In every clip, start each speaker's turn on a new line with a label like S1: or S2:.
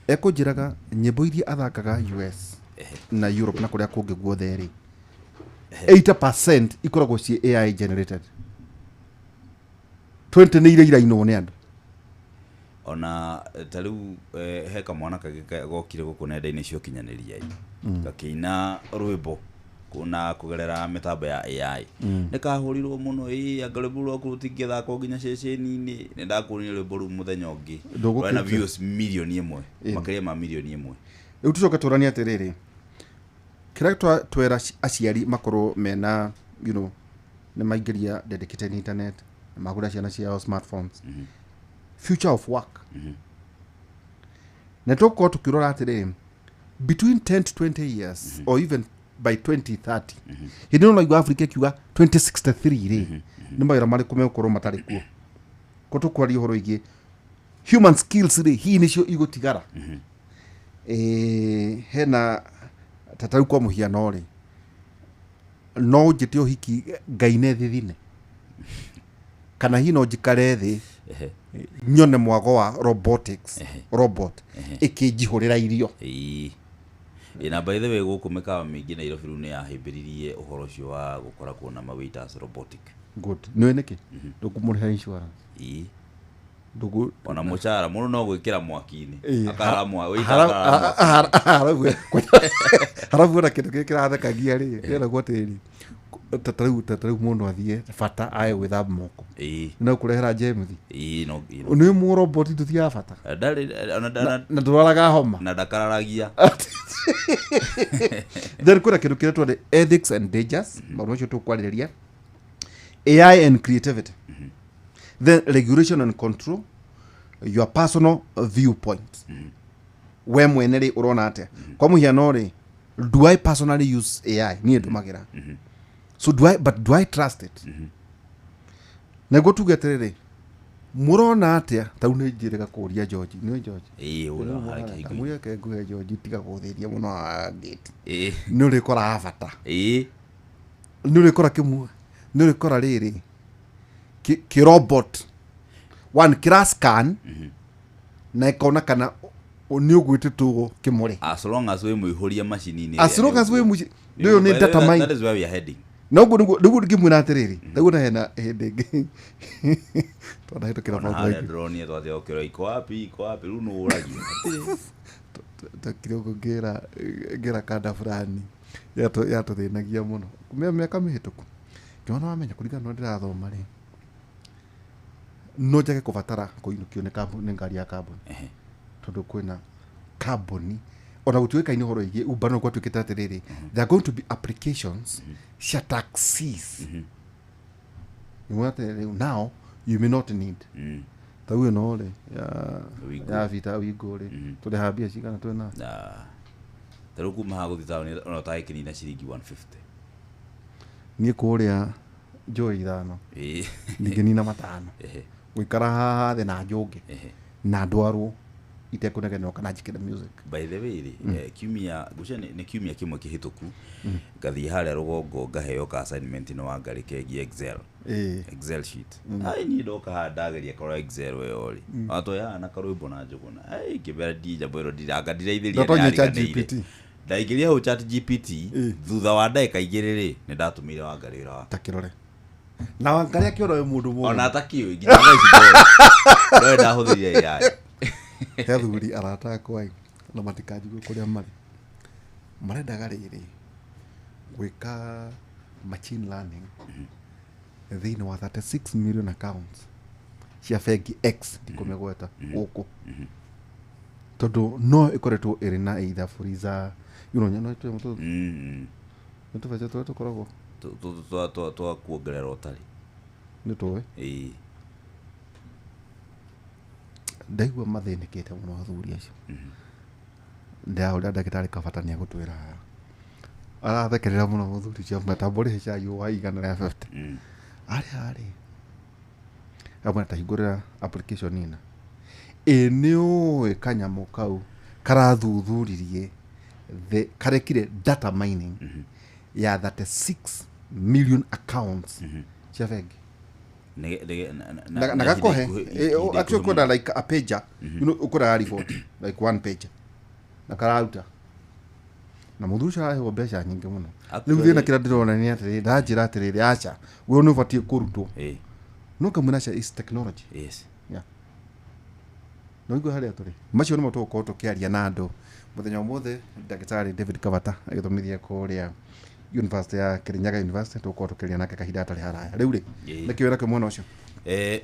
S1: Ekũnjĩraga nyĩmbo iria athakaga US na Europe na kũrĩa kũngĩ guothe rĩ, 80% ikoragwo ciĩ AI generated, 20 nĩ iria irainwo nĩ andũ.
S2: Ona ta rĩu he kamwana kangĩ gokire gũkũ nenda-inĩ cia ũkinyanĩria ĩ, gakĩina rwĩmbo na kũgerera mĩtambo ya AI. Nĩ kahũrirwo mũno, ĩ anga rwĩmbo rwaku rũtingĩthakwo nginya ceceni-inĩ. Nĩ ndakuonire rwĩmbo rũu mũthenya ũngĩ.
S1: Ndũgũkĩte.
S2: Rwena views 1 million, makĩria ma 1 million.
S1: Rĩu tũcoke tũranie atĩrĩrĩ, kĩrĩa twera aciari makorwo mena nĩ maingĩria dedicated internet na magũra ciana ciao smartphones, future of work, na tũgũkorwo tũkĩrora atĩrĩrĩ, between 10 to 20 years or even by 2030, hĩndĩ ĩno naigua Africa ĩkiuga 2063 rĩ, nĩ mawĩra marĩkũ megũkorwo matarĩ kuo? Ko tũkwaria ũhoro wĩgiĩ human skills rĩ, hihi nĩcio igũtigara? Hena ta tarĩu kwa mũhiano rĩ, no njĩte ũhiki ngaine thithine, kana hihi no njikare thĩ nyone mwago wa robotics, robot ĩkĩnjihũrĩra irio?
S2: Ĩĩ. Ĩ, na by the way, gũkũ mĩkawa mĩingĩ Nairobi rĩu nĩ yahĩmbĩririe ũhoro ũcio wa gũkoragwo na ma waiters robotic.
S1: Good. Nĩũĩ nĩkĩ? Ndũkũmũrĩha insurance. Ndũkũ
S2: Ona mũcara mũndũ no gwĩkĩra mwaki-inĩ. Akara waiter akara mwaki.
S1: Harabu ona kĩndũ kĩrĩa kĩrathekagia rĩ, kĩragwo atĩrĩrĩ, ta rĩu mũndũ athiĩ bata ae gwĩthamba moko, no kũrehera jemuthi.
S2: Ĩĩ, no ĩĩ, no.
S1: Nĩ mũ robot ndũthiaga bata.
S2: Ndarĩ ona
S1: na ndũrwaraga homa.
S2: Na ndakararagia.
S1: Then kwĩna kĩndũ kĩretwo nĩ ethics and dangers, maũndũ macio tũkwarĩrĩria, AI and creativity, then regulation and control, your personal viewpoint, we mwene rĩ, ũrona atĩa? Kwa mũhiano rĩ, do I personally use AI? Niĩ ndũmagĩra, so do I, but do I trust it? Nĩguo tuge atĩrĩrĩ, mũrona atĩa? Tau nĩ njĩrĩga kũria George, nĩ George.
S2: Ĩĩ, ũrĩa harĩa kĩhingo-inĩ.
S1: Mwĩke nguhe George, tiga gũthĩria mũno gate. Nĩ ũrĩkoraga bata. Nĩ ũrĩkora kĩmwe, nĩ ũrĩkora rĩrĩ kĩ robot one kĩra scan na ĩkona kana nĩ ũgwĩtĩtwo kĩmũrĩ.
S2: As long as wĩ mũihũria macini-inĩ.
S1: As long as wĩ mũci nĩ nĩ data mine.
S2: That is where we are heading.
S1: Na ũguo nĩguo ngĩmwĩra atĩrĩrĩ, nĩguo na hena hĩndĩ ĩngĩ twanahĩtũkĩra
S2: Ona
S1: maũndũ
S2: harĩa
S1: maingĩ.
S2: Ndĩronire twathiĩ ũkĩrora iko wapi, iko wapi, rĩu nĩ ũragia.
S1: Ndokire ũguo ngĩra kanda fulani yatũthĩnagia mũno mĩaka mĩhĩtũku, ngĩona wamenya kũringana na ũrĩa ndĩrathoma rĩ, no njage kũbatara kũinũkio nĩ kambuni, nĩ ngari ya kambuni, tondũ kwĩna kambuni ona gũtiũĩkaine ũhoro wĩgiĩ Uber, no gwatuĩkĩte atĩrĩrĩ, there are going to be applications cia taxis. Nĩguo atĩrĩrĩ, now you may not need ta u ĩno rĩ ya
S2: Wingo.
S1: Ya vita Wingo rĩ, tũrĩhaga mbia cigana twĩna?
S2: Na ta rĩu kuma haha gũthiĩ taũni ona ũtagĩkĩnina ciringi 150.
S1: Niĩ kũrĩa njũĩ 5, ndingĩnina 5. Gũikara haha thĩ na njũnge na ndwarwo itekũnegenwo kana njĩkĩre music.
S2: By the way rĩ, kiumia ngwĩciria nĩ kiumia kĩmwe kĩhĩtũku, ngathiĩ harĩa rũgongo ngaheo ka assignment nĩ Wangarĩ kegiĩ Excel. Excel sheet. Ai, niĩ ndoka haha ndageria karora Excel ĩyo rĩ, watwoyaga na karwĩmbo na njũgũna. Ai, ngĩmera njambo ĩno ndiranga ndiraithĩria.
S1: Ndatonya
S2: nĩyariganĩire.
S1: ChatGPT.
S2: Ndaingĩria hau Chat GPT, thutha wa ndagĩka 2 rĩ, nĩ ndatũmĩire Wangarĩ wĩra wakwa.
S1: Ta kĩrore na Wangarĩ akĩona wĩ mũndũ mũũgĩ.
S2: Ona atakĩũĩ nginya thaa ici ndoĩ ndahũthĩrire AI.
S1: He athuri arata akwa ĩ, na matikanjigue kũrĩa marĩ, marendaga rĩrĩ gwĩka machine learning thĩinĩ wa 36 million accounts cia bengi X, ndikũmĩgweta gũkũ, tondũ no ĩkoretwo ĩrĩ na either fuliza, no nĩ tũbeca tũrĩa tũkoragwo
S2: Twa kuongerera ũtarĩ.
S1: Nĩ tũĩ. Ndaigua mathĩnĩkĩte mũno athuri acio. Ndĩrahũrĩra ndagĩtarĩ kabata, nĩ egũtwĩra haha. Arathekerera mũno mũthuri ũcio, tambo ũrĩhe cai wa 150. Arĩ harĩ amwe atahingũrĩra application ĩna ĩ nĩ ũĩ kanyamũ kau karathuthuririe karekire data mining ya 36 million accounts cia bengi. Na gakohe
S2: ihinda
S1: actually
S2: ikuhĩ
S1: kwenda
S2: mũno.
S1: like a pager, ukũraga report like one pager. Na kararuta na mũthuri ũcio araheo mbeca nyingĩ mũno. Rĩu
S2: Actually-
S1: thĩna kĩrĩa ndĩrona nĩ atĩrĩrĩ, ndanjĩra atĩrĩrĩ, aca, we nĩ ũbatiĩ kũrutwo. No kamwĩra aca, is technology. Yeah. No igua harĩa tũrĩ, macio nĩmo tũgũkorwo tũkĩaria na andũ mũthenya ũmũthĩ. Ndagĩtarĩ David Kavata agĩthomithia kũrĩa University ya Kirinyaga University, tũgũkorwo tũkĩaria nake kahinda gatarĩ haraya. Rĩu rĩ, nĩkĩ wĩra kĩ mwena ũcio?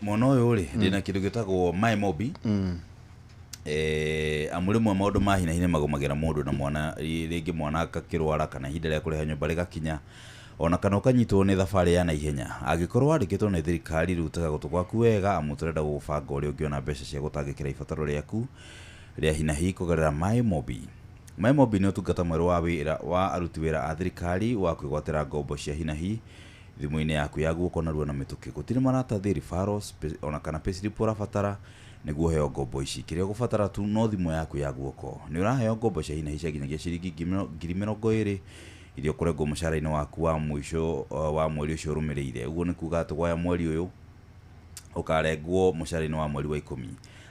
S2: Mwena ũyũ rĩ, ndĩna kĩndũ gĩtagwo MyMobi. Amu rĩmwe maũndũ ma hi na hi nĩ magũmagĩra mũndũ na mwana, rĩngĩ mwana akakĩrwara, kana ihinda rĩa kũrĩha nyũmba rĩgakinya, ona kana ũkanyitwo nĩ thabarĩ ya naihenya. Angĩkorwo wandĩkĩtwo nĩ thirikari, rĩu tega gũtũ gwaku wega, amu tũrenda gũgũbanga ũrĩa ũngĩona mbeca cia gũtangĩkĩra ibataro rĩaku rĩa hi na hi kũgerera MyMobi. MyMobi nĩ ũtungata mwerũ wa wĩra wa aruti wĩra a thirikari wa kwĩgwatĩra ngombo cia hi na hi thimũ-inĩ yaku ya guoko narua na mĩtũkĩ. Gũtirĩ maratathi, referrals, ona kana payslip ũrabatara nĩguo ũheo ngombo ici. Kĩrĩa ũgũbatara tu no thimũ yaku ya guoko. Nĩ ũraheo ngombo cia hi na hi cia nginyagia ciringi 20,000 iria ũkũrengwo mũcara-inĩ waku wa mũico wa mweri ũcio ũrũmĩrĩire. Ũguo nĩ kuga atĩ woya mweri ũyũ, ũkarengwo mũcara-inĩ wa mweri wa 10.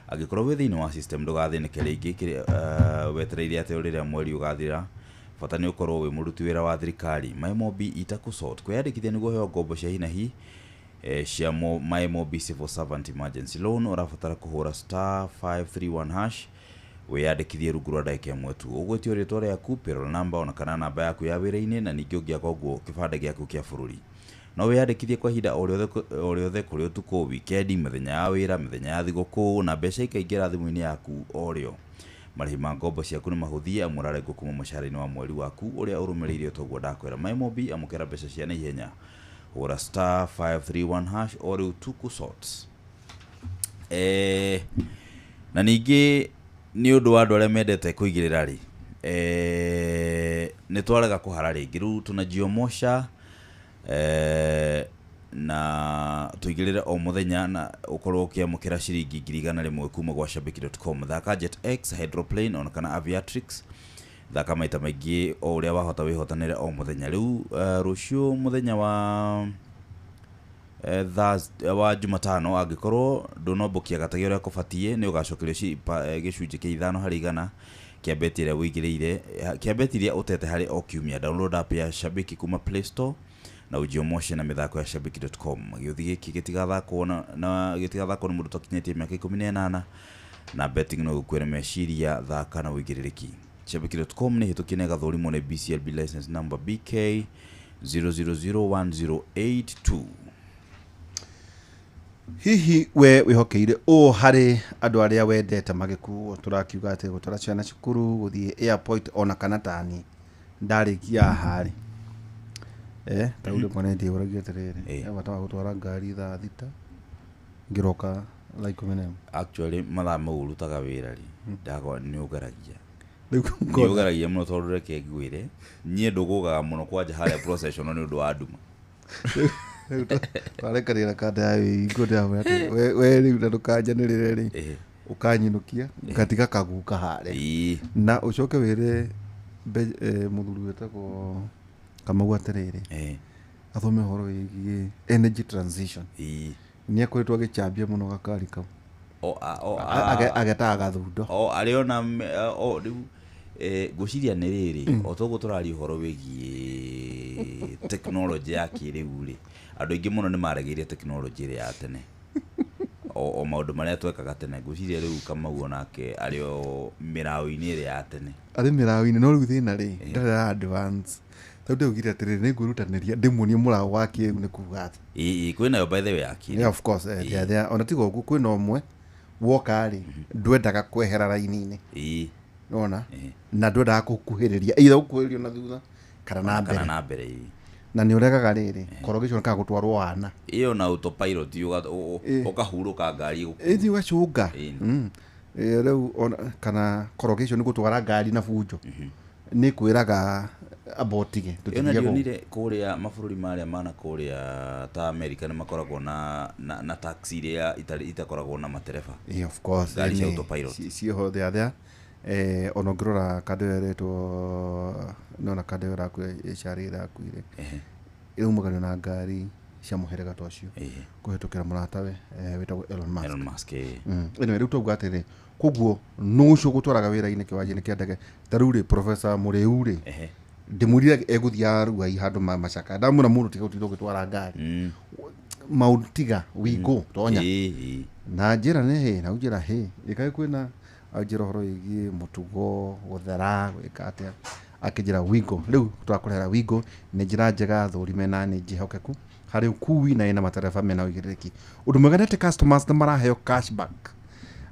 S2: Angĩkorwo wĩ thĩinĩ wa system, ndũgathĩnĩke rĩngĩ kĩrĩa wetereire atĩ rĩrĩa mweri ũgathira. Bata nĩ ũkorwo wĩ mũruti wĩra wa thirikari. MyMobi itakũsort. Kwĩyandĩkithia nĩguo ũheo ngombo cia hi na hi cia MyMobi Civil Servant Emergency Loan, ũrabatara kũhũra *531#, wĩyandĩkithie rungu rwa ndagĩka 1 tu. Ũgwĩtio rĩtwa rĩaku, payroll number, ona kana namba yaku ya wĩra-inĩ, na ningĩ ũngĩaga ũguo, kĩbandĩ gĩaku kĩa bũrũri. No wĩyandĩkithie kwa ihinda o rĩothe, o rĩothe, kũrĩ ũtukũ, wikendi, mĩthenya ya wĩra, mĩthenya ya thigũkũ, na mbeca ikaingĩra thimũ-inĩ yaku o rĩo. Marĩhi ma ngombo ciaku nĩ mahũthie, amu ũrarengwo kuma mũcara-inĩ wa mweri waku ũrĩa ũrũmĩrĩire. Toguo ndakwĩra, MyMobi, amũkĩra mbeca cia naihenya. Hũra *531# o rĩu tuku sort. Na ningĩ nĩ ũndũ wa andũ arĩa mendete kũigĩrĩra rĩ, nĩ twarega kũhara rĩngĩ. Rĩu tunajiomosha na tũigĩrĩre o mũthenya na ũkorwo ũkĩamũkĩra ciringi 100,000 kuma gwa shabiki.com. Thaka Jet X, Hydroplane, ona kana Aviatrix. Thaka maita maingĩ o ũrĩa wahota, wĩhotanĩre o mũthenya. Rĩu rũciũ mũthenya wa Thursday, wa Jumatano, angĩkorwo ndũnombokia gatagi ũrĩa kũbatiĩ, nĩ ũgacokerio gĩcunjĩ kĩa 5% kĩa beti ĩrĩa ũigĩrĩire, kĩa beti iria ũtete harĩ o kiumia. Download app ya Shabiki kuma Play Store na ujiomoshe na mĩthako ya shabiki.com. Gĩũthi gĩkĩ gĩtigathakwo na gĩtigathakwo nĩ mũndũ ũtakinyĩtie mĩaka 18, na betting no gũkuĩre meciria. Thaka na ũigĩrĩrĩki. Shabiki.com nĩ hĩtũkie na ĩgathũrimwo nĩ BCLB license number BK 0001082.
S1: Hihi we wĩhokeire ũ harĩ andũ arĩa wendete magĩkuo? Tũrakiuga atĩ gũtwara ciana cukuru, gũthiĩ airport, ona kana tani ndarĩkia haha rĩ, ta rĩu rĩmwe nĩ ndĩũragia atĩrĩrĩ, he bata wa gũtwara ngari thaa 6 ngĩroka thaa 11?
S2: Actually, mathaa mau ũrutaga wĩra rĩ, ndakwa nĩ ũgeragia
S1: Rĩu
S2: nĩ
S1: ngona
S2: ũgeragia mũno, tondũ reke ngwĩre, niĩ ndũgũgaga mũno kwanja harĩa procession nĩ ũndũ wa nduma.
S1: Rĩu twarekanĩra kanda ya wĩingo, ndĩramwĩra atĩ we rĩu na ndũkanjanĩrĩre rĩ, ũkanyinũkia ngatiga kaguka harĩa, na ũcoke wĩre mũthuri wĩtagwo Kamau atĩrĩrĩ, athome ũhoro wĩgiĩ energy transition. Nĩ akoretwo agĩchambia mũno gakari kau.
S2: O a- o
S1: Agetaga gathundo.
S2: O arĩ ona o rĩu ngwĩciria nĩ rĩrĩ, o toguo tũraria ũhoro wĩgiĩ tekinoronjĩ ya kĩrĩu rĩ, andũ aingĩ mũno nĩ maregeire tekinoronjĩ ĩrĩa ya tene, o maũndũ marĩa twekaga tene. Ngwĩciria rĩu Kamau onake arĩ o mĩraũ-inĩ ĩrĩa ya tene.
S1: Arĩ mĩraũ-inĩ, no rĩu thĩna rĩ, ndarĩ ra advance, tondũ ndaugire atĩrĩrĩ, nĩ ngwĩrutanĩria ndĩmuonie mũraũ wa kĩrĩu nĩ kuga atĩ
S2: Ĩ, kwĩnayo by the way ya kĩrĩu.
S1: Yeah, of course, ona tiga ũguo, kwĩna ũmwe woka rĩ, ndwendaga kwehera raini-inĩ. Nona na ndwendaga gũkuhĩrĩria, either gũkuhĩrĩrio na thutha kana na
S2: kana
S1: mbere.
S2: Na mbere, ĩ.
S1: Na nĩ ũregaga rĩrĩ korogicwo kana gũtwarwo wana.
S2: Ĩyo na autopilot ũkahurũka ngari ĩgũkuue.
S1: Ĩthi ũgacũnga. Rĩu ona kana korogicwo nĩ gũtwara ngari na bunjo, nĩ kwĩraga amba ũtige.
S2: Ĩyo na
S1: tũtithiaga ũguo.
S2: Ndionire kũrĩa mabũrũri marĩa mana kũrĩa ta America nĩ makoragwo na taxi iria itakoragwo na matereba.
S1: Yeah, of course.
S2: Ngari cia
S1: Nĩ-
S2: autopilot.
S1: Ciĩho thĩa ona ũngĩrora kando ĩyo ĩretwo, nona kando ĩyo ĩrakuire, ĩcarĩ ĩrakuire, ĩraumagario na ngari Cia mũhĩrĩga ta ũcio
S2: Ĩĩ.
S1: kũhĩtũkĩra mũratawe wĩtagwo Elon Musk.
S2: Elon Musk, ĩĩ.
S1: Anyway, rĩu tauga atĩrĩ, koguo nũ ũcio gũtwaraga wĩra-inĩ kĩwanja-inĩ kĩa ndege? Ta rĩu rĩ, Professor Mũrĩu rĩ, ndĩmwĩrire egũthiaga Ruai handũ macaka, ndamwĩra mũndũ tiga gũtinda ũgĩtwara ngari, maũndũ tiga we go tonya.
S2: Ĩĩ, ĩĩ.
S1: Na njĩra nĩ hĩ na njĩra hĩ ĩkaĩ kwĩna anjĩra ũhoro wĩgiĩ mũtugo gũthera gwĩka atĩa, akĩnjĩra Wigo rĩu twakũrehera Wigo nĩ njĩra njega thũrime na nĩ njĩhokeku harĩ ũkui na ĩna matereba mena ũigĩrĩrĩki. Ũndũ mwega nĩ atĩ customers nĩ maraheo cashback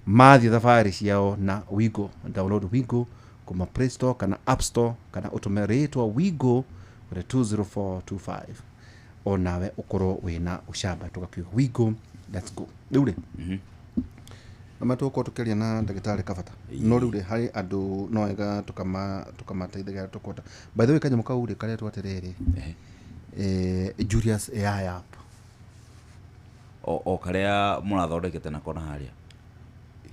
S1: mathiĩ thabarĩ ciao na Wigo. Download Wigo kuma Play Store kana App Store, kana ũtũme rĩtwa Wigo kũrĩ 20425, onawe ũkorwo wĩna ũcamba. Tũgakiuga Wigo, let's go. Rĩu rĩ, na tũgũkorwo tũkĩaria na ndagĩtarĩ Kabata, no rĩu rĩ, harĩ andũ no wega tũkamateithagia tũkota. By the way, kanyamũ kau rĩ karetwo atĩrĩrĩ, Julius AI app.
S2: O karĩa mũrathondekete nako na harĩa?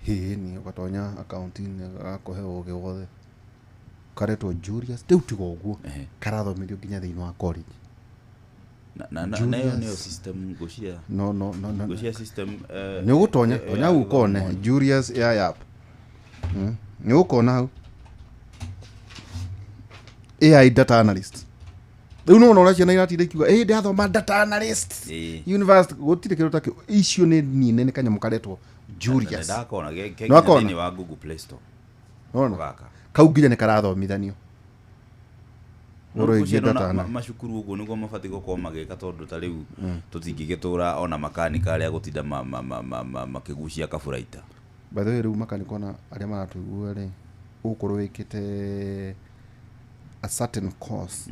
S1: Hĩni ũgatonya akaunti-inĩ gakũhe ũgĩ wothe, karetwo Julius. Rĩu tiga ũguo, karathomithio nginya thĩinĩ wa college.
S2: Na ĩyo
S1: Julius.
S2: Nĩyo system ngũcia
S1: No, no, no, no.
S2: Ngũcia system
S1: Nĩ ũgũtonya tonya hau ũkone Julius AI app. Nĩ ũkona hau AI data analyst. Rĩu nĩwona ũrĩa ciana iratinda ikiuga ĩ ndathoma data analyst university, gũtirĩ kĩndũ ta kĩu. Icio nĩ nine, nĩ kanyamũ karetwo Julius.
S2: Ndakona ke
S1: Nĩ wakona?
S2: Thĩinĩ wa Google Play Store.
S1: Nĩwona?
S2: Gaka.
S1: Kau nginya nĩ karathomithanio ũhoro wĩgiĩ
S2: Ngũcia
S1: data
S2: nona
S1: analyst.
S2: macukuru ũguo nĩguo mabatiĩ gũkorwo magĩka, tondũ ta rĩu tũtingĩgĩtũra ona makanika arĩa gũtinda makĩgucia kaburaita.
S1: By the way, rĩu makanika arĩa maratũigua rĩ, ũgũkorwo wĩkĩte a certain course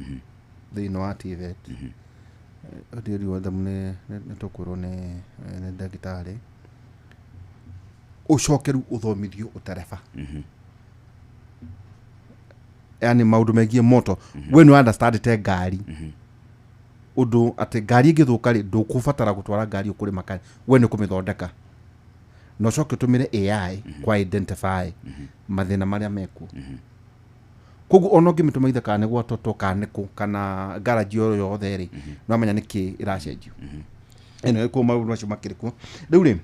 S1: thĩinĩ wa TVET, ndiũriũ nĩ tũkwĩrwo nĩ ndagĩtarĩ, ũcoke rĩu ũthomithio ũtereba, yani maũndũ megiĩ moto, we nĩ understand te ngari, ũndũ atĩ ngari ĩngĩthũka rĩ, ndũkũbatara gũtwara ngari ĩyo kũrĩ makani, we nĩ kũmĩthondeka na ũcoke ũtũmĩre AI kwa identify mathĩna marĩa mekuo. Koguo ona ũngĩmĩtũma ithe kana nĩ gwa toto kana nĩ kũ kana garaji o yothe rĩ, no amenya nĩkĩ ĩracenjio. Anyway, kuo maũndũ macio makĩrĩ kuo. Rĩu rĩ,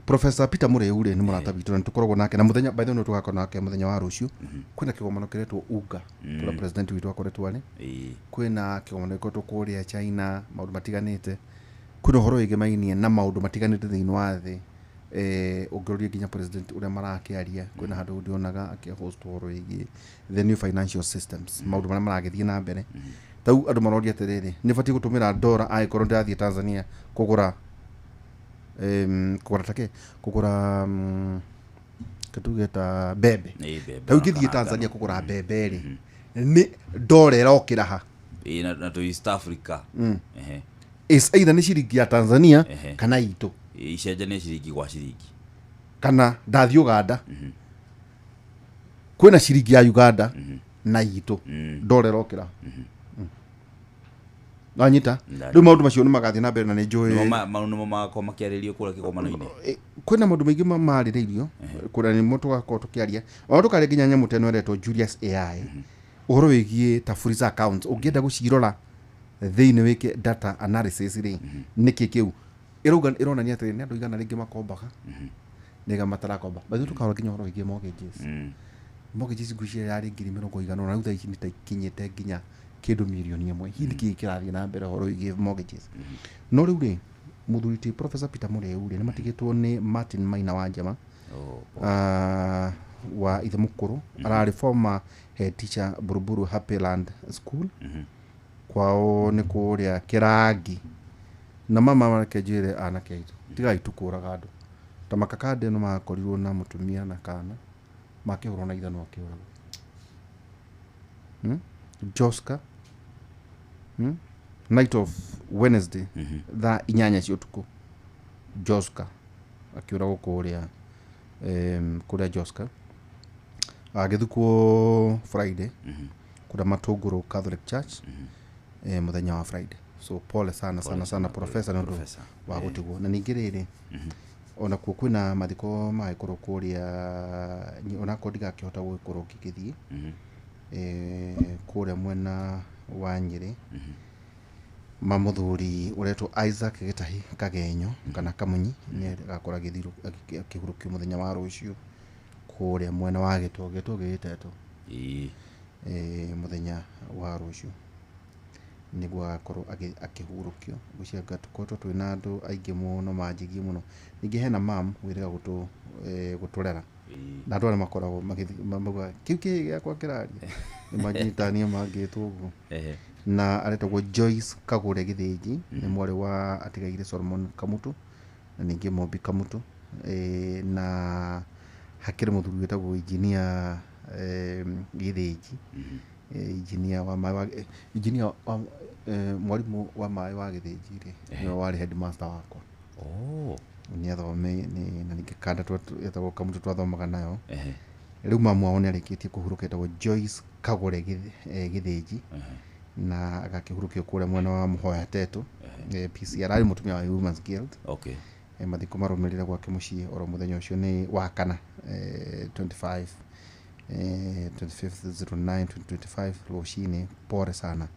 S1: Professor Peter Mũrĩu rĩ, nĩ mũrata witũ na nĩ tũkoragwo nake na mũthenya, by the way, no tũgakorwo nake mũthenya wa rũciũ. Kwĩna kĩgomano kĩretwo UNGA kũrĩa president witũ akoretwo arĩ. Kwĩna kĩgomano gĩkoretwo kũrĩa China, maũndũ matiganĩte, kwĩna ũhoro wĩgemainie na maũndũ matiganĩte thĩinĩ wa thĩ. Ũngĩroria nginya president ũrĩa marakĩaria, kwĩna handũ ndionaga akĩhost ũhoro wĩgiĩ the new financial systems, maũndũ marĩa maragĩthiĩ na mbere. Tau andũ maroria atĩrĩrĩ, nĩ batiĩ gũtũmĩra ndora angĩkorwo ndĩrathiĩ Tanzania kũgũra kũgũra take kũgũra kĩtuge ta mbembe?
S2: Ĩĩ, mbembe
S1: Ta ũngĩthiĩ
S2: kana
S1: Tanzania
S2: ngano.
S1: kũgũra mbembe rĩ, nĩ ndora ĩrokĩra ha?
S2: Ĩĩ, na twĩ East Africa.
S1: Is either nĩ ciringi ya Tanzania kana itũ.
S2: Ĩĩ, icenjanie ciringi gwa ciringi.
S1: Kana ndathiĩ Uganda, kwĩna ciringi ya Uganda na itũ, ndora ĩrokĩra. Wanyita?
S2: Ndanyita.
S1: Rĩu maũndũ macio nĩ magathiĩ na mbere na nĩ njũĩ
S2: Nĩmo mau nĩmo magakorwo makĩarĩrio kũrĩa kĩgomano-inĩ.
S1: Kwĩna maũndũ maingĩ marĩrĩirio kũrĩa, nĩmo tũgakorwo tũkĩaria, ona tũkaria nginya nyamũ ta ĩno ĩretwo Julius AI, ũhoro wĩgiĩ ta Fuliza accounts, ũngĩenda gũcirora thĩinĩ wĩke data analysis rĩ, nĩkĩ kĩu ĩrauga, ĩronania atĩrĩ, nĩ andũ igana rĩngĩ makombaga nĩga matarakomba. By the way, tũkarora nginya ũhoro wĩgiĩ mortgages. Mortgages ngwĩciria yarĩ ngiri mĩrongo igana ũna, rĩu thaa ici nĩ ta ikinyĩte nginya kĩndũ mirioni 1. Hihi nĩkĩ kĩrathiĩ na mbere ũhoro wĩgiĩ mortgages? No rĩu rĩ, mũthuri ti Professor Peter Mũrĩu rĩ, nĩ matigĩtwo nĩ Martin Maina wa Njama, wa ithe mũkũrũ, ararĩ former head teacher Buruburu Happyland School. Kwao nĩ kũrĩa Kĩrangi. Na mama, reke njĩre anake aitũ, tigai tukũraga andũ ta makakande no makorirwo na mũtumia na kana makĩhũrwo na ithanwa akĩũragwo. Joska, Night of Wednesday, thaa 8 cia ũtukũ, Joska akĩũragwo kũrĩa kũrĩa Joska, agĩthikwo Friday kũrĩa Matũngũrũ Catholic Church, mũthenya wa Friday. So pole sana sana sana, professor, nĩ ũndũ
S2: Professor.
S1: wa gũtigwo. Na ningĩ rĩrĩ, ona kuo kwĩna mathiko magĩkorwo kũrĩa, onakorwo ndigakĩhota gũgĩkorwo ngĩgĩthiĩ, kũrĩa mwena wa Nyĩrĩ. Ma mũthuri ũretwo Isaac Gĩtahi Kagenyo kana Kamunyi nĩ agakorwo akĩhurũkio mũthenya wa rũciũ kũrĩa mwena wa Gĩtũgĩ gĩtetwo.
S2: Ĩĩ.
S1: Mũthenya wa rũciũ nĩguo agakorwo akĩhurũkio. Ngwĩciria tũkoretwo twĩna andũ aingĩ mũno manjĩgie mũno. Ningĩ hena mam wĩrĩga gũtũrera. Na andũ arĩa makoragwo maugaga kĩu kĩhĩ gĩakwa kĩraria nĩ manjitania mangĩtwo ũguo. Na aretagwo Joyce Kagũre Gĩthĩnji, nĩ mwarĩ wa atigaire Solomon Kamutu na ningĩ Mombi Kamutu. Na hakĩrĩ mũthuri wĩtagwo engineer Gĩthĩnji, engineer wa maĩ wa engineer wa mwarimũ wa maĩ wa Gĩthĩnji rĩ, nĩwe warĩ headmaster wakwa. Nĩ athome na ningĩ kanda etagwo Kamutu twathomaga nayo. Rĩu mamu wao nĩ arĩkĩtie kũhurũka, etagwo Joyce Kagũre Gĩthĩnji, na agakĩhurũkio kũrĩa mwena wa Mũhoya Tetũ. PCR arĩ mũtumia wa Women's Guild. Mathiko marũmĩrĩre gwake mũciĩ oro mũthenya ũcio nĩ wa kana, 25 25 09 2025 rũcinĩ. Pole sana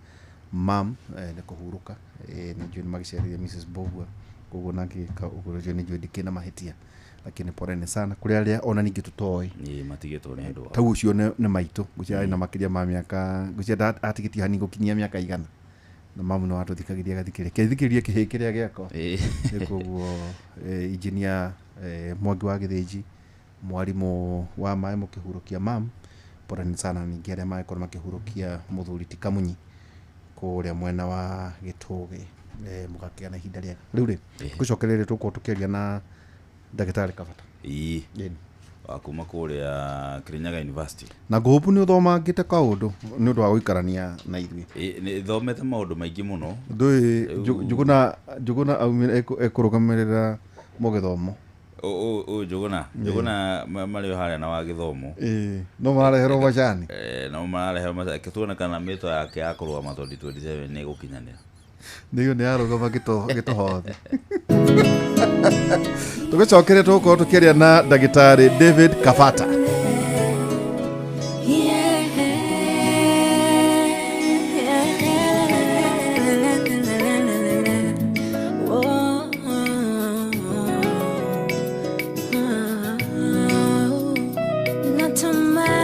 S1: mam, nĩ kũhurũka. Nĩ njũĩ nĩ magĩcereire Mrs Mbugua, koguo nangĩka ũguo nĩ njũĩ ndikĩna mahĩtia, lakini poleni sana kũrĩ arĩa ona ningĩ tũtoĩ.
S2: Ĩĩ, matigĩtwo nĩ andũ ao.
S1: Tau ũcio nĩ maitũ, ngwĩciria arĩ na makĩria ma mĩaka, ngwĩciria atigĩtie hanini gũkinyia mĩaka 100, na mamu nĩ watũthikagĩria agathikĩrĩria kĩthikĩrĩrie kĩhĩ kĩrĩa gĩakwa. Koguo engineer Mwangi wa Gĩthĩnji, mwarimũ wa maĩ, mũkĩhurũkia mam, poleni sana. Ningĩ arĩa magĩkorwo makĩhurũkia mũthuri ti Kamunyi kũrĩa mwena wa Gĩtũgĩ, mũgakĩgĩa na ihinda rĩega. Rĩu rĩ, tũgĩcokereria tũkorwo tũkĩaria na ndagĩtarĩ Kabata.
S2: Ĩĩ. Wa kuma kũrĩa Kirinyaga University.
S1: Na ngũhũpu nĩ ũthomangĩte kaũndũ nĩ ũndũ wa gũikarania na ithuĩ.
S2: Ĩĩ, nĩ thomete maũndũ maingĩ mũno.
S1: Ndũĩ Njũgũna aumire ekũrũgamĩrĩra mũgĩthomo.
S2: Ũyũ Njũgũna marĩ o harĩa na wa gĩthomo.
S1: Ĩĩ, no marareherwo macani.
S2: No marareherwo macani. Reke tuone kana mĩto yake ya kũrũgama 2027 nĩ ĩgũkinyanĩra.
S1: Nĩguo nĩ yarũgama gĩtohothi. Tũgĩcokere tũgũkorwo tũkĩaria na ndagĩtarĩ David Kabata.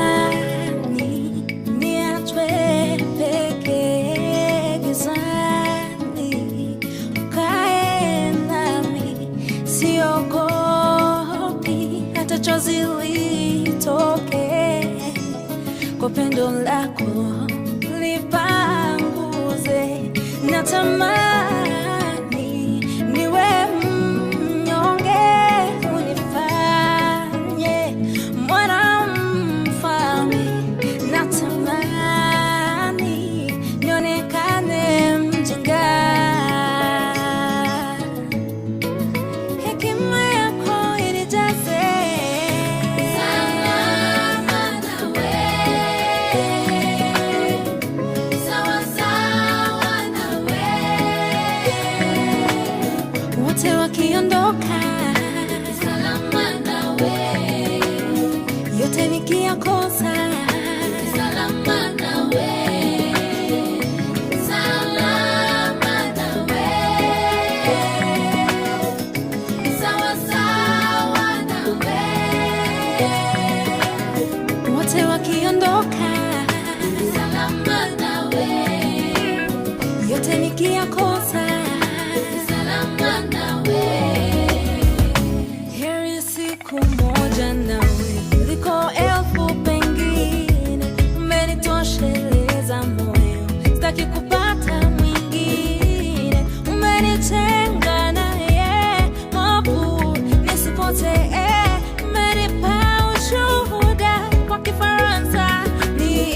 S3: Natamani niachwe peke gizani, ukae nami, siogopi hata chozi litoke, kwa pendo lako lipanguze. Natamani niwe mnyonge, unifanye mwana mfalme. Natamani nionekane mjinga, hekima yako inijaze. Salama nawe, sawa sawa nawe, wote wakiondoka, salama nawe, yote nikiyakosa, salama nawe, salama nawe, sawa sawa nawe, wote wakiondoka, salama nawe, yote nikiyakosa, salama nawe. Heri siku moja nawe kuliko 1000 pengine, umenitosheleza moyo, sitaki kupata mwingine, umenitenga naye mwovu nisipotee, umenipa ushuhuda kwa Kifaransa ni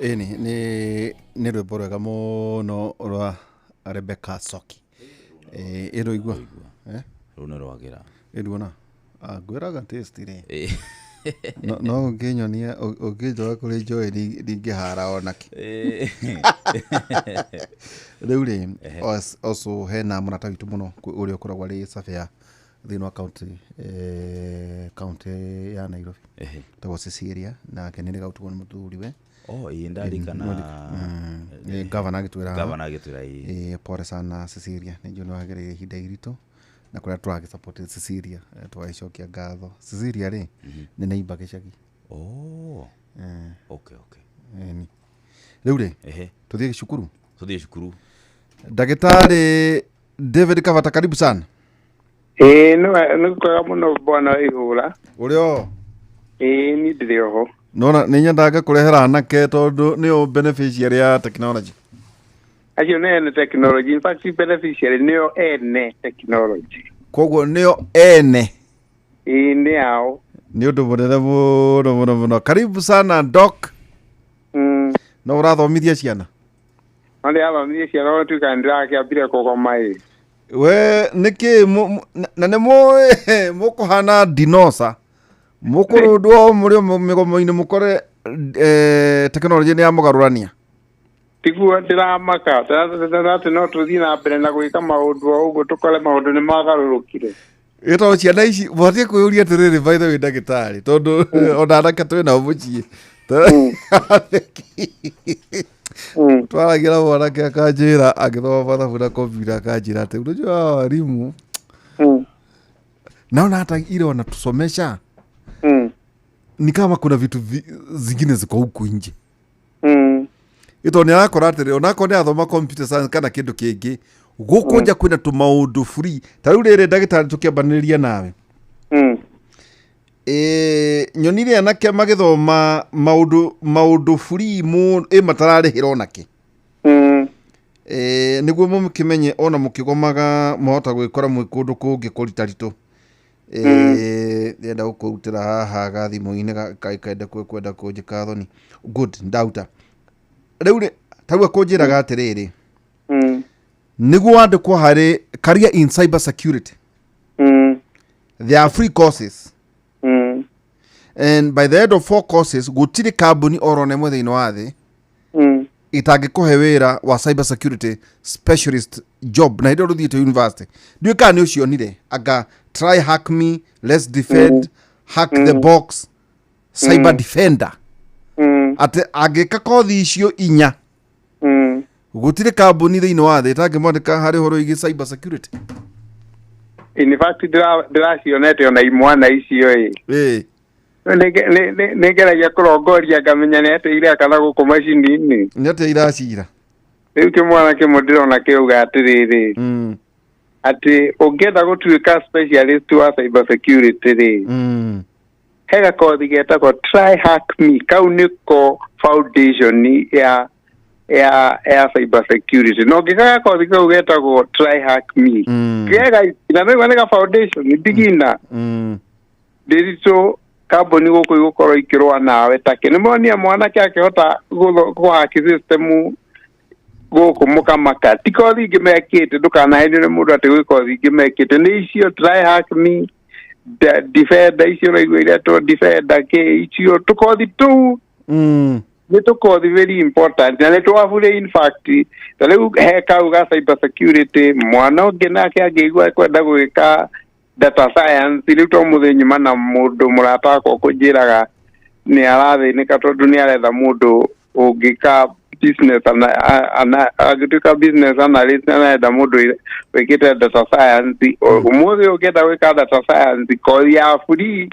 S1: Ĩni nĩ rwĩmbo rwega mũno rwa Rebecca Soki. Ĩrũigua. Eh?
S2: Rũu nĩ rwagĩra.
S1: Ĩruona. Ngwĩraga taste rĩ.
S2: Ĩĩ.
S1: No ũngĩnyonia ũngĩnjoya kũrĩ Joy ndingĩhara onakĩ.
S2: Ĩĩ.
S1: Rĩu rĩ also hena mũrata witũ mũno ũrĩa ũkoragwo arĩ surveyor thĩinĩ wa county county ya Nairobi.
S2: Ehe.
S1: Etagwo Cecilia nake nĩ rĩgautwo nĩ mũthuriwe.
S2: Oh, ĩĩ ndarikana.
S1: Gavana agĩtwĩra
S2: Gavana agĩtwĩra ĩĩ.
S1: Pole sana Cecilia, nĩ njũĩ nĩ wagereire ihinda iritũ na kũrĩa tũragĩsupport Cecilia, tũgagĩcokia ngatho. Cecilia rĩ nĩ neighbor gĩcagi.
S2: Oh. Okay, okay.
S1: Ĩni. Rĩu rĩ
S2: Ehe.
S1: tũthiĩ cukuru.
S2: Tũthiĩ cukuru.
S1: Ndagĩtarĩ David Kavata, karibu sana.
S4: Ĩĩ nĩ kwega mũno bwana Ihũra.
S1: Ũrĩ o?
S4: Ĩĩ niĩ ndĩrĩ oho.
S1: Nona nĩ nyendaga kũrehera anake tondũ nĩo beneficiary ya technology.
S4: Acio nĩ ene technology. In fact, beneficiary nĩo ene technology.
S1: Koguo nĩo ene.
S4: Ĩĩ nĩ ao.
S1: Nĩ ũndũ mũnene mũno mũno mũno. Karibu sana doc. No ũrathomithia ciana?
S4: No ndĩrathomithia ciana ona tuĩka nĩndĩrakĩambire kũgoma ĩ.
S1: We nĩkĩ na nĩ mũĩ mũkũhana dinosa mũkũrũndwo mũrĩ o mĩgomo-inĩ mũkore tekinoronjĩ nĩ yamũgarũrania.
S4: Tiguo ndĩramaka atĩ no tũthiĩ na mbere na gwĩka maũndũ o ũguo tũkore maũndũ nĩ magarũrũkire.
S1: Ĩ tondũ ciana ici mũbatiĩ kwĩyũria atĩrĩrĩ, by the way ndagĩtarĩ, tondũ ona anake twĩ nao mũciĩ. Twaragia na mwanake akanjĩra agĩthoma mathabu na kompyuta akanjĩra atĩ unajua hawa walimu naona hata ile wanatusomesha ni kama kuna vitu zingine ziko huku nje. Ito nĩ arakora atĩrĩ onakorwo nĩ athoma computer science kana kĩndũ kĩngĩ gũkũ nja kwĩna tũmaũndũ free ta rĩu rĩrĩ ndagĩtarĩ tũkĩambanĩrĩria nawe. Nyonire anake magĩthoma maũndũ free ĩ matararĩhĩra onakĩ. Nĩguo mũkĩmenye ona mũkĩgomaga mwahota gwĩkora mwĩ kũndũ kũngĩ kũritaritũ. Ndĩrenda gũkũrutĩra haha gathimũ-inĩ kenda kwenda kũnjĩka thoni. Good, ndauta. Rĩu rĩ ta rĩu akũnjĩraga atĩrĩrĩ nĩguo wandĩkwo harĩ career in cyber security. There are free courses. And by the end of 4 courses gũtirĩ kambuni oro na ĩmwe thĩinĩ wa thĩ itangĩkũhe wĩra wa cyber security specialist job na hĩndĩ ĩyo ũthiĩte university. Ndiũĩ kana nĩ ũcionire anga try hack me, let's defend, hack the box, cyber defender. Atĩ angĩka kothi icio inya gũtirĩ kambuni thĩinĩ wa thĩ ĩtangĩmwandĩka harĩ ũhoro wĩgiĩ cyber security.
S4: In fact ndĩracionete ona imwana icio ĩ.
S1: Ĩĩ.
S4: Nĩ ngeragia kũrongoria ngamenya nĩ atĩa ireka na gũkũ macini-inĩ.
S1: Nĩ atĩa iracira?
S4: Rĩu kĩmwana kĩmwe ndĩrona kĩrauga atĩrĩrĩ atĩ ũngĩenda gũtuĩka specialist wa cyber security rĩ he gakothi getagwo try hack me, kau nĩko foundation ya cyber security na ũngĩka gakothi kau getagwo try hack me kega na nĩguo nĩ ga foundation beginner ndĩritũ kambuni gũkũ igũkorwo ikĩrũa nawe take nĩ monia mwanake akĩhota kũhaki system gũkũ mũkamaka ti kothi ingĩ mekĩte ndũkanahenio nĩ mũndũ atĩ gwĩ kothi ingĩ mekĩte nĩ icio try hack me, defender icio ũraigua iretwo defender kĩ icio tũkothi tũu nĩ tũkothi very important na nĩ twabure in fact ta rĩu he kau ga cyber security mwana ũngĩ nake angĩigua kwenda gwĩka data science rĩu to mũthĩ nyuma na mũndũ mũrata wakwa kũnjĩraga nĩ arathĩnĩka tondũ nĩ aretha mũndũ ũngĩka business angĩtuĩka business analyst arenda mũndũ wĩkĩte data science. Ũmũthĩ ũngĩenda gwĩka data science kothi ya free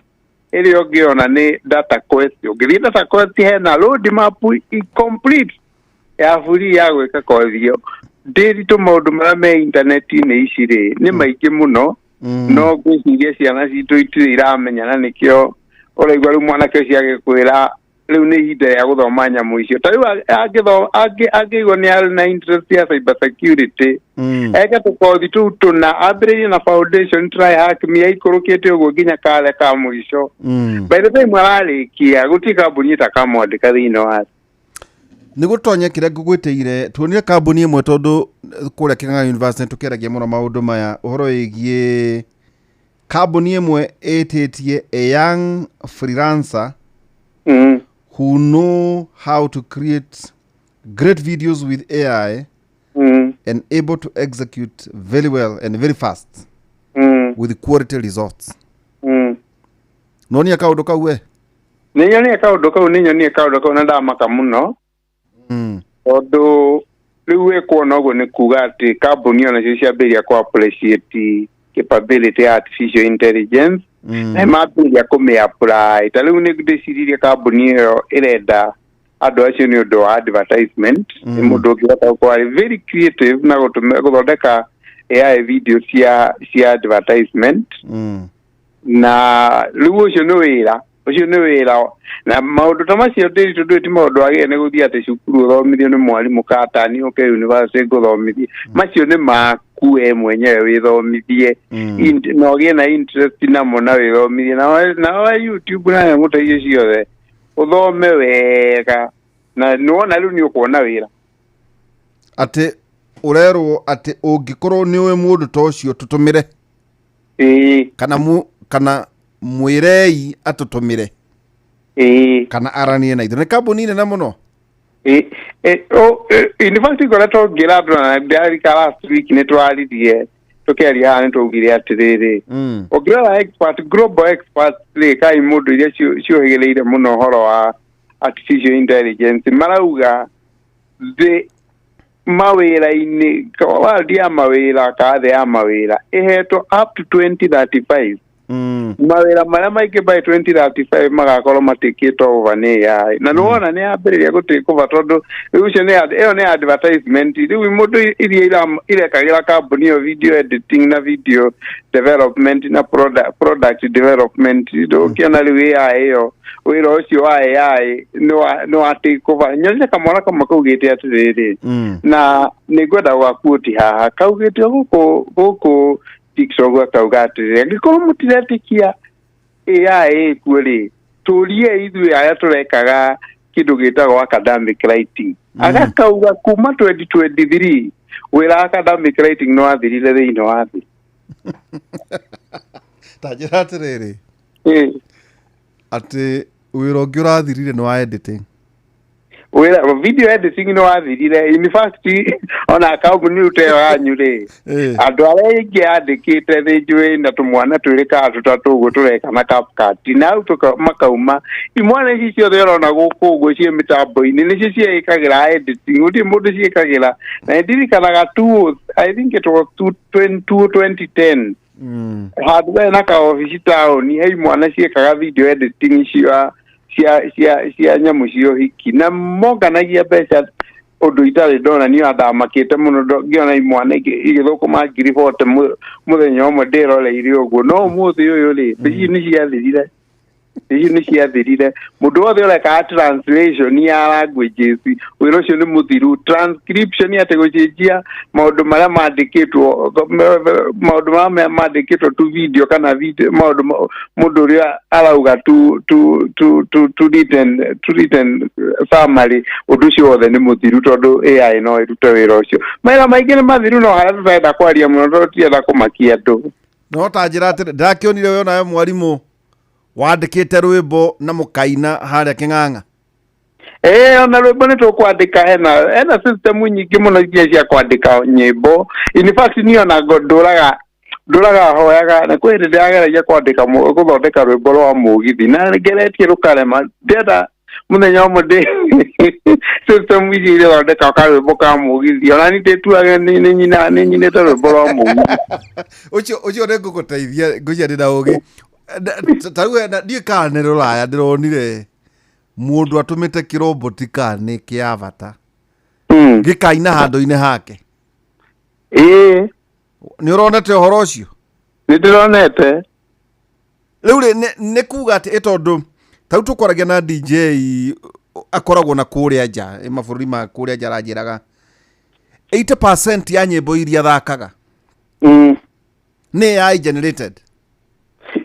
S4: ĩrĩa ũngĩona nĩ data quest. Ũngĩthiĩ data quest hena road map complete ya free ya gwĩka kothi ĩyo. Ndĩritũ maũndũ marĩa me intaneti-inĩ ici rĩ nĩ maingĩ mũno no ngwĩciria ciana citũ itirĩ iramenya na nĩkĩo ũraigua rĩu mwanake ũcio agĩkwĩra rĩu nĩ ihinda rĩa gũthoma nyamũ icio ta rĩu angĩigua nĩ arĩ na interest ya cyber security eke tũkothi tũu tũna ambĩrĩrie na foundation try hack me aikũrũkĩte ũguo nginya kare ka mũico. By the time ararĩkia gũtirĩ kambuni ĩtakamwandĩka thĩinĩ wa
S1: Nä gå tonye kä rä a ngå gwä tä ire tuonire kambuni ĩmwe tondå kå rä a Kĩng'ang'a University nĩ tũkĩaragia mũno maũndũ maya ũhoro wĩgiĩ kambuni ĩmwe ĩtĩtie a young freelancer who know how to create great videos with AI and able to execute very well and very fast with quality results. Nonia kaũndũ kau we?
S4: Nä nyonie kaå kau, nä nyonie kaå kau na ndamaka må no tondå rä u wä kuona å guo nä kuga atä kambuni onacio ciambä ria kå appreciate capability ya artificial intelligence na mambä ria kå mä apply. Ta rä u nä ndä ciririe kambuni ä yo ä renda andå acio nä å ndå wa advertisement. Nä må ndå å ngä hota gũkorwo arĩ very creative na gũthondeka AI video cia advertisement. Na rĩu ũcio nĩ wĩra, ũcio nĩ wĩra na maũndũ ta macio ndĩritũ ndũĩ ti maũndũ wagĩrĩire nĩ gũthiĩ atĩ cukuru ũthomithio nĩ mwarimũ katani ũke university ngũthomithie. Macio nĩ maku we mwenyewe wĩthomithie na ũgĩe na interest namo na wĩthomithie na wa YouTube na nyamũ ta icio ciothe ũthome wega na nĩwona rĩu nĩ ũkuona wĩra.
S1: Atĩ ũrerwo atĩ ũngĩkorwo nĩ ũĩ mũndũ ta ũcio tũtũmĩre.
S4: Ĩĩ.
S1: Kana mwĩrei atũtũmĩre.
S4: Ĩĩ.
S1: Kana aranie na ithuĩ nĩ kambuni nene mũno.
S4: Ĩ, in fact ngoretwo ngĩra andũ na ndĩrarika last week nĩ twaririe tũkĩaria haha nĩ twaugire atĩrĩrĩ, ũngĩrora expert, global expert rĩ, kai mũndũ iria ciũhĩgĩrĩire mũno ũhoro wa artificial intelligence marauga thĩ mawĩra-inĩ, world ya mawĩra ka thĩ ya mawĩra ĩhetwo up to 2035. Mawĩra marĩa maingĩ by 2035 magakorwo matikĩtwo over nĩ AI na nĩwona nĩ yambĩrĩria gũtake over tondũ rĩu ũcio nĩ ĩyo nĩ advertisement. Rĩu mũndũ iria irekagĩra kambuni ĩyo video editing na video development na product development, ũkĩona rĩu AI ĩyo wĩra ũcio wa AI nĩ wa take over. Nyonire kamwana kamwe kaugĩte atĩrĩrĩ, na nĩ ngwenda gwakuoti haha kaugĩte gũkũ TikTok gakauga atĩrĩrĩ, angĩkorwo mũtiretĩkia AI ĩkuo rĩ, tũrie ithuĩ arĩa tũrekaga kĩndũ gĩtagwo academic writing. Agakauga kuma 2023 wĩra wa academic writing nĩ wathirire thĩinĩ wa thĩ.
S1: Ta njĩra atĩrĩrĩ, atĩ wĩra ũngĩ ũrathirire nĩ wa editing?
S4: Wĩra video editing nĩ wathirire. In fact ona kambuni rĩu ta ĩyo yanyu rĩ, andũ arĩa aingĩ andĩkĩte nĩ njũĩ na tũmwana twĩrĩ kana tũtatũ ũguo tũreka na CapCut na hau makauma. Imwana ici ciothe ũrona gũkũ ũguo ciĩ mĩtambo-inĩ nĩcio ciĩkagĩra editing, gũtirĩ mũndũ ciĩkagĩra. Na ndirikanaga two, I think it was two, 2010, handũ hena kaobici taũni he imwana ciĩkaga video editing cia nyamũ cia ũhiki na monganagia mbeca ũndũ itarĩ ndona. Niĩ ndamakĩte mũno ngĩona imwana igĩthũkũma 40,000 mũthenya ũmwe ndĩroreire ũguo. No ũmũthĩ ũyũ rĩ, ici nĩ ciathirire, ici nĩ ciathirire. Mũndũ wothe ũrekaga translation ya languages, wĩra ũcio nĩ mũthiru. Transcription, atĩ gũcenjia maũndũ marĩa mandĩkĩtwo, maũndũ marĩa mandĩkĩtwo tu video kana video, maũndũ mũndũ ũrĩa arauga tu written summary, ũndũ ũcio wothe nĩ mũthiru tondũ AI no ĩrute wĩra ũcio. Mawĩra maingĩ nĩ mathiru, no harĩa tũtarenda kwaria mũno tondũ tirenda kũmakia andũ.
S1: No ta njĩra atĩrĩ, ndĩrakĩonire we onawe mwarimũ wandĩkĩte rwĩmbo na mũkaina harĩa Kĩng'ang'a.
S4: Ĩĩ, ona rwĩmbo nĩ tũkwandĩka. Hena system nyingĩ mũno iria cia kwandĩka nyĩmbo. In fact niĩ ona ndũraga hoyaga na kwĩ hĩndĩ ndĩrageragia kwandĩka gũthondeka rwĩmbo rwa mũgithi na ngeretie rũkarema. Ndĩrenda mũthenya ũmwe ndĩ system ici irathondeka karwĩmbo ka mũgithi ona ni ndĩtuage nĩ nyinĩte rwĩmbo rwa mũgithi.
S1: Ũcio nĩ ngũgũteithia, ngũcia ndĩ na ũgĩ. Ta rĩu ndiũĩ kana nĩ rũraya ndĩronire mũndũ atũmĩte kĩroboti kana nĩ kĩa bata gĩkaina handũ-inĩ hake. Nĩ ũronete ũhoro ũcio?
S4: Nĩ ndĩronete.
S1: Rĩu rĩ, nĩ kuga atĩ ĩ tondũ ta rĩu tũkwaragia na DJ akoragwo na kũrĩa nja, ĩ mabũrũri ma kũrĩa nja, aranjĩraga 80% ya nyĩmbo iria athakaga nĩ AI generated.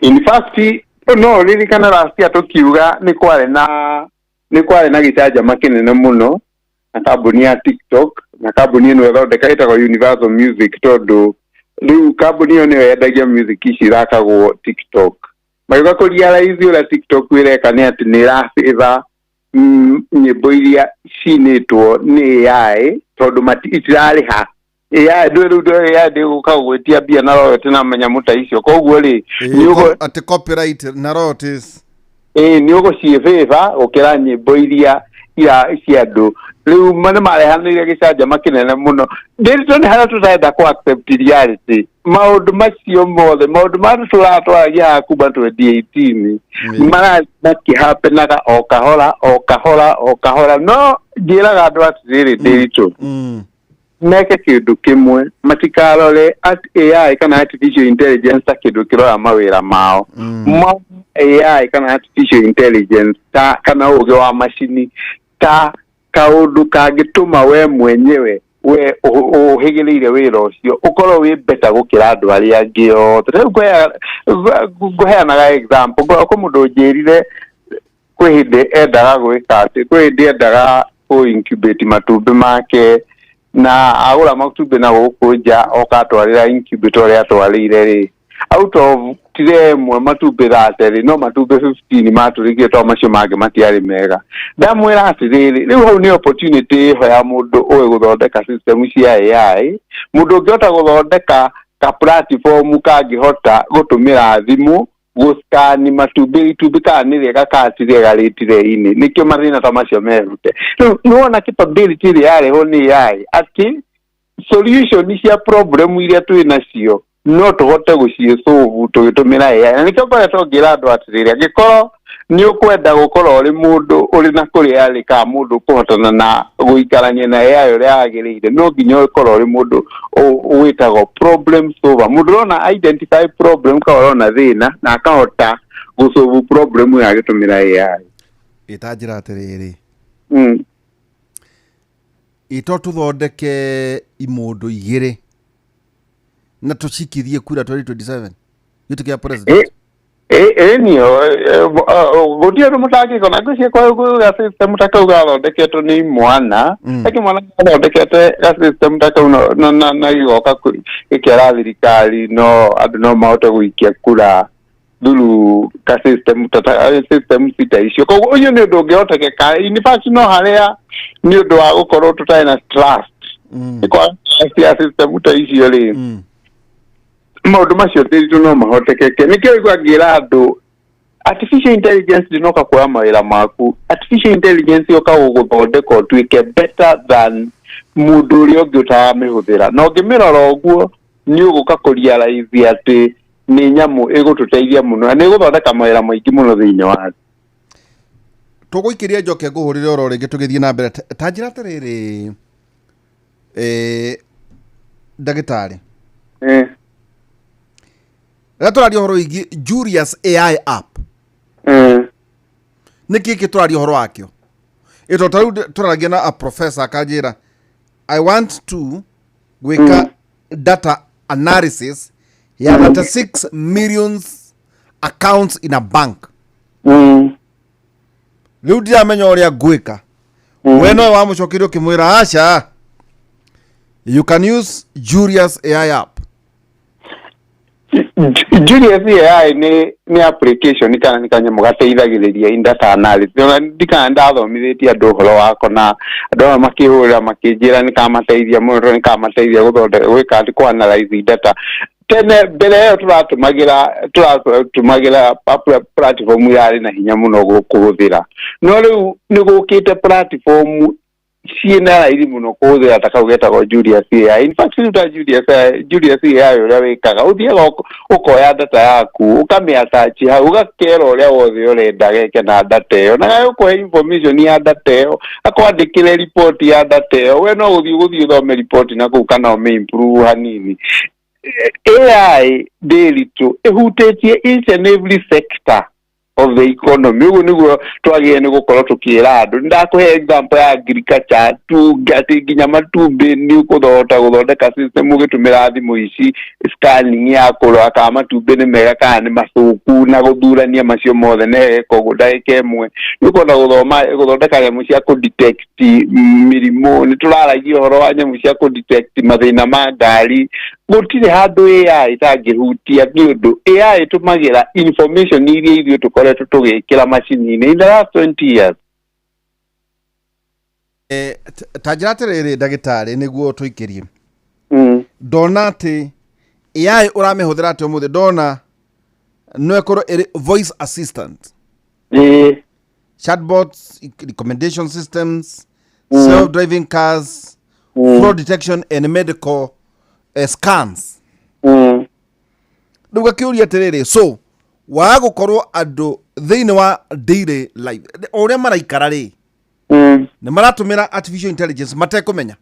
S4: In fact no ririkana last year tũkiuga nĩ kwarĩ na gĩcanjama kĩnene mũno. Na kambuni ya TikTok na kambuni ĩno ĩthondeka ĩtagwo Universal Music, tondũ rĩu kambuni ĩyo nĩyo yendagia music ici ithakagwo TikTok. Magĩũka kũrealize ũrĩa TikTok ĩreka nĩ atĩ nĩ ĩrabĩtha nyĩmbo iria cinĩtwo nĩ AI, tondũ itirarĩha AI. Ndũĩ rĩu, ndũĩ AI ndĩgũka gũgwĩtia mbia na royalty na manyamũ ta icio. Koguo rĩ, nĩ
S1: Atĩ copyright na royalties.
S4: Ĩĩ, nĩ ũgũciĩbĩba gũkĩra nyĩmbo iria ira cia andũ. Rĩu nĩ marehanĩire gĩcanjama kĩnene mũno. Ndĩritũ nĩ harĩa tũtarenda kũ accept reality. Maũndũ macio mothe, maũndũ marĩa tũratwaragia haha kuma 2018, makĩhapenaga o kahora o kahora o kahora. No njĩraga andũ atĩrĩrĩ, Ndĩritũ, meke kĩndũ kĩmwe, matikarore at AI kana artificial intelligence ta kĩndũ kĩroya mawĩra mao. AI kana artificial intelligence ta kana ũgĩ wa macini ta kaũndũ kangĩtũma we mwenyewe we ũhĩgĩrĩire wĩra ũcio ũkorwo wĩ better gũkĩra andũ arĩa angĩ othe. Rĩu ngũheanaga example kwĩ mũndũ ũnjĩrire kwĩ hĩndĩ endaga gwĩka atĩ kwĩ hĩndĩ endaga kũ incubate matumbĩ make, na agũra matumbĩ na gũkũ nja, oka atwarĩra incubator ũrĩa atwarĩire rĩ, out of tire ĩmwe matumbĩ 30 rĩ, no matumbĩ 15 matũrĩkire, tondũ macio mangĩ matiarĩ mega. Ndamwĩra atĩrĩrĩ, rĩu hau nĩ opportunity ĩho ya mũndũ ũĩ gũthondeka system cia AI, mũndũ ũngĩhota gũthondeka ka platform kangĩhota gũtũmĩra thimũ gũscan matumbĩ, itumbĩ kana nĩ rĩega kana ti rĩega rĩ tray-inĩ. Nĩkĩo mathĩna ta macio merute. Rĩu nĩwona capability ĩrĩa yarehwo nĩ AI, atĩ solution cia problem iria twĩ nacio no tũhote gũciĩsolve tũgĩtũmĩra AI. Na nĩkĩo ngoretwo ngĩra andũ atĩrĩrĩ, angĩkorwo nĩ ũkwenda gũkorwo ũrĩ mũndũ ũrĩ na kũrĩa arĩ, kana mũndũ ũkũhotana na gũikarania na AI ũrĩa yagĩrĩire, no nginya ũkorwo ũrĩ mũndũ wĩtagwo problem solver, mũndũ ũrona identify problem kana ũrona thĩna na akahota gũsolve problem ĩyo agĩtũmĩra AI.
S1: Ĩta njĩra atĩrĩrĩ, ĩto tũthondeke imũndũ igĩrĩ na tũcikithie kura 2027 gĩtĩ kĩa president?
S4: Ĩ niyo gũtirĩ ũndũ mũtangĩka. Na ngwĩciria kwa ga system ta kau gathondeketwo nĩ imwana, kĩmwana gathondekete ga system ta kau na gĩgoka gĩkera thirikari no andũ no mahote gũikia kura through ka system ta system cita icio. Koguo ũcio nĩ ũndũ ũngĩhotekeka. In fact, no harĩa nĩ ũndũ wa gũkorwo tũtarĩ na trust, nĩ kwaga trust ya system ta icio rĩ, maũndũ macio tĩritũ no mahotekeke. Nĩkĩo igua ngĩra andũ, artificial intelligence ndĩnoka kuoya mawĩra maku. Artificial intelligence yoka gũgũthondeka ũtuĩke better than mũndũ ũrĩa ũngĩ ũtaramĩhũthĩra. Na ũngĩmĩrora ũguo, nĩ ũgũka kũrealize atĩ nĩ nyamũ ĩgũtũteithia mũno na nĩ ĩgũthondeka mawĩra maingĩ mũno thĩinĩ wa thĩ.
S1: Tũgũikĩria njoke ngũhũrĩre oro rĩngĩ tũgĩthiĩ na mbere. Ta njĩra atĩrĩrĩ, ndagĩtarĩ, rĩrĩa tũraria ũhoro wĩgiĩ Julius AI app, nĩ kĩ kĩ tũraria ũhoro wakĩo? Ĩto ta rĩu tũraragia na a professor, akanjĩra, "I want to gwĩka data analysis ya 36 millions accounts in a bank. Rĩu ndiramenya ũrĩa ngwĩka." We nowe wamũcokeria ũkĩmwĩra, aca, you can use Julius AI app.
S4: Julius AI nĩ application kana nĩ kanyamũ gateithagĩrĩria in data analysis. Ona ndikana ndathomithĩtie andũ ũhoro wako, na andũ aya makĩhũrĩra makĩnjĩra nĩ kamateithia mũno, tondũ nĩ kamateithia gũthondeka, gwĩka atĩ kũ analyze data. Tene mbere ĩyo tũratũmagĩra platform yarĩ na hinya mũno kũhũthĩra, no rĩu nĩ gũkĩte platform ciĩna raithi mũno kũhũthĩra ta kau getagwo Julius AI. In fact, rĩu ta Julius AI, ũrĩa wĩkaga, ũthiaga ũkoya data yaku, ũkamĩattach hau, ũgakera ũrĩa wothe ũrenda geke na data ĩyo, na gagũkũhe information ya data ĩyo, akwandĩkĩre report ya data ĩyo. We no gũthiĩ ũthome report na kũu kana ũmĩ improve hanini. AI ndĩritũ ĩhutĩtie each and every sector. Of the economy. Ũguo nĩguo twagĩrĩire nĩ gũkorwo tũkĩra andũ. Nĩ ndakũhe example ya agriculture tu, atĩ nginya matumbĩ nĩ ũkũhota gũthondeka system ũgĩtũmĩra thimũ ici, scanning ya kũrora kana matumbĩ nĩ mega kana nĩ mathũku, na gũthurania macio mothe nĩ koguo ndagĩka ĩmwe nĩ ũkũhota gũthoma gũthondeka nyamũ cia kũdetect mĩrimũ. Nĩ tũraragia ũhoro wa nyamũ cia kũdetect mathĩna ma ngari. Gũtirĩ handũ AI ĩtangĩhutia, nĩ ũndũ AI ĩtũmagĩra information iria ithuĩ tũkoretwo tũgĩkĩra macini-inĩ in the last 20 years.
S1: Ta njĩra atĩrĩrĩ, ndagĩtarĩ, nĩguo tũikĩrie. Ndona atĩ AI ũramĩhũthĩra atĩ ũmũthĩ ndona no ĩkorwo ĩrĩ voice assistant, chatbots, recommendation systems, self-driving cars, fraud detection and medical scans. Rĩu gakĩũria atĩrĩrĩ, so waga gũkorwo andũ thĩinĩ wa daily life, o ũrĩa maraikara rĩ, nĩ maratũmĩra artificial intelligence matekũmenya?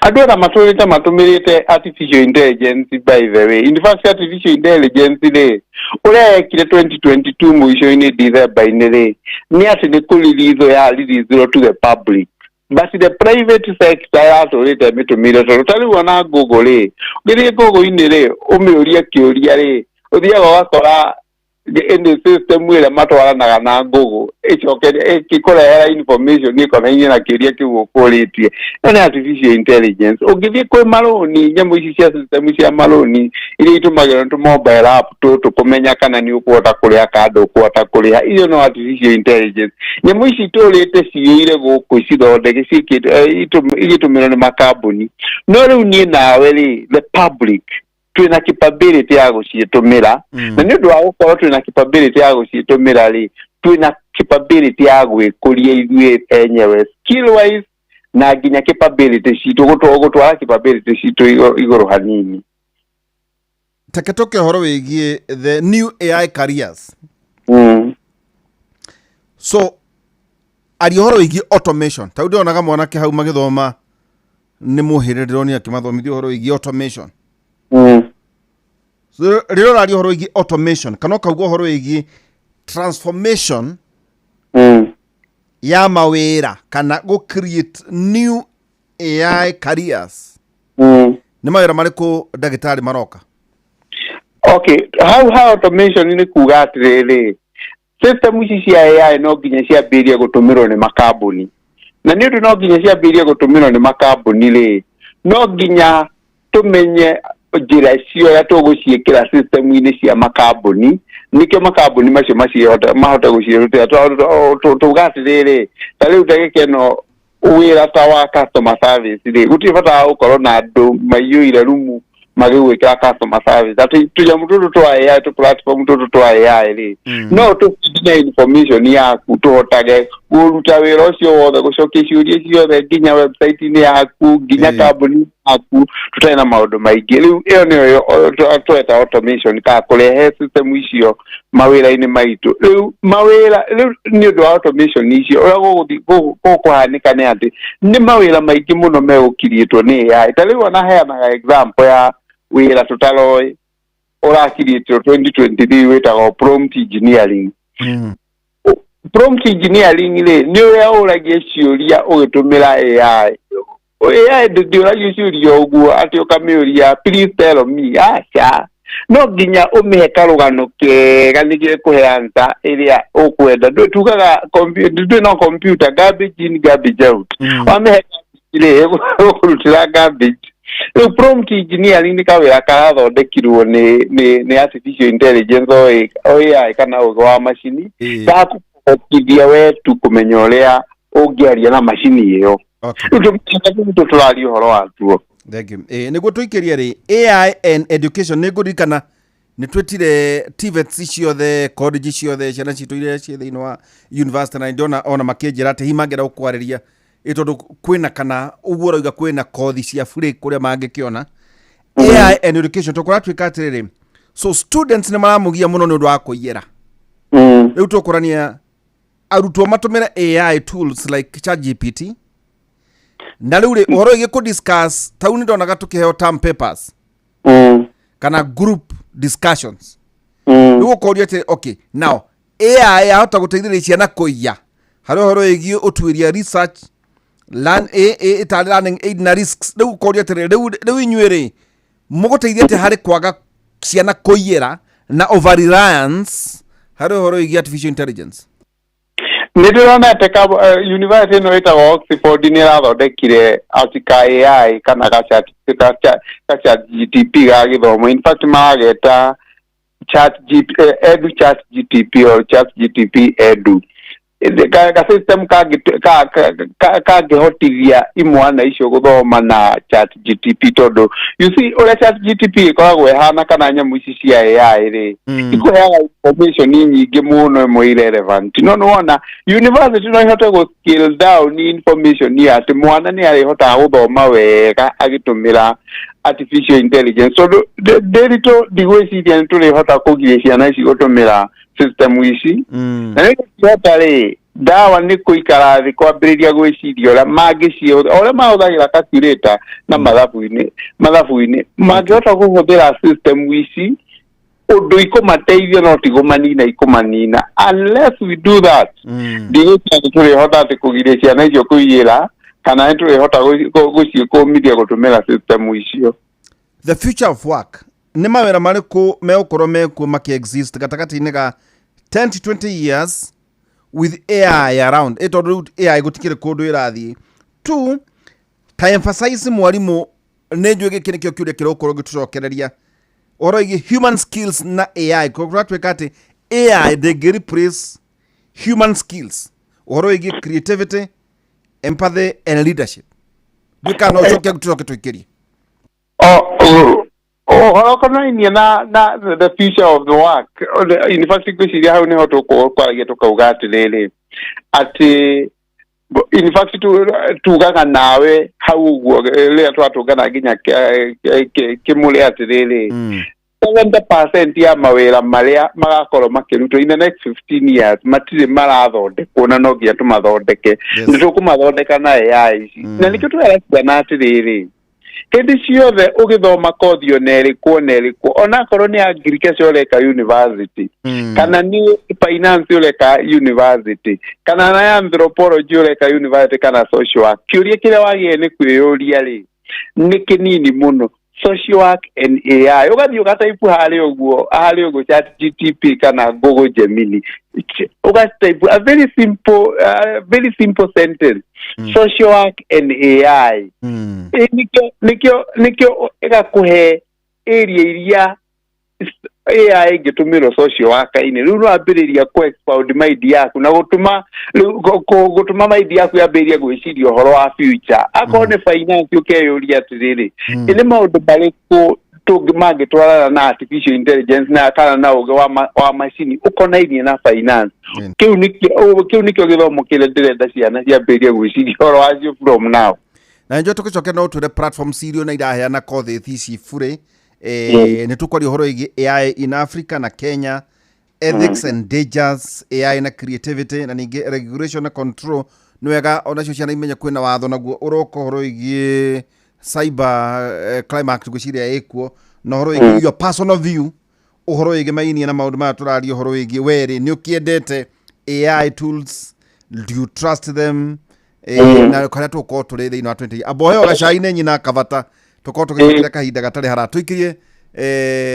S4: Andũ ona matũrĩte matũmĩrĩte artificial intelligence. By the way, in fact, artificial intelligence rĩ, ũrĩa yekire 2022 mũico-inĩ, December-inĩ rĩ, nĩ atĩ nĩ kũrelease ya release to the public, but the private sector yatũrĩte mĩtũmĩre, tondũ ta rĩu ona Google rĩ, ũngĩthiĩ Google-inĩ rĩ, ũmĩũrie kĩũria rĩ, ũthiaga ũgakora nĩ system ĩrĩa matwaranaga na Google ĩcoke ĩkũrehera information ĩkonainie na kĩũria kĩu ũkũrĩtie. Ĩyo nĩ artificial intelligence. Ũngĩthiĩ kwĩ marũni, nyamũ ici cia system cia marũni iria itũmagĩrwo nĩ tũ mobile app tũtũ kũmenya kana nĩ ũkũhota kũrĩha kana ndũkũhota kũrĩha, icio no artificial intelligence. Nyamũ ici itũrĩte ciyũire gũkũ cithondeke ciĩkĩte igĩtũmĩrwo nĩ makambuni, no rĩu niĩ nawe rĩ, the public, twĩna capability ya gũciĩtũmĩra. Na nĩ ũndũ wa gũkorwo twĩna capability ya gũciĩtũmĩra rĩ, twĩna capability ya gwĩkũria ithuĩ enyewe skill wise, na nginya capability citũ gũtwara capability citũ igũrũ hanini.
S1: Take tũke ũhoro wĩgiĩ the new AI careers. So aria ũhoro wĩgiĩ automation. Ta rĩu ndĩronaga mwanake hau magĩthoma nĩ mũhĩrĩ, ndĩronire akĩmathomithia ũhoro wĩgiĩ automation. So rĩrĩa ũraria ũhoro wĩgiĩ automation kana ũkauga ũhoro wĩgiĩ transformation ya mawĩra kana gũ create new AI careers, nĩ mawĩra marĩkũ, ndagĩtarĩ, maroka?
S4: Okay, hau ha automation nĩ kuga atĩrĩrĩ, system ici cia AI no nginya ciambĩrĩrie gũtũmĩrwo nĩ makambuni, na nĩ ũndũ no nginya ciambĩrĩrie gũtũmĩrwo nĩ makambuni rĩ, no nginya tũmenye njĩra cio ũrĩa tũgũciĩkĩra system-inĩ cia makambuni, nĩkĩo makambuni macio macihote mahote gũciĩrutĩra. Tuga atĩrĩrĩ, ta rĩu ndagĩka ĩno wĩra ta wa customer service rĩ, gũtirĩ bata wa gũkorwo na andũ maiyũire rumu magĩgwĩkĩra customer service, atĩ tũnyamũ tũtũ twa AI, tũ platform tũtũ twa AI rĩ, no tũkinye information yaku, tũhotage kũruta wĩra ũcio wothe, gũcokia ciũria ciothe nginya website-inĩ yaku, nginya kambuni yaku, tũtarĩ na maũndũ maingĩ. Rĩu ĩyo nĩyo tweta automation, kana kũrehe system icio mawĩra-inĩ maitũ. Rĩu mawĩra rĩu nĩ ũndũ wa automation icio, ũrĩa gũgũthiĩ gũkũhanĩka nĩ atĩ nĩ mawĩra maingĩ mũno megũkiriĩtwo nĩ AI. Ta rĩu ona heanaga example ya wĩra tũtaroĩ ũrakiriĩtwo 2023 wĩtagwo prompt engineering. Prompt engineering rĩ, nĩ ũrĩa ũragia ciũria ũgĩtũmĩra AI. AI ndĩũragio ciũria ũguo atĩ ũkamĩũria, "Please tell me." Aca, no nginya ũmĩhe karũgano kega nĩguo ĩkũhe answer ĩrĩa ũkwenda. Ndũ tugaga ndũĩ no computer, garbage in, garbage out. Wamĩhe garbage rĩ, ĩgũkũrutĩra garbage. Rĩu prompt engineering nĩ kawĩra karathondekirwo nĩ artificial intelligence o AI kana ũgĩ wa macini, gakũhotithia we tu kũmenya ũrĩa ũngĩaria na macini ĩyo. Rĩu tũtũ tũraria ũhoro watuo.
S1: Thank you. Nĩguo tũikĩrie rĩ, AI and education, nĩ ngũririkana nĩ twĩtire TVETs ciothe, college ciothe, ciana citũ iria ciĩ thĩinĩ wa university, na ndĩrona ona makĩnjĩra atĩ hihi mangĩenda gũkwarĩria ĩ tondũ kwĩna kana ũguo ũrauga kwĩna kothi cia free kũrĩa mangĩkĩona AI and education. Tũkũratuĩka atĩrĩrĩ, so students nĩ maramũgia mũno nĩ ũndũ wa kũiyĩra. Rĩu tũkũrania arutwo matũmĩre AI tools like ChatGPT, na rĩu rĩ, ũhoro wĩgiĩ kũ discuss tau nĩ ndonaga tũkĩheo term papers kana group discussions. Rĩu ũkoria atĩ okay, now AI yahota gũteithĩrĩria ciana kũiya harĩ ũhoro wĩgiĩ ũtuĩria research learn ĩtarĩ learning aid na risks. Rĩu ũkoria atĩrĩrĩ, rĩu inyuĩ rĩ mũgũteithia atĩa harĩ kwaga ciana kũiyĩra na over reliance harĩ ũhoro wĩgiĩ artificial intelligence?
S4: Nä ndä rona atä university ä no ä tagwo Oxford nä ĩrathondekire ati ka AI kana ka chat GTP ga gĩthomo. In fact marageta chat G, edu chat GTP or chat GTP edu ka system kangĩhotithia imwana icio gũthoma na chat GTP, tondũ you see ũrĩa chat GTP ĩkoragwo ĩhana kana nyamũ ici cia AI rĩ, ikũheaga information nyingĩ mũno ĩmwe irrelevant. No nĩwona university no ihote gũ scale down information ya atĩ mwana nĩ arĩhotaga gũthoma wega agĩtũmĩra artificial intelligence, tondũ ndĩritũ ndigwĩciria nĩ tũrĩhota kũgiria ciana ici gũtũmĩra system ici. Na nĩ tũngĩhota rĩ, ndawa nĩ kũikara thĩ kwambĩrĩria gwĩciria ũrĩa mangĩciĩhũthĩra, ũrĩa mahũthagĩra calculator na mathabu-inĩ mangĩhota kũhũthĩra system ici ũndũ ikũmateithia, no ti kũmanina ikũmanina. Unless we do that, ndigwĩciria nĩ tũrĩhota atĩ kũgiria ciana icio kũiyĩra kana nĩ tũrĩhota gũciĩkũmithia gũtũmĩra system icio.
S1: The future of work, nĩ mawĩra marĩkũ megũkorwo mekuo makĩ-exist gatagatĩ-inĩ ga 10 to 20 years with AI around? Ĩ tondũ rĩu AI gũtikĩrĩ kũndũ ĩrathiĩ two ta emphasize mwarimũ, nĩ njũĩ gĩkĩ nĩkĩo kĩũria kĩrũkorwo gĩtũcokereria ũhoro wĩgiĩ human skills na AI. Kũratuĩka atĩ AI ndĩngĩ replace human skills, ũhoro wĩgiĩ creativity, empathy and leadership. Ndiũĩ kana no ũcoke tũcoke tũikĩrie.
S4: Ũhoro ũkonainie na the future of the work, in fact ngwĩciria hau nĩho tũkwaragia tũkauga atĩrĩrĩ, atĩ in fact tugaga nawe hau ũguo rĩrĩa twatũngana nginya kĩmũrĩ atĩrĩrĩ, 70% ya mawĩra marĩa magakorwo makĩrutwo in the next 15 years matirĩ marathondekwo na no nginya tũmathondeke. Nĩ tũkũmathondeka na AI ici. Na nĩkĩo twĩra ciana atĩrĩrĩ, hĩndĩ ciothe ũgĩthoma kothi ona ĩrĩkũ ona ĩrĩkũ, onakorwo nĩ agriculture ũreka university, kana nĩ finance ũreka university, kana na anthropology ũreka university, kana social work, kĩũria kĩrĩa wagĩrĩire nĩ kwĩyũria rĩ nĩ kĩnini mũno: social work and AI. Ũgathiĩ ũgataipu harĩa ũguo chat GTP kana Google Gemini, ũgataipu a very simple sentence, social work and AI. Nĩkĩo ĩgakũhe area iria AI ĩngĩtũmĩrwo social worker-inĩ. Rĩu no ambĩrĩria kũ expound mind yaku na gũtũma rĩu gũtũma mind yaku yambĩrĩrie gwĩciria ũhoro wa future. Akorwo nĩ finance, ũkeyũria atĩrĩrĩ, ĩ nĩ maũndũ marĩkũ mangĩtwarana na artificial intelligence na kana na ũgĩ wa macini ũkonainie na finance? Kĩu nĩkĩo gĩthomo kĩrĩa ndĩrenda ciana ciambĩrĩrie gwĩciria ũhoro wacio from now.
S1: Na nĩnjũĩ tũgĩcoke no twĩre platform iria na iraheana kothi ici burĩ. Nĩ tũkwaria ũhoro wĩgiĩ AI in Africa na Kenya, ethics and dangers, AI na creativity, na ningĩ regulation na control. Nĩ wega onacio ciana imenye kwĩna watho naguo ũroka ũhoro wĩgiĩ cyber crime act, ngwĩciria ĩkuo, na ũhoro wĩgiĩ your personal view ũhoro wĩgiĩ mainia na maũndũ maya tũraria, ũhoro wĩgiĩ werĩ nĩ ũkĩendete AI tools, do you trust them? Na karĩa tũgũkorwo tũrĩ thĩinĩ wa 20 amba ũheo gacai nĩ nyina kabata tũkorwo tũgĩcokera kahinda gatarĩ hara tũikĩrie.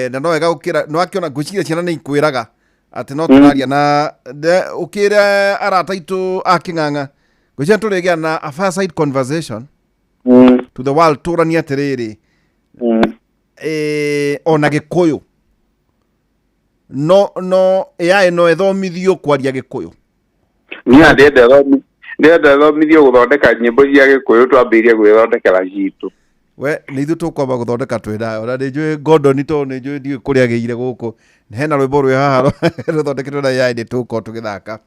S1: Na no wega gũkĩra nĩ wakĩona, ngwĩciria ciana nĩ ikwĩraga atĩ no tũraria na ũkĩre arata aitũ a kĩng'ang'a, ngwĩciria tũrĩgĩa na a fireside conversation to the world, tũranie atĩrĩrĩ, ona gĩkũyũ no AI no ĩthomithio kwaria gĩkũyũ.
S4: Niĩ ndĩrenda thomithio gũthondeka nyĩmbo cia gĩkũyũ, twambĩrĩrie gwĩthondekera citũ.
S1: We nĩ ithuĩ tũkwamba gũthondeka twĩ nayo, na nĩ njũĩ Gordon, tondũ nĩ njũĩ ndiũĩ kũrĩa agĩire gũkũ hena rwĩmbo rwĩ haha rũthondeketwo na AI, nĩ tũgũkorwo tũgĩthaka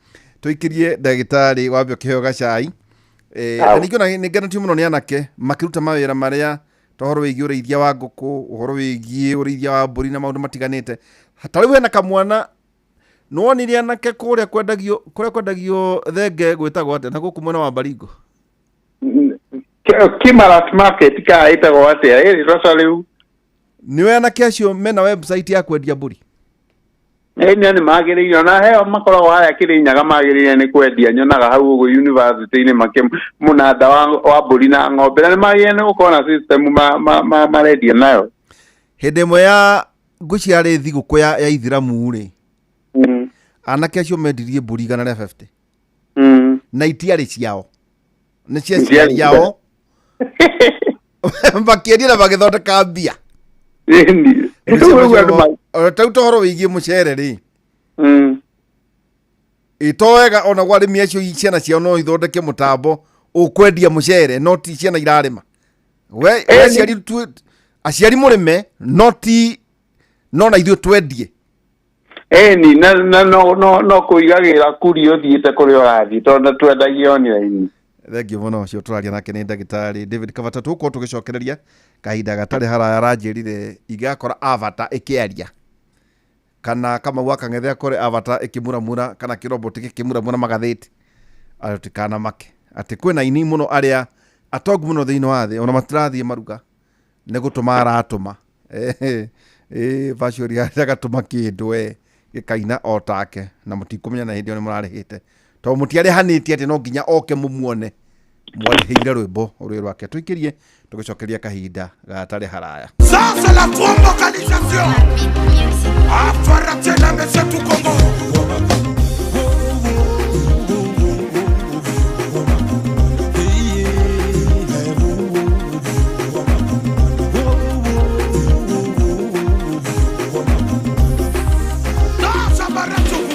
S1: tũikĩrie ndagĩtarĩ wambe ũkĩheo gacai. Na ningĩ ona nĩ ngenetio mũno nĩ anake makĩruta mawĩra marĩa ta ũhoro wĩgiĩ ũrĩithia wa ngũkũ, ũhoro wĩgiĩ ũrĩithia wa mbũri na maũndũ matiganĩte. Ta rĩu hena kamwana nĩwonire anake kũrĩa kwendagio thenge, gwĩtagwo atĩa na gũkũ mwena wa Baringo?
S4: Kimarat Market ka ĩtagwo atĩa ĩrĩ roca rĩu?
S1: Nĩwe anake acio mena website ya kwendia mbũri.
S4: Ĩni nĩ magĩrĩire ona heo makoragwo harĩa Kĩrĩnyaga magĩrĩire nĩ kwendia nyonaga hau ũguo university-inĩ makĩ mũnanda wa mbũri na ng'ombe na nĩ magĩrĩire nĩ gũkorwo na system marendia nayo.
S1: Hĩndĩ ĩmwe ya ngwĩciria yarĩ thigũkũ ya ithiramu rĩ, anake acio mendirie mbũri 150 na itiarĩ ciao, nĩ cia
S4: Itiarĩ
S1: aciari ao makĩendia na magĩthondeka mbia.
S4: Ĩni. Rĩu andũ
S1: Tau tohoro wĩgiĩ mũcere rĩ, ĩ to wega ona gwa arĩmi acio ciana ciao no ithondeke mũtambo ũkwendia mũcere no ti ciana irarĩma. We we aciari aciari mũrĩme no ti no na ithuĩ twendie.
S4: Ĩni na no kũigagĩra kuri ũthiĩte kũrĩa ũrathiĩ tondũ twendagia online.
S1: Thengio mũno. Ũcio tũraria nake nĩ ndagĩtarĩ David Kabata. Tũgũkorwo tũgĩcokereria kahinda gatarĩ haraya. Aranjĩrire ingĩgakora avata ĩkĩaria kana Kamau wa Kang'ethe akore avata ĩkĩmuramura kana kĩroboti gĩkĩmuramura magathĩti, atĩ tũtikanamake atĩ kwĩna aini mũno arĩa atongu mũno thĩinĩ wa thĩ ona matirathiĩ maruga nĩ gũtũma aratũma virtually agatũma kĩndũ we gĩkaina o take na mũtikũmenya na hĩndĩ ĩyo nĩ mũrarĩhĩte tondũ mũtiarĩhanĩtie atĩ no nginya oke mũmuone, mwarĩhĩire rwĩmbo rwĩ rwake. Tũikĩrie tũgĩcokeria kahinda gatarĩ haraya.
S5: Ça, c'est la convocalisation. Afaratiena, monsieur tout Congo. Ça, ça m'arrête tout.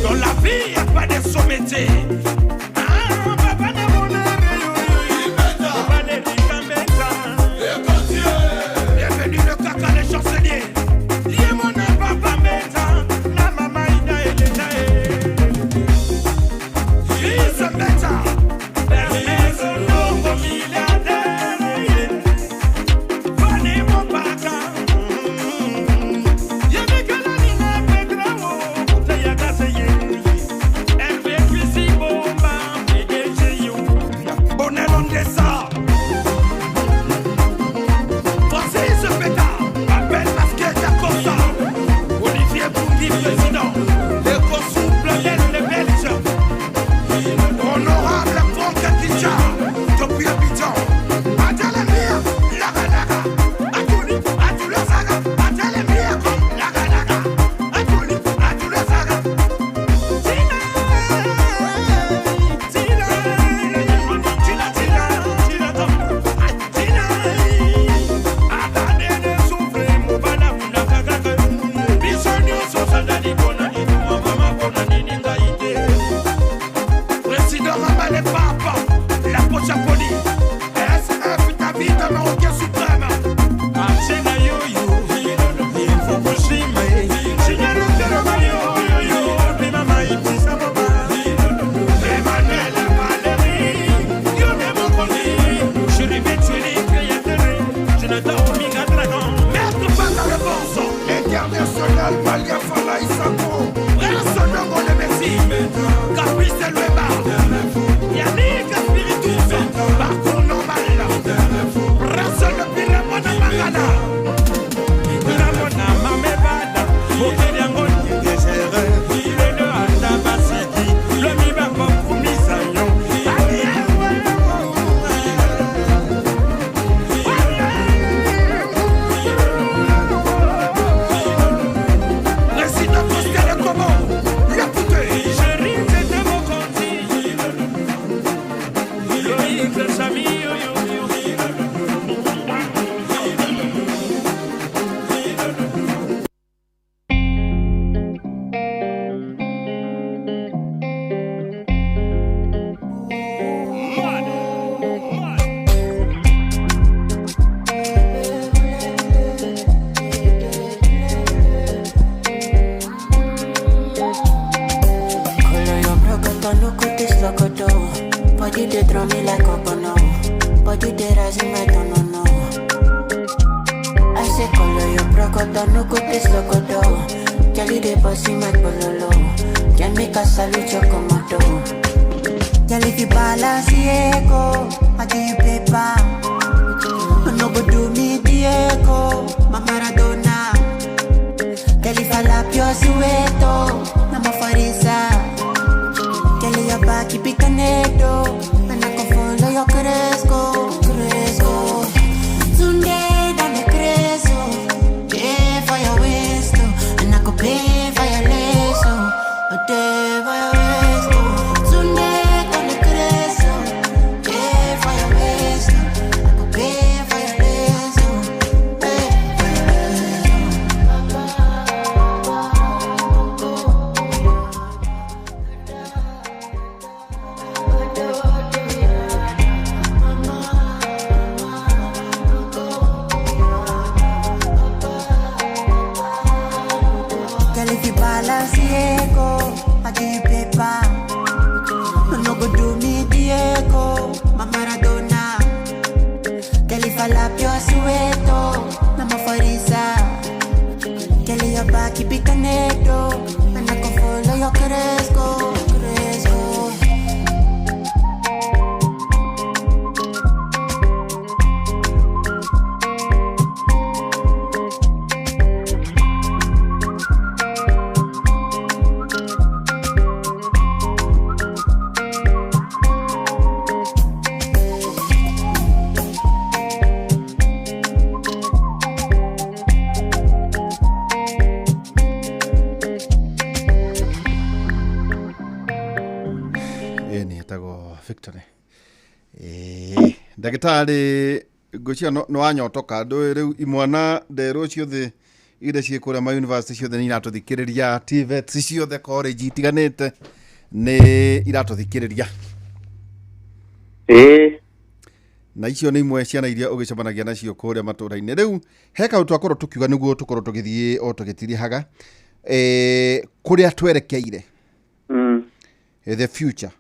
S5: Dans la vie, y a pas de sommeté. Ah, papa n'a Bienvenue le caca des chanceliers. Yemona papa meta, na mama ida elena e. Fils meta, Hermès Ndongo milliardaire. Fane Mopaka. Yemekela nina Petra wo, Kuteya Kaseye. Hervé Kwisi Bomba, PDG yo. Bonel Ondessa. Francis Pétard, Abel Masquet Dacosta, Olivier Boungui, président, le Kossou Planète, les Belges, Honorable Franck Kisha, depuis Abidjan, Adjalemia, Laganaga, Atouli, Atoulazaga, Adjalemia, Laganaga, Atouli, Atoulazaga. Tina, Tina, Tina, Tina, Tina, Tina, Atandele souffle, mobala muna kakaka. Biso nyonso sandali kona nini, mama kona nini ngai te. Président Mama le Pape, la poche à poli. SF David, Marocain suprême. Achena yoyo, Fukushima, Shigeru Teroma yoyo, Mama Ibisa Mama. Emmanuel Valérie, Yone Mokoni, Chéri Betcheli, créateur, Jonathan Omega Dragon, Maître Fata le Bonso, International Malia Fala Isako, Prince Ndongo le Messi, Caprice Lueba, Yannick
S6: Body they draw me like a bono. Body they rise in my no no. I say color your brocodo, no good this locodo. Jelly they bossy my bololo. Can make a salute your komodo. Girl, if you balance Diego, I give you paper. No go do me Diego, my Maradona. Girl, if I lap your sueto, I'm a farisa. Girl, your back keep it connected, and I can follow your cresco, cresco. Tunde dame creso, pay for your waist, oh, and I could pay for your lace, oh, pay for your waist, oh. Tunde dame creso, pay for your waist, oh, I could pay for your lace, oh, pay for your waist, oh. Girl, if you balance Diego, I give you paper. No go do me Diego, my Maradona. Girl, if I lap your sueto, I'm a farisa. Girl, your back keep it connected, and I can follow your cresco, cresco.
S1: Ä nä etagwo Victory. Ĩĩ, ndagĩtarĩ ngwĩciria nĩ wanyotoka ndũĩ rĩu imwana nderũ ciothe iria ciĩ kũrĩa ma university ciothe nĩ iratũthikĩrĩria TVETs ciothe college itiganĩte nĩ iratũthikĩrĩria.
S4: Ĩĩ.
S1: Na icio nĩ imwe ciana iria ũgĩcemanagia nacio kũrĩa matũra-inĩ. Rĩu he kaũndũ twakorwo tũkiuga nĩguo tũkorwo tũgĩthiĩ o tũgĩtirihaga kũrĩa twerekeire, the future,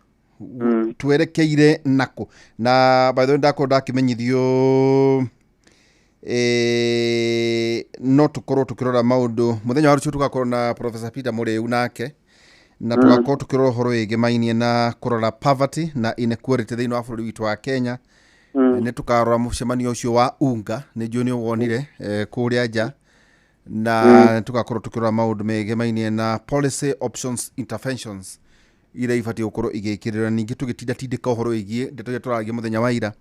S1: twerekeire nako. Na by the way, ndakorwo ndakimenyithio no tũkorwo tũkĩrora maũndũ mũthenya wa rũciũ. Tũgakorwo na Professor Peter Mũrĩu nake na tũgakorwo tũkĩrora ũhoro wĩgĩmainie na kũrora poverty na inequality thĩinĩ wa bũrũri witũ wa Kenya. Nĩ tũkarora mũcemanio ũcio wa UNGA, nĩ njũĩ nĩ wonire kũrĩa nja, na tũgakorwo tũkĩrora maũndũ megemainie na policy options, interventions iria ibatiĩ gũkorwo igĩkĩrĩrwo. Ningĩ tũgĩtindatindĩka ũhoro wĩgiĩ ndeto iria tũraragia mũthenya wa ira,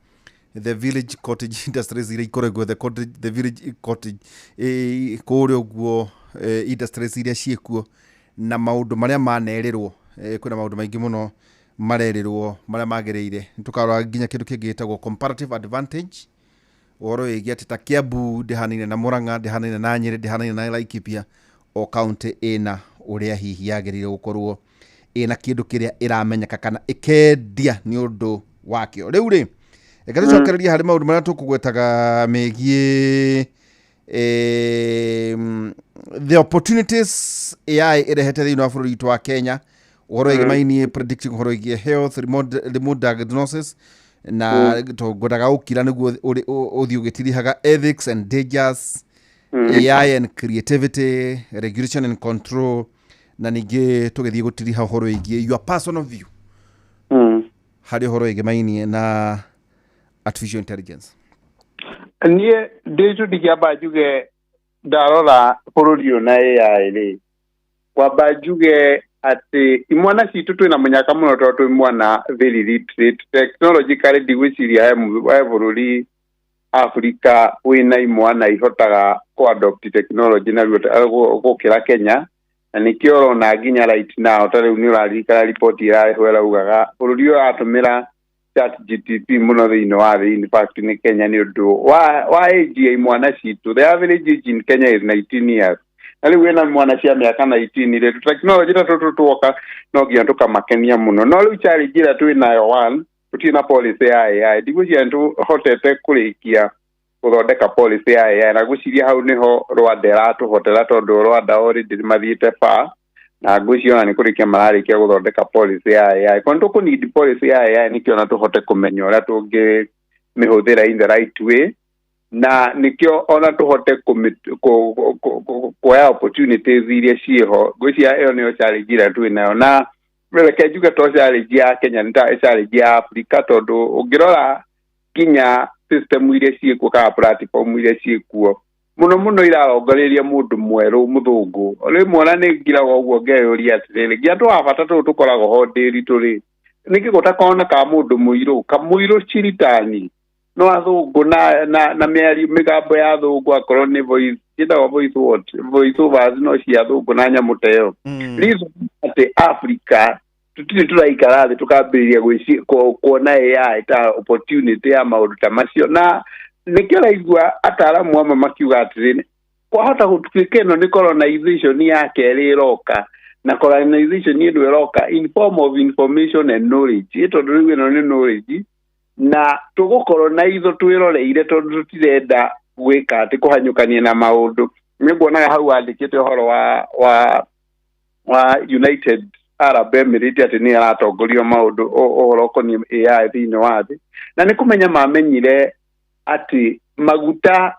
S1: the village cottage industries iria ikoragwo, the cottage, the village cottage kũrĩa ũguo, industries iria ciĩkuo na maũndũ marĩa manerĩrwo. Kwĩna maũndũ maingĩ mũno marerĩrwo marĩa magĩrĩire. Nĩ tũkarora nginya kĩndũ kĩngĩ gĩtagwo comparative advantage, ũhoro wĩgiĩ atĩ ta Kiambu ndĩhanaine na Murang'a, ndĩhanaine na Nyĩrĩ, ndĩhanaine na Laikipia. O kaunti ĩna ũrĩa hihi yagĩrĩire gũkorwo ĩna kĩndũ kĩrĩa ĩramenyeka kana ĩkendia nĩ ũndũ wakĩo. Rĩu rĩ, reke tũcokererie harĩ maũndũ marĩa tũkũgwetaga megiĩ the opportunities AI ĩrehete thĩinĩ wa bũrũri witũ wa Kenya, ũhoro wĩgĩmainie predicting, ũhoro wĩgiĩ health, remote diagnosis, na ngwendaga gũkira nĩguo ũthiĩ ũgĩtirihaga ethics and dangers, AI and creativity, regulation and control, na ningĩ tũgĩthiĩ gũtiriha ũhoro wĩgiĩ your personal view harĩ ũhoro wĩgĩmainie na artificial intelligence.
S4: Niĩ ndĩcu ndingĩamba njuge ndarora bũrũri ũyũ na AI rĩ, kwamba njuge atĩ imwana citũ twĩna mũnyaka mũno tondũ twĩ mwana very literate technologically. Ndigwĩciria he bũrũri Afrika wĩna imwana ihotaga kũ-adopt technology narua gũkĩra Kenya, na nĩkĩo ũrona nginya right now ta rĩu nĩ ũraririkana riboti ĩrarehwo ĩraugaga bũrũri ũyũ ũratũmĩra Chat GTP mũno thĩinĩ wa thĩ in fact nĩ Kenya, nĩ ũndũ wa age ya imwana citũ. The average age in Kenya is 19 years, na rĩu wĩna mwana cia mĩaka 19 rĩ, technology ta tũtũ tuoka no nginya tũkamakenia mũno. No rĩu challenge ĩrĩa twĩ nayo, one, tũtirĩ na policy ya AI. Ndigwĩciria nĩtũhotete kũrĩkia gũthondeka policy ya AI, na ngwĩciria hau nĩho Rwanda ĩratũhotera, tondũ Rwanda already mathiĩte far. Na ngwĩciria ona nĩ kũrĩkia mararĩkia gũthondeka policy ya AI. Kwa nĩ tũkũ-need policy ya AI nĩkĩo ona tũhote kũmenya ũrĩa tũngĩmĩhũthĩra in the right way, na nĩkĩo ona tũhote kuoya opportunities iria ciĩho. Ngwĩciria ĩyo nĩyo challenge ĩrĩa twĩ nayo, na reke njuge to challenge ya Kenya, nĩ ta challenge ya Africa, tondũ ũngĩrora nginya system iria ciĩkuo kana platform iria ciĩkuo, mũno mũno irarongoreria mũndũ mwerũ mũthũngũ. Rĩmwe ona nĩ ngiraga ũguo ngeyũria atĩrĩrĩ, nginya andũ a bata tũtũ tũkoragwo ho ndĩri tũrĩ nĩkĩ gũtakorwo na ka mũndũ mũirũ kamũirũ ciritani no athũngũ na mĩario mĩgambo ya athũngũ, akorwo nĩ voice, ciĩtagwo voice what, voice overs, no cia athũngũ na nyamũ ta ĩyo. Reason atĩ Africa tũtirĩ tũraikara thĩ tũkambĩrĩria kuona AI ta opportunity ya maũndũ ta macio, na nĩkĩo raigua ataaramu amwe makiuga atĩrĩ, kwahota gũtuĩka ĩno nĩ colonization ya kerĩ ĩroka, na colonization ĩno ĩroka in form of information and knowledge, ĩ tondũ rĩu ĩno nĩ knowledge na tũgũkorwo na itho twĩroreire, tondũ tũtirenda gwĩka atĩ kũhanyũkania na maũndũ. Nĩ nguonaga hau wandĩkĩte ũhoro wa United Arab Emirates atĩ nĩ aratongoria maũndũ ũhoro ũkoniĩ AI thĩinĩ wa thĩ, na nĩ kũmenya mamenyire atĩ maguta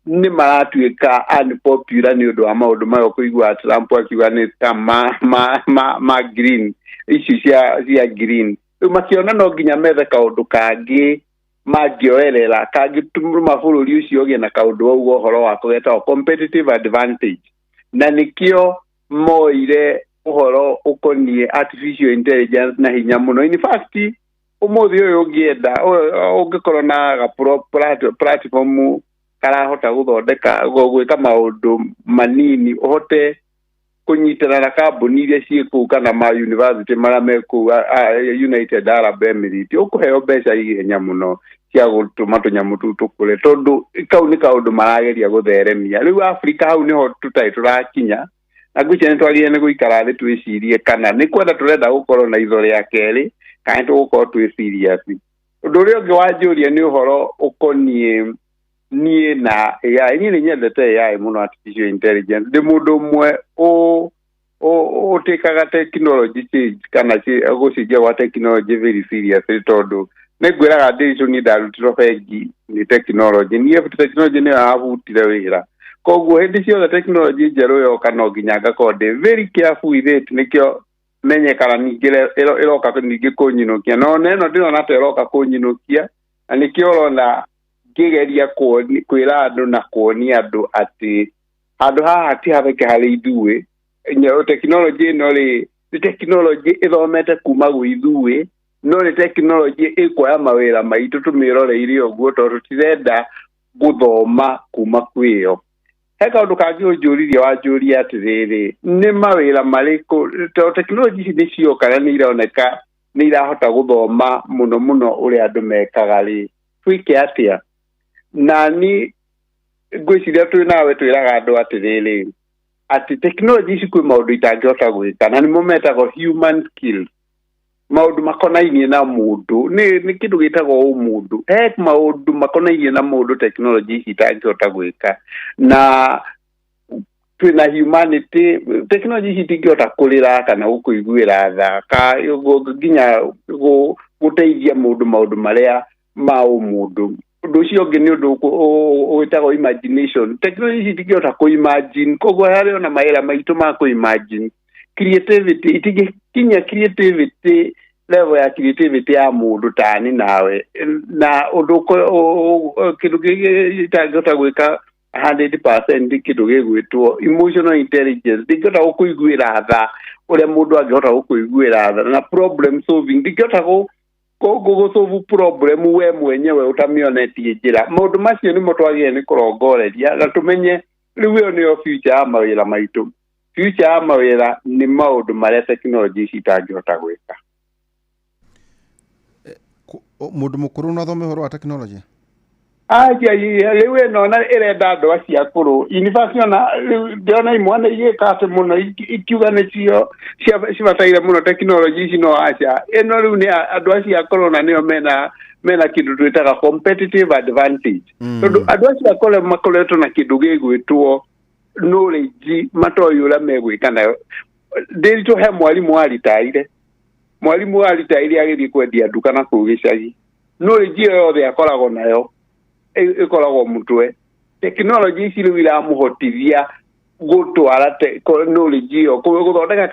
S4: nĩ maratuĩka unpopular nĩ ũndũ wa maũndũ mayo, kũigua Trump akiuga nĩ ta ma green ici cia green. Rĩu makĩona no nginya methe kaũndũ kangĩ mangĩoerera kangĩtũma bũrũri ũcio ũgĩe na kaũndũ wauga ũhoro wako getagwo competitive advantage, na nĩkĩo moire ũhoro ũkoniĩ artificial intelligence na hinya mũno. In fact, ũmũthĩ ũyũ ũngĩenda ũngĩkorwo na ga platform karahota gũthondeka gwĩka maũndũ manini, ũhote kũnyitana na kambuni iria ciĩ kũu kana ma university marĩa me kũu United Arab Emirates, ũkũheo mbeca ihenya mũno cia gũtũma tũnyamũ tũu tũkũre, tondũ kau nĩ kaũndũ marageria gũtheremia. Rĩu Africa hau nĩho tũtarĩ tũrakinya, na ngwĩciria nĩ twagĩrĩire nĩ gũikara thĩ twĩcirie kana nĩ kwenda tũrenda gũkorwo na itho rĩa kerĩ kana nĩ tũgũkorwo twĩ serious. Ũndũ ũrĩa ũngĩ wanjũria nĩ ũhoro ũkoniĩ niĩ na AI. Niĩ nĩ nyendete AI mũno, artificial intelligence. Ndĩ mũndũ ũmwe ũtĩkaga technology change kana gũcenjia gwa technology very seriously, tondũ nĩ ngwĩraga ndĩricũ niĩ ndarutirwo bengi nĩ technology. Niĩ technology nĩyo yabutire wĩra, koguo hĩndĩ ciothe technology njerũ yoka no nginya ngakorwo ndĩ very careful with it, nĩkĩo menye kana ningĩ ĩroka ningĩ kũnyinũkia, no ona ĩno ndĩrona ta ĩroka kũnyinũkia, na nĩkĩo ũrona ngĩgeria kwĩra andũ na kuonia andũ atĩ handũ haha ti habeke harĩ ithuĩ. Technology ĩno rĩ, nĩ technology ĩthomete kuma gwĩ ithuĩ, no nĩ technology ĩkuoya mawĩra maitũ tũmĩroreire ũguo, tondũ tũtirenda gũthoma kuma kwĩyo. He kaũndũ kangĩ ũnjũririe, wanjũria atĩrĩrĩ, nĩ mawĩra marĩkũ, tondũ technology ici nĩ cioka na nĩ ironeka nĩ irahota gũthoma mũno mũno ũrĩa andũ mekaga rĩ, twĩke atĩa? Na ni ngwĩciria twĩ nawe twĩraga andũ atĩrĩrĩ, atĩ technology ici kwĩ maũndũ itangĩhota gwĩka, na nĩmo metagwo human skills, maũndũ makonainie na mũndũ, nĩ kĩndũ gĩtagwo ũmũndũ. He maũndũ makonainie na mũndũ technology ici itangĩhota gwĩka, na twĩna humanity. Technology ici itingĩhota kũrĩra kana gũkũiguĩra tha ka nginya gũteithia mũndũ maũndũ marĩa ma ũmũndũ. Ũndũ ũcio ũngĩ nĩ ũndũ wĩtagwo imagination. Technology ici itingĩhota kũ-imagine, koguo harĩ ona mawĩra maitũ ma kũ-imagine, creativity, itingĩkinya creativity level ya creativity ya mũndũ tani nawe. Na ũndũ kĩndũ kĩngĩ itangĩhota gwĩka 100%, kĩndũ gĩgwĩtwo emotional intelligence. Ndingĩhota gũkũiguĩra tha ũrĩa mũndũ angĩhota gũkũiguĩra tha. Na problem solving, ndingĩhota gũ solve problem we mwenyewe ũtamĩonetie njĩra. Maũndũ macio nĩmo twagĩrĩire nĩ kũrongoreria na tũmenye rĩu ĩyo nĩyo future ya mawĩra maitũ. Future ya mawĩra nĩ maũndũ marĩa technology ici itangĩhota gwĩka.
S1: Mũndũ mũkũrũ no athome ũhoro wa technology?
S4: Aja, rĩu ĩno na ĩrenda andũ acio akũrũ. In fact, ona rĩu ndĩrona imwana igĩka atĩ mũno ikiuga nĩcio cibataire mũno technology ici, no aca, ĩno rĩu nĩ andũ acio akũrũ, na nĩo mena kĩndũ twĩtaga competitive advantage, tondũ andũ acio akũrũ makoretwo na kĩndũ gĩgwĩtwo knowledge matoĩ ũrĩa megwĩka nayo. Ndĩritũ he mwarimũ waritaire, mwarimũ waritaire agĩthiĩ kwendia nduka na kũu gĩcagi. Knowledge ĩyo yothe akoragwo nayo ĩkoragwo mũtwe. Tekinoronjĩ ici rĩu iramũhotithia gũtwara knowledge ĩyo, gũthondeka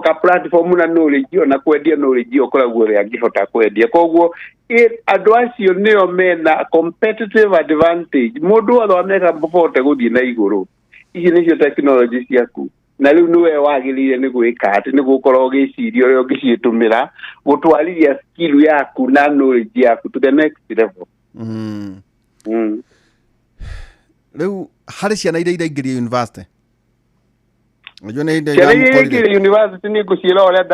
S4: ka platform na knowledge ĩyo na kwendia knowledge ĩyo kũrĩa guothe angĩhota kwendia. Koguo andũ acio nĩo mena competitive advantage. Mũndũ wothe wameka bobote gũthiĩ na igũrũ, ici nĩcio tekinoronjĩ ciaku, na rĩu nĩwe wagĩrĩire nĩ gwĩka atĩ nĩ gũkorwo ũgĩciria ũrĩa ũngĩciĩtũmĩra gũtwarithia skill yaku na knowledge yaku to the next level.
S1: Rĩu harĩ ciana iria iraingĩria university, najua nĩ hĩndĩ
S4: Ciana iria
S1: iramũkorire.
S4: iraingĩra university nĩ ngũciĩra ũrĩa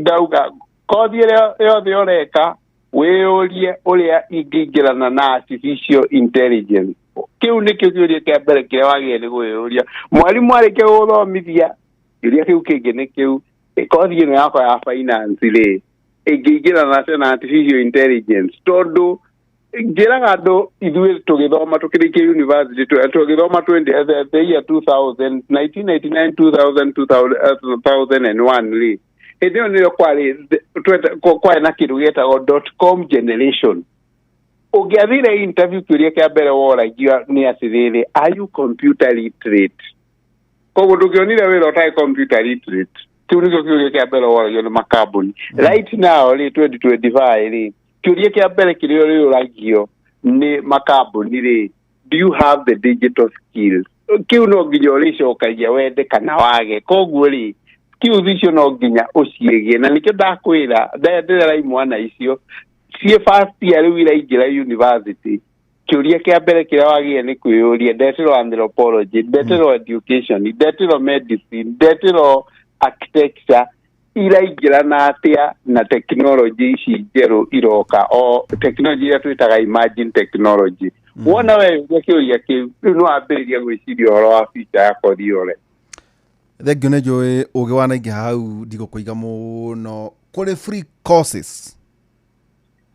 S4: ndauga, kothi ĩrĩa yothe ũreka, wĩyũrie ũrĩa ingĩingĩrana na artificial intelligence. Kĩu nĩkĩo kĩũria kĩa mbere kĩrĩa wagĩrĩire nĩ gwĩyũria. Mwarimũ arĩkia gũgũthomithia, kĩũria kĩu kĩngĩ nĩ kĩu: kothi ĩno yakwa ya finance rĩ, ĩngĩingĩrana atĩa na artificial intelligence? Tondũ njĩraga andũ, ithuĩ tũgĩthoma, tũkĩrĩkia university, tũgĩthoma 20 the year 2000, 1999, 2000, 2001 rĩ, hĩndĩ ĩyo nĩyo kwarĩ na kĩndũ gĩetagwo .com generation. Ũngĩathire interview, kĩũria kĩa mbere woragio nĩ atĩrĩrĩ, "Are you computer literate?" Koguo ndũngĩonire wĩra ũtarĩ computer literate. Kĩu nĩkĩo kĩũria kĩa mbere woragio nĩ makambuni. Right now rĩ, 2025 rĩ, kĩũria kĩa mbere kĩrĩa ũrĩũragio nĩ makambuni rĩ, "Do you have the digital skills?" Kĩu no nginya ũrĩcokagia wende kana wage. Koguo rĩ, skills icio no nginya ũciĩgie, na nĩkĩo ndakwĩra ndĩrera imwana icio ciĩ first year rĩu iraingĩra university, kĩũria kĩa mbere kĩrĩa wagĩrĩire nĩ kwĩyũria, ndetĩrwo anthropology, ndetĩrwo education, ndetĩrwo medicine, ndetĩrwo architecture, iraingĩrana atĩa na technology ici njerũ iroka, o technology iria twĩtaga emerging technology? Wona weyũria kĩũria kĩu, rĩu nĩ wambĩrĩria gwĩciria ũhoro wa future ya kothi ĩyo ũreka.
S1: Thengio, nĩ njũĩ ũgĩ wanaingĩ hau, ndigũkũiga mũno. Kũrĩ free courses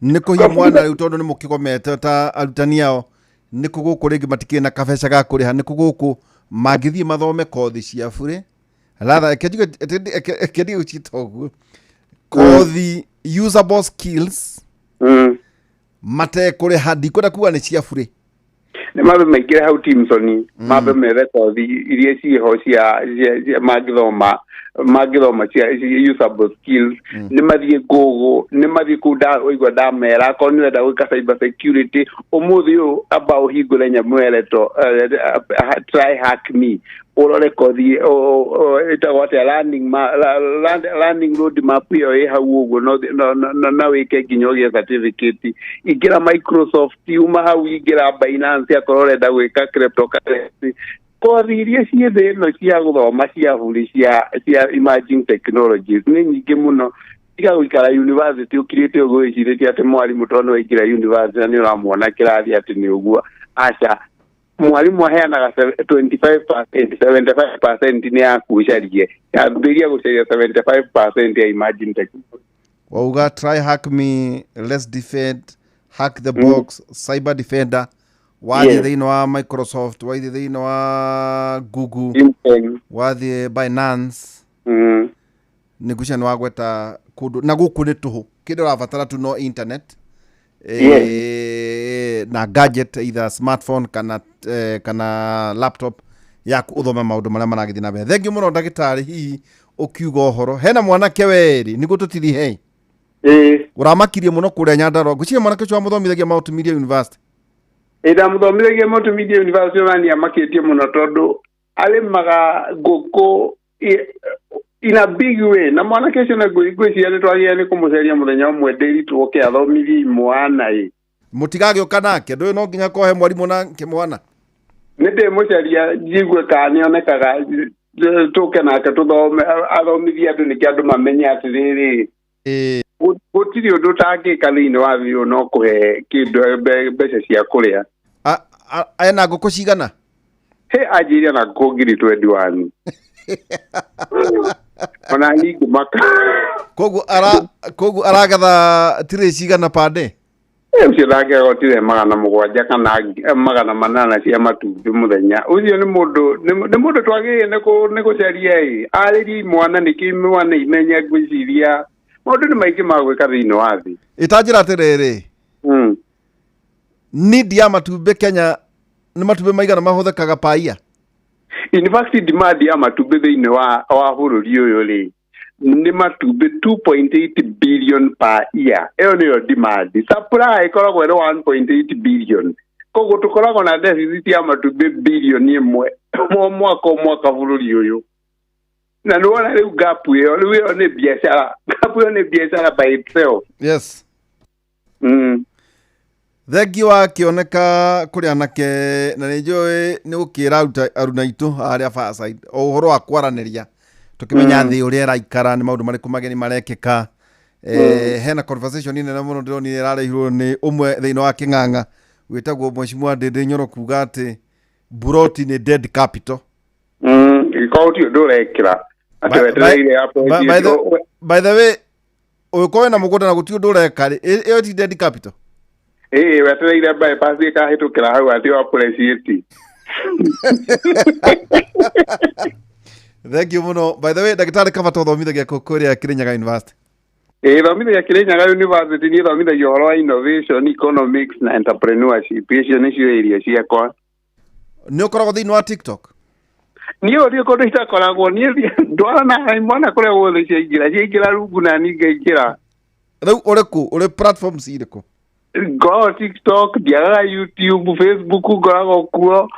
S1: nĩ kũhiũ mwana rĩu, tondũ nĩ mũkĩgomete ta arutani ao, nĩ kũ gũkũ rĩngĩ matikĩrĩ na kabeca ga kũrĩha, nĩ kũ gũkũ mangĩthiĩ mathome kothi cia bure, rather reke ndige gũciĩta ũguo, kothi usable skills matekũrĩha? Ndikwenda kuga nĩ cia bure.
S4: Nĩ mambe maingĩre hau Timson, mambe methe kothi iria ciĩho cia mangĩthoma cia usable skills. Nĩ mathiĩ Google, nĩ mathiĩ kũu waigua ndamera, akorwo nĩ ũrenda gwĩka cyber security ũmũthĩ ũyũ, amba ũhingũre nyamũ ĩretwo Try Hack Me, ũrore kothi ĩtagwo atĩa, learning road map ĩyo ĩ hau ũguo, no na wĩke nginya ũgĩe certificate. Ingĩra Microsoft, uma hau ingĩra Binance akorwo ũrenda gwĩka cryptocurrency. Kothi iria ciĩ thĩ ĩno cia gũthoma cia buri cia emerging technologies nĩ nyingĩ mũno. Tiga gũikara university ũkirĩte ũguo wĩcirĩtie atĩ mwarimũ tondũ waingĩra university na nĩ ũramuona kĩrathi atĩ nĩ ũguo. Aca, mwarimũ aheanaga 25%, 75% nĩ yaku ũcarie. Yambĩrĩria gũcaria 75% ya emerging technology.
S1: Wauga Try Hack Me, Let's Defend, Hack the Box, Cyber Defender, wathiĩ thĩinĩ wa Microsoft, wathiĩ thĩinĩ wa Google,
S4: Intel.
S1: Wathiĩ Binance, nĩ ngwĩciria nĩ wagweta kũndũ na gũkũ nĩ tũhũ. Kĩndũ ũrabatara tu no internet na gadget, either smartphone kana laptop yaku, ũthome maũndũ marĩa maragĩthiĩ na mbere. Thengiũ mũno, ndagĩtarĩ. Hihi ũkiuga ũhoro hena mwanake werĩ nĩguo tũtirihe ũramakirie mũno kũrĩa Nyandarua, ngwĩciria mwanake ũcio wamũthomithagia Multimedia University.
S4: Ĩ, ndamũthomithagia Multimedia University, ona nĩ amakĩtie mũno tondũ arĩmaga ngũkũ in a big way. Na mwanake ũcio na ngwĩciria nĩ twagĩrĩire nĩ kũmũceria mũthenya ũmwe ndĩritũ oke athomithie imwana ĩ.
S1: Mũtigagĩũka nake, ndũĩ no nginya kohe mwarimũ na kĩmwana.
S4: Nĩ ndĩmũcaria njigue kana nĩonekaga, tũke nake tũthome, athomithie andũ nĩkĩo andũ mamenye atĩrĩrĩ, gũtirĩ ũndũ ũtangĩka thĩinĩ wa thĩ ũyũ no kũhe kĩndũ mbeca cia kũrĩa.
S1: Ena ngũkũ cigana?
S4: He anjĩire na ngũkũ 21,000, ona niĩ ngĩmaka.
S1: Koguo aragetha tirĩ cigana pande?
S4: Ũcio ndangĩagotire 700 kana 800 cia matumbĩ mũthenya. Ũcio nĩ mũndũ nĩ mũndũ twagĩrĩire nĩ gũcaria ĩ arĩrie mwana nĩkĩ mwana imenye ngwĩciria maũndũ nĩ maingĩ ma gwĩka thĩinĩ wa thĩ.
S1: Ĩtanjĩra atĩrĩrĩ, need ya matumbĩ Kenya nĩ matumbĩ maigana mahũthĩkaga paia?
S4: In fact demand ya matumbĩ thĩinĩ wa bũrũri ũyũ rĩ nĩ matumbĩ 2.8 billion per year. Ĩyo nĩyo demand. Supply ĩkoragwo ĩrĩ 1.8 billion. Koguo tũkoragwo na deficit ya matumbĩ bilioni 1 o mwaka o mwaka bũrũri ũyũ. Na nĩ wona rĩu gap ĩyo, rĩu ĩyo nĩ biacara. Gap ĩyo nĩ biacara by itself.
S1: Yes. Thengi wa kĩoneka kũrĩ anake na nĩ njũĩ nĩ gũkĩra aruna aitũ harĩa Fireside o ũhoro wa kwaranĩria tũkĩmenya thĩ ũrĩa ĩraikara nĩ maũndũ marĩkũ mageni marekĩka. Hena conversation nene mũno ndĩronire ĩrarehirwo nĩ ũmwe thĩinĩ wa Kĩng'ang'a wĩtagwo Mheshimiwa Ndĩndĩ Nyoro kuga atĩ buroti nĩ dead capital.
S4: Gĩkorwo ti ũndũ ũrekĩra atĩ wetereire
S1: By the way, ũgĩkorwo wĩna mũgũnda na gũtirĩ ũndũ ũreka rĩ, ĩyo ti dead capital.
S4: Ĩĩ wetereire bypass ĩkahĩtũkĩra hau atĩ appreciate.
S1: Thank you mũno. By the way, ndagĩtarĩ Kabata ũthomithagia kũ kũrĩa Kirinyaga University?
S4: Ĩĩ thomithagia Kirinyaga University, niĩ thomithagia ũhoro wa innovation, economics na entrepreneurship. Icio nĩcio area ciakwa.
S1: Nĩ ũkoragwo thĩinĩ wa TikTok?
S4: Niĩ gũtirĩ kũndũ itakoragwo, niĩ ndwaranaga imwana kũrĩa guothe ciaingĩra rungu na niĩ ngaingĩra.
S1: Rĩu ũrĩ kũ? Ũrĩ platforms irĩkũ?
S4: Ngoragwo TikTok, ndiagaga YouTube, Facebook ngoragwo kuo,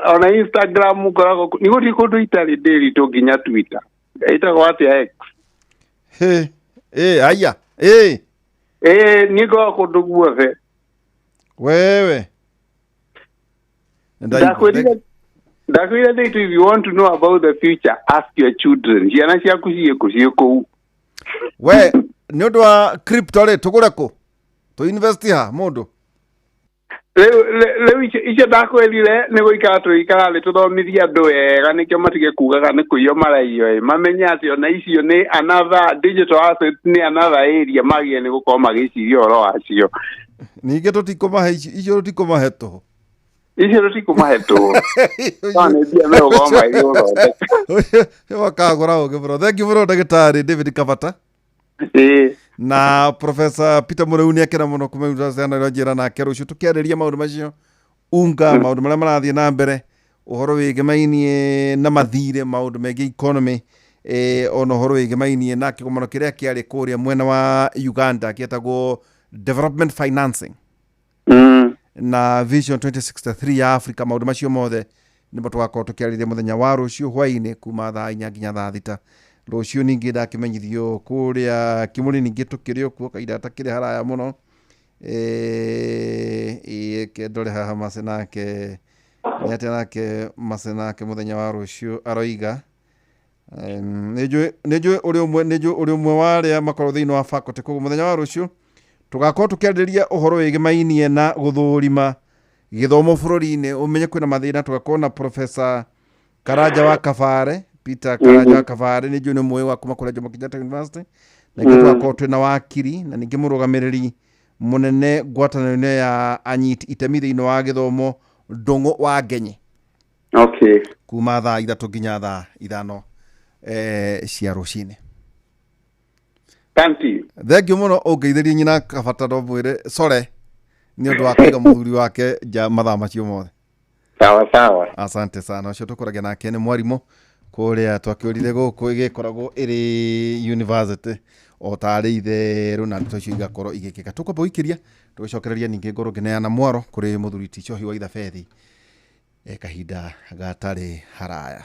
S4: ona Instagram ngoragwo kuo. Nĩ gũtirĩ kũndũ itarĩ ndĩritũ nginya Twitter. Ĩtagwo atĩa X?
S1: Hĩ, ĩ aya, ĩ.
S4: Ĩ niĩ ngoragwo kũndũ guothe.
S1: Wewe.
S4: Ndakwĩrire Nditũ, if you want to know about the future, ask your children. Ciana ciaku ciĩkũ ciĩ kũu.
S1: We, nĩ ũndũ wa crypto rĩ, tũgũre kũ? Tũ invest ha mũndũ?
S4: Rĩu icio ndakwĩrire nĩ gũikara tũgĩikara thĩ tũthomithie andũ wega nĩkĩo matige kugaga nĩ kũiywo maraiyo ĩ mamenye atĩ ona icio nĩ another digital asset, nĩ another area magĩrĩire nĩ gũkorwo magĩciria ũhoro wacio.
S1: Ningĩ tũtikũmahe icio tũtikũmahe tũhũ.
S4: Icio tũtikũmahe tũhũ. No nĩ mbia megũkorwo magĩgũthondeka.
S1: Makagũra ũngĩ mũno. Thank you mũno ndagĩtarĩ David Kabata. Na Professor Peter Mũreu nĩ akena mũno kuma University ya Nairobi njĩra nake rũciũ tũkĩarĩria maũndũ macio unga maũndũ marĩa marathiĩ na mbere ũhoro wĩgĩmainie na mathirĩ maũndũ megiĩ economy ona ũhoro wĩgĩmainie na kĩgomano kĩrĩa kĩarĩ kũrĩa mwena wa Uganda kĩetagwo development financing na Vision 2063 ya Africa. Maũndũ macio mothe nĩmo tũgakorwo tũkĩarĩria mũthenya wa rũciũ hwaĩ-inĩ kuma thaa 4 nginya thaa 6. Rũciũ ningĩ ndakĩmenyithio kũrĩa Kĩmũrĩ ningĩ tũkĩrĩ o kuo kahinda gatakĩrĩ haraya mũno. Ĩĩ ndore haha Macenake nĩ atĩa nake Macenake mũthenya wa rũciũ aroiga. Nĩ njũĩ ũrĩ ũmwe wa arĩa makoragwo thĩinĩ wa faculty, koguo mũthenya wa rũciũ tũgakorwo tũkĩarĩrĩria ũhoro wĩgĩmainie na gũthũrima gĩthomo bũrũri-inĩ ũmenye kwĩna mathĩna. Tũgakorwo na Professor Karanja wa Kabare, Peter Karanja wa Kabare nĩ njũĩ nĩ mũĩ wa kuma kũrĩa Jomo Kenyatta University, na ningĩ tũgakorwo twĩna wakiri na ningĩ mũrũgamĩrĩri mũnene ngwatanĩro-inĩ ya anyiti itemi thĩinĩ wa gĩthomo Ndũng'ũ wa Ngenye.
S4: Okay.
S1: Kuma thaa 3 nginya thaa 5 cia rũcinĩ.
S4: Thank you.
S1: Thank you mũno ũngeithĩrie nyina Kabata no mwĩre sore nĩ ũndũ wa kũiga mũthuri wake nja mathaa macio mothe.
S4: Sawa sawa.
S1: Asante sana. Ũcio tũkũragia nake nĩ mwarimũ kũrĩa twakĩũrire gũkũ ĩgĩkoragwo ĩrĩ university o tarĩ itherũ na ndeto icio igakorwo igĩkĩka. Tũkwamba gũikĩria tũgĩcokereria ningĩ ngorwo ngĩneana mwaro kũrĩ mũthuri ti Cohi wa Ithabethi kahinda gatarĩ haraya.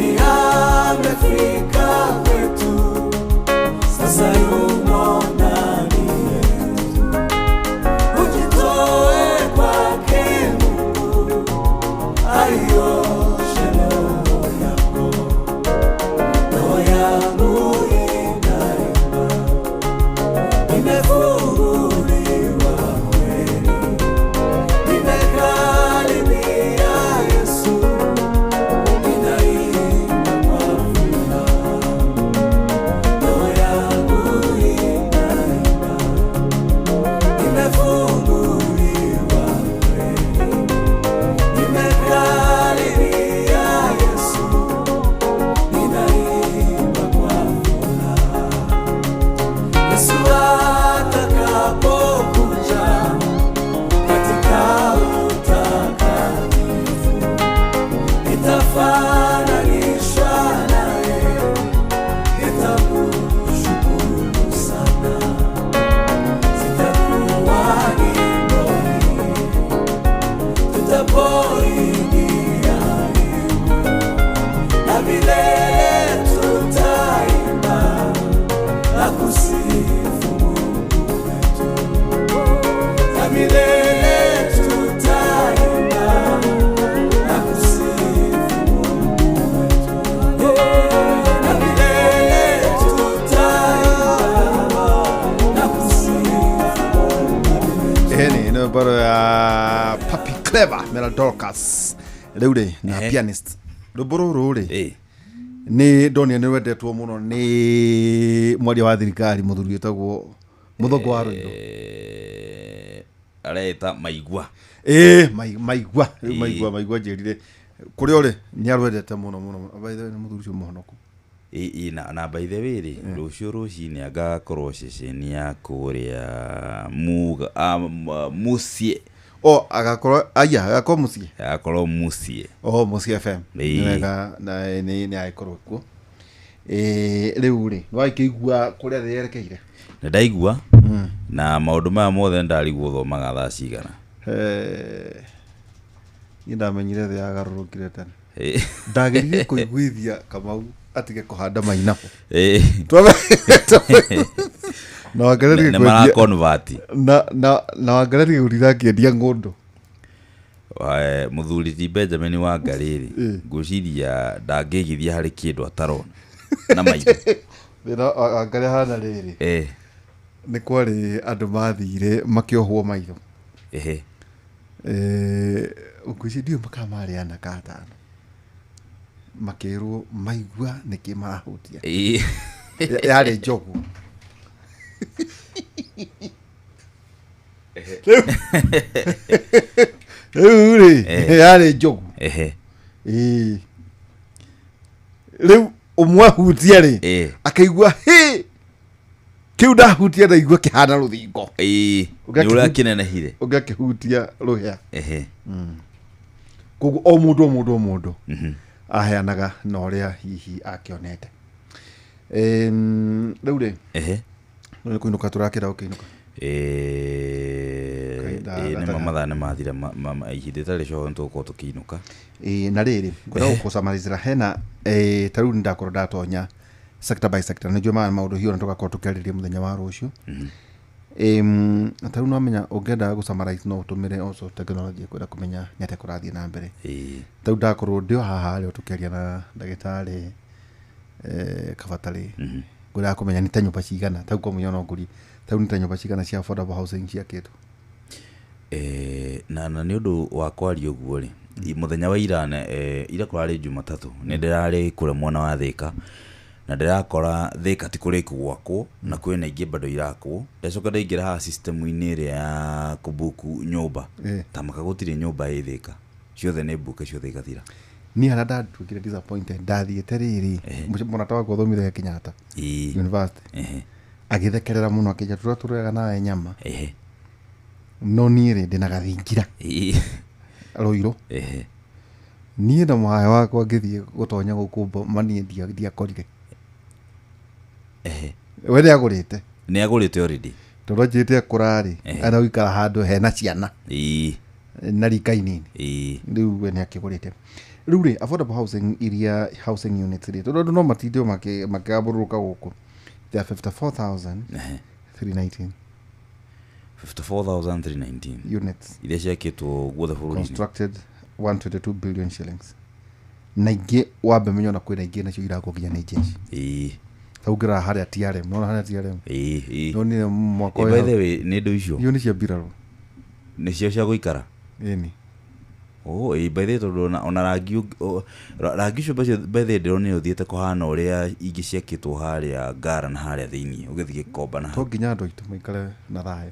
S5: Mgeni amefika kwetu, sasa yumo ndani yetu. Ujitoe kwake Mungu, aioshe roho yako. Roho yangu inaimba, nimefunguliwa kweli, nimekaribia Yesu, ninaimba kwa furaha. Roho yangu inaimba, nimefunguliwa kweli, nimekaribia Yesu, ninaimba kwa furaha. Yesu atakapokuja katika utakatifu, nitafananishwa naye, nitamshukuru sana. Sitakuwa nyumbani tutapoingia mbingu, na milele tutaimba na kusifu Mungu wetu, na milele tutaimba na kusifu Mungu wetu, na milele tutaimba na kusifu Mungu wetu.
S1: Ĩni nĩ mbaro ya Papi Clever Mera Dorcas rĩu rĩ na
S2: Ehe.
S1: pianist rwĩmbo rũrũ rĩ
S2: Ĩ.
S1: nĩ ndonire nĩ rwendetwo mũno nĩ mwaria wa thirikari mũthuri wĩtagwo Mũthongo wa Rũirũ.
S2: Areta maigua.
S1: Ĩ maigua rĩu
S2: Ĩ.
S1: maigua njĩrire kũrĩa ũrĩ nĩ arwendete mũno mũno mũno. By the way, nĩ mũthuri ũcio mũhonoku.
S2: Ĩ, na by the way rĩ, rũciũ rũcinĩ angakorwo ceceni ya kũrĩa muga mũciĩ.
S1: O agakorwo aya agakorwo mũciĩ.
S2: Agakorwo mũciĩ.
S1: O mũciĩ FM.
S2: Ĩ.
S1: Nĩ wega na nĩ agĩkorwo kuo. Ĩ, rĩu rĩ nĩwakĩigua kũrĩa thĩ yerekeire?
S2: Nĩ ndaigua na maũndũ maya mothe ndarigwo thomaga thaa cigana.
S1: Niĩ ndamenyire thĩ yagarũrũkire tene.
S2: Ĩ.
S1: Ndageririe kũiguithia Kamau atige kũhanda mainabo.
S2: Ĩ.
S1: Na wangererie
S2: Nĩ
S1: kwendia
S2: mara convert.
S1: na wangererie gũtinda akĩendia ng'ũndũ.
S2: Mũthuri ti Benjamin Wangarĩ rĩ,
S1: Ĩ.
S2: ngwĩciria ndangĩigithia harĩ kĩndũ atarona na maitho.
S1: Thĩna Wangarĩ hana rĩrĩ,
S2: Ĩ.
S1: nĩ kwarĩ andũ mathire makĩohwo maitho.
S2: Ehe.
S1: Ngwĩciria ndiũĩ kana marĩ ana ka atano, makĩrwo maigua nĩkĩ marahutia.
S2: Ĩ.
S1: Yarĩ njogu. Rĩu rĩ yarĩ njogu.
S2: Ehe.
S1: Ĩĩ. Rĩu ũmwe ahutia rĩ,
S2: Ĩ.
S1: akaigua hĩ kĩu ndahutia ndaigua kĩhana rũthingo.
S2: Ĩ. Nĩ ũrĩa kĩnenehire.
S1: Ũngĩ akĩhutia rũhĩa.
S2: Ehe.
S1: Koguo o mũndũ o mũndũ o mũndũ aheanaga na ũrĩa hihi akĩonete. Rĩu rĩ,
S2: Ehe.
S1: nĩ kũinũka tũrakĩra gũkĩinũka.
S2: Ĩ,
S1: Kahinda
S2: ĩ, nĩ
S1: gatarĩ.
S2: mathaa nĩ mathira, ihinda rĩtarĩ coho nĩ tũgũkorwo tũkĩinũka.
S1: Ĩ, na rĩrĩ ngwenda gũkũcamarizĩra hena ta rĩu nĩ ndakorwo ndatonya sector by sector nĩ njũĩ maya nĩ maũndũ hiũ na tũgakorwo tũkĩarĩrĩria mũthenya wa rũciũ. Ta rĩu nĩwamenya ũngĩenda gũ summarize no ũtũmĩre also technology kwenda kũmenya nĩ atĩa kũrathiĩ na mbere.
S2: Ĩ.
S1: Ta rĩu ndakorwo ndĩ o haha rĩ tũkĩaria na ndagĩtarĩ Kabatarĩ, ngwendaga kũmenya nĩ ta nyũmba cigana, ta rĩu kwa mũhiano ngũrie ta rĩu nĩ ta nyũmba cigana cia affordable housing ciakĩtwo.
S2: Na nĩ ũndũ wa kwaria ũguo rĩ, mũthenya wa ira ira kũrarĩ Jumatatũ, nĩ ndĩrarĩ kũrĩa mwena wa Thĩka na ndĩrakora Thĩka ti kũrĩku gwakwo na kwĩna ingĩ bado irakwo. Ndacoka ndaingĩra haha system-inĩ ĩrĩa ya kũbuku nyũmba, tamaka gũtirĩ nyũmba ĩ Thĩka, ciothe nĩ mbuke, ciothe igathira.
S1: Niĩ harĩa ndatuĩkire disappointed ndathiĩte rĩrĩ, mũrata wakwa ũthomire Kenyatta University agĩthekerera mũno akĩnjĩra tũrĩa tũrĩaga nawe nyama, no niĩ rĩ ndĩna gathingira Rũirũ. Niĩ na mũhaya wakwa ngĩthiĩ gũtonya gũkũ mani ndiakorire. We nĩagũrĩte.
S2: Nĩ agũrĩte already.
S1: Tondũ anjĩrĩte akũra rĩ, aragũikara handũ hena ciana na rika inini. Rĩu we nĩ akĩgũrĩte. Rĩu rĩ, affordable housing iria housing units rĩ, tondũ andũ no matinde o makĩgambũrũrũka gũkũ, they are 54,319
S2: 54319
S1: units
S2: iria ciakĩtwo guothe bũrũri-inĩ.
S1: Constructed 122 billion shillings, na ingĩ wambe menye ona kwĩna ingĩ nacio irakwo nginya nĩ jeshi.
S2: Ĩĩ.
S1: Tau ngĩrora harĩa TRM, nona harĩa TRM
S2: Ĩĩ, ĩĩ.
S1: nonire mwaka
S2: Ĩ, by the
S1: ũyũ
S2: way, nĩ indo icio
S1: icio nĩ cia mbirarũ.
S2: Nĩcio cia gũikara.
S1: Ĩni.
S2: Oh, ĩĩ, by the way, tondũ ona rangi rangi ũcio by the way ndĩronire ũthiĩte kũhana ũrĩa ingĩ ciakĩtwo harĩa Ngara na harĩa thĩiniĩ ũgĩthiĩ Gĩkomba na
S1: To nginya andũ aitũ maikare na thayũ.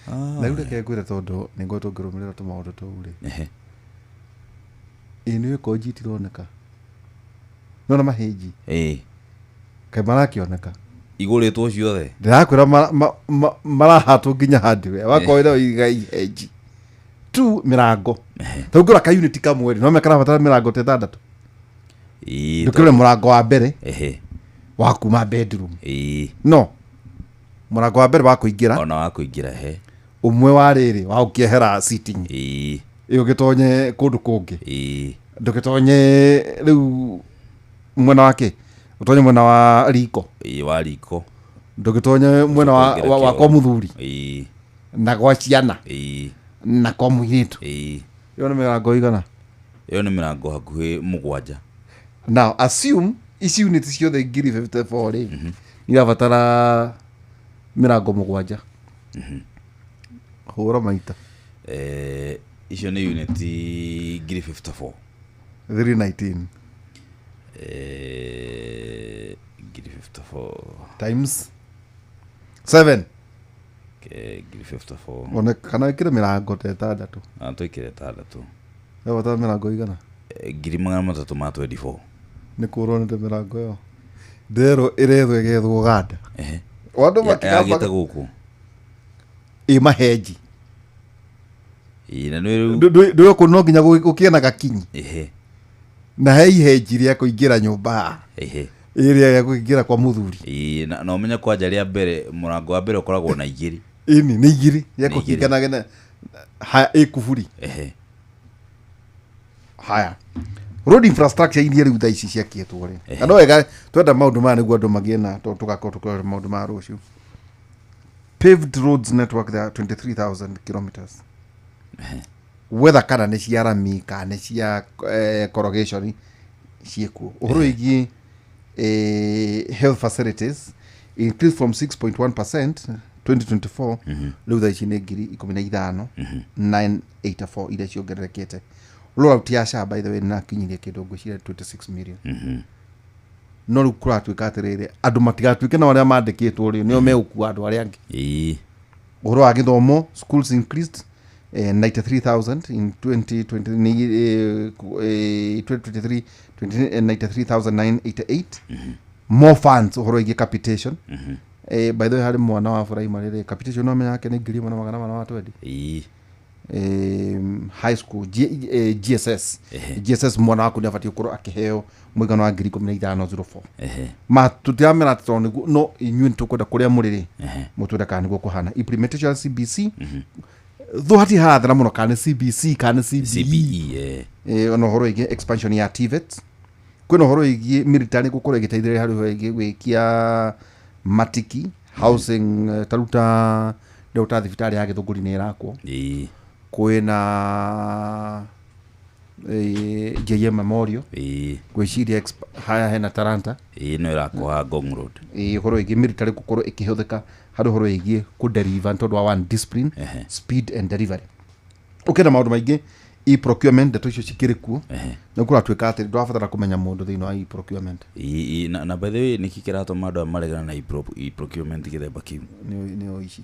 S2: Ah.
S1: Na rĩu reke ngwĩre, tondũ nĩngoretwo ngĩrũmĩrĩra tũmaũndũ tũu rĩ,
S2: Ehe.
S1: Ĩ nĩ konji itironeka, nona mahĩnji
S2: Ĩĩ.
S1: kaĩ marakĩoneka?
S2: Igũrĩtwo ciothe.
S1: Ndĩrakwĩra marahatwo nginya hardware wakorwo iga ihenji tu mĩrango. Ta ũngĩrora ka unit kamwe rĩ, no karabatara mĩrango ta ĩtandatũ.
S2: Ĩĩ.
S1: Ndũkĩrore mũrango wa mbere
S2: Ehe.
S1: wa kuma bedroom,
S2: Ĩĩ.
S1: no mũrango wa mbere wa kũingĩra,
S2: Ona wa kũingĩra, he.
S1: Ũmwe wa rĩrĩ wa ũkĩehera sitting, ĩ ũgĩtonye kũndũ kũngĩ,
S2: Ĩĩ.
S1: ndũgĩtonye rĩu mwena wa kĩ, ũtonye mwena wa riko,
S2: Ĩĩ, wa riko.
S1: Ndũgĩtonye mwena wa kwa mũthuri na gwa ciana na kwa mũirĩtu. Ĩyo nĩ mĩrango igana?
S2: Ĩyo nĩ mĩrango hakuhĩ 7.
S1: Now assume ici unit ciothe 54,000 rĩ, irabatara mĩrango 7, hũra maita.
S2: Icio nĩ unit 54,000.
S1: 319.
S2: 54,000
S1: Times 7.
S2: 54,000.
S1: One kana wĩkĩre mĩrango ta 6.
S2: Na twĩkĩre 6.
S1: Irabatara mĩrango igana?
S2: 324,000.
S1: Nĩ kũronete mĩrango ĩyo nderwo ĩrethwo ĩgethwo Uganda.
S2: Ehe.
S1: Andũ
S2: Yagĩte
S1: makĩgamba
S2: gũkũ.
S1: Ĩ mahenji.
S2: Ĩĩ, na nĩ rĩu
S1: Ndũĩ kũ no nginya gũkĩe na gakinyi na he ihenji rĩa kũingĩra nyũmba haha, ĩrĩa ya kũingĩra kwa mũthuri.
S2: Ĩĩ, na ũmenye kwanja rĩa mbere, mũrango wa mbere ũkoragwo na 2.
S1: Ĩni nĩ 2 rĩa
S2: Nĩ 2.
S1: kũhinganaga na haya ĩ kuburi. Haya, road infrastructure iria rĩu thaa ici ciakĩtwo rĩ, na no wega twenda maũndũ maya nĩguo andũ magĩe na tondũ tũgakorwo tũkĩrora maũndũ ma rũciũ. Paved roads network, there are 23,000 kilometers, whether kana nĩ cia rami kana nĩ cia corrugation ciĩkuo. Ũhoro wĩgiĩ health facilities increased from 6.1% 2024, rĩu thaa ici nĩ 15,984 iria ciongererekete. Rollout ya SHA, by the way, nĩrakinyirie kĩndũ ngwĩciria 26 million. No rĩu kũratuĩka atĩrĩrĩ, andũ matigatuĩke na arĩa mandĩkĩtwo rĩ nĩo megũkua andũ arĩa angĩ. Ũhoro wa gĩthomo, schools increased 93,000 in 2020, 2023, 93,988. More funds ũhoro wĩgiĩ capitation. By the way, harĩ mwana wa primary rĩ, capitation no menya yake nĩ 1,420. High school GSS, GSS mwana waku nĩ abatiĩ gũkorwo akĩheo mũigana wa 15,004. Ma tũtiramera atĩ tondũ nĩguo no inyuĩ nĩ tũkwenda kũrĩa mũrĩ rĩ, mũtwĩre kana nĩguo kũhana. Implementation ya CBC thũ hatirĩ harathera mũno kana nĩ CBC kana nĩ CBE.
S2: CBE, eh.
S1: Ona ũhoro wĩgiĩ expansion ya TVET, kwĩna ũhoro wĩgiĩ military gũkorwo ĩgĩteithĩrĩria harĩ ũhoro wĩgiĩ gwĩkia matiki housing, ta rĩu ta rĩu ta thibitarĩ ya Gĩthũngũri nĩ ĩrakwo. Kwĩna JM Memorial, ngwĩciria haya hena Talanta.
S2: Ĩĩ, no ĩrakwo Ngong Road.
S1: Ĩĩ, ũhoro wĩgiĩ military gũkorwo ĩkĩhũthĩka harĩ ũhoro wĩgiĩ kũdeliver tondũ wa one discipline, speed and delivery. Ũkĩenda maũndũ maingĩ, e-procurement, ndeto icio cikĩrĩ kuo na kũratuĩka atĩ ndũrabatara kũmenya mũndũ thĩinĩ wa e-procurement.
S2: Ĩĩ, na by the way, nĩkĩ kĩratũma andũ aya maregana na e-procurement gĩthemba kĩu?
S1: Nĩo ici.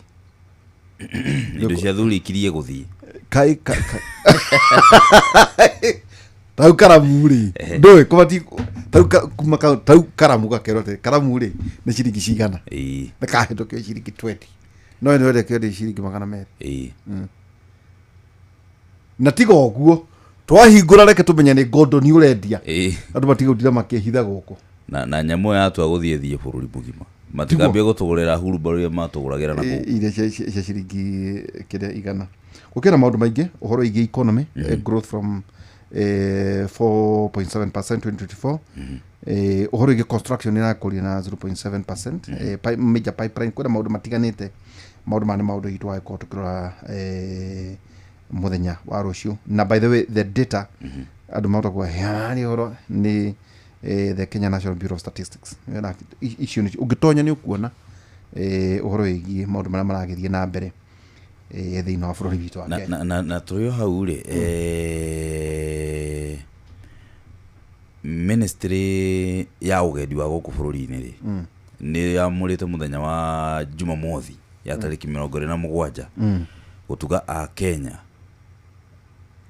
S2: Indo cia thuri ikirie gũthiĩ.
S1: Kai tau karamu rĩ, ndũĩ kũbatiĩ tau kuma tau karamu gakerwo atĩ karamu rĩ nĩ ciringi cigana, nĩ kahĩtũkio ciringi 20, no nĩ wendekio nĩ ciringi 200. Na tiga ũguo twahingũra, reke tũmenye nĩ ngondoni ũrendia. Andũ matigũtira makĩhitha gũkũ.
S2: Na nyamũ ĩyo yatua gũthiĩ thiĩ bũrũri mũgima, matikambie gũtũgũrĩra hurumbarũ iria matũgũragĩra na kũu.
S1: Iria cia ciringi kĩrĩa 100. Gũkĩra maũndũ maingĩ ũhoro wĩgiĩ economy, growth from 4.7% 2024. Uhoro igi construction irakuria na 0.7%. Major pipeline kwina maundu matiganite, maundu mane maundu itu wa tukirora muthenya wa rucio. Na by the way, the data andu mahota kuga yani uhoro ni the Kenya National Bureau of Statistics. Icio ni ungitonya ni ukuona uhoro wigie maundu maria maragithie na mbere thiini wa bururi witu wa Kenya.
S2: Na turi o hau ri, ministry ya ugendi wa guku bururi-ini ri ni yamurite muthenya wa Jumamothi ya tariki 27 gutuga a Kenya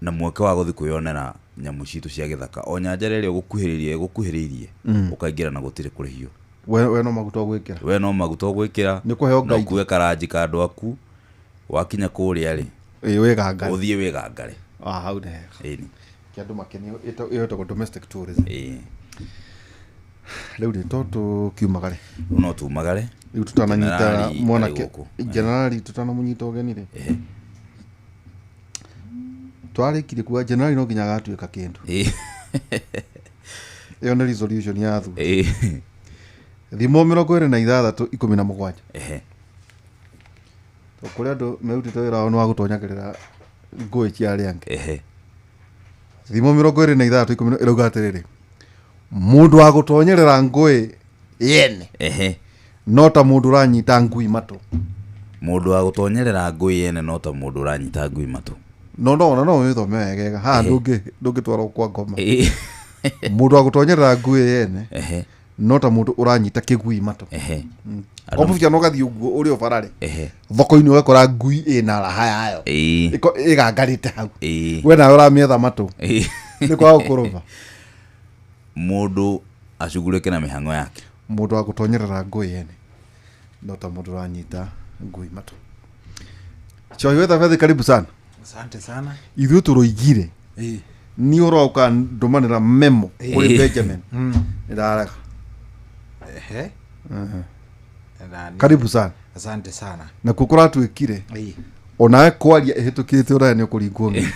S2: na mweke wa guthi kwiyonera nyamu citu cia githaka o nyanjara ĩrĩa ũgũkuhĩrĩirie ũkaingĩra na gũtirĩ kũrĩhio.
S1: We no maguta ũgwĩkĩra,
S2: we no maguta ũgwĩkĩra,
S1: nĩ kũheo
S2: no kuwe karanji ka andũ aku, wakinya kũrĩa rĩ
S1: wĩgangare,
S2: ũthiĩ wĩgangare.
S1: Hau nĩ hega.
S2: Ĩni
S1: kĩ andũ makenio, ĩyo ĩtagwo domestic tourism. Rĩu rĩ to tũkiumagare,
S2: no tumagare
S1: rĩu tũtananyita mwanake generali, tũtanamũnyita ũgeni rĩ, twarĩkirie kuga generali no nginya agatuĩka kĩndũ. Ĩyo nĩ resolution ya athuri. Thimo 26 17. To kũrĩ andũ merutĩte wĩra wao nĩ wa gũtonyagĩrĩra ngũĩ cia arĩa angĩ. Thimo 26 10 ĩrauga atĩrĩrĩ, mũndũ wa gũtonyerera ngũĩ yene no ta mũndũ ũranyita ngui matũ.
S2: Mũndũ wa gũtonyerera ngũĩ yene no ta mũndũ ũranyita ngui matũ.
S1: No no no wĩthome wegega haha ndũngĩtwarwo kwa ngoma. Mũndũ wa gũtonyerera ngui yene no ta mũndũ ũranyita kĩgui matũ. Kwa mũhiano ũgathiĩ ũguo ũrĩ o bararĩ thoko-inĩ ũgakora ngui ĩna raha yayo ĩgangarĩte hau, we nawe ũramĩetha matũ nĩ kwaga gũkũrũma.
S2: Mũndũ acugurĩke na mĩhang'o yake.
S1: Mũndũ wa gũtonyerera ngui yene no ta mũndũ ũranyita ngui matũ. Chohi wetha bethi, karibu sana.
S7: Asante sana.
S1: Ithuĩ tũroigire ni ũhoro wa ũkandũmanĩra memo kũrĩ Benjamin nĩndarega. Karibu sana.
S7: Asante sana.
S1: Na kuo kũratuĩkire onawe kwaria ĩhĩtũkĩte ũraya nĩ ũkũringwo nĩ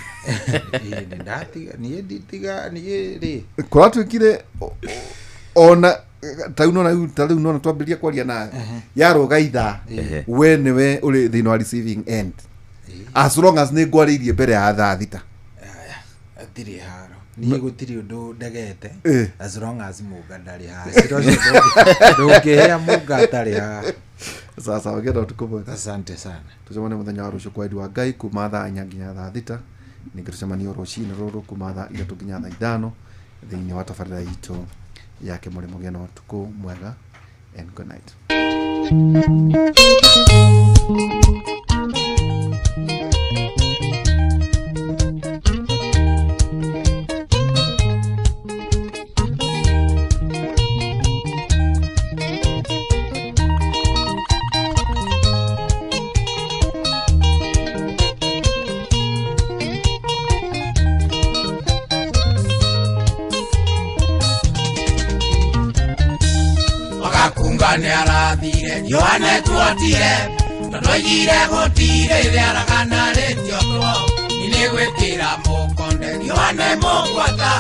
S7: niĩ nditiga niĩ rĩ
S1: kũratuĩkire ona ta rĩu nona twambĩrĩria kwaria nawe yarũga ithaa we nĩwe ũrĩ thĩinĩ wa receiving end as long as nĩ ngwarĩirie mbere ya thaa 6.
S7: Atirĩ haro niĩ gũtirĩ ũndũ ndegete as long as mũnga ndarĩ haha, cira ũcio ndũngĩhea mũnga atarĩ haha.
S1: Sasa wagenda ũtukũ mwega.
S7: Asante sana.
S1: Tũcemanie mũthenya wa rũciũ kwa wendi wa Ngai kuma thaa 4 nginya thaa 6, ningĩ tũcemanie rũcinĩ rũrũ kuma thaa 3 nginya thaa 5 thĩinĩ wa tabarĩra itũ ya Kĩmũrĩmo. Gĩa na ũtukũ mwega and good night.
S5: Yohane tuotire tondu oigire gũtirĩ rĩaragana rĩtiotwo nĩ gwĩkĩra mũkonde Yohane mũgwata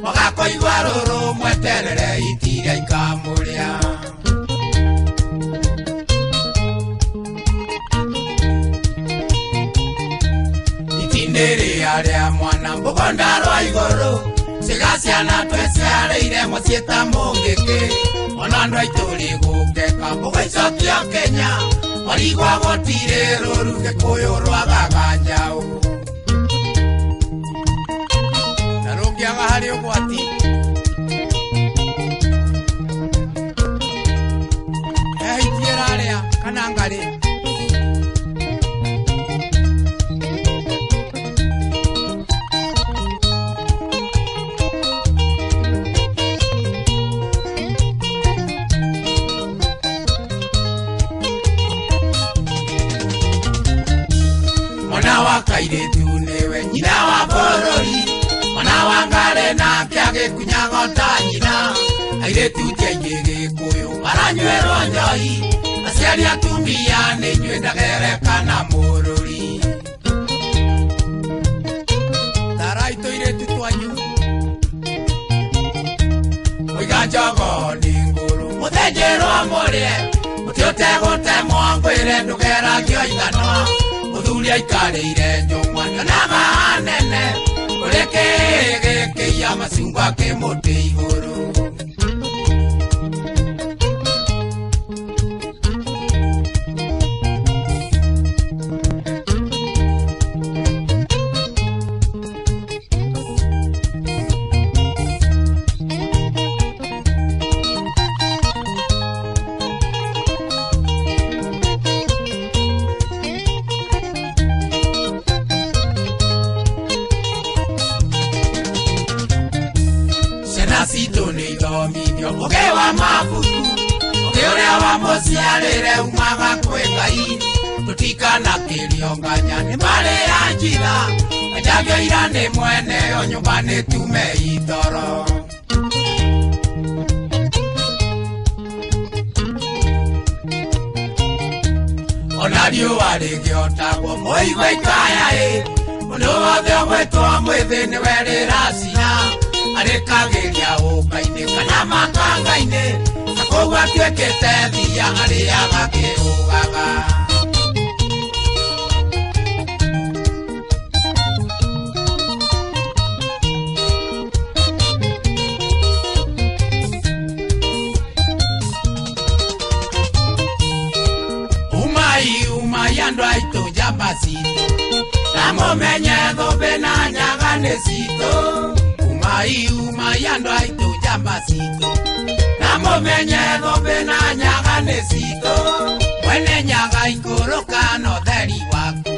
S5: wagakoigua rũrũ mweterere itiria ikamũrĩa. Itindĩ rĩa rĩa mwana mũgonda rwa igũrũ ciga ciana tweciarĩire mũciĩ ta mũngĩkĩ ona andũ aitũ rĩ gũkeka mũgaicokia Kenya warigwa gũtirĩ rũru Gĩkũyũ rwagaga njaũ na rũngĩaga harĩ ũgwati ehitiĩra rĩa kana ngarĩ. Kairĩtu nĩwe nyina wa bũrũri mwana wa ngarĩ nake agĩkunyaga ta nyina airĩtu ti aingĩ Gĩkũyũ maranyuĩrwo njohi aciari atumia nĩ inyuĩ ndagerekana mũrũri tarai tũirĩtu twanyu. Njogo nĩ ngũrũ mũthĩnjĩrwo mũrĩe mũtĩ ũtegũtemwo ngwĩre ndũkeragio ithanwa mũthuri aikarĩire njũng'wa nyonaga nene ũrĩ kĩĩ gĩkĩiya macungwa kĩ mũtĩ igũrũ. Citũ nĩ ithomithio ũgĩ wa mabuku ũgĩ ũrĩa wa mũciarĩre umaga kwĩ Ngai tũtikanakĩrio nganya nĩ marĩ ya njira anjagio ira nĩ mwene o nyũmba nĩ tume itoro. Ona riũa rĩgĩotagwo mũigua ikaya ĩ mũndũ wothe ũgwĩtwo mwĩthĩ nĩwe rĩracina arĩkagĩria ũka-inĩ kana makanga-inĩ na kũu atuĩkĩte thia arĩaga kĩũgaga. Umai umai andũ aitũ njamba citũ na mũmenye thũmbĩ na nyaga nĩ citũ. Umai umai andũ aitũ njamba citũ na mũmenye thũmbĩ na nyaga nĩ citũ mwene nyaga ikũrũka na ũtheri waku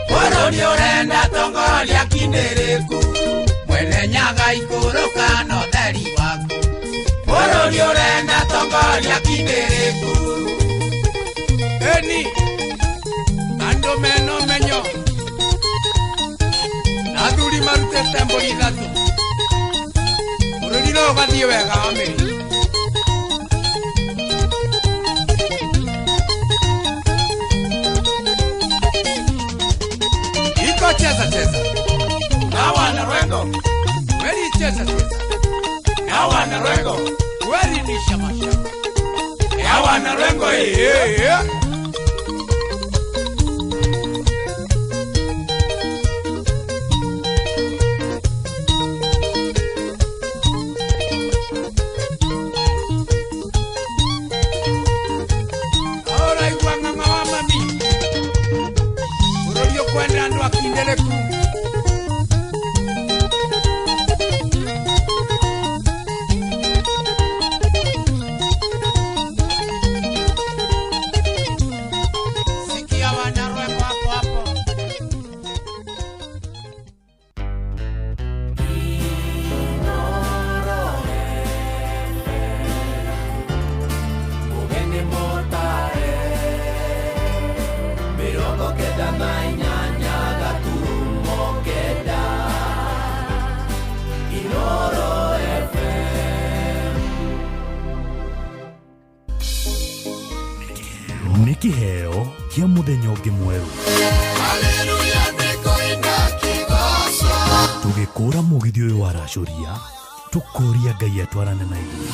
S5: bũrũri ũrenda tongoria kindĩrĩku mwene nyaga ikũrũka na ũtheri waku bũrũri ũrenda tongoria kindĩrĩku. Eni andũ mena ũmenyo na athuri marutĩte mbũri ithatũ bũrũri no ũgathiĩ wega wa mĩri. Iko cheza cheza na wana Rwengo weri cheza cheza na wana Rwengo weri ni shama shama ya wana Rwengo eh.
S8: Nĩ kĩheo kĩa mũthenya ũngĩ mwerũ. Tũgĩkũra mũgithi ũyũ wa racũria tũkũria Ngai atwarane na ithuĩ.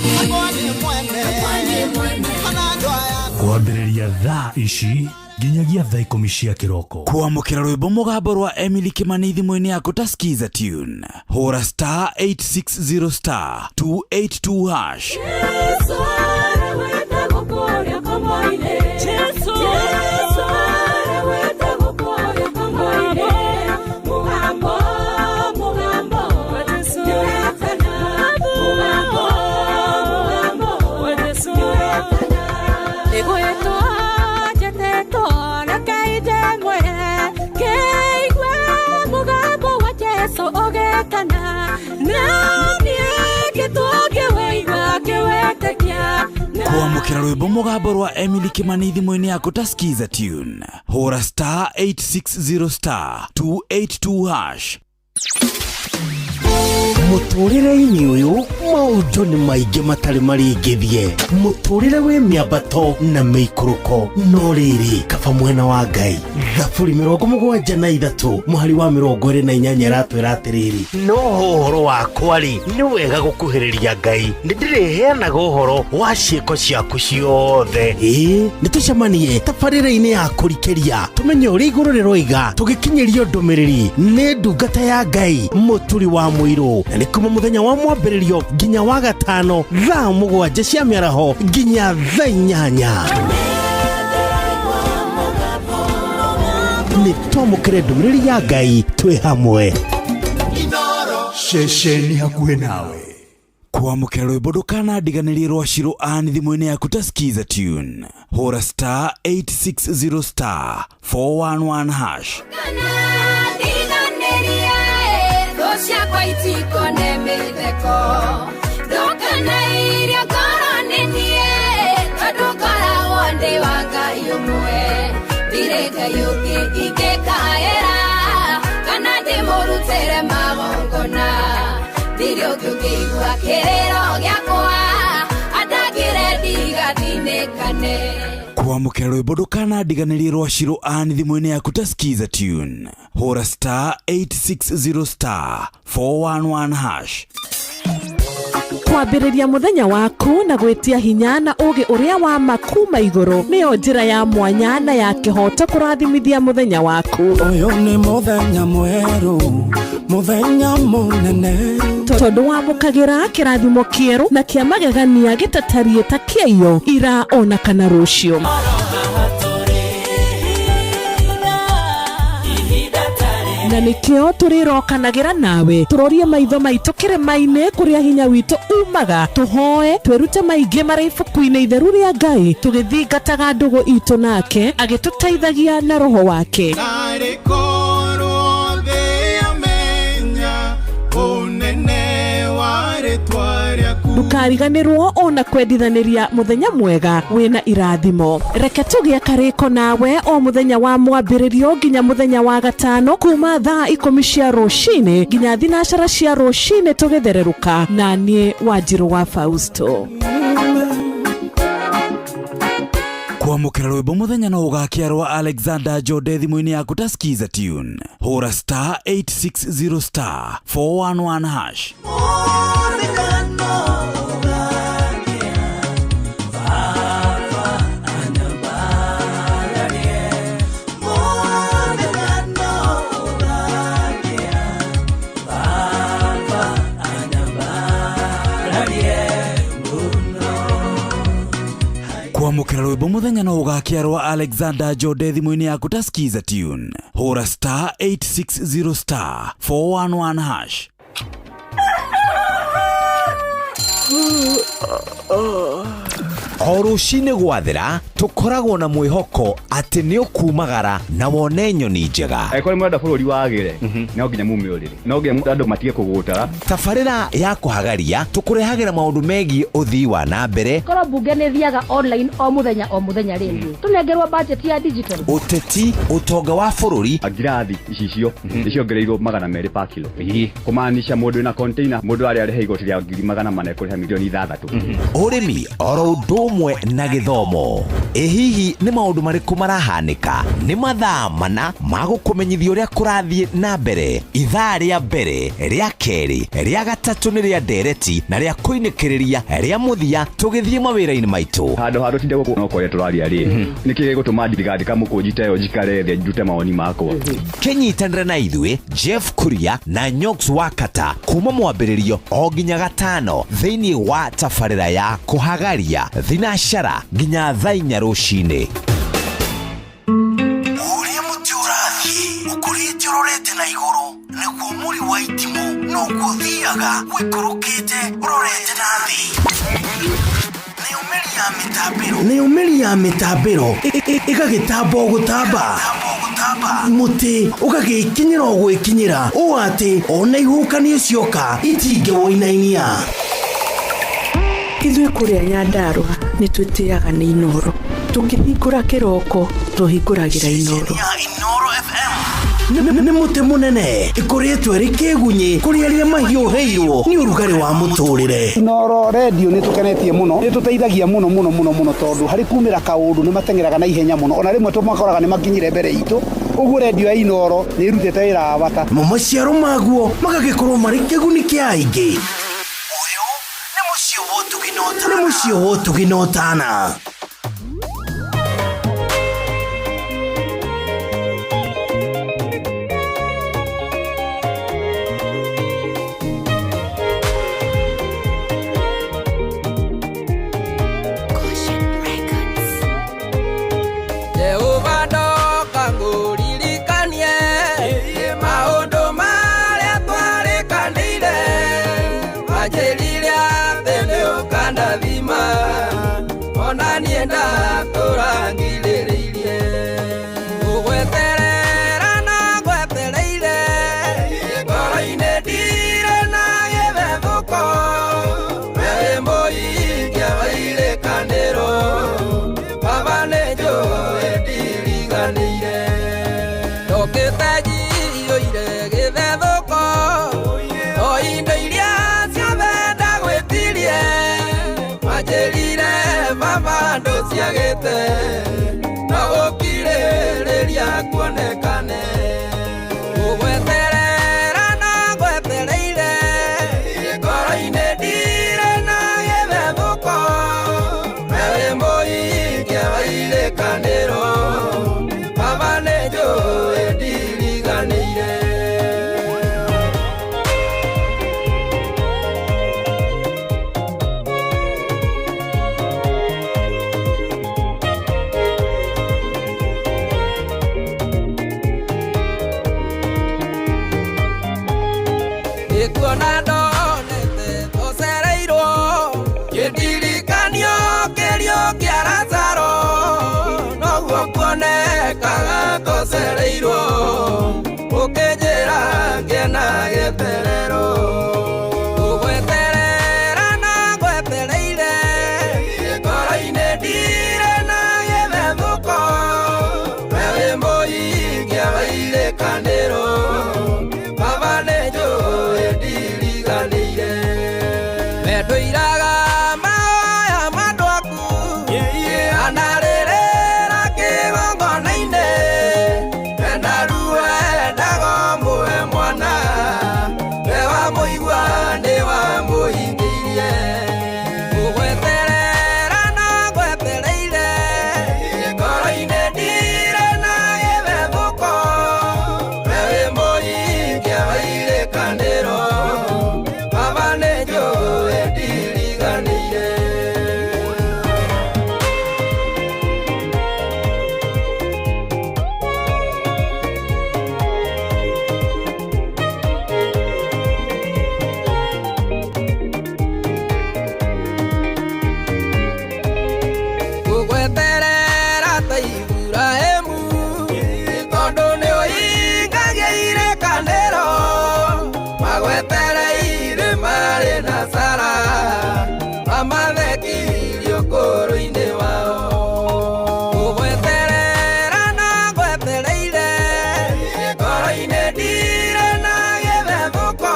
S8: Kwambĩrĩria thaa ici nginyagia thaa 10 cia kĩroko.
S2: Kwamũkĩra rwĩmbo mũgambo rwa Emily Kimani thimũ-inĩ yaku ta Skiza tune hũra star 860 star 282 hash. Kwamũkĩra rwĩmbo mũgambo rwa Emily Kimani thimũ-inĩ yaku ta Skiza tune hũra star 860 star 282 hash.
S8: Mũtũrĩre-inĩ ũyũ maũndũ nĩ maingĩ matarĩ maringithie. Mũtũrĩre wĩ mĩambato na mĩikũrũko, no rĩrĩ kaba mwena wa Ngai. Thaburi 73 mũhari wa 28 ĩratwĩra atĩrĩrĩ, no ũhoro wakwa rĩ, nĩ wega gũkuhĩrĩria Ngai, nĩ ndĩrĩheanaga ũhoro wa ciĩko ciaku ciothe. Ĩĩ, nĩ tũcemanie tabarĩra-inĩ ya kũrikĩria tũmenye ũrĩa igũrũ rĩroiga, tũgĩkinyĩrio ndũmĩrĩri nĩ ndungata ya Ngai Mũturi wa Mũirũ, na nĩ kuma mũthenya wa mwambĩrĩrio nginya wa gatano thaa 7 cia mĩaraho nginya thaa 8. Nĩ twamũkĩre ndũmĩrĩri ya Ngai twĩ hamwe.
S5: Ceceni hakuhĩ nawe.
S2: Kwamũkĩra rwĩmbo ndũkanandiganĩrie rwa Shiro Ann thimũ-inĩ yaku ta Skiza Tune. Hũra star 860 star 411 hash.
S3: Ciakwa itikone mĩtheko ndũkanairio ngoro nĩ niĩ tondũ ngoragwo ndĩ wa Ngai ũmwe ndirĩ Ngai ũngĩ ingĩkaĩra kana ndĩmũrutĩre magongona ndirĩ ũngĩ ũngĩigua kĩrĩro gĩakwa andangĩre ndigathinĩkane.
S2: Kwamũkĩra rwĩmbo ndũkanandiganĩrie rwa Shiro Ann thimũ-inĩ yaku ta Skiza Tune. Hũra star 860 star 411 hash.
S9: Kwambĩrĩria mũthenya waku na gwĩtia hinya na ũũgĩ ũrĩa wa ma kuma igũrũ nĩyo njĩra ya mwanya na ya kĩhooto kũrathimithia mũthenya waku.
S10: Ũyũ nĩ mũthenya mwerũ, mũthenya mũnene,
S9: tondũ wamũkagĩra kĩrathimo kĩerũ na kĩa magegania gĩtatariĩ ta kĩaiyo ira ona kana rũciũ. Na nĩkĩo tũrĩrokanagĩra nawe tũrorie maitho maitũ kĩrĩma-inĩ kũrĩa hinya witũ umaga, tũhoe twĩrute maingĩ marĩ ibuku-inĩ itheru rĩa Ngai, tũgĩthingataga ndũgũ itũ nake agĩtũteithagia na roho wake. Ndũkariganĩrwo ona kwendithanĩria mũthenya mwega wĩna irathimo. Reke tũgĩe karĩko nawe o mũthenya wa mwambĩrĩrio nginya mũthenya wa gatano kuma thaa 10 cia rũcinĩ nginya 9 cia rũcinĩ tũgĩthererũka na niĩ Wanjirũ wa Fausto.
S2: Kwamũkĩra rwĩmbo mũthenya no ũgakĩa rwa Alexander Jode thimũ-inĩ yaku ta Skiza Tune. Hũra star 860 star 411 hash. Kwamũkĩra rwĩmbo mũthenya no ũgakĩa rwa Alexander Jode thimũ-inĩ yaku ta Skiza Tune. Hũra star 860 star 411 hash.
S11: O rũcinĩ gwathera tũkoragwo na mwĩhoko atĩ nĩ ũkumagara na wone nyoni njega.
S12: Angĩkorwo nĩ mũrenda bũrũri wagĩre, no nginya mume ũrĩrĩ, no nginya andũ matige kũgũtara.
S11: Tabarĩra ya kũhagaria tũkũrehagĩra maũndũ megiĩ ũthii wa na mbere.
S13: Korwo mbunge nĩ thiaga online o mũthenya o mũthenya rĩ, tũnengerwo budget ya digital.
S11: Ũteti, ũtonga wa bũrũri.
S12: Ngirathi icicio nĩ ciongereirwo 200 per kilo, kũmaanisha mũndũ wĩna container mũndũ arĩa arĩha igoti rĩa 400,000 ekũrĩha 6 million.
S11: Ũrĩmi oro ũndũ ũmwe na gĩthomo. Ĩ hihi nĩ maũndũ marĩkũ marahanĩka? Nĩ mathaa mana ma gũkũmenyithia ũrĩa kũrathiĩ na mbere. Ithaa rĩa mbere, rĩa kerĩ, rĩa gatatũ nĩ rĩa ndereti na rĩa kũinĩkĩrĩria rĩa mũthia tũgĩthiĩ mawĩra-inĩ maitũ.
S12: Handũ ha tũtinde gũkũ no kwaria tũraria rĩ, nĩkĩ gĩgũtũma ndigandĩka mũkũnji ta ĩyo njikare thĩ ndute mawoni makwa?
S11: Kĩnyitanĩre na ithuĩ Jeff Kuria na Nyox Wakata kuma mwambĩrĩrio o nginya gatano thĩinĩ wa tabarĩra ya kũhagaria thinacara nginya thaa 4 rũcinĩ.
S8: Ũrĩa mũtĩ ũrathiĩ ũkũrĩte ũrorete na igũrũ nĩguo mũri wa itimũ noguo ũthiaga ũikũrũkĩte ũrorete na thĩ. Nayo mĩri ya mĩtambĩro ĩgagĩtamba o gũtamba, mũtĩ ũgagĩkinyĩra o gwĩkinyĩra ũũ atĩ ona ihuhũkanio cioka itingĩwũinainia.
S14: Ithuĩ kũrĩa Nyandarũa nĩ twĩtĩaga nĩ Inoro, tũkĩhingũra kĩroko tũhingũragĩra Inoro.
S8: Inoro FM. Nĩ mũtĩ mũnene ĩkoretwo ĩrĩ kĩgunyĩ kũrĩ arĩa mahiũhĩirwo nĩ ũrugarĩ wa mũtũrĩre.
S15: Inoro redio nä tå kenetie må no, nä tå teithagia må no må no må no må no, tondå harä kumä ra kaå ndå nä mateng'eraga na ihenya må no, ona rä mwe tå makoraga nä makinyire mbere itå. Å guo redio ya Inoro nä ĩrutĩte wä ra wa bata.
S8: Mo maciaro maguo magagĩkorwo marĩ kĩguni kĩa aingĩ. Nĩ mũciĩ wa ũtugi na ũtana.
S16: Jehova ndoka ngũririkanie maũndũ marĩa twarĩkanĩire, wanjĩrire atĩ nĩũkandathima, ona niĩ ndatũra ngirĩrĩirie. Ngũgweterera na ngwetereire, ngoro-inĩ ndirĩ na gĩthethũko, we wĩ mũhingia wa irĩkanĩro, Baba nĩnjũĩ ndiriganĩire. Ndokĩte njiyũire gĩthethũko, o indo iria ciothe ndagwĩtirie, wanjĩrire baba ndũciagĩte, no gũkirĩrĩria kuonekane. Ngũgweterera na ngwetereire, ngoro-inĩ ndirĩ na gĩthethũko, we wĩ mũhingia wa irĩkanĩro, Baba nĩnjũĩ ndiriganĩire. Nĩkuona ndonete tũcereirwo, kĩndirikanio kĩrio kĩa Lazaro, noguo kuonekaga tũcereirwo, ũkĩnjĩra ngĩe na gĩeterero. Ngũgweterera na ngwetereire, ngoro-inĩ ndirĩ na gĩthethũko, we wĩ mũhingia wa irĩkanĩro, Baba nĩnjũĩ ndiriganĩire. Wendũiraga mahoya ma andũ aku, anarĩrĩra kĩgongona-inĩ, wenda ruo endaga ũmũhe mwana, we wamũigua nĩwamũhingĩirie. Ngũgweterera na ngwetereire, ngoro-inĩ ndirĩ na gĩthethũko, we wĩ mũhingia wa irĩkanĩro, Baba nĩnjũĩ ndiriganĩire. Ngũgweterera ta Iburahĩmu, tondũ nĩũhingagia irĩkanĩro, magwetereire marĩ na Sara, mamathekirie ũkũrũ-inĩ wao. Ngũgweterera na ngwetereire, ngoro-inĩ ndirĩ na gĩthethũko,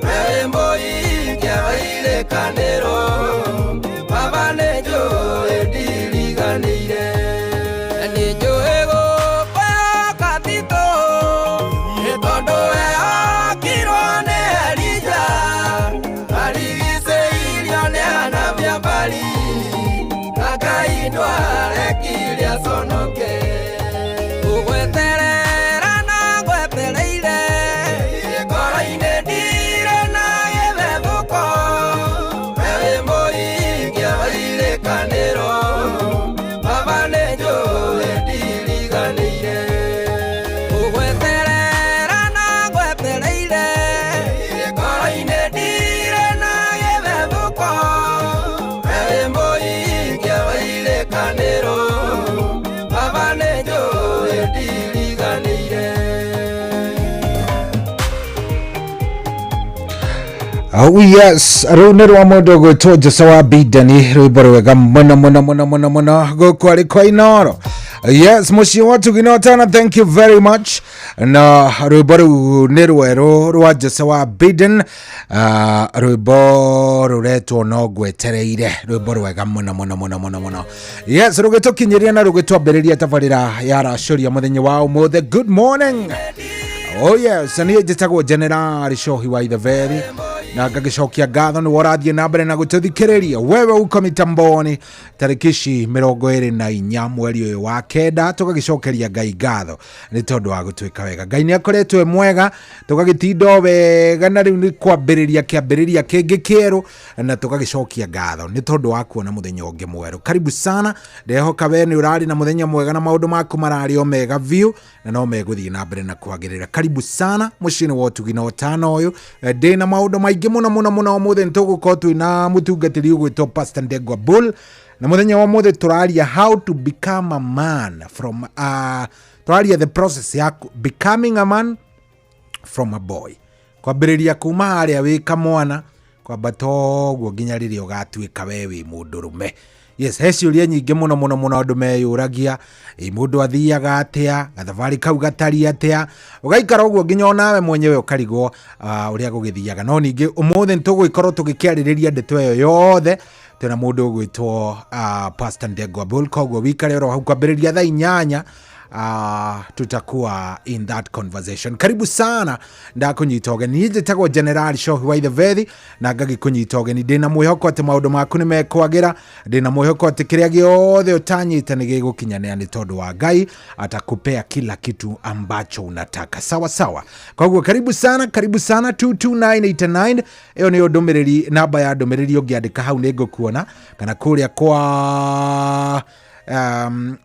S16: we wĩ mũhingia wa irĩkanĩro, Baba nĩnjũĩ ndiriganĩire. Nĩnjũĩ gũkwĩhoka Tito, tondũ wehokirwo nĩ Elija, arigicĩirio nĩ anabii a Baali, na Ngai ndwarekire aconoke. Ngũgweterera na ngwetereire, ngoro-inĩ ndirĩ na gĩthethũko, we wĩ mũhingia wa irĩkanĩro, Baba nĩnjũĩ ndiriganĩire. Ngũgweterera na ngwetereire, ngoro-inĩ ndirĩ na gĩthethũko, we wĩ mũhingia wa irĩkanĩro, Baba nĩnjũĩ ndiriganĩire.
S7: Oh yes, rũu nĩ rwa mũndũ ũgwĩtwo Jose wa Bideni, rwĩmbo rwega mũno mũno mũno mũno mũno gũkũ arĩ kwa Inoro. Yes, mũciĩ wa Tugina Tana, thank you very much. Na rwĩmbo rũu nĩ rwerũ rwa Jose wa Biden, rwĩmbo rũretwo no ngwetereire, rwĩmbo rwega mũno mũno mũno mũno mũno. Yes, rũgĩtũkinyĩria na rũgĩtwambĩrĩria tabarĩra ya racũria mũthenya wa ũmũthĩ. Good morning. Oh yes, niĩ njĩtagwo General Shohi wa Itheveri na ngagĩcokia ngatho nĩ ũrathiĩ na mbere na gũtũthikĩrĩria wewe uko mitamboni tarĩki ici 24 mweri ũyũ wa kenda, tũgagĩcokeria Ngai ngatho nĩ tondũ wa gũtwĩka wega. Ngai nĩ akoretwo e mwega, tũgagĩtinda o wega na rĩu nĩ kwambĩrĩria kĩambĩrĩria kĩngĩ kĩerũ na tũgagĩcokia ngatho nĩ tondũ wa kuona mũthenya ũngĩ mwerũ. Karibu sana, ndehoka we nĩ ũrarĩ na mũthenya mwega na maũndũ maku mararĩ o mega biũ na no megũthiĩ na mbere na kwagĩrĩra. Karibu sana mũciĩ-inĩ wa ũtugi na ũtana ũyũ. Ndĩ na maũndũ maingĩ mũno mũno mũno ũmũthĩ. Nĩ tũgũkorwo twĩna mũtungatĩri ũgwĩtwo Pastor Ndegwa Bull, na mũthenya wa ũmũthĩ tũraria how to become a man from tũraria the process ya becoming a man from a boy, kwambĩrĩria kuma harĩa wĩ kamwana kwambata ũguo nginya rĩrĩa ũgatuĩka we wĩ mũndũrũme. Yes, he ciũria nyingĩ mũno mũno mũno andũ meyũragia, ĩ mũndũ athiaga atĩa, gathabarĩ kau gatariĩ atĩa, ũgaikara ũguo nginya onawe mwenyewe ũkarigwo ũrĩa gũgĩthiaga. No ningĩ ũmũthĩ nĩ tũgũgĩkorwo tũgĩkĩarĩrĩria ndeto ĩyo yothe twĩna mũndũ ũgwĩtwo Pastor Ndegwa Bull. Koguo wikare oro hau kwambĩrĩria thaa 8, tutakuwa in that conversation. Karibu sana, ndakunyita ũgeni. Niĩ njĩtagwo General Shohi wa Ithevethi na ngagĩkũnyita ũgeni ndĩna mwĩhoko atĩ maũndũ maku nĩ mekwagĩra, ndĩna mwĩhoko atĩ kĩrĩa gĩothe ũtanyĩte nĩ gĩgũkinyanĩra nĩ tondũ wa Ngai atakupea kila kitu ambacho unataka. Sawa sawa. Koguo karibu sana, karibu sana. 22989 ĩyo nĩyo ndũmĩrĩri, namba ya ndũmĩrĩri ũngĩandĩka hau nĩ ngũkuona, kana kũrĩa kwa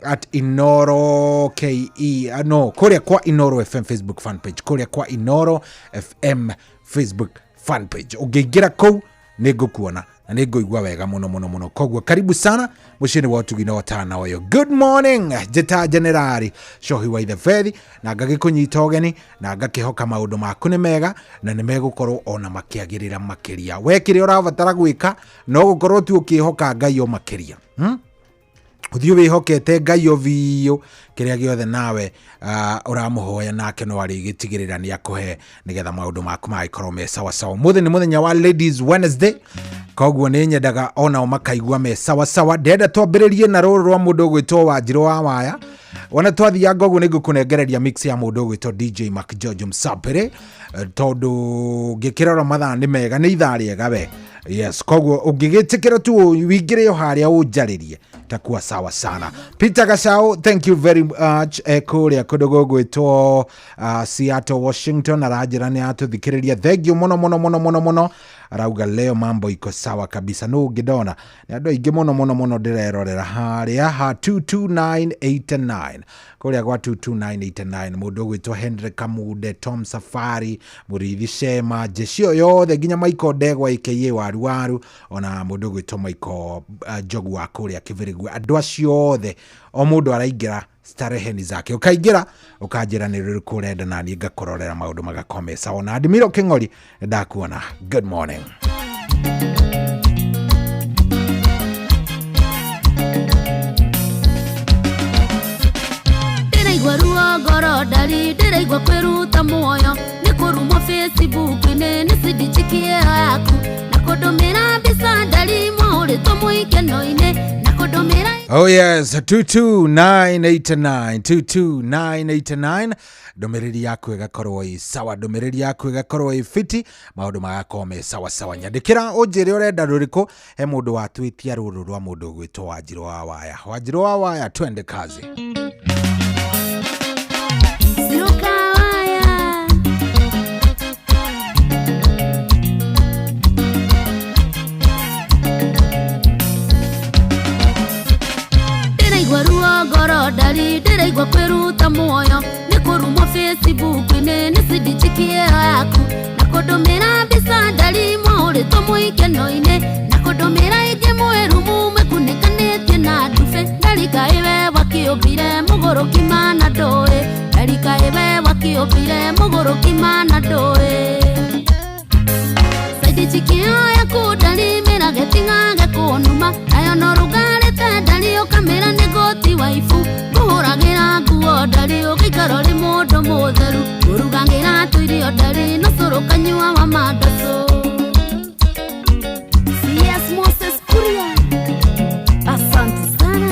S7: at Inoro KE, no kũrĩa kwa Inoro FM Facebook fan page, kũrĩa kwa Inoro FM Facebook fan page ũngĩingĩra kũu nĩ ngũkuona na nĩ ngũigua wega mũno mũno mũno. Koguo karibu sana mũciĩ-inĩ wa ũtugi na ũtana ũyũ. Good morning, njĩta Generali Shohi wa Ithebethi na ngagĩkũnyita ũgeni na ngakĩhoka maũndũ maku nĩ mega na nĩ megũkorwo ona makĩagĩrĩra makĩria. We kĩrĩa ũrabatara gwĩka no gũkorwo tu ũkĩhoka Ngai o makĩria, Ũthiĩ wĩhokete Ngai o biũ, kĩrĩa gĩothe nawe ũramũhoya nake no arĩgĩtigĩrĩra nĩ akũhe nĩgetha maũndũ maku magĩkorwo me sawa sawa. Ũmũthĩ nĩ mũthenya wa Ladies Wednesday, koguo nĩ nyendaga onao makaigua me sawa sawa. Ndĩrenda twambĩrĩrie na rũrũ rwa mũndũ ũgwĩtwo Wanjirũ wa Waya. Wona twathianga ũguo nĩ ngũkũnengereria mix ya mũndũ ũgwĩtwo DJ Mac George Msapere, tondũ ngĩkĩrora mathaa nĩ mega, nĩ ithaa rĩega we. Yes, koguo ũngĩgĩtĩkĩra tu wingĩre o harĩa ũnjarĩrie takuwa sawa sana. Peter Gachau, thank you very much. Kũrĩa kũndũ gũgwĩtwo Seattle, Washington, aranjĩra nĩ atũthikĩrĩria. Thank you mũno mũno mũno mũno mũno. Arauga leo mambo iko sawa kabisa. Nũ ũngĩ ndona nĩ andũ aingĩ mũno mũno mũno ndĩrerorera harĩa ha 22989, kũrĩa gwa 22989, mũndũ ũgwĩtwo Henry Kamunde, Tom Safari, Mũrĩithi Shema, jeshi ĩyo yothe nginya Michael Ndegwa aka Waru Waru, ona mũndũ ũgwĩtwo Michael Njogu wa kũrĩa Kĩbĩrĩgwe. Andũ acio othe o mũndũ araingĩra starehe ni zake, ũkaingĩra ũkanjĩra nĩ rĩrĩkũ ũrenda na niĩ ngakũrorera maũndũ magakorwo me sawa. Na Admiro Kĩng'ori, ndakuona. Good morning.
S3: Ndĩraigua ruo ngoro ndari, ndĩraigua kwĩruta muoyo nĩ kũrumwo Facebook-inĩ nĩ cindichikie yaku na kũndũmĩra mbica ndari mwahũrĩtwo mũikeno-inĩ na kũndũmĩra.
S7: Oh yes, 22989, 22989, ndũmĩrĩri yaku ĩgakorwo ĩ sawa, ndũmĩrĩri yaku ĩgakorwo ĩ fiti, maũndũ magakorwo me sawa sawa. Nyandĩkĩra ũnjĩre ũrenda rũrĩkũ. He mũndũ watwĩtia rũrũ rwa mũndũ ũgwĩtwo Wanjirũ wa Waya. Wanjirũ wa Waya, twende kazi.
S3: Siruka waya. Ndĩraigua ruo ngoro ndari, ndĩraigua kwĩruta muoyo nĩ kũrumwo Facebook-inĩ nĩ cindichikie yaku na kũndũmĩra mbica ndari mwahũrĩtwo mũikeno-inĩ na kũndũmĩra ingĩ mwĩrumu mwĩkunĩkanĩtie na ndube ndarika ĩwe wakĩũmbire mũgũrũki mana ndũĩ, ndarika ĩwe wakĩũmbire mũgũrũki mana ndũĩ. Saidi chikio yaku ndari mĩrage ting'age kũnuma nayo no rũgarĩte ndari ũkamĩra nĩ ngũti waifu ngũhũragĩra nguo ndari ũgĩikara ũrĩ mũndũ mũtheru ngũrugagĩra tũirio ndari no cũrũ kanyua wa mandacu. CS Moses Kuria, asante sana.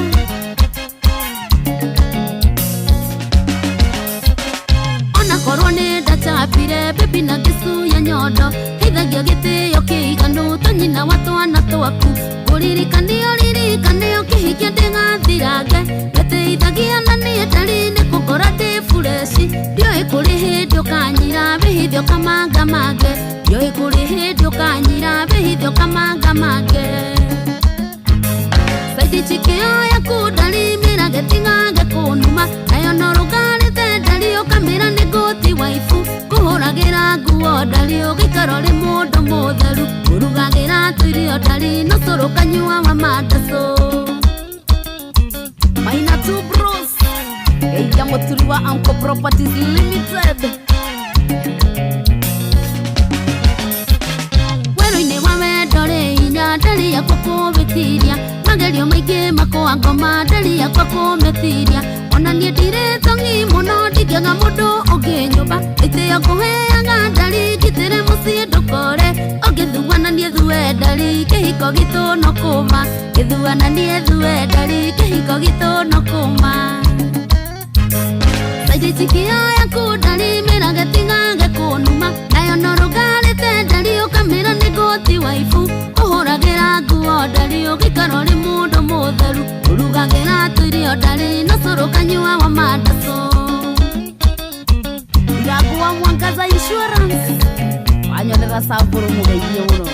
S3: Ona korwo nĩ ndachapire bibi na ngĩcuya nyondo heithagia gĩtĩo kĩiganu ta nyina wa twana twaku kũririkanio ririkanio kĩhikia ndĩgathirange gĩtĩithagia na niĩ ndari nĩ kũngora ndĩ fureshi ndiũĩ kũrĩ hĩndĩ ũkanyira wĩhithio kamangamange ndiũĩ kũrĩ hĩndĩ ũkanyira wĩhithio kamangamange. Saidi chikio yaku ndari mĩrage ting'age kũnuma nayo no rũgarĩte ndari ũkamĩra nĩ ngũti waifu ngũhũragĩra nguo ndari ũgĩikara ũrĩ mũndũ mũtheru ngũrugagĩra tũirio ndari no cũrũ kanyua wa mandacu. Maina two bros geithia mũturi wa Uncle Properties Limited. Werũ-inĩ wa wendo rĩ hinya ndari yakwa kũwĩtiria magerio maingĩ makwa ngoma ndari yakwa kũmĩtiria ona niĩ ndirĩ thong'i mũno ndingĩaga mũndũ ũngĩ nyũmba gĩtĩo ngũheaga ndari ngitĩre mũciĩ ndũkore ũngĩthuana niĩ thue ndari kĩhiko gitũ no kũma gĩthuana niĩ thue ndari kĩhiko gitũ no kũma. Saidi chikio yaku ndari mĩrage ting'age kũnuma nayo no rũgarĩte ndari ũkamĩra nĩ ngũti waifu ũhũragĩra nguo ndari ũgĩikara ũrĩ mũndũ mũtheru ũrugagĩra tũirio ndari no cũrũ kanyua wa mandacu. Ndigakuwa Mwangaza Insurance wanyonera samburu mũgeithie mũno.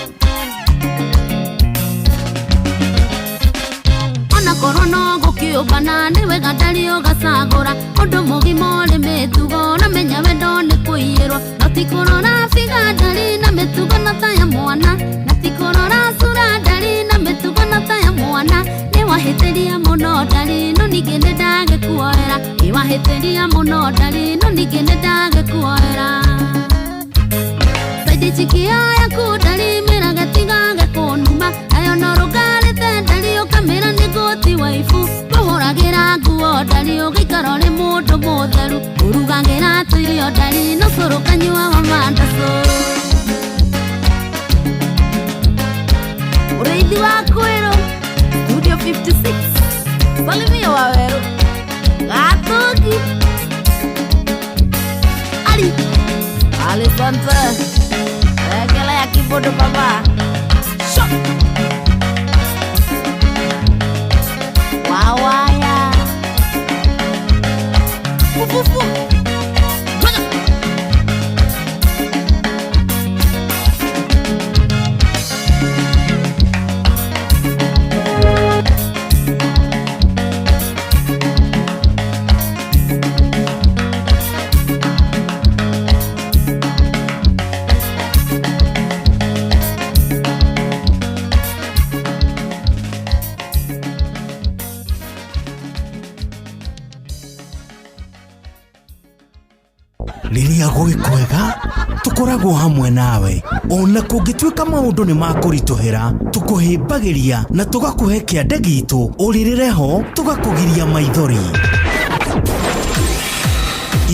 S3: Ona korwo no gũkĩũmbana nĩ wega ndari ũgacagũra ũndũ mũgima ũrĩ mĩtugo na menya wendo nĩ kũiyĩrwo no ti kũrora biga ndari na mĩtugo na ta ya mwana na ti kũrora cura ndari na mĩtugo na ta ya mwana nĩ wahĩtĩria mũno ndari no ningĩ nĩ ndagĩkuoera nĩ wahĩtĩria mũno ndari no ningĩ nĩ ndagĩkuoera. Saidi chikio yaku ndari mĩrage ting'age kũnuma nayo no rũgarĩte ndari ũkamĩra nĩ ngũti waifu ngũhũragĩra nguo ndari ũgĩikara ũrĩ mũndũ mũtheru ũrugagĩra tũirio ndari no cũrũ kanyua wa mandacu. Ũrĩithi wa kwĩrũ Studio 56 Salimia Waweru Gatugi Ali Alisante Wekelea kibodo baba Shop Wawaya Fufufu
S8: Rĩrĩa gwĩ kwega tũkoragwo hamwe nawe ona kũngĩtuĩka maũndũ nĩ makũritũhĩra tũkũhĩmbagĩria na tũgakũhe kĩande gitũ ũrĩrĩre ho tũgakũgiria maithori.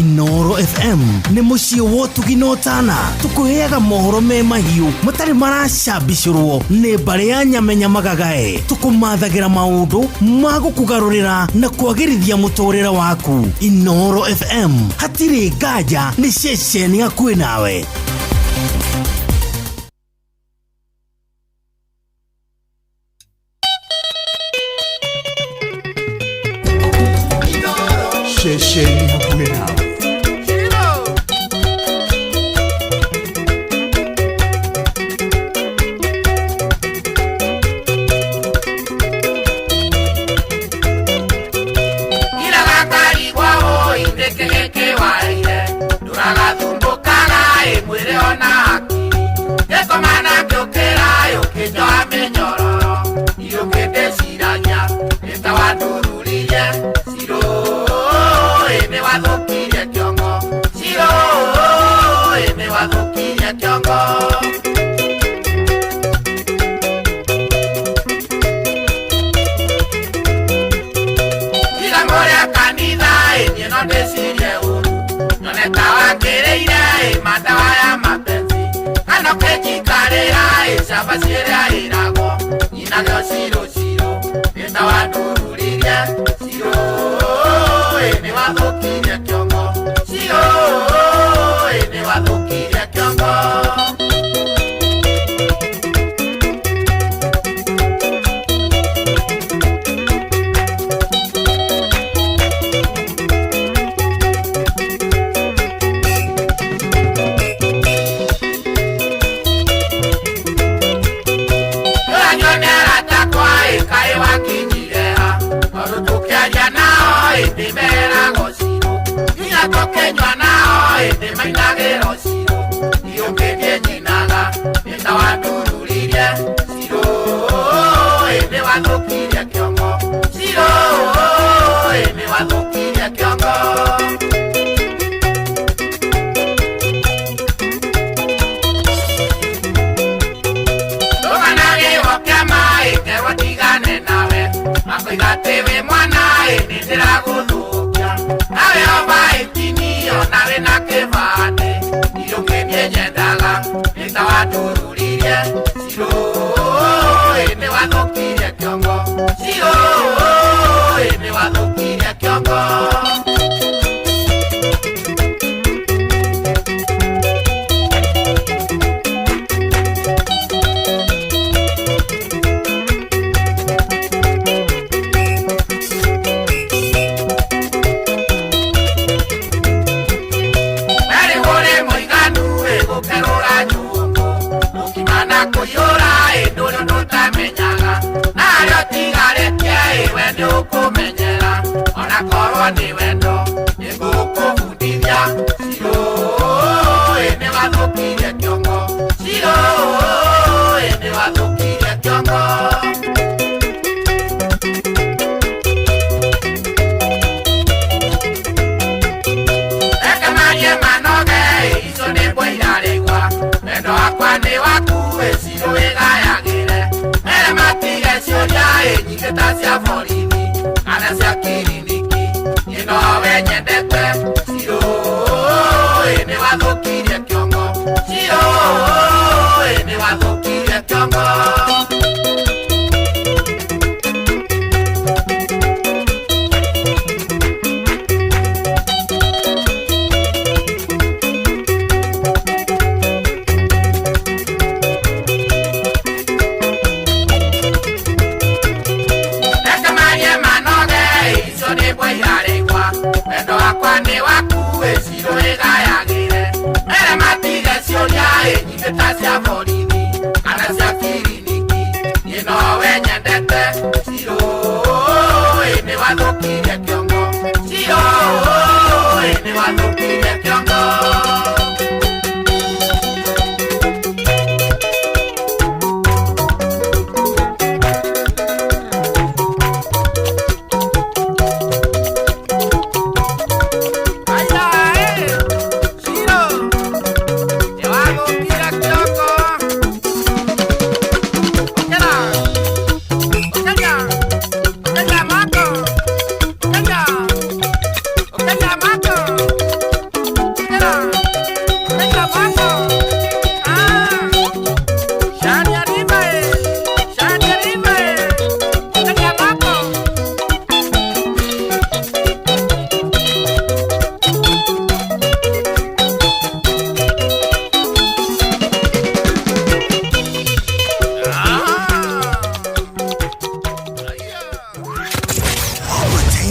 S8: Inooro FM nĩ mũciĩ wa ũtugi na ũtana tũkũheaga mohoro me mahiũ matarĩ maracambicũrwo nĩ mbarĩ ya nyamenya magagae tũkũmathagĩra maũndũ ma gũkũgarũrĩra na kwagĩrithia mũtũrĩre waku. Inooro FM hatirĩ nganja nĩ ceceni hakuhĩ nawe.
S5: Ceceni hakuhĩ nawe.
S17: Ciro, me va a
S5: Ciro Ciro nĩ wandururirie Ciro nĩ wathũkirie kĩongo Ciro nĩ wathũkirie kĩongo.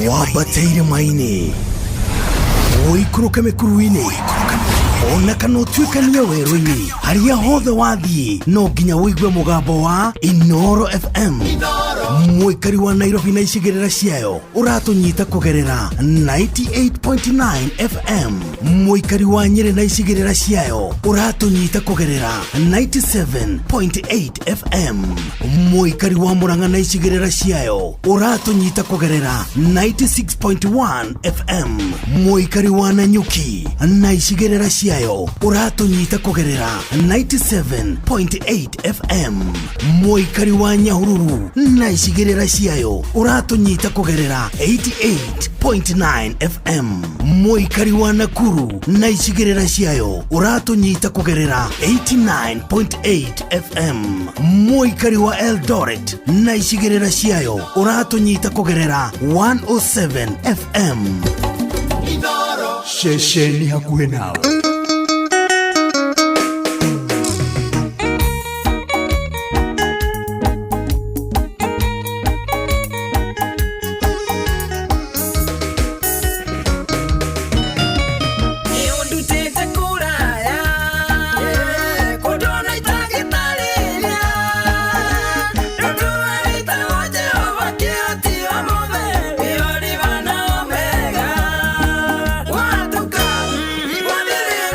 S8: Wambateire maini ũikũrũke mĩkuru-inĩ ona kana ũtuĩkanie werũ-inĩ harĩa hothe wathiĩ no nginya ũigue mũgambo wa Inoro FM. Mũikari wa Nairobi na icigĩrĩra ciayo ũratũnyita kũgerera 98.9 FM. Mũikari wa Nyĩrĩ na icigĩrĩra ciayo ũratũnyita kũgerera 97.8 FM. Mũikari wa Murang'a na icigĩrĩra ciayo ũratũnyita kũgerera 96.1 FM. Mũikari wa Nanyuki na icigĩrĩra ciayo ũratũnyita kũgerera 97.8 FM. Mũikari wa Nyahururu na na icigĩrĩra ciayo ũratũnyita kũgerera 88.9 FM. Mũikari wa Nakuru na icigĩrĩra ciayo ũratũnyita kũgerera 89.8 FM. Mũikari wa Eldoret na icigĩrĩra ciayo ũratũnyita kũgerera 107 FM.
S5: Ceceni hakuhĩ nawe.
S16: Nĩũndutĩte kũraya, kũndũ na itangĩtarĩria. Tondũ wĩtagwo Jehova kĩhoti wa mothe, nĩwe Alifa na Omega. Watuka, wambĩrĩria.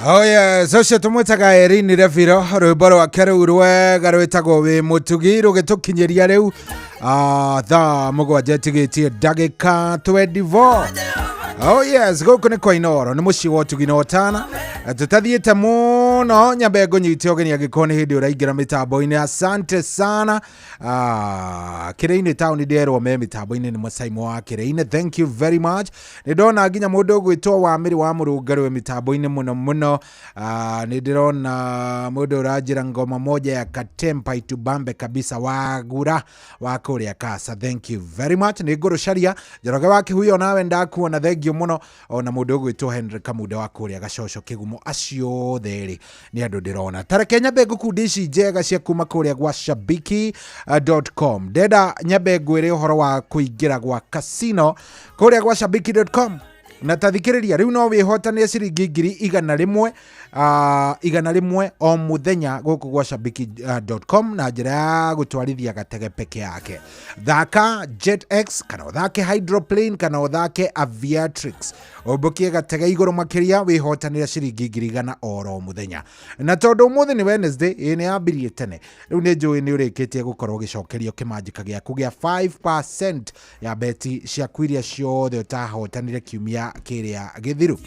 S7: Oh yes, ũcio tũmwĩtaga Erini Reviro, rwĩmbo rwake rũu rwega rwĩtagwo wĩ mũtugi rũgĩtũkinyĩria rĩu thaa 7 ĩtigĩtie ndagĩka 24. Oh yes, gũkũ nĩ kwa Inooro, nĩ mũciĩ wa ũtugi na ũtana. Tũtathiĩte mũno, nyambe ngũnyite ũgeni angĩkorwo nĩ hĩndĩ ũraingĩra mĩtambo-inĩ. Asante sana. Kĩrĩinĩ taũni nderwo me mĩtambo-inĩ nĩ Mũcaimo wa Kĩrĩinĩ. Thank you very much. Nĩ ndona nginya mũndũ ũgwĩtwo wa Mĩrĩ wa Mũrũngarũ mĩtambo-inĩ mũno mũno. Nĩ ndĩrona mũndũ ũranjĩra ngoma moja ya Katempa itubambe kabisa wagura wa kũrĩa Kasa. Thank you very much. Nĩ ngũrũcaria Njoroge wa Kĩhuyo, nawe ndakuona, thengio mũno. Ona mũndũ ũgwĩtwo Henry Kamuda wa kũrĩa Gacoco Kĩgumo, acio othe rĩ nĩ andũ ndĩrona. Tareke nyambe ngũkundi ici njega cia kuma kũrĩa gwa shabiki.com. Ndenda nyambe ngwĩre ũhoro wa kũingĩra gwa casino kũrĩa gwa shabiki.com, na tathikĩrĩria rĩu no wĩhotanĩre ciringi 100,000, 100 o mũthenya gũkũ gwa shabiki.com na njĩra ya gũtwarithia gatege peke yake. Thaka Jet X kana ũthake Hydroplane kana ũthake Aviatrix, ũmbũkie gatege igũrũ makĩria wĩhotanĩre ciringi 100,000 oro mũthenya. Na tondũ ũmũthĩ nĩ Wednesday, ĩ nĩ yambirie tene, rĩu nĩ njũĩ nĩ ũrĩkĩtie gũkorwo ũgĩcokerio kĩmanjĩka gĩaku gĩa 5% ya beti ciaku iria ciothe ũtahotanire kiumia kĩrĩa gĩthiru.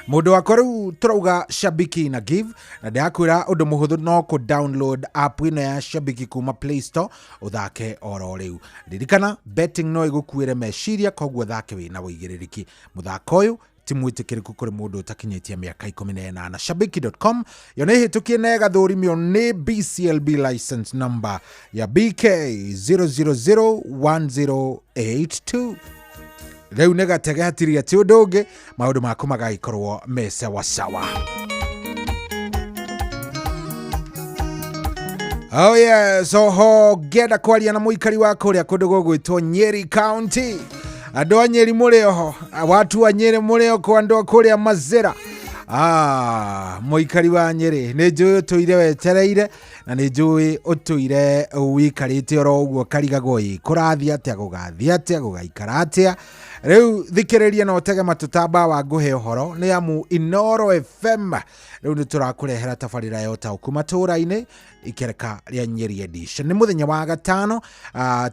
S7: Mũndũ wakwa rĩu tũrauga Shabiki na give, na ndĩrakwĩra ũndũ mũhũthũ no kũ download app ĩno ya Shabiki kuma Play Store ũthake oro rĩu. Ririkana betting no ĩgũkuĩre meciria, koguo thake wĩna wĩigĩrĩrĩki. Mũthako ũyũ ti mwĩtĩkĩrĩku kũrĩ mũndũ ũtakinyĩtie mĩaka 18. Shabiki.com yo nĩ hĩtũkie na ĩgathũrimio nĩ BCLB license number ya BK 0001082. Rĩu nĩ gatege hatiria ti ũndũ ũngĩ, maũndũ maku magagĩkorwo me sawasawa. Oh yes, oho ngĩenda kwaria na mũikari wa kũrĩa kũndũ gũgwĩtwo Nyeri County. Andũ a Nyeri mũrĩ oho, watu wa Nyeri mũrĩ oko, andũ a kũrĩa Mazĩra. Mũikari wa Nyeri, nĩ njũĩ ũtũire wetereire na nĩ njũĩ ũtũire wĩikarĩte oro ũguo karigagwo ĩ kũrathiĩ atĩa, gũgathiĩ atĩa, gũgaikara atĩa. Rĩu thikĩrĩria na ũtege matũtamba wa ngũhe ũhoro, nĩ amu Inooro FM rĩu nĩ tũrakũrehera tabarĩra ya ũtaũku matũũra-inĩ ikereka rĩa Nyeri Edition. Nĩ mũthenya wa gatano,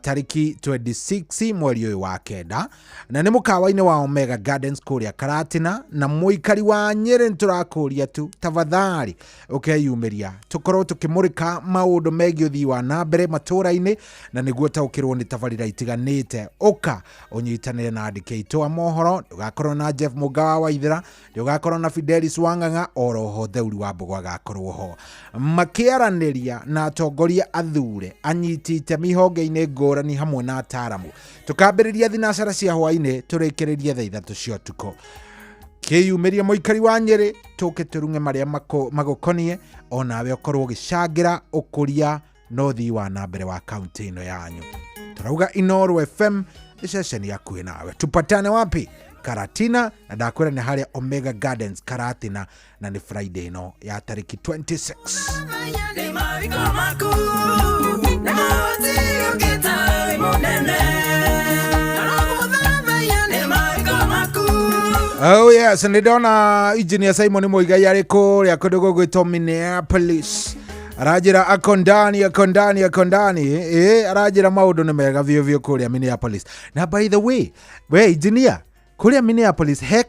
S7: tarĩki 26 mweri ũyũ wa 9, na nĩ mũkawa-inĩ wa Omega Gardens kũrĩa Karatina. Na mũikari wa Nyeri nĩ tũrakũria tu tafadhali ũkeyumĩria tũkorwo tũkĩmũrĩka maũndũ megiĩ ũthii wa na mbere matũũra-inĩ, na nĩguo taũkĩrwo nĩ tabarĩra itiganĩte. Ũka ũnyitanĩre na andĩki aitũ a mohoro, ndũgakorwo na Jeff Mũga wa Waithera, ndũgakorwo na Fidelis Wang'ang'a, oroho Theuri wa Mbũgũ agakorwo ho makĩaranĩria na atongoria athure anyiti itemi honge-inĩ ngũrani hamwe na ataaramu. Tũkambĩrĩria thinacara cia hwainĩ tũrĩkĩrĩrie thaa 3 cia ũtukũ. Kĩyumĩrie mũikari wa Nyeri, tũke tũrung'e marĩa magũkonie, onawe ũkorwo ũgĩcangĩra ũkũria na ũthii wa na mbere wa kaunti ĩno yanyu. Tũrauga Inooro FM nĩ ceceni hakuhĩ nawe. Tupatane wapi? Karatina, na ndakwĩra nĩ harĩa Omega Gardens Karatina, na nĩ Friday ĩno ya tarĩki 26. Oh yes, nĩ ndona Engineer Simon Muigai arĩ kũrĩa kũndũ gũgwĩtwo Minneapolis. Aranjĩra ako ndani, ako ndani, ako ndani. Aranjĩra maũndũ nĩ mega biũ biũ kũrĩa Minneapolis. Na by the way, we engineer, kũrĩa Minneapolis he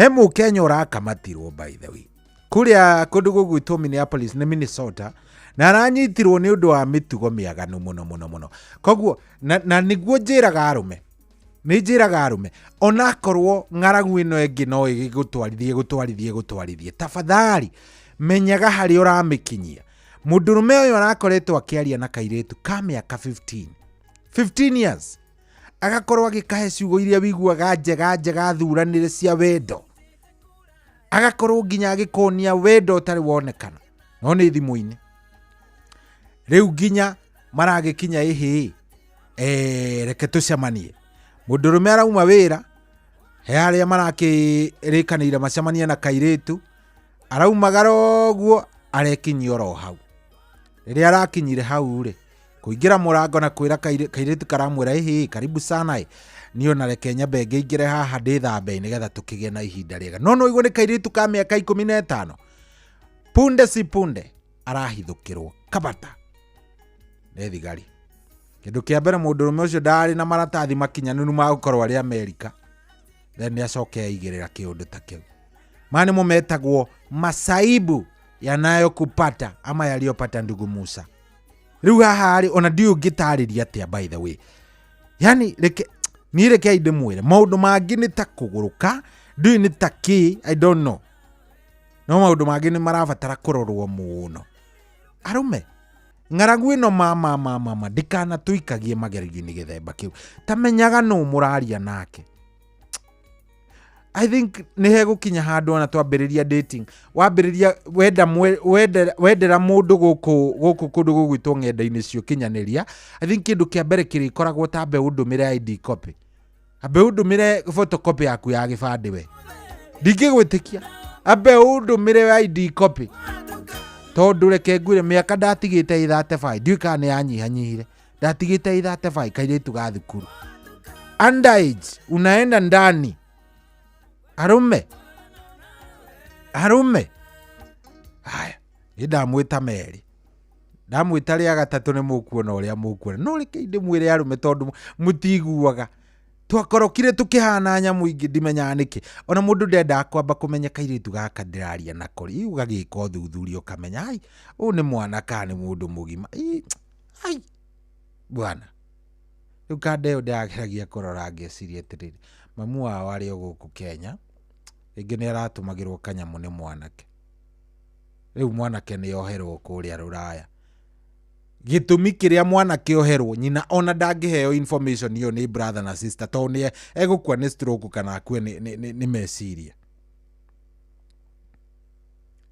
S7: mũkenya ũrakamatirwo by the way. Kũrĩa kũndũ gũgwĩtwo Minneapolis nĩ Minnesota, na aranyitirwo nĩ ũndũ wa mĩtugo mĩaganu mũno mũno mũno. Koguo na nĩguo njĩraga arũme, nĩ njĩraga arũme, onakorwo ng'aragu ĩno ĩngĩ no ĩgũtwarithie, ĩgũtwarithie, ĩgũtwarithie, tafadhali menyaga harĩa ũramĩkinyia. Mũndũrũme ũyũ arakoretwo akĩaria na kairĩtu ka mĩaka 15 years, agakorwo agĩkahe ciugo iria wiguaga njega njega thuranĩre cia wendo, agakorwo nginya agĩkonia wendo ũtarĩ wonekana, no nĩ thimũ-inĩ. Rĩu nginya maragĩkinya ĩhĩ, reke tũcemanie. Mũndũrũme arauma wĩra, he arĩa marakĩrĩkanĩire macemanie na kairĩtu, araumagara ũguo arekinyia oro hau. Rĩrĩa arakinyire hau rĩ, kũingĩra mũrango na kwĩra kairĩtu karamwĩra ĩhĩ, karibu sana ĩ. Niĩ ona reke nyambe ngĩingĩre haha ndĩthambe nĩgetha tũkĩgĩe na ihinda rĩega. No no igue nĩ kairĩtu ka mĩaka 15, punde si punde arahithũkĩrwo kabata nĩ thigari. Kĩndũ kĩa mbere, mũndũrũme ũcio ndarĩ na maratathi makinyanĩru ma gũkorwo arĩ Amerika, then nĩ acoke aigĩrĩra kĩũndũ ta kĩu. Maya nĩmo metagwo masaibu yanayokupata ama yaliyopata ndugu Musa. Rĩu haha rĩ, ona ndiũĩ ũngĩtarĩria atĩa, by the way. Yani reke niĩ, rekei ndĩmwĩre, maũndũ mangĩ nĩ ta kũgũrũka, ndiũĩ nĩ ta kĩ, I don't know, no maũndũ mangĩ nĩ marabatara kũrorwo mũno. Arũme, ng'aragu ĩno ma ma ma ma ndĩkanatũikagie magerio-inĩ gĩthemba kĩu. Ta menyaga nũ mũraria nake. I think nĩ hegũkinya handũ ona twambĩrĩria dating, wambĩrĩria wenda wendera mũndũ gũkũ gũkũ kũndũ gũgwĩtwo ng'enda-inĩ cia ũkinyanĩria, I think kĩndũ kĩa mbere kĩrĩkoragwo ta ambe ũndũmĩre ID copy, ambe ũndũmĩre photocopy yaku ya gĩbandĩ. We ndingĩgwĩtĩkia, ambe ũndũmĩre ID copy, tondũ reke ngwĩre, mĩaka ndatigĩte 35, ndiũĩ kana nĩ yanyihanyihire, ndatigĩte 35, kairĩtu ga thukuru, underage, unaenda ndani. Arũme, arũme, haya, nĩ ndamwĩta merĩ, ndamwĩta rĩa gatatũ nĩ mũkuona ũrĩa mũkuona. No reke ndĩmwĩre arũme, tondũ mũtiguaga, twakorokire tũkĩhana nyamũ ingĩ, ndimenyaga nĩkĩ. Ona mũndũ ndendaga kwamba kũmenya kairĩtu gaka ndĩraria nako rĩ, ũgagĩka ũthuthuria ũkamenya, ai, ũyũ nĩ mwana kana nĩ mũndũ mũgima? Ĩ, ai bwana, rĩu kanda ĩyo ndĩrageragia kũrora ngeciria atĩrĩrĩ, mamu wao arĩ o gũkũ Kenya, rĩngĩ nĩ aratũmagĩrwo kanyamũ nĩ mwanake. Rĩu mwanake nĩ oherwo kũrĩa rũraya. Gĩtũmi kĩrĩa mwanake oherwo, nyina ona ndangĩheo information ĩyo nĩ brother na sister, tondũ nĩ egũkua nĩ stroke kana akue nĩ meciria.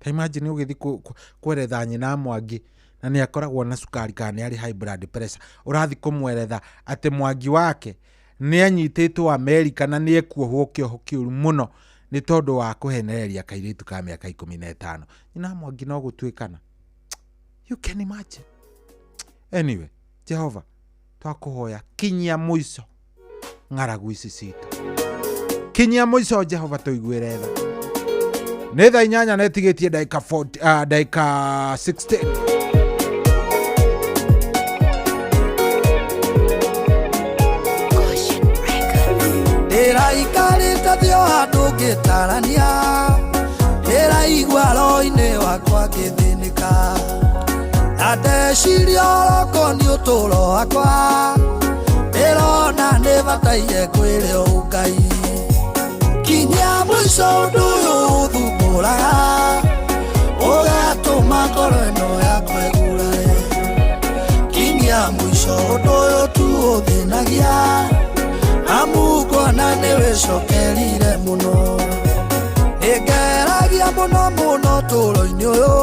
S7: Ta imagine ũgĩthiĩ kweretha nyina Mwangi, na nĩ akoragwo na cukari kana nĩ arĩ high blood pressure, ũrathiĩ kũmweretha atĩ Mwangi wake nĩ anyitĩtwo Amerika na nĩ ekuohwo kĩoho kĩũru mũno nĩ tondũ wa kũhenereria kairĩtu ka mĩaka 15. Nyina Mwangi no gũtuĩkana. You can imagine. Anyway, Jehova, twakũhoya kinyia mũico ng'aragu ici citũ, kinyia mũico Jehova, tũiguĩre tha. Nĩ thaa 8 na ĩtigĩtie ndagĩka 40, ndagĩka 16.
S10: Ndĩraikarĩte thĩ o handũ ngĩtarania, ndĩraigua roho-inĩ wakwa ngĩthĩnĩka, na ndeciria oroko nĩ ũtũũro wakwa, ndĩrona nĩ bataire kwĩrĩ Ngai. Kinyia mũico ũndũ ũyũ ũthumbũraga, ũgatũma ngoro ĩno yakwa ĩgurae. Kinyia mũico ũndũ ũyũ tu ũthĩnagia, amu ngona nĩ wĩcokerire mũno. Nĩngeragia mũno mũno ũtũũro-inĩ ũyũ,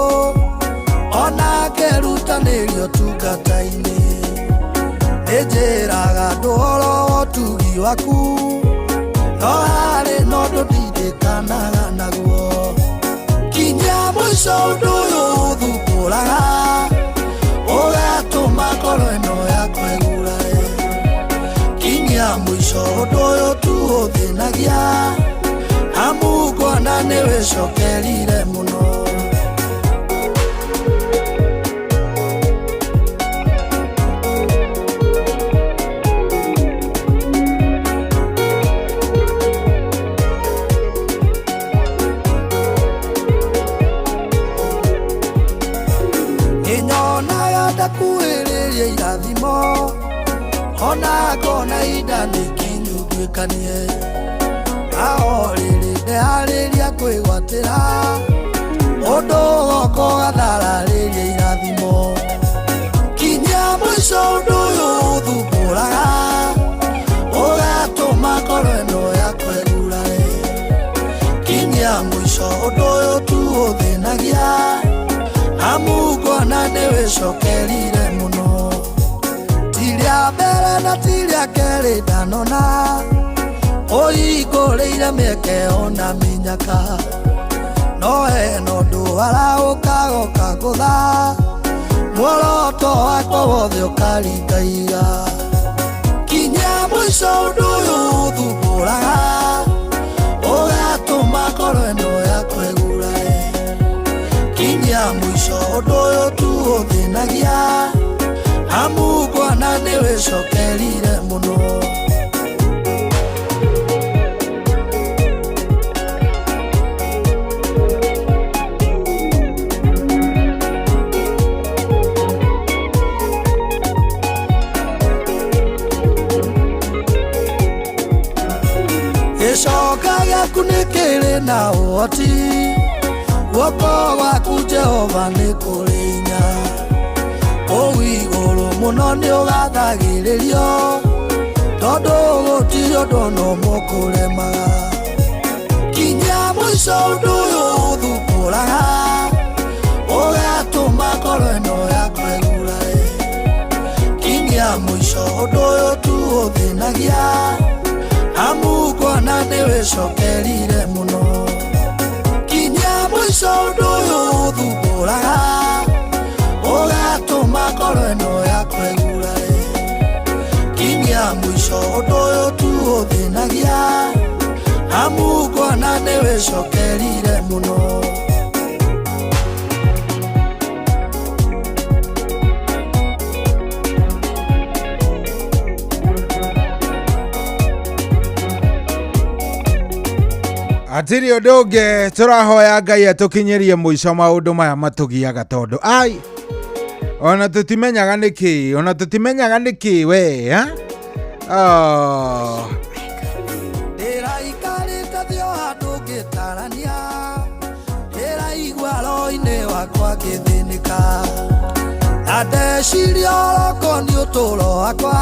S10: ona ngerutanĩria ũtungata-inĩ, nĩnjĩraga andũ ũhoro wa ũtugi waku, no harĩ na ũndũ ndindĩkanaga naguo. Kinyia mũico ũndũ ũyũ ũthumbũraga, ũgatũma ngoro ĩno yakwa ĩgurae. Kinyia mũico ũndũ ũyũ tu ũthĩnagia, amu ngona nĩ wĩcokerire mũno. Nĩnyonaga ndakuhĩrĩria irathimo, ona ngona ihinda nĩ ikinyu nduĩkanie, ao rĩrĩ ndeharĩria kwĩgwatĩra ũndũ woka ũgathararĩria irathimo. Kinyia mũico ũndũ ũyũ ũthumbũraga, ũgatũma ngoro ĩno yakwa ĩgurae. Kinyia mũico ũndũ ũyũ tu ũthĩnagia, amu ngona nĩ wĩcokerire mũno. Ti rĩa mbere na ti rĩa kerĩ ndanona ũhingũrĩire mĩeke ona mĩnyaka, no hena ũndũ arahũka goka ngũtha, muoroto wakwa wothe ũkaringa iga. Kinyia mũico. Mũico ũndũ ũyũ ũthumbũraga ũgatũma ngoro ĩno yakwa ĩgurae. Kinyia mũico ũndũ ũyũ tu ũthĩnagia amu ngona nĩwĩcokerire mũno. Gĩcoka gĩaku nĩ kĩrĩ na ũhoti, guoko gwaku Jehova nĩ kũrĩ hinya. Kũu igũrũ mũno nĩ ũgathagĩrĩrio, tondũ gũtirĩ ũndũ ona ũmwe ũkũremaga. Kinyia mũico ũndũ ũyũ ũthumbũraga ũgatũma ngoro ĩno yakwa ĩgurae. Kinyia mũico ũndũ ũyũ tu ũthĩnagia amu ngona nĩwĩcokerire mũno. Kinyia mũico ũndũ ũyũ ũthumbũraga ũgatũma ngoro ĩno yakwa ĩgurae. Kinyia mũico ũndũ ũyũ tu ũthĩnagia amu ngona nĩwĩcokerire mũno.
S7: Atiri ũndũ ũngĩ tũrahoya Ngai atũkinyĩrie mũico maũndũ maya matũgiaga tondũ ai ona tũtimenyaga nĩkĩ, ona tũtimenyaga nĩkĩ we ha? Oh.
S10: Ndĩraikarĩte thĩ o handũ ngĩtarania, ndĩraigua roho-inĩ wakwa ngĩthĩnĩka, na ndeciria oroko nĩ ũtũũro wakwa,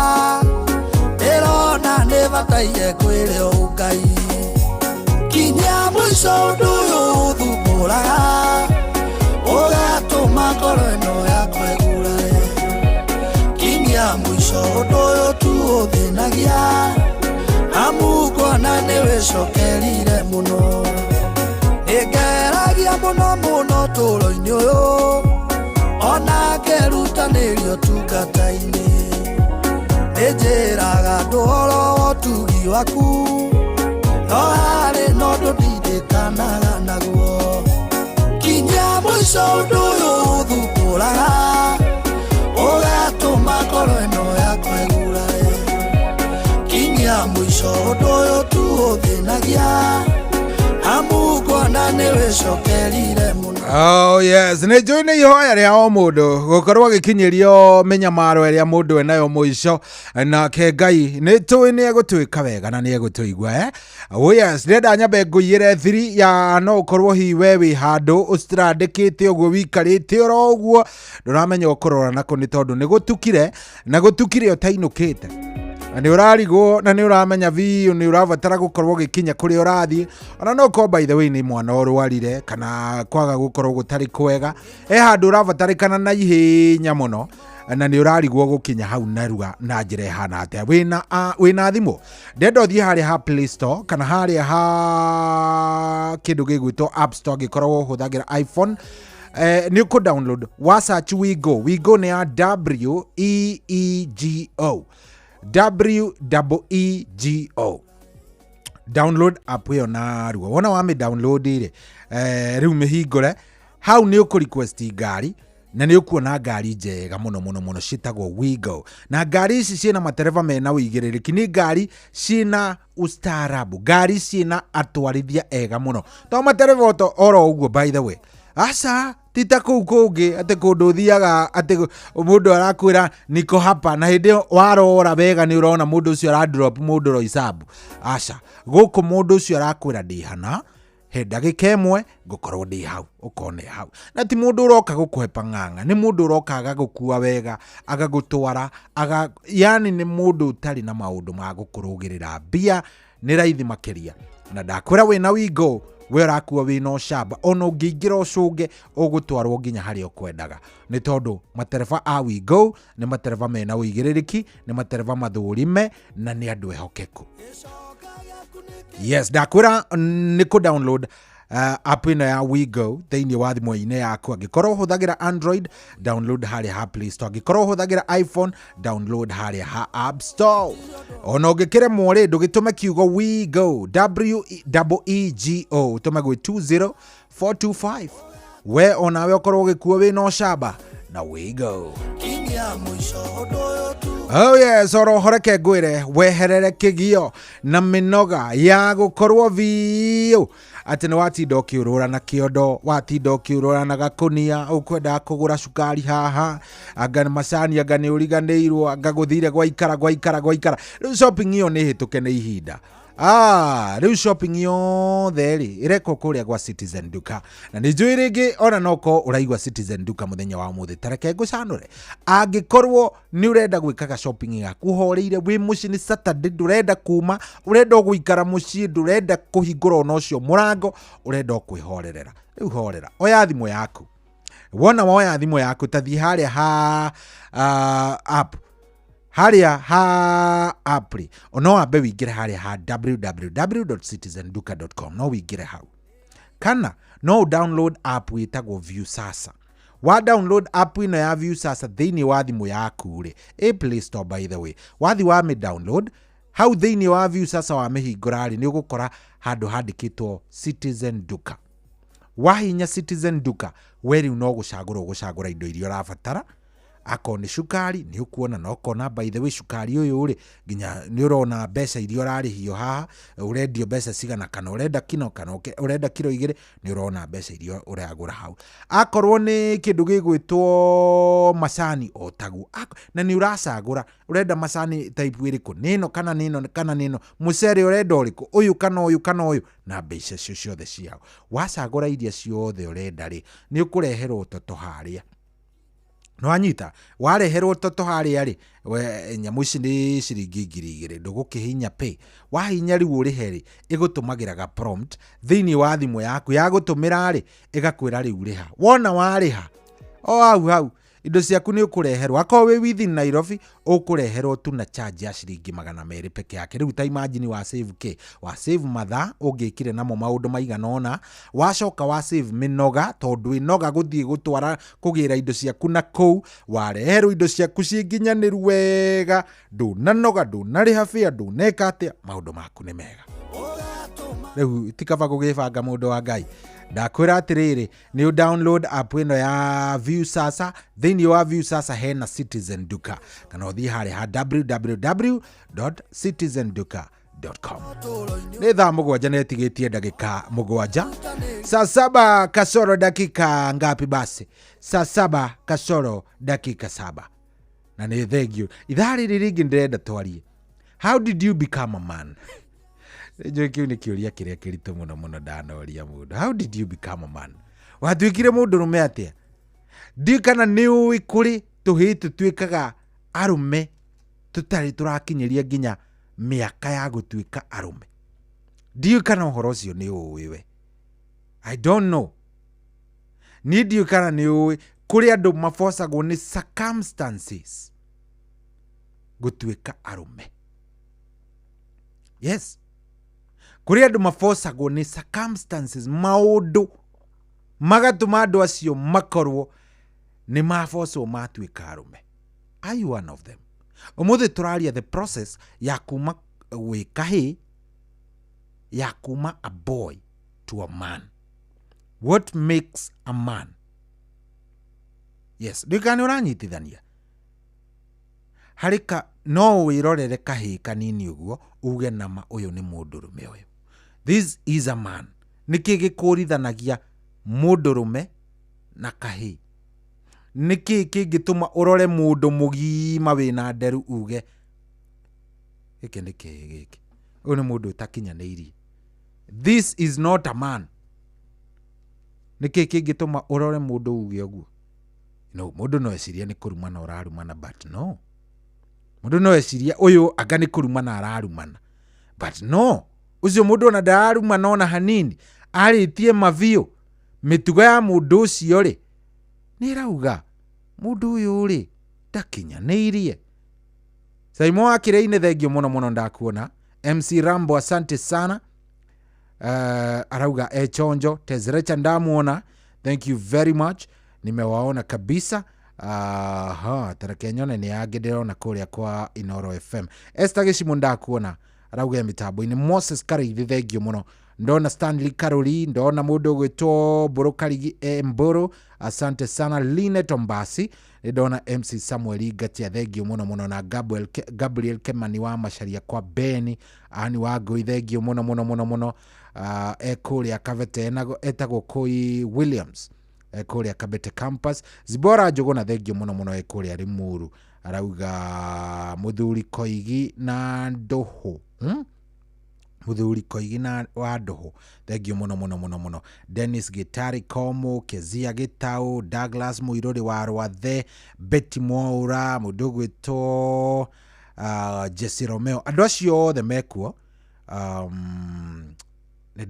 S10: ndĩrona nĩbataire kwĩrwo Ngai. Kinyia mũico ũndũ ũyũ ũthumbũraga ũgatũma ngoro ĩno yakwa ĩgurae. Kinyia mũico ũndũ ũyũ tu ũthĩnagia amu ngona nĩwĩcokerire mũno. Nĩngeragia mũno mũno ũtũũro-inĩ ũyũ ona ngerutanĩria ũtungata-inĩ, nĩnjĩraga andũ ũhoro wa ũtugi waku no harĩ na ũndũ ndindĩkanaga naguo. Kinyia mũico ũndũ ũyũ ũthumbũraga ũgatũma ngoro ĩno yakwa ĩgurae. Kinyia mũico ũndũ ũyũ tu ũthĩnagia amu ngona nĩwĩcokerire mũno.
S7: Oh yes, nĩ njũĩ nĩ ihoya rĩa o mũndũ gũkorwo agĩkinyĩrio mĩnyamaro ĩrĩa mũndũ enayo mũico, nake Ngai nĩ tũĩ nĩ egũtwĩka wega na nĩ egũtũigua eh? Oh yes, ndĩrenda nyambe ngũiyĩre thiri ya no ũkorwo hihi we wĩ handũ ũcirandĩkĩte ũguo wikarĩte oro ũguo ndũramenya ũkũrora nako nĩ tondũ nĩ gũtukire na gũtukire ũtainũkĩte na nĩ ũrarigwo na nĩ ũramenya biũ nĩ ũrabatara gũkorwo ũgĩkinya kũrĩa ũrathiĩ, ona no ũkorwo by the way nĩ mwana ũrwarire kana kwaga gũkorwo gũtarĩ kwega, he handũ ũrabatarĩkana na ihenya mũno na nĩ ũrarigwo gũkinya hau narua na njĩra ĩhana atĩa. Wĩna thimũ, ndenda ũthiĩ harĩa ha Play Store kana harĩa ha kĩndũ gĩgwĩtwo App Store angĩkorwo ũhũthagĩra iPhone. Nĩ ũkũ download wa search Weego. Weego nĩ ya W E E G O, W E G O. Download app ĩyo narua. Wona wamĩ download rĩ, rĩu mĩhingũre hau nĩ ũkũ request ngari na nĩ ũkuona ngari njega mũno mũno mũno ciĩtagwo Weego. Na ngari ici ciĩna matereba mena ũigĩrĩrĩki, nĩ ngari ciĩna ustaarabu, ngari ciĩna atwarithia ega mũno, to matereba oro ũguo by the way. Aca ti ta kũu kũngĩ atĩ kũndũ ũthiaga atĩ mũndũ arakwĩra niko hapa na hĩndĩ ĩyo warora wega nĩ ũrona mũndũ ũcio aradrop mũndũ Roysambu. Aca, gũkũ mũndũ ũcio arakwĩra ndĩ hana, he ndagĩka ĩmwe ngũkorwo ndĩ hau, ũkone hau. Na ti mũndũ ũroka gũkũhe pang'ang'a, nĩ mũndũ ũroka agagũkua wega, agagũtwara, yani nĩ mũndũ ũtarĩ na maũndũ ma gũkũrũgĩrĩra mbia, nĩ raithi makĩria. Na ndakwĩra wĩna Weego, we ũrakua wĩna ũcamba, ona ũngĩingĩra ũcũnge ũgũtwarwo nginya harĩa ũkwendaga, nĩ tondũ matereba a Weego nĩ matereba mena ũigĩrĩrĩki, nĩ matereba mathũrime na nĩ andũ ehokeku. Yes, ndakwĩra nĩ kũ download App ĩno ya WeGo thĩinĩ wa thimũ-inĩ yaku. Angĩkorwo ũhũthagĩra Android, download harĩa ha Play Store. Angĩkorwo ũhũthagĩra iPhone, download harĩa ha App Store. Ona ũngĩkĩremwo rĩ, ndũgĩtũme kiugo WeGo, W E G O, ũtũme gwĩ 20425. We onawe ũkorwo ũgĩkuo wĩna ũcamba na WeGo.
S10: Kinyia mũico ũndũ ũyũ tu.
S7: Oh yes, oro horeke ngwĩre weherere kĩgio na mĩnoga ya gũkorwo biũ atĩ nĩ watinda ũkĩũrũra na kĩondo, watinda ũkĩũrũra na gakũnia, ũkwendaga kũgũra cukari haha, anga nĩ macani, anga nĩ ũriganĩirwo, anga gũthire gwaikara gwaikara gwaikara. Rĩu shopping ĩyo nĩ hĩtũke nĩ ihinda. Rĩu shopping yothe rĩ ĩrekwo kũrĩa gwa Citizen Duka, na nĩ njũĩ rĩngĩ ona no korwo ũraigua Citizen Duka mũthenya wa ũmũthĩ. Ta reke ngũcanũre, angĩkorwo nĩ ũrenda gwĩkaga shopping yaku ũhoreire wĩ mũciĩ, nĩ Saturday, ndũrenda kuma, ũrenda o gũikara mũciĩ, ndũrenda kũhingũra ona ũcio mũrango, ũrenda o kwĩhorerera, rĩu horera, oya thimũ yaku. Wona woya thimũ yaku, ta thiĩ harĩa ha app, harĩa ha app rĩ, no wambe wĩingĩre harĩa ha www.citizenduka.com, no wĩingĩre hau, kana no ũ download app ĩtagwo Viusasa. Wa download app ĩno ya Viusasa thĩinĩ wa thimũ yaku rĩ, ĩ Play Store by the way, wathi wa mĩ download hau thĩinĩ wa Viusasa, wa mĩhingũra rĩ, nĩ ũgũkora handũ handĩkĩtwo Citizen Duka. Wahinya Citizen Duka, we rĩu no gũcagũra ũgũcagũra indo iria ũrabatara. Akorwo nĩ cukari, nĩ ũkuona na ũkona, by the way, cukari ũyũ rĩ, nginya nĩ ũrona mbeca iria ũrarĩhio haha, ũrendio mbeca cigana, kana ũrenda kino, kana ũrenda kiro 2, nĩ ũrona mbeca iria ũragũra hau. Akorwo nĩ kĩndũ gĩgwĩtwo macani, o taguo. Na nĩ ũracagũra ũrenda macani type ĩrĩkũ, nĩ ĩno kana nĩ ĩno kana nĩ ĩno, mũcere ũrenda ũrĩkũ, ũyũ kana ũyũ kana ũyũ, na mbeca icio ciothe ciao. Wacagũra iria ciothe ũrenda rĩ, nĩ ũkũreherwo toto harĩa. Nĩwanyita, wareherwo toto harĩa rĩ, we nyamũ ici nĩ ciringi 2000, ndũgũkĩhinya pay. Wahinya rĩu ũrĩhe rĩ, ĩgũtũmagĩra ga prompt thĩinĩ wa thimũ yaku, ya gũtũmĩra rĩ, ĩgakwĩra rĩu rĩha. Wona warĩha, o hau hau, indo ciaku nĩ ũkũreherwo. Akorwo wĩ within Nairobi, ũkũreherwo tu na charge ya ciringi 200 peke yake. Rĩu ta imagine wa save kĩ? Wa save mathaa ũngĩkire namo maũndũ maigana ũna, wacoka wa save mĩnoga, tondũ ĩnoga gũthiĩ gũtwara kũgĩra indo ciaku na kũu, wareherwo indo ciaku ciĩ nginyanĩru wega, ndũnanoga, ndũnarĩha fare, ndũneka atĩa, maũndũ maku nĩ mega. Rĩu ti kaba gũgĩbanga mũndũ wa Ngai. Ndakwĩra atĩrĩrĩ, nĩ download app ĩno ya Viusasa. Thĩinĩ wa Viusasa hena Citizen Duka, kana ũthiĩ harĩa ha www.citizenduka.com. Nĩ thaa 7 na ĩtigĩtie ndagĩka 7, saa saba kasoro dakika ngapi? Basi saa saba kasoro dakika 7, na nĩ thengio. Ithaa rĩrĩ rĩngĩ ndĩrenda twarie, how did you become a man? Njũĩ kĩu nĩ kĩũria kĩrĩa kĩritũ mũno mũno ndanoria mũndũ. How did you become a man? Watuĩkire mũndũrũme atĩa? Ndiũĩ kana nĩ ũĩ kũrĩ tũhĩĩ tũtuĩkaga arũme tũtarĩ tũrakinyĩria nginya mĩaka ya gũtuĩka arũme. Ndiũĩ kana ũhoro ũcio nĩ ũĩ we. I don't know. Niĩ ndiũĩ kana nĩ ũĩ kũrĩ andũ mabocagwo nĩ circumstances gũtuĩka arũme. Yes, kũrĩ andũ mabocagwo nĩ circumstances, maũndũ magatũma andũ acio makorwo nĩ mabocwo matuĩka arũme. Are you one of them? Ũmũthĩ tũraria the process ya kuma gwĩ kahĩĩ, ya kuma a boy to a man. What makes a man? Yes, ndiũĩ kana nĩ ũranyitithania harĩ ka no wĩrorere kahĩĩ kanini ũguo uge nama ũyũ nĩ mũndũrũme ũyũ, this is a man. Nĩkĩ gĩkũrithanagia mũndũrũme na kahĩĩ? Nĩkĩ kĩngĩtũma ũrore mũndũ mũgima wĩna nderu uge gĩkĩ nĩ kĩhĩĩ gĩkĩ, ũyũ nĩ mũndũ ũtakinyanĩirie, this is not a man? Nĩkĩ kĩngĩtũma ũrore mũndũ uge ũguo? No mũndũ no ecirie nĩ kũrumana ũrarumana, but no, mũndũ no ecirie ũyũ anga nĩ kũrumana ararumana, but no, ũcio mũndũ ona ndararumana ona hanini, arĩtie mabiũ. Mĩtugo ya mũndũ ũcio rĩ, nĩ ĩrauga mũndũ ũyũ rĩ ndakinyanĩirie. Saimo wa Kĩrĩinĩ, thengio mũno mũno, ndakuona. MC Rambo, asante sana. Arauga echonjo Tezrecha ndamuona, thank you very much, nimewaona kabisa. Aha, tareke nyone nĩ angĩ ndĩrona kũrĩa kwa Inoro FM. Esther Gĩcimũ ndakuona, arauga e mĩtambo-inĩ. Moses Karĩithi, thengio mũno. Ndona Stanley Karori, ndona mũndũ ũgwĩtwo Mbũrũ Karigi, Mbũrũ, asante sana. Linet Ombasi nĩ ndona, MC Samuel Ngatia, thengio mũno mũno, na Gabriel Kemani wa Macaria kwa Beni ani wa Ngũi, thengio mũno mũno mũno mũno. E kũrĩa Kabete, etagwo Koi Williams, kũrĩa Kabete campus. Zibora Njũgũna, thengio mũno mũno, e kũrĩa Limuru. Arauga mũthuri Koigi na Ndũhũ, Mũthuri Koigi na wa Ndũhũ, thengio mũno mũno mũno mũno. Dennis Gitari Komo, Kezia Gĩtaũ, Douglas Mũirũrĩ wa Rwathe, Betty Mwaũra, mũndũ ũgwĩtwo Jesse Romeo, andũ acio othe mekuo, nĩ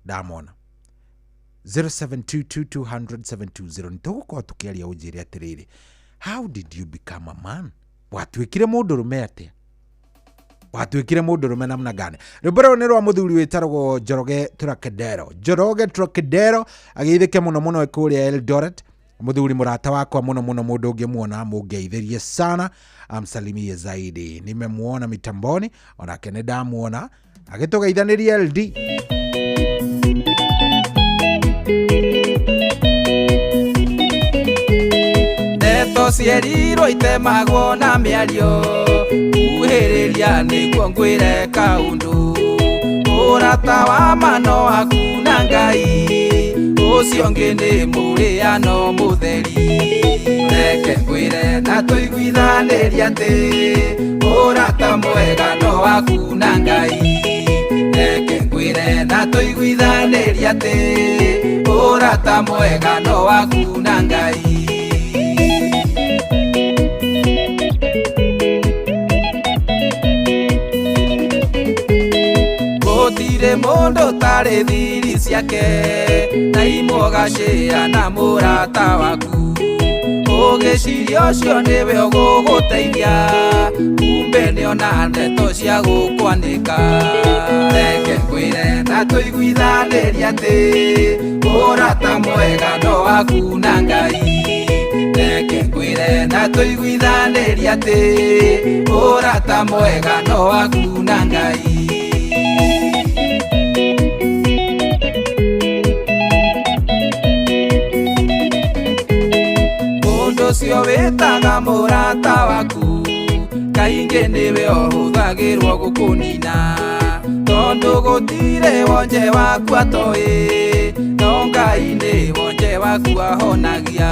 S7: ndamona 0722200720. Nĩ tũgũkorwo tũkĩaria, ũnjĩre atĩrĩrĩ, how did you become a man? Watuĩkire mũndũrũme atĩa? Watuĩkire mũndũrũme namna gani? Rwĩmbo rũrũ nĩ rwa mũthuri wĩtagwo Njoroge Turakedero. Njoroge Turakedero ageithĩke mũno mũno kũrĩa Eldoret, mũthuri mũrata wakwa mũno mũno, mũndũ ũngĩmuona mũngeithĩrie sana, amsalimie zaidi. Nimemuona mitamboni, onake nĩ ndamuona agĩtũgeithanĩria LD.
S16: Ndeto cierirwo itemagwo na mĩario, kuhĩrĩria nĩguo ngwĩre kaũndũ. Ũrata wa mano waku na Ngai, ũcio ũngĩ nĩ mũrĩano mũtheri. Reke ngwĩre na tũiguithanĩrie atĩ ũrata mwega no waku na Ngai. Reke ngwĩre na tũiguithanĩrie atĩ ũrata mwega no waku na Ngai. Gũtirĩ mũndũ ũtarĩ thiri ciake, na imũgacĩra na mũrata waku. Ũgĩciria ũcio nĩwe ũgũgũteithia, kumbe nĩona ndeto cia gũkwanĩka. Reke ngwĩre na tũiguithanĩrie atĩ ũrata mwega no waku na Ngai. Reke ngwĩre na tũiguithanĩrie atĩ ũrata mwega no waku na Ngai. Ũcio wĩtaga mũrata waku kaingĩ nĩwe ũhũthagĩrwo gũkũnina, tondũ gũtirĩ wonje waku atoĩ, no Ngai nĩ wonje waku ahonagia.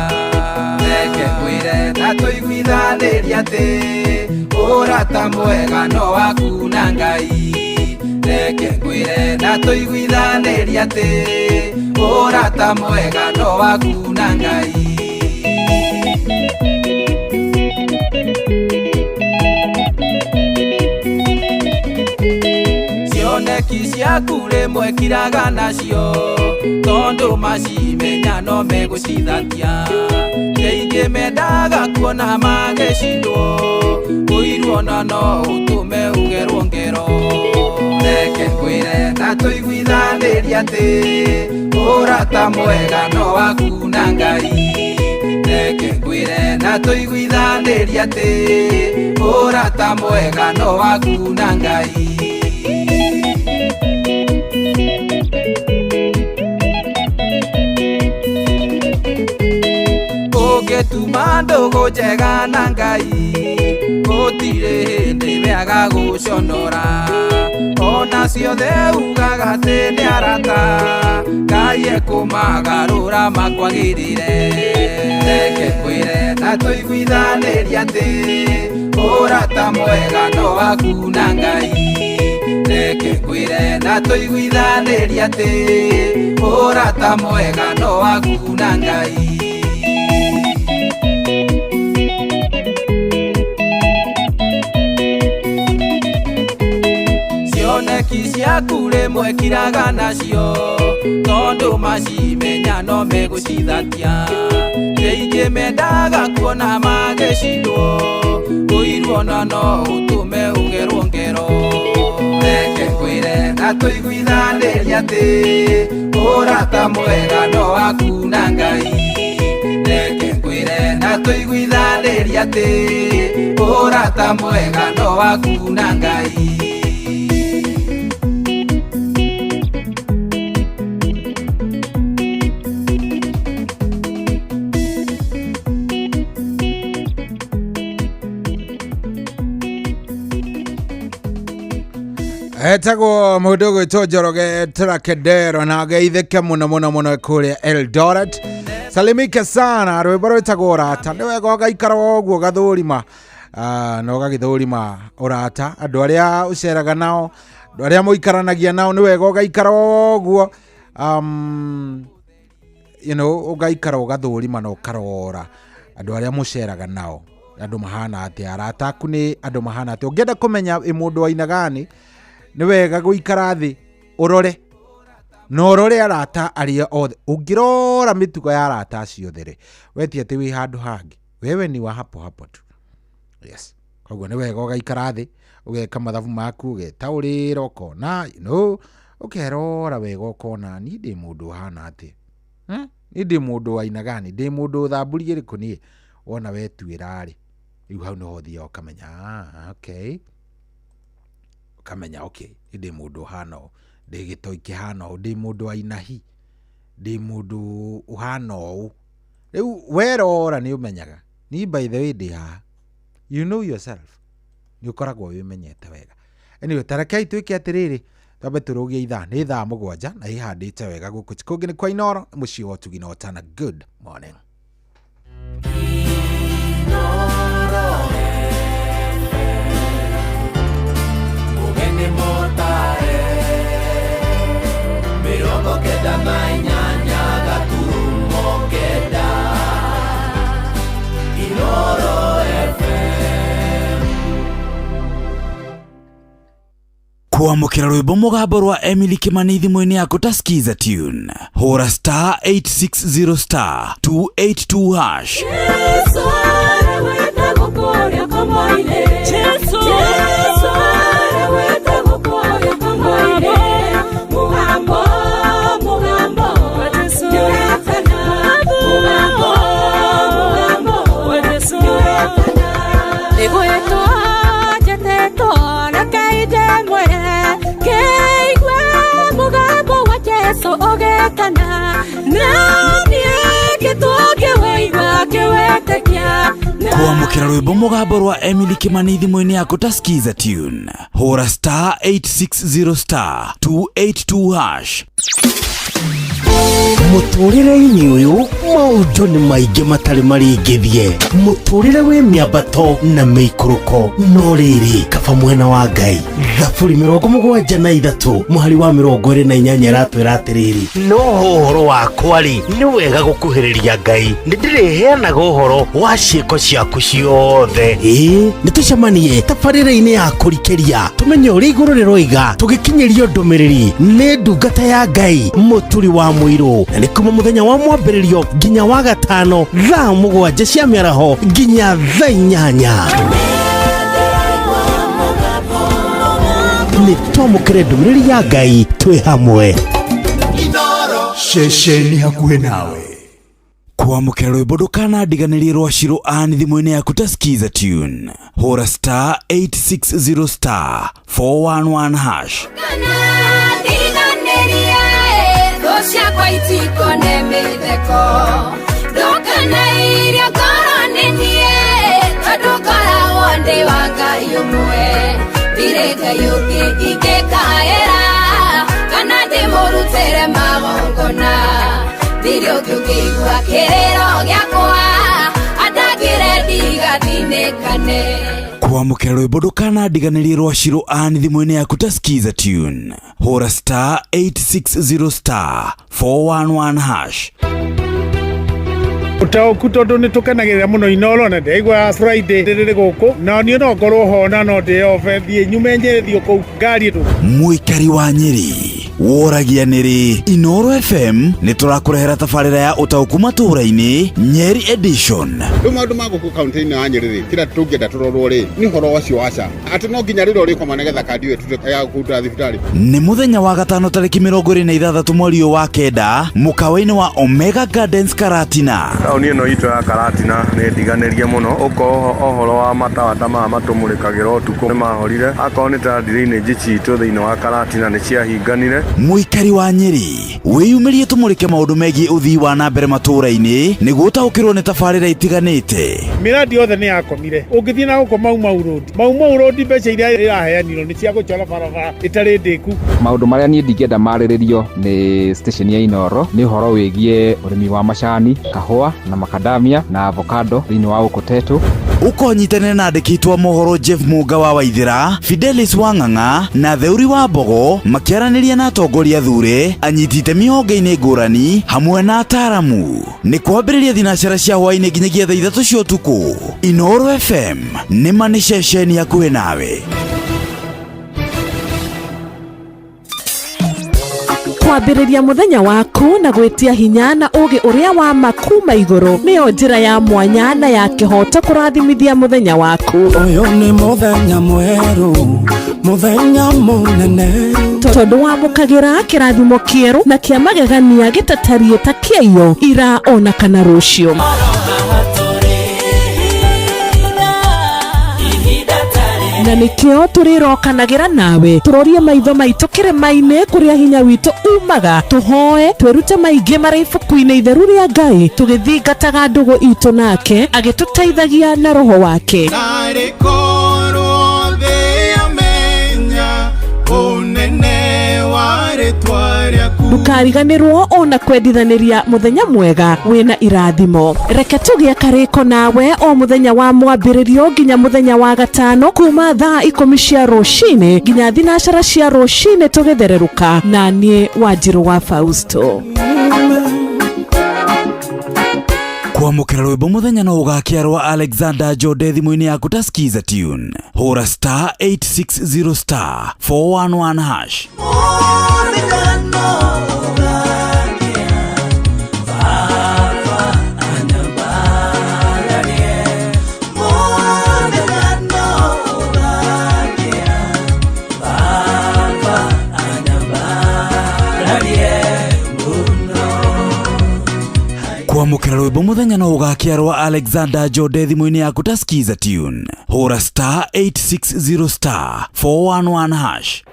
S16: Reke ngwĩre na tũiguithanĩrie atĩ ũrata mwega no waku na Ngai. Reke ngwĩre na tũiguithanĩrie atĩ ũrata mwega no waku na Ngai. Cioneki ciaku rĩmwe kiraga nacio, tondũ macimenya no megũcithatia. Kaingĩ mendaga kuona magĩcindwo, ũiru ona no ũtũme ũgerwo ngero. Reke ngwĩre na tũiguithanĩrie atĩ ũrata mwega no waku na Ngai. Reke ngwĩre na tũiguithanĩrie atĩ ũrata mwega no waku na Ngai. Ũngĩtuma ndũgũ njega na Ngai, gũtirĩ hĩndĩ wĩaga gũconora. Ona ciothe ugaga atĩ nĩ arata, Ngai ekũmagarũra makwagĩrĩre. Reke ngwĩre na tũiguithanĩrie atĩ ũrata mwega no waku na Ngai. Reke ngwĩre na tũiguithanĩrie atĩ ũrata mwega no waku na Ngai. Cioneki ciaku rĩmwe kiraga nacio, tondũ macimenya no megũcithatia. Kaingĩ mendaga kuona magĩcindwo, ũiru ona no ũtũme ũgerwo ngero. Reke ngwĩre na Na tũiguithanĩrie atĩ ũrata mwega no waku na Ngai. Reke ngwĩre na tũiguithanĩrie atĩ ũrata mwega no waku na Ngai.
S7: Etagwo mũndũ ũgwĩtwo Njoroge Trakedero na geithĩke mũno mũno mũno kũrĩa Eldoret. Salimike sana, rwĩmbo rwĩtagwo ũrata. Nĩ wega ũgaikara ũguo ũgathũrima, na ũgagĩthũrima ũrata, andũ arĩa ũceraga nao, andũ arĩa mũikaranagia nao, nĩ wega ũgaikara ũguo, ũgaikara ũgathũrima na ũkarora andũ arĩa mũceraga nao, andũ mahana atĩa, arata aku nĩ andũ mahana atĩa. Ũngĩenda kũmenya ĩ mũndũ wa inagani, nĩ wega gũikara thĩ ũrore na ũrore arata arĩa othe. Ũngĩrora mĩtugo ya arata acio othe rĩ, we ti atĩ wĩ handũ hangĩ, wewe ni wa hapo hapo tu. Yes. Koguo nĩ wega ũgaikara thĩ, ũgeka mathabu maku, ũgetaũrĩra, ũkona, ũkerora wega ũkona niĩ ndĩ mũndũ ũhana atĩa. Niĩ ndĩ mũndũ wa aina gani, ndĩ mũndũ thamburi ĩrĩkũ niĩ. Wona wetuĩra rĩ, rĩu hau nĩho ũthiaga ũkamenya, okay. Ũkamenya, okay, niĩ ndĩ mũndũ ũhana ũũ, ndĩ gĩtoi kĩhana ũũ, ndĩ mũndũ wa inahi, ndĩ mũndũ ũhana ũũ. Rĩu werora nĩ ũmenyaga. Niĩ by the way ndĩ haha. You know yourself. Nĩ ũkoragwo wĩmenyete wega. Anyway, ta rekei twĩke atĩrĩrĩ, twambe tũrũgie ithaa. Nĩ thaa 7 na ĩhandĩte wega gũkũ kũngĩ nĩ kwa Inooro, mũciĩ wa ũtugi na ũtana. Good morning.
S16: Mĩrongo kenda na inyanya gaturumo kenda. Inooro FM.
S2: Kwamũkĩra rwĩmbo mũgambo rwa Emily Kimani thimũ-inĩ yaku ta Skiza Tune. Hũra star 860 star 282 hash.
S3: Jesu arewete gũkũria komoine. Jesu arewete gũkũria komoine. Mũgambo, mũgambo, nĩũretana. Mũgambo, mũgambo, nĩũretana. Nĩgwĩtwo njetĩtwo na kainde mwere, kĩigue mũgambo wa Jesu ũgĩtana. Na niĩ ngĩtwo ngĩwĩigua ngĩwĩtĩkia.
S2: Kwamũkĩra rwĩmbo mũgambo rwa Emily Kimani thimũ-inĩ yaku ta Skiza Tune. Hũra star 860 star 282 hash.
S8: Mũtũrĩre-inĩ ũyũ maũndũ nĩ maingĩ matarĩ maringithie. Mũtũrĩre wĩ mĩambato na mĩikũrũko, no rĩrĩ kaba mwena wa Ngai. Thaburi 73 mũhari wa 28 ĩratwĩra atĩrĩrĩ, no ũhoro wakwa rĩ, nĩ wega gũkuhĩrĩria Ngai, nĩndĩrĩheanaga ũhoro wa ciĩko ciaku ciothe. Ĩĩ, nĩtũcemanie tabarĩra-inĩ ya kũrikĩria, tũmenye ũrĩa igũrũ rĩroiga, tũgĩkinyĩrio ndũmĩrĩri nĩ ndungata ya Ngai mũturi wa mũirũ, na nĩ kuma mũthenya wa mwambĩrĩrio nginya wa gatano thaa 7 cia mĩaraho nginya thaa 8. Nĩ twamũkĩre ndũmĩrĩri ya Ngai twĩ hamwe.
S5: Ceceni hakuhĩ nawe.
S2: Kwamũkĩra rwĩmbo ndũkanandiganĩrie rwa Shiro Ann thimũ-inĩ yaku ta Skiza Tune. Hũra star 860 star 411 hash.
S3: Ndiganĩrie thũ ciakwa itikone mĩtheko, ndũkanairie ngoro nĩ niĩ, tondũ ngoragwo ndĩ wa Ngai ũmwe. Ndirĩ Ngai ũngĩ ingĩkaĩra, kana ndĩmũrutĩre magongona. Ndirĩ ũngĩ ũngĩigua kĩrĩro gĩakwa, andangĩre ndigathinĩkane.
S2: Kwamũkĩra rwĩmbo ndũkanandiganĩrie rwa Shiro Ann thimũ-inĩ yaku ta Skiza Tune. Hũra star 860 star 411 hash.
S17: Ũtaũku tondũ nĩ tũkenagĩrĩra mũno Inooro na ndĩraigua Friday rĩrĩ gũkũ, na niĩ no ngorwo ho na no ndĩobe thiĩ nyume Nyĩrĩ thiĩ kũu ngari ĩtũ.
S2: Mũikari wa Nyĩrĩ, Woragia nĩrĩ Inoro FM nĩ tũrakũrehera tabarĩra ya ũtaũku matũũra-inĩ Nyeri edition.
S18: Rĩu maũndũ ma gũkũ kaunti-inĩ ya Nyĩrĩ rĩ, kĩrĩa tũngĩenda tũrorwo rĩ, nĩ ũhoro ũcio wa SHA. Atĩ no nginya rĩrĩa ũrĩkoma nĩgetha kandi ĩyo ĩtuĩke ya kũruta thibitarĩ.
S2: Nĩ mũthenya wa gatano tarĩki 26 mweri ũyũ wa kenda mũkawa-inĩ wa Omega Gardens Karatina.
S19: Taũni ĩno itũ ya Karatina nĩ ndiganĩrie mũno, ũkorwo ũhoro wa matawa ta maya matũmũrĩkagĩra ũtukũ nĩ mahorire, akorwo nĩ ta drainage citũ thĩinĩ wa Karatina nĩ ciahinganire.
S2: Mũikari wa Nyĩrĩ wĩyumĩrie tũmũrĩke maũndũ megiĩ ũthii wa na mbere matũũra-inĩ nĩguo ũtaũkĩrwo nĩ tabarĩra itiganĩte.
S17: Mĩradi yothe nĩ yakomire. Ũngĩthiĩ na gũkũ Mau Mau Road, Mau Mau Road mbeca iria iraheanirwo nĩ cia gũcora barabara ĩtarĩ ndĩku.
S20: Maũndũ marĩa niĩ ndingĩenda marĩrĩrio nĩ station ya Inooro nĩ ũhoro wĩgiĩ ũrĩmi wa macani, kahũa na makadamia na avocado thĩinĩ wa gũkũ Tetu.
S2: Ũkonyitanĩra na andĩki a mohoro Jeff Munga wa Waithĩra, Fidelis Wang'ang'a na Theuri wa Mbogo makĩaranĩria na atongoria thure, anyiti itemi honge-inĩ ngũrani hamwe na ataaramu. Nĩ kwambĩrĩria thinacara cia hwaĩ-inĩ nginyagia thaa 3 cia ũtukũ. Inooro FM nĩ ma nĩ ceceni hakuhĩ nawe.
S9: Kwambĩrĩria mũthenya waku na gwĩtia hinya na ũũgĩ ũrĩa wa ma kuma igũrũ nĩyo njĩra ya mwanya na ya kĩhooto kũrathimithia mũthenya waku.
S10: Ũyũ nĩ mũthenya mwerũ, mũthenya mũnene.
S9: Tondũ wamũkagĩra kĩrathimo kĩerũ na kĩa magegania gĩtatariĩ ta kĩaiyo ira ona kana rũciũ. Na nĩkĩo tũrĩrokanagĩra nawe tũrorie maitho maitũ kĩrĩma-inĩ kũrĩa hinya witũ umaga, tũhoe twĩrute maingĩ marĩ ibuku-inĩ itheru rĩa Ngai, tũgĩthingataga ndũgũ itũ nake agĩtũteithagia na roho wake.
S5: Narĩ korwo thĩ yamenya ũnene wa rĩtwa rĩaku.
S9: Ndũkariganĩrwo ona kwendithanĩria mũthenya mwega wĩna irathimo. Reke tũgĩe karĩko nawe o mũthenya wa mwambĩrĩrio nginya mũthenya wa gatano kuma thaa 10 cia rũcinĩ nginya thinacara cia rũcinĩ tũgĩthererũka na niĩ Wanjirũ wa Fausto.
S2: Kwamũkĩra rwĩmbo mũthenya no ũgakĩa rwa Alexander Jode thimũ-inĩ yaku ta Skiza Tune. Hũra star 860 star 411 hash. Kwamũkĩra rwĩmbo mũthenya no ũgakĩa rwa Alexander Jode thimũ-inĩ yaku ta Skiza Tune. Hũra star 860 star 411 hash.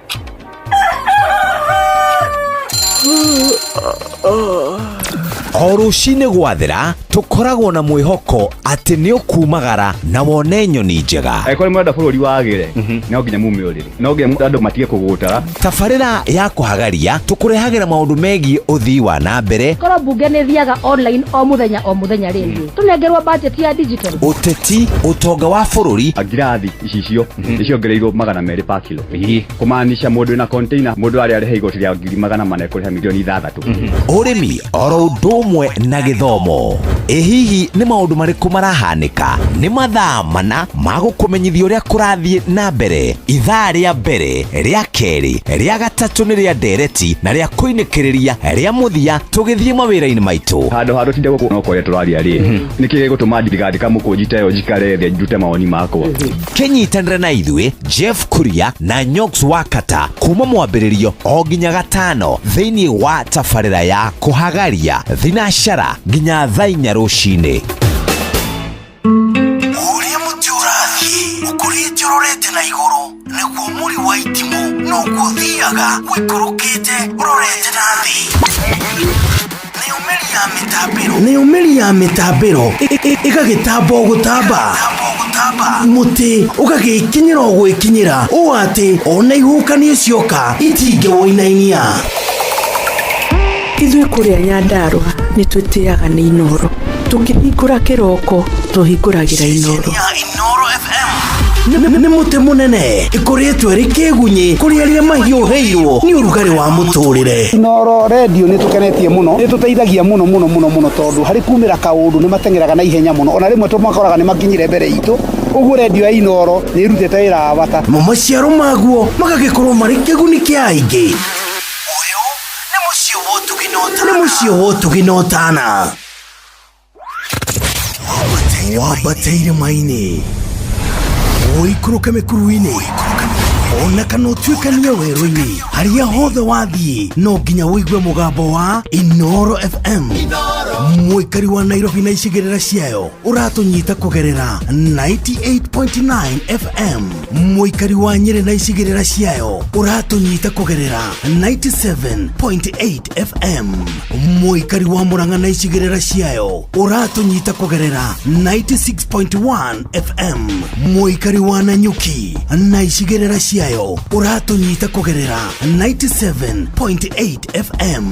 S11: O rũcinĩ gwathera tũkoragwo na mwĩhoko atĩ nĩ ũkumagara na wone nyoni njega.
S12: Angĩkorwo nĩ mũrenda bũrũri wagĩre, no nginya mume ũrĩrĩ, no nginya andũ matige kũgũtara.
S11: Tabarĩra ya kũhagaria tũkũrehagĩra maũndũ megiĩ ũthii wa na mbere,
S13: Korwo mbunge nĩ thiaga online o mũthenya o mũthenya rĩ, tũnengerwo budget ya digital.
S11: Ũteti, ũtonga wa bũrũri.
S12: Ngirathi icicio nĩ ciongereirwo 200 pa kilo, kũmaanisha mũndũ wĩna container mũndũ arĩa arĩha igoti rĩa 400,000 ekũrĩha milioni 6.
S11: Ũrĩmi oro ũndũ ũmwe na gĩthomo. Ĩ hihi nĩ maũndũ marĩkũ marahanĩka? Nĩ mathaa mana ma gũkũmenyithia ũrĩa kũrathiĩ na mbere. Ithaa rĩa mbere, rĩa kerĩ, rĩa gatatũ nĩ rĩa ndereti na rĩa kũinĩkĩrĩria rĩa mũthia tũgĩthiĩ mawĩra-inĩ maitũ.
S12: Handũ ha tũtinde gũkũ no kwaria tũraria rĩ, nĩkĩ gĩgũtũma ndigandĩka mũkũnji ta ĩyo njikare thĩ ndute mawoni makwa?
S11: Kĩnyitanĩre na ithuĩ Jeff Kuria na Nyox Wakata kuma mwambĩrĩrio o nginya gatano thĩinĩ wa tabarĩra ya kũhagaria thinacara nginya thaa 4 rũcinĩ.
S10: Ũrĩa mũtĩ ũrathiĩ ũkũrĩte ũrorete na igũrũ nĩguo mũri wa itimũ noguo ũthiaga ũikũrũkĩte ũrorete na thĩ. Nĩyo mĩri ya mĩtambĩro ĩgagĩtamba o gũtamba, mũtĩ ũgagĩkinyĩra o gwĩkinyĩra ũũ atĩ ona ihuhũkanio cioka itingĩwũinainia.
S14: Ithuĩ kũrĩa Nyandarũa nĩ twĩtĩaga nĩ Inooro. Tũkĩhingũra kĩroko tũhingũragĩra Inooro.
S8: Nĩ mũtĩ mũnene ĩkũrĩtwo ĩrĩ kĩgunyĩ kũrĩ arĩa mahiũhĩirwo nĩ ũrugarĩ wa mũtũrĩre.
S15: Inooro redio nĩ tũkenetie mũno, nĩ tũteithagia mũno mũno mũno mũno tondũ harĩ kumĩra kaũndũ nĩ mateng'eraga na ihenya mũno, ona rĩmwe tũmakoraga nĩ makinyire mbere itũ, ũguo redio ya Inooro nĩ ĩrutĩte wĩra wa bata.
S8: Mo maciaro maguo magagĩkorwo marĩ kĩguni kĩa aingĩ. Mũciĩ wa ũtugi na ũtana. Wambate irĩma-inĩ, ũikũrũke mĩkuru-inĩ, ona kana ũtuĩkanie werũ-inĩ, harĩa hothe wathiĩ no nginya ũigue mũgambo wa Inoro FM. Mũikari wa Nairobi na icigĩrĩra ciayo ũratũnyita kũgerera 98.9 FM. Mũikari wa Nyĩrĩ na icigĩrĩra ciayo ũratũnyita kũgerera 97.8 FM. Mũikari wa Murang'a na icigĩrĩra ciayo ũratũnyita kũgerera 96.1 FM. Mũikari wa Nanyuki na icigĩrĩra ciayo ũratũnyita kũgerera 97.8 FM.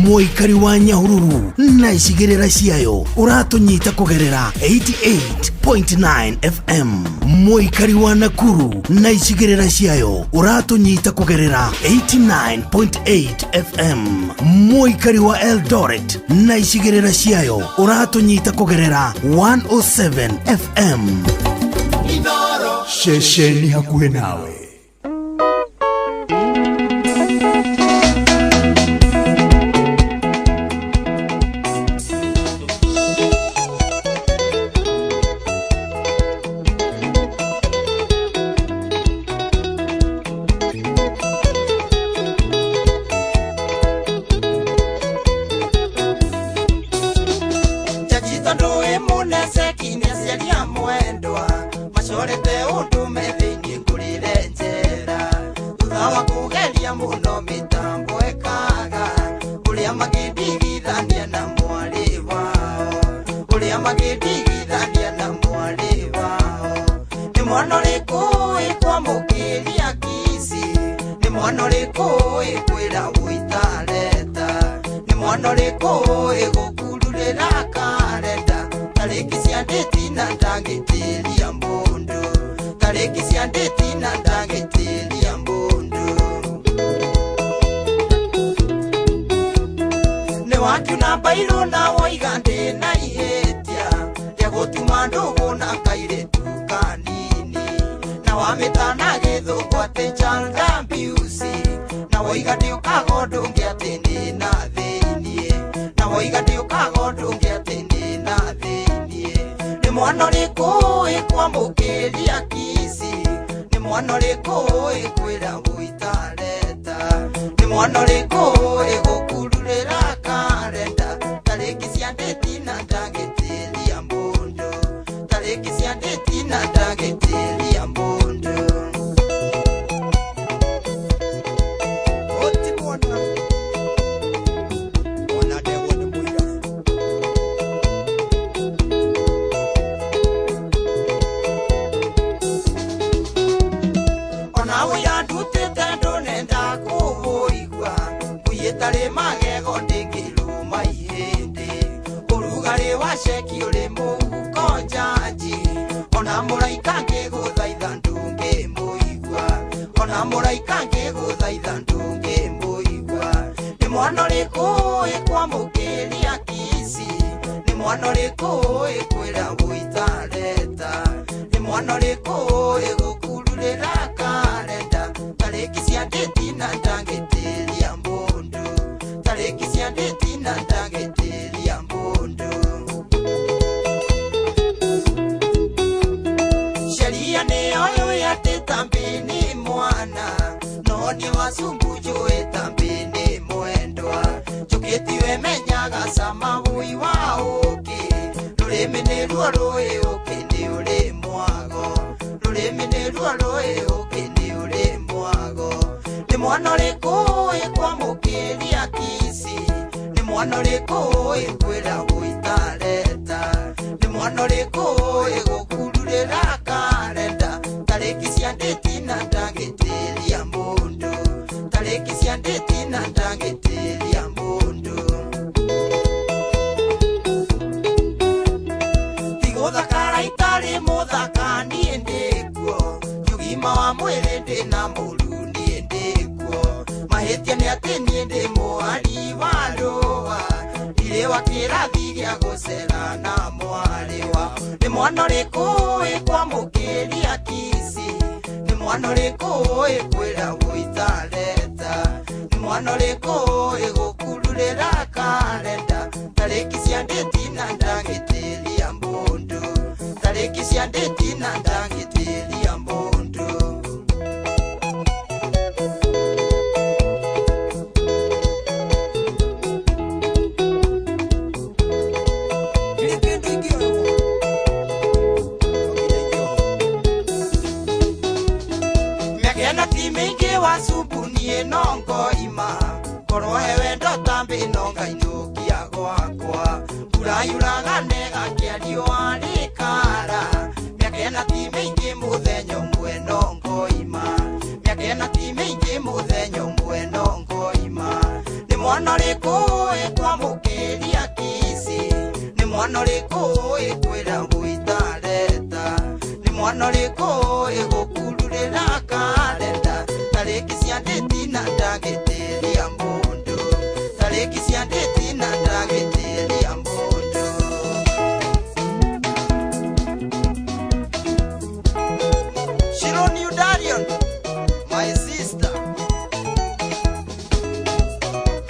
S8: Mũikari wa Nyahururu na icigĩrĩra ciayo ũratũnyita kũgerera 88.9 FM. Mũikari wa Nakuru na icigĩrĩra ciayo ũratũnyita kũgerera 89.8 FM. Mũikari wa Eldoret na icigĩrĩra ciayo ũratũnyita kũgerera 107 FM.
S5: Ceceni hakuhĩ nawe.
S16: Njagita ndũĩ mũneceki nĩ aciari a mwendwa macorete ũndũme thĩinĩ ngũrĩre njera thutha wa kũgeria mũno mĩtambo ĩkaga ũrĩa magĩndigithania na mwarĩ wao ũrĩa magĩndigithania na mwarĩ wao nĩ mwana ũrĩkũ ĩkwamũkĩria kici nĩ mwana ũrĩkũ ĩkwĩra ũitareta nĩ mwana ũrĩkũ ĩgũkururĩra karenda tarĩki cia ndĩti na ndangĩtĩria mũndũ tarĩki cia ndĩti na ndangĩtĩria mũndũ nĩ wakiuna mbairũ na woiga ndĩ na ihĩtia rĩa gũtuma ndũgũ na kairĩtu kanini na wamĩtana gĩthũngũ atĩ child abuse na woiga ndĩũkaga ũndũ ũngĩ atĩ ndĩ na thĩiniĩ na woiga ndĩũkaga ũndũ ũngĩ atĩ ndĩ na thĩiniĩ nĩ mwana ũrĩkũ ĩkwamũkĩria kici nĩ mwana ũrĩkũ ĩkwĩra ũitareta nĩ mwana ũrĩkũ ĩgũkururĩra karenda tarĩki cia ndĩti na ndangĩtĩria mũndũ tarĩki cia ndĩti na ndangĩtĩria mũndũ. Oti mwana mwana ndegwa nĩ mũira. Ona ũira ndutĩte ndũnenda kũũigua ngui ĩtarĩ magego ndĩngĩrũma ihĩndĩ ũrugarĩ wa ceki ũrĩ mũhuko njanji ona mũraika ngĩgũthaitha ndũngĩmũigua ona mũraika ngĩgũthaitha ndũngĩmũigua nĩ mwana ũrĩkũ ĩkwamũkĩria kici nĩ mwana ũrĩkũ ĩkwĩra ũitareta nĩ mwana ũrĩkũ ĩgũkururĩra karenda tarĩki cia ndĩti na ndangĩtĩria mũndũ tarĩki cia ndĩti na ndangĩtĩria mũndũ. Sheria nĩyo yũĩ atĩ tambĩ nĩ mwana no nĩ wacumbu njũĩ tambĩ nĩ mwendwa njũkĩtiwe menyaga cama wũi wa ũkĩ rũrĩmĩ nĩruo rũĩ ũkĩ nĩ ũrĩ mwago rũrĩmĩ nĩruo rũĩ ũkĩ nĩ ũrĩ mwago nĩ mwana ũrĩkũ ĩkwamũkĩria kici nĩ mwana ũrĩkũ ĩkwĩra ũitareta nĩ mwana ũrĩkũ ĩgũkururĩra karenda tarĩki cia ndĩti na ndangĩtĩria mũndũ tarĩki cia ndĩti na ndangĩtĩria mũndũ. Tigũthakara itarĩ mũthaka niĩ ndĩkuo ũgima wa mwĩrĩ ndĩ na mũru niĩ ndĩkuo mahĩtia nĩ atĩ niĩ ndĩ mwari wa rũa ndirĩ wa kĩrathi gĩa gũcera na mwarĩ wa nĩ mwana ũrĩkũ ĩkwamũkĩria kici nĩ mwana ũrĩkũ ĩkwĩra ũitareta nĩ mwana ũrĩkũ ĩgũkururĩra karenda. Kalenda tarĩki cia ndĩti na ndangĩtĩria mũndũ tarĩki cia ndĩti na ndangĩtĩria mũndũ. Mĩaka ĩno ti mĩingĩ wa cubu niĩ no ngoima korwo he wendo tambĩ no ngainũkia gwakwa mbura yuraga negakia riũa rĩkara mĩaka ĩno ti mĩingĩ mũthenya ũmwe no ngoima mĩaka ĩno ti mĩingĩ mũthenya ũmwe no ngoima nĩ mwana ũrĩkũ ĩkwamũkĩria kici nĩ mwana ũrĩkũ ĩkwĩra mũitareta nĩ mwana ũrĩkũ ĩgũkururĩra kalenda tarĩki cia ndĩti na ndangĩtĩria mũndũ tarĩki cia ndĩti na ndangĩtĩria mũndũ. Shiro New Darion, my sister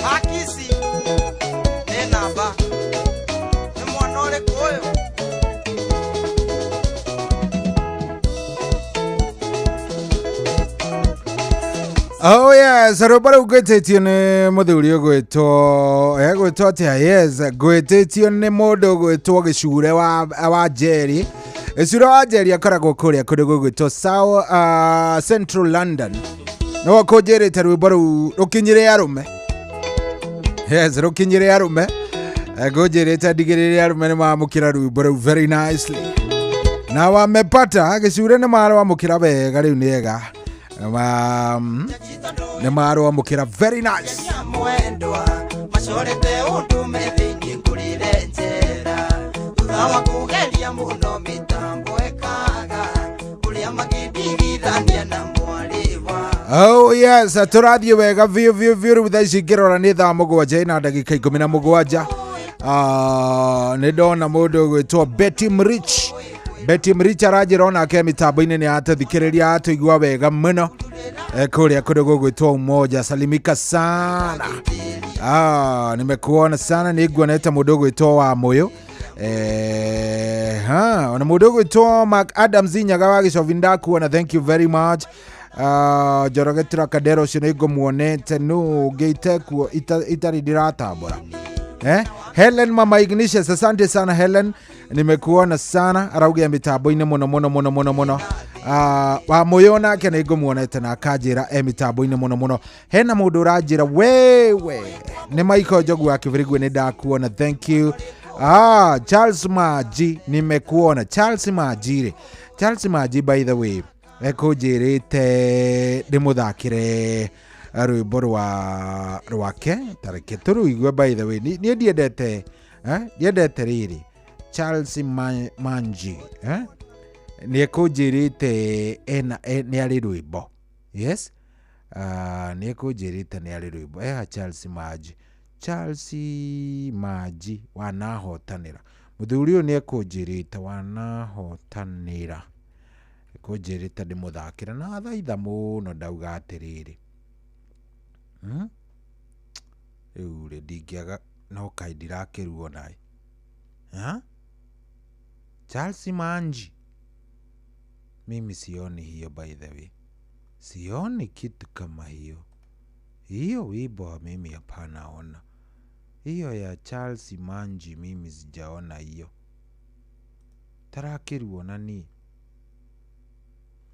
S16: Hakisi nĩ namba nĩ mwana ũrĩkũ ũyũ?
S7: Oh yes, rwĩmbo rũu ngwĩtĩtio nĩ mũthuri ũgwĩtwo egwĩtwo atĩa? Yes, ngwĩtĩtio nĩ mũndũ ũgwĩtwo Gĩcure wa Njeri. Gĩcure wa Njeri akoragwo kũrĩa kũndũ gũgwĩtwo South, Central London. Nĩwe kũnjĩrĩte rwĩmbo rũu rũkinyĩre arũme. Yes, rũkinyĩre arũme. Ngũnjĩrĩte ndigĩrĩre arũme nĩ mamũkĩra rwĩmbo rũu very nicely. Na wamepata Gĩcure nĩ marwamũkĩra wega rĩu nĩ ega. Nĩ marwamũkĩra very nice.
S16: Mwendwa macorete ũndũme thĩinĩ ngũrĩre njera thutha wa kũgeria mũno mĩtambo ĩkaga ũrĩa magĩndigithania na mwarĩ wa.
S7: Oh yes, tũrathiĩ wega biũ biũ biũ rĩu thaa ici ngĩrora nĩ thaa 7 na ndagĩka 17. Nĩ ndona mũndũ ũgwĩtwo Betty Mrich. Betty Mrich aranjĩra onake mĩtambo-inĩ nĩ atũthikĩrĩria atũigua wega mũno kũrĩa kũndũ gũgwĩtwo Umoja. Salimika sana. Nimekuona sana, nĩ nguonete mũndũ ũgwĩtwo wa Mũyũ. Ona mũndũ ũgwĩtwo Mark Adams Nyaga wa Gĩcobi ndakuona, thank you very much. Njoroge Trakadero ũcio nĩ ngũmuonete nũ ũngĩ itekuo itarĩ ndĩratambũra. Helen Mama Ignatius, asante sana Helen, nimekuona sana, araugia mitambo-inĩ mũno mũno mũno mũno mũno. Wa Mũyũ nake nĩ ngũmuonete na akanjĩra e mitambo-inĩ mũno mũno. Hena mũndũ ũranjĩra wewe nĩ Michael Njogu wa Kĩbirigwe nĩ ndakuona, thank you. Charles Maji nimekuona. Charles Maji rĩ, Charles Maji by the way ekũnjĩrĩte ndĩmũthakĩre rwĩmbo rwake tareke tũrũigue by the way. Niĩ ndiendete ndiendete rĩrĩ Charles Manji nĩ ekũnjĩrĩte ena nĩ arĩ rwĩmbo. Yes, nĩ ekũnjĩrĩte nĩ arĩ rwĩmbo. Eha Charles Manji, Charles Manji wanahotanĩra mũthuri ũyũ nĩ ekũnjĩrĩte wanahotanĩra ekũnjĩrĩte ndĩmũthakĩre na thaitha mũno ndauga atĩrĩrĩ. Rĩu rĩ ndingĩaga no kaĩ ndirakĩruona ĩ. Charles Manji mimi sioni hiyo by the way, sioni kitu kama hiyo. Hiyo wimbo mimi hapana ona hiyo ya Charles Manji, mimi sijaona hiyo. Tarakĩruona niĩ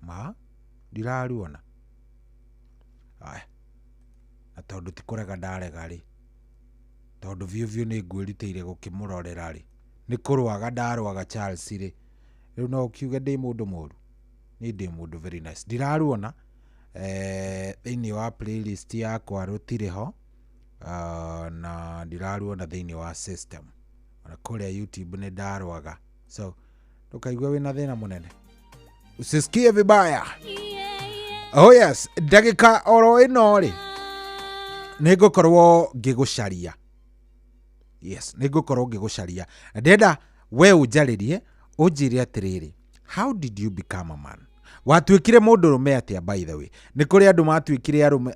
S7: ma ndiraruona. Aya, na tondũ ti kũrega ndarega rĩ, tondũ biũ biũ nĩ ngwĩrutĩire gũkĩmũrorera rĩ, nĩ kũrwaga ndarwaga Charles rĩ, rĩu no ũkiuge ndĩ mũndũ mũru? Niĩ ndĩ mũndũ very nice. Ndiraruona thĩinĩ wa playlist yakwa rũtirĩ ho, na ndiraruona thĩinĩ wa system ona kũrĩa YouTube nĩ ndarwaga, so ndũkaigue wĩna thĩna mũnene, usisikie vibaya. Oh yes, ndagĩka oro ĩno rĩ nĩ ngũkorwo ngĩgũcaria. Yes, nĩ ngũkorwo ngĩgũcaria na ndĩrenda we ũnjarĩrie ũnjĩre atĩrĩrĩ, how did you become a man? Watuĩkire mũndũrũme atĩa by the way? Nĩ kũrĩ andũ matuĩkire arũme,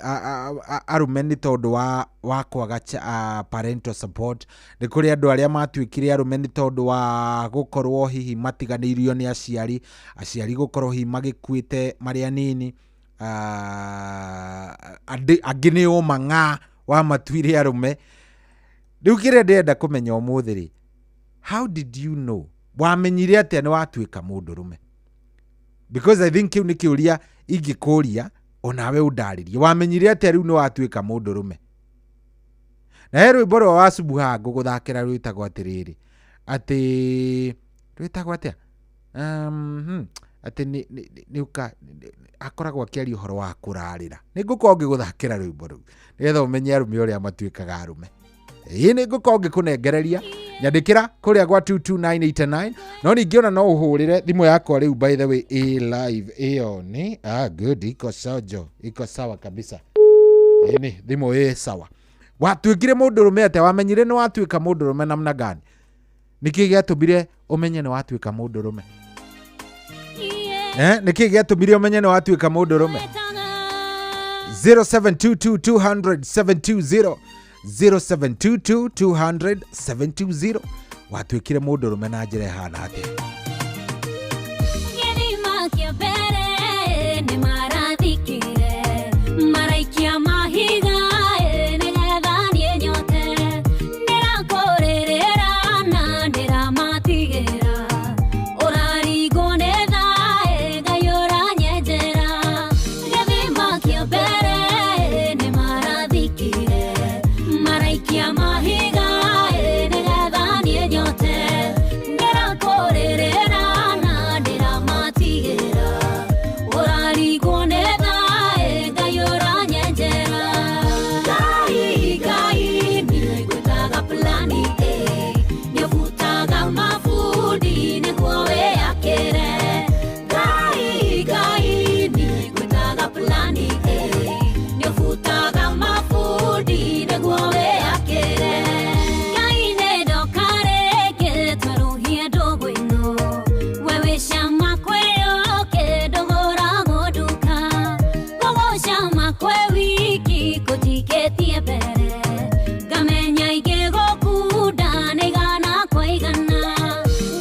S7: arũme nĩ tondũ wa kwaga parental support. Nĩ kũrĩ andũ arĩa matuĩkire arũme nĩ tondũ wa gũkorwo hihi matiganĩirio nĩ aciari, aciari gũkorwo hihi magĩkuĩte marĩ anini. Angĩ nĩ ũmang'a wamatuire arũme. Rĩu kĩrĩa ndĩrenda kũmenya ũmũthĩ rĩ, how did you know? Wamenyire atĩa nĩ watuĩka mũndũrũme? Because I think kĩu nĩ kĩũria ingĩkũria onawe ũndarĩrie. Wamenyire atĩa rĩu nĩ watuĩka mũndũrũme? Na he rwĩmbo rwa Wasubuha ngũgũthakĩra rwĩtagwo atĩrĩrĩ, atĩ rwĩtagwo atĩa? Atĩ nĩ ũka, akoragwo akĩaria ũhoro wa kũrarĩra. Nĩ ngũkorwo ngĩgũthakĩra rwĩmbo rũu nĩgetha ũmenye arũme ũrĩa matuĩkaga arũme. Ĩĩ nĩ ngũkorwo ngĩkũnengereria. Nyandĩkĩra kũrĩa gwa 22989. No ningĩ ona no ũhũrĩre thimũ yakwa rĩu by the way ĩ live ĩyo nĩ good, iko sojo, iko sawa kabisa. Ĩĩ nĩ thimũ ĩ sawa. Watuĩkire mũndũrũme atĩa? Wamenyire nĩ watuĩka mũndũrũme namna gani? Nĩkĩ gĩatũmire ũmenye nĩ watuĩka mũndũrũme? Nĩkĩ gĩatũmire ũmenye nĩ watuĩka mũndũrũme? 0722 200 720, 0722 200 720. Watuĩkire mũndũrũme na njĩra ĩhana atĩa?
S3: Gĩthima kĩa mbere nĩ marathikire, maraikia mahiga nĩgetha niĩ nyote. Ndĩrakũrĩrĩra na ndĩramatigĩra, ũraringwo nĩ thaa Ngai ũranyenjera. Gĩthima kĩa mbere nĩ marathikire, maraikia mahiga nĩgetha niĩ nyote. Ndĩrakũrĩrĩra na ndĩramatigĩra, ũraringwo nĩ thaa Ngai ũranyenjera. Ngai, Ngai, niĩ ngwĩtaga plan A, nĩũbutaga mabundi nĩguo wĩyakĩre. Ngai, Ngai, niĩ ngwĩtaga plan A, nĩũbutaga mabundi nĩguo wĩyakĩre. Ngai nĩ ndoka rĩngĩ twerũhie ndũgũ ĩno, we wĩ cama kwĩyũkĩ ndũgũragwo nduka. Gũgũcama kwĩ wiki kũnjikĩtie mbere, ngamenya ingĩgũkunda nĩ igana kwa igana.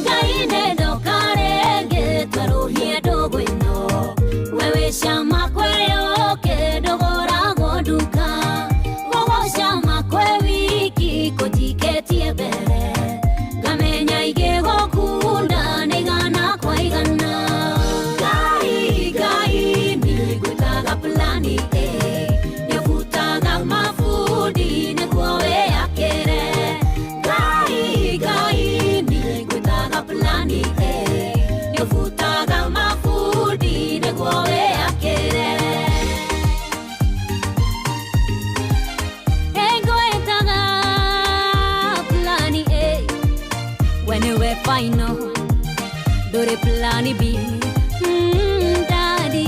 S3: Ngai nĩ ndoka rĩngĩ twerũhie ndũgũ ĩno, we wĩ cama kwĩyũkĩ ndũgũragwo nduka. Gũgũcama kwĩ wiki kũnjikĩtie mbere, ngamenya ingĩgũkunda nĩ igana kwa igana. Ngai, Ngai, niĩ ngwĩtaga plan A, nĩũbutaga mabundi nĩguo wĩyakĩre. Ngai, Ngai, niĩ ngwĩtaga plan A, nĩũbutaga mabundi nĩguo wĩyakĩre. Ngwĩtaga plan A, we nĩwe final, ndũrĩ plan B. Daddy,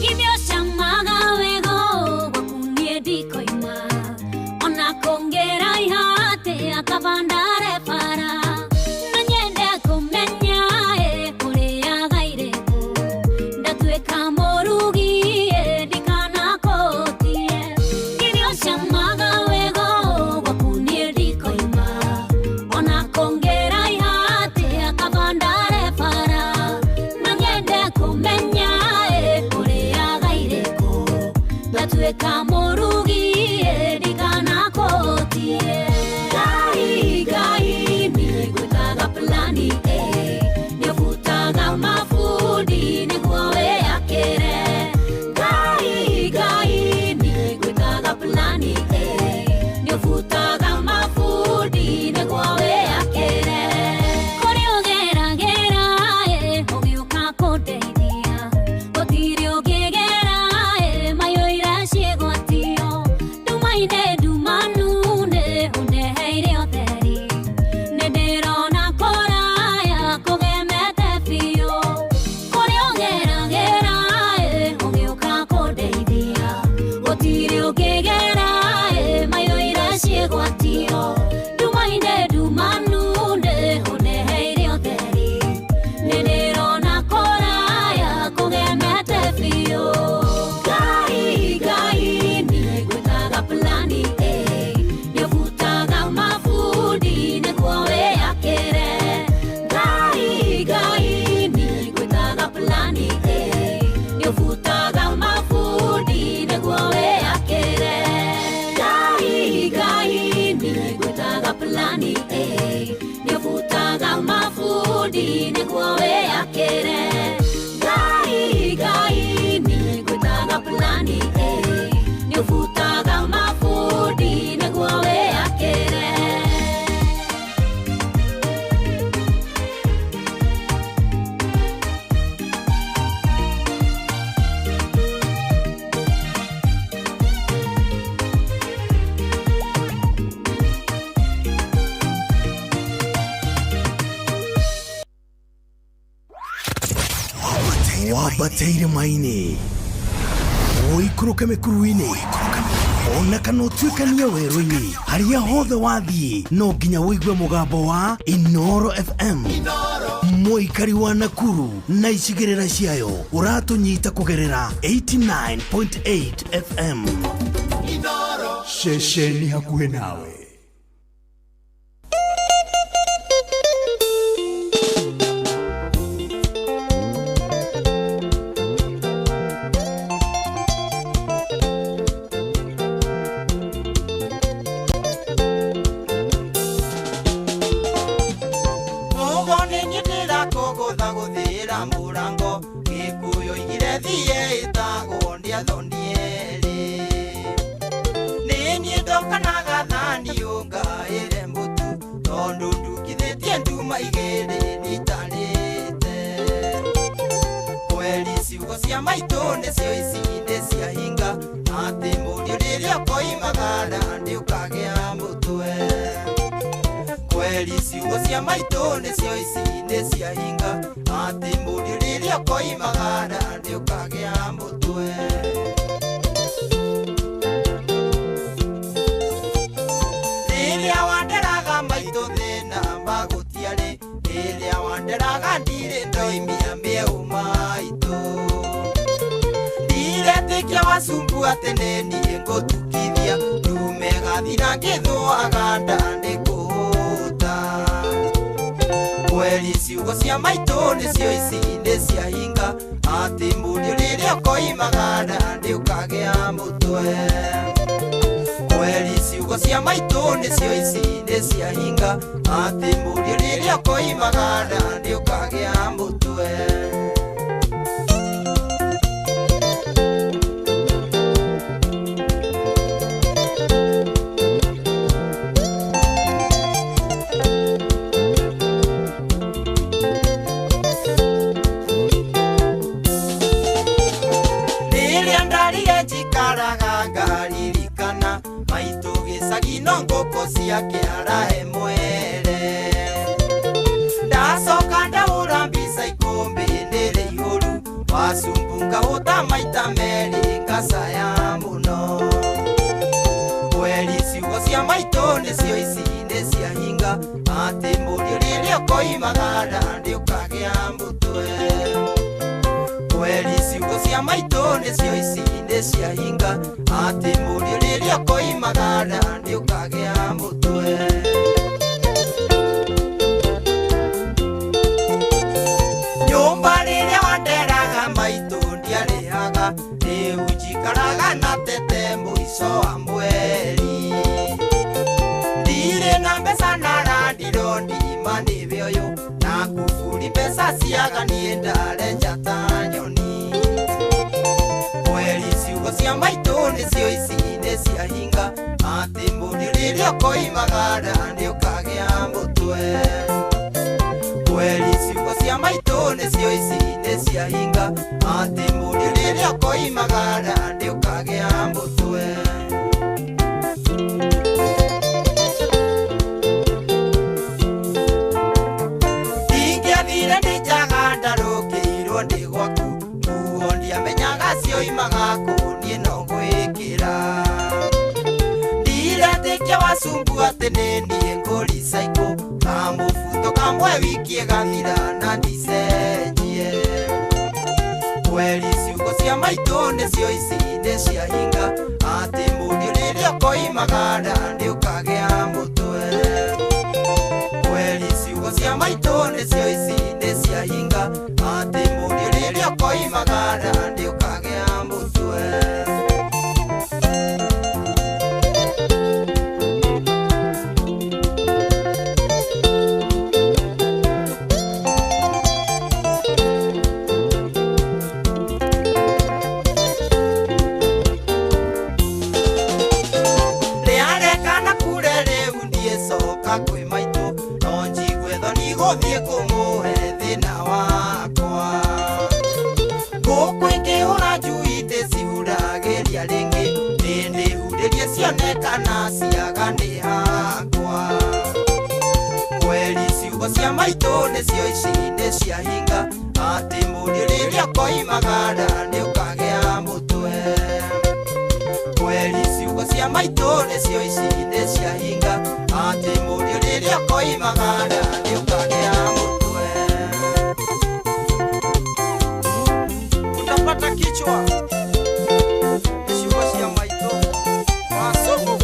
S3: Githĩ ũcamaga wego gwaku niĩ ndikoima, ona kũngĩraiha atĩa kaba ndare bara. No nyende kũmenya ũrĩaga irĩkũ, ndatuĩka mũrugi ndikanakũtie. Githĩ ũcamaga wego gwaku niĩ ndikoima, ona kũngĩraiha atĩa kaba ndare bara. No nyende kũmenya ũrĩaga irĩkũ, ndatuĩka mũrugi ndikanakũtie. Ngai, plani A nĩũbutaga mabundi nĩguo wĩyakĩre Ngai Ngai nĩngwĩtaga plani A nĩũbutaga mabundi nĩguo wĩyakĩre.
S8: Wambate irĩma-inĩ, ũikũrũke mĩkuru-inĩ, ona kana ũtuĩkanie werũ-inĩ, harĩa hothe wathiĩ no nginya ũigue mũgambo wa Inoro FM. Mũikari wa Nakuru na icigĩrĩra ciayo ũratũnyita kũgerera 89.8 FM.
S5: Ceceni hakuhĩ nawe.
S16: Kwĩ maitũ no njigue thoni gũthiĩ kũmũhe thĩna wakwa. Ngũkũ ĩngĩhũra njui ndĩcihuragĩria rĩngĩ, ndĩndĩhurĩrie cione kana ciaga nĩ hakwa. Kweri ciugo cia maitũ nĩcio ici nĩ ciahinga, atĩ mũriũ rĩrĩa ũkoimagara nĩ ũkagĩa mũtwe. Kweri ciugo cia maitũ nĩcio ici nĩ ciahinga, atĩ mũriũ rĩrĩa ũkoimagara nĩ ũkagĩa mũtwe. Utapata kichwa ciugo cia maitũ wasumu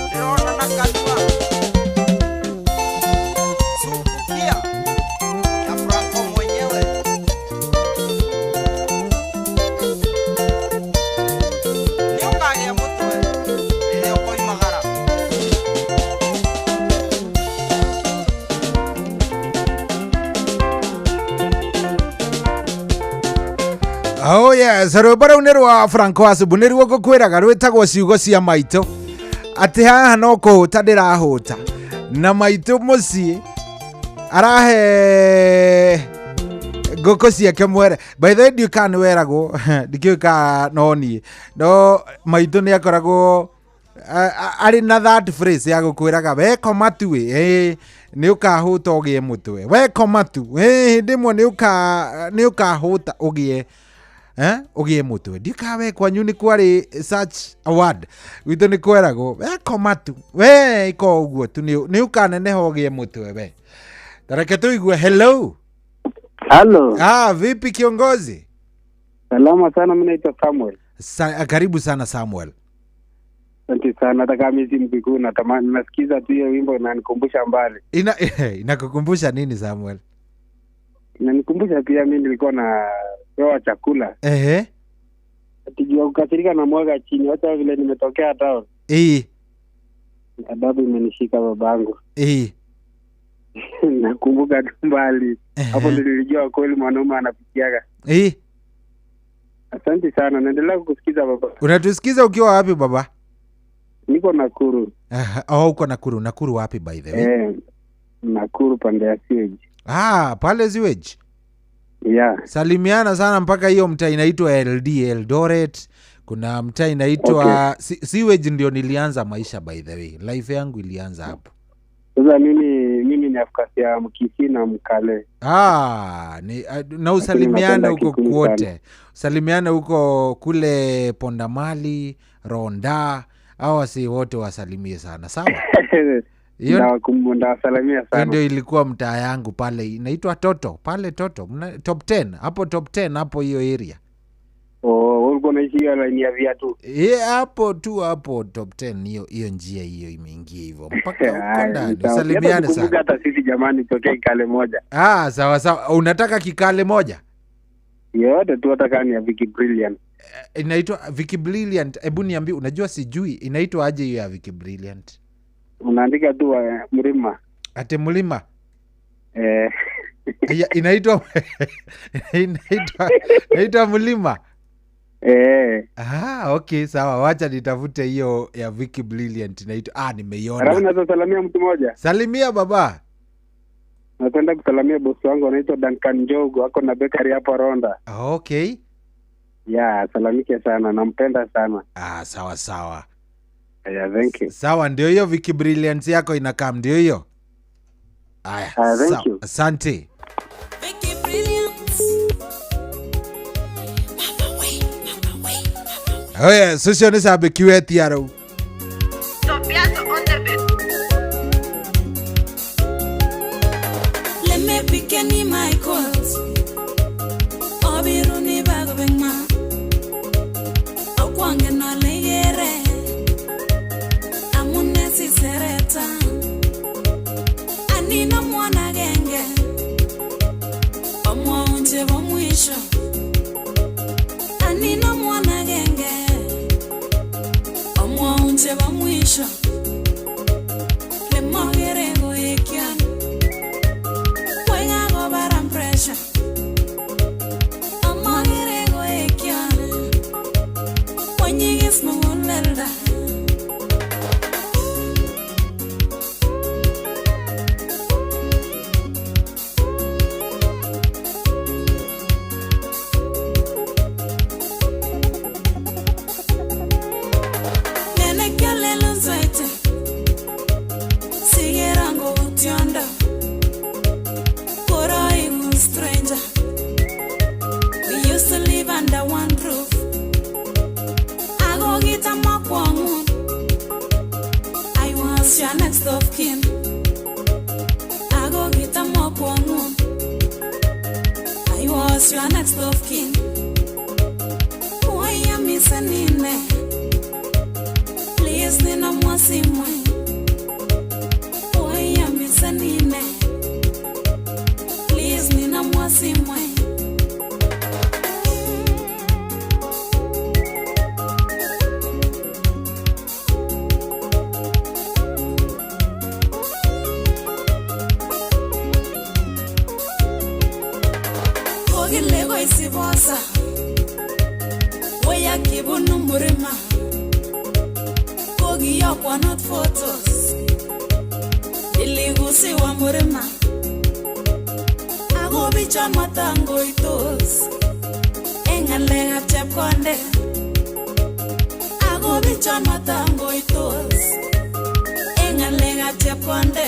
S16: ndĩrona na kanua sumbukia na Franco mwenyewe. Nĩ ũkagĩa mũtwe rĩrĩa ũkoimagara.
S7: Oh yes, rwĩmbo rũu nĩ rwa Franco Asubu nĩruo ngũkwĩraga rwĩtagwo ciugo cia maitũ, atĩ haha no kũhũta ndĩrahũta na maitũ mũciĩ arahe ngũkũ ciake mwere. By the way, ndiũĩ kana nĩ weragwo, ndikĩũĩ kana no niĩ, no maitũ nĩ akoragwo arĩ na that phrase ya gũkwĩraga wekoma tu ĩ nĩ ũkahũta ũgĩe mũtwe, wekoma tu ĩ hĩndĩ ĩmwe nĩ ũkahũta ũgĩe ũgĩe mũtwe. Ndiũĩ kana we kwanyu nĩ kwarĩ such a word. Gwitũ nĩ kweragwo wekoma tu we ĩka ũguo tu nĩ ũkaneneha ũgĩe mũtwe we. Tareke tũigue. Hello.
S4: Halo.
S7: Ah, vipi kiongozi?
S4: Salama sana, mimi naitwa Samuel.
S7: Karibu sana Samuel.
S4: Asante sana, hata kama mimi si Mkikuyu natamani nasikiza tu hiyo wimbo inanikumbusha mbali.
S7: Inakukumbusha nini Samuel?
S4: Inanikumbusha pia mimi nilikuwa napewa chakula.
S7: Ehe.
S4: Atijua kukasirika na mwaga chini, hata vile nimetokea town. Adabu imenishika babangu. Nakumbuka tu mbali. Hapo nilijua kweli mwanaume anapikiaga. Asante sana, naendelea kukusikiza baba.
S7: Unatusikiza ukiwa wapi baba?
S4: Niko Nakuru.
S7: Oh, uko Nakuru. Nakuru wapi by the way?
S4: Nakuru pande ya sewage.
S7: Ah, pale sewage.
S4: Yeah.
S7: Salimiana sana mpaka hiyo mtaa inaitwa LD Eldoret. Kuna mtaa inaitwa sewage. Ndio nilianza maisha by the way. Life yangu ilianza hapo.
S4: Sasa mimi ni afkasi ya Mkisii na Mkale.
S7: Ah, ni na usalimiane huko kwote. Usalimiane huko kule Pondamali, Ronda, hao si wote wasalimie sana, sawa? Hiyo
S4: ndawasalimia sana.
S7: Ndio ilikuwa mtaa yangu pale, inaitwa Toto, pale Toto, top 10, hapo top 10 hapo hiyo area.
S4: Oh, ulikuwa unaishi hiyo line ya viatu.
S7: Hapo tu hapo top 10 hiyo njia hiyo imeingia hivyo mpaka huko ndani. Salimiane sana.
S4: Hata sisi jamani tokee kikale moja.
S7: Ah, sawa sawa. Unataka kikale moja?
S4: Yote tu hata kama ni ya Vicky Brilliant.
S7: Inaitwa Vicky Brilliant. Hebu niambie, unajua sijui inaitwa aje hiyo ya Vicky Brilliant?
S4: Unaandika tu mlima.
S7: Ate mlima? Inaitwa inaitwa mlima. Ah, okay, sawa. Wacha nitafute hiyo ya Vicky Brilliant inaitwa. Ah, nimeiona.
S4: Alafu naweza salamia mtu mmoja?
S7: Salimia baba.
S4: Napenda kusalamia boss wangu anaitwa Duncan Njogo, ako na bakery hapo Ronda.
S7: Okay.
S4: Yeah, salamike sana, nampenda sana.
S7: Ah, sawa sawa.
S4: Yeah, thank you.
S7: Sawa, ndio hiyo Vicky Brilliant yako inakaa ndio hiyo. Aya,
S4: thank you.
S7: Asante.
S3: Vicky Brilliant.
S7: Oh yeah, sio ni sabe kiweti yaro.
S3: Let me pick any my calls. Obiruni bago bengma. Okwange no legere. Amune si sereta. Anina mwana genge. Omwa unje bo mwisho. Anina mwana genge. Omwa unje bo mwisho. Le mogere go ekian. Wega go baran pressure. Omogere go ekian. Onyigis mugulelda.
S21: was your next of kin. Ago kita mokwangu. I was your next of kin. Why am I Please nina mwasimwe. Why am I Please nina mwasimwe. Isibosa Oya kibunu murima Kogi not photos Iligusi wa murima Ago bicho matango itos Engalega chepkonde Ago bicho matango itos Engalega chepkonde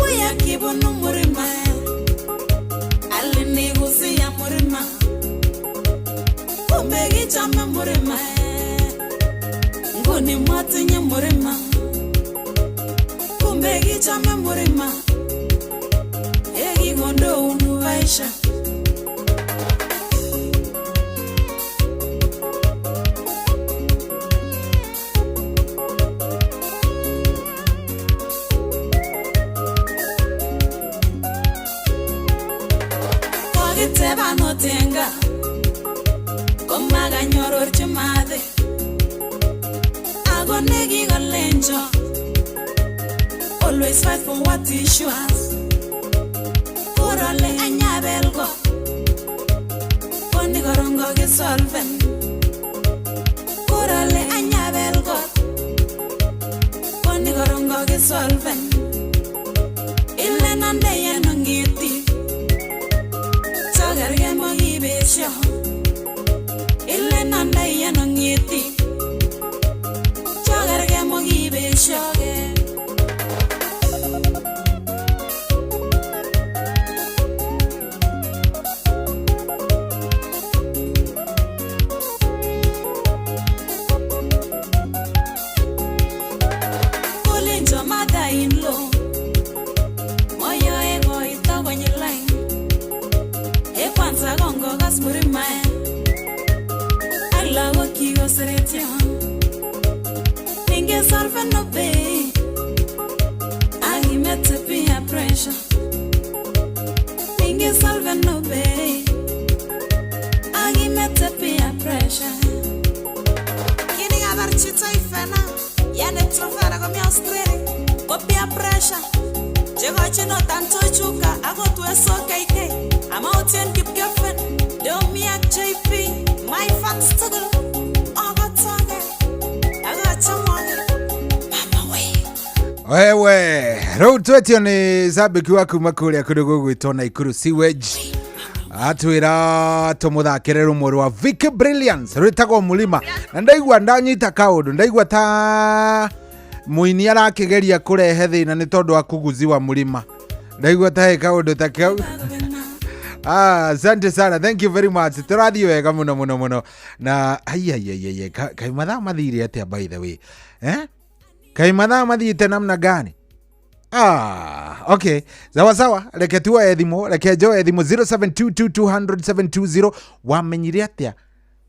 S21: Oya kibunu murima Alinigusia murima Kumbe gichame murima Nguni matinye murima Kumbe gichame murima Egi gondo unuvaisha Tenga Komaga nyoror chumade Ago negi golenjo Always fight for what is yours Kurole anyabelgo Koni korongo gisolven Kurole anyabelgo Koni korongo gisolven Ile nande yenongiti Ile nanda yenongiti Chogerge mogibeshoge Kolenjo mother-in-law Moyo ego itogonyilany Kwanza kongo kas murima Alago kigoseretyo Ninge solve no pay Agimete pia pressure Ninge solve no pay Agimete pia pressure Kini gabar chito ifena Yani trofera komi Australia Kopia pressure Chegochino tanto chuka Ago tueso KK I'm out in Kipkefen, Domiak JP, my fans tuggle, Ogotonga, I got someone, Mama way.
S7: Wewe, road twetio ni zabiki waku makuria kundu gugwitwo Naikuru Sewage. Atwira tumuthakire rumwe rwa Vicky Brilliance rwitagwo Mulima. Na ndaigua ndanyita kaundu, ndaigua ta muini arakigeria kurehe thina ni tondu wa kuguziwa mulima. Ndaigua ta he kaundu ta kau. Ah, asante sana. Thank you very much. Turathi wega muno muno muno. Na ai ai ai ai kai mathaa mathire atia by the way. Eh? Kai mathaa mathiite namna gani? Ah, okay. Sawa sawa. Reke tuoe thimo, reke njoe thimo 0722200720 wamenyire atia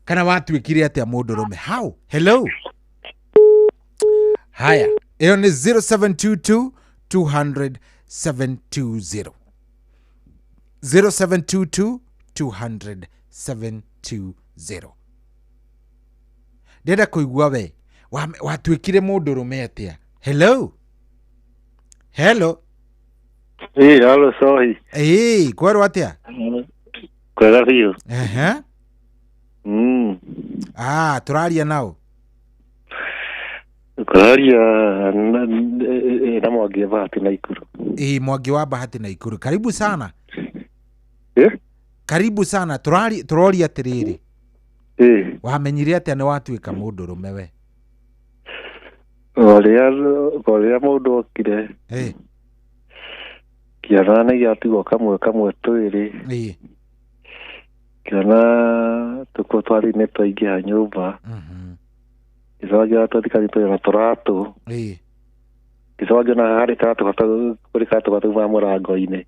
S7: kana watuikire atia mundurume? How? Hello. Haya. Iyo ni 0722 200 720. 0722 200 720. Ndenda kuigua we watuikire mundurume atia? Hello. Hello.
S22: Eh, hello sohi.
S7: Eh, kwerwo atia?
S22: Kwega biũ.
S7: Ehe. Ah, turaria nao.
S22: Kuraria na Mwangi wa Bahati Naikuru.
S7: Eh, Mwangi wa Bahati Naikuru. Karibu sana.
S22: Eh?
S7: Karibu sana. Turoria atiriri.
S22: Eh.
S7: Wamenyire atia ni watuika mundurume we?
S22: Oria mundu okire.
S7: Eh.
S22: Kĩona nĩ gĩatigwo kamwe kamwe twĩrĩ.
S7: Ĩĩ.
S22: Kĩona tũkuo twarĩ nĩ twaingĩha nyũmba. Ngĩcoka ngĩona tũthika na tũratũ.
S7: Ĩĩ.
S22: Ngĩcoka ngĩona harĩ karatũ gata kũrĩ karatũ gataumaga mũrango-inĩ.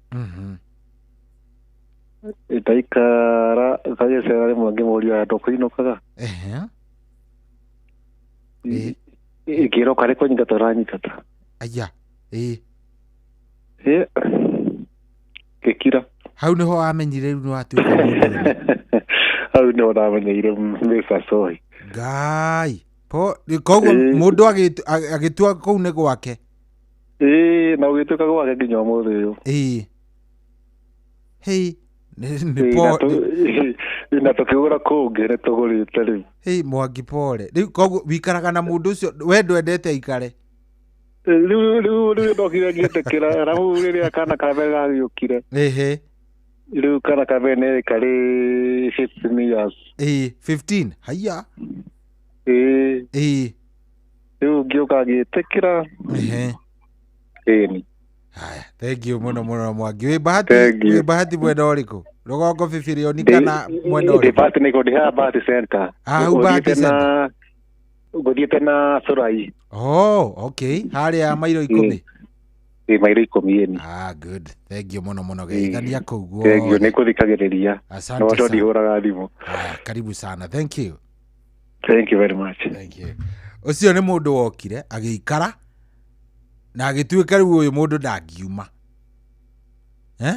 S22: Ndaikara gagĩcera rĩmwe ngĩmũria handũ kũinũkaga.
S7: Ehe.
S22: Ngĩrwo karĩ kũnyingata ũranyingata.
S7: Aya. Ĩĩ.
S22: Ĩ, ngĩkira.
S7: Hau nĩho wamenyire rĩu nĩ watuĩka mũndũrũme.
S22: Hau nĩho ndamenyeire Mr. Soy.
S7: Ngai. Po koguo
S22: Ĩĩ.
S7: mũndũ agĩtua kũu nĩ gwake.
S22: Ĩĩ, na ũgĩtuĩka gwake nginya ũmũthĩ ũyũ.
S7: Ĩĩ. Hei. Nĩ
S22: Ĩĩ,
S7: po
S22: na tũkĩgũra kũngĩ nĩ tũgũrĩte rĩu.
S7: Hei Mwangi pole. Rĩu koguo wikaraga na mũndũ ũcio we ndwendete aikare.
S22: Rĩu ndokire ngĩtĩkĩra arabu rĩrĩa kana ka mbere gagĩũkire.
S7: Ehe.
S22: Rĩu kana ka mbere nĩ karĩ 15 years.
S7: Ĩĩ, 15. Haiya.
S22: Ĩĩ.
S7: Ĩĩ.
S22: Rĩu ngĩũka ngĩtĩkĩra.
S7: Ehe.
S22: Ĩni.
S7: Haya, thank you mũno mũno Mwangi. Wĩ bahati,
S22: Thank you.
S7: wĩ bahati mwena ũrĩkũ? Rũgongo bibirioni kana mwena
S22: Ndĩ
S7: ũrĩkũ?
S22: Bahati nĩ ndĩ haha Bahati Center.
S7: Ah, hau Bahati
S22: Ngũthiĩte na ngũthiĩte na Cũrai.
S7: Oh, okay. Harĩa mairo 10.
S22: Ĩ mairo 10 ĩni.
S7: Ah, good. Thank you mũno mũno geithania kũu
S22: Thank you,
S7: guothe.
S22: nĩ ngũthikagĩrĩria.
S7: Asante
S22: Na watu
S7: sana.
S22: ndihũraga thimũ.
S7: Haya, karibu sana. Thank you.
S22: Thank you very much.
S7: Thank you. Ũcio nĩ mũndũ wokire agĩikara na agĩtuĩka rĩu ũyũ mũndũ ndangiuma. Eh?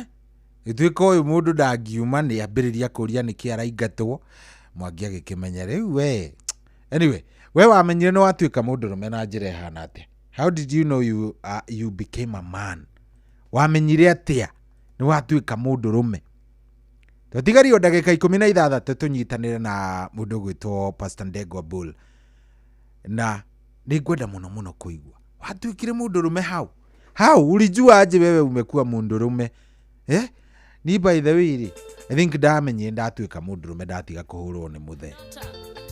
S7: Gĩtuĩka ũyũ mũndũ ndangiuma nĩ ambĩrĩria kũria nĩkĩ araingatwo. Mwangi agĩkĩmenya rĩu we. Anyway, we wamenyire nĩ watuĩka mũndũrũme na njĩra ĩhana atĩa? How did you know you became a man? Wamenyire atĩa nĩ watuĩka mũndũrũme? Tũtigario ndagĩka 16 tũnyitanĩre na mũndũ ũgwĩtwo Pastor Ndegwa Bull. Na nĩ ngwenda mũno mũno kũigua watuĩkire mũndũrũme hau hau ulijua aje wewe umekuwa mũndũrũme? Eh? Ni by the way rĩ, I think ndamenyire ndatuĩka mũndũrũme ndatiga kũhũrwo nĩ mũthee,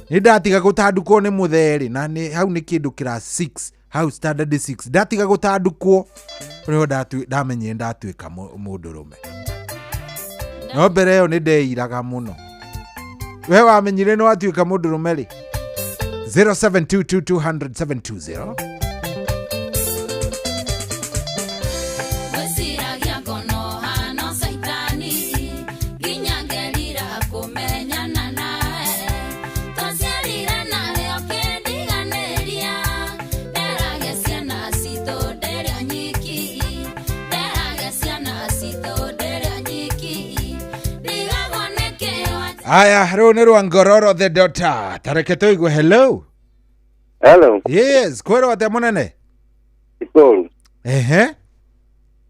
S7: nĩ ndatiga gũtandukwo nĩ mũthee rĩ, na nĩ hau nĩ kĩndũ class 6 hau standard 6 ndatiga gũtandukwo nĩho ndamenyire ndatuĩka mũndũrũme. No mbere ĩyo nĩ ndeiraga mũno. We wamenyire nĩ watuĩka mũndũrũme rĩ? 0722200720.
S3: Gwĩciragia ngono hano caitani nginya ngerira kũmenyana nawe twaciarire nawe ũkĩndiganĩria nderage ciana citũ ndĩrĩ nyiki nderage ciana citũ ndĩrĩ nyiki ndigagwo nĩkĩ.
S7: Aya, rũu nĩ rwa Ngororo the Daughter. Tareke tũigue. Hello.
S1: Hello.
S7: Yes, kwĩrwo atĩa mũnene?
S1: Ikoru.
S7: Ehe.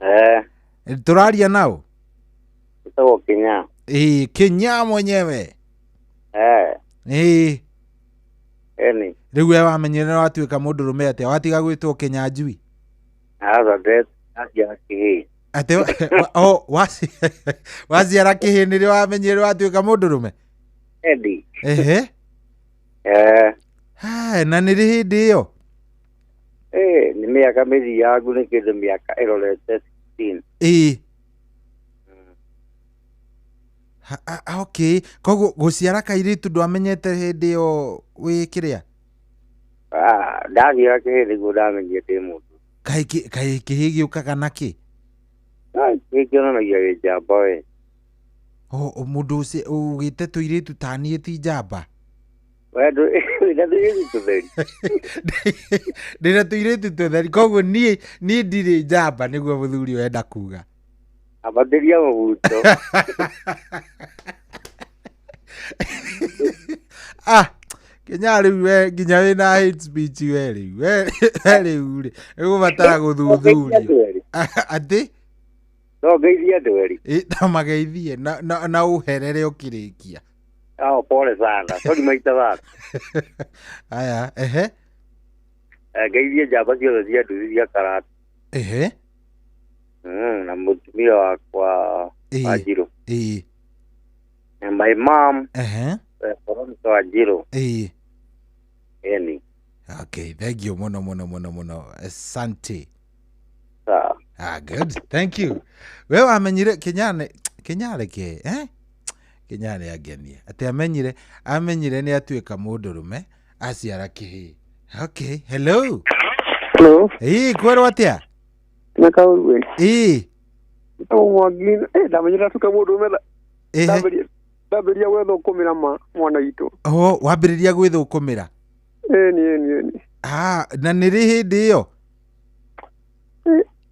S1: Eh,
S7: Tũraria nao.
S1: ĩtagwo Kinya.
S7: Ĩĩ, Kinya mwenyewe.
S1: Eh,
S7: Ĩĩ.
S1: eni.
S7: Rĩu we wamenyire nĩ watuĩka mũndũrũme atĩa? Watiga gwĩtwo Kĩnyanjui?
S1: Aca nde aciara kĩhĩĩ.
S7: Atĩ oh, waciara kĩhĩĩ nĩrĩo wamenyire nĩ watuĩka mũndũrũme?
S1: Endi.
S7: Ehe.
S1: Eh,
S7: Hai, na nĩ rĩ hĩndĩ ĩyo?
S1: eh, nĩ mĩaka mĩthiangu nĩ kĩndũ mĩaka ĩrorete 16.
S7: Ĩĩ. Okay, koguo gũciara kairĩtu ndwamenyete hĩndĩ ĩyo wĩ kĩrĩa?
S1: Ah, ndaciara kĩhĩĩ nĩguo ndamenyire ndĩ mũndũ.
S7: Kaĩ kĩhĩĩ gĩũkaga na kĩ?
S1: Ah, kĩhĩĩ kĩonanagia wĩ njamba we.
S7: O mũndũ ũcio ũgĩte tũirĩtu ta niĩ ti njamba?
S1: We wĩna tũirĩtu tũtheri.
S7: Ndĩna tũirĩtu tũtheri, koguo niĩ ndirĩ njamba nĩguo mũthuri ũyũ enda kuga.
S1: Ambatĩria mũbuto.
S7: Ah, Kenya rĩu we nginya wĩna hate speech we rĩu we rĩu rĩ ĩgũbatara gũthuthurio. Atĩ?
S1: No ngeithie andũ erĩ.
S7: Ĩ, ta mageithie na ũherere ũkĩrĩkia.
S1: Oh, pole sana. Sorry maita baba.
S7: Aya, ehe.
S1: Ngeithie njamba ciothe cia nduthi cia karata.
S7: Ehe.
S1: Na mũtumia wakwa Wanjirũ.
S7: Ĩĩ.
S1: And my mom,
S7: Ehe.
S1: Veronica Wanjirũ.
S7: Ĩĩ.
S1: Eni.
S7: Okay, thank you mũno mũno mũno mũno. Asante.
S1: Sawa.
S7: Ah, good. Thank you. We wamenyire Kenyane Kenyare ke, eh? Kenyane angenie. Atĩ amenyire nĩ atuĩka mũndũrũme aciara kĩhĩĩ. Okay, hello.
S6: Hello.
S7: Ĩĩ, kwerwo atĩa?
S6: Na kaũru.
S7: Ĩĩ.
S6: Njĩtagwo Mwangi. Ndamenyera tuka mũndũ ũme.
S7: Ehe.
S6: Ndambĩrĩria gwĩthũkũmĩra ma mwana witũ.
S7: Oh, wambĩrĩria gwĩthũkũmĩra.
S6: Ĩni ĩni ĩni.
S7: Ah, na nĩ rĩ hĩndĩ ĩyo?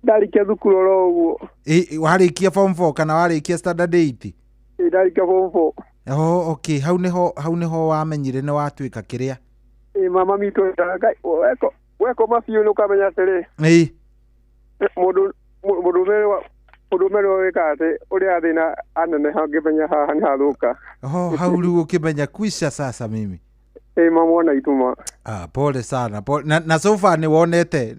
S6: Ndarĩkia thukuru oro ũguo.
S7: Ĩ, warĩkia form 4 kana warĩkia standard 8?
S6: Ĩ, ndarĩkia form 4.
S7: Oh, okay, hau nĩho wamenyire nĩ watuĩka kĩrĩa.
S6: Ĩ, mama mitũ endaga Ngai, wekoma biũ nĩ ũkamenya atĩrĩ.
S7: Ĩ.
S6: Mũndũ ũme nĩwe wĩkaga atĩ ũrĩa thĩna aneneha ũngĩmenya haha nĩ hathũka.
S7: Oh, hau rĩu ũkĩmenya kwisha sasa mimi.
S6: Ĩ, ma mwana witũ ma.
S7: Ah, pole sana. Pole. Na so far nĩ wonete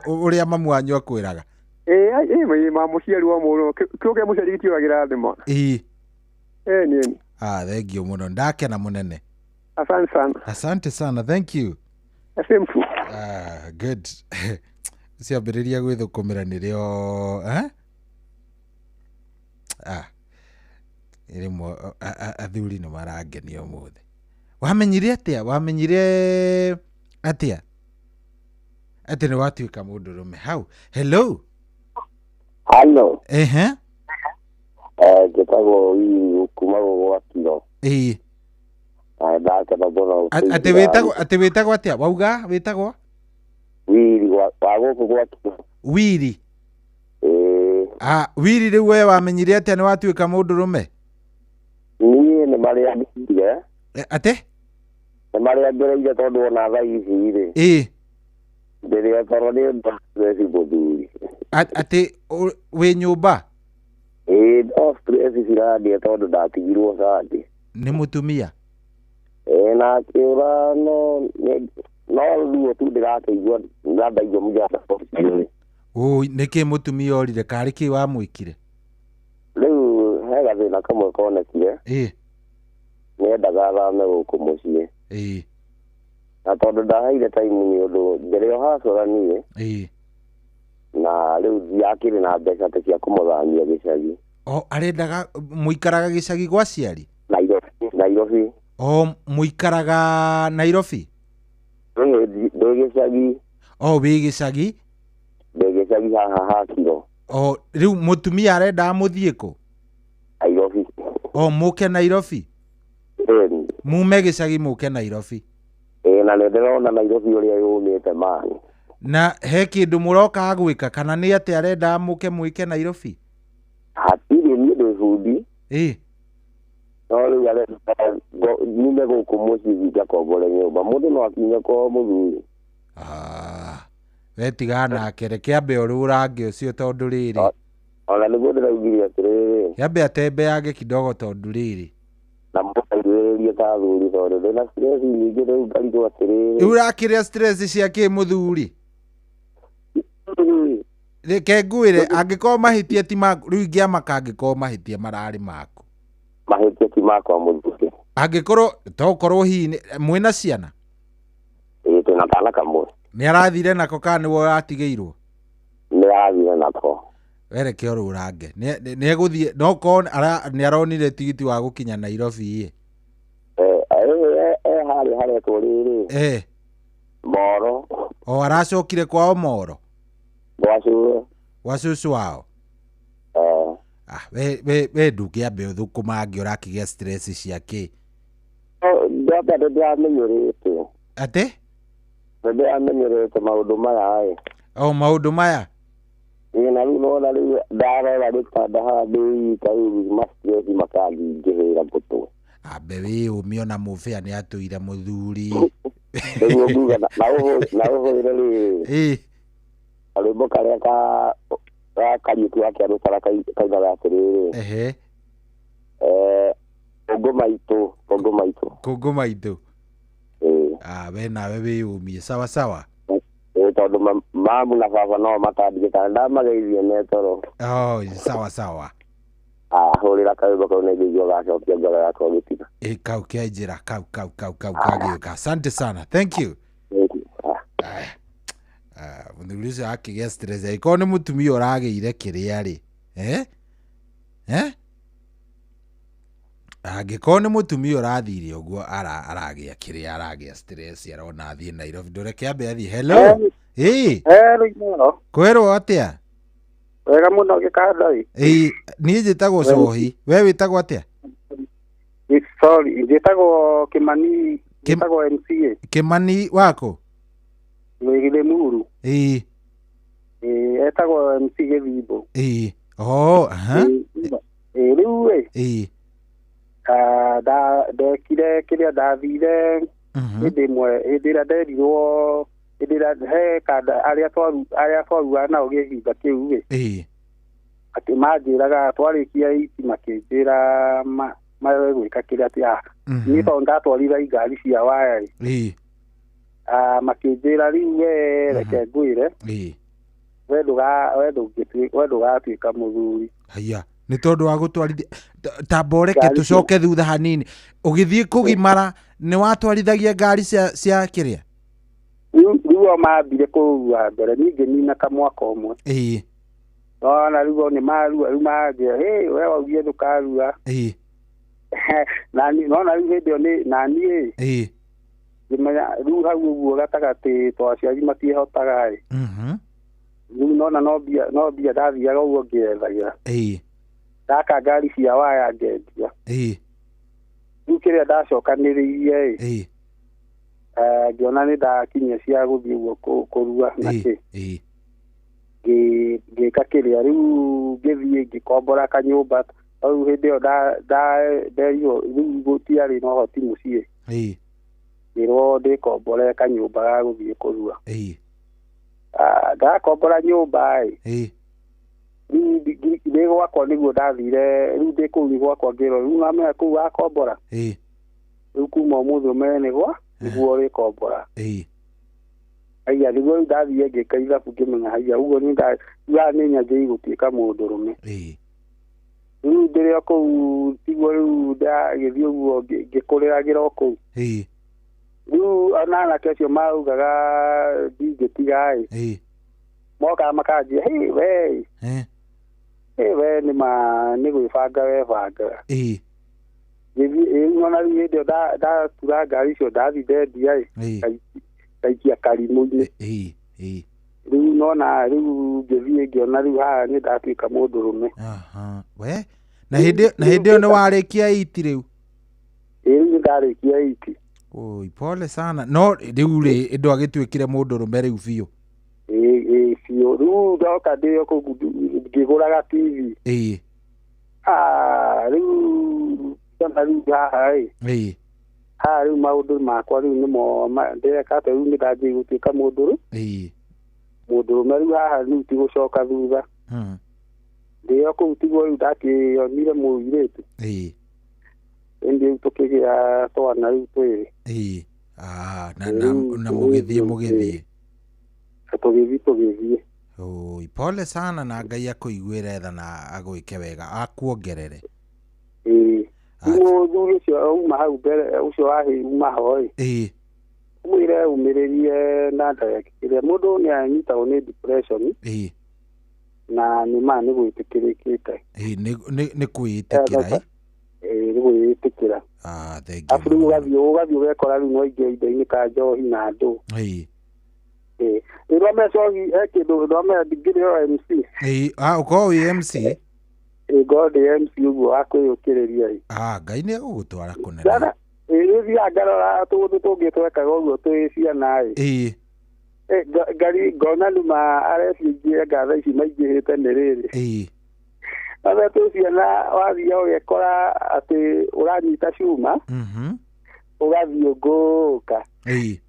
S7: ũrĩa mamu wanyu akwĩraga.
S6: Ĩ, ĩ, ma mũciari wa mũndũ kĩo kĩa mũciari gĩtiũragĩra thĩ ma.
S7: Ĩ.
S6: Ĩni ĩni.
S7: Ah, thank you mũno. Ndakena mũnene.
S6: Asante sana.
S7: Asante sana. Thank you.
S6: Same tu.
S7: Ah, good. Ciambĩrĩria gwĩthũkũmĩra nĩrĩo, eh? Ah, rĩmwe athuri nĩ marangenia ũmũthĩ. Wamenyire atĩa? Wamenyire atĩa atĩ nĩ watuĩka mũndũrũme hau? Hello.
S1: Halo.
S7: Ehe.
S1: Njĩtagwo Wiru kuma gwa Kiro.
S7: Ĩĩ.
S1: Ndakena mũno.
S7: Atĩ wĩtagwo atĩa? Wauga wĩtagwo?
S1: Wiri wa gũkũ gwa Kiro.
S7: Wiri.
S1: Ĩĩ.
S7: Ah, Wiri, rĩu we wamenyire atĩa nĩ watuĩka mũndũrũme?
S1: Niĩ nĩ marĩa ngereire.
S7: Atĩ?
S1: Nĩ marĩa ngereire tondũ ona thaa ici rĩ. Ndĩrĩ o toro nĩ ũndũ wa stress mũthuri.
S7: Atĩ wĩ nyũmba?
S1: Ĩĩ, no stress cirandĩa tondũ ndatigirwo Sunday.
S7: Nĩ mũtumia?
S1: Ĩĩ, na akĩũra no ruo tu ndĩrakĩigua na ndaigua mũjanda ũcio.
S7: Ũi, nĩkĩ mũtumia orire? Karĩ kĩ wamwĩkire?
S1: Rĩu he gathĩna kamwe konekire. Nĩendaga athame gũkũ mũciĩ. Na tondũ ndaheire time nĩ ũndũ mbere o hacũra niĩ. Na rĩu ndiakĩrĩ na mbeca atĩ cia kũmũthamia gĩcagi.
S7: O arendaga mũikaraga gĩcagi gwa ciari?
S1: Nairobi, Nairobi.
S7: O mũikaraga Nairobi?
S1: Rĩu ndĩ gĩcagi.
S7: O wĩ gĩcagi?
S1: Ndĩ gĩcagi haha ha Kiro.
S7: O rĩu mũtumia arendaga mũthiĩ kũ?
S1: Nairobi.
S7: O mũke Nairobi?
S1: Ĩni.
S7: Mume gĩcagi mũke Nairobi?
S1: Ĩĩ, na nĩ ndĩrona Nairobi ũrĩa yũmĩte mani.
S7: Na he kĩndũ mũrokaga gwĩka kana nĩ atĩ arendaga mũke mwĩke Nairobi?
S1: Hatirĩ, niĩ ndĩ bundi. No rĩu arenda nyume gũkũ mũciĩ thiĩ ngakombore nyũmba. Mũndũ no akinye kwao mũthuri?
S7: We tigana nake, reke ambe ũrũrange ũcio tondũ rĩrĩ.
S1: Ona nĩguo ndĩraugire atĩrĩrĩ.
S7: Yambe atembeange kidogo tondũ rĩrĩ.
S1: Na mũkaiguĩrĩrie ta athuri tondũ ndĩna stress nyingĩ rĩu ngarigwo atĩrĩrĩ.
S7: Rĩu ũrakĩrĩa stress cia kĩ mũthuri? Reke ngwĩre, angĩkorwo mahĩtia ti maku, rĩu ingĩamaka angĩkorwo mahĩtia mararĩ maku.
S1: Mahĩtia ti makwa mũthuri.
S7: Angĩkorwo tokorwo hihi mwĩna ciana?
S1: Ĩĩ, twĩna kana kamwe.
S7: Nĩ arathire nako kana nĩwe ũratigĩirwo?
S1: Nĩ arathire nako.
S7: Wereke ũrũrange. Nĩ egũthiĩ no korwo nĩ aronire tigiti wa gũkinya Nairobi ĩ.
S1: E harĩa haretwo rĩrĩ. Moro.
S7: O aracokire kwao Moro?
S1: Gwa cũwe.
S7: Gwa cũcũ wao?
S1: Eh.
S7: Ah, we ndũngĩambe ũthũkũmange ũrakĩgĩa stress cia kĩ?
S1: Ndamba nĩ ndĩramenyerete.
S7: Atĩ?
S1: Nĩ ndĩramenyerete maũndũ maya ĩ.
S7: O maũndũ maya?
S1: Ĩĩ, na rĩu nona rĩu ndarora gĩtanda haha ndĩ wika rĩu ma stress makanyingĩhĩra mũtwe.
S7: Ambe wĩyũmie ona mũbĩa nĩ atũire mũthuri.
S1: Nĩguo nguga na ũhũrĩre rĩrĩ. Karwĩmbo karĩa ka Kariũki wa Kĩarũtara kainaga atĩrĩrĩ. Kũngũ maitũ, kũngũ maitũ.
S7: Kũngũ maitũ.
S1: Ĩĩ.
S7: Ah, we nawe wĩyũmie sawa sawa.
S1: Ĩĩ, tondũ mamu na baba no matandigĩka ndamageithie me toro.
S7: Oh, sawa sawa.
S1: Ah, hũrĩra karwĩmbo kau nĩ ngũigua gacokia ngoro yakwa gĩtina.
S7: Ĩ, kau kĩa njĩra kau kagĩũka. Asante sana. Thank you.
S1: Thank you.
S7: Ah, mũthuri ũcio akĩgĩa stress angĩkorwo nĩ mũtumia ũragĩire kĩrĩa rĩ, eh? Eh? Angĩkorwo nĩ mũtumia ũrathire ũguo aragĩa kĩrĩa aragĩa stress arona athiĩ Nairobi ndũreke ambe athiĩ. Hello. Ĩĩ.
S18: Hello Inoro.
S7: Kwĩrwo atĩa?
S18: Wega mũno gĩkandai.
S7: Ĩĩ, niĩ njĩtagwo Cohi. We wĩtagwo atĩa?
S18: Sorry, njĩtagwo Kĩmani, njĩtagwo MCA.
S7: Kĩmani wako?
S18: Limuru.
S7: Ĩĩ.
S18: Ĩĩ, etagwo MC Gĩthimbo.
S7: Ĩĩ. Oh, aha.
S18: Ĩĩ, rĩu ĩ.
S7: Ĩĩ.
S18: Ndekire kĩrĩa ndathire hĩndĩ ĩmwe hĩndĩ ĩrĩa nderirwo hĩndĩ ĩrĩa he kanda arĩa twaruaga nao gĩhinda kĩu ĩ.
S7: Ĩĩ.
S18: Atĩ manjĩraga twarĩkia iti makĩnjĩra magwĩka kĩrĩa atĩ niĩ tondũ ndatwarire ngari cia waya ĩ.
S7: Ĩĩ.
S18: Makĩnjĩra rĩu we reke ngwĩre.
S7: Ĩĩ.
S18: We ndũgatuĩka mũthuri.
S7: Haiya. Nĩ tondũ wa gũtwarithia tamba ũreke tũcoke thutha hanini. Ũgĩthiĩ kũgimara nĩ watwarithagia ngari cia kĩrĩa?
S18: Rĩu o mambire kũrua mbere niĩ ngĩnina kamwaka ũmwe.
S7: Ĩĩ.
S18: Nona rĩu o nĩ marua rĩu manjĩra hĩ we waugire ndũkarua.
S7: Ĩĩ.
S18: Nona rĩu hĩndĩ ĩyo nĩ naniĩ.
S7: Ĩĩ.
S18: Ngĩmenya rĩu hau ũguo gatagatĩ to aciari matiĩhotaga ĩ. Rĩu nona no mbia ndathiaga ũguo ngĩethagĩra.
S7: Ĩĩ.
S18: Ndaka ngari cia waya ngendia.
S7: Ĩĩ.
S18: Rĩu kĩrĩa ndacokanĩrĩirie ĩ.
S7: Ĩĩ.
S18: Ngĩona nĩ ndakinyia cia gũthiĩ ũguo kũrua na kĩ.
S7: Ĩĩ.
S18: Ngĩka kĩrĩa rĩu ngĩthiĩ ngĩkombora kanyũmba rĩu hĩndĩ ĩyo nderirwo rĩu gũtiarĩ na ũhoti mũciĩ.
S7: Ĩĩ.
S18: Ngĩrwo ndĩkombore kanyũmba ga gũthiĩ kũrua.
S7: Ĩĩ.
S18: Ndakombora nyũmba ĩ.
S7: Ĩĩ.
S18: Rĩu ndĩ gwakwa nĩguo ndathire rĩu ndĩ kũu gwakwa ngĩrwo rĩu namenya kũu wakombora.
S7: Ĩĩ.
S18: Rĩu kuma ũmũthĩ ũmenye nĩ gwa nĩguo ũrĩkombora.
S7: Ĩĩ.
S18: Haiya nĩguo rĩu ndathire ngĩka ithabu ngĩmenya haiya ũguo nĩ nyanjĩrĩirie gũtuĩka mũndũrũme.
S7: Ĩĩ.
S18: Rĩu ndĩrĩ o kũu tiguo rĩu ndagĩthiĩ ũguo ngĩkũrĩragĩra o kũu.
S7: Ĩĩ.
S18: Rĩu ona anake acio maugaga ndingĩtiga ĩ.
S7: Ĩĩ.
S18: Mokaga makanjia hĩ we. Hĩ we nĩ gwĩbanga webangaga.
S7: Ĩĩ.
S18: Rĩu nona rĩu hĩndĩ ĩyo ndatura ngari icio ndathi ndendia ĩ. Ngaikia karimũ-inĩ.
S7: Ĩĩ. Ĩĩ.
S18: Rĩu nona rĩu ngĩthiĩ ngĩona rĩu haha nĩ ndatuĩka mũndũrũme.
S7: Aha. We na hĩndĩ ĩyo nĩ warĩkia iti rĩu?
S18: Ĩĩ rĩu nĩ ndarĩkia iti.
S7: Oi, pole sana. No rĩu rĩ ndwagĩtuĩkire mũndũrũme rĩu biũ?
S18: Ĩĩ biũ. Rĩu ndoka ndĩ o kũu ngĩgũraga TV.
S7: Ĩĩ.
S18: Rĩu ndona rĩu haha ĩ.
S7: Ĩĩ.
S18: Haha rĩu maũndũ makwa rĩu nĩmo ndĩreka atĩa rĩu nĩ ndanjĩrĩirie gũtuĩka mũndũrũ.
S7: Ĩĩ.
S18: Mũndũrũme rĩu haha rĩu ti gũcoka thutha. Ndĩ o kũu tiguo rĩu ndakĩonire mũirĩtu.
S7: Ĩĩ.
S18: Ĩndĩ rĩu tũkĩgĩa twana rĩu twĩrĩ.
S7: Ĩĩ. Na mũgĩthiĩ mũgĩthiĩ.
S18: Tũgĩthiĩ.
S7: Oi, pole sana na Ngai akũiguĩre tha na agwĩke wega akuongerere.
S18: Ĩĩ. Mũthuri ũcio auma hau mbere ũcio wahĩ uma ho ĩ.
S7: Ĩĩ.
S18: Mwĩre umĩrĩrie na ndagĩkĩrĩa mũndũ nĩ anyitagwo nĩ depression.
S7: Ĩĩ.
S18: Na nĩ ma nĩ gwĩtĩkĩrĩkĩte.
S7: Ĩĩ nĩ kwĩĩtĩkĩra ĩ.
S18: Ĩĩ nĩ gwĩĩtĩkĩra.
S7: Thank you.
S18: Arabu rĩu ũgathiĩ ũgekora rĩu no ingĩ indo-inĩ ka njohi na andũ.
S7: Ĩĩ.
S18: Ĩĩ. Rĩu cohi he kĩndũ ndwamenya ndingĩrĩ o MC.
S7: Ĩĩ, ũkorwo wĩ MC?
S18: Ĩĩ ngorwo ndĩ MC ũguo wa kwĩyũkĩrĩria ĩ.
S7: Ngai nĩ egũgũtwara kũnene.
S18: Ĩĩ rĩu thiaga ngarora tũũndũ tũngĩ twekaga ũguo twĩ ciana ĩ.
S7: Ĩĩ.
S18: Ngari ngona nĩma arebi aingĩ anga thaa ici maingĩhĩte nĩ rĩrĩ.
S7: Ĩĩ.
S18: Nathe twĩ ciana wathiĩ ũgekora atĩ ũranyita cuma. Ũgathiĩ ũngũka.
S7: Ĩĩ.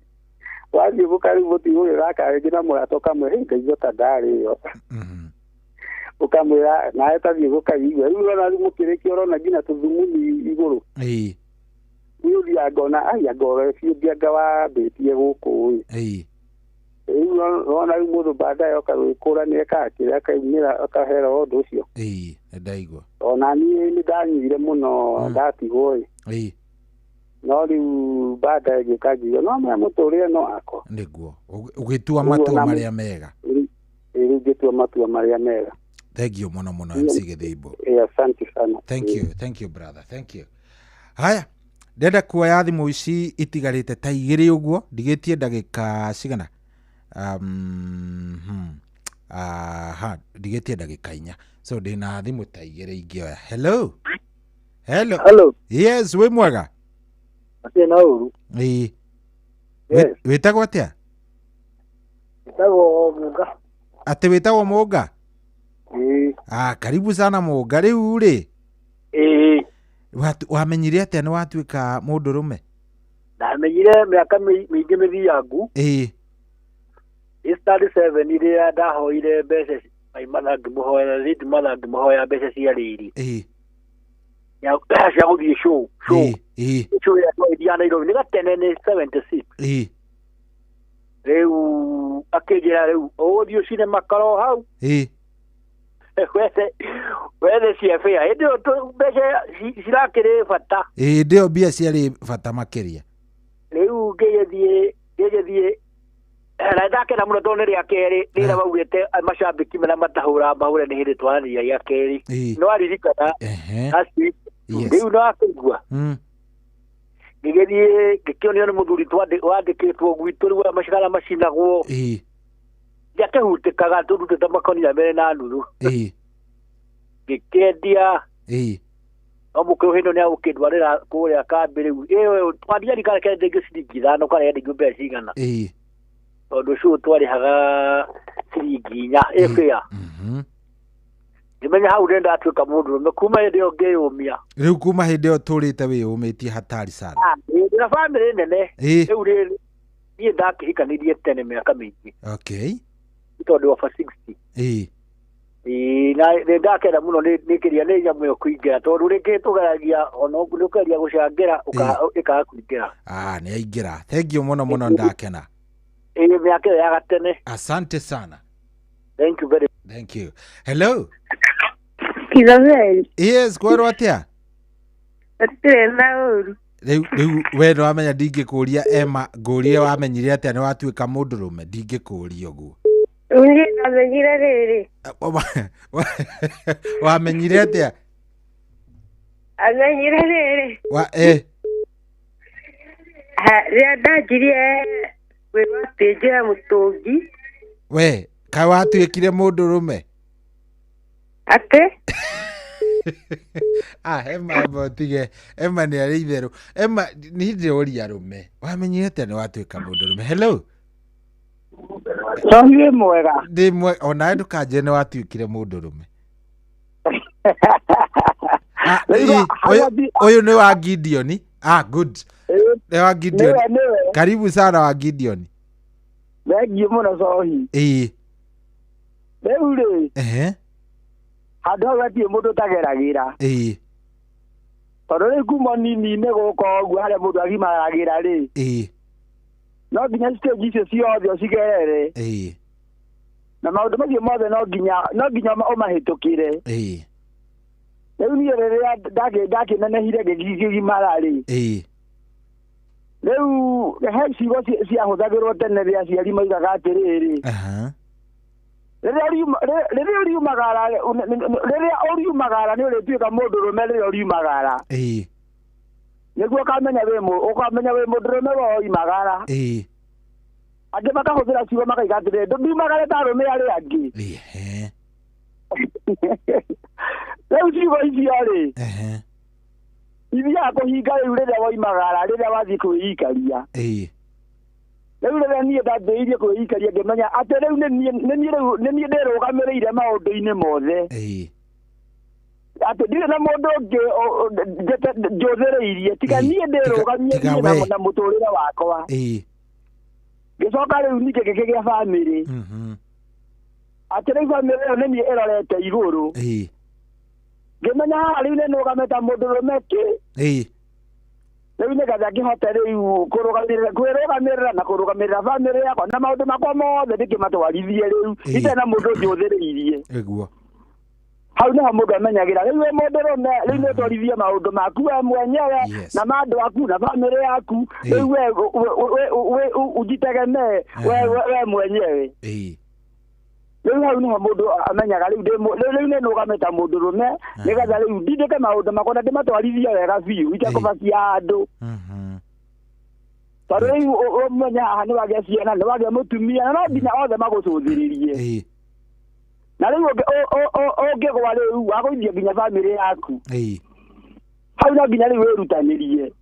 S18: Wathiĩ ũngũka rĩu mũtigũgĩthaka rĩngĩ na mũrata ũkamwĩra hĩ ngaigua ta ndarĩo. Ũkamwĩra nawe tathiĩ gũkaigua rĩu ũrona rĩu mũkĩrĩkia ũrona nginya tũthumuni igũrũ.
S7: Ĩĩ.
S18: Rĩu ũthiaga ngona ai anga ũrebi ũngĩ anga wambĩtie gũkũ ĩ.
S7: Ĩĩ.
S18: Rĩu ũrona rĩu mũndũ baadaye oka gwĩkũra nĩ ekaga kĩrĩa akaumĩra akahera ũndũ ũcio.
S7: Ĩĩ nĩ ndaigua.
S18: Ona niĩ nĩ ndanyuire mũno ndatigwo ĩ.
S7: Ĩĩ.
S18: No rĩu baadaye ngĩũka ngiuga no menya mũtũrĩre no wakwa.
S7: Nĩguo ũgĩtua matua marĩa mega.
S18: Ĩĩ rĩu ngĩtua matua marĩa mega.
S7: Thank you mũno mũno MC Gĩthimbo.
S18: Ĩĩ asante sana.
S7: Thank you, thank you brother, thank you. Haya, ndenda kuoya thimũ ici itigarĩte ta igĩrĩ ũguo, ndigĩtie ndagĩka cigana? Aha, ndigĩtie ndagĩka 4, so ndĩna thimũ ta igĩrĩ ingĩoya. Hello. Hello.
S17: Hello.
S7: Yes, wĩ mwega?
S17: Hatirĩ na ũru.
S7: Ĩĩ.
S17: Yes.
S7: Wĩtagwo atĩa?
S17: Wĩtagwo Mũnga.
S7: Atĩ wĩtagwo Mũnga?
S17: Ĩĩ.
S7: Ah, karibu sana Mũnga. Rĩu rĩ,
S17: Ĩĩ.
S7: Wamenyire atĩa nĩ watuĩka mũndũrũme?
S17: Ndamenyire mĩaka mĩingĩ mĩthiangu.
S7: Ĩĩ.
S17: Ĩ standard 7 rĩrĩa ndahoire mbeca my mother ngĩmũhoya, late mother ngĩmũhoya mbeca cia rĩrĩ.
S7: Ĩĩ.
S17: Cia gũthiĩ show. Show.
S7: Ĩĩ.
S17: Show ya twathiaga Nairobi. Nĩ gatene nĩ 76.
S7: Ĩĩ.
S17: Rĩu akĩnjĩra rĩu ũgũthiĩ ũcine makara o hau.
S7: Ĩĩ.
S17: Wethe cia bĩa. Hĩndĩ ĩyo mbeca cirakĩrĩ bata.
S7: Ĩĩ, hĩndĩ ĩyo mbia ciarĩ bata makĩria.
S17: Rĩu ngĩgĩthiĩ na ndakena mũno tondũ nĩ rĩa kerĩ rĩrĩa maugĩte macambĩki marĩa matahũraga mahũre nĩ hĩndĩ twaranĩria rĩa kerĩ.
S7: Ĩĩ.
S17: No aririkana.
S7: Ehe.
S17: Aci.
S7: Yes.
S17: Rĩu no akĩigua. Ngĩgĩthiĩ ngĩkĩonio nĩ mũthuri wandĩkĩtwo gwitũ rĩu aya macigana macinagwo.
S7: Ĩĩ.
S17: Ndiakĩhutĩkaga tũrutĩte makonia merĩ na nuthu.
S7: Ĩĩ.
S17: Ngĩkĩendia.
S7: Ĩĩ.
S17: No mũkũrũ hĩndĩ ĩyo nĩagũkĩndwarĩra kũrĩa kambĩ rĩu. Ĩĩ, twandiari kana kendengio ciringi 5 kana endengio mbeca cigana.
S7: Ĩĩ.
S17: Tondũ ũcio twarĩhaga ciringi 4 ĩ bĩa. Ngĩmenya hau nĩ ndatuĩka mũndũrũme kuma hĩndĩ ĩyo ngĩyũmia.
S7: Rĩu kuma hĩndĩ ĩyo tũrĩte wĩyũmĩtie hatari sana.
S17: Ah, ndĩna bamĩrĩ nene.
S7: Ĩĩ.
S17: Rĩu rĩrĩ niĩ ndakĩhikanirie tene mĩaka mĩingĩ.
S7: Okay.
S17: Tondũ over 60.
S7: Ĩĩ.
S17: Ĩĩ, na nĩ ndakena mũno nĩ kĩrĩa nĩ nyamũ ĩyo kũingĩra tondũ rĩngĩ tũgeragia ona ũguo nĩ ũkũgeria gũcangĩra ĩkaga kũingĩra.
S7: Ah, nĩ aingĩra. Thank you mũno mũno, ndakena.
S17: Ĩĩ, mĩaka ĩyo ya gatene.
S7: Asante sana.
S17: Thank you very
S7: much. Thank you. Hello.
S19: Kizabel.
S7: Yes, kwerwo atĩa?
S19: Hatirĩ na ũru.
S7: Rĩu we nĩ wamenya ndingĩkũria Emma, ngũrie wamenyire atĩa nĩ watuĩka mũndũrũme, ndingĩkũria ũguo.
S19: Niĩ ndamenyire rĩrĩ.
S7: Wamenyire atĩa?
S19: Amenyire rĩrĩ.
S7: Wa
S19: Rĩrĩa ndanjirie kwĩrwo atĩ njoe mũtũngi.
S7: We, kaĩ watuĩkire mũndũrũme?
S19: Atĩ?
S7: Ah, Emma, Emma ũtige. Emma nĩ arĩ itherũ. Emma, niĩ ndĩroria arũme. Wamenyire atĩa nĩ watuĩka mũndũrũme? Hello.
S23: Njohi wĩ mwega.
S7: Ndĩ mwega, onawe ndũkanjĩre nĩ watuĩkire mũndũrũme. Ah, ũyũ nĩ wa Gideon. Ah, good. Nĩ wa Gideon.
S23: Nĩwe, nĩwe.
S7: Karibu sana wa Gideon.
S23: Thengiũ mũno Cohi.
S7: Ĩĩ.
S23: Rĩu rĩ,
S7: Ehe.
S23: handũ hau hatirĩ mũndũ ũtageragĩra.
S7: Ĩĩ.
S23: Tondũ rĩu kuma nini-inĩ gũka ũguo harĩa mũndũ agimaragĩra rĩ.
S7: Ĩĩ.
S23: No nginya stage icio ciothe ũcigerere.
S7: Ĩĩ.
S23: Na maũndũ macio mothe no nginya ũmahĩtũkĩre.
S7: Ĩĩ.
S23: Rĩu niĩ rĩrĩa ndakĩnenehire ngĩgimara rĩ.
S7: Ĩĩ.
S23: Rĩu he ciugo ciahũthagĩrwo tene rĩrĩa aciari moigaga atĩrĩrĩ.
S7: Aha.
S23: Rĩrĩa ũriumagara nĩ ũrĩtuĩka mũndũrũme rĩrĩa ũriumagara.
S7: Ĩĩ.
S23: Nĩguo ũkamenya wĩ mũndũrũme woimagara.
S7: Ĩĩ.
S23: Angĩ makahũthĩra ciugo makaiga atĩrĩrĩ, ndũndiumagare ta arũme arĩa angĩ.
S7: Ehe.
S23: Rĩu ciugo icio rĩ.
S7: Ehe.
S23: Ithiaga kũhinga rĩu rĩrĩa woimagara rĩrĩa wathiĩ kwĩikaria.
S7: Ĩĩ.
S23: Rĩu rĩrĩa niĩ ndambĩrĩirie kwĩikaria ngĩmenya atĩ rĩu nĩ niĩ ndĩrũgamĩrĩire maũndũ-inĩ mothe.
S7: Ĩĩ.
S23: Atĩ ndirĩ na mũndũ ũngĩ njũthĩrĩirie tiga niĩ ndĩrũgamie niĩ na mũtũrĩre wakwa.
S7: Ĩĩ.
S23: Ngĩcoka rĩu ningĩ ngĩkĩgĩa bamĩrĩ. Atĩ rĩu bamĩrĩ ĩyo nĩ niĩ ĩrorete igũrũ.
S7: Ĩĩ.
S23: Ngĩmenya haha rĩu nĩ nũgame ta mũndũrũme kĩ.
S7: Ĩĩ.
S23: Rĩu nĩgetha ngĩhote rĩu kwĩrũgamĩrĩra na kũrũgamĩrĩra bamĩrĩ yakwa na maũndũ makwa mothe ndĩkĩmatwarithie rĩu itarĩ na mũndũ njũthĩrĩirie.
S7: Ĩguo.
S23: Hau nĩho mũndũ amenyagĩra rĩu wĩ mũndũrũme rĩu nĩ ũtwarithie maũndũ maku we mwenyewe na ma andũ aku na bamĩrĩ yaku rĩu we ujitegemee we mwenyewe.
S7: Ĩĩ.
S23: Rĩu hau nĩho mũndũ amenyaga rĩu rĩu nĩ nũgamĩte mũndũrũme nĩgetha rĩu ndindĩke maũndũ makwa na ndĩmatwarithie wega biũ itekũbakia andũ. Tondũ rĩu ũmenya haha nĩ wagĩa ciana nĩ wagĩa mũtumia na no nginya othe magũcũthĩrĩrie. Na rĩu ũngĩgwa rĩu wagũithia nginya bamĩrĩ yaku. Hau no nginya rĩu wĩrutanĩrie.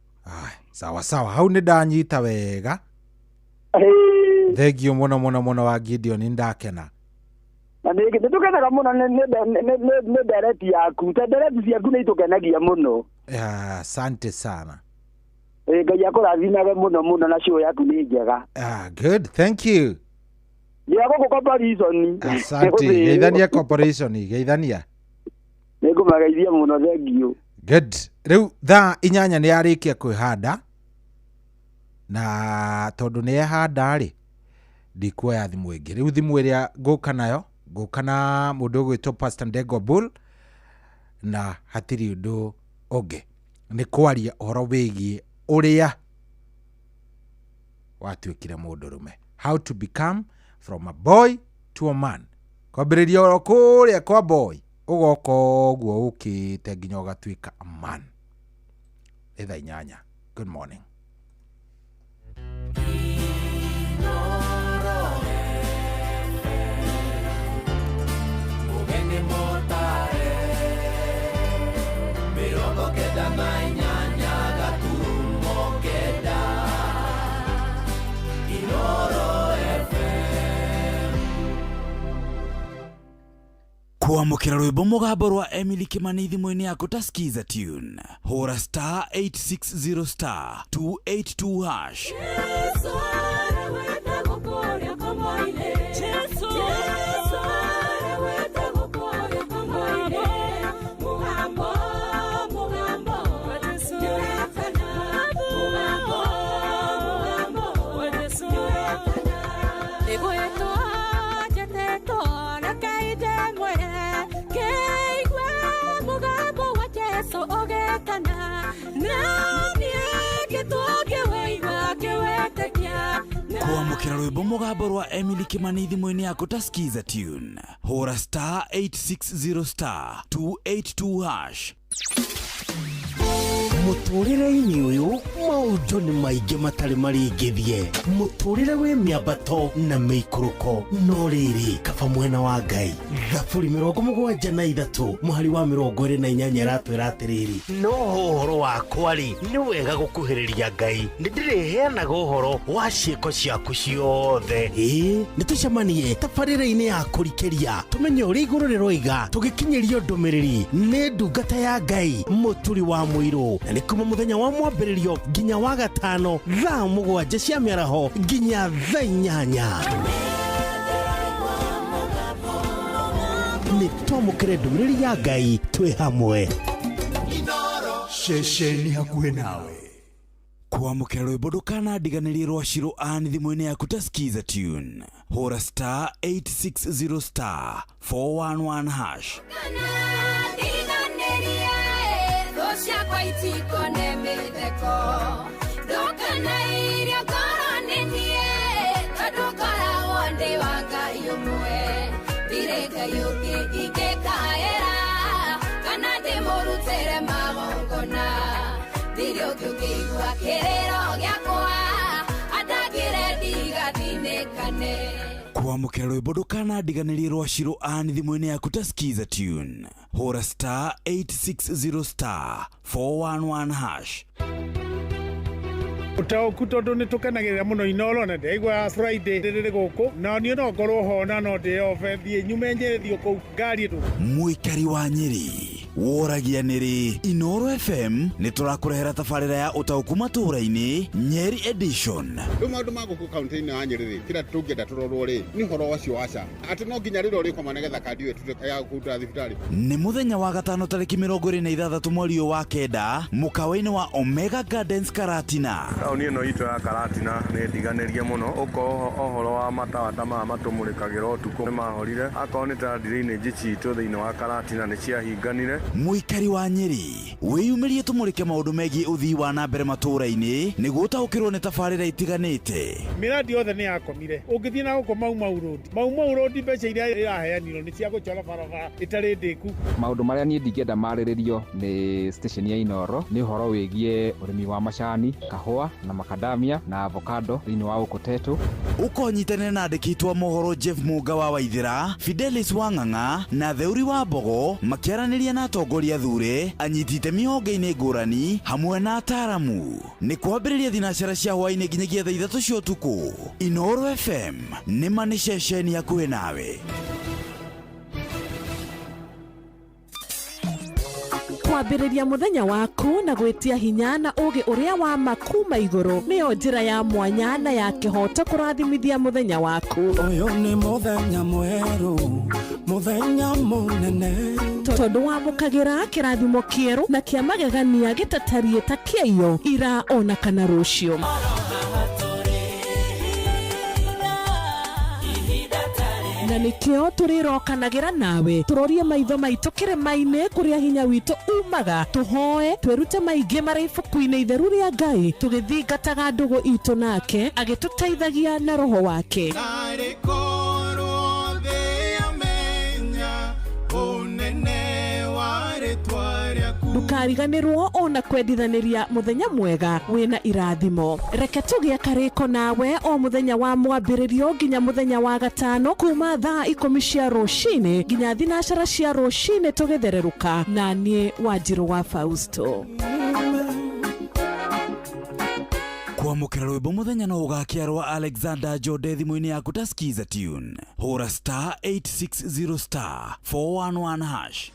S7: Sawa sawa, hau nĩ ndanyita wega. Thank you mũno mũno mũno wa Gideon, ndakena.
S23: Na nĩ tũkenaga mũno nĩ ndereti yaku, ta ndereti ciaku nĩ itũkenagia mũno.
S7: Asante sana.
S23: Ngai akũrathimage mũno mũno na show yaku nĩ njega.
S7: Good, thank you.
S23: Ndĩ gũkũ corporation.
S7: Asante, geithania corporation, geithania.
S23: Nĩngũmageithia mũno, thank you.
S7: Good. Rĩu thaa 8 nĩ yarĩkia kwĩhanda, na tondũ nĩ yehanda rĩ, ndikuoya thimũ ĩngĩ. Rĩu thimũ ĩrĩa ngũka nayo, ngũka na mũndũ ũgwĩtwo Pastor Ndegwa Bull, na hatirĩ ũndũ ũngĩ, nĩ kwaria ũhoro wĩgiĩ ũrĩa watuĩkire mũndũrũme, how to become from a boy to a man. Kwambĩrĩria oro kũrĩa kwa boy ũgoka ũguo ũkĩte nginya ũgatuĩka a man. Nĩ thaa 8. Good morning.
S2: Kwamũkĩra rwĩmbo mũgambo rwa Emily Kimani thimũ-inĩ yaku ta Skiza Tune. Hũra star 860 star 282 hash. Kwamũkĩra rwĩmbo mũgambo rwa Emily Kimani thimũ-inĩ yaku ta Skiza Tune. Hũra star 860 star 282 hash.
S8: Mũtũrĩre-inĩ ũyũ maũndũ nĩ maingĩ matarĩ maringithie, mũtũrĩre wĩ mĩambato na mĩikũrũko, no rĩrĩ kaba mwena wa Ngai. Thaburi 73 mũhari wa 28 ĩratwĩra atĩrĩrĩ, no ũhoro wakwa rĩ, nĩ wega gũkuhĩrĩria Ngai, nĩ ndĩrĩheanaga ũhoro wa ciĩko ciaku ciothe. Ĩĩ, nĩ tũcemanie tabarĩra-inĩ ya kũrikĩria, tũmenye ũrĩa igũrũ rĩroiga, tũgĩkinyĩrio ndũmĩrĩri nĩ ndungata ya Ngai mũturi wa mũirũ, na nĩ kuma mũthenya wa mwambĩrĩrio nginya wa gatano thaa 7 cia mĩaraho nginya thaa 8. Nĩ twamũkĩre ndũmĩrĩri ya Ngai twĩ hamwe.
S2: Ceceni hakuhĩ nawe. Kwamũkĩra rwĩmbo ndũkanandiganĩrie rwa Shiro Ann thimũ-inĩ yaku ta Skiza Tune. Hũra star 860 star 411 hash. Kwamũkĩra rwĩmbo ndũkanandiganĩrie rwa Shiro Ann thimũ-inĩ yaku ta Skiza Tune. Hũra star 860 star 411 hash.
S9: Ũtaũku tondũ nĩ tũkenagĩrĩra mũno Inoro na ndĩraigua Friday rĩrĩ gũkũ na niĩ no ngorwo ho na no ndĩobe thiĩ nyume Nyĩrĩ thiĩ kũu ngari ĩtũ.
S2: Mũikari wa Nyĩrĩ woragia nĩrĩ Inoro FM nĩ tũrakũrehera tabarĩra ya ũtaũku matũũra-inĩ Nyeri edition.
S20: Rĩu maũndũ ma gũkũ kaunti-inĩ ya Nyĩrĩ rĩ, kĩrĩa tũngĩenda tũrorwo rĩ nĩ ũhoro ũcio wa SHA, atĩ no nginya rĩrĩa ũrĩkoma nĩgetha kandi ĩyo ĩtuĩke ya kũruta thibitarĩ.
S2: Nĩ mũthenya wa gatano tarĩki 26 mweri ũyũ wa 9 mũkawa-inĩ wa Omega Gardens Karatina.
S24: Taũni ĩno itũ ya Karatina nĩ ndiganĩrie mũno, ũkorwo ũhoro wa matawa ta maya matũmũrĩkagĩra ũtukũ nĩ mahorire, akorwo nĩ ta drainage citũ thĩinĩ wa Karatina nĩ ciahinganire.
S2: Mũikari wa Nyĩrĩ wĩyumĩrie tũmũrĩke maũndũ megiĩ ũthii wa na mbere matũũra-inĩ nĩguo ũtaũkĩrwo nĩ tabarĩra itiganĩte.
S9: Mĩradi yothe nĩ yakomire. Ũngĩthiĩ na gũkũ Mau Mau Road, Mau Mau Road mbeca iria iraheanirwo nĩ cia gũcora barabara ĩtarĩ ndĩku.
S10: Maũndũ marĩa niĩ ndingĩenda marĩrĩrio nĩ station ya Inooro nĩ ũhoro wĩgiĩ ũrĩmi wa macani, kahũa na makadamia na avocado thĩinĩ wa gũkũ Tetu.
S2: Ũkonyitanĩra na andĩki a mohoro Jeff Munga wa Waithĩra, Fidelis Wang'ang'a na Theuri wa Mbogo makĩaranĩria na atongoria thure, anyiti itemi honge-inĩ ngũrani hamwe na ataaramu. Nĩ kwambĩrĩria thinacara cia hwaĩ-inĩ nginyagia thaa 3 cia ũtukũ. Inooro FM nĩ ma nĩ ceceni hakuhĩ nawe.
S14: Kwambĩrĩria mũthenya waku na gwĩtia hinya na ũũgĩ ũrĩa wa ma kuma igũrũ nĩyo njĩra ya mwanya na ya kĩhooto kũrathimithia mũthenya waku.
S11: Ũyũ nĩ mũthenya mwerũ, mũthenya mũnene,
S14: tondũ wamũkagĩra kĩrathimo kĩerũ na kĩa magegania gĩtatariĩ ta kĩaiyo ira ona kana rũciũ. Na nĩkĩo tũrĩrokanagĩra nawe tũrorie maitho maitũ kĩrĩma-inĩ kũrĩa hinya witũ umaga, tũhoe twĩrute maingĩ marĩ ibuku-inĩ itheru rĩa Ngai tũgĩthingataga ndũgũ itũ nake agĩtũteithagia na roho wake. Ndũkariganĩrwo ona kwendithanĩria mũthenya mwega wĩna irathimo. Reke tũgĩe karĩko nawe o mũthenya wa mwambĩrĩrio nginya mũthenya wa gatano kuma thaa 10 cia rũcinĩ nginya 12 cia rũcinĩ tũgĩthererũka na niĩ Wanjirũ wa Fausto.
S2: Kwamũkĩra rwĩmbo mũthenya no ũgakĩa rwa Alexander Jode thimũ-inĩ yaku ta Skiza Tune. Hũra star 860 star 411 hash.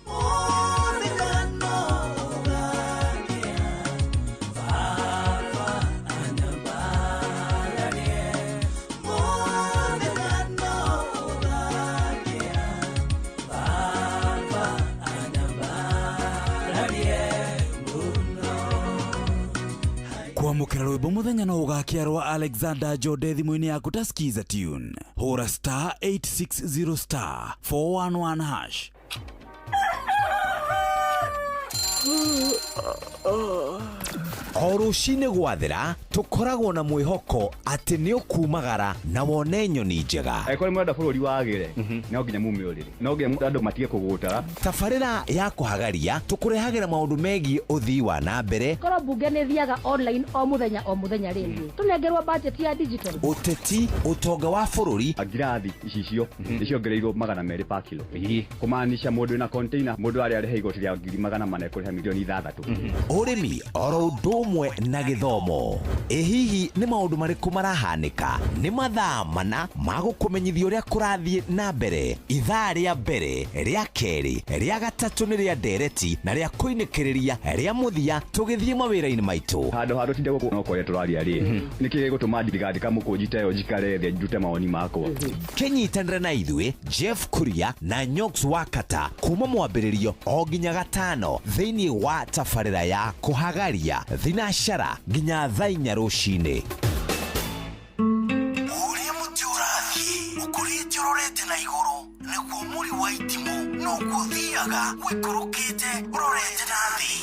S2: Kwamũkĩra rwĩmbo mũthenya no ũgakĩa rwa Alexander Jode thimũ-inĩ yaku ta Skiza Tune. Hũra star 860 star 411 hash.
S12: O rũcinĩ gwathera tũkoragwo na mwĩhoko atĩ nĩ ũkumagara na wone nyoni njega.
S13: Angĩkorwo nĩ mũrenda bũrũri wagĩre, no nginya mume ũrĩrĩ, no nginya andũ matige kũgũtara.
S12: Tabarĩra ya kũhagaria tũkũrehagĩra maũndũ megiĩ ũthii wa na mbere.
S25: Korwo mbunge nĩ thiaga online o mũthenya o mũthenya rĩngĩ tũnengerwo budget ya digital.
S12: Ũteti, ũtonga wa bũrũri.
S13: Ngirathi icicio nĩciongereirwo 200 per kilo, kũmaanisha mũndũ wĩna container mũndũ arĩa arĩha igoti rĩa 400,000 kũrĩha milioni 6.
S12: Ũrĩmi oro ũndũ ũmwe na gĩthomo. Ĩ hihi nĩ maũndũ marĩkũ marahanĩka? Nĩ mathaa mana ma gũkũmenyithia ũrĩa kũrathiĩ na mbere. Ithaa rĩa mbere, rĩa kerĩ, rĩa gatatũ nĩ rĩa ndereti na rĩa kũinĩkĩrĩria rĩa mũthia tũgĩthiĩ mawĩra-inĩ maitũ.
S13: Handũ ha tũtinde gũkũ no kũrĩa tũraria rĩ, nĩkĩ gĩgũtũma ndigandĩka mũkũnji ta ĩyo njikare thĩ ndute mawoni makwa?
S12: Kĩnyitanĩre na ithuĩ Jeff Kuria na Nyox Wakata kuma mwambĩrĩrio o nginya gatano thĩinĩ wa tabarĩra ya kũhagaria thinacara nginya thaa 4 rũcinĩ.
S8: Ũrĩa mũtĩ ũrathiĩ ũkũrĩte ũrorete na igũrũ nĩguo mũri wa itimũ noguo ũthiaga ũikũrũkĩte ũrorete na thĩ.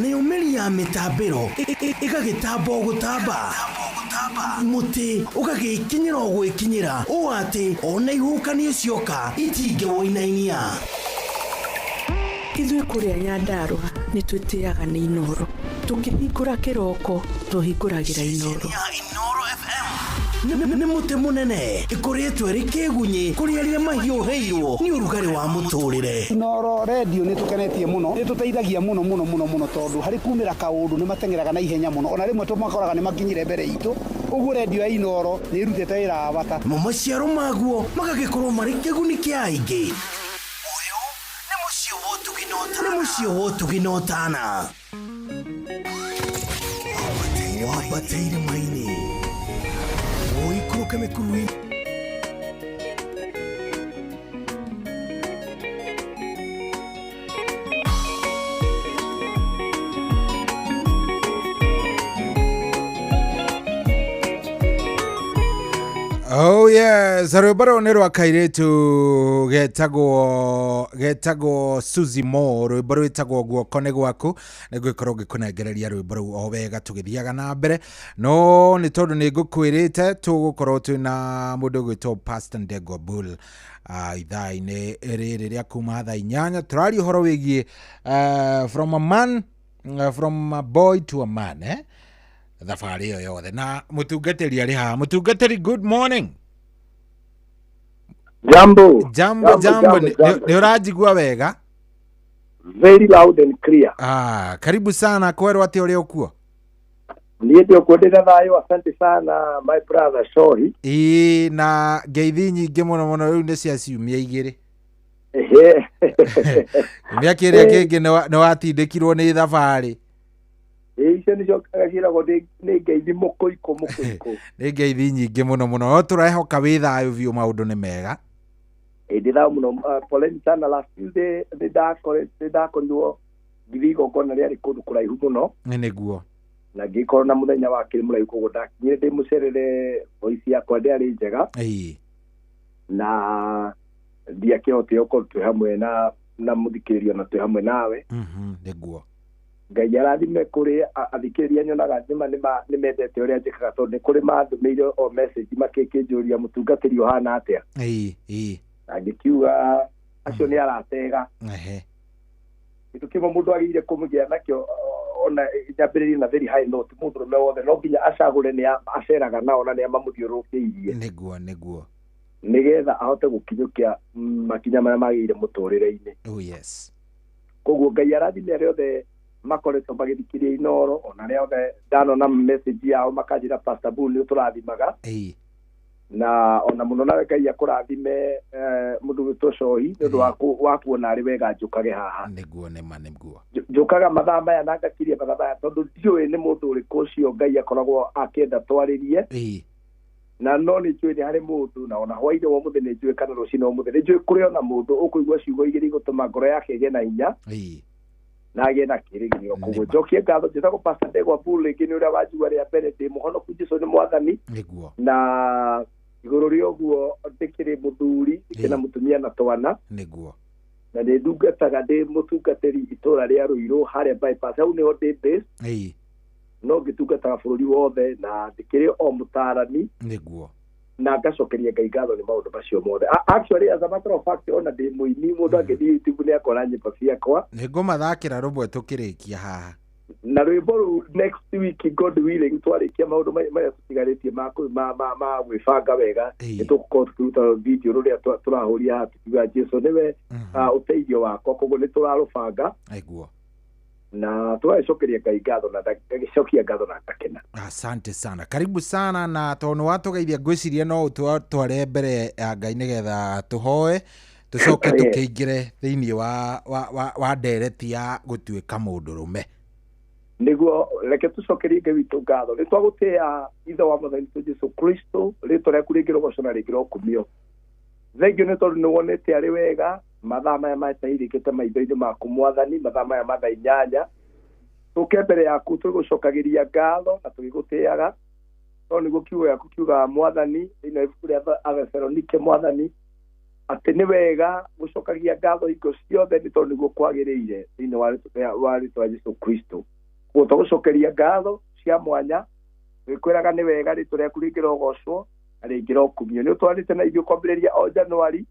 S8: Nĩyo mĩri ya mĩtambĩro ĩgagĩtamba o gũtamba, mũtĩ ũgagĩkinyĩra o gwĩkinyĩra ũũ atĩ ona ihuhũkanio cioka itingĩwũinainia.
S14: Ithuĩ kũrĩa Nyandarũa nĩ twĩtĩaga nĩ Inooro. Tũkĩhingũra kĩroko tũhingũragĩra Inooro.
S8: Nĩ mũtĩ mũnene ĩkũrĩtwo ĩrĩ kĩgunyĩ kũrĩ arĩa mahiũhĩirwo nĩ ũrugarĩ wa mũtũrĩre.
S15: Inooro redio nĩ tũkenetie mũno, nĩ tũteithagia mũno mũno mũno mũno tondũ harĩ kumĩra kaũndũ nĩ mateng'eraga na ihenya mũno, ona rĩmwe tũmakoraga nĩ makinyire mbere itũ. Ũguo redio ya Inooro nĩ ĩrutĩte wĩra wa bata.
S8: Mo maciaro maguo magagĩkorwo marĩ kĩguni kĩa aingĩ. Nĩ mũciĩ wa ũtugi na ũtana. Wambateire maini ũikũrũke mĩkuru-inĩ.
S7: Oh yes, rwĩmbo rũu nĩ rwa kairĩtu getagwo Suzy Moore, rwĩmbo rwĩtagwo guoko nĩ gwaku. Nĩ ngũgĩkorwo ngĩkũnengereria rwĩmbo rũu o wega tũgĩthiaga na mbere, no nĩ tondũ nĩ ngũkwĩrĩte tũgũkorwo twĩna mũndũ ũgwĩtwo Pastor Ndegwa Bull ithaa-inĩ rĩrĩ rĩa kuma thaa 8. Tũraria ũhoro wĩgiĩ from a man, from a boy to a man, eh? Thabarĩ ĩyo yothe na mũtungatĩri arĩ haha. Mũtungatĩri, good morning.
S4: Jambo.
S7: Jambo, jambo. Nĩ ũranjigua wega?
S4: Very loud and clear.
S7: Karibu sana. Kwerwo atĩ ũrĩ ũkuo?
S4: Niĩ ndĩ ũkuo, ndĩ na thayũ. Asante sana, my brother Shohi.
S7: Ĩĩ, na ngeithi nyingĩ mũno mũno. Rĩu nĩ cia ciumia 2. Kiumia kĩrĩa kĩngĩ nĩ watindĩkirwo nĩ thabarĩ.
S4: Icio nĩcio ciĩragwo nĩ ngeithi mũkũikũ mũkũikũ.
S7: Nĩ ngeithi nyingĩ mũno mũno, no tũrehoka wĩ thayũ biũ, maũndũ nĩ mega.
S4: Ndĩ thayũ mũno. Poleni sana, last Tuesday nĩ ndakorirwo ngĩthiĩ igongona rĩarĩ kũndũ kũraihu mũno.
S7: Nĩguo.
S4: Na ngĩkorwo na mũthenya wakĩrĩ mũraihu, koguo ndakinyire ndĩ mũcerere, voice yakwa ndĩarĩ njega. Na ndiakĩhotire gũkorwo twĩ hamwe na mũthikĩrĩria na twĩ hamwe nawe.
S7: Nĩguo.
S4: Ngai arathime kũrĩ athikĩrĩria, nyonaga nĩma nĩmendete ũrĩa njĩkaga, tondũ nĩ kũrĩ mandũmĩire o message makĩnjũria mũtungatĩri ũhana atĩa. Na ngĩkiuga acio nĩ aratega. Kĩndũ kĩmwe mũndũ agĩrĩire kũmũgĩa nakĩo, ona nyambĩrĩrie na very high note, mũndũrũme wothe no nginya acagũre nĩ aceraga nao na nĩ mamũthiũrũrũkĩirie.
S7: Nĩguo, nĩguo.
S4: Nĩgetha ahote gũkinyũkia makinya marĩa magĩrĩire mũtũrĩre-inĩ.
S7: Oh yes.
S4: Koguo Ngai arathime arĩa othe makoretwo magĩthikĩrĩria Inooro, ona arĩa othe ndanona message yao makanjĩra Pastor Bull nĩ ũtũrathimaga. Na ona mũno nawe Ngai akũrathime, mũndũ gwĩtwo Cohi, nĩ ũndũ wa kuona arĩ wega njũkage haha.
S7: Nĩguo, nĩma, nĩguo.
S4: Njũkaga mathaa maya na ngakiria mathaa maya, tondũ ndiũĩ nĩ mũndũ ũrĩkũ ũcio Ngai akoragwo akĩenda twarĩrie. Na no nĩ njũĩ nĩ harĩ mũndũ, na ona hwainĩ wa ũmũthĩ nĩ njũĩ, kana rũcinĩ wa ũmũthĩ nĩ njũĩ kũrĩ ona mũndũ ũkũigua ciugo igĩrĩ igũtũma ngoro yake ĩgĩe na hinya na agĩe na kĩĩrĩgĩrĩro. Koguo njokie ngatho. Njĩtagwo Pastor Ndegwa Bull rĩngĩ, nĩ ũrĩa wanjigua rĩa mbere. Ndĩ mũhonoku, Jesũ nĩ mwathani.
S7: Nĩguo.
S4: Na igũrũ rĩa ũguo ndĩkĩrĩ mũthuri, ndĩkĩrĩ na mũtumia na twana.
S7: Nĩguo.
S4: Na nĩ ndungataga ndĩ mũtungatĩri itũra rĩa Ruiru harĩa bypass, hau nĩho ndĩ base. No ngĩtungataga bũrũri wothe na ndĩkĩrĩ o mũtaarani.
S7: Nĩguo.
S4: Na ngacokeria Ngai ngatho nĩ maũndũ macio mothe. Actually, as a matter of fact, ona ndĩ mũini, mũndũ angĩthiĩ YouTube nĩ akona nyĩmbo ciakwa.
S7: Nĩ ngũmathakĩra rũmwe tũkĩrĩkia haha.
S4: Na rwĩmbo rũu next week, God willing, twarĩkia maũndũ marĩa tũtigarĩtie ma gwĩbanga wega, nĩ tũgũkorwo tũkĩruta video rũrĩa tũrahũria haha tukiuga Jesũ nĩwe ũteithio wakwa. Koguo nĩ tũrarũbanga.
S7: Nĩguo.
S4: Na tũgagĩcokeria Ngai ngatho na ngagĩcokia ngatho na ngakena.
S7: Asante sana, karibu sana. Na tondũ nĩ watũgeithia, ngwĩciria no ũtware mbere ya Ngai nĩgetha tũhoe, tũcoke tũkĩingĩre thĩinĩ wa ndereti ya gũtuĩka mũndũrũme.
S4: Nĩguo, reke tũcokerie Ngai witũ ngatho. Nĩ twagũtĩĩa, Ithe wa Mwathani witũ Jesũ Kristo, rĩtwa rĩaku rĩngĩ rũgoco na rĩngĩ rũkumio. Thengiũ nĩ tondũ nĩ wonete arĩ wega mathaa maya matahirĩkĩte maitho-inĩ maku, Mwathani, mathaa maya ma thaa 8 tũke mbere yaku tũgũcokagĩria ngatho na tũgĩgũtĩaga, tondũ nĩguo kiugo gĩaku kiugaga, Mwathani, thĩinĩ wa ibuku rĩa Athesalonike, Mwathani, atĩ nĩ wega gũcokagia ngatho hingo ciothe, nĩ tondũ nĩguo kwagĩrĩire thĩinĩ wa rĩtwa rĩa Jesũ Kristo. Koguo twagũcokeria ngatho cia mwanya, twĩkwĩraga nĩ wega, rĩtwa rĩaku rĩngĩ rogocwo na rĩngĩ rokumio. Nĩ ũtwarĩte na ithuĩ kwambĩrĩria o Januari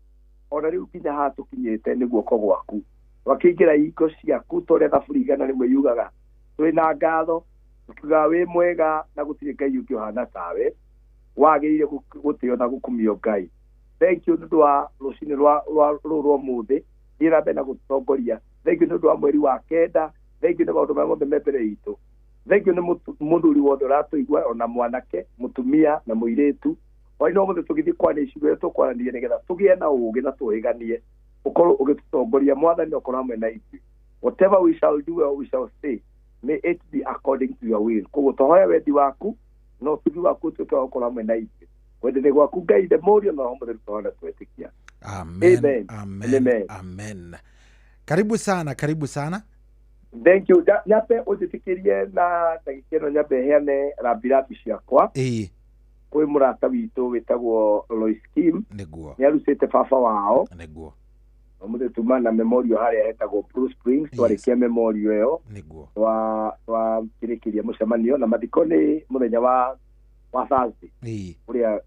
S4: ona rĩu nginya haha tũkinyĩte nĩ guoko gwaku. Twakĩingĩra hingo ciaku ta ũrĩa Thaburi 100 yugaga, twĩna ngatho tũkiugaga wĩ mwega na gũtirĩ Ngai ũngĩ ũhana tawe, wagĩrĩire gũtĩo na gũkumio. Ngai, thank you nĩ ũndũ wa rũcinĩ rũrũ rwa ũmũthĩ, thiĩ na mbere na gũtũtongoria. Thank you nĩ ũndũ wa mweri wa 9. Thank you nĩ maũndũ marĩa mothe me mbere itũ. Thank you nĩ mũthuri wothe ũratũigua, ona mwanake, mũtumia na mũirĩtu. Hwaĩ-inĩ wa ũmũthĩ tũgĩthiĩ kwaria icigo iria tũkwaranĩria nĩgetha tũgĩe na ũũgĩ na tũhĩganie, ũkorwo ũgĩtũtongoria, Mwathani, na ũkorwo hamwe na ithuĩ. Whatever we shall do or we shall say, may it be according to your will. Koguo twahoya wendi waku na ũtugi waku ũtuĩke wa gũkorwo hamwe na ithuĩ. Kwendete gwaku, Ngai Ithe, Mũriũ na Roho Mũtheru, twahoya twetĩkia.
S7: Amen.
S4: Amen.
S7: Amen.
S4: Amen.
S7: Amen. Karibu sana, karibu sana.
S4: Thank you. Nyambe ũnjĩtĩkĩrie na ndagĩka ĩno nyambe heane rambirambi ciakwa. Kwĩ mũrata witũ wĩtagwo Lois Kim.
S7: Nĩguo.
S4: Nĩ arucĩte baba wao.
S7: Nĩguo.
S4: Ũmũthĩ tuma na memorial harĩa hetagwo Blue Springs. Twarĩkia memorial ĩyo,
S7: Nĩguo.
S4: Twakĩrĩkĩria mũcemanio na mathiko nĩ mũthenya wa Thursday, ũrĩa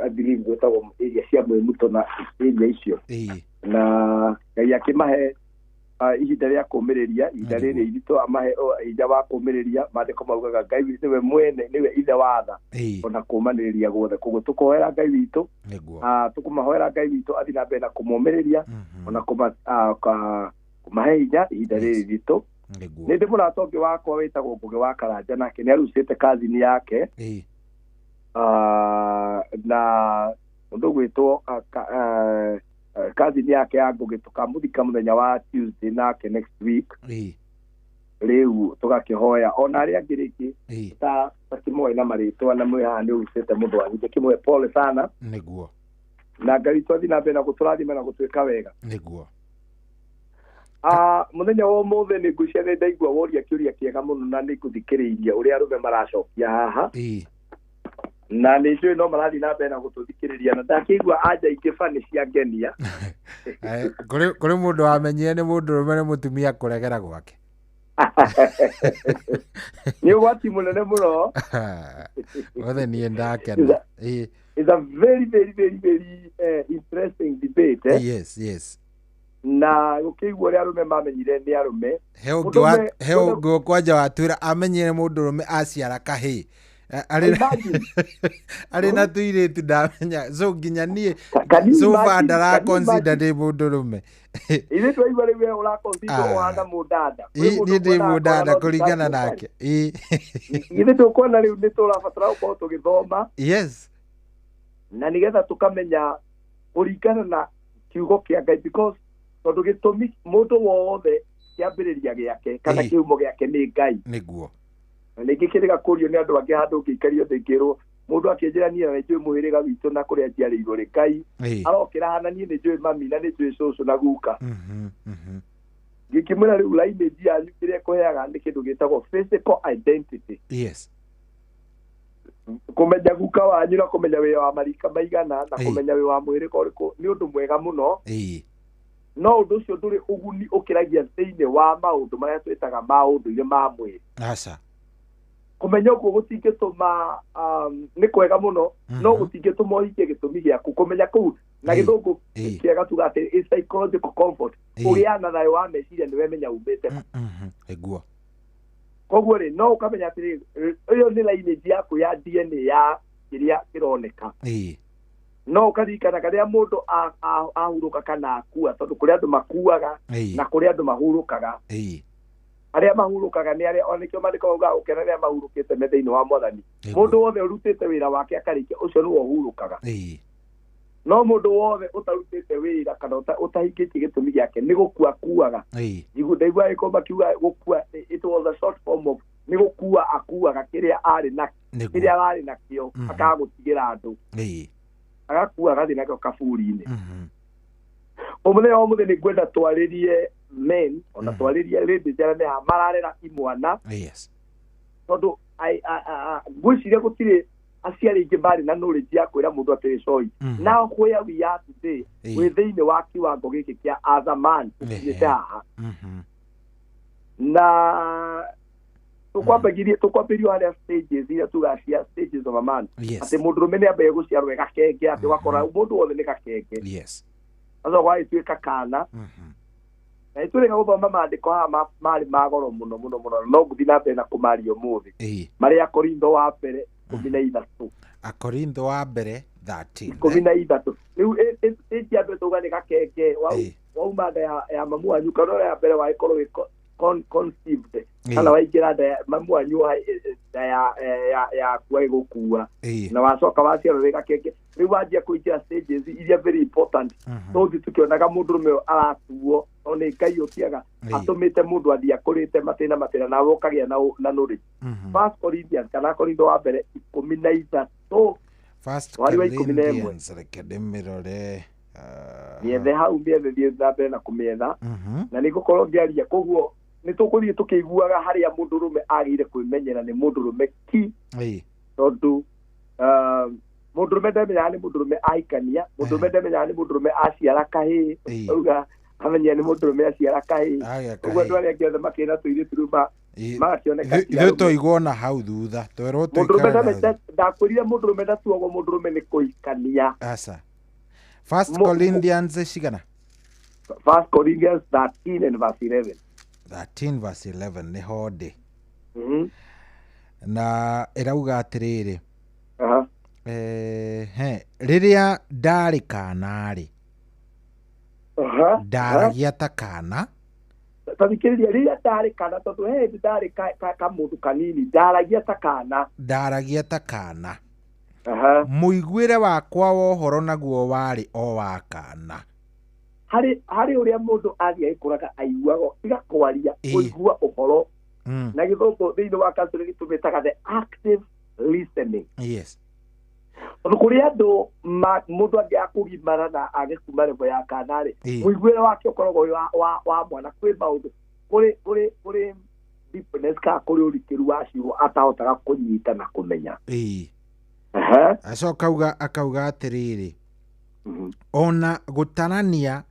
S4: I believe gwĩtagwo area cia Mwĩmuto na area icio. Na Ngai akĩmahe ihinda rĩa kũũmĩrĩria ihinda rĩrĩ iritũ, amahe hinya wa kũũmĩrĩria. Maandĩko maugaga Ngai witũ nĩwe mwene, nĩwe ithe wa tha ona kũũmanĩrĩria guothe. Koguo tũkũhoera Ngai witũ,
S7: Nĩguo.
S4: Tũkũmahoera Ngai witũ athiĩ na mbere na kũmomĩrĩria ona kũmahe hinya ihinda rĩrĩ iritũ.
S7: Nĩguo.
S4: Nĩ ndĩ mũrata ũngĩ wakwa wĩtagwo Ngũgĩ wa Karanja, nake nĩ arucĩte kazini yake, na ũndũ gwĩtwo kazini yake ya Ngũgĩ. Tũkamũthika mũthenya wa Tuesday nake next week. Rĩu tũgakĩhoya ona arĩa angĩ rĩngĩ ta takĩmoĩ na marĩtwa na mwĩ haha nĩ ũrucĩte mũndũ wanyu, ndĩkĩmũhe pole sana.
S7: Nĩguo.
S4: Na Ngai witũ athiĩ na mbere na gũtũrathima na gũtwĩka wega.
S7: Nĩguo.
S4: Mũthenya wa ũmũthĩ nĩ ngwĩciria nĩ ndaigua woria kĩũria kĩega mũno, na nĩ ngũthikĩrĩirie ũrĩa arũme maracokia haha, na nĩ njũĩ no marathiĩ na mbere na gũtũthikĩrĩria, na ndakĩigua anja ingĩ bani cia ngenia.
S7: Kũrĩ mũndũ wamenyire nĩ mũndũrũme nĩ mũtumia kũregera gwake.
S4: Nĩ ũgwati mũnene mũno.
S7: Othe niĩ ndakena.
S4: It's a very very very very interesting debate, eh?
S7: Yes.
S4: Na gũkĩigua ũrĩa arũme mamenyire nĩ arũme.
S7: He ũngĩ kwanja watwĩra amenyire mũndũrũme aciara kahĩĩ. Arĩ na tũirĩtu ndamenya, so nginya niĩ so far ndaraconsider ndĩ mũndũrũme.
S4: Ithuĩ twaigua rĩu we ũraconsider ũhana mũndanda.
S7: Niĩ ndĩ mũndanda kũringana nake.
S4: Ithuĩ tũkuona rĩu nĩ tũrabatara gũkorwo tũgĩthoma.
S7: Yes.
S4: Na nĩgetha tũkamenya kũringana na kiugo kĩa Ngai, because tondũ gĩtũmi mũndũ wothe kĩambĩrĩria gĩake kana kĩhumo gĩake nĩ Ngai.
S7: Nĩguo.
S4: Na ningĩ kĩrĩga kũrio nĩ andũ angĩ handũ ngĩikario thĩ ngĩrwo mũndũ akĩnjĩra niĩ na nĩnjũĩ mũhĩrĩga witũ na kũrĩa njiarĩirwo rĩ, Ngai arokĩra haha na niĩ nĩnjũĩ mami na nĩnjũĩ cũcũ na guka. Ngĩkĩmwĩra rĩu lineage yanyu kĩrĩa ĩkũheaga nĩ kĩndũ gĩtagwo physical identity.
S7: Yes.
S4: Kũmenya guka wanyu na kũmenya wĩ wa marika maigana na kũmenya wĩ wa mũhĩrĩga ũrĩkũ nĩ ũndũ mwega mũno. No ũndũ ũcio ndũrĩ ũguni ũkĩragia thĩinĩ wa maũndũ marĩa twĩtaga maũndũ-inĩ ma mwĩrĩ.
S7: Aca.
S4: Kũmenya ũguo gũtingĩtũma nĩ kwega mũno, no gũtingĩtũma ũhingie gĩtũmi gĩaku. Kũmenya kũu na gĩthũngũ kĩega tuga atĩ is psychological comfort. Ũgĩa na thayũ wa meciria nĩ wemenya umĩte.
S7: Nĩguo.
S4: Koguo rĩ, no ũkamenya atĩrĩ, ĩyo nĩ lineage yaku ya DNA ya kĩrĩa kĩroneka. No ũkaririkanaga rĩrĩa mũndũ ahurũka kana akua, tondũ kũrĩ andũ makuaga na kũrĩ andũ mahurũkaga. Arĩa mahurũkaga nĩ arĩa ona nĩkĩo maandĩko maugaga ũkena arĩa mahurũkĩte me thĩinĩ wa Mwathani. Mũndũ wothe ũrutĩte wĩra wake akarĩkia, ũcio nĩwe ũhurũkaga. No mũndũ wothe ũtarutĩte wĩra kana ũtahingĩtie gĩtũmi gĩake nĩ gũkua akuaga. Ndaigua gĩko makiuga gũkua, it was a short form of nĩ gũkua akuaga kĩrĩa arĩ na kĩrĩa ararĩ nakĩo akagũtigĩra andũ. Agakua agathiĩ nakĩo kaburi-inĩ. Ũmũthenya wa ũmũthĩ nĩ ngwenda twarĩrie men ona twarĩrie ladies arĩa me haha mararera imwana.
S7: Yes.
S4: Tondũ ngwĩciria gũtirĩ aciari aingĩ marĩ na knowledge ya kwĩra mũndũ atĩrĩ coi. Now where we are today, wĩ thĩinĩ wa kiwango gĩkĩ kĩa as a man ũkinyĩte haha. Na tũkwambĩrĩrio harĩa stages iria tugaga cia stages of a man. Atĩ mũndũrũme nĩ ambagia gũciarwo e gakenge, atĩ ũgakora mũndũ wothe nĩ gakenge.
S7: Yes.
S4: Acoka agagĩtuĩka kana. Na nĩtũrĩga gũthoma maandĩko haha marĩ ma goro mũno mũno mũno, no ngũthiĩ na mbere na kũmaria ũmũthĩ. Marĩa Korintho wa mbere 13.
S7: Akorintho wa mbere 13.
S4: 13. Rĩu stage ya mbere tauga nĩ gakenge, wauma nda ya mamu wanyu kana ũrĩa ya mbere wagĩkorwo wĩ conceived kana waingĩra nda ya mamu wanyu nda yaku agĩgũkua na wacoka waciarwo wĩ gakenge. Rĩu wanjia kũingĩra stages iria very important. Tũthiĩ tũkĩonaga mũndũrũme ũyũ aratuo no nĩ Ngai ũtiaga atũmĩte mũndũ athiĩ akũrĩte matĩna matĩna nawe ũkagĩa na knowledge. First Corinthians kana Korintho wa mbere 13.
S7: First
S4: Mwari wa 11.
S7: Corinthians, reke ndĩmĩrore.
S4: Mĩethe hau, mĩethe thiĩ na mbere na kũmĩetha. Na nĩ ngũkorwo ngĩaria koguo nĩ tũkũthiĩ tũkĩiguaga harĩa mũndũrũme agĩrĩire kwĩmenyera nĩ mũndũrũme ki, tondũ Mũndũrũme ndamenyaga nĩ mũndũrũme ahikania, mũndũrũme ndamenyaga nĩ mũndũrũme aciara kahĩĩ, auga amenya nĩ mũndũrũme aciara kahĩĩ. Ũguo andũ arĩa angĩ othe makĩrĩ na tũirĩtu rĩu magakĩoneka ti
S7: Ithuĩ
S4: arũme.
S7: twaigwo na hau thutha twerwo
S4: Mũndũrũme
S7: tũikare na hau thutha.
S4: ndakwĩrire mũndũrũme ndatuagwo mũndũrũme nĩ kũhikania.
S7: Aca. First Corinthians cigana?
S4: First Corinthians 13 and verse 11.
S7: 13 verse 11 nĩho ndĩ. Na ĩrauga atĩrĩrĩ, rĩrĩa ndarĩ kana-rĩ, ndaragia ta kana.
S4: Tathikĩrĩria, rĩrĩa ndarĩ kana, tondũ he hĩndĩ ndarĩ kamũndũ kanini, ndaragia ta kana.
S7: Ndaragia ta kana. Mũiguĩre wakwa wa ũhoro naguo warĩ o wa kana.
S4: Harĩ ũrĩa mũndũ athiĩ agĩkũraga aiguaga, tiga kwaria, kũigua ũhoro. Na gĩthũngũ thĩinĩ wa counseling tũmĩtaga the active listening.
S7: Yes.
S4: Tondũ kũrĩ andũ mũndũ angĩaga kũgimara na age kuma level ya kana rĩ, mũiguĩre wake ũkoragwo wĩ wa mwana. Kwĩ maũndũ, kũrĩ deepness kana kũrĩ ũrikĩru wa ciugo atahotaga kũnyita na kũmenya.
S7: Acoka akauga atĩrĩrĩ, ona gũtarania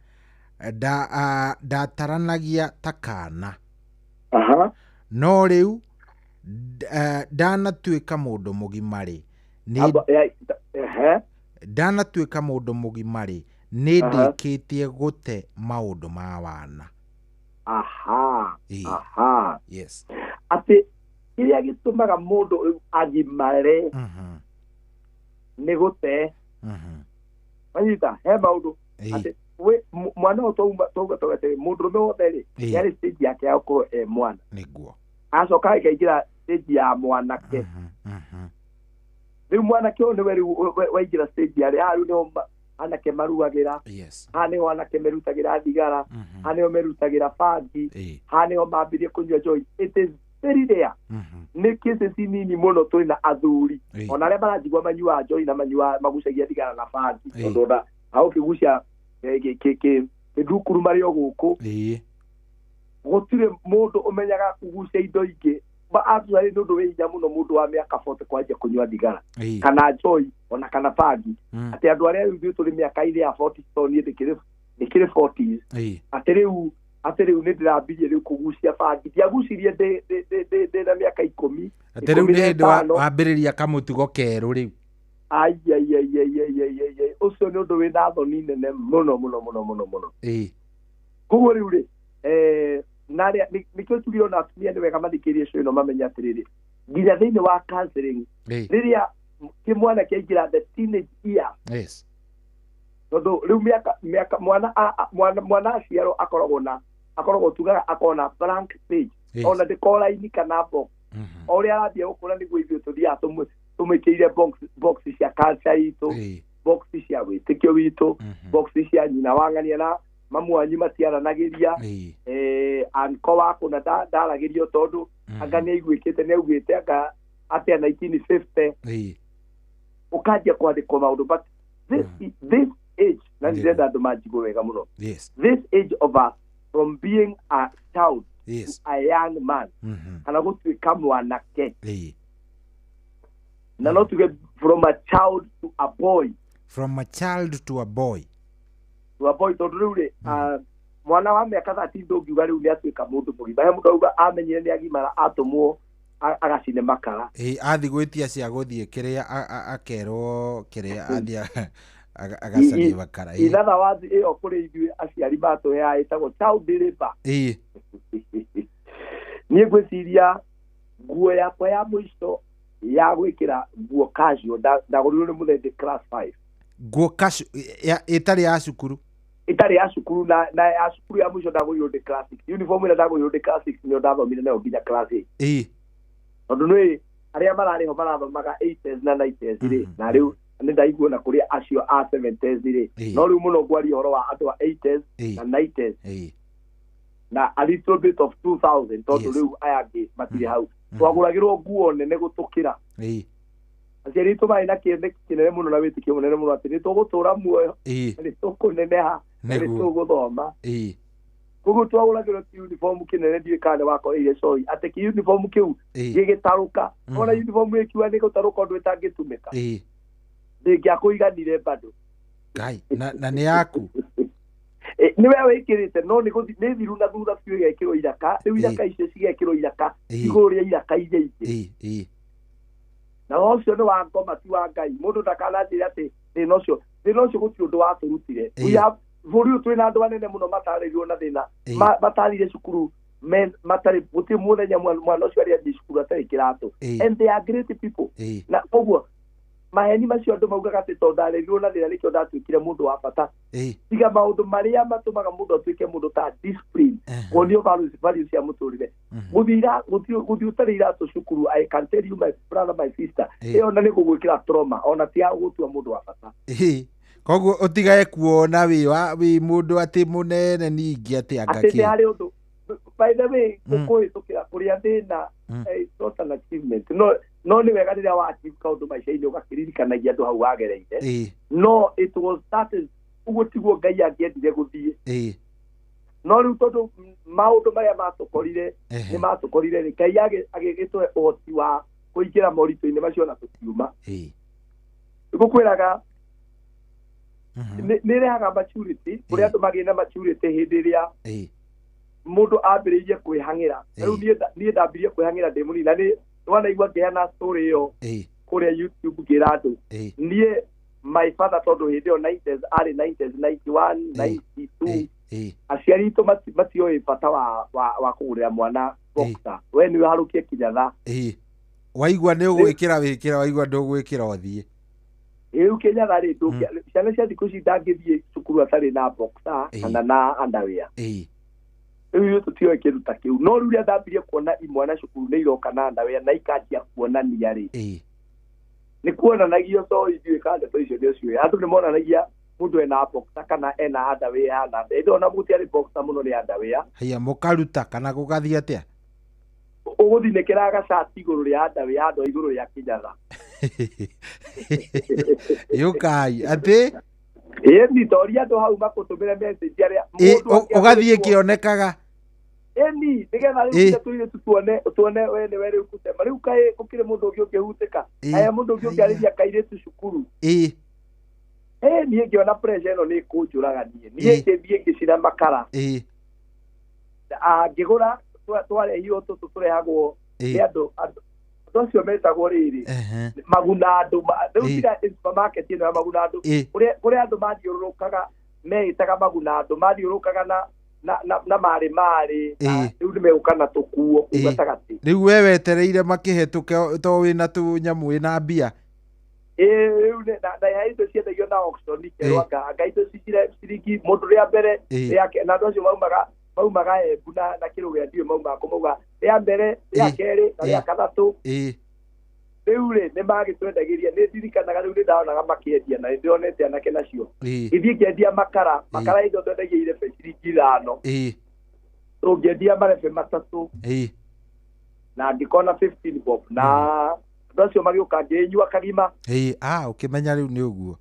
S7: ndataranagia ta kana. No rĩu ndanatuĩka mũndũ mũgima rĩ, ndanatuĩka mũndũ mũgima rĩ, nĩ ndĩkĩtie gũte maũndũ ma wana.
S4: Aha.
S7: Yes.
S4: Atĩ kĩrĩa gĩtũmaga mũndũ rĩu agimare nĩ gũte. Wanyita, he maũndũ atĩ mwana ũyũ twauga atĩ mũndũrũme wothe rĩ, nĩ arĩ stage yake ya gũkorwo e mwana.
S7: Nĩguo.
S4: Acoka akaingĩra stage ya mwanake. Rĩu mwanake ũyũ nĩwe rĩu waingĩra stage ya rĩ, rĩu nĩho anake maruagĩra.
S7: Yes.
S4: Haha nĩho anake merutagĩra thigara. Haha nĩho merutagĩra bangi. Haha nĩho mambirie kũnyua njohi. It is very rare. Nĩ cases nini mũno tũrĩ na athuri. Ona arĩa maranjigua manyuaga njohi na manyuaga magucagia thigara na bangi. Tondũ ona agũkĩgucia kĩndukuru marĩ o gũkũ. Gũtirĩ mũndũ ũmenyaga kũgucia indo ingĩ. Actually nĩ ũndũ wĩ hinya mũno mũndũ wa mĩaka 40 kwanjia kũnyua thigara. Kana njohi ona kana bangi. Atĩ andũ arĩa rĩu ithuĩ tũrĩ mĩaka-inĩ ya 40, tondũ niĩ ndĩkĩrĩ 40s. Atĩ rĩu nĩ ndĩrambirie rĩu kũgucia bangi. Ndiagucirie ndĩ na mĩaka 10.
S7: Atĩ rĩu nĩ hĩndĩ wambĩrĩria kamũtugo kerũ rĩu.
S4: Ai. Ũcio nĩ ũndũ wĩna thoni nene mũno mũno mũno mũno mũno. Koguo rĩu rĩ, na nĩkĩo tugire ona atumia nĩ wega mathikĩrĩrie cio ĩno mamenye atĩrĩrĩ, nginya thĩinĩ wa counseling, rĩrĩa kĩmwana kĩaingĩra the teenage years.
S7: Yes.
S4: Tondũ rĩu mĩaka mwana aciarwo akoragwo na, akoragwo tugaga akoragwo na blank page. Ona ndĩkoragwo raini kana box. O ũrĩa arathiĩ gũkũra nĩguo ithuĩ tũthiaga tũmwĩkĩrĩire box cia culture itũ, box cia wĩtĩkio witũ, box cia nyina wa ng'ania na mamu wanyu matiaranagĩria, anko waku na ndaragĩrio tondũ anga nĩ aiguĩkĩte, nĩ augĩte anga atĩa 1950. Ũkanjia kwandĩkwo maũndũ, but this age, na ndĩrenda andũ manjigue wega mũno.
S7: Yes.
S4: This age of a, from being a child
S7: yes.
S4: to a young man, kana gũtuĩka mwanake. Na no tuge from a child to a boy.
S7: From a child to a boy.
S4: To a boy, tondũ rĩu rĩ, mwana wa mĩaka 13 ndũngiuga rĩu nĩ atuĩka mũndũ mũgima. He mũndũ auga amenyire nĩ agimara atũmwo agacine makara.
S7: Athiĩ gwĩtia cia gũthiĩ kĩrĩa akerwo kĩrĩa athiĩ agacaria makara.
S4: In other words, ĩyo kũrĩ ithuĩ aciari matũheaga ĩtagwo child labor. Niĩ ngwĩciria nguo yakwa ya mũico ya gwĩkĩra nguo casual ndagũrirwo nĩ mũthee ndĩ class 5.
S7: Nguo casual ĩtarĩ ya cukuru?
S4: Ĩtarĩ ya cukuru na ya cukuru ya mũico ndagũrirwo ndĩ class 6. Uniform ĩrĩa ndagũrirwo ndĩ class 6 nĩyo ndathomire nayo nginya class 8. Tondũ nĩ arĩa mararĩ ho marathomaga 80s na 90s rĩ, na rĩu nĩ ndaigua na kũrĩ acio a 70s rĩ, no rĩu mũno ngwaria ũhoro wa andũ a 80s na 90s na a little bit of 2000, tondũ rĩu aya angĩ matirĩ hau. Twagũragĩrwo nguo nene gũtũkĩra. Aciari aitũ marĩ na kĩoneki kĩnene mũno na wĩtĩkio mũnene mũno atĩ nĩ tũgũtũra muoyo, na nĩ tũkũneneha, na nĩ tũgũthoma. Koguo twagũragĩrwo uniform kĩnene ndiũĩ kana nĩ wakoreire coi atĩ kĩ uniform kĩu gĩgĩtarũka. Ona uniform ĩkiuga nĩ gũtarũka ũndũ ĩtangĩtumĩka. Ndĩngĩakũiganire bado.
S7: Ngai, na nĩ yaku.
S4: Nĩ we wĩkĩrĩte no nĩ nĩ thiru na thutha biũ ĩgekĩrwo iraka. Rĩu iraka icio cigekĩrwo iraka igũrũ rĩa iraka iria ingĩ. Na ũcio nĩ wa ngoma ti wa Ngai. Mũndũ ndakananjĩre atĩ thĩna ũcio gũtirĩ ũndũ watũrutire. Bũrũri ũyũ twĩna andũ anene mũno matarĩirwo na thĩna. Matarire cukuru men matarĩ gũtirĩ mũthenya mwana ũcio arĩa athiĩ cukuru atarĩ kĩratũ. And they are great people. Na koguo maheni macio andũ maugaga atĩ tondũ ndarĩrirwo na thĩna nĩkĩo ndatuĩkire mũndũ wa bata. Tiga maũndũ marĩa matũmaga mũndũ atuĩke mũndũ ta discipline, kuonio values cia mũtũrĩre. Gũthiĩ ũtarĩ iratũ cukuru, I can tell you my brother, my sister, ĩyo na nĩ gũgwĩkĩra trauma, ona ti ya gũtua mũndũ wa bata.
S7: Koguo ũtigae kuona wĩ mũndũ atĩ mũnene ningĩ atĩ anga
S4: Atĩ
S7: kĩ.
S4: nĩ harĩ ũndũ. By the way, kũhĩtũkĩra kũrĩa thĩna, it's not an achievement. No nĩ wega rĩrĩa wa achieve kaũndũ maica-inĩ ũgakĩririkanagia andũ hau wagereire. No it was that is ũguo tiguo Ngai angĩendire gũthiĩ. No rĩu tondũ maũndũ marĩa matũkorire nĩ matũkorire rĩ, Ngai agĩgĩtũhe ũhoti wa kũingĩra moritũ-inĩ macio na tũkiuma. Ngũkwĩraga nĩ ĩrehaga maturity, kũrĩa andũ magĩe na maturity hĩndĩ ĩrĩa mũndũ ambĩrĩirie kwĩhang'ĩra. Rĩu niĩ ndambirie kwĩhang'ĩra ndĩ mũnini, na nĩ wanaigua ngĩheana story ĩyo kũrĩa YouTube ngĩra andũ. Niĩ my father tondũ hĩndĩ ĩyo 90s, arĩ 90s, 91, 92, aciari aitũ matioĩ bata wa kũgũrĩra mwana boxer. We nĩwe harũkie kinyatha.
S7: Waigua nĩ ũgwĩkĩra wĩkĩra, waigua ndũgwĩkĩra ũthiĩ.
S4: Rĩu kinyatha rĩ, ciana cia thikũ ici ndangĩthiĩ cukuru atarĩ na boxer kana na underwear. Rĩu ithuĩ tũtioĩ kĩndũ ta kĩu. No rĩu rĩrĩa ndambirie kuona imwana cukuru nĩ iroka na underwear na ikanjia kuonania rĩ, nĩ kuonanagio to ithuĩ kana ndeto icio nĩ ũcio. Andũ nĩ monanagia mũndũ ena boxer kana ena underwear na ĩndĩ ona gũtiarĩ boxer mũno nĩ underwear.
S7: Haya, mũkaruta kana gũgathiĩ atĩa?
S4: Ũgũthinĩkĩra gacati igũrũ rĩa underwear andũ igũrũ rĩa kinyatha.
S7: Yũkai atĩ?
S4: Ĩni toria andũ hau makũtũmĩre message arĩa mũndũ
S7: ũgathiĩ kĩonekaga.
S4: Ĩni nĩgetha rĩu tũirĩtu tuone we nĩwe rĩu gũtema. Rĩu kaĩ gũkĩrĩ mũndũ ũngĩ ũngĩhutĩka. Haya, mũndũ ũngĩ ũngĩarĩria kairĩtu cukuru. Niĩ ngĩona pressure ĩno nĩ ĩkũnjũraga niĩ. Niĩ ngĩthiĩ ngĩcina makara. Ngĩgũra twarehirwo tũtũ tũrehagwo nĩ andũ acio metagwo rĩrĩ maguna andũ. Rĩu tiga supermarket ĩno ya maguna andũ, kũrĩa andũ mathiũrũrũkaga meĩtaga maguna andũ, mathiũrũrũkaga na marĩ rĩu nĩ megũka na tũkuo kũu gatagatĩ.
S7: Rĩu we wetereire makĩhetũke to wĩna tũnyamũ wĩna mbia.
S4: Rĩu na indo ciendagio na auction ikerwo anga indo ciringi mũndũ rĩa mbere na andũ acio maumaga Embu na kĩrũgĩa ndiũĩ maumaga kũ, maugaga rĩa mbere, rĩa kerĩ na rĩa gatatũ. Rĩu rĩ nĩ magĩtwendagĩria, nĩ ndirikanaga rĩu nĩ ndaonaga makĩendia na nĩ ndĩronete anake nacio. Ithiĩ ngĩendia makara, makara indo twendagia irebe ciringi 5. Tũngĩendia marebe 3. Na ngĩkona 15 bob na andũ acio magĩũka ngĩnyua kagima.
S7: Ũkĩmenya rĩu nĩ ũguo.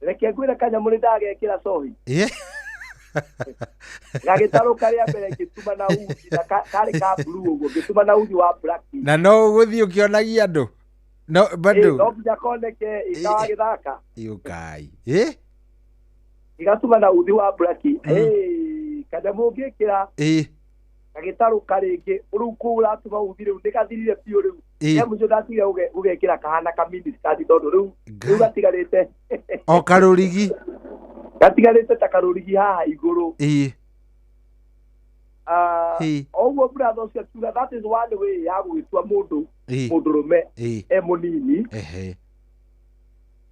S4: Reke ngwĩre kanyamũ nĩ ndagekĩra cohi. Gagĩtarũka rĩa mbere ngĩtuma na uthi, na karĩ ka blue ũguo, ngĩtuma na uthi wa black.
S7: Na no ũgũthiĩ ũkĩonagia andũ. No bado.
S4: No nginya koneke ikawa gĩthaka.
S7: Yũkai.
S4: Igatuma na uthi wa black. Kanyamũ ngĩkĩra. Gagĩtarũka rĩngĩ, rĩu kũu ũratuma uthi rĩu nĩgathirire biũ rĩu. Mũico ndatigire ũgekĩra kahana ka miniskirt tondũ rĩu gatigarĩte.
S7: O karũrigi.
S4: Gatigarĩte ta karũrigi haha igũrũ. Ũguo brother ũcio akiuga that is one way ya gũgĩtua mũndũ mũndũrũme e mũnini.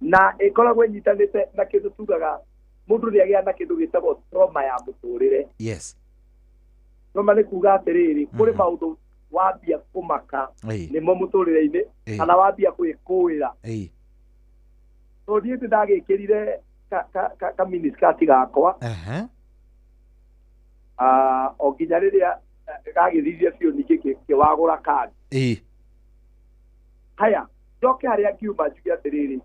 S4: Na ĩkoragwo ĩnyitanĩte na kĩndũ tugaga mũndũ nĩagĩa na kĩndũ gĩtagwo trauma ya mũtũrĩre.
S7: Yes.
S4: Trauma nĩ kuga atĩrĩrĩ, kũrĩ maũndũ wambia kũmaka nĩmo mũtũrĩre-inĩ kana wambia kwĩkũĩra. Tondũ niĩ nĩndagĩkĩrire ka miniskirt gakwa. O nginya rĩrĩa gagĩthirie biũ ningĩ kĩwagũra kangĩ. Haya, njoke harĩa ngiuma njuge atĩrĩrĩ,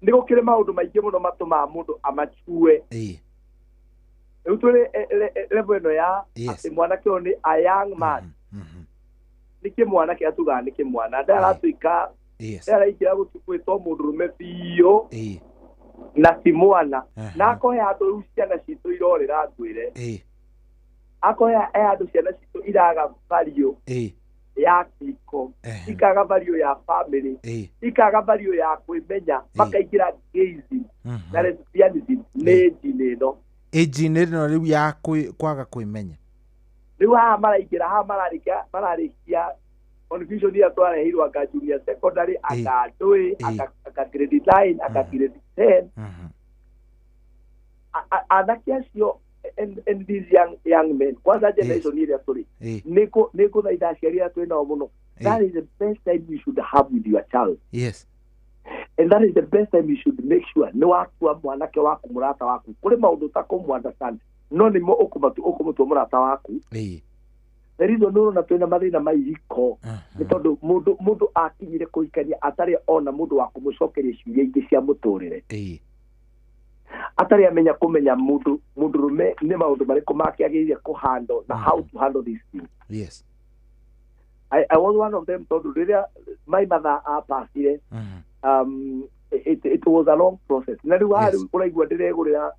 S4: nĩ gũkĩrĩ maũndũ maingĩ mũno matũmaga mũndũ amachue. Rĩu twĩ level ĩno ya
S7: Yes.
S4: atĩ mwanake ũyũ nĩ a young man. Nĩ kĩmwana kĩrĩa tugaga nĩ kĩmwana ndaratuĩka
S7: Yes.
S4: ndaraingĩra gũtuĩtwo mũndũrũme biũ
S7: Ĩĩ.
S4: na ti mwana
S7: Aha.
S4: na akohe andũ rĩu ciana citũ irorĩra ngwĩre
S7: Ĩĩ.
S4: akohe he andũ ciana citũ iraga value
S7: Ĩĩ.
S4: ya kiko
S7: Ehe.
S4: ikaga value ya family
S7: Ĩĩ.
S4: ikaga value ya kwĩmenya makaingĩra gayism na lesbianism nĩ njini ĩno
S7: Ĩnjini ĩno rĩu ya kwaga kwĩmenya.
S4: Rĩu haha maraingĩra haha mararĩkia mararĩkia confusion ĩrĩa twareheirwo anga junior secondary anga ndũĩ anga grade 9 anga grade 10. Anake acio and these young men kwanza generation ĩrĩa tũrĩ
S7: Ĩĩ.
S4: nĩ ngũthaitha aciari arĩa twĩ nao mũno, that is the best time you should have with your child.
S7: Yes.
S4: And that is the best time you should make sure nĩ watua mwanake waku mũrata waku. Kũrĩ maũndũ ũtakũmũ understand no nĩmo ũkũmũtua mũrata waku.
S7: Ĩĩ.
S4: The reason ũrona twĩna mathĩna ma ihiko nĩ tondũ mũndũ akinyire kũhikania atarĩ ona mũndũ wa kũmũcokeria ciũria ingĩ cia mũtũrĩre.
S7: Ĩĩ.
S4: Atarĩ amenya kũmenya mũndũ mũndũrũme nĩ maũndũ marĩkũ make agĩrĩire kũhandle na how to handle these things.
S7: Yes.
S4: I was one of them tondũ rĩrĩa my mother apacire it was a long process na rĩu haha rĩu ũraigua ndĩregũrĩra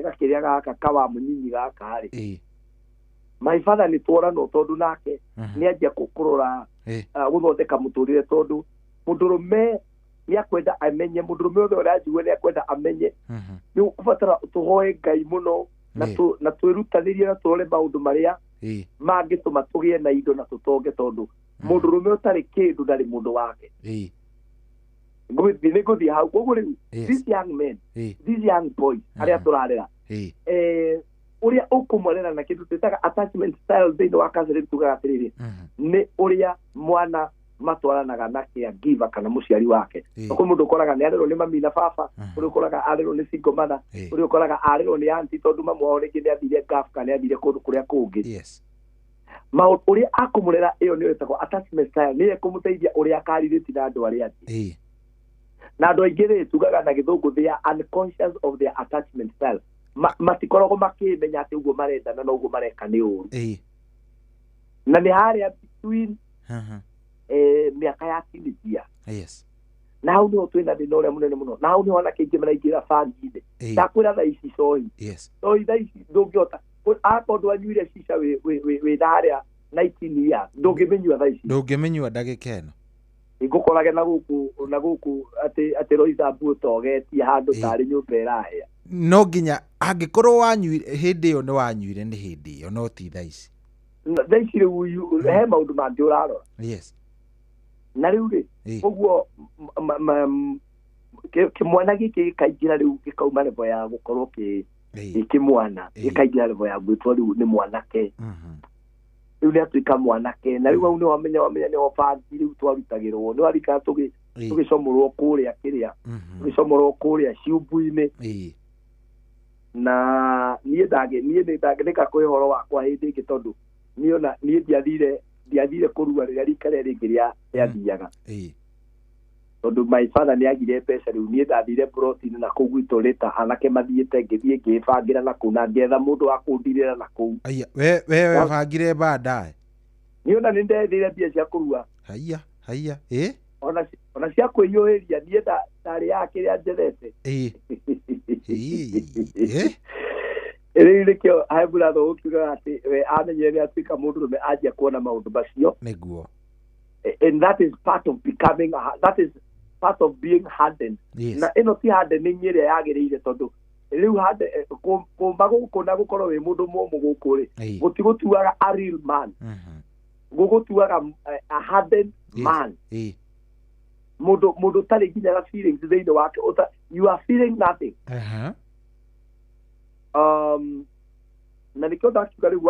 S4: gakĩrĩa gaka kawa mũnyinyi gaka rĩ.
S7: Ĩĩ.
S4: My father nĩ tworanwo tondũ nake nĩ anjia kũrora
S7: Ĩĩ.
S4: Gũthondeka mũtũrĩre tondũ mũndũrũme nĩ akwenda amenye mũndũrũme othe ũranjigua nĩ akwenda amenye nĩ ũkũbatara tũhoe Ngai mũno na
S7: Ĩĩ.
S4: na twĩrutanĩrie na tũrore maũndũ marĩa
S7: Ĩĩ.
S4: mangĩtũma tũgĩe na indo na tũtonge tondũ mũndũrũme ũtarĩ kĩndũ ndarĩ mũndũ wake.
S7: Ĩĩ.
S4: Ngũthiĩ nĩ ngũthiĩ hau koguo rĩu
S7: Yes.
S4: these young men,
S7: Ĩĩ.
S4: these young boys arĩa tũrarera
S7: Ĩĩ.
S4: Ũrĩa ũkũmwarera na kĩndũ twĩtaga attachment style thĩinĩ wa counseling tugaga atĩrĩrĩ nĩ ũrĩa mwana matwaranaga na caregiver kana mũciari wake.
S7: Ĩĩ.
S4: Kwĩ mũndũ ũkoraga nĩ arerwo nĩ mami na baba, ũrĩa ũkoraga arerwo nĩ single mother,
S7: Ĩĩ.
S4: ũrĩa ũkoraga arerwo nĩ auntie tondũ mamu wao rĩngĩ nĩ athire Gulf kana nĩ athire kũndũ kũrĩa kũngĩ.
S7: Yes.
S4: Maũndũ ũrĩa akũmũrera ĩyo nĩyo ĩtagwo attachment style nĩyo ĩkũmũteithia ũrĩa akarĩrĩti na andũ arĩa angĩ.
S7: Ĩĩ.
S4: Na andũ aingĩ rĩ tugaga na gĩthũngũ they are unconscious of their attachment style. Matikoragwo makĩmenya atĩ ũguo marendana na ũguo mareka nĩ ũru.
S7: Ĩĩ.
S4: Na nĩ harĩa between
S7: Mhm.
S4: mĩaka ya teenage years.
S7: Yes.
S4: Na hau nĩho twĩna thĩna ũrĩa mũnene mũno na hau nĩho anake aingĩ maraingĩra bangi-inĩ.
S7: Ĩĩ.
S4: Ndakwĩra thaa ici cohi
S7: Yes.
S4: cohi thaa ici ndũngĩhota akorwo ndwanyuire cica wĩ na harĩa 19 years ndũngĩmĩnyua thaa ici.
S7: Ndũngĩmĩnyua ndagĩka ĩno.
S4: Ngũkorage na gũkũ atĩ Roysambu ũtogetie handũ tarĩ nyũmba ĩrahĩa.
S7: No nginya angĩkorwo wanyuire hĩndĩ ĩyo nĩ wanyuire nĩ hĩndĩ ĩyo no ti thaa ici.
S4: Thaa ici rĩu he maũndũ mangĩ ũrarora.
S7: Yes.
S4: Na rĩu rĩ
S7: Ĩĩ.
S4: ũguo kĩmwana gĩkĩ gĩkaingĩra rĩu gĩkauma level ya gũkorwo kĩ kĩmwana gĩkaingĩra level ya gwĩtwo rĩu nĩ mwanake. Rĩu nĩ atuĩka mwanake na rĩu hau nĩ wamenya nĩho bangi rĩu twarutagĩrwo nĩ warikana tũgĩcomorwo kũrĩa kĩrĩa tũgĩcomorwo kũrĩa ciumbu-inĩ.
S7: Ĩĩ.
S4: Na niĩ nĩngakũhe ũhoro wakwa hĩndĩ ĩngĩ tondũ niĩ ona niĩ ndiathire kũrua rĩrĩa rika rĩrĩa rĩngĩ rĩathiaga.
S7: Ĩĩ.
S4: Tondũ my father nĩ agire mbeca rĩu niĩ ndathire ploti-inĩ na kũu gwitũ rĩta anake mathiĩte ngĩthiĩ ngĩbangĩra na kũu na ngĩetha mũndũ wa kũndirĩra na kũu.
S7: Aya we webangire baadaye.
S4: Niĩ ona nĩ ndethire mbia cia kũrua.
S7: Haiya haiya. Ĩĩ.
S4: Ona cia kwĩhiũhĩria niĩ ndarĩaga kĩrĩa njethete.
S7: Ĩĩ. Ĩĩ.
S4: Rĩu nĩkĩo he brother ũkiugaga atĩ we amenyire nĩ atuĩka mũndũrũme anjia kuona maũndũ macio.
S7: Nĩguo.
S4: And that is part of becoming that is part of being hardened.
S7: Yes.
S4: Na ĩno ti hardening ĩrĩa yagĩrĩire tondũ rĩu kũmba gũkũ na gũkorwo wĩ mũndũ mũmũ gũkũ rĩ
S7: Ĩĩ.
S4: gũtigũtuaga a real man. Gũgũtuaga a hardened man.
S7: Ĩĩ.
S4: Mũndũ ũtarĩ nginya na feelings thĩinĩ wake you are feeling nothing.
S7: Aha.
S4: Na nĩkĩo ndakiuga rĩu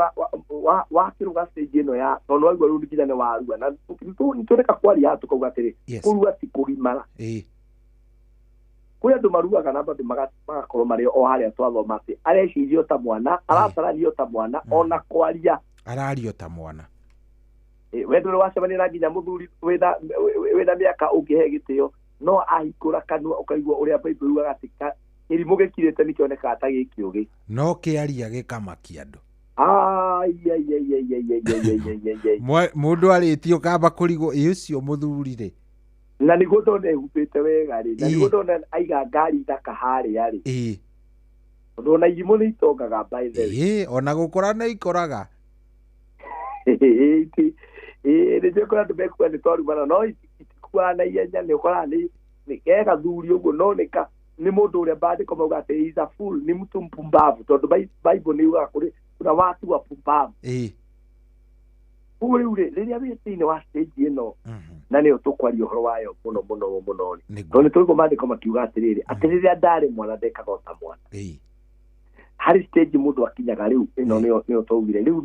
S4: wakĩrũga stage ĩno ya tondũ waigua rĩu nginya nĩ warua na nĩtũreka kwaria haha tũkauga atĩrĩ
S7: Yes.
S4: kũrua ti kũgimara.
S7: Ĩĩ.
S4: Kũrĩ andũ maruaga na bado magakorwo marĩ o harĩa twathoma atĩ areciria o ta mwana aratarania o ta mwana ona kwaria
S7: araria ta mwana.
S4: We ndũrĩ wacemania na nginya mũthuri wĩna mĩaka ũngĩhe gĩtĩo no ahingũra kanua ũkaigua ũrĩa Bible yugaga atĩ Kĩrimũ gĩkirĩte nĩ kĩonekaga ta gĩ kĩũgĩ.
S7: No kĩaria gĩkamakia andũ.
S4: Ai.
S7: Mũndũ arĩtie ũkamba kũrigwo ĩ ũcio mũthuri rĩ.
S4: Na nĩguo ndona ehumbĩte wega rĩ, na nĩguo ndona aiga ngari thaka harĩa rĩ. Tondũ ona irimũ nĩ itongaga by the way.
S7: Ĩ, ona gũkora nĩ ikoraga.
S4: Ĩ, nĩ kũrĩ andũ mekuga nĩ twarumana no itikuaga na ihenya, nĩ ũkoraga nĩ ke gathuri ũguo, no nĩ ka nĩ mũndũ ũrĩa maandĩko mauga atĩ he is a fool, ni mtu mpumbavu, tondũ Bible nĩ yugaga kũrĩ kuna watu wapumbavu. Ũguo rĩu rĩ, rĩrĩa wĩ thĩinĩ wa stage ĩno, na nĩyo tũkwaria ũhoro wayo mũno mũno mũno rĩ, tondũ nĩ tũigua maandĩko makiuga atĩrĩrĩ, atĩ rĩrĩa ndarĩ mwana ndekaga o ta mwana. Harĩ stage mũndũ akinyaga rĩu ĩno nĩyo twaugire rĩu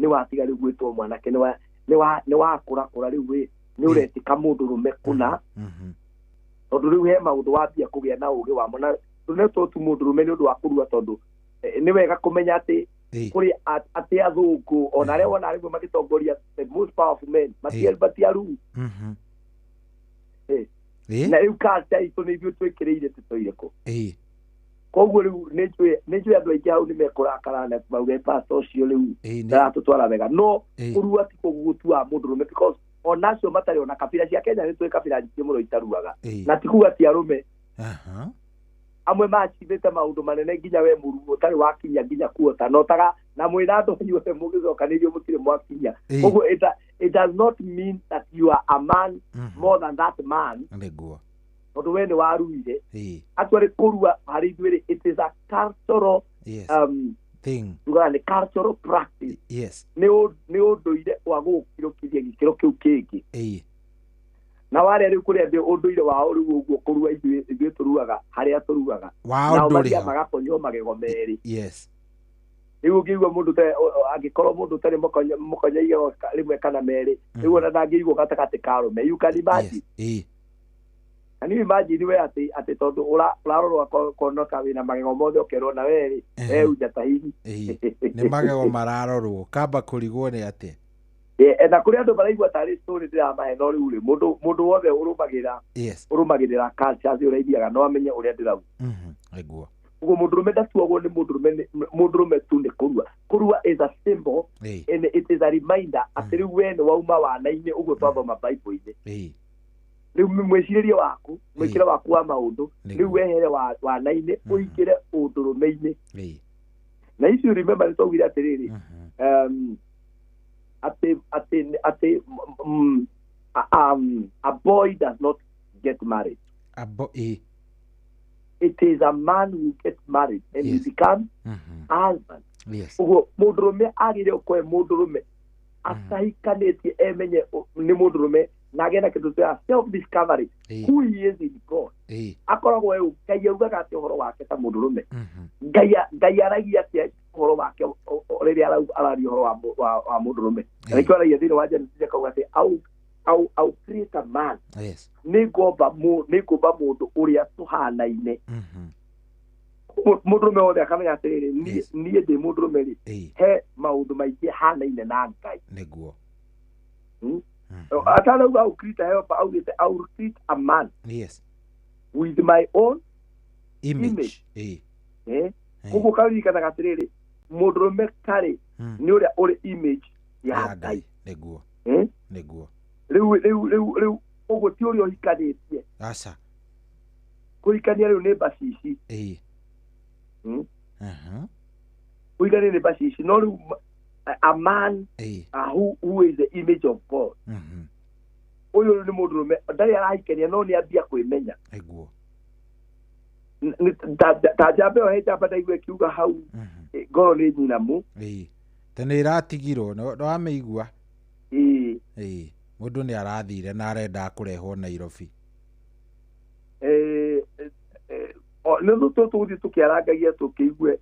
S4: nĩ watiga rĩu gwĩtwo mwanake, nĩ wakũrakũra rĩu wĩ nĩ ũretĩka mũndũ rũme kũna, tondũ rĩu he maũndũ wambia kũgĩa na ũgĩ wamo, na ndũnetwo tu mũndũ rũme nĩ ũndũ wa kũrua, tondũ nĩ wega kũmenya atĩ kũrĩ atĩ athũngũ ona arĩa wona rĩmwe magĩtongoria the most powerful men matiaruu. Na rĩu culture itũ nĩ ithuĩ twĩkĩrĩire tũtoire kũ. Koguo rĩu nĩ njũĩ andũ aingĩ hau nĩ mekũrakara na mauge pastor ũcio rĩu ndaratũtwara wega, no kũrua ti gũtuaga mũndũ rũme, because ona acio matarĩ ona kabira cia Kenya nĩ tũĩ kabira nyingĩ mũno itaruaga, na ti kuga ti arũme. Amwe macibĩte maũndũ manene nginya we mũruo ũtarĩ wakinya nginya kuota no taga na mwĩna andũ inyuothe mũgĩcokanĩirio mũtirĩ mwakinya. Koguo it does not mean that you are a man more than that man,
S7: nĩguo,
S4: tondũ we nĩ waruire. Actually kũrua harĩ ithuĩ rĩ, it is a cultural
S7: thing,
S4: tugaga nĩ cultural practice.
S7: Yes,
S4: nĩ ũndũire wa gũgũkirũkithia gĩkĩro kĩu kĩngĩ. Na warĩa rĩu kũrĩa andũ ũndũire wao rĩu ũguo kũrua ithuĩ tũruaga harĩa tũruaga,
S7: nao
S4: mathiaga magakonywo magego merĩ.
S7: Yes,
S4: rĩu ũngĩigua mũndũ angĩkorwo mũndũ ũtarĩ mũkonye igego rĩmwe kana merĩ, rĩu ona ndangĩigwo gatagatĩ ka arũme. You can imagine. Can you imagine we atĩ tondũ ũrarorwo konoka wĩna magego mothe ũkerwo na we rĩ, we unja ta hihi.
S7: Nĩ magego mararorwo kamba kũrigwo nĩ atĩa.
S4: Na kũrĩ andũ maraigua tarĩ story ndĩramahe, no rĩu rĩ mũndũ wothe ũrũmagĩrĩra ũrũmagĩrĩra culture ũrĩa ithiaga no amenye ũrĩa ndĩrauga.
S7: Nĩguo.
S4: Ũguo mũndũrũme ndatuagwo nĩ mũndũrũme tu nĩ kũrua. Kũrua is a symbol and it is a reminder atĩ rĩu we nĩ wauma wana-inĩ, ũguo twathoma Bible-inĩ. Rĩu mwĩcirĩrie waku, mwĩkĩre waku wa maũndũ, rĩu wehere wana-inĩ ũingĩre ũndũrũme-inĩ. Na if you remember nĩ twaugire atĩrĩrĩ, a boy does not get married.
S7: A boy.
S4: It is a man who gets married and he becomes husband.
S7: Yes.
S4: Ũguo mũndũrũme agĩrĩire gũkorwo e mũndũrũme atahikanĩtie, emenye nĩ mũndũrũme na agĩe na kĩndũ kĩa self discovery, who he is in God. Akoragwo e Ngai augaga atĩ ũhoro wake ta mũndũrũme. Ngai aragia atĩa ũhoro wake rĩrĩa araria ũhoro wa mũndũrũme. Na nĩkĩo aragia thĩinĩ wa Genesis akauga atĩ I'll create a man.
S7: Yes.
S4: Nĩngũmba mũndũ ũrĩa tũhanaine. Mũndũrũme wothe akamenya atĩrĩrĩ, niĩ ndĩ mũndũrũme rĩ, he maũndũ maingĩ hanaine na Ngai.
S7: Nĩguo.
S4: Atanauga I'll create a helper, augĩte I'll create a man.
S7: Yes.
S4: With my own
S7: image.
S4: Koguo karirikanaga atĩrĩrĩ, mũndũrũme karĩ nĩ ũrĩa ũrĩ image ya Ngai.
S7: Nĩguo. Nĩguo.
S4: Rĩu ũguo ti ũrĩa ũhikanĩtie.
S7: Aca.
S4: Kũhikania rĩu nĩ mbacici. Kũhikania nĩ mbacici, no rĩu a man who is the image of God. Ũyũ nĩ mũndũrũme ndarĩ arahikania no nĩ ambia kwĩmenya.
S7: Nĩguo.
S4: Ta njamba ĩyo he njamba ndaigua ĩkiuga hau ngoro nĩ nyinamu.
S7: Te nĩ ĩratigirwo, nĩ wamĩigua? Mũndũ nĩ arathire na arenda kũrehwo Nairobi.
S4: Nĩ tũgũthiĩ tũkĩarangagia tũkĩigue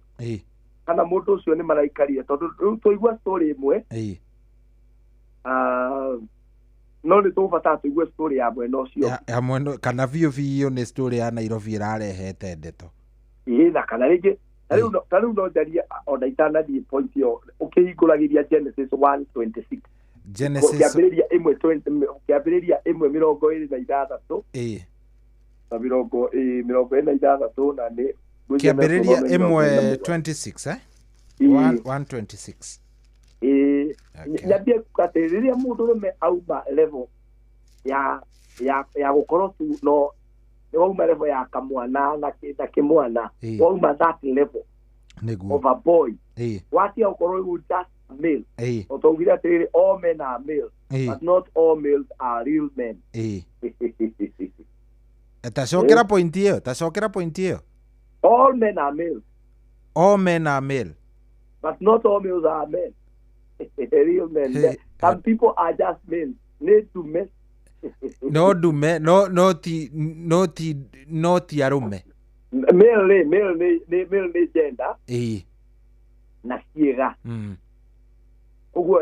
S4: kana mũndũ ũcio nĩ maraikarire, tondũ rĩu twaigua story ĩmwe, no nĩ tũgũbatara tũigue story ya mwena ũcio.
S7: Ya mwena kana biũ biũ nĩ story ya Nairobi ĩrarehete ndeto.
S4: Na kana rĩngĩ ta rĩu no njarie ona itanathiĩ point ĩyo, ũkĩhingũragĩria Genesis 1:26.
S7: Genesis
S4: kĩambĩrĩria 1:26 na 26 na nĩ
S7: Kĩambĩrĩria 1 26 1:26.
S4: Ĩĩ, nyambie kuga atĩ rĩrĩa mũndũrũme auma level ya ya ya gũkorwo tu no nĩ wauma level ya kamwana na kĩmwana, wauma that level
S7: nĩguo
S4: of a boy, watiga gũkorwo rĩu just a male. Twaugire atĩrĩrĩ, all men are male, but not all males are real men.
S7: Tacokera point ĩyo, tacokera point ĩyo.
S4: All men are male.
S7: All men are male,
S4: but not all males are men. Real men. Hey, some people are just men. Nĩ ndume.
S7: No ndume, no no ti no ti no ti arũme.
S4: Male male nĩ male nĩ gender. Na ciĩga. Koguo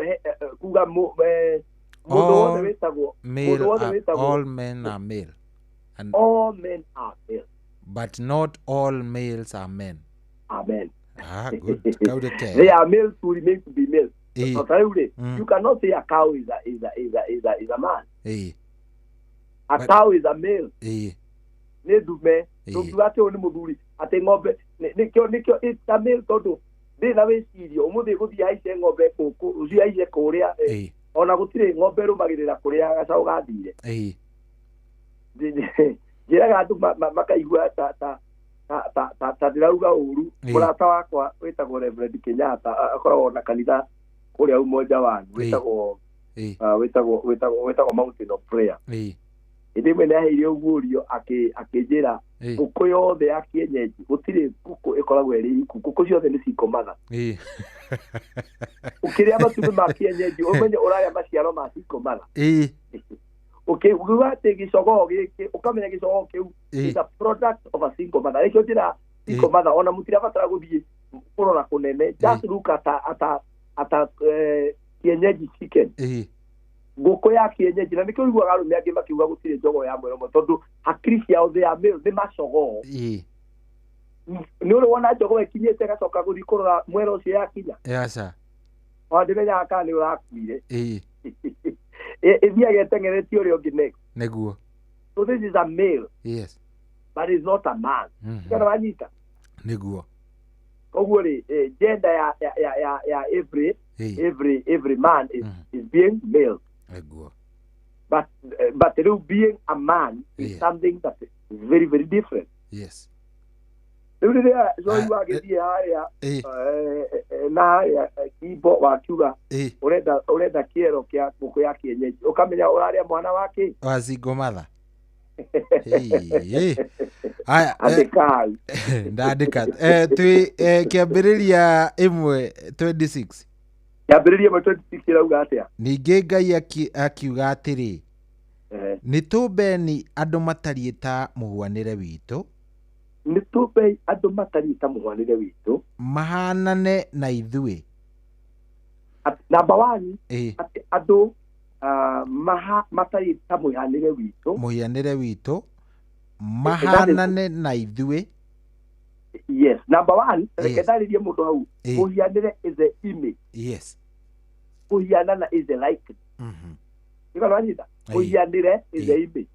S4: kuga mũndũ wothe wĩtagwo, mũndũ wothe wĩtagwo,
S7: all men are male. And
S4: all men are male,
S7: but not all males are men.
S4: Amen.
S7: Ah, good.
S4: They are males who remain to be males. So, you cannot say a cow is a man. A cow is a male. Nĩ ndume. Ndũngiuga atĩ ũyũ nĩ mũthuri, atĩ ng'ombe nĩkĩo nĩkĩo it's a male tondũ ndĩrĩ na wĩcirio. Ũmũthĩ gũthiĩ haice ng'ombe gũkũ, rũciũ haice kũrĩa. Ona gũtirĩ ng'ombe ĩrũmagĩrĩra kũrĩa gacaũ gathire. Njĩraga andũ makaigua ta ta ta ndĩrauga ũru. Mũrata wakwa wĩtagwo Reverend Kenyatta, akoragwo na kanitha kũrĩa Umoja One, wĩtagwo wĩtagwo wĩtagwo wĩtagwo Mountain of Prayer. Hĩndĩ ĩmwe nĩaheire ũguũrio akĩnjĩra ngũkũ yothe ya kienyeji gũtirĩ ngũkũ ĩkoragwo ĩrĩ iku, ngũkũ ciothe nĩ cikomaga. Ũkĩrĩa matumbĩ ma kienyeji ũmenye ũrarĩa maciaro ma cikomaga. Ũkiuga atĩ gĩcogoo gĩkĩ, ũkamenya gĩcogoo kĩu is a product of a single mother. Nĩkĩo njĩra single mother, ona mũtirabatara gũthiĩ kũrora kũnene, just look at a kienyeji chicken. Ngũkũ ya kienyeji, na nĩkĩo ũiguaga arũme angĩ makiuga gũtirĩ njogoo ya mwera ũmwe, tondũ hakiri ciao they are male, nĩ macogoo. Nĩ ũrĩ wona njogoo ĩkinyĩte ĩgacoka gũthiĩ kũrora mwera ũcio yakinya?
S7: Aca.
S4: Ona ndĩmenyaga kana nĩ ũrakuire. Ĩthiaga ĩteng'eretie ũrĩa ũngĩ next.
S7: Nĩguo.
S4: So this is a male.
S7: Yes.
S4: But it's not a man. Kana wanyita?
S7: Nĩguo.
S4: Koguo rĩ, gender ya ya ya ya every every every man is being male.
S7: Nĩguo.
S4: But rĩu being a man is something that is very very different.
S7: Yes.
S4: Rĩu rĩrĩa Joy wagĩthiĩ harĩa na harĩa Kimbo wakiuga ũrenda kĩero kĩa ngũkũ ya kienyeji, ũkamenya ũrarĩa mwana wa kĩ?
S7: Wa single mother. Aya,
S4: andĩka hau.
S7: Ndandĩka. Twĩ kĩambĩrĩria 1:26.
S4: Kĩambĩrĩria 1:26 ĩrauga atĩa?
S7: Ningĩ Ngai akiuga atĩrĩ, nĩ tũmbeni andũ matariĩ ta mũhuanĩre witũ.
S4: Nĩ tũmbei andũ matariĩ ta mũhuanĩre witũ,
S7: mahanane na ithuĩ.
S4: Number one, atĩ andũ matariĩ ta mũhianĩre witũ,
S7: mũhianĩre witũ, mahanane na ithuĩ.
S4: Yes, number one, reke ndarĩrie mũndũ hau. Mũhianĩre is the image.
S7: Yes.
S4: Kũhianana is the likeness. Nĩkĩo wanyita? Mũhianĩre is the image.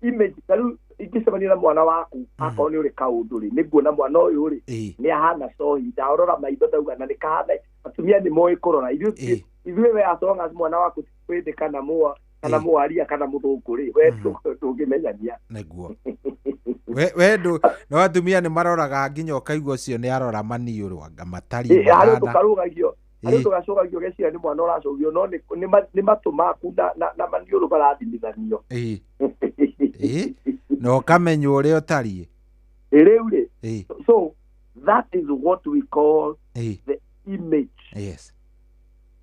S4: Image, ta rĩu ingĩcemania na mwana waku akorwo nĩ ũrĩ kaũndũ rĩ, nĩnguona mwana ũyũ rĩ nĩ ahana cohi, ndarora maitho ndauga na nĩ kahana. Atumia nĩ moĩ kũrora. Ithuĩ we as long as mwana waku ti kwĩndĩ kana mũa kana mũaria kana mũthũngũ rĩ, we ndũngĩmenyania.
S7: Nĩguo. We ndũ no atumia nĩ maroraga nginya ũkaigua ũcio nĩ arora maniũrũ anga matariĩ
S4: mahana. Harĩ tũkarũgagio, harĩ tũgacũgagio geciria nĩ mwana ũracũgio, no nĩ matũ maku na maniũrũ marathimithanio.
S7: Na ũkamenya ũrĩa ũtariĩ.
S4: Rĩu rĩ, so that is what we call the image.
S7: Yes.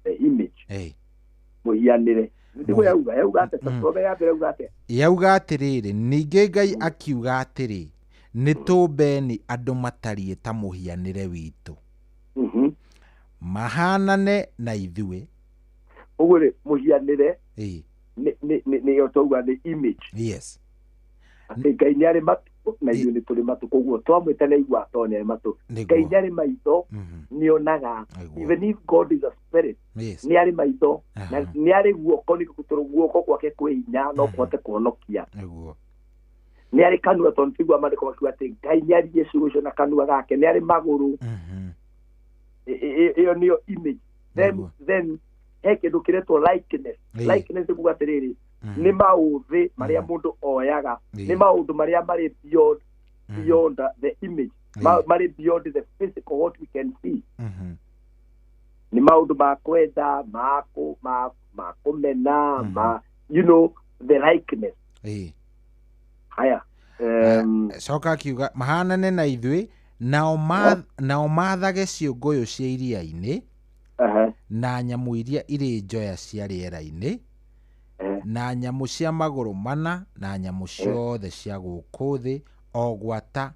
S4: The image. Mũhianĩre. Nĩguo yauga, yauga atĩa? Tũthome ya mbere yauga atĩa?
S7: Yauga atĩrĩrĩ, ningĩ Ngai akiuga atĩrĩ, nĩ tũmbeni andũ matariĩ ta mũhianĩre witũ, mahanane na ithuĩ.
S4: Ũguo rĩ, mũhianĩre nĩyo twauga nĩ image.
S7: Yes.
S4: Atĩ Ngai nĩ arĩ matũ na ithuĩ nĩ tũrĩ matũ, koguo twamwĩta nĩ aigua tondũ nĩ arĩ matũ. Ngai nĩ arĩ maitho, nĩonaga. Even if God is a spirit, nĩ arĩ maitho, na nĩ arĩ guoko, nĩ tondũ guoko gwake kwĩ hinya no kũhote kũhonokia.
S7: Nĩguo.
S4: Nĩ arĩ kanua, tondũ tiguo maandĩko makiuga atĩ Ngai nĩ aririe ciugo icio na kanua gake. Nĩ arĩ magũrũ. Ĩyo nĩyo image. Then he kĩndũ kĩretwo likeness. Likeness nĩ kuga atĩrĩrĩ, nĩ maũthĩ marĩa mũndũ oyaga, nĩ maũndũ marĩa marĩ beyond the image, marĩ beyond the physical, what we can see. Nĩ maũndũ ma kwenda, ma kũmena, ma the likeness. Haya,
S7: Coka akiuga mahanane na ithuĩ, nao mathage ciũngũyũ cia iria-inĩ, na nyamũ iria irĩ njoya cia rĩera-inĩ, na nyamũ cia magũrũ mana, na nyamũ ciothe cia gũkũ thĩ, o gwata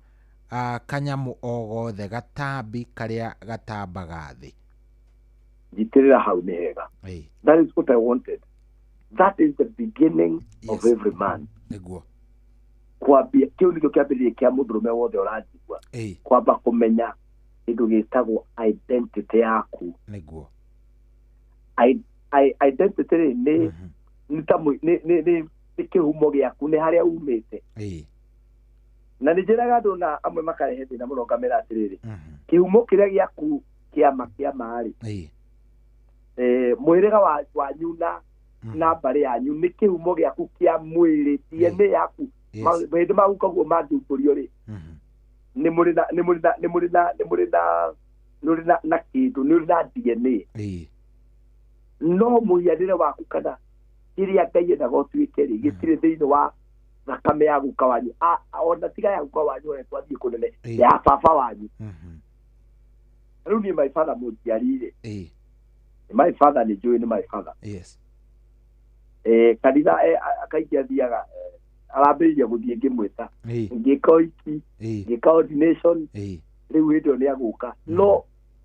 S7: kanyamũ o gothe gatambi karĩa gatambaga thĩ.
S4: Njitĩrĩra hau nĩ hega. That is what I wanted. That is the beginning of every man.
S7: Nĩguo.
S4: Kwambia kĩu nĩkĩo kĩambĩrĩria kĩa mũndũrũme wothe ũranjigua, kwamba kũmenya kĩndũ gĩtagwo identity yaku.
S7: Nĩguo.
S4: Identity rĩ, nĩ ta nĩ kĩhumo gĩaku, nĩ harĩa umĩte. Na nĩ njĩraga andũ, na amwe makarehe thĩna mũno, ngamera atĩrĩrĩ, kĩhumo kĩrĩa gĩaku kĩama kĩama rĩ, mũhĩrĩga wanyu na mbarĩ yanyu nĩ kĩhumo gĩaku kĩa mwĩrĩ, DNA yaku. Mahĩndĩ maku koguo mangĩumbũrio rĩ, nĩ mũrĩ na nĩ mũrĩ na nĩ mũrĩ na nĩ mũrĩ na nĩ ũrĩ na kĩndũ, nĩ ũrĩ na DNA. No mũhianĩre waku kana kĩrĩa Ngai endaga ũtuĩke rĩ, gĩtirĩ thĩinĩ wa thakame ya guka wanyu, ona tiga ya guka wanyu, ona twathiĩ kũnene, ya baba wanyu. Rĩu niĩ my father mũnjiari rĩ, my father nĩ njũĩ nĩ my father. Kanitha kaingĩ athiaga, arambĩrĩria gũthiĩ ngĩmwĩta, ngĩka ũhiki, ngĩka ordination. Rĩu hĩndĩ ĩyo nĩ agũka,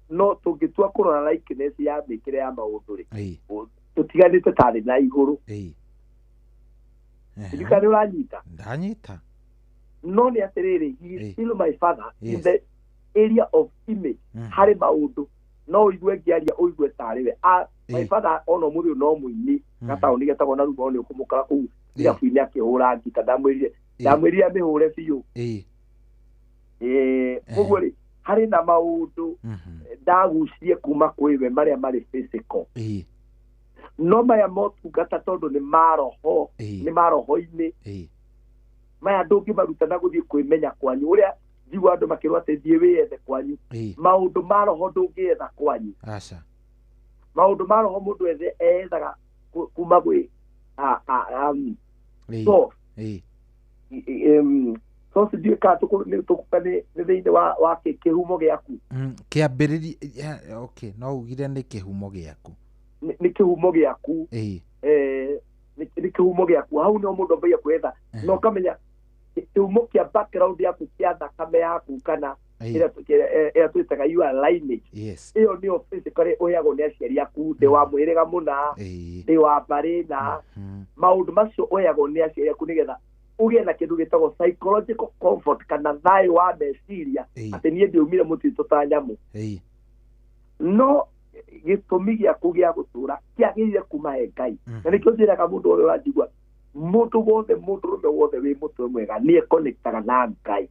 S4: no tũngĩtua kũrora likeness ya mĩkĩre ya maũndũ rĩ, tũtiganĩte tarĩ na igũrũ. Ndirikana nĩ ũranyita.
S7: Ndanyita.
S4: No nĩ atĩrĩrĩ, he is still my father in the area of image. Harĩ maũndũ no ũigue ngĩaria ũigue tarĩ we. My father ona ũmũthĩ ũyũ no mũini gataũni getagwo na Rumo, nĩ ũkũmũkora kũu irabu-inĩ akĩhũra ngita. Ndamwĩrire amĩhũre biũ. Koguo rĩ, harĩ na maũndũ ndagucirie kuma kwĩ we marĩa marĩ physical, no maya motungata tondũ nĩ maroho, nĩ maroho-inĩ maya ndũngĩmaruta na gũthiĩ kwĩmenya kwanyu, ũrĩa njigua andũ makĩrwo atĩ thiĩ wĩyethe kwanyu. Maũndũ ma roho ndũngĩetha kwanyu.
S7: Aca.
S4: Maũndũ ma roho mũndũ ethaga kuma gwĩ source. Source ndiũĩ kana nĩ tũkuga nĩ thĩinĩ wa kĩhumo gĩaku.
S7: Kĩambĩrĩria, okay, no ugire nĩ kĩhumo gĩaku.
S4: Nĩ kĩhumo gĩaku. Nĩ kĩhumo gĩaku, hau nĩho mũndũ ambagia kwetha, na ũkamenya kĩhumo kĩa background yaku, kĩa thakame yaku, kana ĩrĩa twĩtaga your lineage. Ĩyo nĩyo physically ũheagwo nĩ aciari aku, ndĩ wa mũhĩrĩga mũna, ndĩ wa mbarĩ, na maũndũ macio ũheagwo nĩ aciari aku nĩgetha ũgĩe na kĩndũ gĩtagwo psychological comfort kana thayũ wa meciria, atĩ niĩ ndiumire mũtitũ ta nyamũ. No gĩtũmi gĩaku gĩa gũtũra kĩagĩrĩire kuma he Ngai. Na nĩkĩo njĩraga mũndũ ũrĩa ũranjigua, mũndũ wothe, mũndũrũme wothe wĩ mũtwe mwega nĩ ekonektaga na Ngai.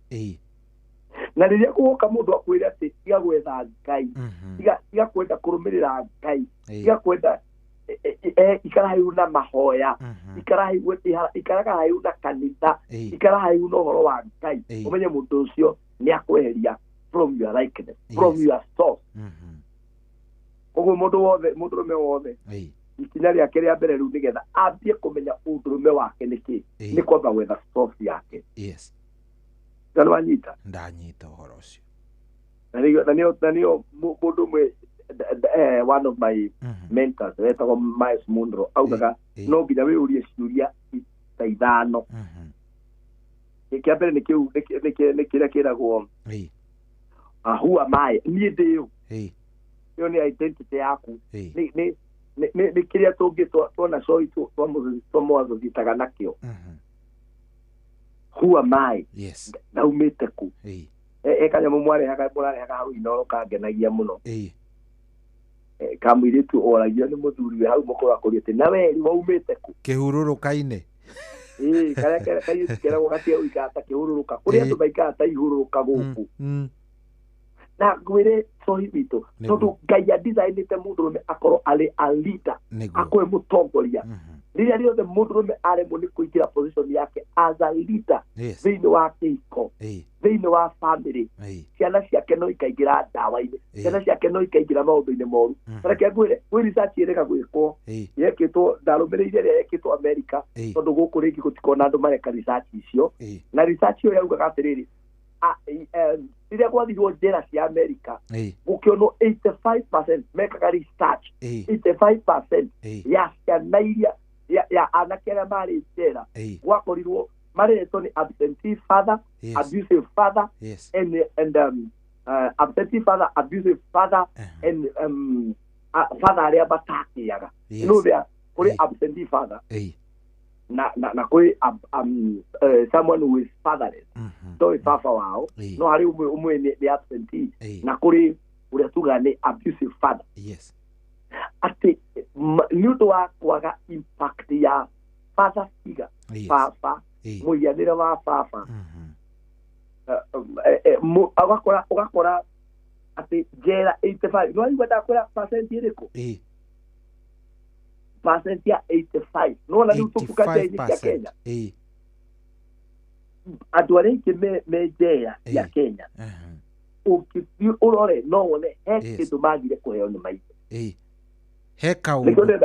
S4: Na rĩrĩa gũgoka mũndũ akwĩre atĩ tiga gwetha Ngai, tiga kwenda kũrũmĩrĩra Ngai, tiga kwenda, ikara haihu na mahoya, ikaraga haihu na kanitha, ikara haihu na ũhoro wa Ngai, ũmenye mũndũ ũcio nĩ akweheria from your likeness, from your source. Koguo mũndũ wothe, mũndũrũme wothe, ikinya rĩake rĩa mbere rĩu nĩgetha ambie kũmenya ũndũrũme wake nĩ kĩ, nĩ kwamba gwetha source yake. Na nĩ wanyita?
S7: Ndanyita ũhoro ũcio.
S4: Na nĩyo mũndũ ũmwe, one of my mentors wetagwo Miles Munro augaga no nginya wĩyũrie ciũria ta ithano. Kĩa mbere nĩ kĩu, nĩ kĩrĩa kĩragwo who am I, niĩ ndĩ ũ. Ĩyo nĩ identity yaku. Nĩ kĩrĩa tũngĩ tuona coi twamwathogitaga nakĩo. Who am I? Ndaumĩte kũ? Kanyamũ mũrarehaga hau Inooro kangenagia mũno. Kamũirĩtu oragio nĩ mũthuri we hau mũkũrũ akũria atĩ na we rĩ waumĩte kũ?
S7: Kĩhurũrũka-inĩ.
S4: Ĩĩ, karĩa kairĩtu keragwo gatige gũikara ta kĩhũrũrũka. Kũrĩ andũ maikaraga ta ihũrũrũka gũkũ. Na ngwĩre cohi witũ, tondũ Ngai adesignĩte mũndũrũme akorwo arĩ a leader, akorwo mũtongoria. Rĩrĩa rĩothe mũndũrũme aremwo nĩ kũingĩra position yake as a leader thĩinĩ wa kĩhiko, thĩinĩ wa family, ciana ciake no ikaingĩra ndawa-inĩ, ciana ciake no ikaingĩra maũndũ-inĩ moru. Reke ngwĩre, kwĩ research ĩrĩga gwĩkwo yekĩtwo, ndarũmĩrĩire ĩrĩa yekĩtwo America, tondũ gũkũ rĩngĩ gũtikoragwo na andũ mareka research icio. Na research ĩyo yaugaga atĩrĩrĩ, rĩrĩa gwathirwo njera cia America, gũkĩonwo 85% mekaga research, 85% ya ciana iria ya anake arĩa marĩ njera gwakorirwo mareretwo nĩ absentee father, abusive father, and absentee father, abusive father, and father arĩa matakĩaga. You know there kũrĩ absentee father na kũrĩ someone who is fatherless, toĩ baba wao, no harĩ ũmwe nĩ absentee, na kũrĩ ũrĩa tugaga nĩ abusive father. Atĩ nĩ ũndũ wa kwaga impact ya father figure, baba, mũhianĩre wa baba, ũgakora atĩ njera 85, no waigua ndakwĩra percent ĩrĩkũ? Percent ya 85. No na rĩu tũbuka njera-inĩ cia Kenya, andũ arĩa aingĩ me njera cia Kenya, ũngĩthiĩ ũrore no wone he kĩndũ magire kũheo nĩ maithe.
S7: He kaũndũ.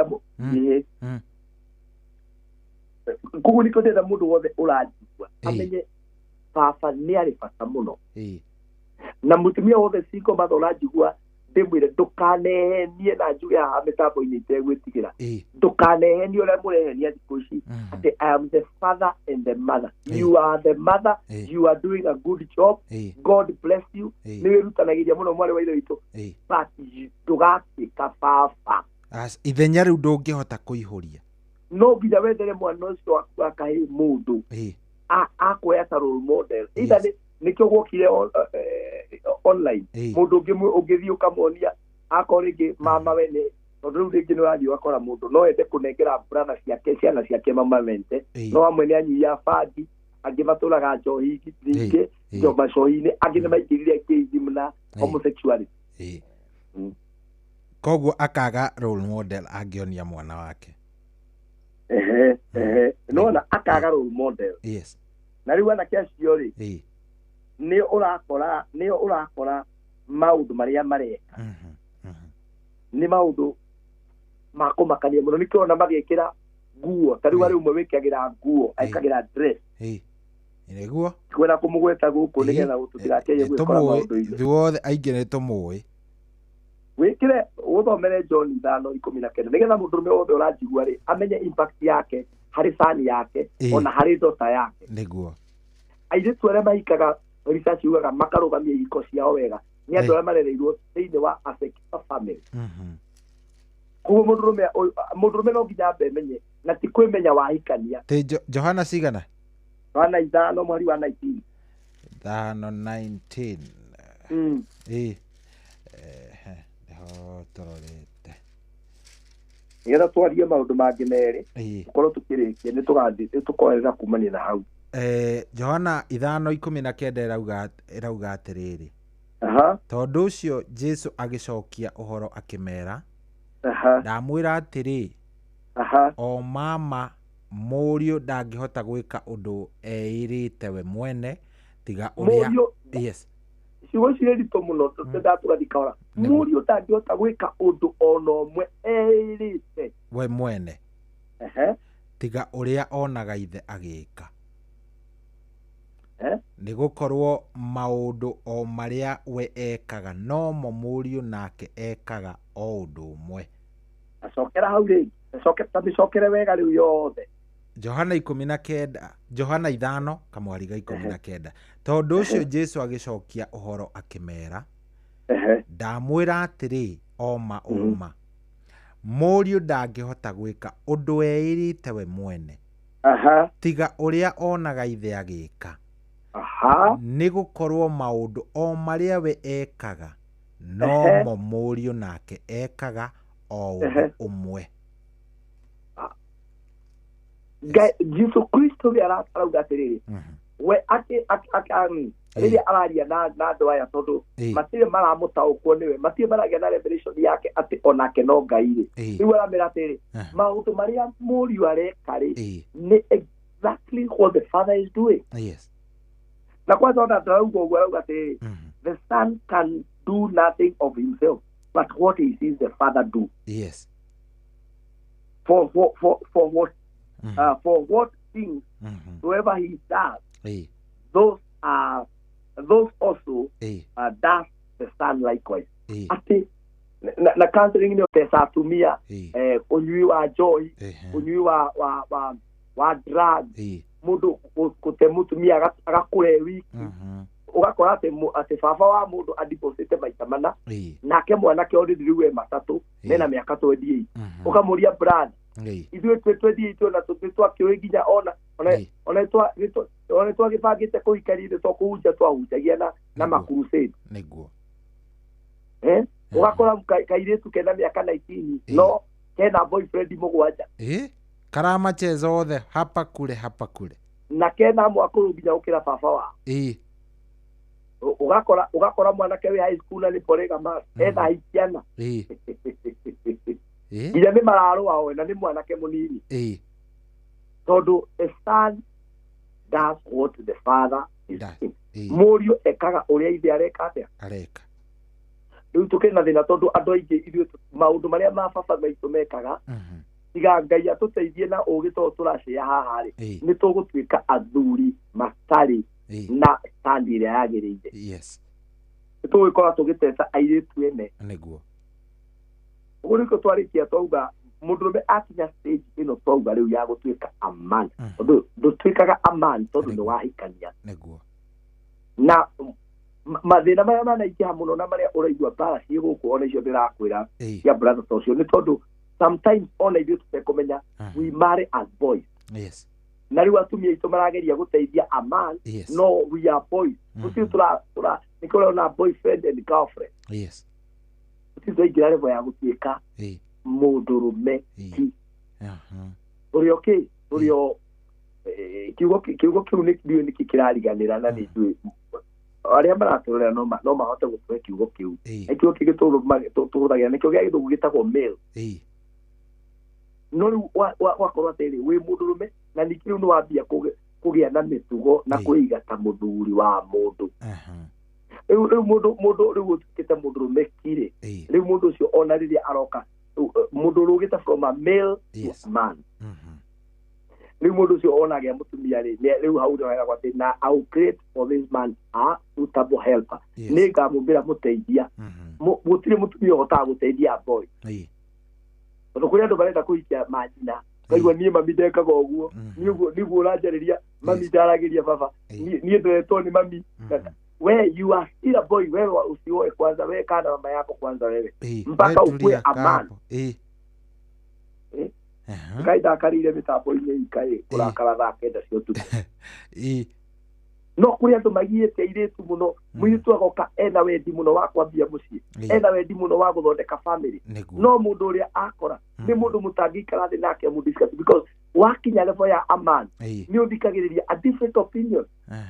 S4: Koguo nĩkĩo ndĩrenda mũndũ wothe ũranjigua amenye baba nĩ arĩ bata mũno. Na mũtumia wothe single mother ũranjigua, ndĩmwĩre ndũkanehenie na njuge haha mĩtambo-inĩ itegwĩtigĩra, ndũkanehenie ũrĩa mũrehenia thikũ ici atĩ I am the father and the mother. You are the mother, you are doing a good job, God bless you, nĩ wĩrutanagĩria mũno mwarĩ wa ithe witũ, but ndũgatuĩka baba.
S7: Ithenya rĩu ndũngĩhota kũihũria.
S4: No nginya wethere mwana ũcio waku akahĩ mũndũ akuoya ta role model. Either nĩkĩo gwokire online, mũndũ ũngĩthiĩ ũkamuonia akorwo rĩngĩ mama we nĩ, tondũ rĩu rĩngĩ nĩ ũrathiĩ ũgakora mũndũ no ende kũnengera brother ciake, ciana ciake mama mente, no amwe nĩ anyui a bangi, angĩ matũraga njohi nyingĩ, macohi-inĩ, angĩ nĩ maingĩrire gayism na homosexuality.
S7: Koguo akaga role model angĩonia mwana wake.
S4: Nona akaga role model. Na rĩu anake acio rĩ, nĩ ũrakora maũndũ marĩa mareka nĩ maũndũ ma kũmakania mũno. Nĩkĩo ona magĩkĩra nguo, ta rĩu arĩ ũmwe wĩkagĩra nguo, ekagĩra dress.
S7: Nĩguo
S4: kwenda kũmũgweta gũkũ nĩgetha tũtigakĩrie gwĩkora maũndũ-inĩ.
S7: Ithuothe aingĩ nĩ tũmũĩ.
S4: Wĩkĩre ũthomere John 5:19 nĩgetha mũndũrũme wothe ũranjigua rĩ amenye impact yake harĩ son yake ona harĩ daughter yake.
S7: Nĩguo
S4: airĩtu arĩa mahikaga, research yugaga makarũgamia ihiko ciao wega nĩ andũ arĩa marereirwo thĩinĩ wa a secure family. Koguo mũndũrũme no nginya ambe menye, na ti kwĩmenya wahikania.
S7: Tĩ Johana cigana?
S4: Johana 5 mweri wa 19.
S7: 5:19. Nĩho tũrorete.
S4: Nĩgetha twarie maũndũ mangĩ merĩ, tũkorwo tũkĩrĩkia, nĩ tũkoerera kumania na hau.
S7: Johana 5:19 ĩrauga atĩrĩrĩ, tondũ ũcio Jesũ agĩcokia ũhoro akĩmera, ndamwĩra atĩrĩ, o mama mũriũ ndangĩhota gwĩka ũndũ eĩrĩte we mwene tiga ũrĩa.
S4: Ciugo ici nĩ nditũ mũno, ndatũgathiĩ kahora. Mũriũ ndangĩhota gwĩka ũndũ ona ũmwe eĩrĩte
S7: we mwene tiga ũrĩa onaga ithe agĩka. Nĩ gũkorwo maũndũ o marĩa we ekaga nomo mũriũ nake ekaga o ũndũ ũmwe.
S4: Acokera hau rĩngĩ, mĩcokere wega rĩu yothe.
S7: Johana 19, Johana 5:19. Tondũ ũcio Jesũ agĩcokia ũhoro akĩmera, ndamwĩra atĩrĩ, oma ũma, mũriũ ndangĩhota gwĩka ũndũ eĩrĩte we mwene tiga ũrĩa onaga ithe agĩka. Nĩ gũkorwo maũndũ o marĩa we ekaga nomo mũriũ nake ekaga o ũndũ ũmwe.
S4: Jesu Kristo we arauga atiriri we ati rĩrĩa araria na andũ aya tondũ matirĩ maramũtaũkwo nĩwe, matirĩ maragĩa na revelation yake atĩ onake no Ngai rĩ. Rĩu aramera atĩrĩ, maũndũ marĩa mũriũ areka rĩ nĩ exactly what the father is doing.
S7: Yes.
S4: Na kwanza ona ndarauga ũguo, arauga atĩrĩrĩ, the son can do nothing of himself but what he sees the father do.
S7: Yes.
S4: For what things soever he does, those are those also does the son likewise. Ati na counseling ni pesa atumia, unyui wa joy, unyui wa drug, mundu kute mutumia agakure wiki, ugakora ati baba wa mundu adiposite maita mana, nake mwanake already riu e matatu mena miaka 28, ukamuria brand ithuĩ twĩ 28 ona tũtwakĩũĩ nginya ona ona twagĩbangĩte kũhikania ithuĩ twakũhunjia twahunjagia na makurusade
S7: nĩguo.
S4: Ũgakora kairĩtu kena mĩaka 19 no kena boyfriend mũgwanja,
S7: karamacheza othe hapa kule hapa kule,
S4: na kena mwakũrũ nginya gũkĩra baba wao. Ũgakora mwanake wĩ high school na nĩ polygamous, etha hikiana nginya nĩ mararũa oe na nĩ mwanake mũnini, tondũ the son does what the father is doing. Mũriũ ekaga ũrĩa ithe areka atĩa?
S7: Areka.
S4: Rĩu tũkĩrĩ na thĩna tondũ andũ aingĩ ithuĩ maũndũ marĩa ma baba maitũ mekaga, tiga Ngai atũteithie na ũgĩ tondũ tũracĩa haha rĩ, nĩ tũgũtuĩka athuri matarĩ na stand ĩrĩa yagĩrĩire.
S7: Yes.
S4: Nĩ tũgũgĩkorwo tũgĩteta airĩtu ene.
S7: Nĩguo.
S4: Ũguo nĩkĩo twarĩkia twauga mũndũrũme akinya stage ĩno twauga rĩu ya gũtuĩka a man, tondũ ndũtuĩkaga a man tondũ nĩ wahikania.
S7: Nĩguo.
S4: Na mathĩna marĩa manaingĩha mũno na marĩa ũraigua mbara ciĩ gũkũ ona icio ndĩrakwĩra cia brother ta ũcio nĩ tondũ sometimes ona ithuĩ tũtekũmenya we marry as boys.
S7: Yes.
S4: Na rĩu atumia aitũ marageria gũteithia a man, no we are boys. Tũtirĩ tũra nĩkĩo ũrona boyfriend and girlfriend.
S7: Yes.
S4: Tũtirĩ twaingĩra level ya gũtuĩka mũndũrũme ti. Tũrĩ o kĩ? Tũrĩ o kiugo kĩu ndiũĩ nĩkĩ kĩrariganĩra na nĩ njũĩ arĩa maratũrora no mahote gũtũhe kiugo kĩu. Na kiugo kĩngĩ tũhũthagĩra nĩkĩo gĩa gĩthũngũ gĩtagwo male. No rĩu wakorwo atĩrĩ wĩ mũndũrũme na ningĩ rĩu nĩ wambia kũgĩa na mĩtugo na kwĩiga ta mũthuri wa mũndũ. Rĩu mũndũ rĩu ũtuĩkĩte mũndũrũme kirĩ, rĩu mũndũ ũcio ona rĩrĩa aroka mũndũ ũrũgĩte from a male to a man, rĩu mũndũ ũcio ona agĩa mũtumia rĩ, rĩu hau nĩho heragwo atĩ na I will create for this man a suitable helper, nĩ ngamũmbĩra mũteithia. Gũtirĩ mũtumia ũhotaga gũteithia boy, tondũ kũrĩ andũ marenda kũhikia manyina, kaigua niĩ mami ndekaga ũguo, nĩguo ũranjarĩria mami ndaragĩria baba, niĩ nderetwo nĩ mami. We you are still a boy, wewe usioe kwanza, wewe kana mama yako kwanza wewe mpaka ukue a man. Ngai ndakarire mĩtambo-inĩ ikaĩ kũrakara thaa kenda cia ũtukũ. No kũrĩ andũ magiĩte airĩtu mũno, mũirĩtu agoka ena wendi mũno wa kwambia mũciĩ, ena wendi mũno wa gũthondeka family, no mũndũ ũrĩa akora nĩ mũndũ mũtangĩikara thĩ nake mũdiscuss, because wakinya level ya a man nĩ ũthikagĩrĩria a different opinion.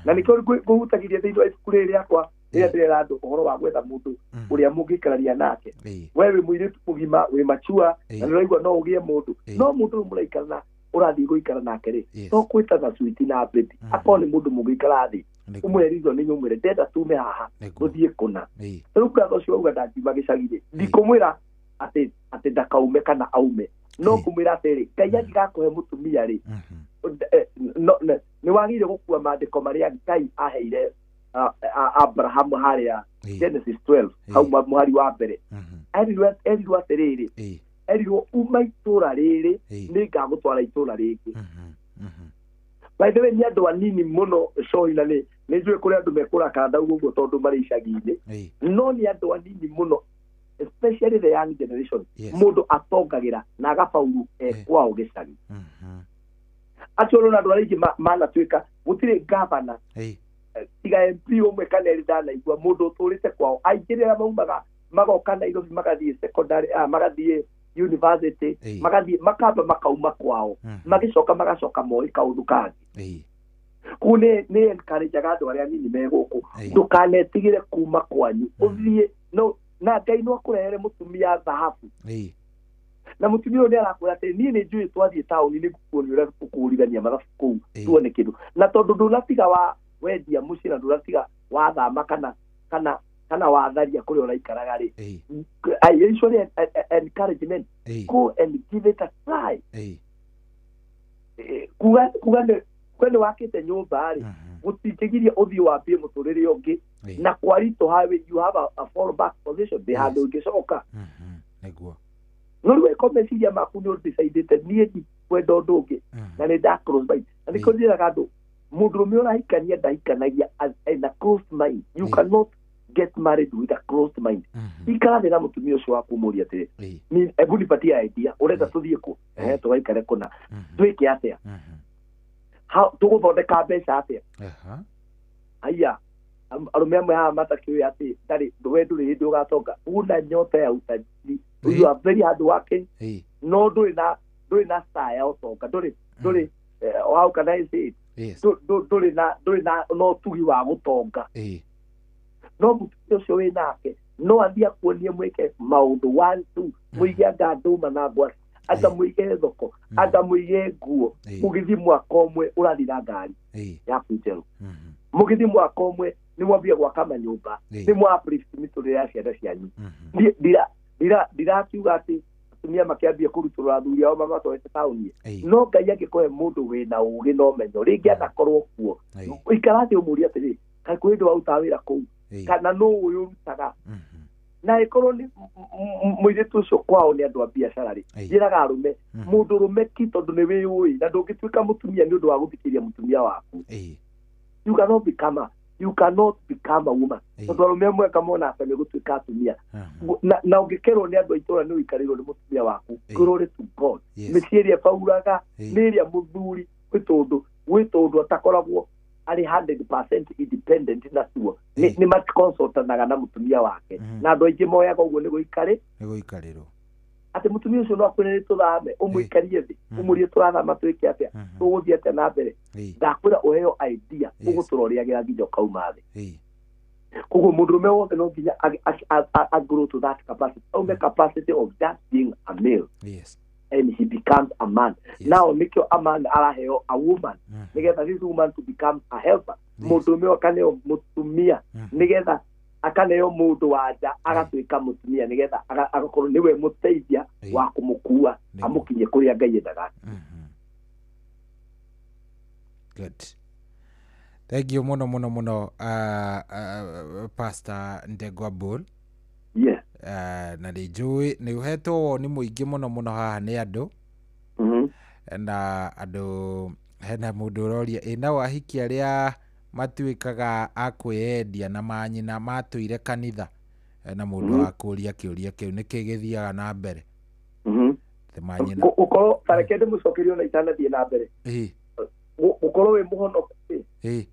S4: Na nĩkĩo ngũhutagĩria thĩinĩ wa ibuku rĩrĩ rĩakwa rĩrĩa ndĩrera andũ ũhoro wa gwetha mũndũ ũrĩa mũngĩikarania nake. We wĩ mũirĩtu mũgima, wĩ machua, na nĩũraigua no ũgĩe mũndũ, no mũndũ ũyũ mũraikara ũrathiĩ gũikara nake rĩ, to kwĩtana sweet na baby, akorwo nĩ mũndũ mũngĩikara thĩ ũmũhe reason ũmwĩre ndenda tume haha tũthiĩ kũna. Rĩu brother ũcio auga ndangiuma gĩcagi rĩ, ndikũmwĩra atĩ ndakaume kana aume, no ngũmwĩra atĩrĩ, Ngai angĩgakũhe mũtumia rĩ, nĩ wagĩrĩire gũkua maandĩko marĩa Ngai aheire Abrahamu harĩa Genesis 12 hau mũhari wa mbere. Erirwo atĩrĩrĩ, erirwo uma itũra rĩrĩ nĩ ngagũtwara itũra rĩngĩ. By the way, nĩ andũ anini mũno cohi, na nĩ njũĩ kũrĩ andũ mekũrakara ndauga ũguo tondũ marĩ icagi-inĩ, no nĩ andũ anini mũno especially the young generation, mũndũ atongagĩra na agabauru kwao gĩcagi. Acio ũrona andũ arĩa aingĩ manatuĩka gũtirĩ gavana tiga MP ũmwe kana erĩ ndanaigua mũndũ ũtũrĩte kwao. Aingĩ rĩrĩa maumaga magoka Nairobi magathiĩ secondary, magathiĩ university, magathiĩ makamba makauma kwao, magĩcoka magacoka moĩ kaũndũ kangĩ. Kũu nĩ encourageaga andũ arĩa anini me gũkũ, ndũkanetigĩre kuma kwanyu ũthiĩ no na Ngai no akũrehere mũtumia thahabu. Na mũtumia ũyũ nĩ arakwĩra atĩ niĩ nĩ njũĩ twathiĩ taũni nĩ ngukuonia ũrĩa tũkũhũrithania mathabu kũu tuone kĩndũ, na tondũ ndũnatiga wa wendia mũciĩ na ndũnatiga wathama kana watharia kũrĩa ũraikaraga rĩ, I usually encouragement, go and give it a try. Kuga nĩ wakĩte nyũmba rĩ, gũtingĩgiria ũthiĩ wambie mũtũrĩre ũngĩ, na kwaritũ highway you have a fallback position, ndĩ handũ ũngĩcoka.
S7: Nĩguo.
S4: No rĩu ĩko meciria maku nĩ ũdecidĩte niĩ ndikwenda ũndũ ũngĩ na nĩ nda close mind, na nĩkĩo njĩraga andũ mũndũrũme ũrahikania ndahikanagia in a closed mind. You cannot get married with a closed mind. Ikara thĩ na mũtumia ũcio waku ũmũrie atĩrĩ, ni hebu nipatie idea, ũrenda tũthiĩ kũ, ehe, tũgaikare kũna, twĩke atĩa, tũgũthondeka mbeca atĩa? Aya arũme amwe haha matakĩũĩ atĩ ndarĩ we ndũrĩ hĩndĩ ũgatonga, una nyota ya utajiri, you are very hard working, no ndũrĩ na star ya ũtonga, ndũrĩ how can I say it? Ndũrĩ na no tugi wa gũtonga. No mũtumia ũcio wĩ nake no athiĩ akuonie mwĩke maũndũ 1 2, mũige anga ndũma na ngwacĩ, anga mũige thoko, anga mũige nguo, mũgĩthiĩ mwaka ũmwe ũrathiĩ na ngari yaku njerũ, mũgĩthiĩ mwaka ũmwe nĩ mwambia gwaka manyũmba, nĩ mwa uplift mĩtũrĩre ya ciana cianyu. Ndirakiuga atĩ atumia makĩambia kũrutũrũra athuri ao mamatwarĩte taũni, no Ngai angĩkũhe mũndũ wĩna ũgĩ na ũmenyo rĩngĩ anakorwo kuo, ikara thĩ ũmũrie atĩrĩ, kaĩ kwĩ hĩndĩ warutaga wĩra kũu, kana nũ ũyũ ũrutaga, na ĩkorwo nĩ mũirĩtu ũcio kwao nĩ andũ a biacara rĩ, njĩraga arũme mũndũ ũrũme ki tondũ nĩ wĩyũĩ na ndũngĩtuĩka mũtumia nĩ ũndũ wa gũthikĩrĩria mũtumia waku. You cannot become a, you cannot become a woman, tondũ arũme amwe kamona atĩ nĩ gũtuĩka atumia, na ũngĩkerwo nĩ andũ a itũũra nĩ ũikarĩirwo nĩ mũtumia waku, glory to God. Mĩciĩ ĩrĩa ĩbauraga nĩ ĩrĩa mũthuri gwĩ tũndũ atakoragwo arĩ 100% independent natuo, nĩ maconsultanaga na mũtumia wake, na andũ aingĩ moyaga ũguo nĩ gũikarĩ
S7: nĩ gũikarĩrwo
S4: atĩ mũtumia ũcio no akwĩre nĩ tũthame, ũmũikarie thĩ ũmũrie tũrathama twĩke atĩa, tũgũthiĩ atĩa na mbere, ndakwĩra ũheo idea ũgũtũra ũrĩagĩra nginya ũkauma thĩ. Koguo mũndũrũme wothe no nginya grow to that capacity, aume capacity of just being a male. And he becomes a man. Now nĩkĩo a man araheo a woman, nĩgetha this woman to become a helper. Mũndũrũme akaneo mũtumia, nĩgetha akaneo mũndũ wa nja agatuĩka mũtumia, nĩgetha agakorwo nĩwe mũteithia wa kũmũkua amũkinyie kũrĩa Ngai endaga.
S7: Good. Thank you mũno mũno mũno, Pastor Ndegwa Bull. Na nĩ njũĩ nĩ ũhetwo woni mũingĩ mũno mũno haha nĩ andũ. Na andũ hena mũndũ ũroria ĩ nao ahiki arĩa matuĩkaga a kwĩyendia na manyina matũire kanitha, na mũndũ wa kũria kĩũria kĩu nĩkĩ gĩthiaga na mbere? Atĩ manyina
S4: Gũkorwo ta reke ndĩmũcokerie ona itanathiĩ na mbere. Gũkorwo wĩ mũhonoku rĩ,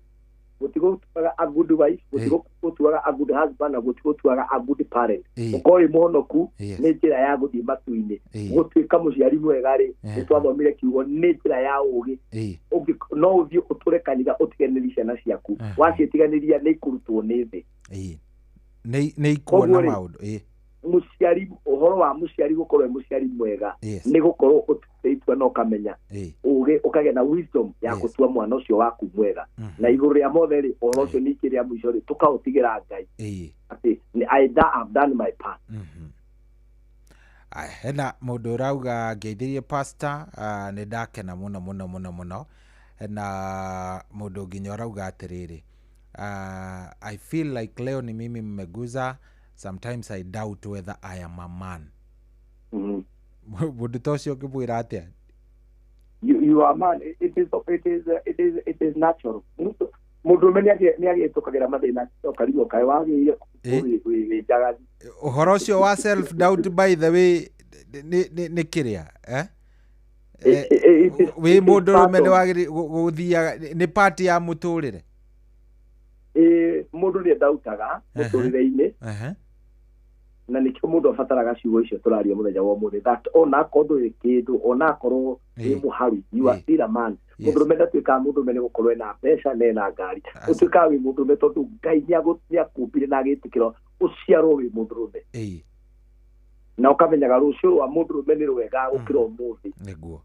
S4: gũtigũtuaga a good wife, gũtigũtuaga a good husband, na gũtigũtuaga a good parent. Gũkorwo wĩ mũhonoku nĩ njĩra ya gũthiĩ matu-inĩ. Gũtuĩka mũciari mwega rĩ, nĩ twathomire kiugo nĩ njĩra ya ũgĩ. No ũthiĩ ũtũre kanitha ũtiganĩrie ciana ciaku, waciĩtiganĩria nĩ ikũrutwo nĩ thĩ.
S7: Nĩ ikuona
S4: Koguo rĩ,
S7: maũndũ.
S4: Mũciari, ũhoro wa mũciari gũkorwo e mũciari mwega nĩ gũkorwo ũtuĩte itua na ũkamenya ũgĩ, ũkagĩa na wisdom ya gũtua mwana ũcio waku mwega. Na igũrũ rĩa mothe rĩ, ũhoro ũcio ningĩ rĩa mũico rĩ, tũkaũtigĩra Ngai atĩ I have done my part.
S7: Aya, hena mũndũ ũrauga ngeithĩrie pastor, nĩ ndakena mũno mũno mũno mũno. Hena mũndũ nginya ũrauga atĩrĩrĩ, I feel like leo ni mimi mmeguza, sometimes I doubt whether I am a man. Mũndũ ta ũcio ũngĩmwĩra atĩa?
S4: You are a man. It is natural. Mũndũrũme nĩ agĩtũkagĩra mathĩna, ũkarigwo kaĩ wagĩrĩire wĩ njagathi.
S7: Ũhoro ũcio wa self doubt, by the way, nĩ kĩrĩa, eh? Wĩ
S4: It is
S7: mũndũrũme
S4: part
S7: nĩ
S4: of
S7: wagĩrĩire gũthiaga, nĩ part ya mũtũrĩre.
S4: Mũndũ nĩ endautaga mũtũrĩre-inĩ. Na nĩkĩo mũndũ abataraga ciugo icio tũraria mũthenya wa ũmũthĩ, that ona akorwo ndũrĩ kĩndũ, ona akorwo wĩ mũharu, you are still a man. Mũndũrũme ndatuĩkaga mũndũrũme nĩ gũkorwo ena mbeca na ena ngari. Ũtuĩkaga wĩ mũndũrũme tondũ Ngai nĩakũmbire na agĩtĩkĩra ũciarwo wĩ mũndũrũme. Na ũkamenyaga rũciũ rwa mũndũrũme nĩ rwega gũkĩra ũmũthĩ.
S7: Nĩguo.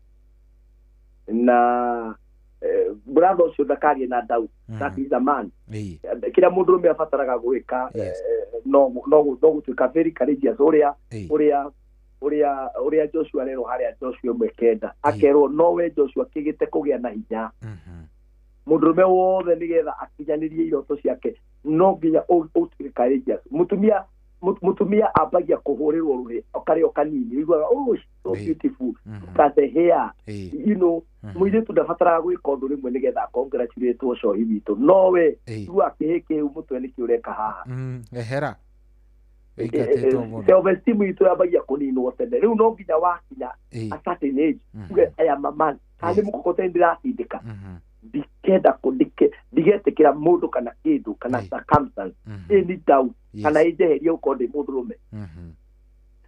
S4: Na brother ũcio ndakagĩe na doubt that is a man. Kĩrĩa mũndũrũme abataraga gwĩka no gũtuĩka very courageous, ũrĩa ũrĩa Joshua arerwo harĩa Joshua 1:9 akerwo nowe Joshua kĩgĩte kũgĩa na hinya. Mũndũrũme wothe nĩgetha akinyanĩrie iroto ciake no nginya ũtuĩke courageous. Mũtumia ambagia kũhũrĩrwo rũhĩ karĩ o kanini, ũiguaga oh she's so beautiful, look at the hair, you know. Mũirĩtu ndabataraga gwĩka ũndũ rĩmwe nĩgetha congratulate cohi witũ, nowe igua kĩhĩ kĩu mũtwe nĩkĩ ũreka haha.
S7: Ehera ĩingatĩtwo mũno.
S4: Self esteem itũ yambagia kũninwo tene. Rĩu no nginya wakinya a certain age uge I am a man, kana nĩ mũkokoteni ndĩratindĩka, ndikenda ndigetĩkĩra mũndũ kana kĩndũ kana circumstance any doubt kana ĩnjeherie gũkorwo ndĩ mũndũrũme.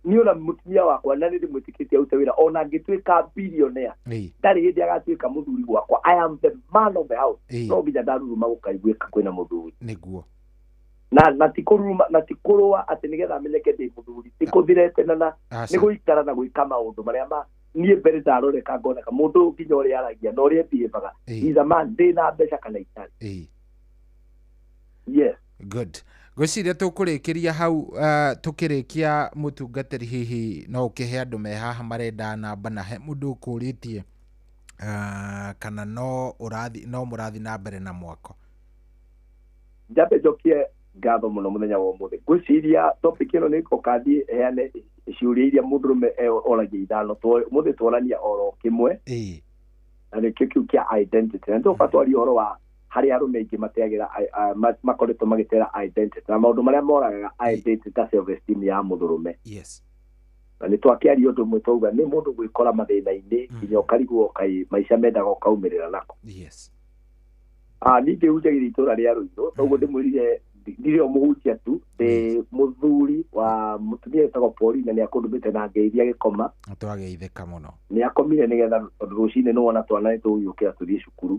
S4: Niĩ ona mũtumia wakwa na nĩ ndĩmwĩtĩkĩtie arute wĩra, ona angĩtuĩka billionaire ndarĩ hĩndĩ agatuĩka mũthuri gwakwa. I am the man of the house. No nginya ndaruruma gũkaiguĩka kwĩna mũthuri.
S7: Nĩguo.
S4: Na ti kũruruma na ti kũrũa atĩ nĩgetha amenyeke ndĩ mũthuri, ti kũthiretena na nĩ gũikara na gwĩka maũndũ marĩa ma niĩ mbere ndaroreka ngoneka mũndũ ũyũ nginya ũrĩa aragia na ũrĩa behavaga, he's a man, ndĩ na mbeca kana itarĩ. Yes.
S7: Good. Ngwĩciria tũkũrĩkĩria hau. Tũkĩrĩkia mũtungatĩri, hihi no ũkĩhe andũ me haha marenda namba, na he mũndũ ũkũrĩtie kana no mũrathiĩ na mbere na mwako?
S4: Njambe njokie ngatho mũno mũthenya wa ũmũthĩ. Ngwĩciria topic ĩno nĩ ngoka thiĩ heane ciũria iria mũndũrũme oragia ithano, ũmũthĩ tworania oro kĩmwe, na nĩkĩo kĩu kĩa identity. Na nĩtũgoka twarie ũhoro wa harĩa arũme aingĩ mateagĩra, makoretwo magĩtera identity na maũndũ marĩa moragaga identity ta self esteem ya mũndũrũme.
S7: Yes.
S4: Na nĩ twakĩaria ũndũ ũmwe twauga nĩ mũndũ gwĩkora mathĩna-inĩ nginya ũkarigwo kaĩ maica mendaga ũkaumĩrĩra nako.
S7: Yes.
S4: Ningĩ hunjagĩria itũra rĩa Rũirũ, toguo ndĩmwĩrire ndirĩ o mũhunjia tu, ndĩ mũthuri wa mũtumia wĩtagwo Paulina, nĩ akũndũmĩte na ngeithia gĩkoma.
S7: Twageithĩka mũno.
S4: Nĩ akomire nĩgetha tondũ rũcinĩ nĩwona twana nĩ tũgũgĩũkĩra tũthiĩ cukuru.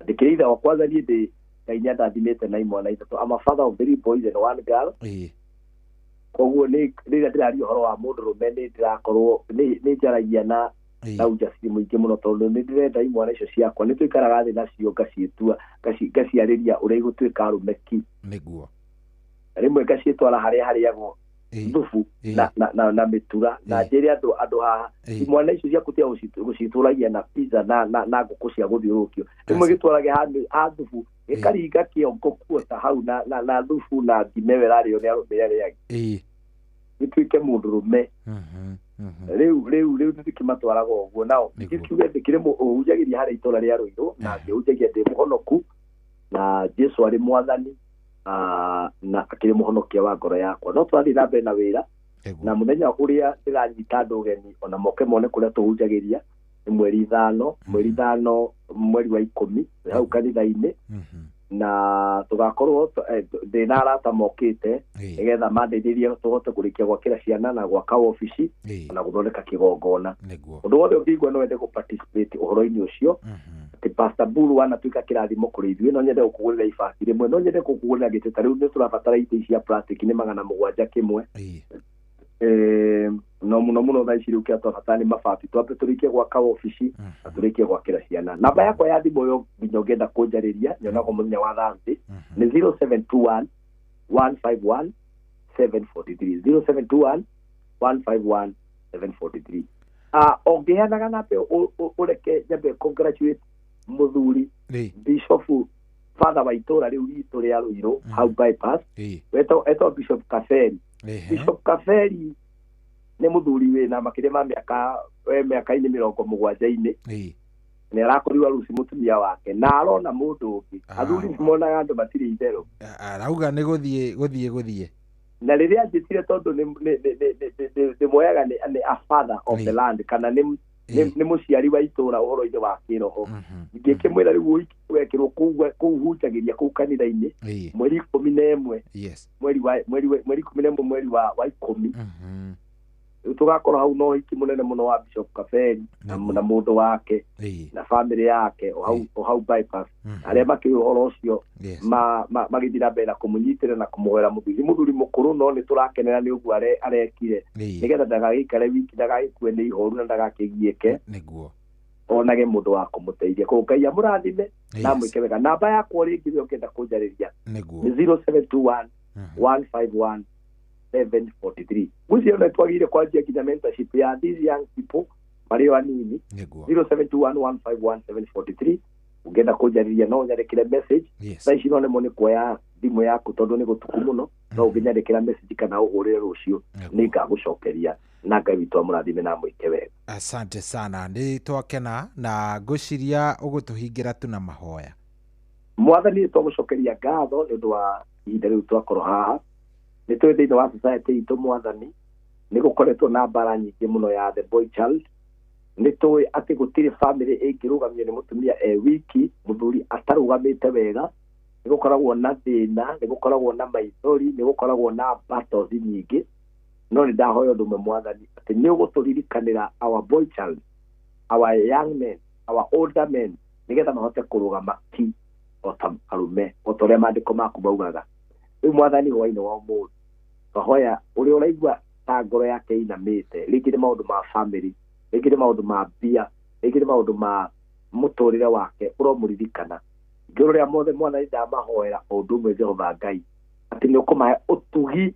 S4: Ndĩkĩrĩ ithe wa kwanza niĩ ndĩ Ngai nĩandathimĩte na imwana ithatũ. I'm a father of 3 boys and 1 girl. Koguo nĩ rĩrĩa ndĩraria ũhoro wa mũndũrũme nĩ ndĩrakorwo nĩ njaragia na ujasiri mũingĩ mũno, tondũ nĩ ndĩrenda imwana icio ciakwa, nĩ tũikaraga thĩ nacio ngaciĩtua ngaciarĩria ũrĩa igũtuĩka arũme ki.
S7: Nĩguo.
S4: Rĩmwe ngaciĩtwara harĩa harĩagwo thubu na mĩtura, na njĩre andũ haha imwana icio ciaku tia gũcitũragia na pizza na ngũkũ cia gũthiũrũrũkio. Rĩmwe gĩtwarage ha thubu gĩkaringa kĩongo kuota hau na thubu na ngima ĩyo ĩrarĩo nĩ arũme arĩa angĩ, gĩtuĩke mũndũrũme. Rĩu nĩndĩkĩmatwaraga ũguo. Nao ngĩkiuge ndĩkĩrĩ ũhunjagĩria harĩa itũra rĩa Rũirũ, na ngĩhunjagia ndĩ mũhonoku na Jesu arĩ mwathani na akĩrĩ mũhonokia wa ngoro yakwa. No tũrathiĩ na mbere na wĩra, na mũthenya ũrĩa ndĩranyita andũ ũgeni ona moke mone kũrĩa tũhunjagĩria nĩ mweri 5, mweri 5, mweri wa 10 hau kanitha-inĩ, na tũgakorwo ndĩ na arata mokĩte nĩgetha mandeithĩrie tũhote kũrĩkia gwakĩra ciana na gwaka wabici na gũthondeka kĩgongona. Ũndũ wothe ũngĩigua no wende gũ-participate ũhoro-inĩ ũcio, atĩ Pastor Buru wanatuĩka kĩrathimo kũrĩ ithuĩ, no nyende gũkũgũrĩra ibati rĩmwe, no nyende gũkũgũrĩra gĩtĩ, ta rĩu nĩ tũrabatara itĩ cia plastic nĩ 700 kĩmwe. No mũno mũno thaa ici rĩu kĩrĩa twabatara nĩ mabati, twambe tũrĩkie gwaka wabici na tũrĩkie gwakĩra ciana. Namba yakwa ya thimũ ĩyo nginya ũngĩenda kũnjarĩria nyonagwo mũthenya wa Thursday nĩ 0721 151 743, 0721 151 743. Ũngĩheanaga namba ĩyo ũreke nyambe congratulate mũthuri Bishop father wa itũra rĩu ritũ rĩa Rũirũ hau bypass, etwo Bishop Kaferi. Bishop Kaferi nĩ mũthuri wĩna makĩria ma mĩaka mĩaka-inĩ 70-inĩ, nĩ arakorirwo aruci mũtumia wake na arona mũndũ ũngĩ. Athuri nĩ monaga andũ matirĩ itherũ,
S7: arauga nĩ gũthiĩ.
S4: Na rĩrĩa anjĩtire tondũ nĩ moyaga nĩ a father of the land, kana nĩ Nĩ mũciari wa itũra ũhoro-inĩ wa kĩroho. Ngĩkĩmwĩra rĩu ũhiki wekĩrwo kũu hunjagĩria kũu kanitha-inĩ mweri 11.
S7: Yes.
S4: Mweri wa mweri 11 mweri wa 10. Rĩu tũgakorwo hau no ũhiki mũnene mũno wa Bishop Kaberi na mũndũ wake na family yake o hau bypass. Arĩa makĩũĩ ũhoro ũcio magĩthiĩ na mbere na kũmũnyitĩrĩra na kũmũhoera mũthuri. Mũthuri mũkũrũ no nĩ tũrakenera nĩ ũguo arekire nĩgetha ndagagĩikare wiki, ndagagĩkue nĩ ihoru na ndagakĩgiĩke.
S7: Nĩguo.
S4: Onage mũndũ wa kũmũteithia. Koguo Ngai amũrathime na amwĩke wega. Namba yakwa rĩngĩ we ũngĩenda kũnjarĩria
S7: nĩguo
S4: nĩ 0721 151 743. Ngwĩciria nĩ twagĩrĩire kwanjia nginya mentorship ya these young people marĩ o anini. 0721 151 743. Ũngĩenda kũnjarĩria no ũnyandĩkĩre message. Thaa ici no nemwo nĩ kuoya thimũ yaku tondũ nĩ gũtuku mũno, no ũngĩnyandĩkĩra message kana ũhũrĩre rũciũ nĩ ngagũcokeria na Ngai witũ amũrathime na amwĩke wega.
S7: Asante sana, nĩ twakena na ngwĩciria ũgũtũhingĩra tu na mahoya.
S4: Mwathani nĩ twagũcokeria ngatho nĩ ũndũ wa ihinda rĩu twakorwo haha. Nĩ tũĩ thĩinĩ wa society itũ Mwathani nĩ gũkoretwo na mbara nyingĩ mũno ya the boy child. Nĩ tũĩ atĩ gũtirĩ family ĩngĩrũgamio nĩ mũtumia e wiki mũthuri atarũgamĩte wega. Nĩ gũkoragwo na thĩna, nĩ gũkoragwo na maithori, nĩ gũkoragwo na battles nyingĩ. No nĩ ndahoya ũndũ ũmwe Mwathani atĩ nĩ ũgũtũririkanĩra our boy child, our young men, our older men, nĩgetha mahote kũrũgama ki o ta arũme o ta ũrĩa maandĩko maku maugaga. Rĩu Mwathani hwainĩ wa ũmũthĩ twahoya ũrĩa ũraigua ta ngoro yake inamĩte, rĩngĩ nĩ maũndũ ma family, rĩngĩ nĩ maũndũ ma mbia, rĩngĩ nĩ maũndũ ma mũtũrĩre wake ũromũririkana. Igũrũ rĩa mothe Mwathani ndamahoera o ũndũ ũmwe Jehova Ngai atĩ nĩ ũkũmahe ũtugi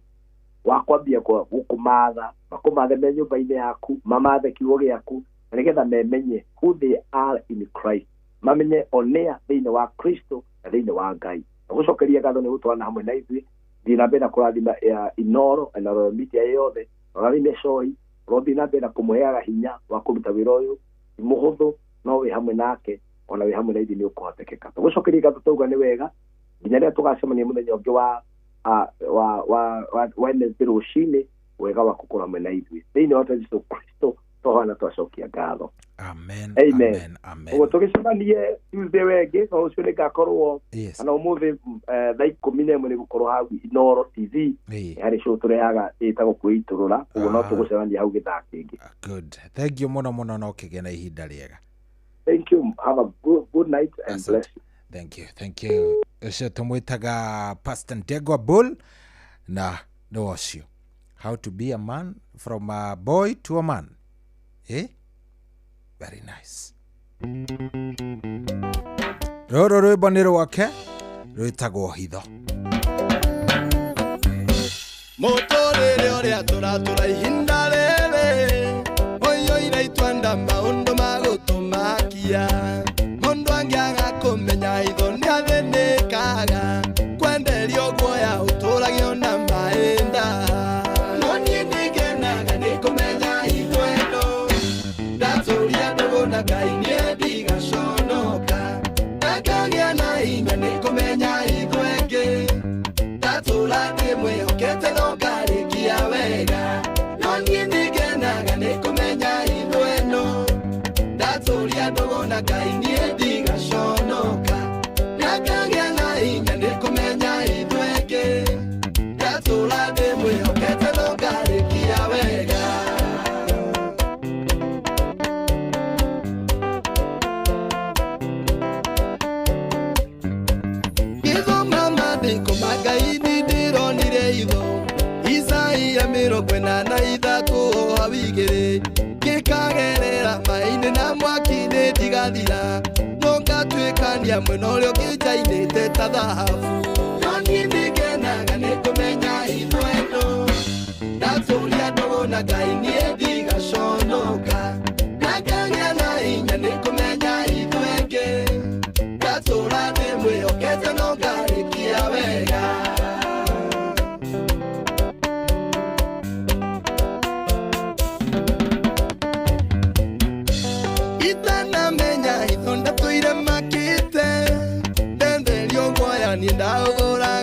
S4: wa kwambia gũkũmatha, makũmathe me nyũmba-inĩ yaku, mamathe kiugo gĩaku, na nĩgetha memenye who they are in Christ, mamenye onea thĩinĩ wa Kristo na thĩinĩ wa Ngai. Na gũcokeria ngatho nĩ gũtwarana hamwe na ithuĩ, thiĩ na mbere na kũrathima Inooro na Royal Media yothe, ũrathime Cohi, ũrothiĩ na mbere na kũmũheaga hinya wa kũruta wĩra ũyũ, ti mũhũthũ, no wĩ hamwe nake, ona wĩ hamwe na ithuĩ nĩ ũkũhotekeka. Tũgũcokeria ngatho twauga nĩ wega, nginya rĩrĩa tũgacemania mũthenya ũngĩ wa Wednesday rũcinĩ, wega waku ũkorwo hamwe na ithuĩ. Thĩinĩ wa Jesũ Kristo twahoya na twacokia ngatho.
S7: Amen.
S4: Amen.
S7: Amen.
S4: Ũguo tũgĩcemanie Tuesday wengĩ, no ũcio nĩngakorwo kana ũmũthĩ thaa 11 nĩ gũkorwo hau Inooro TV harĩ show tũrehaga ĩtagwo kwĩitũrũra, ũguo no tũgũcemania hau gĩthaa kĩngĩ.
S7: Good. Thank you mũno mũno na ũkĩgĩa na ihinda rĩega.
S4: Thank you. Have a good night and bless you.
S7: Thank you. Thank you. Ũcio tũmwĩtaga Pastor Ndegwa Bull na nĩ ũcio. How to be a man from a boy to a man. Eh? Very nice. Rũrũ rwĩmbo nĩ rwake rwĩtagwo Hitho.
S3: Mũtũrĩre ũrĩa tũratũra ihinda rĩrĩ ũiyũire itwanda maũndũ ma gũtũmakia. Mũndũ angĩaga kũmenya hitho nĩathĩnĩkaga, kwenderio guoya ũtũragio na maĩ nda. No niĩ nĩngenaga nĩ kũmenya hitho ĩno, ndatũria ndũgũ na Ngai niĩ ndigaconoka, na ngagĩa na hinya nĩ kũmenya hitho ĩngĩ, ndatũra ndĩmwĩhokete no ngarĩkia wega. No niĩ nĩngenaga nĩ kũmenya hitho ĩno, ndatũria ndũgũ na Ngai niĩ ndigaconoka, na ngagĩa na hinya nĩ kũmenya hitho ĩngĩ, ndatũra ndĩmwĩhokete no ngarĩkia wega. Gĩthoma maandĩko ma Ngai nĩndĩronire hitho, Isaia 43 hau igĩrĩ, ngĩkagerera maĩ-inĩ na mwaki-inĩ ndigathira, no ngatuĩkania mwena ũrĩa ũngĩ njainĩte ta thahabu. No niĩ nĩngenaga nĩ kũmenya hitho ĩno, ndatũria ndũgũ na Ngai niĩ ndigaconoka, na ngagĩa na hinya nĩ kũmenya hitho ĩngĩ, ndatũra ndĩmwĩhokete no ngarĩkia wega. Itanamenya hitho ndatũire makĩte, ndenderio guoya niĩ ndaũgũra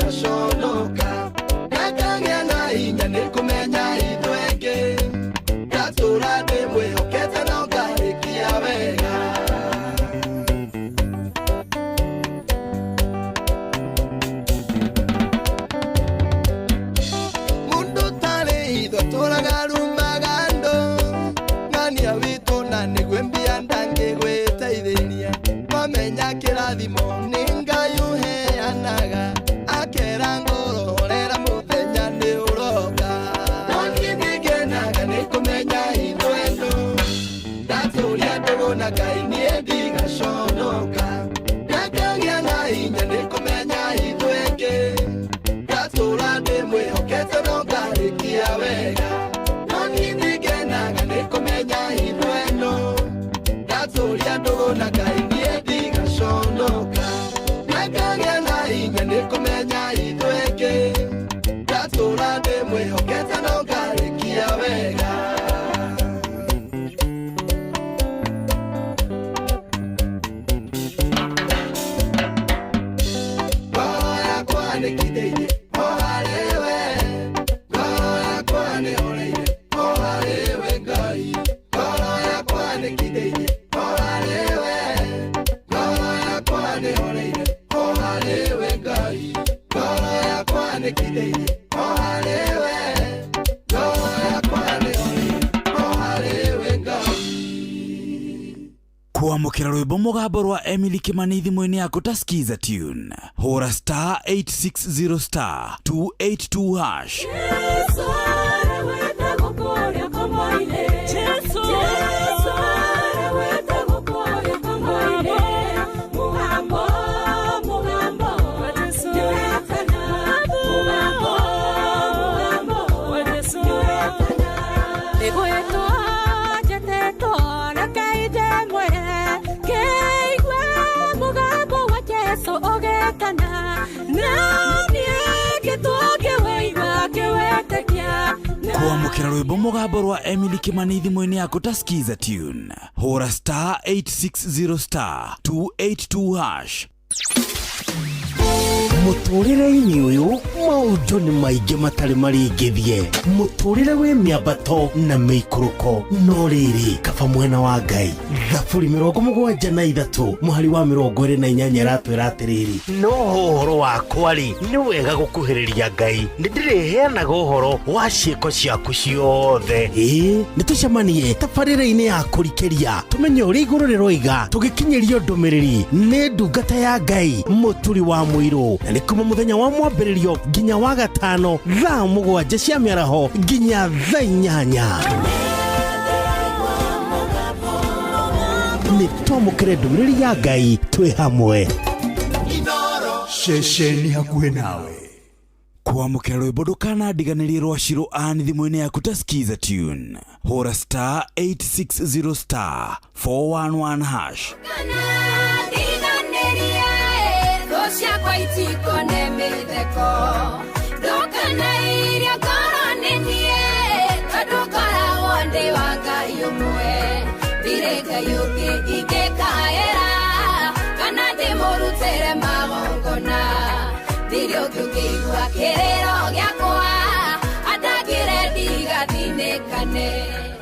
S3: ndigaconoka ngakagĩa na hinya nĩ kũmenya ithuĩ ndatũra ndĩ mwĩhokete no ngarĩkia wega. Mundu tarĩ itho tũraga rumaga andũ ng'ania witũ na nĩguo mbia ndangĩgwĩteithĩria mamenya kĩrathimo nĩ Ngai ũheanaga akera ngoro horera mũthenya nĩ ũroka. No niĩ nĩngenaga nĩ kũmenya ithuĩ ndatũria ndũgũ na Ngai niĩ ndigaconoka ngakagĩa na hinya nĩ kũmenya ithuĩ ndatũra ndĩ mwĩhokete no ngarĩkia wega. No niĩ nĩngenaga nĩ kũmenya ithuĩ ndatũria ndũgũ na Ngai niĩ ndigaconoka ngakagĩa na hinya nĩ kũmenya ithuĩ ndatũra ndĩ mwĩhokete no ngarĩkia wega. Ngoro yakwa nĩkindĩirie o harĩ we, ngoro yakwa nĩhoreire o harĩ we Ngai, ngoro yakwa nĩkindĩirie o harĩ we, ngoro yakwa nĩhoreire o harĩ we Ngai, ngoro yakwa nĩkindĩirie o harĩ we, ngoro yakwa nĩhoreire o harĩ we Ngai.
S2: Kwamũkĩra rwĩmbo mũgambo rwa Emily Kimani thimũ-inĩ yaku ta Skiza Tune. Hũra star 860 star 282 hash. Kwamũkĩra rwĩmbo mũgambo rwa Emily Kimani thimũ-inĩ yaku ta Skiza Tune. Hũra star 860 star 282 hash.
S8: Mũtũrĩre-inĩ ũyũ maũndũ nĩ maingĩ matarĩ marĩngĩthie mũtũrĩre wĩ mĩambato na mĩikũrũko no rĩrĩ kaba mwena wa Ngai. Thaburi 73 mũhari wa 28 ĩratwĩra atĩrĩrĩ, no ũhoro wakwa rĩ nĩ wega gũkuhĩrĩria Ngai, nĩ ndĩrĩheanaga ũhoro wa ciĩko ciaku ciothe. Ĩĩ nĩ tũcemanie tabarĩra-inĩ ya kũrikĩria tũmenye ũrĩa igũrũ rĩroiga tũgĩkinyĩrio ndũmĩrĩri nĩ ndungata ya Ngai mũturi wa mũirũ, na nĩ kuma mũthenya wa mwambĩrĩrio nginya wa gatano thaa 7 cia mĩaraho nginya thaa 8. Nĩ twamũkĩre ndũmĩrĩri ya Ngai twĩ hamwe.
S2: Ceceni hakuhĩ nawe. Kwamũkĩra rwĩmbo ndũkanandiganĩrie rwa Shiro Ann thimũ-inĩ yaku ta Skiza Tune. Hũra star 860 star 411 hash.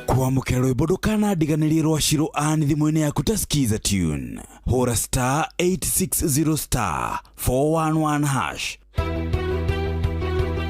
S2: Kwamũkĩra rwĩmbo ndũkanandiganĩrie rwa Shiro Ann thimũ-inĩ yaku ta Skiza Tune. Hũra star 860 star 411 hash.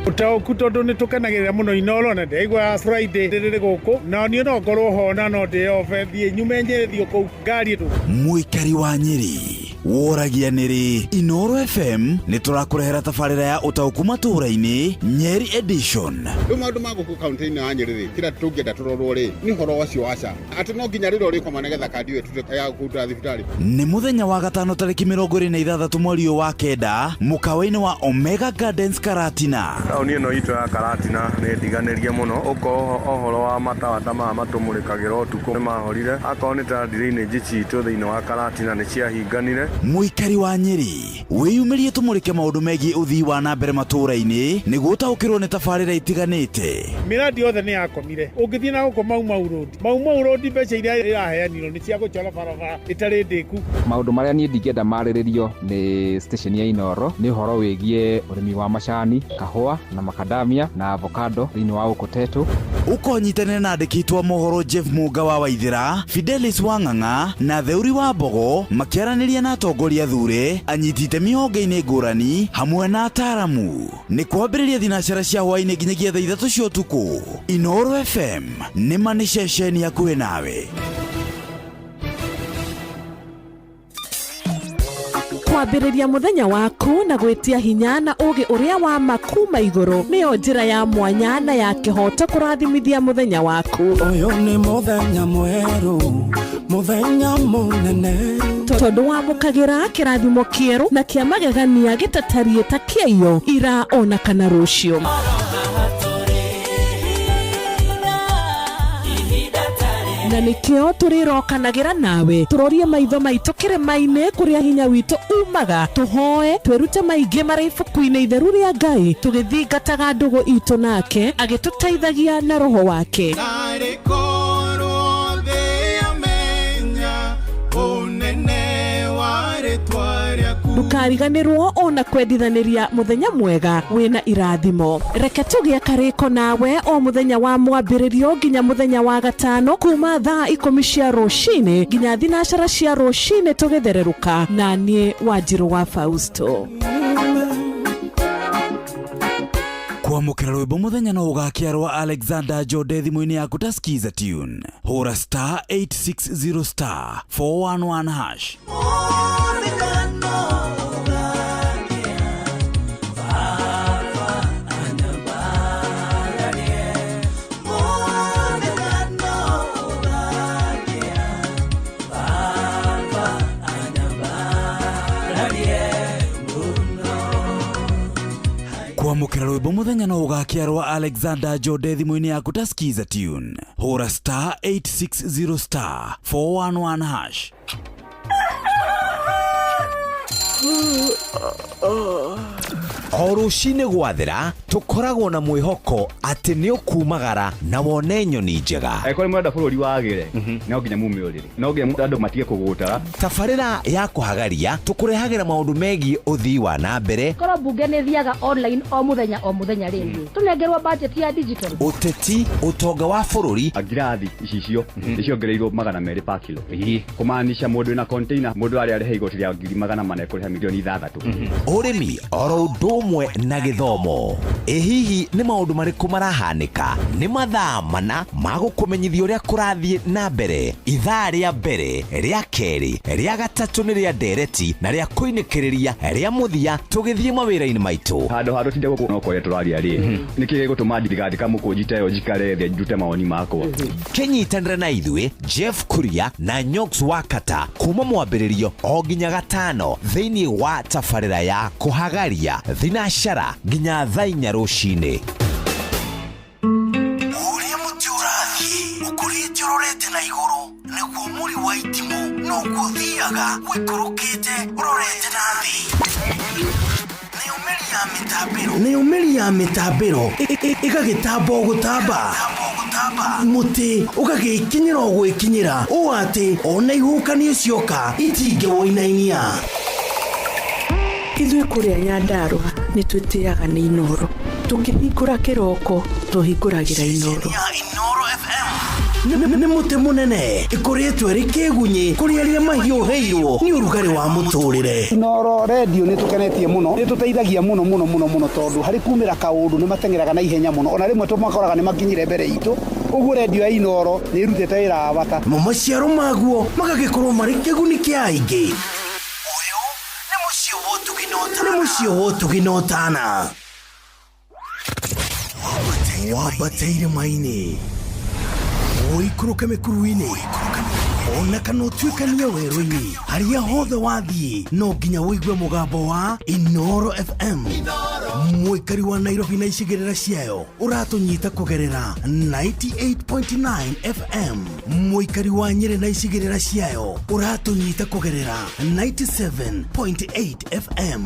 S9: Ũtaũku tondũ nĩ tũkenagĩrĩra mũno Inoro na ndĩraigua Friday rĩrĩ gũkũ na niĩ no ngorwo ho na no ndĩobe thiĩ nyume Nyĩrĩ thiĩ kũu ngari tũ.
S2: Mũikari wa Nyĩrĩ woragia nĩrĩ Inoro FM nĩ tũrakũrehera tabarĩra ya ũtaũku matũũra-inĩ Nyeri Edition.
S20: Rĩu maũndũ ma gũkũ kaunti-inĩ ya Nyĩrĩ rĩ kĩrĩa tũngĩenda tũrorwo rĩ nĩ ũhoro ũcio wa SHA atĩ no nginya rĩrĩa ũrĩkoma nĩgetha kandi ĩyo ĩtuĩke ya kũruta thibitarĩ.
S2: Nĩ mũthenya wa gatano tarĩki 26 mweri ũyũ wa kenda mũkawa-inĩ wa Omega Gardens Karatina.
S24: Taũni ĩno itũ ya Karatina nĩ ndiganĩrie mũno ũkorwo ũhoro wa matawa ta maya matũmũrĩkagĩra ũtukũ nĩ mahorire akorwo nĩ ta drainage citũ thĩinĩ wa Karatina nĩ ciahinganire.
S2: Mũikari wa Nyĩrĩ, wĩyumĩrie tũmũrĩke maũndũ megiĩ ũthii wa na mbere matũũra-inĩ nĩguo ũtaũkĩrwo nĩ tabarĩra itiganĩte.
S9: Mĩrandi yothe nĩ yakomire. Ũngĩthiĩ na gũkũ Mau Mau Road, Mau Mau Road mbeca iria iraheanirwo nĩ cia gũcora barabara ĩtarĩ ndĩku.
S10: Maũndũ marĩa niĩ ndingĩenda marĩrĩrio nĩ station ya Inooro nĩ ũhoro wĩgiĩ ũrĩmi wa macani, kahũa na macadamia na avocado thĩinĩ wa gũkũ Tetu.
S2: Ũkonyitanĩra na andĩki aitũ a mohoro Jeff Mũnga wa Waithĩra, Fidelis wa Ng'ang'a na Theuri wa Mbogo makĩaranĩria na atongoria thure, anyiti itemi honge-inĩ ngũrani hamwe na ataaramu. Nĩ kwambĩrĩria thinacara cia hwaĩ-inĩ nginyagia thaa 3 cia ũtukũ. Inooro FM nĩ ma nĩ ceceni hakuhĩ nawe.
S14: Kwambĩrĩria mũthenya waku na gwĩtia hinya na ũũgĩ ũrĩa wa ma kuma igũrũ nĩyo njĩra ya mwanya na ya kĩhooto kũrathimithia mũthenya waku.
S11: Ũyũ nĩ mũthenya mwerũ, mũthenya mũnene.
S14: Tondũ wamũkagĩra kĩrathimo kĩerũ na kĩa magegania gĩtatariĩ ta kĩaiyo ira ona kana rũciũ. Na nĩkĩo tũrĩrokanagĩra nawe tũrorie maitho maitũ kĩrĩma-inĩ kũrĩa hinya witũ umaga, tũhoe twĩrute maingĩ marĩ ibuku-inĩ itheru rĩa Ngai, tũgĩthingataga ndũgũ itũ nake agĩtũteithagia na roho wake.
S11: Narĩ korwo thĩ yamenya ũnene wa rĩtwa rĩaku.
S14: Ndũkariganĩrwo ona kwendithanĩria mũthenya mwega wĩna irathimo. Reke tũgĩe karĩko nawe o mũthenya wa mwambĩrĩrio nginya mũthenya wa gatano kuma thaa 10 cia rũcinĩ nginya thinacara cia rũcinĩ tũgĩthererũka na niĩ Wanjirũ wa Fausto.
S2: Kwamũkĩra rwĩmbo mũthenya no ũgakĩa rwa Alexander Jode thimũ-inĩ yaku ta Skiza Tune. Hũra star 860 star 411 hash. Kwamũkĩra rwĩmbo mũthenya no ũgakĩa rwa Alexander Jode thimũ-inĩ yaku ta Skiza Tune. Hũra star 860 star 411 hash.
S12: O rũcinĩ gwathera tũkoragwo na mwĩhoko atĩ nĩ ũkumagara na wone nyoni njega.
S13: Angĩkorwo nĩ mũrenda bũrũri wagĩre, no nginya mume ũrĩrĩ, no nginya andũ matige kũgũtara.
S12: Tabarĩra ya kũhagaria tũkũrehagĩra maũndũ megiĩ ũthii wa na mbere.
S25: Korwo mbunge nĩ ĩthiaga online o mũthenya o mũthenya rĩ, tũnengerwo budget ya digital.
S12: Ũteti, ũtonga wa bũrũri.
S13: Ngirathi icicio nĩ ciongereirwo magana merĩ pa kilo. Kũmaanisha mũndũ wĩna container, mũndũ arĩa arĩha igoti rĩa ngiri magana mana ekũrĩha milioni ithathatũ.
S12: Ũrĩmi oro ũndũ ũmwe na gĩthomo. Ĩ hihi nĩ maũndũ marĩkũ marahanĩka? Nĩ mathaa mana ma gũkũmenyithia ũrĩa kũrathiĩ na mbere. Ithaa rĩa mbere, rĩa kerĩ, rĩa gatatũ nĩ rĩa ndereti na rĩa kũinĩkĩrĩria rĩa mũthia tũgĩthiĩ mawĩra-inĩ maitũ.
S13: Handũ ha tũtinde gũkũ no kwaria tũraria rĩ, nĩkĩ gĩgũtũma ndigathika mũkũnji ta ĩyo njikare thĩ ndute mawoni makwa?
S12: Kĩnyitanĩre na ithuĩ Jeff Kuria na Nyox Wakata kuma mwambĩrĩrio o nginya gatano thĩinĩ wa tabarĩra ya kũhagaria thinacara nginya thaa 4 rũcinĩ.
S8: Ũrĩa mũtĩ ũrathiĩ ũkũrĩte ũrorete na igũrũ nĩguo mũri wa itimũ noguo ũthiaga ũikũrũkĩte ũrorete na thĩ. Nayo mĩri ya mĩtambĩro ĩgagĩtamba o gũtamba, mũtĩ ũgagĩkinyĩra o gwĩkinyĩra ũũ atĩ ona ihuhũkanio cioka itingĩwũinainia.
S5: Ithuĩ kũrĩa Nyandarũa nĩ twĩtĩaga nĩ Inooro. Tũkĩhingũra kĩroko tũhingũragĩra Inooro.
S8: Nĩ mũtĩ mũnene ĩkũrĩtwo ĩrĩ kĩgunyĩ kũrĩ arĩa mahiũhĩirwo nĩ ũrugarĩ wa mũtũrĩre.
S15: Inooro radio nĩ tũkenetie mũno, nĩ tũteithagia mũno mũno mũno mũno tondũ harĩ kumĩra kaũndũ nĩ mateng'eraga na ihenya mũno, ona rĩmwe tũmakoraga nĩ makinyire mbere itũ. Ũguo radio ya Inooro nĩ ĩrutĩte wĩra wa bata.
S8: Mo maciaro maguo magagĩkorwo marĩ kĩguni kĩa aingĩ. Ũyũ nĩ mũciĩ wa ũtugi na ũtana. Nĩ mũciĩ wa ũtugi na ũtana. Wambate irĩma-inĩ, ũikũrũke mĩkuru-inĩ, ona kana ũtuĩkanie werũ-inĩ, harĩa hothe wathiĩ no nginya ũigue mũgambo wa Inooro FM. Mũikari wa Nairobi na icigĩrĩra ciayo ũratũnyita kũgerera 98.9 FM. Mũikari wa Nyĩrĩ na icigĩrĩra ciayo ũratũnyita kũgerera 97.8 FM.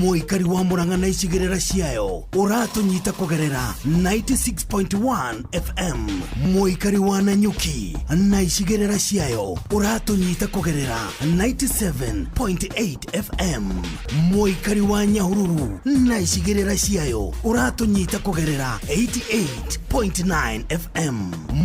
S8: Mũikari wa Murang'a na icigĩrĩra ciayo ũratũnyita kũgerera 96.1 FM. Mũikari wa Nanyuki na icigĩrĩra ciayo ũratũnyita kũgerera 97.8 FM. Mũikari wa Nyahururu na icigĩrĩra ciayo ũratũnyita kũgerera 88.9 FM.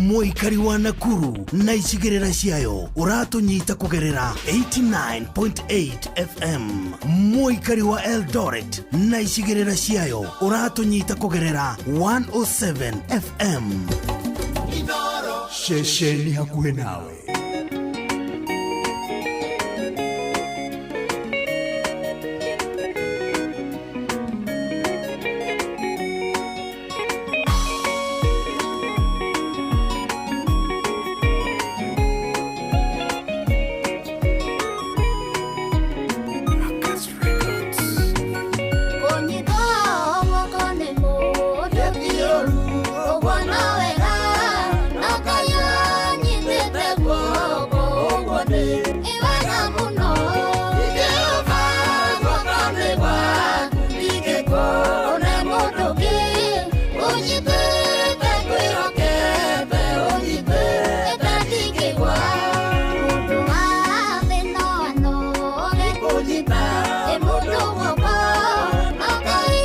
S8: Mũikari wa Nakuru na icigĩrĩra ciayo ũratũnyita kũgerera 89.8 FM. Mũikari wa Eldoret na icigĩrĩra ciayo ũratũnyita kũgerera 107 FM.
S2: Ceceni hakuhĩ nawe.
S1: Kũnyitwo guoko nĩ mũndũ ti ũru, ũguo no wega, no Ngai anyitĩte guoko, ũguo nĩ wega mũno. Jehova, guoko nĩ gwaku, ndingĩkũũna mũndũ ũngĩ. Ũnyitĩte ngwĩhokete, ũnyitĩte ndingĩgwa. Mũndũ wa thĩ no anoge kũnyita ĩ mũndũ guoko, no Ngai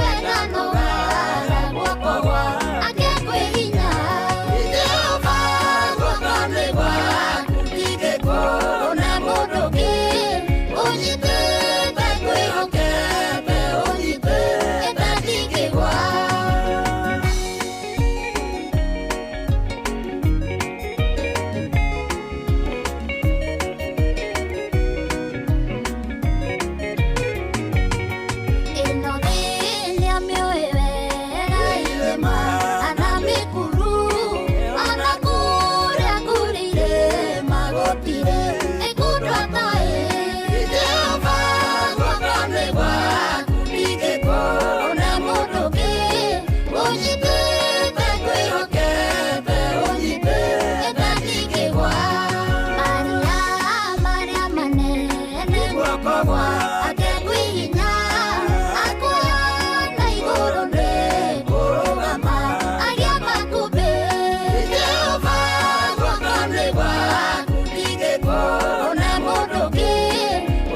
S1: we ndanogaga guoko gwake kwĩ hinya. Jehova, guoko nĩ gwaku, ndingĩkũũna mũndũ ũngĩ. Ũnyitĩte ngwĩhokete, ũnyitĩte ndingĩgwa. Ĩno thĩ nĩamĩũĩ wega irĩma ana mĩkuru ona kũrĩa kũrĩ irĩma gũtirĩ ĩkundwa ta ĩ. Jehova, guoko nĩ gwaku, ndingĩkũũna mũndũ ũngĩ. Ũnyitĩte ngwĩhokete, ũnyitĩte ndingĩgwa. Maria marĩa manene guoko gwake kwĩ hinya, akuoya na igũrũ nĩ kũrũgama arĩa makũmbĩ. Jehova, guoko nĩ gwaku, ndingĩkũũna mũndũ ũngĩ.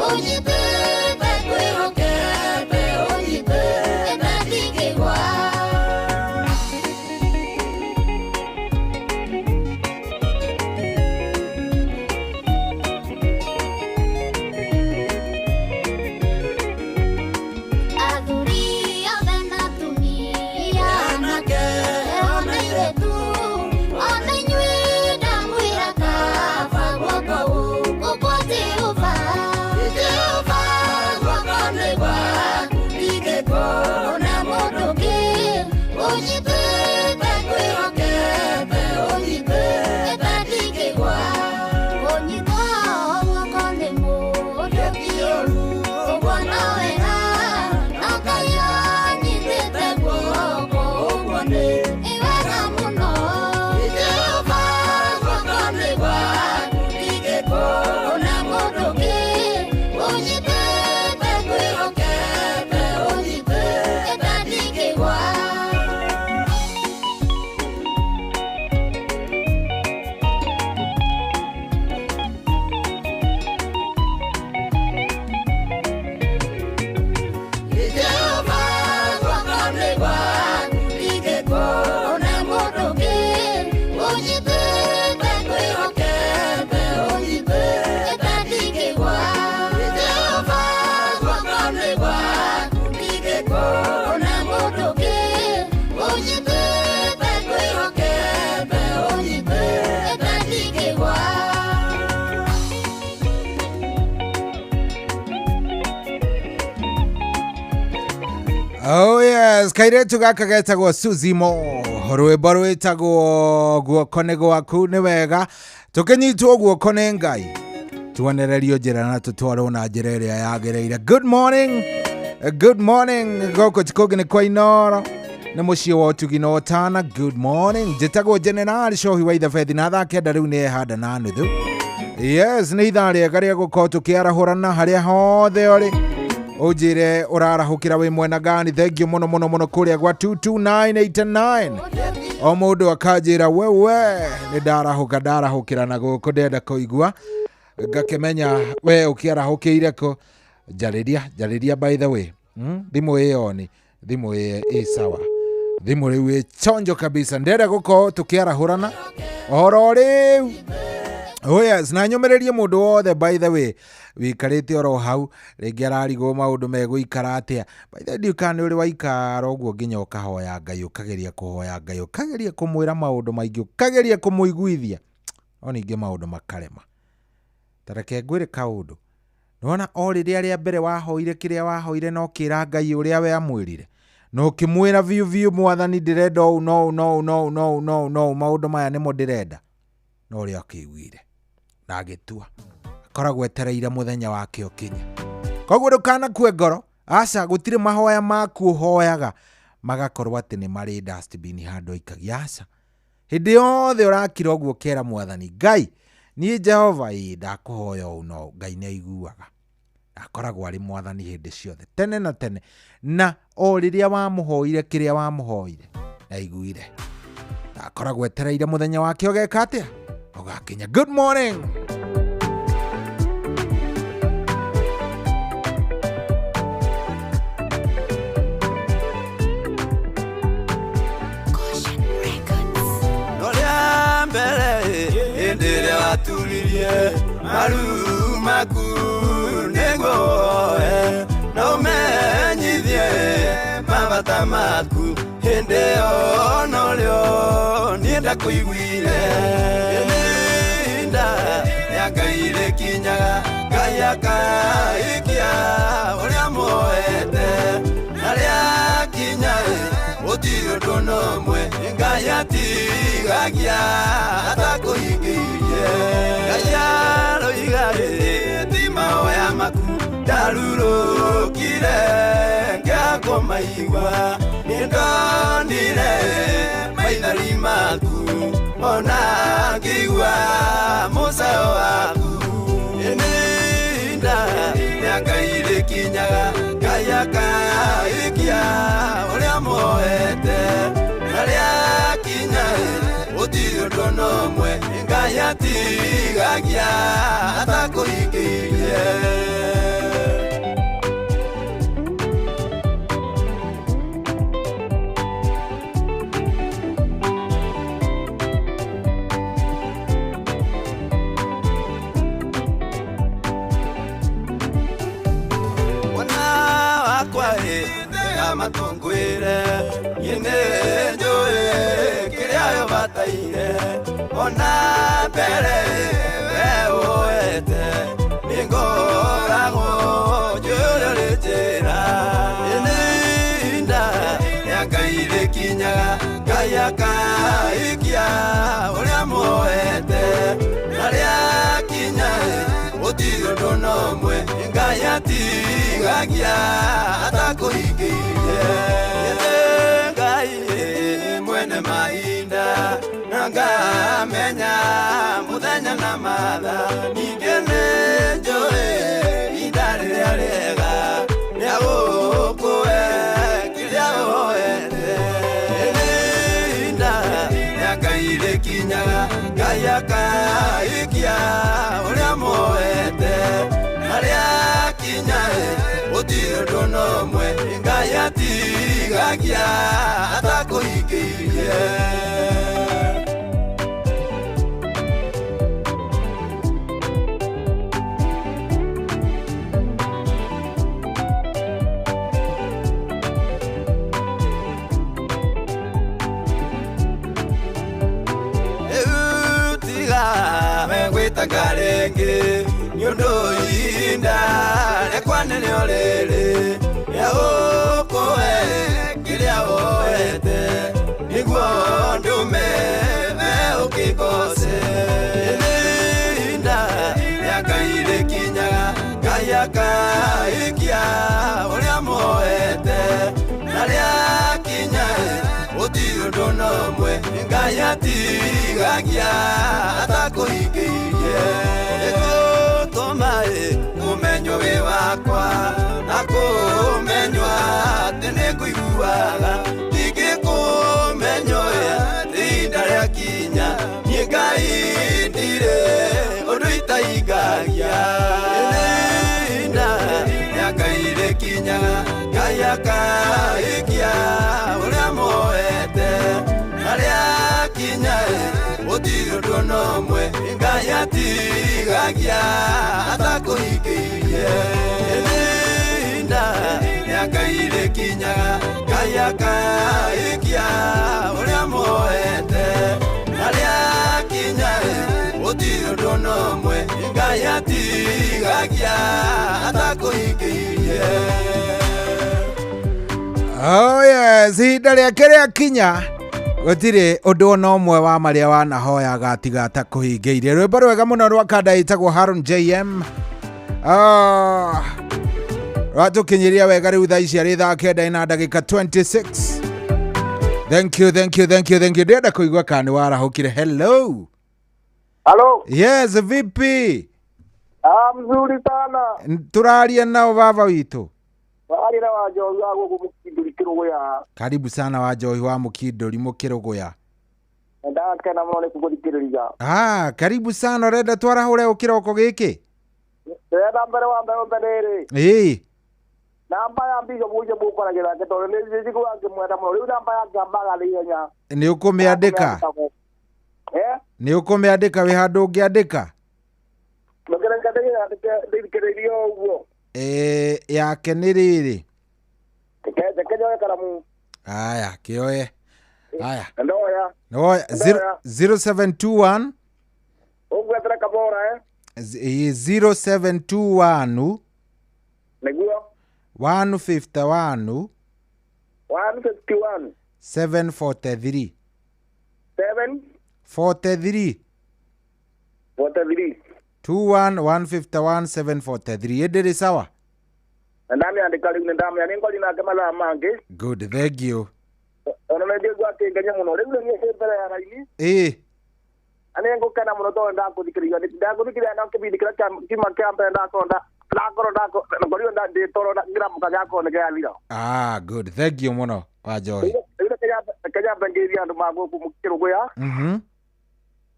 S1: Ũnyitĩte ngwĩhokete, ũnyitĩte ndingĩgwa. Athuri othe na atumia, anake ona airĩtu, ona inyuĩ ndamwĩra kaba guoko gũkũ kwa Jehova. Jehova, guoko nĩ gwaku, ndingĩkũũna mũndũ ũngĩ. Ũnyitĩte ngwĩhokete, ũnyitĩte ndingĩgwa. Kũnyitwo guoko nĩ mũndũ ti ũru, ũguo no wega, no Ngai anyitĩte guoko, ũguo nĩ wega mũno. Jehova, guoko nĩ gwaku, ndingĩkũũna mũndũ ũngĩ. Ũnyitĩte ngwĩhokete, ũnyitĩte ndingĩgwa. Jehova, guoko nĩ gwaku, ndingĩkũũna mũndũ ũngĩ. Ũnyitĩte ngwĩhokete, ũnyitĩte ndingĩgwa. Jehova, guoko nĩ gwaku, ndingĩkũũna mũndũ ũngĩ. Ũnyitĩte ngwĩhokete, ũnyitĩte ndingĩgwa.
S7: Oh yes, kairetu gaka getagwo Suzimo rwĩmbo rwĩtagwo guoko nĩ gwaku nĩ wega tũkĩnyitwo guoko nĩ Ngai tuonererio njĩra na tũtwarwo na njĩra ĩrĩa yagĩrĩire. Good morning. Good morning. Gũkũ ti kũngĩ nĩ kwa Inoro, nĩ mũciĩ wa ũtugi na ũtana. Good morning. Njĩtagwo General Shohi wa Ithabethi, na thaa 9 rĩu nĩ ehanda na nuthu. Yes, nĩ ithaa rĩega rĩa gũkorwo tũkĩarahũrana harĩa hothe ũrĩ, ũnjĩre ũrarahũkĩra wĩ mwena gani. Thengio mũno mũno mũno kũrĩa gwa 22989, o mũndũ akanjĩra wewe nĩ ndarahũka, ndarahũkĩra na gũkũ ndenda kũigua ngakĩmenya we ũkĩarahũkĩire kũ. Njarĩria, njarĩria. By the way, Thimũ ĩyo nĩ thimũ ĩ sawa, thimũ rĩu ĩ chonjo kabisa. Ndĩrenda gũkorwo tũkĩarahũrana ũhoro rĩu. Oh yes, na nyũmĩrĩrie mũndũ wothe, by the way, wĩikarĩte oro hau, rĩngĩ ararigwo maũndũ megũikara atĩa. By the way, ndiũĩ kana nĩ ũrĩ waikara ũguo nginya ũkahoya Ngai, ũkageria kũhoya Ngai, ũkageria kũmwĩra maũndũ maingĩ, ũkageria kũmũiguithia, no ningĩ maũndũ makarema. Ta reke ngwĩre kaũndũ. Nĩwona o rĩrĩa rĩa mbere wahoire kĩrĩa wahoire na ũkĩra Ngai ũrĩa we amwĩrire, na ũkĩmwĩra biũ biũ, Mwathani, ndĩrenda ũũ no ũũ no ũũ no ũũ no ũũ no ũũ no ũũ, maũndũ maya nĩmo ndĩrenda, no ũrĩa akĩiguire na agĩtua, akoragwo etereire mũthenya wake ũkinye. Koguo ndũkanakue ngoro, aca. Gũtirĩ mahoya maku ũhoyaga magakorwo atĩ nĩ marĩ dustbin handũ aikagia, aca. Hĩndĩ yothe ũrakira ũguo ũkera Mwathani Ngai, niĩ Jehova ĩĩ ndakũhoya ũũ no, Ngai nĩ aiguaga. Akoragwo arĩ Mwathani hĩndĩ ciothe, tene na tene, na o rĩrĩa wamũhoire kĩrĩa wamũhoire aiguire, na akoragwo etereire mũthenya wake ũgeka atĩa, ũgakinya. Good morning.
S3: No rĩa mbere hĩndĩ ĩrĩa waturirie maru maku nĩguo woe na ũmenyithie mabata maku, hĩndĩ ĩyo norĩo niĩ ndakũiguire. Ihinda rĩa Ngai rĩkinyaga, Ngai akaikia ũrĩa muoete, na rĩakinya gũtirĩ ũndũ n'ũmwe Ngai atigagia atakũhingĩirie. Ngai aroiga ti mahoya maku ndarurũkire ngĩakũmaigua, nĩndonire maithori maku ona ngĩigua mũcayo waku. Ihinda rĩa Ngai rĩkinyaga, Ngai akaikia ũrĩa muoete, na rĩakinya gũtirĩ ũndũ n'ũmwe Ngai atigagia atakũhingĩirie. Mwana wakwa ĩ tega matũngwĩre, niĩ nĩ njũĩ kĩrĩa ũbataire, ona mbere we ũete nĩngoragwo njũĩ ũrĩa ũrĩ njĩra. Ihinda rĩa Ngai rĩkinyaga, Ngai akaikia ũrĩa muoete, na rĩakinya gũtirĩ ũndũ n'ũmwe Ngai atigagia atakũhingĩirie. Ngai mwene mahinda na ngamenya mũthenya na mathaa, ningĩ nĩ njũĩ ihinda rĩrĩa rĩega rĩa gũkũhe kĩrĩa ũhoete. Ihinda rĩa Ngai rĩkinyaga, Ngai akaikia ũrĩa muoete, na rĩakinya gũtirĩ ũndũ n'ũmwe Ngai atigagia atakũhingĩirie. Rĩu tiga gwĩtanga rĩngĩ, nĩ ũndũ ihinda rĩakwa nĩrĩo rĩrĩ rĩa gũkũhe kĩrĩa woete, nĩguo ndũme we ũkĩgoce. Ihinda rĩa Ngai rĩkinyaga, Ngai akaikia ũrĩa muoete, Ngai atigagia atakũhingĩirie ĩgũtũma ũmenyo wĩ wakwa na kũmenywa atĩ nĩngũiguaga ndingĩkũmenyo ihinda rĩakinya niĩ Ngai ndirĩ ũndũ itahingagia ihinda rĩa Ngai rĩkinyaga Ngai akaikia ũrĩa muoete na rĩakinya gũtirĩ ũndũ ona ũmwe Ngai atigagia atakũhingĩirie ihinda rĩa Ngai rĩkinyaga Ngai akaikia ũrĩa muoete na rĩakinya gũtirĩ ũndũ ona ũmwe Ngai atigagia atakũhingĩirie.
S7: Oh yes, ihinda rĩake rĩakinya gũtirĩ ũndũ ona ũmwe wa marĩa wanahoyaga atiga atakũhingĩirie. Rwĩmbo rwega mũno rwa kanda ĩtagwo Haron JM. Rwatũkinyĩria wega rĩu thaa ici arĩ thaa 9 na ndagĩka 26. Thank you, thank you, thank you, thank you. Ndĩrenda kũigua kana nĩ warahũkire. Hello.
S4: Hello.
S7: Yes, vipi?
S4: Ah, mzuri sana.
S7: Tũraria nao baba witũ.
S4: Warĩ na Wanjohi wa gũkũ Mũkindũri Kĩrũgũya.
S7: Karibu sana Wanjohi wa Mũkindũri Mũkĩrũgũya.
S4: Ndakena mũno nĩ kũgũthikĩrĩria.
S7: Ah, karibu sana. Ũrenda twarahũre kĩroko gĩkĩ?
S4: Ndĩrenda mbere wa mbere mbere rĩ.
S7: Ĩĩ.
S4: Namba ya Bishop ũcio mũkoragĩra nake tondũ nĩ njiguaga ngĩmwenda mũno. Rĩu namba yake ambaga na ihenya.
S7: Nĩ ũkũmĩandĩka?
S4: Eh?
S7: Nĩ ũkũmĩandĩka wĩ handũ ũngĩandĩka?
S4: Ndũkĩreke ndĩthikĩrĩrie o ũguo.
S7: Yake nĩ rĩrĩ.
S4: Reke njoe karamu.
S7: Aya, kĩoye. Aya.
S4: Ndoya.
S7: Ndoya. 0721
S4: Ũngwetera kabora eh?
S7: 0721
S4: Nĩguo.
S7: 151
S4: 151
S7: 743
S4: 7
S7: 43
S4: 43
S7: 21 151 743. Ĩndĩrĩ sawa?
S4: Ndamĩandĩka rĩu nĩndamĩa nĩngori nake mathaa mangĩ.
S7: Good, thank you.
S4: Ona nĩnjigua akĩngenia mũno. Rĩu nĩ niĩ mbere ya raini.
S7: Ĩĩ.
S4: Na nĩngũkena mũno tondũ ndakũthikĩrĩria. Ndakũthikĩrĩria na kĩbindi kĩrĩa kiuma kĩa mbere ndakorwo ndakorwo ndĩ toro ngĩramũka gĩakorwo nĩ gĩathira.
S7: Ah, good, thank you mũno Wanjohi.
S4: Rĩu reke nyambe ngeithie andũ ma gũkũ Kĩrũgũya.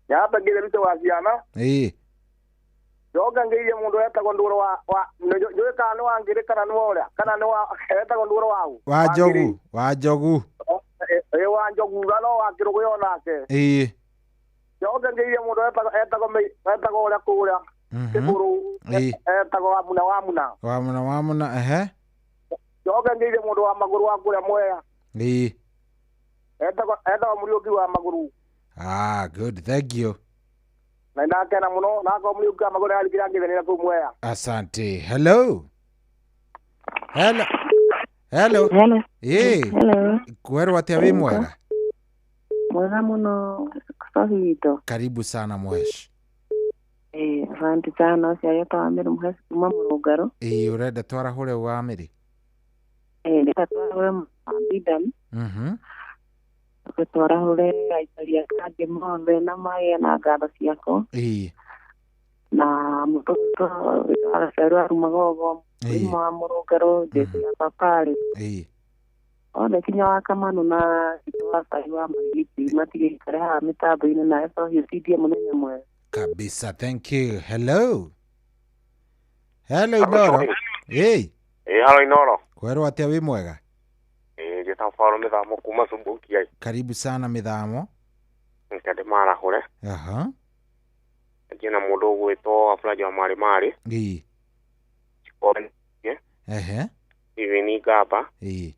S4: Nyambe ngeithie Rute wa ciana.
S7: Ĩĩ.
S4: Njoke ngeithie mũndũ etagwo Ndũrũ wa njũĩ kana nĩ wa Ngĩrĩ kana nĩ wa ũrĩa kana nĩ wa etagwo Ndũrũ wa ũ?
S7: Wa Njogu, wa Njogu.
S4: Ĩĩ wa Njogu na no wa Kĩrũgũya onake.
S7: Ĩĩ.
S4: Njoke ngeithie mũndũ etagwo ũrĩa kũrĩa Kĩbũrũ etagwo Wamuna Wamuna.
S7: Wamuna Wamuna, ehe.
S4: Njoke ngeithie mũndũ wa magũrũ wa kũrĩa Mwea.
S7: Ĩĩ.
S4: Etagwo Mũriũki wa magũrũ.
S7: Ah, good, thank you.
S4: Na ndakena mũno nakorwo Mũriũki wa magũrũ nĩarikĩra ngĩthenera kũu Mwea.
S7: Asante. Hello. Hello. Hello.
S6: Hello.
S7: Ĩĩ.
S6: Hello.
S7: Kwerwo atĩa wĩ mwega?
S6: Mwega mũno Sohi witũ.
S7: Karibu sana Mhesh.
S6: Ĩĩ, asante sana. Ũcio agĩtwo Wamĩrĩ Mhesh kuma Mũrũngarũ.
S7: Ĩĩ, ũrenda twarahũre Wamĩrĩ?
S6: Ĩĩ, ndĩrenda twarahũre Bidam. Twarahũre aikari a kangĩ mothe na magĩe na ngatho ciakwa.
S7: Ĩĩ.
S6: Na mũtũtũ wa Gacerũ aruma Gogo, mũrimũ wa Mũrũngarũ, Jesu ya Paparĩ.
S7: Ĩĩ.
S6: Othe kinya wa Kamanu na Citũ wa Cai wa Marigiti matigĩikare haha mĩtambo-inĩ na Sohi ũtindie mũthenya mwega.
S7: Kabisa, thank you. Hello. Hello Inoro. Ĩĩ.
S16: Ĩĩ, halo Inoro.
S7: Kwerwo atĩa wĩ mwega?
S16: Ĩĩ, njĩtagwo Paulo Mĩthamo kuma Subukia.
S7: Karibu sana Mĩthamo.
S16: Reke ndĩmarahũre.
S7: Aha.
S16: Njiĩ na mũndũ ũgwĩtwo Wafulaji wa Marĩ Marĩ.
S7: Ĩĩ. Ehe.
S16: Steven Ngamba.
S7: Ĩĩ.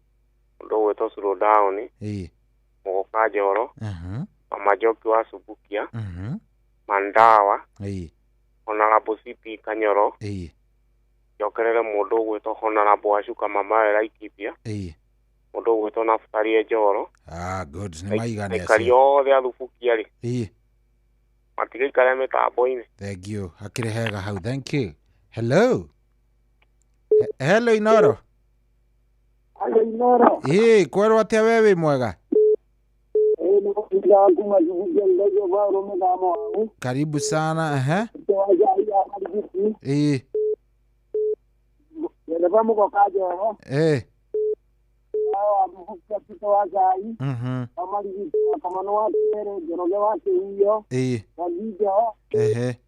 S16: Mũndũ ũgwĩtwo Slow Down.
S7: Ĩĩ.
S16: Mũgoka Njoro.
S7: Aha.
S16: Mama Njoki wa Subukia. Mandawa.
S7: Ĩĩ.
S16: Honorable CP Kanyoro.
S7: Ĩĩ.
S16: Njokerere mũndũ ũgwĩtwo Honorable Wacuka Mamawe Laikipia.
S7: Ĩĩ.
S16: Mũndũ ũgwĩtwo Naftali Njoro.
S7: Ah, good, nĩ maigana
S16: Aikari othe a Thubukia rĩ.
S7: Ĩĩ.
S16: Matigĩikare mĩtambo-inĩ.
S7: Thank you. Hakĩrĩ hega hau. Thank you. Hello. Hello Inoro.
S4: Hello Inoro.
S7: Ĩĩ, kwerwo atĩa we wĩ mwega?
S4: Ĩĩ, nĩ
S23: Ndawa kuma Jugugia Ndaigua Paulo mũthamo waku.
S7: Karibu sana. Ehe.
S23: Tũwajai ya Marigiti.
S7: Ĩĩ.
S23: Dereva mũgoka Njoho.
S7: Ĩĩ.
S23: Wa mũhukia Tito wa Cai. Wa Marigiti wa Kamano wa Kĩere, Njoroge wa Kĩhuyo.
S7: Ĩĩ.
S23: Wa
S7: Ehe.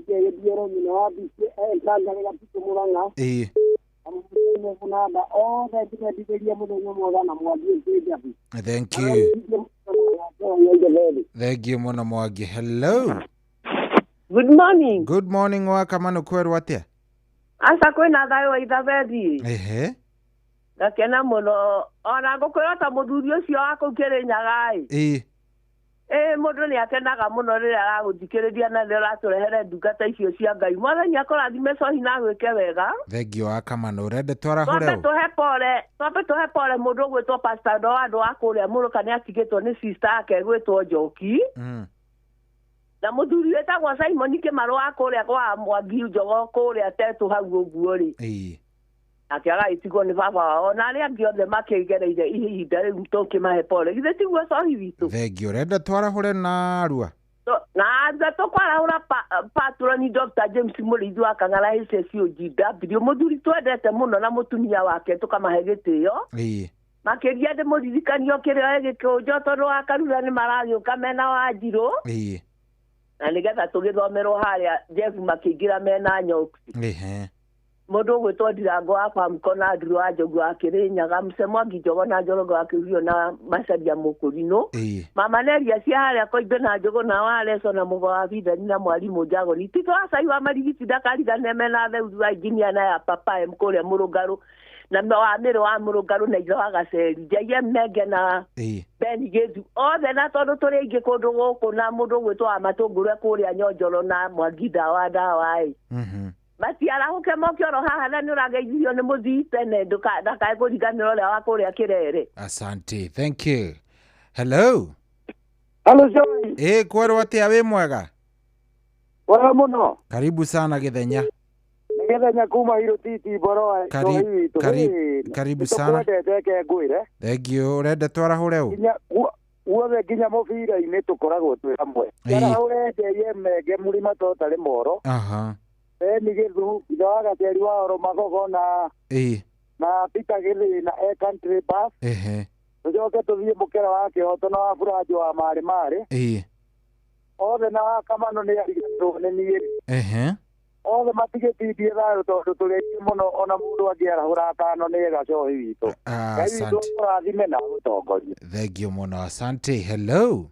S23: Gĩthiero nyina wa Bici Kangarĩga Tito Mũrang'a.
S7: Ĩĩ.
S23: Mũnanda othe ndĩmendithĩrie mũthenya mwega na Mwangi Njabi.
S7: Thank you. Thank you mũno Mwangi. Hello.
S6: Good morning.
S7: Good morning wa Kamano kwerwo atĩa?
S6: Aca kwĩna thayũ wa Ithabethi.
S7: Ehe.
S6: Ngakena mũno ona ngũkwĩra ta mũthuri ũcio wa kũu Kĩrĩnyaga-ĩ.
S7: Ĩĩ.
S6: Ĩĩ mũndũ nĩ akenaga mũno rĩrĩa aragũthikĩrĩria na rĩrĩa ũratũrehere ndungata icio cia Ngai. Mwathani akũrathime Cohi na agwĩke wega.
S7: Thank you wa Kamano. Ũrenda twarahũre
S6: Twambe
S7: ũ?
S6: tũhe pore, twambe tũhe pore mũndũ ũgwĩtwo Pastor Ndoa andũ a kũrĩa Mũrũka nĩ atigĩtwo nĩ sister yake ĩgwĩtwo Njoki. Na mũthuri wĩtagwo Simon Kĩmarũ wa kũrĩa kwa Mwangi Njogo kũrĩa Tetũ hau ũguo rĩ.
S7: Ĩĩ.
S6: Nake agagĩtigwo nĩ baba wao na arĩa angĩ othe makĩgereire ihinda rĩu tũkĩmahe pore. Githĩ tiguo Cohi witũ?
S7: Thank you. Ũrenda twarahũre narua?
S6: Na anza tũkwarahũra patroni Dr. James Mũrĩithi wa Kang'ara HSOGW mũthuri twendete mũno na mũtumia wake tũkamahe gĩtĩo.
S7: Ĩĩ.
S6: Makĩria ndĩmũririkanio kĩrĩa gĩkũnjo tondũ wa Karura nĩ maragĩũka mena Wanjirũ.
S7: Ĩĩ.
S6: Na nĩgetha tũgĩthomerwo harĩa Jeff makĩingĩra mena nyoki.
S7: Ehe.
S6: Mũndũ ũgwĩtwo Ndirango wa Famco na Andrew wa Njogu wa Kĩrĩnyaga, Mũce Mwangi Njogo na Njoroge wa Kĩhurio na Macaria Mũkũrinũ.
S7: Ĩĩ.
S6: Mama Neria cia harĩa Koimbe na Njũgũ na wa Leso na Mũgo wa Bithani na Mwarimũ Njagoni. Tito wa Cai wa Marigiti ndakarigane mena Theuri wa Injinia na ya Papa M kũrĩa Mũrũngarũ na wa Mĩrũ wa Mũrũngarũ na ithe wa Gaceri. Njaie Menge na
S7: Ĩĩ.
S6: Ben Gĩthu othe na tondũ tũrĩ aingĩ kũndũ gũkũ na mũndũ ũgwĩtwo wa Matũngũrũ e kũrĩa Nyonjoro na Mwangi ndawa ndawa ĩ. Matiarahũke moke oro haha na nĩ ũrageithirio nĩ mũthii tene ndakae kũriganĩra ũrĩa wa kũrĩa Kĩrere.
S7: Asante. Thank you. Hello.
S23: Hello Joy.
S7: Ĩĩ kwerwo atĩa wĩ mwega?
S23: Wega mũno.
S7: Karibu sana Gĩthenya.
S23: Nĩ Gĩthenya kuma Hirũtiti Mboroa.
S7: Karibu sana.
S23: Tũkwendete reke ngwĩre.
S7: Thank you. Ũrenda twarahũre ũ?
S23: Nginya guothe nginya mũbira-inĩ tũkoragwo twĩ hamwe. Twarahũre Njeiye Menge mũrima totarĩ moro.
S7: Aha.
S23: Beni Gĩthu ithe wa Gaceri wa Oro Magogo na
S7: Ĩĩ.
S23: na Peter Gĩthĩ na E Country Bus.
S7: Ehe.
S23: Tũcoke tũthiĩ Mũkera wa Kĩhoto na wa Buranjo wa Marĩ Marĩ.
S7: Ĩĩ.
S23: Othe na wa Kamano nĩ ariganĩrwo nĩ niĩ.
S7: Ehe.
S23: Othe matigĩtindie thayũ tondũ tũrĩ aingĩ mũno ona mũndũ angĩarahũra atano nĩ ega Cohi witũ. Ngai witũ
S7: Asante.
S23: akũrathime na agũtongorie.
S7: Thank you mũno. Asante. Hello.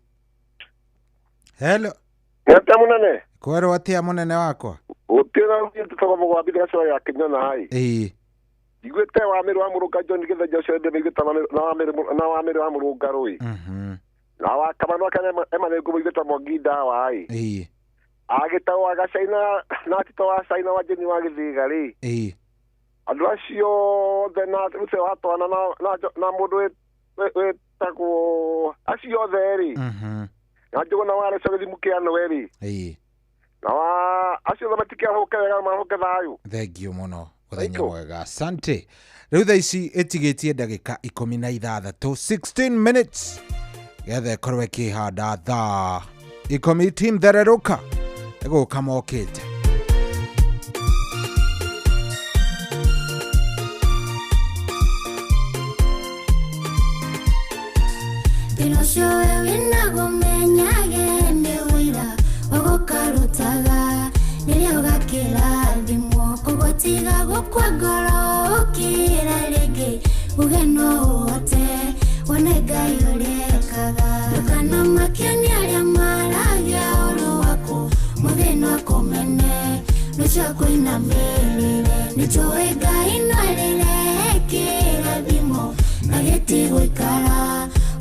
S7: Hello.
S17: Ete mũnene.
S7: Kwerwo atĩa mũnene wakwa?
S17: Gũtĩra tũtogo mũgwambi gacoya ya Kĩnyona ĩ.
S7: Ĩĩ.
S17: Njiguĩte wa Mĩrũ wa Mũrũnga John Gĩthenya ũcio ndĩmĩiguĩte na wa Mĩrũ wa Mũrũngarũ ĩ. Na wa Kamano ake Ema nĩngũmũiguĩte Mwangi ndawa ĩ.
S7: Ĩĩ.
S17: Agĩtagwo Gacaina na Tito wa Caina wa Jeni wa Gĩthiga rĩ.
S7: Ĩĩ.
S17: Andũ acio othe na ũcio wa Twana na mũndũ wĩtagwo acio othe rĩ. Na Njũgũna wa Reco gĩthimu kĩa Nũe rĩ.
S7: Ĩĩ.
S17: Na wa acio othe matikĩarahũke wega marahũke thayũ.
S7: Thank you mũno. Mũthenya mwega. Asante. Rĩu thaa ici ĩtigĩtie ndagĩka 16 16 minutes getha ĩkorwo ĩkĩhanda thaa 10 team thererũka ĩgũka mokĩte.
S1: Thĩna ũcio we wĩnaguo menyage nĩ ũira ũgũkarutaga rĩrĩa ũgakĩrathimwo koguo tiga gũkua ngoro ũkĩra rĩngĩ uge no ũhote wone Ngai ũrĩa ekaga. Ndũkanamakio nĩ arĩa maragia ũũru waku mũthĩ no akũmene rũciũ akũinamĩrĩre. Nĩnjũĩ Ngai no arĩrehe kĩrathimo na gĩtigũikara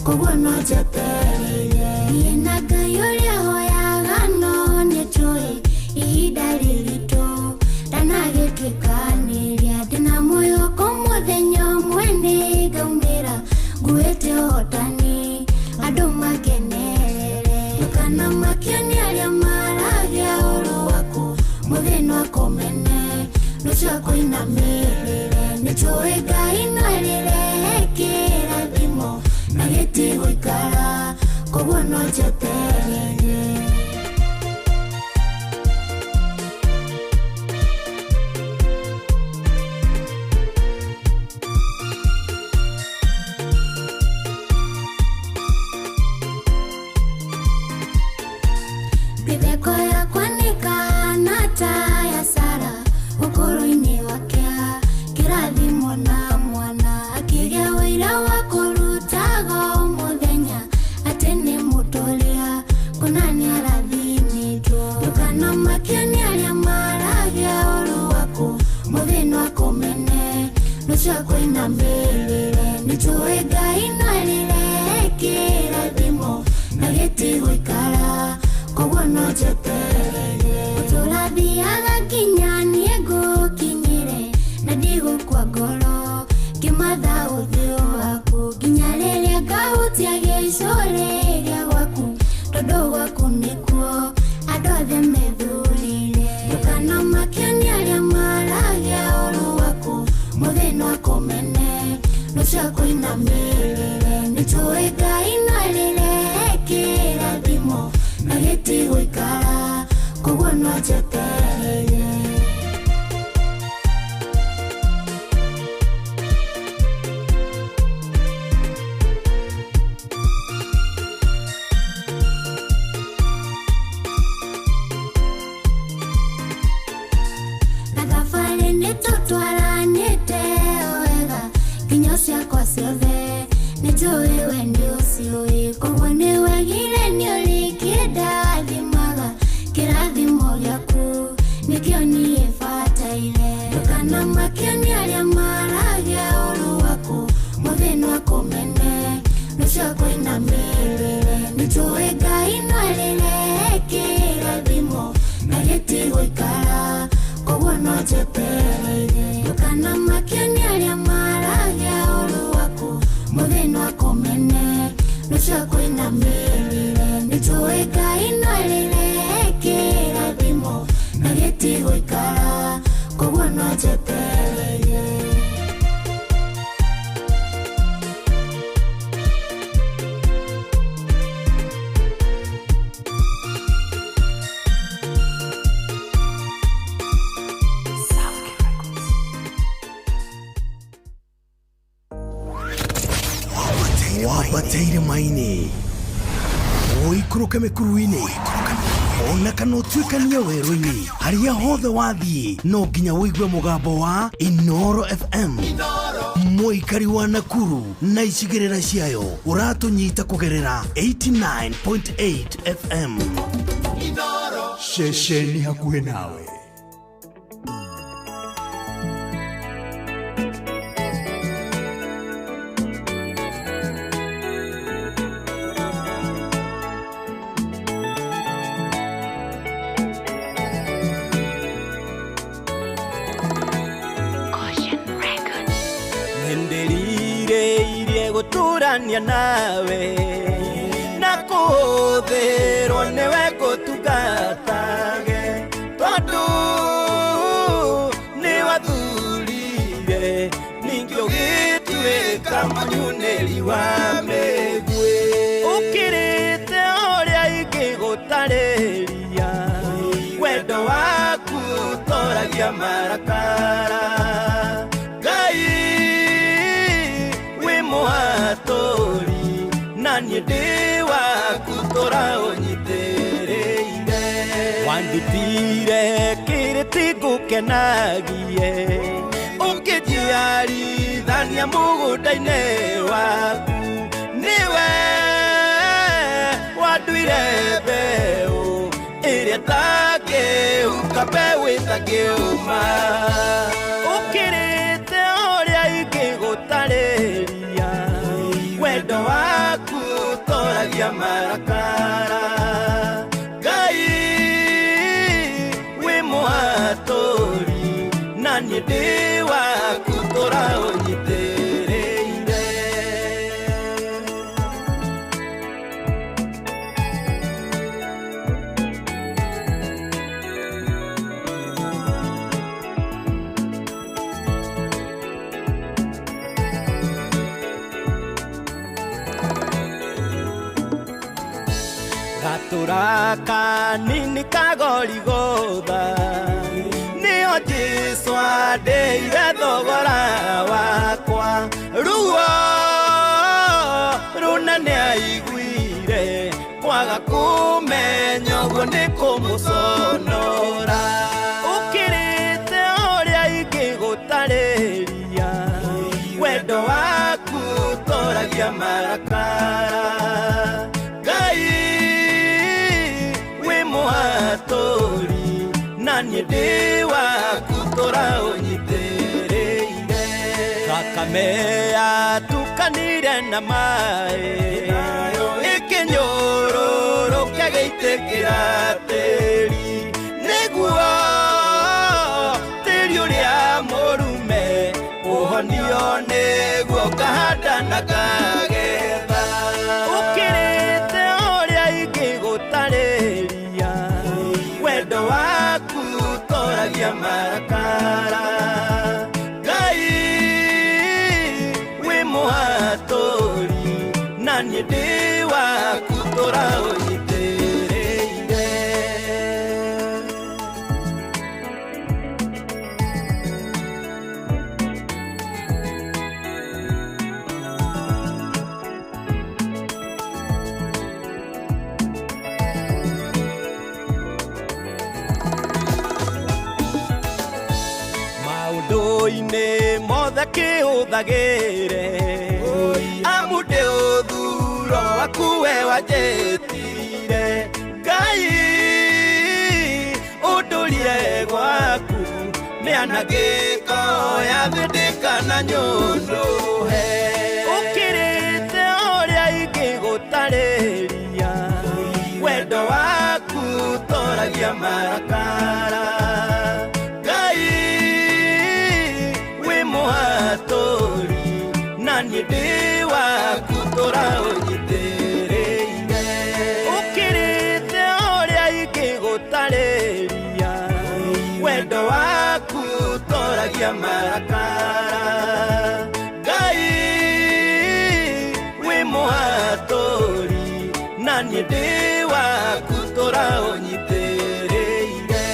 S1: koguo no njetereire. Niĩ na Ngai ũrĩa hoyaga no nĩnjũĩ ihinda rĩritũ ndanagĩtuĩkanĩria. Ndĩna mwĩhoko mũthenya ũmwe nĩngaumĩra nguĩte ũhotani andũ makenerere. Ndũkanamakio nĩ arĩa maragia ũũru waku mũthĩ no akũmene rũciũ akũinamĩrĩre. Nĩnjũĩ Ngai no arĩrehe kĩrathimo na gĩtigũikara. njetereire. Mĩtheko yakwa nĩkahana ta ya Sara ũkũrũ-inĩ wake, kĩrathimo na mwana akĩgĩa ũira wa kũrutaga o mũthenya atĩ nĩ mũndũ ũrĩa kũna nĩarathimĩtwo. Ndũkanamakio nĩ arĩa maragia ũũru waku, mũthĩ no akũmene rũciũ akũinamĩrĩre. Nĩnjũĩ Ngai no arĩrehe kĩrathimo na gĩtigũikara, koguo no njetereire. Tũrathiaga nginya niĩ ngũkinyĩre na ndigũkua ngoro ngĩmatha ũthiũ waku, nginya rĩrĩa ngahutia gĩcũrĩ gĩa gwaku, tondũ gwaku nĩkuo andũ othe methurire. Ndũkanamakio nĩ arĩa maragia ũũru waku, mũthĩ no akũmene rũciũ akũinamĩrĩre. Nĩnjũĩ Ngai no arĩrehe kĩrathimo na gĩtigũikara, koguo no njetereire. Na thabarĩ nĩtũtwaranĩte wega nginya ciakwa ciothe nĩnjũĩ we nĩũciũĩ, koguo nĩwagire nĩũrĩkĩndathimaga, kĩrathimo gĩaku nĩkĩo niĩ bataire. Ndũkanamakio nĩ arĩa maragia ũũru waku, mũthĩ no akũmene rũciũ akũinamĩrĩre. Nĩnjũĩ Ngai no arĩrehe kĩrathimo na gĩtigũikara, koguo no njetereire. Ndũkanamakio nĩ arĩa maragia ũũru waku, mũthĩ no akũmene rũciũ akũinamĩrĩre. Nĩnjũĩ Ngai no arĩrehe kĩrathimo na gĩtigũikara, koguo no njetereire.
S8: Wambateire maini ũikũrũke mĩkuru-inĩ ona kana ũtuĩkanie werũ-inĩ, harĩa hothe wathiĩ no nginya ũigue mũgambo wa Inooro FM. Mũikari wa Nakuru na icigĩrĩra ciayo ũratũnyita kũgerera 89.8 FM.
S2: Ceceni hakuhĩ nawe.
S11: Nĩndĩrirĩirie gũtũrania nawe na kũhũthĩrwo nĩwe ngũtungatage, tondũ nĩwathurire ningĩ ũgĩtuĩka mũnyunĩri wa mĩguĩ. Ũkĩrĩte ũrĩa ingĩgũtarĩria, wendo waku ũtoragia marakara. Ngai wĩ mũhatũri na niĩ ndĩ waku tũra ũnyitĩrĩire. Wandutire kĩrĩti ngũkenagie, ũkĩnjiarithania mũgũnda-inĩ waku. Nĩwe wanduire mbeũ ĩrĩa ĩtangĩhuka, mbeũ ĩtangĩũma. Ũkĩrĩte ũrĩa ingĩgũtarĩria, wendo waku ũtoragia marakara. Ngai wĩ mũhatũri na niĩ ndĩ waku tũra ũnyitĩrĩire. Gatũra kanini kagorigotha nĩo Jesũ andĩire thogora wakwa ruo rũnene aiguire kwaga kũmenya ũguo nĩ kũmũconora ũkĩrĩte ũrĩa ingĩgũtarĩria wendo waku ũtoragia marakara Ngai wĩ mũhatũri na niĩ ndĩ waku tũra ũnyitĩrĩire thakame yatukanire na maĩ ĩkĩnyũrũrũka gĩitĩkĩra tĩri nĩguo tĩri ũrĩa mũrume ũhonio nĩguo ngahanda na ngagetha ũkĩrĩte ũrĩa ingĩgũtarĩria wendo waku ũtoragia marakara Ngai wĩ mũhatũri na niĩ ndĩ waku tũra ũnyitĩrĩire. Maũndũ-inĩ mothe kĩhũthagĩre amu ndĩ ũthuro waku we wanjĩtire Ngai ũndũrire gwaku mĩanangĩko ya thĩ ndĩkana nyũndũhe ũkĩrĩte ũrĩa ingĩgũtarĩria wendo waku ũtoragia marakara Ngai wĩ mũhatũri na niĩ ndĩ waku tũra ũnyitĩrĩire ũkĩrĩte ũrĩa ingĩgũtarĩria wendo waku ũtoragia marakara Ngai wĩ mũhatũri na niĩ ndĩ waku tũra ũnyitĩrĩire.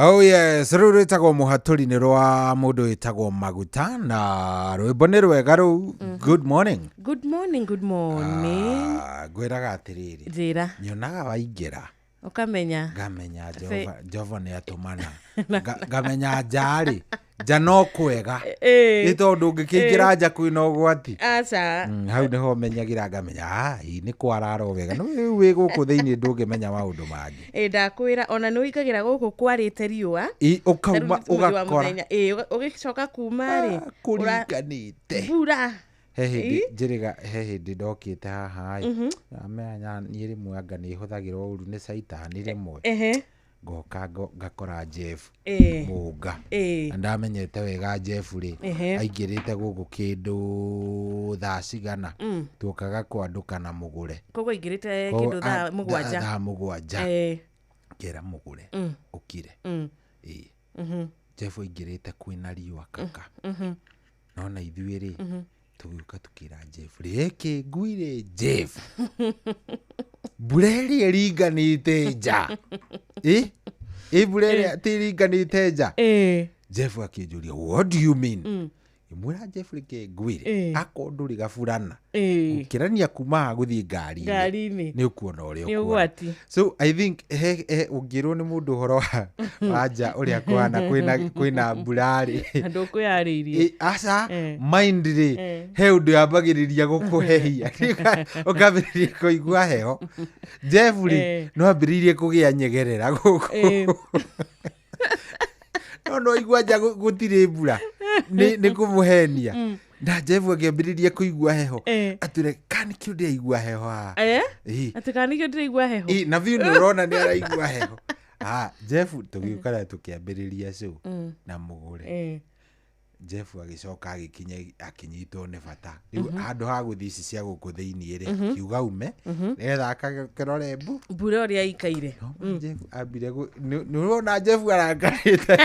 S7: Oh yes, rũu rwĩtagwo mũhatũri nĩ rwa mũndũ wĩtagwo Maguta na rwĩmbo nĩ rwega rũu. Good morning.
S14: Good morning, good morning.
S7: Ngwĩraga atĩrĩrĩ,
S14: Njĩra.
S7: nyonaga waingĩra
S14: Ũkamenya.
S7: ngamenya Jehova nĩ atũmana. Ngamenya nja-rĩ, nja no kwega nĩ tondũ ũngĩkĩingĩra nja kwĩna ũgwati.
S14: Aca.
S7: Hau nĩho menyagĩra ngamenya ĩ nĩ kwarara wega no rĩu wĩ gũkũ thĩinĩ ndũngĩmenya maũndũ mangĩ.
S14: Ndakwĩra ona nĩ ũingagĩra gũkũ kwarĩte riũa
S7: Ũkauma ũgakora
S14: ũgĩcoka kuma rĩ
S7: kũringanĩte
S14: mbura.
S7: He hĩndĩ njĩrĩga, he hĩndĩ ndokĩte haha ĩ amenya niĩ rĩmwe anga nĩ hũthagĩrwo ũru nĩ caitani rĩmwe ngoka ngakora Jeff Mũnga na ndamenyete wega Jeff rĩ aingĩrĩte gũkũ kĩndũ thaa cigana tuokaga kwandũka na mũgũre
S14: koguo aingĩrĩte kĩndũ thaa mũgwanja
S7: thaa mũgwanja ngera mũgũre ũkire Jeff aingĩrĩte kwĩna riũa kaka nona ithuĩ rĩ tũgĩũka tũkĩra Jeff rĩkĩ ngui rĩ Jeff mbura ĩrĩa ĩringanĩte nja ĩ mbura ĩrĩa ti ĩringanĩte nja Jeff akĩnjũria what do you mean ngĩmwĩra Jeff rĩke ngwĩre akorwo ndũrĩ gaburana gũkĩrania kuma haha gũthiĩ ngari-inĩ nĩ ũkuona ũrĩa ũkuona. So I think ũngĩrwo nĩ mũndũ ũhoro wa nja ũrĩa kũhana kwĩna mbura rĩ
S14: ndũkwĩyarĩirie
S7: aca mind rĩ he ũndũ yambagĩrĩria gũkũhehia ũkambĩrĩria kũigua heho Jeff rĩ no ambĩrĩirie kũgĩa nyegerera gũkũ no igua nja gũtirĩ mbura nĩ kũmũhenia na Jeff akĩambĩrĩria kũigua heho atwĩre ka nĩkĩo ndĩraigua heho haha
S14: atĩ ka nĩkĩo ndĩraigua heho
S7: na biũ nĩ ũrona nĩ araigua heho Jeff tũgĩũka na tũkĩambĩrĩria show na mũgũre Jeff agĩcoka agĩkinya akĩnyitwo nĩ bata rĩu handũ ha gũthiĩ ici cia gũkũ thĩiniĩ rĩ akiuga ume nĩgetha akakĩrore mbu
S18: mbura ũrĩa ikaire.
S7: Jeff ambire nĩ ũrona Jeff arakarĩte.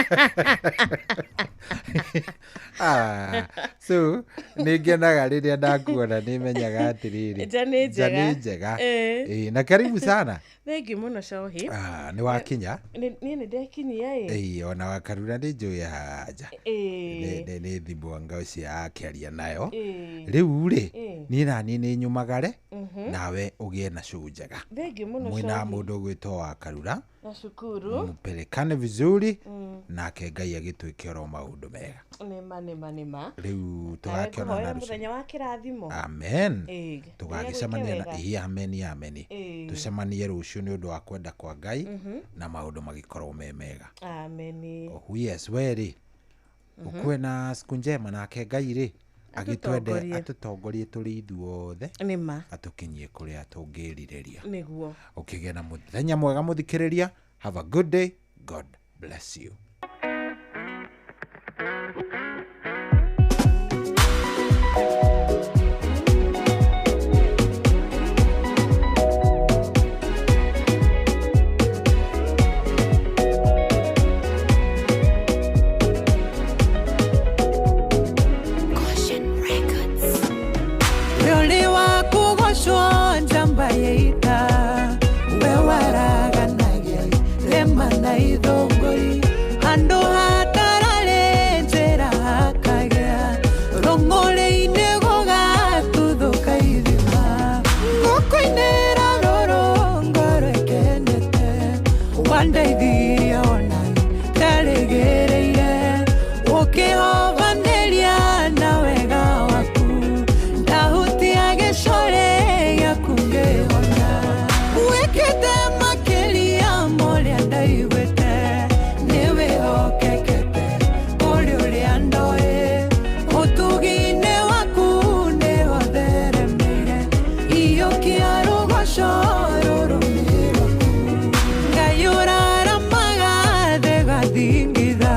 S7: Ah, so nĩ ngenaga rĩrĩa ndakuona, nĩ menyaga atĩrĩrĩ,
S18: Nja nĩ
S7: nja
S18: njega.
S7: nĩ njega.
S18: Ĩĩ.
S7: Ĩĩ, na karibu sana.
S18: Thengiũ mũno, Cohi.
S7: Ah, nĩ wakinya.
S18: Niĩ nĩ ndekinyia ĩ.
S7: Ĩĩ, ona wakarura nĩ njũĩ haja.
S18: Ĩĩ.
S7: Nĩ thimũ anga ũcio akĩaria nayo.
S18: Ĩĩ.
S7: Rĩu rĩ, niĩ naniĩ nĩ nyumagare, nawe ũgĩe na show njega
S18: Thengiũ mũno,
S7: mwĩna
S18: Cohi.
S7: mũndũ ũgwĩtwo wa Karura.
S18: Nashukuru.
S7: Mpelekane vizuri, nake Ngai agĩtwĩke oro maũndũ mega.
S18: Nĩma, nĩma, nĩma.
S7: Rĩu
S18: Nawe
S7: tũgakĩonana
S18: ngũhoera
S7: rũciũ.
S18: mũthenya wa kĩrathimo.
S7: Amen.
S18: Ĩĩ.
S7: Tũgagĩcemania na
S18: Ngai agwĩke wega.
S7: ĩĩ, ameni, ameni.
S18: Ĩĩ.
S7: Tũcemanie rũciũ nĩ ũndũ wa kwenda kwa Ngai, na maũndũ magĩkorwo me mega.
S18: Ameni.
S7: Oh yes, we rĩ, ũkuwe na siku njema, nake Ngai rĩ agĩtwende,
S18: Atũtongorie.
S7: atũtongorie tũrĩ ithuothe,
S18: Nĩma.
S7: atũkinyie kũrĩa tũngĩrirĩria.
S18: Nĩguo.
S7: Ũkĩgĩa na mũthenya mwega, mũthikĩrĩria. Have a good day. God bless you.
S1: Caution Records.
S19: Rĩũrĩ wa kũgocwo njamba ya ita, we waraganagia rĩma na ithũngũri, handũ hatararĩ njĩra hakagĩa, rũng'ũrĩ-inĩ gũgatuthũka ithima, ngũkũinĩra rũrũ ngoro ĩkenete, wandeithirie ona ndarĩgĩrĩire, ũkĩhovanĩria na wega waku, ndahutia gĩcore gĩaku ngĩhona, wĩkĩte makĩria ma ũrĩa ndaiguĩte, nĩ wĩhokekete kũrĩ ũrĩa ndoĩ, ũtugi-inĩ waku nĩho theremeire, iyũkia rũgoco rũrũ nĩ rwaku. Ngai ũraramaga thĩ gathingitha,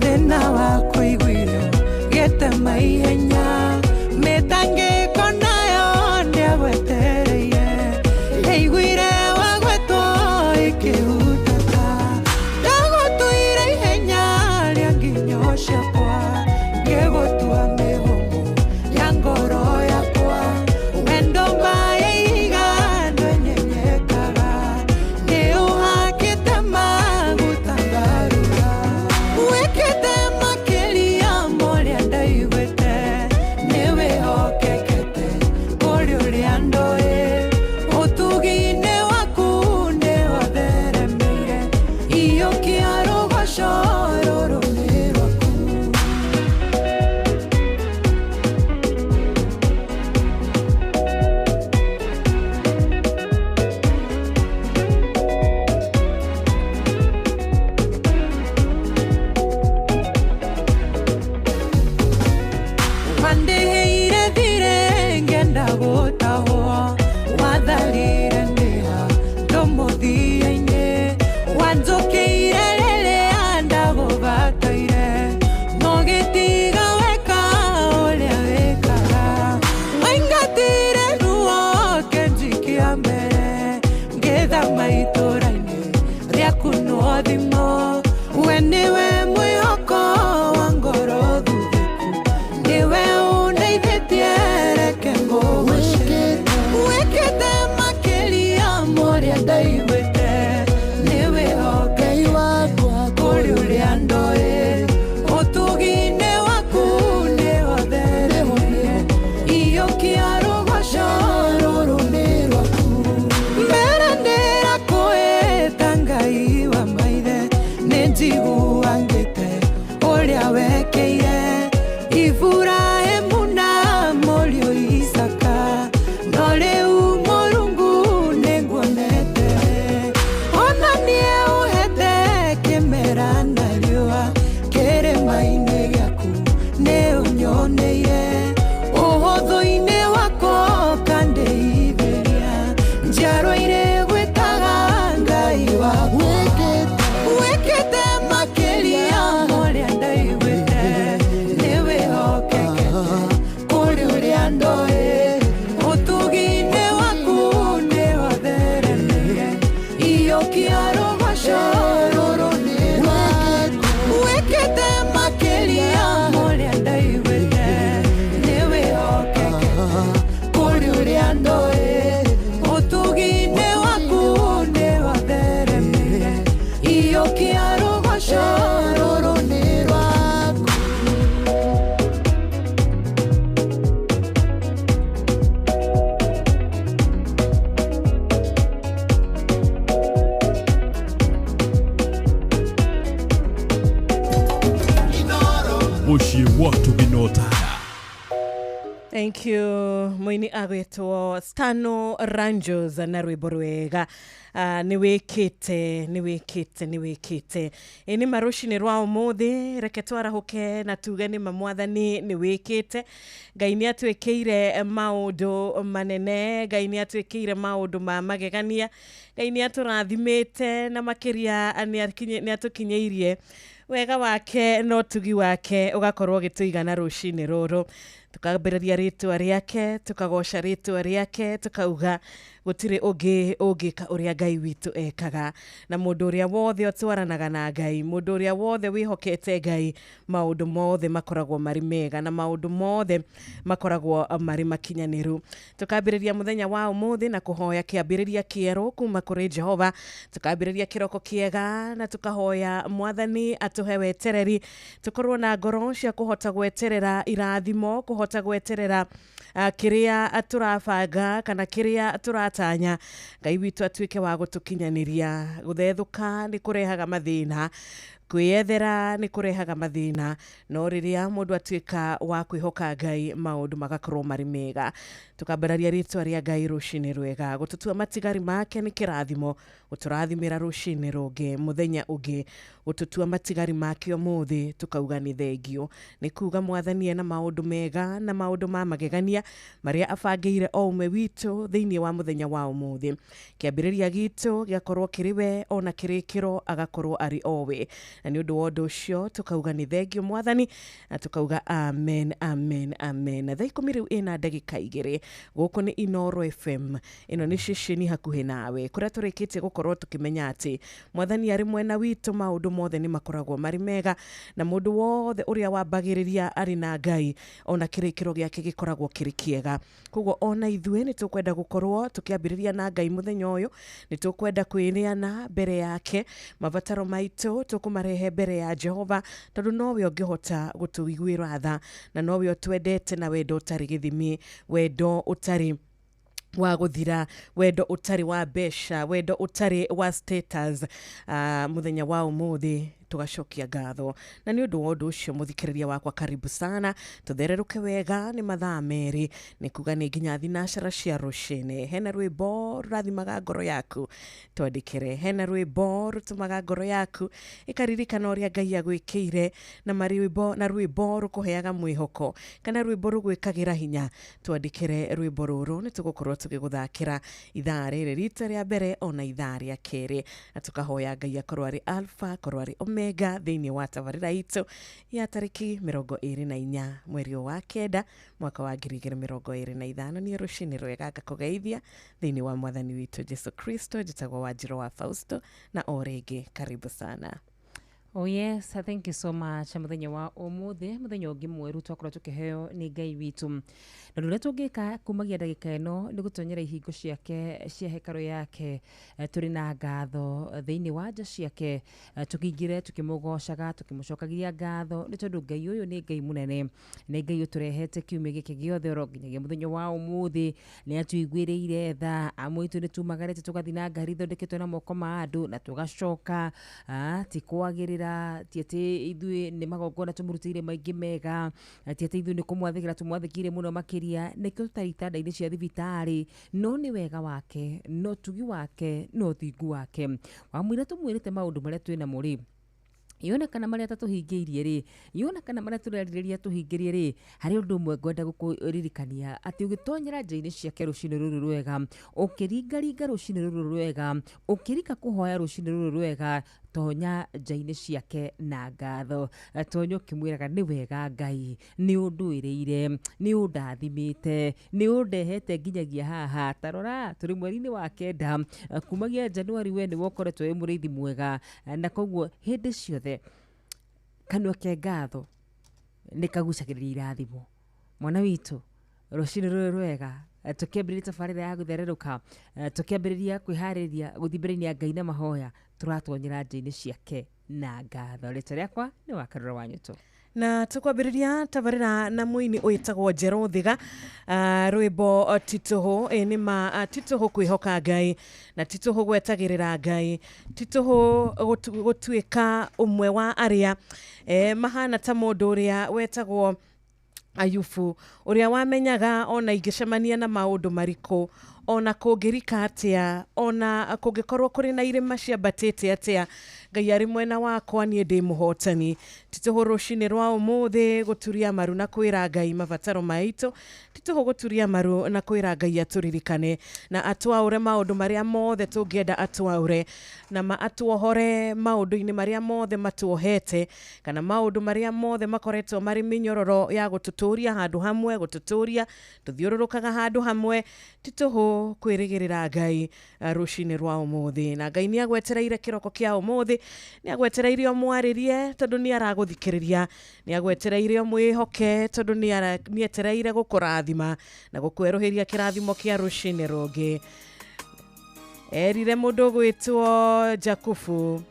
S19: thĩna wa kũiguire gĩtema ihenya, mĩtangĩko nayo nĩagwetereire, yaiguire wagwetwo ĩkĩhutata, ndagũtuire ihenya rĩa nginyo ciakwa, ngĩgũtua mĩhũmũ ya ngoro yakwa, wendo mbaĩ ihiga ndwenyenyekaga, nĩ ũhakĩte maguta ngarura, wĩkĩte makĩria ma ũrĩa ndaiguĩte, nĩ wĩhokekete kũrĩ ũrĩa ndoĩ, ũtugi-inĩ waku nĩho theremeire, iyũkia rũgoco rũrũ nĩ rwaku. Wandĩhĩire thirĩ ngĩenda gũtahwo, watharire ndĩha ndũmũthia-inĩ, wanjũkĩire rĩrĩa ndagũbataire, no gĩtiga weka ũrĩa wĩkaga, waingatire ruo kĩnjikia mbere, ngĩthama itũũra-inĩ rĩaku no thimo, we nĩwe mwĩhoko wa ngoro thuthĩku, nĩwe ũndeithĩtie reke ngũgoce, wĩkĩte makĩria ma ũrĩa ndaiguĩte, nĩ wĩhokei wakwa kũrĩ ũrĩa ndoĩ, ũtugi-inĩ waku nĩho theremeire, iyũkia rũgoco rũrũ nĩ rwaku. Mbere ndĩrakwĩta Ngai wa maithe, nĩ njiguaga Iyũkia rũgoco rũrũ nĩ rwaku wĩkĩte makĩria ũrĩa ndaiguĩte nĩ wĩhokekete kũrĩ ũrĩa ndoĩ ũtugi-inĩ waku nĩ watheremeire iyũkia rũgoco rũrũ nĩ rwaku.
S9: Mũciĩ wa Tũginotara.
S14: Thank you muini agwĩtwo Stano Ranjos na rwĩmbo rwega. Nĩ wĩkĩte nĩ wĩkĩte nĩ wĩkĩte. Ĩ nĩ ma rũcinĩ rwa ũmũthĩ, reke twarahũke na tuge nĩ ma mwathani nĩ wĩkĩte. Ngai nĩ atwĩkĩire maũndũ manene, Ngai nĩ atwĩkĩire maũndũ ma magegania, Ngai nĩ atũrathimĩte na makĩria nĩ atũkinyĩirie wega wake na ũtugi wake ũgakorwo ũgĩtũigana rũcinĩ rũrũ. Tukambĩrĩria rĩtwa rĩake, tukagoca rĩtwa rĩake, tukauga gũtirĩ ũngĩ ũngĩka ũrĩa Ngai witũ ekaga. Na mũndũ ũrĩa wothe ũtwaranaga na Ngai, mũndũ ũrĩa wothe wĩhokete Ngai, maũndũ mothe makoragwo marĩ mega na maũndũ mothe makoragwo marĩ makinyanĩru. Tukambĩrĩria mũthenya wa ũmũthĩ na kũhoya kĩambĩrĩria kĩerũ kuma kũrĩ Jehova. Tukambĩrĩria kĩroko kĩega na tukahoya mwathani atũhe wetereri, tũkorwo na ngoro cia kũhota gweterera irathimo, kũhota gweterera kĩrĩa tũrabanga kana kĩrĩa tũratanya. Ngai witũ atuĩke wa gũtũkinyanĩria. Gũthethũka nĩ kũrehaga mathĩna, kwĩyethera nĩ kũrehaga mathĩna, no rĩrĩa mũndũ atuĩka wa kwĩhoka Ngai maũndũ magakorwo marĩ mega. Tukambararia rĩtwa rĩa Ngai rũcinĩ rwega. Gũtũtua matigari make nĩ kĩrathimo, gũtũrathimĩra rũcinĩ rũngĩ, mũthenya ũngĩ, gũtũtua matigari make ũmũthĩ tukauga nĩ thengio. Nĩ kuga mwathani ena maũndũ mega na maũndũ ma magegania marĩa abangĩire o ũmwe witũ thĩinĩ wa mũthenya wa ũmũthĩ. Kĩambĩrĩria gitũ gĩakorwo kĩrĩ we, ona kĩrĩkĩro agakorwo arĩ o we. Na nĩ ũndũ wa ũndũ ũcio tukauga nĩ thengio mwathani, na tukauga amen, amen, amen. Na thaa 10 rĩu ĩna ndagĩka 2. Gũkũ nĩ Inooro FM, ĩno nĩ ceceni hakuhĩ nawe, kũrĩa tũrĩkĩtie gũkorwo tũkĩmenya atĩ mwathani arĩ mwena witũ, maũndũ mothe nĩ makoragwo marĩ mega, na mũndũ wothe ũrĩa wambagĩrĩria arĩ na Ngai, ona kĩrĩkĩro gĩake gĩkoragwo kĩrĩ kĩega. Koguo ona ithuĩ nĩ tũkwenda gũkorwo tũkĩambĩrĩria na Ngai mũthenya ũyũ, nĩ tũkwenda kwĩneana mbere yake, mabataro maitũ tũkũmarehe mbere ya Jehova, tondũ nowe ũngĩhota gũtũiguĩra tha, na nowe ũtwendete na wendo ũtarĩ gĩthimi, wendo ũtarĩ wa gũthira, wendo ũtarĩ wa mbeca, wendo ũtarĩ wa status. Mũthenya wa ũmũthĩ tugacokia ngatho. Na nĩ ũndũ wa ũndũ ũcio mũthikĩrĩria wakwa, karibu sana, tũthererũke wega. Nĩ mathaa 2, nĩ kuga nĩ nginya thinacara cia rũcinĩ. Hena rwĩmbo rũrathimaga ngoro yaku, twandĩkĩre. Hena rwĩmbo rũtũmaga ngoro yaku ĩkaririkana ũrĩa Ngai agwĩkĩire, na marwĩmbo na rwĩmbo rũkũheaga mwĩhoko, kana rwĩmbo rũgwĩkagĩra hinya, twandĩkĩre rwĩmbo rũrũ, nĩ tũgũkorwo tũgĩgũthakĩra ithaa rĩrĩ rita rĩa mbere ona ithaa rĩa kerĩ. Na tũkahoya Ngai akorwo arĩ Alpha, akorwo arĩ Omega thĩinĩ wa tabarĩra itũ ya tarĩki 24 mweri wa 9 mwaka wa 2025. Nĩ rũcinĩ rwega, ngakũgeithia thĩinĩ wa mwathani witũ Jesu Kristo. Njĩtagwo Wanjirũ wa Fausto, na o rĩngĩ karibu sana.
S20: Oh yes, thank you so much. Muthenya wa umuthi, muthenya ungi mweru twakorwo tukiheo ni Ngai witu. Na ũndũ ũrĩa tũngĩka kumagia ndagĩka ĩno nĩ gũtonyera ihingo ciake cia hekarũ yake, tũrĩ na ngatho thĩinĩ wa nja ciake, tũkĩingĩre tũkĩmũgocaga tũkĩmũcokagia ngatho, nĩ tondũ Ngai ũyũ nĩ Ngai mũnene, nĩ Ngai ũtũrehete kiumia gĩkĩ gĩothe oro nginyagia mũthenya wa ũmũthĩ. Nĩ atuiguĩrĩire tha, amwe aitũ nĩ tumagarĩte tũgathiĩ na ngari ithondeketwo na moko ma andũ na tũgacoka, ti kwagĩrĩra, ti atĩ ithuĩ nĩ magongona tũmũrutĩire maingĩ mega, ti atĩ ithuĩ nĩ kũmwathĩkĩra tũmwathĩkĩire mũno makĩria, nĩkĩo tũtarĩ itanda-inĩ cia thibitarĩ, no nĩ wega wake, no tugi wake, no ũthingu wake. Wamwĩra tũmwĩrĩte maũndũ marĩa twĩnamo rĩ, Yona kana marĩa atatũhingĩirie rĩ, yona kana marĩa tũrerirĩria tũhingĩrie rĩ, harĩ ũndũ ũmwe ngwenda gũkũririkania atĩ ũgĩtonyera nja-inĩ ciake rũcinĩ rũrũ rwega, ũkĩringaringa rũcinĩ rũrũ rwega, ũkĩrika kũhoya rũcinĩ rũrũ rwega, tonya nja-inĩ ciake na ngatho. Tonya ũkĩmwĩraga nĩ wega Ngai, nĩ ũndũĩrĩire, nĩ ũndathimĩte, nĩ ũndehete nginyagia haha. Ta rora tũrĩ mweri-inĩ wa 9, kumagia Januari we nĩwe ũkoretwo wĩ mũrĩithi mwega, na koguo hĩndĩ ciothe kanua ke ngatho nĩ kagucagĩrĩria irathimo. Mwana witũ, rũcinĩ rũrũ rwega, tũkĩambĩrĩria tabarĩra ya gũthererũka, tũkĩambĩrĩria kwĩharĩria gũthiĩ mbere-inĩ ya Ngai na mahoya, tũratonyera nja-inĩ ciake na ngatho. Rĩtwa rĩakwa nĩ Wakarura wa Nyũtũ.
S14: Na tukwambĩrĩria tabarĩra na mũini wĩtagwo Njerũ Thiga, rwĩmbo titũhũ. Nĩ ma titũhũ kwĩhoka Ngai, na titũhũ gwetagĩrĩra Ngai, titũhũ gũtuĩka ũmwe wa arĩa mahana ta mũndũ ũrĩa wetagwo Ayubu, ũrĩa wamenyaga ona ingĩcemania na maũndũ marikũ, ona kũngĩrika atĩa, ona kũngĩkorwo kũrĩ na irĩma ciambatĩte atĩa, Ngai arĩ mwena wakwa, niĩ ndĩ mũhotani. Titũhũ rũcinĩ rwa ũmũthĩ gũturia maru na kwĩra Ngai mabataro maitũ, titũhũ gũturia maru na kwĩra Ngai atũririkane na atwaũre maũndũ marĩa mothe tũngĩenda atwaũre, na ma atuohore maũndũ-inĩ marĩa mothe matuohete, kana maũndũ marĩa mothe makoretwo marĩ mĩnyororo ya gũtũtũria handũ hamwe, gũtũtũria tũthiũrũrũkaga handũ hamwe. Titũhũ kwĩrĩgĩrĩra Ngai rũcinĩ rwa ũmũthĩ, na Ngai nĩ agwetereire kĩroko kĩa ũmũthĩ, nĩ agwetereire ũmwarĩrie tondũ nĩ aragũthikĩrĩria, nĩ agwetereire ũmwĩhoke tondũ nĩ etereire gũkũrathima na gũkwerũhĩria kĩrathimo kĩa rũcinĩ rũngĩ. Erire mũndũ ũgwĩtwo Jakubu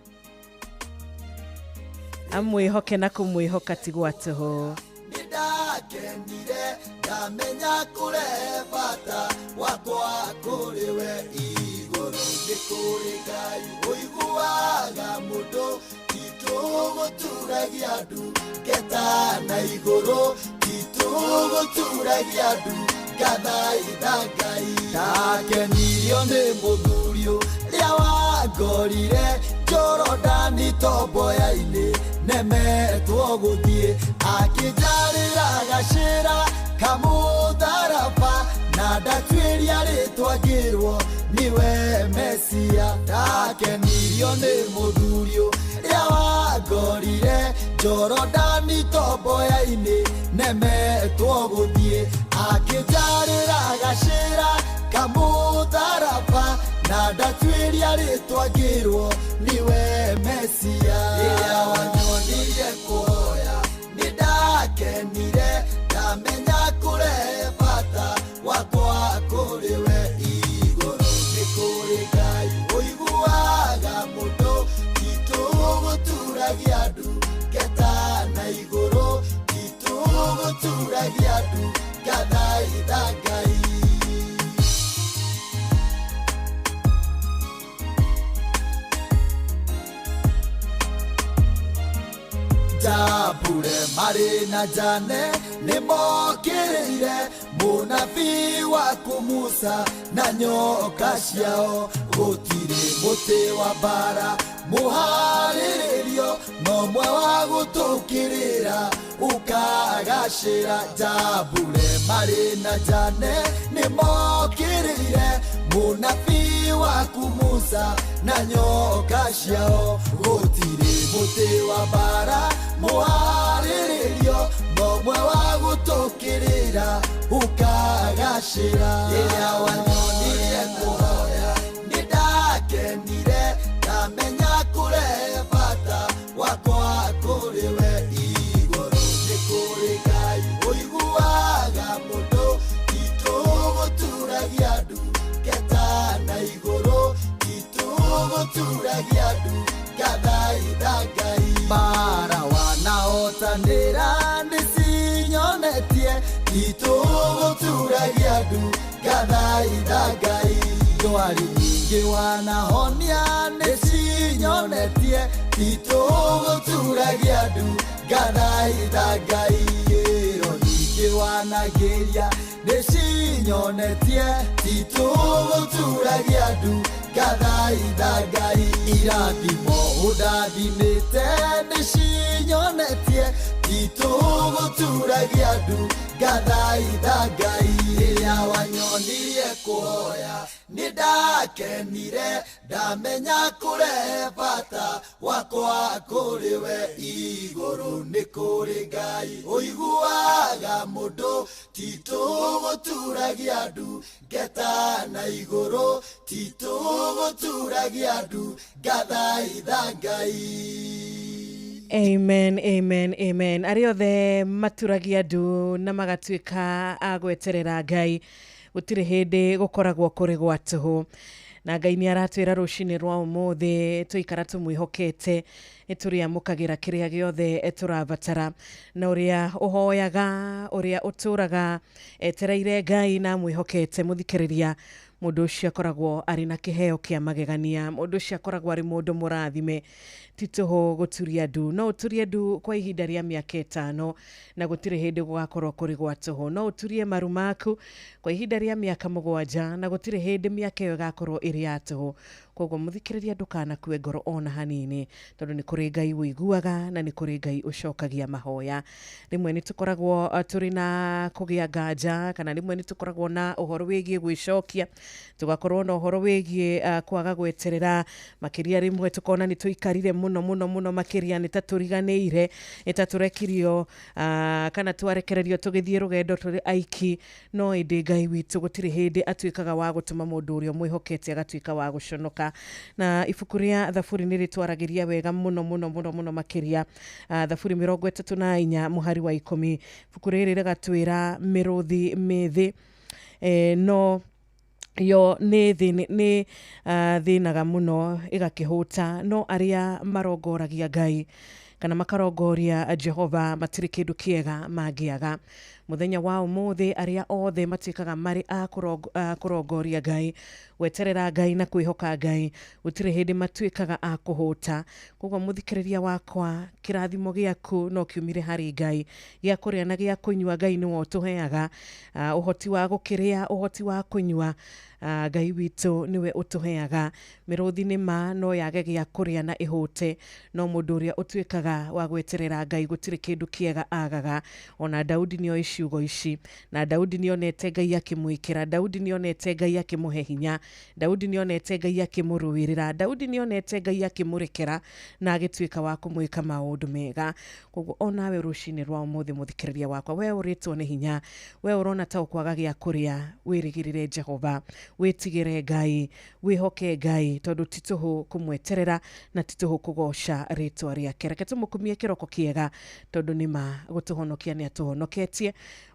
S14: amwĩhoke na kũmwĩhoka ti gwa tũhũ.
S3: Nĩndakenire ndamenya kũrehe bata wakwa kũrĩ we igũrũ, nĩ kũrĩ Ngai ũiguaga mũndũ, titũgũturagia ndu ngeta na igũrũ, titũgũturagia ndu ngathaitha Ngai. Ndakenirio nĩ mũthuri ũrĩa wangorire Jorodani tomboya-inĩ, nemetwo gũthiĩ, akĩnjarĩra gacĩra kamũtharaba, na ndatuĩria rĩtwa ngĩrwo nĩwe Mesia. Ndakenirio nĩ mũthuri ũrĩa wangorire Jorodani tomboya-inĩ, nemetwo gũthiĩ, akĩnjarĩra gacĩra kamũtharaba, na ndatuĩria rĩtwa ngĩrwo nĩwe Mesia. Rĩrĩa wanyonirie kũhoya nĩndakenire, ndamenya kũrehe bata wakwa kũrĩ we igũrũ, nĩ kũrĩ Ngai ũiguaga mũndũ, titũgũturagia ndu ngeta na igũrũ, titũgũturagia ndu ngathaitha Ngai. Jambure marĩ na Jane nĩmokĩrĩire mũnabii waku Musa na nyoka ciao, gũtirĩ mũtĩ wa mbara mũharĩrĩrio, no mwe wa gũtũkĩrĩra ũkagacĩra. Jambure marĩ na Jane nĩmokĩrĩire mũnabii waku Musa na nyoka ciao, gũtirĩ mũtĩ wa mbara mũharĩrĩrio, no mwe wa gũtũkĩrĩra ũkagacĩra. Rĩrĩa wanyonirie kũhoya nĩndakenire, ndamenya kũrehe bata wakwa kũrĩ we igũrũ, nĩ kũrĩ Ngai ũiguaga mũndũ, titũgũturagia ndu ngeta na igũrũ, titũgũturagia ndu ngathaitha Ngai. Mbara wanahotanĩra nĩcinyonetie, titũgũturagia ndu ngathaitha Ngai. Ndwari nyingĩ wanahonia nĩcinyonetie, titũgũturagia ndu ngathaitha Ngai. Kĩro nyingĩ wanagĩria nĩcinyonetie, cinyonetie titũgũturagia ndu ngathaitha Ngai irathimo ũndathimĩte nĩ cinyonetie titũgũturagia ndu ngathaitha Ngai rĩrĩa wanyonirie kũhoya nĩ ndakenire ndamenya kũrehe bata wakwa kũrĩ we igũrũ nĩ kũrĩ Ngai ũiguaga mũndũ titũgũturagia ndu ngeta na igũrũ titũgũturagia ndu ngathaitha Ngai.
S14: Amen, amen, amen. Arĩa othe maturagia ndu na magatuĩka a gweterera Ngai, gũtirĩ hĩndĩ gũkoragwo kũrĩ gwa tũhũ. Na Ngai nĩ aratwĩra rũcinĩ rwa ũmũthĩ tũikara tũmwĩhokete nĩ tũrĩamũkagĩra kĩrĩa gĩothe tũrabatara. Na ũrĩa ũhoyaga, ũrĩa ũtũraga etereire Ngai na amwĩhokete, mũthikĩrĩria, mũndũ ũcio akoragwo arĩ na kĩheo kĩa magegania, mũndũ ũcio akoragwo arĩ mũndũ mũrathime. Ti tũhũ gũturia ndu, no ũturie ndu kwa ihinda rĩa mĩaka 5 na gũtirĩ hĩndĩ gũgakorwo kũrĩ gwa tũhũ. No ũturie maru maku kwa ihinda rĩa mĩaka 7 na gũtirĩ hĩndĩ mĩaka ĩyo ĩgakorwo ĩrĩ ya tũhũ. Koguo mũthikĩrĩria, ndũkanakue ngoro ona hanini, tondũ nĩ kũrĩ Ngai ũiguaga na nĩ kũrĩ Ngai ũcokagia mahoya. Rĩmwe nĩ tũkoragwo tũrĩ na kũgĩa nganja, kana rĩmwe nĩ tũkoragwo na ũhoro wĩgiĩ gwĩcokia, tũgakorwo na ũhoro wĩgiĩ kwaga gweterera makĩria. Rĩmwe tũkona nĩ tũikarire mũno mũno mũno makĩria, nĩ ta tũriganĩire, nĩ ta tũrekirio kana twarekererio tũgĩthiĩ rũgendo tũrĩ aiki. No ĩndĩ Ngai witũ gũtirĩ hĩndĩ atuĩkaga wa gũtũma mũndũ ũrĩa ũmwĩhokete agatuĩka wa gũconoka. Na ibuku rĩa Thaburi nĩ rĩtwaragĩria wega mũno mũno mũno mũno makĩria. Thaburi 34 mũhari wa 10, ibuku rĩrĩ rĩgatwĩra mĩrũthi mĩthĩ no yo nĩ thĩnaga mũno ĩgakĩhũta, no arĩa marongoragia Ngai kana makarongoria Jehova matirĩ kĩndũ kĩega mangĩaga. Mũthenya wa ũmũthĩ arĩa othe matuĩkaga marĩ a kũrongoria Ngai, gweterera Ngai na kwĩhoka Ngai, gũtirĩ hĩndĩ matuĩkaga a kũhũta. Koguo mũthikĩrĩria wakwa, kĩrathimo gĩaku no kiumire harĩ Ngai, gĩa kũrĩa na gĩa kũnyua Ngai nĩwe ũtũheaga, ũhoti wa gũkĩrĩa, ũhoti wa kũnyua, Ngai witũ nĩwe ũtũheaga. Mĩrũthi nĩ ma no yage gĩa kũrĩa na ĩhũte, no mũndũ ũrĩa ũtuĩkaga wa gweterera Ngai gũtirĩ kĩndũ kĩega agaga. Ona Daudi nĩoĩ ciugo ici, na Daudi nĩonete Ngai akĩmwĩkĩra, Daudi nĩonete Ngai akĩmũhe hinya, Daudi nĩonete Ngai akĩmũrũĩrĩra, Daudi nĩonete Ngai akĩmũrekera na agĩtuĩka wa kũmwĩka maũndũ mega. Koguo onawe rũcinĩ rwa ũmũthĩ mũthikĩrĩria wakwa, we ũrĩtwo nĩ hinya, we ũrona ta ũkwaga gĩa kũrĩa, wĩrĩgĩrĩre Jehova, wĩtigĩre Ngai, wĩhoke Ngai, tondũ ti tũhũ kũmweterera na ti tũhũ kũgoca rĩtwa rĩake. Reke tũmũkumie kĩroko kĩega, tondũ nĩ ma gũtũhonokia nĩ atũhonoketie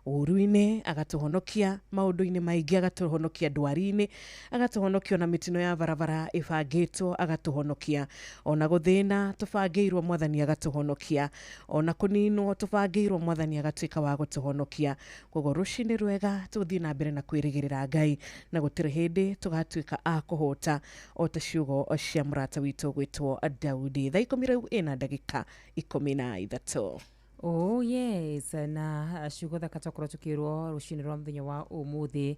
S14: ũũru-inĩ, agatũhonokia maũndũ-inĩ maingĩ, agatũhonokia ndwari-inĩ, agatũhonokia ona mĩtino ya barabara ĩbangĩtwo, agatũhonokia ona gũthĩna tũbangĩirwo, Mwathani agatũhonokia ona kũninwo tũbangĩirwo, Mwathani agatuĩka wa gũtũhonokia. Koguo rũcinĩ rwega tũthiĩ na mbere na kwĩrĩgĩrĩra Ngai, na gũtirĩ hĩndĩ tũgatuĩka a kũhũta, o ta ciugo cia mũrata witũ gwĩtwo Daudi. Thaa 10 rĩu ĩna ndagĩka 13.
S20: Oh yes, na ciugo thaka twakorwo tukirwo rũcinĩ rwa mũthenya wa ũmũthĩ.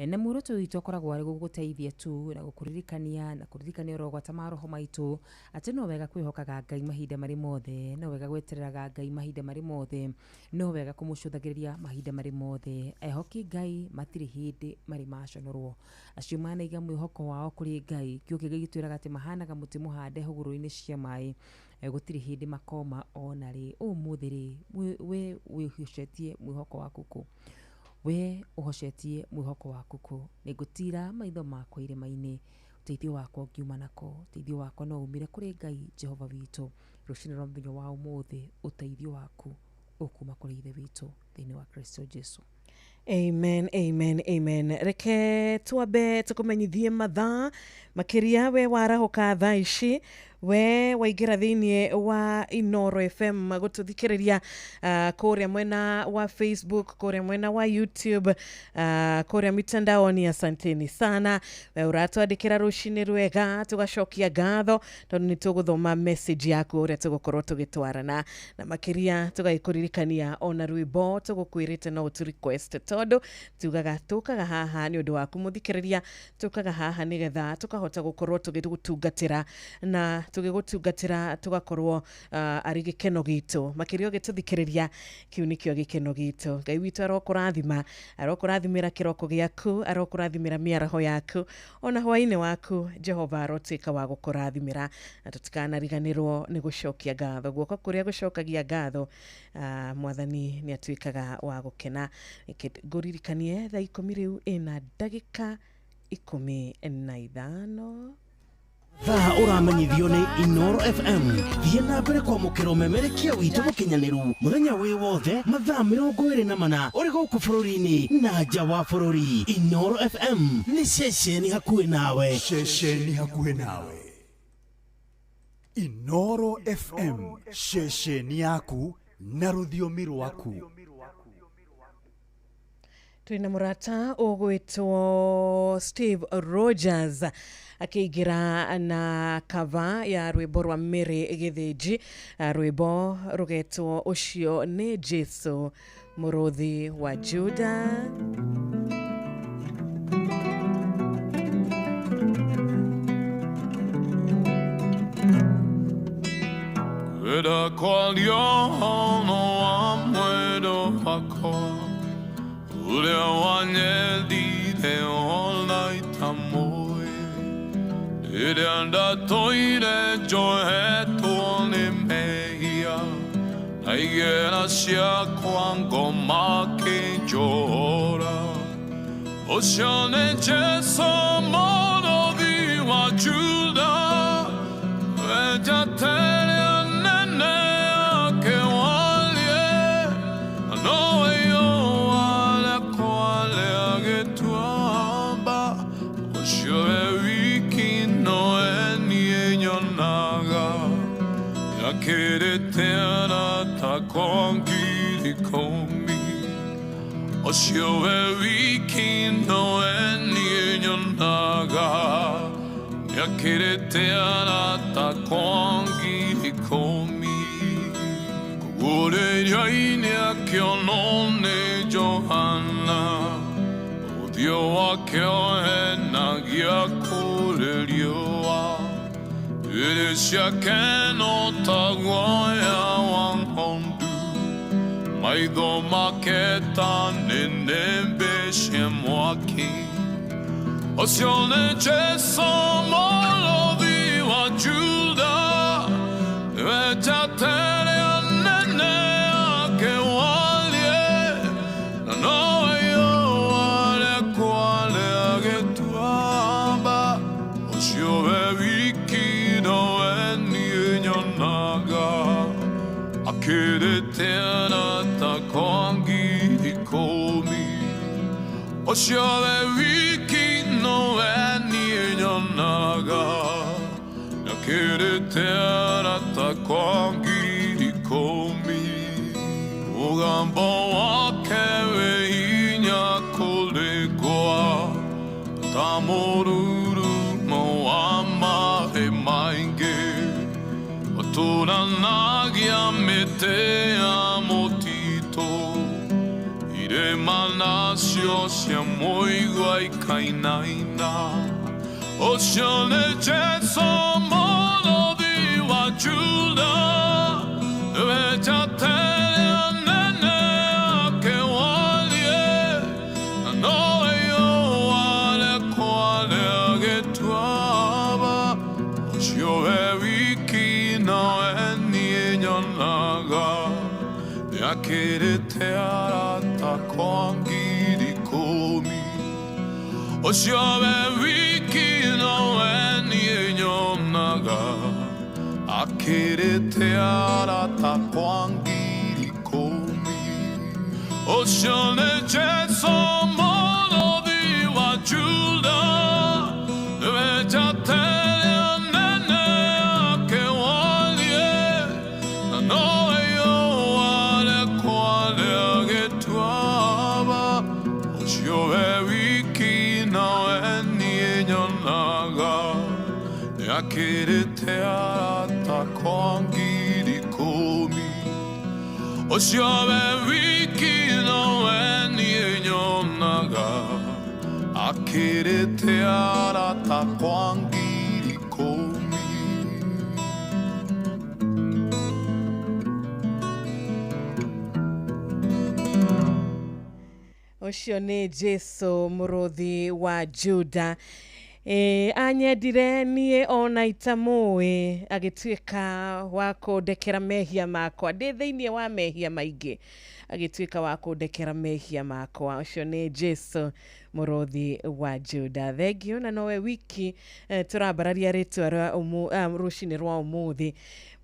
S20: Na muoroto witũ akoragwo arĩ gũgũteithia tu na gũkũririkania na kũririkania ũrogwata maroho maitũ atĩ no wega kwĩhokaga Ngai mahinda marĩ mothe, no wega gwetereraga Ngai mahinda marĩ mothe, no wega kũmũcũthagĩrĩria mahinda marĩ mothe. Ehoki Ngai matirĩ hĩndĩ marĩ maconorwo, acio manaiga mwĩhoko wao kũrĩ Ngai. Kiugo kĩngĩ gĩtwĩraga atĩ mahanaga mũtĩ mũhande hũgũrũrũ-inĩ cia maĩ, gũtirĩ hĩndĩ makoma ona rĩ. Ũmũthĩ rĩ, we wĩhocetie mwĩhoko waku kũ? We ũhocetie mwĩhoko waku kũ? Nĩngũtira maitho makwa irĩma-inĩ, ũteithio wakwa ũngiuma nako? Ũteithio wakwa no umire kũrĩ Ngai Jehova witũ. Rũcinĩ rwa mũthenya wa ũmũthĩ, ũteithio waku ũkuma kũrĩ Ithe witũ thĩinĩ wa Kristo Jesu.
S14: Amen, amen, amen. Reke twambe tũkũmenyithie mathaa makĩria we warahũka thaa ici, We waingĩra thĩinĩ wa Inoro FM gũtũthikĩrĩria kũrĩa mwena wa Facebook, kũrĩa mwena wa YouTube, kũrĩa mitandaoni, asanteni sana. We ũratwandĩkĩra rũcinĩ rwega, tũgacokia ngatho tondũ nĩ tũgũthoma message yaku ũrĩa tũgũkorwo tũgĩtwarana, na makĩria tũgagĩkũririkania ona rwĩmbo tũgũkwĩrĩte no ũtũ request, tondũ tugaga tũkaga haha nĩ ũndũ waku mũthikĩrĩria, tũkaga haha nĩgetha tũkahota gũkorwo tũgĩgũtungatĩra, na tũgĩgũtungatĩra tũgakorwo arĩ gĩkeno gitũ, makĩria ũgĩtũthikĩrĩria, kĩu nĩkĩo gĩkeno gitũ. Ngai witũ arokũrathima, arokũrathimĩra kĩroko gĩaku, arokũrathimĩra mĩaraho yaku, ona hwaĩ-inĩ waku Jehova arotuĩka wa gũkũrathimĩra, na tũtikanariganĩrwo nĩ gũcokia ngatho. Guoko kũrĩa gũcokagia ngatho, mwathani nĩ atuĩkaga wa gũkena. Reke ngũririkanie thaa 10 rĩu ĩna ndagĩka 15.
S8: Thaa ũramenyithio nĩ Inoro FM. Thiĩ na mbere kwamũkĩra ũmemerekia witũ mũkinyanĩru mũthenya wĩ wothe mathaa 24 ũrĩ gũkũ bũrũri-inĩ na nja wa bũrũri. Inoro FM nĩ ceceni hakuhĩ nawe.
S9: Ceceni hakuhĩ nawe. Inoro FM, ceceni yaku na rũthiomi rwaku.
S14: Twĩna mũrata ũgwĩtwo Steve Rogers akĩingĩra na cover ya rwĩmbo rwa Mary Gĩthĩnji, rwĩmbo rũgetwo ũcio nĩ Jesu mũrũthi wa Juda.
S10: Kwenda kwa liono wa mwendo wakwa, uria wanyendire ona itamũĩ, rĩrĩa ndatũire njohetwo nĩ mehia, na igera ciakwa ngoma kĩnjohora. Ũcio nĩ Jesũ mũrũthi wa Juda, wenjateria nene akĩwarie, nowe ũcio we wiki nowe niĩ nyonaga, nĩakĩrĩte arata akwa 10,000. Ũcio we wiki nowe niĩ nyonaga, nĩakĩrĩte arata akwa 10,000. Kũgũrĩria-inĩ akĩonwo nĩ Johana, ũthiũ wake ũhenagia kũrĩ riũa, njuĩrĩ ciake no ta guoya wa ng'ondu, maitho make ta nĩnĩmbĩ cia mwaki. Ũcio nĩ Jesũ mũrũthi wa Juda, nĩwe njata ĩrĩa nene akĩwarie, na nowe gĩtuamba, ũcio we wiki nowe niĩ nyonaga, akĩrĩte arata akwa 10,000. Ũcio we wiki nowe niĩ nyonaga, akĩrĩte arata akwa 10,000. Mũgambo wake wĩ hinya kũrĩ ngwa, ta mũrurumo wa maĩ maingĩ, ũtũranagia mĩtĩ ya mũtitũ, irĩma nacio cia mũigua ikainaina. Ũcio nĩ Jesũ mũrũthi wa Juda, nĩwe njata ĩrĩa nene akĩwarie, na nowe gĩtuamba, ũcio we wiki nowe niĩ nyonaga, nĩakĩrĩte arata akwa 10,000. Ũcio we wiki nowe niĩ nyonaga, akĩrĩte arata akwa 10,000. Ũcio nĩ Jesũ mũrũthi wa Juda, nĩwe njata ĩrĩa nene akĩwarie. Akĩrĩte arata kwa 10,000. Ũcio we wiki nowe niĩ nyonaga. Akĩrĩte arata kwa 10,000.
S18: Ũcio nĩ Jesu mũrũthi wa Juda. Anyendire niĩ ona itamũĩ, agĩtuĩka wa kũndekera mehia makwa. Ndĩ thĩinĩ wa mehia maingĩ, agĩtuĩka wa kũndekera mehia makwa. Ũcio nĩ Jesu mũrũthi wa Juda. Thengiũ na nowe wiki tũrambararia rĩtwa rĩa rũcinĩ rwa ũmũthĩ.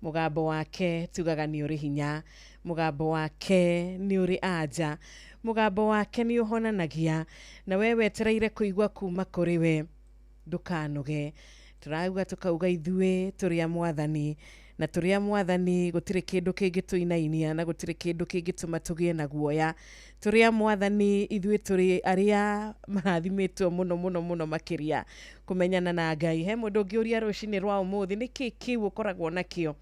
S18: Mũgambo wake tugaga nĩ ũrĩ hinya, mũgambo wake nĩ ũrĩ anja, mũgambo wake nĩ ũhonanagia, na we wetereire kũigua kuma kũrĩ we ndũkanoge. Tũrauga tũkauga ithuĩ tũrĩ a mwathani, na tũrĩ a mwathani gũtirĩ kĩndũ kĩngĩtũinainia na gũtirĩ kĩndũ kĩngĩtũma tũgĩe na guoya. Tũrĩ a mwathani ithuĩ tũrĩ arĩa marathimĩtwo mũno mũno mũno makĩria kũmenyana na Ngai. He mũndũ ũngĩũria rũcinĩ rwa ũmũthĩ nĩkĩ kĩu ũkoragwo nakĩo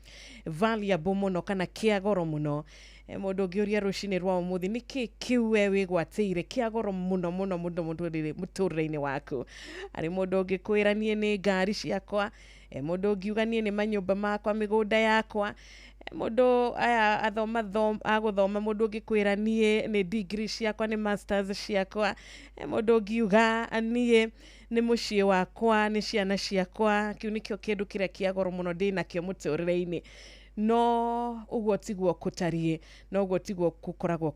S18: valuable mũno kana kĩa goro mũno. He mũndũ ũngĩũria rũcinĩ rwa ũmũthĩ nĩkĩ kĩu we wĩgwatĩire kĩa goro mũno mũno mũno mũtũrĩre-inĩ waku. Harĩ mũndũ ũngĩkwĩra niĩ nĩ ngari ciakwa, he mũndũ ũngiuga niĩ nĩ manyũmba makwa, mĩgũnda yakwa. He mũndũ aya athoma agũthoma, mũndũ ũngĩkwĩra niĩ nĩ degree ciakwa, nĩ masters ciakwa. He mũndũ ũngiuga niĩ nĩ mũciĩ wakwa, nĩ ciana ciakwa, kĩu nĩkĩo kĩndũ kĩrĩa kĩa goro mũno ndĩnakĩo mũtũrĩre-inĩ. No ũguo tiguo kũtariĩ, no ũguo tiguo gũkoragwo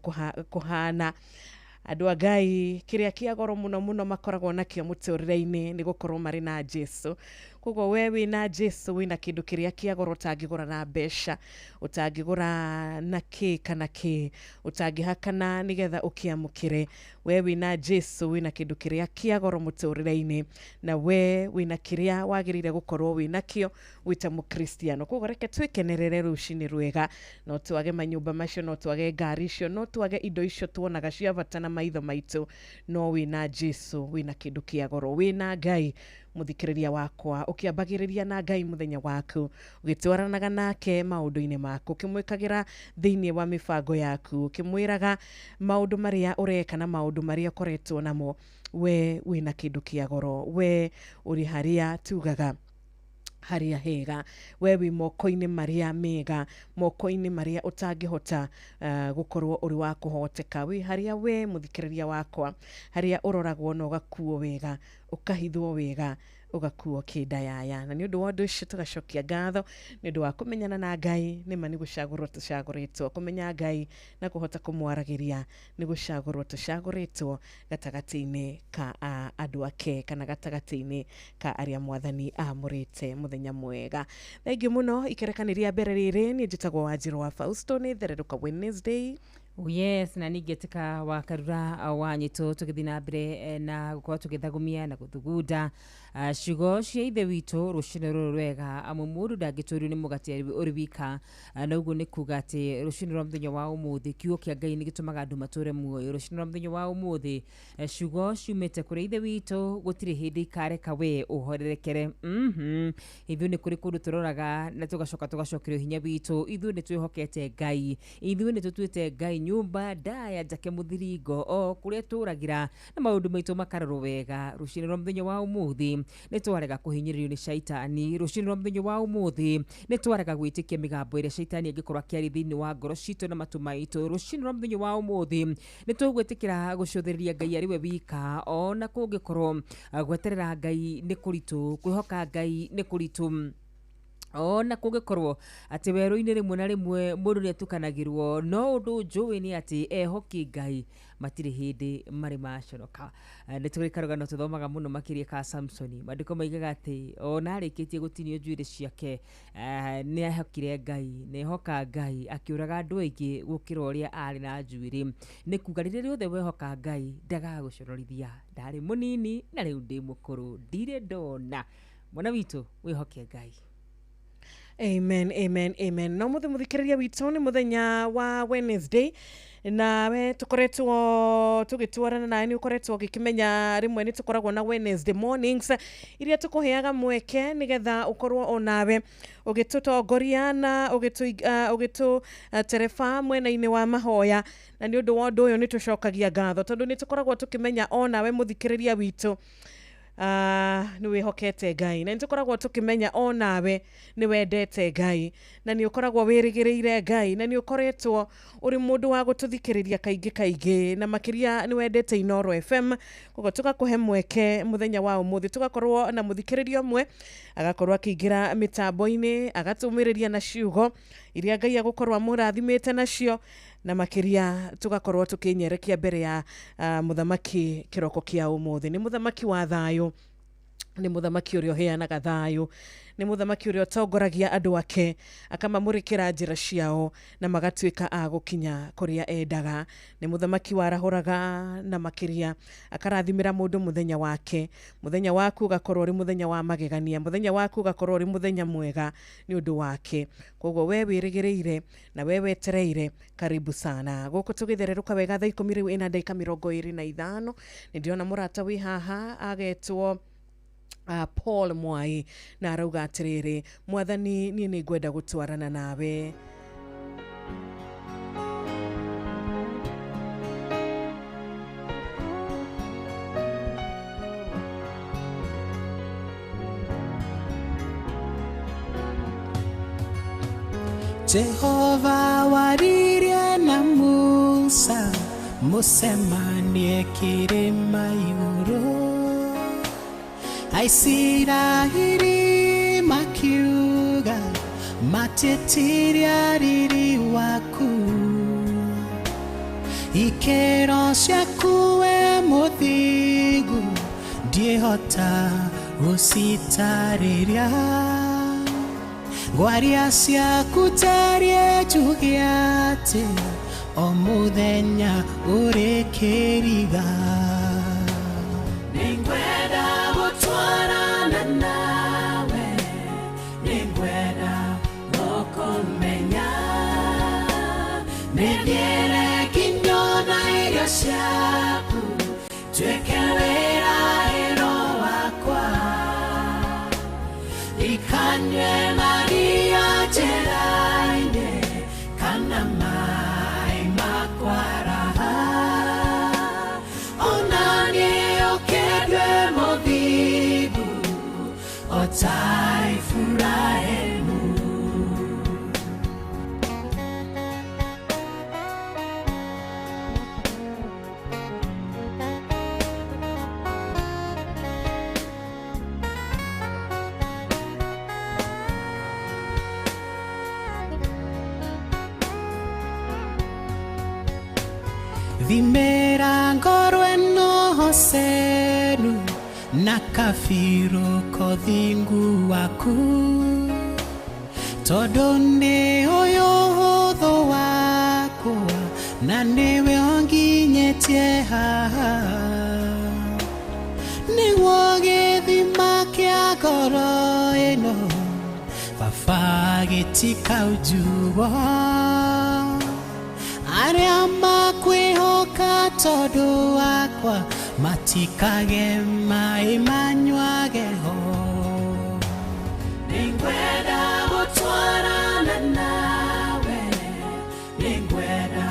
S18: kũhana. Andũ a Ngai kĩrĩa kĩa goro mũno mũno makoragwo nakĩo mũtũrĩre-inĩ nĩ gũkorwo marĩ na Jesu. Koguo we wĩna Jesu wĩna kĩndũ kĩrĩa kĩa goro ũtangĩgũra na mbeca, ũtangĩgũra na kĩ kana kĩ, ũtangĩhakana nĩgetha ũkĩamũkĩre. We wĩna Jesu wĩna kĩndũ kĩrĩa kĩa goro mũtũrĩre-inĩ, na we wĩna kĩrĩa wagĩrĩire gũkorwo wĩnakĩo wĩ ta mũkristiano. Koguo reke twĩkenerere rũcinĩ rwega. No twage manyũmba macio, no twage ngari icio, no twage indo icio tuonaga cia bata na maitho maitũ, no wĩna Jesu wĩna kĩndũ kĩa goro, wĩna Ngai. Mũthikĩrĩria wakwa, ũkĩambagĩrĩria na Ngai mũthenya waku, ũgĩtwaranaga nake maũndũ-inĩ maku, ũkĩmwĩkagĩra thĩinĩ wa mĩbango yaku, ũkĩmwĩraga maũndũ marĩa ũreka na maũndũ marĩa ũkoretwo namo, we wĩna kĩndũ kĩa goro, we ũrĩ harĩa tugaga harĩa hega, we wĩ moko-inĩ marĩa mega, moko-inĩ marĩa ũtangĩhota gũkorwo ũrĩ wa kũhoteka. Wĩ harĩa we mũthikĩrĩria wakwa, harĩa ũroragwo na ũgakuo wega, ũkahithwo wega, ũgakuo kĩndayaya. Na nĩ ũndũ wa ũndũ ũcio tũgacokia ngatho nĩ ũndũ wa kũmenyana na Ngai. Nĩ ma nĩ gũcagũrwo tũcagũrĩtwo, kũmenya Ngai na kũhota kũmwaragĩria nĩ gũcagũrwo tũcagũrĩtwo gatagatĩ-inĩ ka andũ ake kana gatagatĩ-inĩ ka arĩa mwathani amũrĩte. Mũthenya mwega, thengiũ mũno. Ikerekani rĩa mbere rĩrĩ niĩ njĩtagwo Wanjirũ wa Fausto, nĩ thererũka Wednesday.
S20: Oh yes, na ningĩ wa Karura wa Nyitũ tũgĩthiĩ na mbere na gũkorwo tũgĩthagumia na gũthugunda ciugo cia ithe witũ rũcinĩ rũrũ rwega. Amu mũndũ ndangĩtũrio nĩ mũgate ũrĩ wika, na ũguo nĩ kuga atĩ rũcinĩ rwa mũthenya wa ũmũthĩ kiugo kĩa Ngai nĩ gĩtũmaga andũ matũre muoyo. Rũcinĩ rwa mũthenya wa ũmũthĩ ciugo ciumĩte kũrĩ ithe witũ gũtirĩ hĩndĩ ikareka we ũhorerekere. Ithuĩ nĩ kũrĩ kũndũ tũroraga na tũgacoka tũgacokerio hinya witũ. Ithuĩ nĩ twĩhokete Ngai, ithuĩ nĩ tũtuĩte Ngai nyũmba ndaya njake mũthiringo o kũrĩa tũragira na maũndũ maitũ makarorwo wega. Rũcinĩ rwa mũthenya wa ũmũthĩ nĩ twarega kũhinyĩrĩrio nĩ caitani. Rũcinĩ rwa mũthenya wa ũmũthĩ nĩ twarega gwĩtĩkia mĩgambo ĩrĩa caitani angĩkorwo akĩaria thĩinĩ wa ngoro citũ na matũ maitũ. Rũcinĩ rwa mũthenya wa ũmũthĩ nĩ tũgwĩtĩkĩra gũcũthĩrĩria Ngai arĩ we wika, ona kũngĩkorwo gweterera Ngai nĩ kũritũ, kwĩhoka Ngai nĩ kũritũ, ona kũngĩkorwo atĩ werũ-inĩ rĩmwe na rĩmwe mũndũ nĩ atukanagĩrwo, no ũndũ njũĩ nĩ atĩ ehoki Ngai matirĩ hĩndĩ marĩ maconoka. Nĩ tũrĩ karũgano tũthomaga mũno makĩria ka Samsoni. Maandĩko maigaga atĩ ona arĩkĩtie gũtinio njuĩrĩ ciake nĩ ehokire Ngai, na ehoka Ngai akĩũraga andũ aingĩ gũkĩra ũrĩa arĩ na njuĩrĩ. Nĩ kuga rĩrĩa rĩothe wehoka Ngai ndagagũconorithia. Ndarĩ mũnini na rĩu ndĩ mũkũrũ, ndirĩ ndona. Mwana witũ wĩhoke Ngai.
S18: Amen, amen, amen. No mũthĩ mũthikĩrĩria witũ nĩ mũthenya wa Wednesday, Nawe tũkoretwo tũgĩtwarana nawe, nĩ ũkoretwo ũgĩkĩmenya rĩmwe nĩ tũkoragwo na Wednesday mornings iria tũkũheaga mweke nĩgetha ũkorwo onawe ũgĩtũtongoria na ũgĩtũtereba mwena-inĩ wa mahoya. Na nĩ ũndũ wa ũndũ ũyũ nĩ tũcokagia ngatho tondũ nĩ tũkoragwo tũkĩmenya onawe mũthikĩrĩria witũ nĩ wĩhokete Ngai, na nĩ tũkoragwo tũkĩmenya onawe nĩ wendete Ngai, na nĩ ũkoragwo wĩrĩgĩrĩire Ngai, na nĩ ũkoretwo ũrĩ mũndũ wa gũtũthikĩrĩria kaingĩ kaingĩ, na makĩria nĩ wendete Inooro FM. Koguo tũgakũhe mweke mũthenya wa ũmũthĩ, tũgakorwo na mũthikĩrĩria ũmwe agakorwo akĩingĩra mĩtambo-inĩ agatũmĩrĩria na ciugo iria Ngai agũkorwo amũrathimĩte nacio, na makĩria tũgakorwo tũkĩnyerekia mbere ya mũthamaki kĩroko kĩa ũmũthĩ. Nĩ mũthamaki wa thayũ, nĩ mũthamaki ũrĩa ũheanaga thayũ, nĩ mũthamaki ũrĩa ũtongoragia andũ ake akamamũrĩkĩra njĩra ciao na magatuĩka a gũkinya kũrĩa endaga. Nĩ mũthamaki warahũraga na makĩria akarathimĩra mũndũ mũthenya wake. Mũthenya waku ũgakorwo ũrĩ mũthenya wa magegania, mũthenya waku ũgakorwo ũrĩ mũthenya mwega nĩ ũndũ wake. Koguo we wĩrĩgĩrĩire na we wetereire, karibu sana gũkũ tũgĩthererũka wega. Thaa 10 rĩu ĩna ndagĩka 25. Nĩ ndĩrona mũrata wĩ haha agetwo Paul Mwai, na arauga atĩrĩrĩ, Mwathani niĩ nĩ ngwenda gũtwarana nawe.
S13: Jehova waririe na Musa mucemanie kĩrĩma igũrũ, Aisiraeli makiuga matĩtiria riri waku, ikĩro ciaku we mũthingu ndiĩhota gũcitarĩria, ngwaria ciaku tarie njuge atĩ o mũthenya ũrĩ kĩriga. Nĩngwenda gũtwarana nawe, nĩngwenda gũkũmenya, nĩthiĩre nginya irio ciaku nduĩke wĩrahĩro wakwa, ikanyue maria njĩra-inĩ kana maĩ makwaraha, ona niĩ ũkĩndue mũthingu o ta Iburahĩmu. Thimĩra ngoro ĩno hocenu na kabirũ kothingu waku, tondũ nĩ ũyũ ũhũthũ wakwa na nĩwe ũnginyĩtie haha, nĩguo gĩthima kĩa ngoro ĩno baba gĩtikaunjugwo, arĩa makwĩhoka tondũ wakwa matikage maĩ manyuage ho. Nĩngwenda gũtwarana nawe, nĩngwenda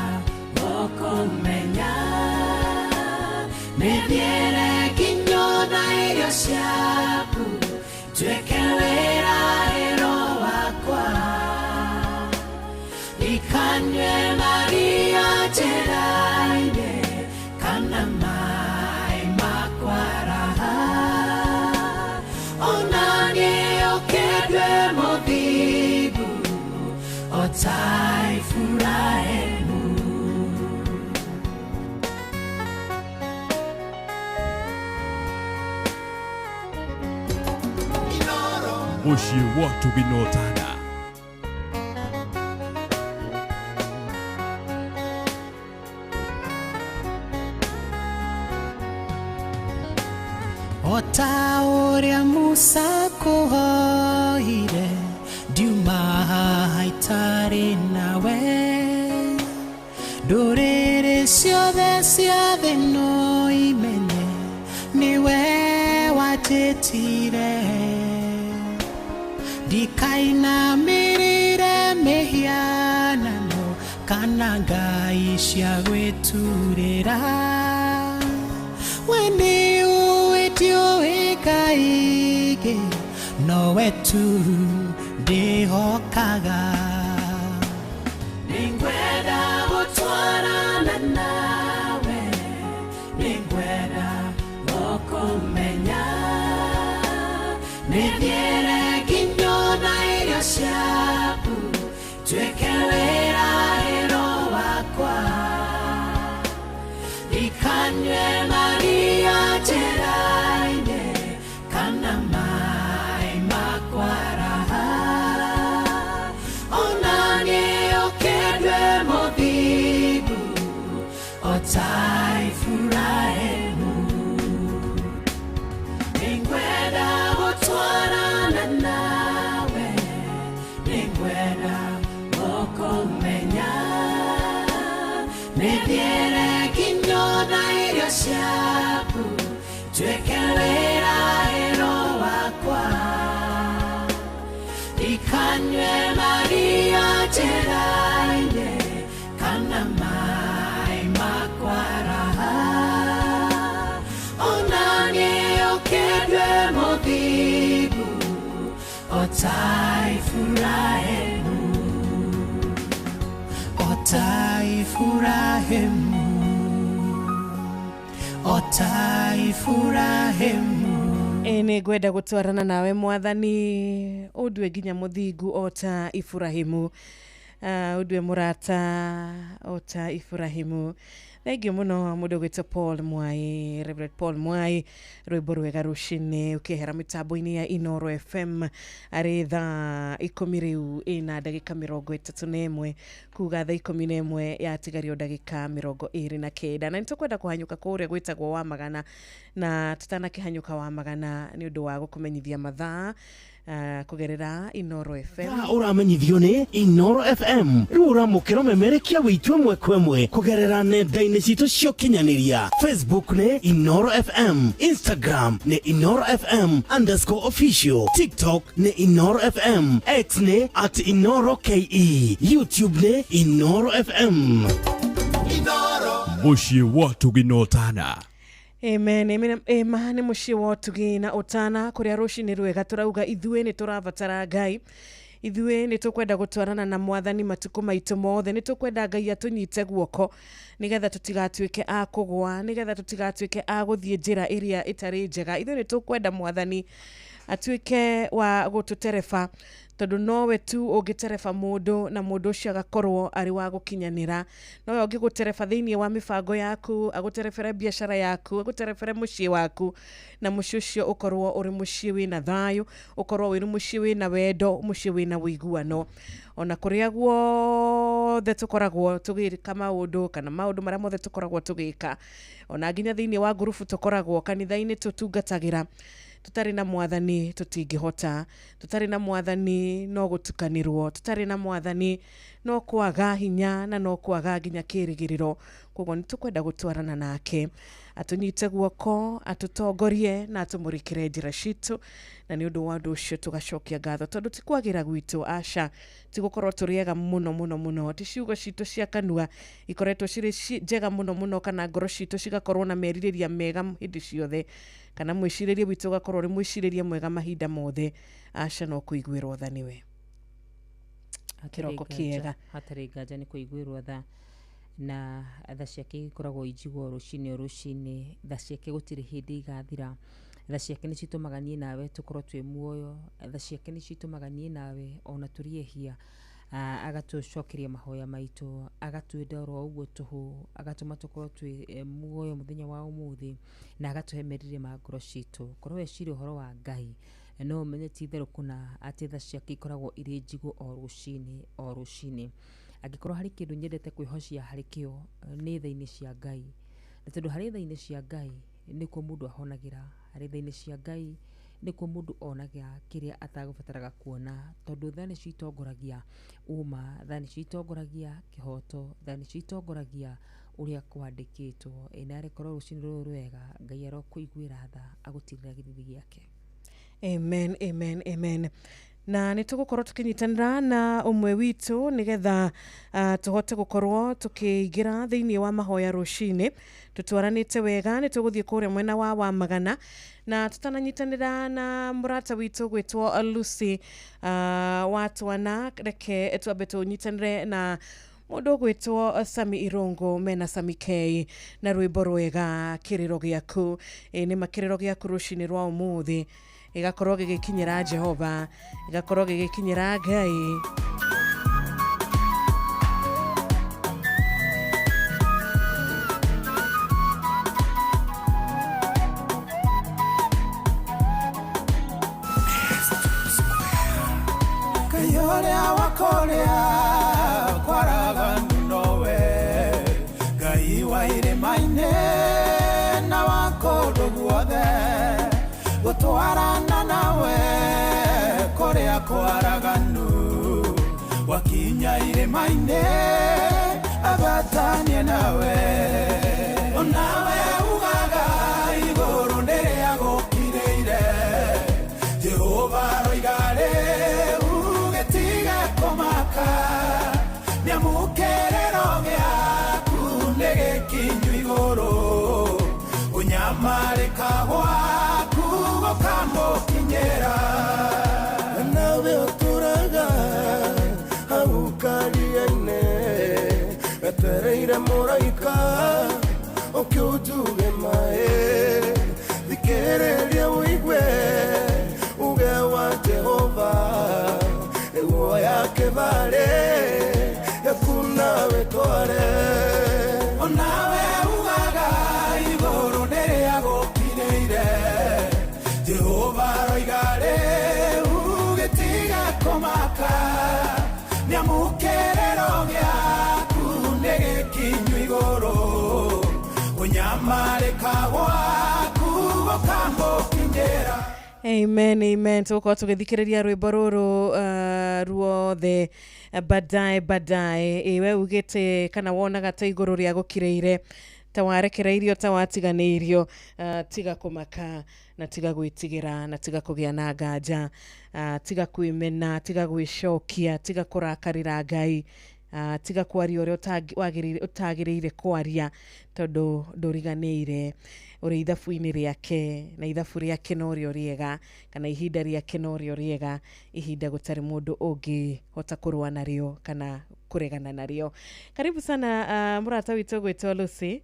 S13: gũkũmenya, nĩthiĩre nginya irio ciaku nduĩke wĩrahĩro wakwa, ikanyue maria njĩra-inĩ kana maĩ makwaraha, ona niĩ ũkĩndue mũthingu o ta Iburahĩmu.
S21: Mũciĩ wa Tũginotana.
S13: O ta ũrĩa Musa kũhoire ndiuma haha itarĩ nawe, ndũrĩrĩ Ciothe cia thĩ no imenye nĩwe wanjĩtire ndikainamĩrĩre mĩhianano kana ngai cia gwĩturĩra we nĩũĩ ndiũĩ ngai ingĩ nowe tu ndĩhokaga nĩngwenda gũtwarana nawe nĩngwenda gũkũmenya nĩthiĩre nginya na irio ciaku tuĩke wĩrahĩro wakwa ndikanyue maria njĩra-inĩ kana maĩ makwaraha ona nĩũkĩndwe mũthingu o ta Iburahĩmu nĩngwenda gũtwarana nawe nĩngwenda gũkũmenya nĩthiĩre nginya na irio ciaku tuĩke wĩrahĩro wakwa ndikanyue maria njĩra-inĩ kana maĩ makwaraha ona nĩũkĩndwe mũthingu o ta Iburahĩmu o ta Iburahĩmu o ta Iburahĩmu
S18: Ĩ nĩngwenda gũtwarana nawe mwathani ũndue nginya mũthingu o ta Iburahĩmu ũndue mũrata o ta Iburahĩmu thengiũ mũno mũndũ ũgwĩtwo Paul Mwai Reverend Paul Mwai rwĩmbo rwega rũcinĩ ũkĩehera mĩtambo-inĩ ya Inoro FM arĩ thaa 10 rĩu ĩna ndagĩka 31 kuga thaa 11 yatigario ndagĩka 29 na nĩtũkwenda kũhanyũka kũrĩa gwĩtagwo wa magana na tũtanakĩhanyũka wa magana nĩ ũndũ wa gũkũmenyithia mathaa kugerera Inoro FM
S8: Ũramenyithio nĩ Inoro FM rĩu ũramũkĩra ũmemerekia wĩitũ ĩmwe kwa ĩmwe kũgerera nenda-inĩ citũ cia ũkinyanĩria Facebook nĩ Inoro FM, Instagram nĩ Inoro FM _official, TikTok nĩ Inoro FM, X nĩ @InoroKE, YouTube nĩ Inoro FM.
S21: Mũciĩ wa ũtugi na ũtana.
S18: Amen, amen. Ĩma nĩ mũciĩ wa ũtugi na ũtana kũrĩa rũcinĩ rwega tũrauga ithuĩ nĩ tũrabatara Ngai ithuĩ nĩ tũkwenda gũtwarana na mwathani matukũ maitũ mothe nĩ tũkwenda Ngai atũnyite guoko nĩgetha tũtigatuĩke a kũgwa nĩgetha tũtigatuĩke a gũthiĩ njĩra ĩrĩa ĩtarĩ njega ithuĩ nĩ tũkwenda mwathani atuĩke wa gũtũtereba tondũ nowe tu ũngĩtereba mũndũ na mũndũ ũcio agakorwo arĩ wa gũkinyanĩra nowe ũngĩgũtereba thĩinĩ wa mĩbango yaku agũterebere biacara yaku agũterebere mũciĩ waku na mũciĩ ũcio ũkorwo ũrĩ mũciĩ wĩna thayũ ũkorwo wĩrĩ mũciĩ wĩna wendo mũciĩ wĩna ũiguano ona kũrĩa guothe tũkoragwo tũgĩka maũndũ kana maũndũ marĩa mothe tũkoragwo tũgĩka ona nginya thĩinĩ wa ngurubu tũkoragwo kanitha-inĩ tũtungatagĩra tũtarĩ na mwathani tũtingĩhota tũtarĩ na mwathani no gũtukanĩrwo tũtarĩ na mwathani no kwaga hinya na no kwaga nginya kĩrĩgĩrĩro koguo nĩ tũkwenda gũtwarana nake atũnyite guoko atũtongorie na atũmũrĩkĩre njĩra citũ na nĩ ũndũ wa ũndũ ũcio tũgacokia ngatho tondũ ti kwagĩra gwitũ aca ti gũkorwo tũrĩ ega mũno mũno mũno ti ciugo citũ cia kanua ikoretwo cirĩ njega mũno mũno kana ngoro citũ cigakorwo na merirĩria mega hĩndĩ ciothe kana mwĩcirĩrie witũ ũgakorwo ũrĩ mwĩcirĩrie mwega mahinda mothe aca no kũiguĩrwo tha nĩwe kĩroko kĩega
S20: hatarĩ nganja nĩ kũiguĩrwo tha na tha ciake ikoragwo injigwo rũcinĩ o rũcinĩ tha ciake gũtirĩ hĩndĩ igathira tha ciake nĩ citũmaga niĩ nawe tũkorwo twĩ muoyo tha ciake nĩ citũmaga niĩ nawe ona tũrĩ ehia agatũcokeria mahoya maitũ agatwenda oro ũguo tũhũ agatũma tũkorwo twĩ muoyo mũthenya wa ũmũthĩ na agatũhe merirĩria ma ngoro citũ korwo weciria ũhoro wa Ngai no ũmenye ti itherũ kũna atĩ tha ciake ikoragwo irĩ njigũ o rũcinĩ o rũcinĩ angĩkorwo harĩ kĩndũ nyendete kwĩhocia harĩ kĩo nĩ tha-inĩ cia Ngai na tondũ harĩ tha-inĩ cia Ngai nĩkuo mũndũ ahonagĩra harĩ tha-inĩ cia Ngai nĩkuo mũndũ onaga kĩrĩa atagũbataraga kuona tondũ tha nĩcio itongoragia ũma tha nĩcio itongoragia kĩhoto tha nĩcio itongoragia Ũrĩa kwandĩkĩtwo. Ĩ narĩ korwo rũcinĩ rũrũ rwega, Ngai arokũiguĩra tha, agũtirĩra gĩthithi gĩake.
S18: Amen, amen, amen. Na nä tå gå korwo tå kä nyitanä na ũmwe witũ nĩgetha tũhote gũkorwo tũkĩingĩra thĩinĩ wa mahoya rũcinĩ tũtwaranĩte wega. Nĩ tũgũthiĩ kũrĩa mwena wa Wamagana na tũtananyitanĩra na mũrata witũ gwĩtwo Lucy wa Twana, reke twambe tũnyitanĩre na mũndũ ũgwĩtwo Sami Irungu mena Sami K na rwĩmbo rwega kĩrĩro gĩaku. Ĩ nĩma kĩrĩro gĩaku rũcinĩ rwa ũmũthĩ gĩgakorwo gĩgĩkinyĩra Jehova, gĩgakorwo gĩgĩkinyĩra Ngai.
S5: Ngai ũrĩa wa kũrĩa kwaraganu nowe, Ngai wa irĩma-inĩ na wa kũndũ guothe, gũtwarana nawe kũrĩa kwaraganu, wakinya irĩma-inĩ abatanie nawe. Onawe ugaga igũrũ nĩrĩa gũkirĩire, Jehova aroiga rĩu gĩtige kũmaka, nĩamu kĩrĩro gĩaku nĩ gĩkinyu igũrũ, ũnyamarĩka gwaku gũkamũkinyĩra.
S3: Nawe ũtũraga hau karia-inĩ, wetereire mũraika ũke ũnjuge maĩ, thikĩrĩria ũigue uge wa Jehova, nĩguo ya kĩbarĩ yaku nawe tware.
S5: Onawe ugaga igũrũ nĩrĩa gũkirĩire, Jehova aroiga rĩu gĩtige kũmaka, nĩamu kĩrĩro gĩaku nĩ gĩkinyu igũrũ, ũnyamarĩka gwaku gũkamũkinyĩra.
S18: Amen, amen. Tũgũkorwo tũgĩthikĩrĩria rwĩmbo rũrũ ruothe baadaye baadaye. Ĩ we ugĩte kana wonaga ta igũrũ rĩa gũkirĩire, ta warekereirio, ta watiganĩirio, tiga kũmaka na tiga gwĩtigĩra na tiga kũgĩa na nganja, tiga kwĩmena, tiga gwĩcokia, tiga kũrakarĩra Ngai, tiga kwaria ũrĩa ũtagĩrĩire kwaria, tondũ ndũriganĩire ũrĩ ithabu-inĩ rĩake, na ithabu rĩake norĩo rĩega, kana ihinda rĩake norĩo rĩega, ihinda gũtarĩ mũndũ ũngĩhota kũrũa narĩo kana kũregana narĩo. Karibu sana mũrata witũ gwĩtwo Lucy.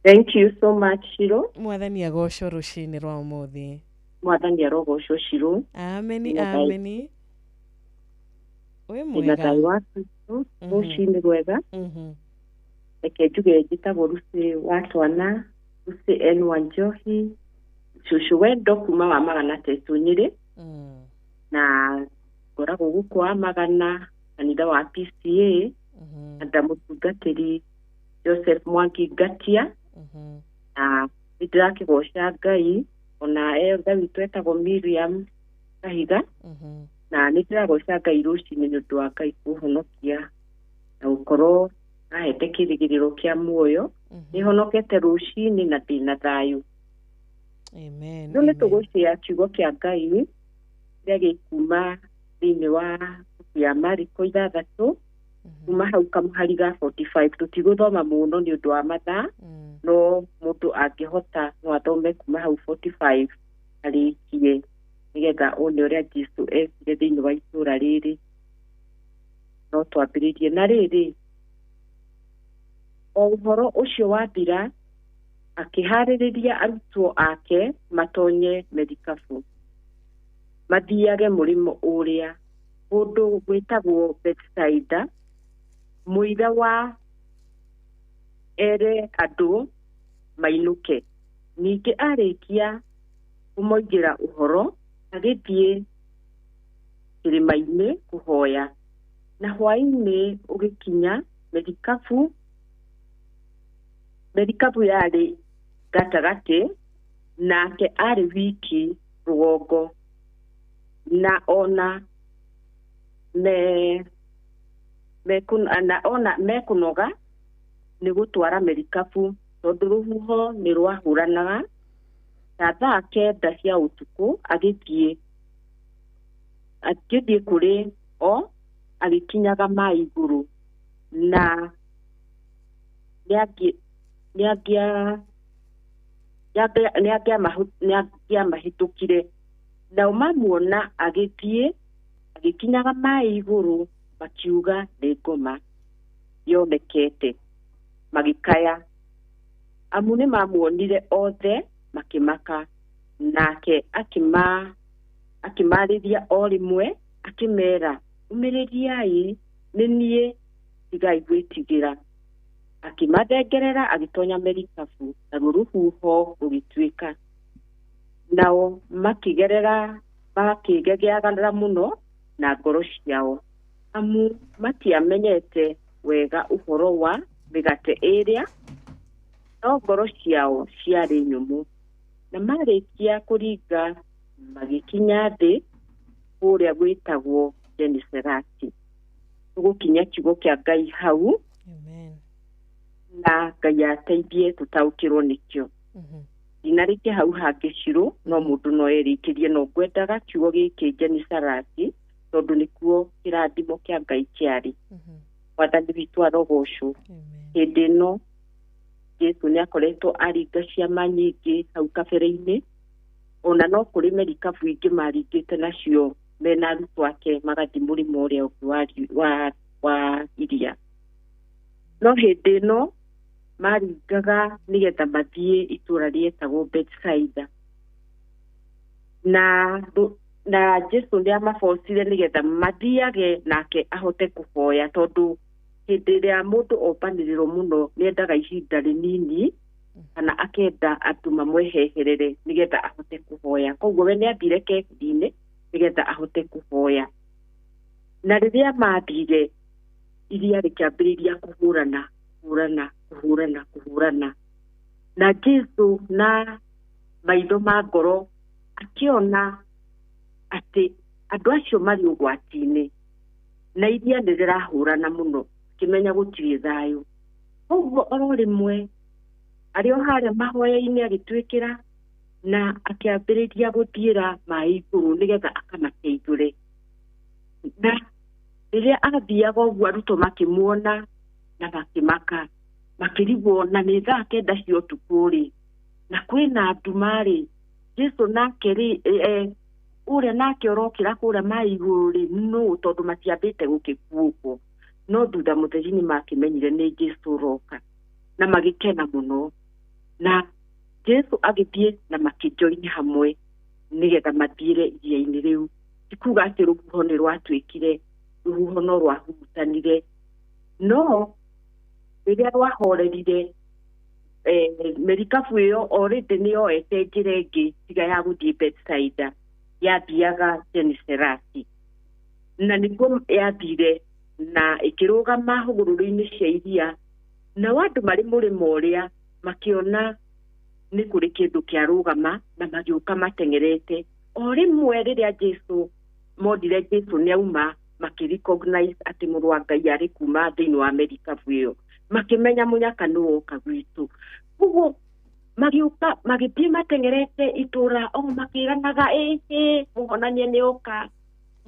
S6: Thank you so much, Shiro.
S18: Mwathani agocwo rũcinĩ rwa ũmũthĩ.
S6: Mwathani arogocwo, Shiro.
S18: Ameni.
S6: Ndĩna thayũ.
S18: Ameni. Wĩ
S6: Ndĩna
S18: mwega?
S6: thayũ wa Kristo. Rũcinĩ rwega. Reke njuge njĩtagwo Lucy wa Twana, Lucy N Wanjohi, cũcũ wendo kuma wa Magana Tetũ Nyĩrĩ, na ngoragwo gũkũ wa Magana kanitha wa PCA, na ndamũtungatĩri Joseph Mwangi Ngatia, na nĩ ndĩrakĩgoca Ngai ona elder witũ etagwo Miriam Kahiga, na nĩ ndĩragoca Ngai rũcinĩ nĩ ũndũ wa Ngai kũhonokia na gũkorwo ahete kĩrĩgĩrĩro kĩa muoyo. Nĩ honokete rũcinĩ na ndĩna thayũ.
S18: Amen.
S6: Rĩu nĩ tũgũcĩa kiugo kĩa Ngai kĩrĩa gĩkuma thĩinĩ wa buku ya Mariko 6 kuma hau kamũhari ga 45. Tũtigũthoma mũno nĩ ũndũ wa mathaa, no mũndũ angĩhota no athome kuma hau 45 arĩkie, nĩgetha one ũrĩa Jesũ ekire thĩinĩ wa itũũra rĩrĩ. No twambĩrĩrie na rĩrĩ, o ũhoro ũcio wathira, akĩharĩrĩria arutwo ake matonye merikabu mathiage mũrĩmo ũrĩa kũndũ gwĩtagwo Bethsaida, mũira wa ere andũ mainũke. Ningĩ arĩkia kũmoigĩra ũhoro, agĩthiĩ kĩrĩma-inĩ kũhoya. Na hwaĩ-inĩ ũgĩkinya, merikabu yarĩ gatagatĩ, nake arĩ wiki rũgongo, na ona mekũnoga Nĩ gũtwara merikabu tondũ rũhuho nĩ rwahũranaga. Ta thaa 9 cia ũtukũ agĩthiĩ kũrĩ o agĩkinyaga maĩ igũrũ, na nĩangĩamahĩtũkire. Nao mamuona agĩthiĩ agĩkinyaga maĩ igũrũ, makiuga nĩ ngoma yonekete, magĩkaya. Amu nĩmamuonire othe makĩmaka. Nake akĩmarĩria o rĩmwe akĩmera, ũmĩrĩriai, nĩ niĩ, tigai gwĩtigĩra. Akĩmathengerera agĩtonya merikabu, naruo rũhuho rũgĩtuĩka. Nao makĩgerera makĩgegeagara mũno na ngoro ciao, amu matiamenyete wega ũhoro wa mĩgate ĩrĩa, no ngoro ciao ciarĩ nyũmũ. Na marĩkia kũringa magĩkinya thĩ kũrĩa gwĩtagwo Genesareti. Tũgũkinya kiugo kĩa Ngai hau.
S18: Amen.
S6: Na Ngai ateithie tũtaũkĩrwo nĩkĩo. Ndinarĩkia hau hangĩ Shiro, no mũndũ no erĩkĩrie, no ngwendaga kiugo gĩkĩ Genesareti tondũ nĩkuo kĩrathimo kĩa Ngai kĩarĩ. Mwathani witũ arogocwo. Hĩndĩ ĩno Jesu nĩ akoretwo aringa ciama nyingĩ hau kabere-inĩ, ona no kũrĩ merikabu ingĩ maringĩte nacio mena arutwo ake magathiĩ mũrĩmo ũrĩa ũngĩ wa iria. No hĩndĩ ĩno maringaga nĩgetha mathiĩ itũũra rĩetagwo Bethsaida. Na Jesu nĩ amabocire nĩgetha mathiage nake ahote kũhoya, tondũ hĩndĩ ĩrĩa mũndũ ombanĩrĩrwo mũno nĩendaga ihinda rĩnini kana akenda andũ mamweheherere nĩgetha ahote kũhoya. Koguo we nĩathire keheri-inĩ nĩgetha ahote kũhoya. Na rĩrĩa mathire, iria rĩkĩambĩrĩria kũhũrana kũhũrana kũhũrana kũhũrana, na Jesu na maitho ma ngoro akĩona atĩ andũ acio marĩ ũgwati-inĩ na iria nĩ rĩrahũrana mũno, akĩmenya gũtirĩ thayũ. Koguo oro rĩmwe arĩ o harĩa mahoya-inĩ agĩtuĩkĩra na akĩambĩrĩria gũthiĩra maĩ igũrũ nĩgetha akamateithũre. Na rĩrĩa athiaga ũguo arutwo makĩmuona na makĩmaka, makĩrigwo na nĩ thaa 9 cia ũtukũ rĩ, na kwĩna nduma rĩ, Jesu nake rĩ ũrĩa nake ũrokĩra kũrĩa maĩ igũrũ rĩ nũ, tondũ matiambĩte gũkĩkuũkwo. No thutha mũtheri nĩ makĩmenyire nĩ Jesu ũroka, na magĩkena mũno. Na Jesu agĩthiĩ na makĩjoini hamwe nĩgetha mathiĩre iria-inĩ rĩu. Ti kuga atĩ rũhuho nĩ rwatuĩkire, rũhuho no rwahurutanire, no rĩrĩa rwahorerire merikabu ĩyo already nĩ yoete njĩra ĩngĩ tiga ya gũthiĩ Bethsaida, yathiaga Genesareti. Na nĩkuo yathire na ĩkĩrũgama hũgũrũrũ-inĩ cia iria, nao andũ marĩ mũrĩmo ũrĩa makĩona nĩ kũrĩ kĩndũ kĩarũgama na magĩũka mateng'erete. O rĩmwe rĩrĩa Jesu monire Jesu nĩauma, makĩrecognize atĩ mũrũ wa Ngai arĩ kuma thĩinĩ wa merikabu ĩyo, makĩmenya mũnyaka nĩ woka gwitũ. Koguo magĩũka magĩthiĩ mateng'erete itũũra o makĩranaga, ĩhĩ, mũhonania nĩoka,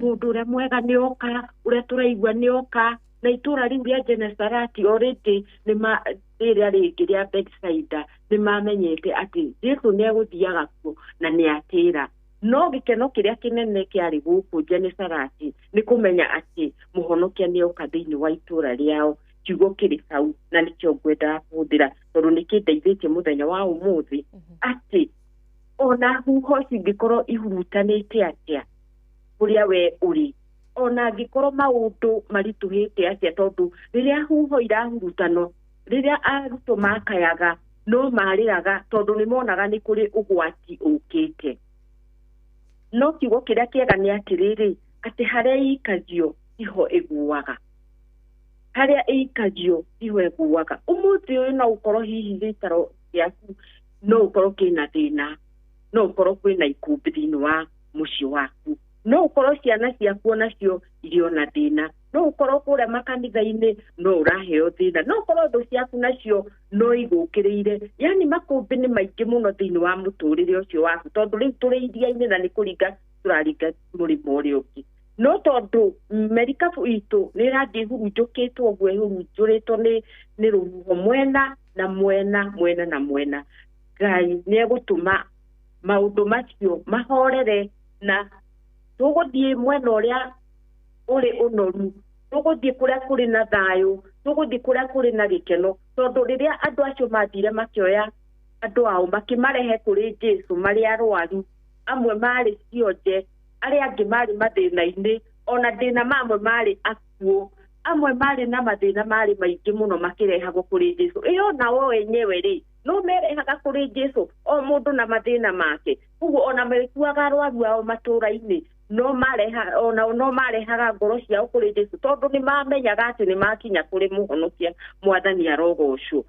S6: mũndũ ũrĩa mwega nĩoka, ũrĩa tũraigua nĩoka. Na itũũra rĩu rĩa Genesareti already rĩrĩa rĩngĩ rĩa Bethsaida nĩmamenyete atĩ Jesu nĩegũthiaga kuo na nĩatĩra. No gĩkeno kĩrĩa kĩnene kĩarĩ gũkũ Genesareti nĩ kũmenya atĩ mũhonokia nĩoka thĩinĩ wa itũũra rĩao. Kiugo kĩrĩ hau na nĩkĩo ngwendaga kũhũthĩra tondũ nĩkĩndeithĩtie mũthenya wa ũmũthĩ, atĩ ona huho cingĩkorwo ihurutanĩte atĩa kũrĩa we ũrĩ, ona angĩkorwo maũndũ maritũhĩte atĩa, tondũ rĩrĩa huho irahurutano, rĩrĩa arutwo makayaga no marĩraga tondũ nĩmonaga nĩ kũrĩ ũgwati ũkĩte. No kiugo kĩrĩa kĩega nĩ atĩrĩrĩ, atĩ harĩa ĩikagio tiho ĩguaga, harĩa ĩikagio tiho ĩguaga. Ũmũthĩ ũyũ no ũkorwo hihi gĩikaro gĩaku no ũkorwo kĩna thĩna, no ũkorwo kwĩna ikũmbĩ thĩinĩ wa mũciĩ waku, no ũkorwo ciana ciaku onacio irĩ ona thĩna, No ũkorwo kũrĩa makanitha-inĩ no ũraheo thĩna, no ũkorwo thũ ciaku nacio no igũkĩrĩire. Yani makũmbĩ nĩ maingĩ mũno thĩinĩ wa mũtũrĩre ũcio waku, tondũ rĩu tũrĩ iria-inĩ na nĩ kũringa tũraringa mũrĩmo ũrĩa ũngĩ. No tondũ merikabu itũ nĩ ĩrathiĩ ĩhurunjũkĩtwo ũguo, ĩhurunjũrĩtwo nĩ rũhuho mwena na mwena, mwena na mwena, Ngai nĩ egũtũma maũndũ macio mahorere, na tũgũthiĩ mwena ũrĩa ũrĩ ũnoru, tũgũthiĩ kũrĩa kũrĩ na thayũ, tũgũthiĩ kũrĩa kũrĩ na gĩkeno. Tondũ rĩrĩa andũ acio mathire makĩoya andũ ao makĩmarehe kũrĩ Jesũ marĩ arwaru, amwe marĩ cionje, arĩa angĩ marĩ mathĩna-inĩ, ona thĩna mamwe marĩ akuũ, amwe marĩ na mathĩna marĩ maingĩ mũno makĩrehagwo kũrĩ Jesũ. Ĩyo nao wenyewe rĩ no merehaga kũrĩ Jesũ, o mũndũ na mathĩna make. Koguo ona mekuaga arwaru ao matũũra-inĩ, no mareha ona no marehaga ngoro ciao kũrĩ Jesũ, tondũ nĩ mamenyaga atĩ nĩ makinya kũrĩ mũhonokia Mwathani arogocwo.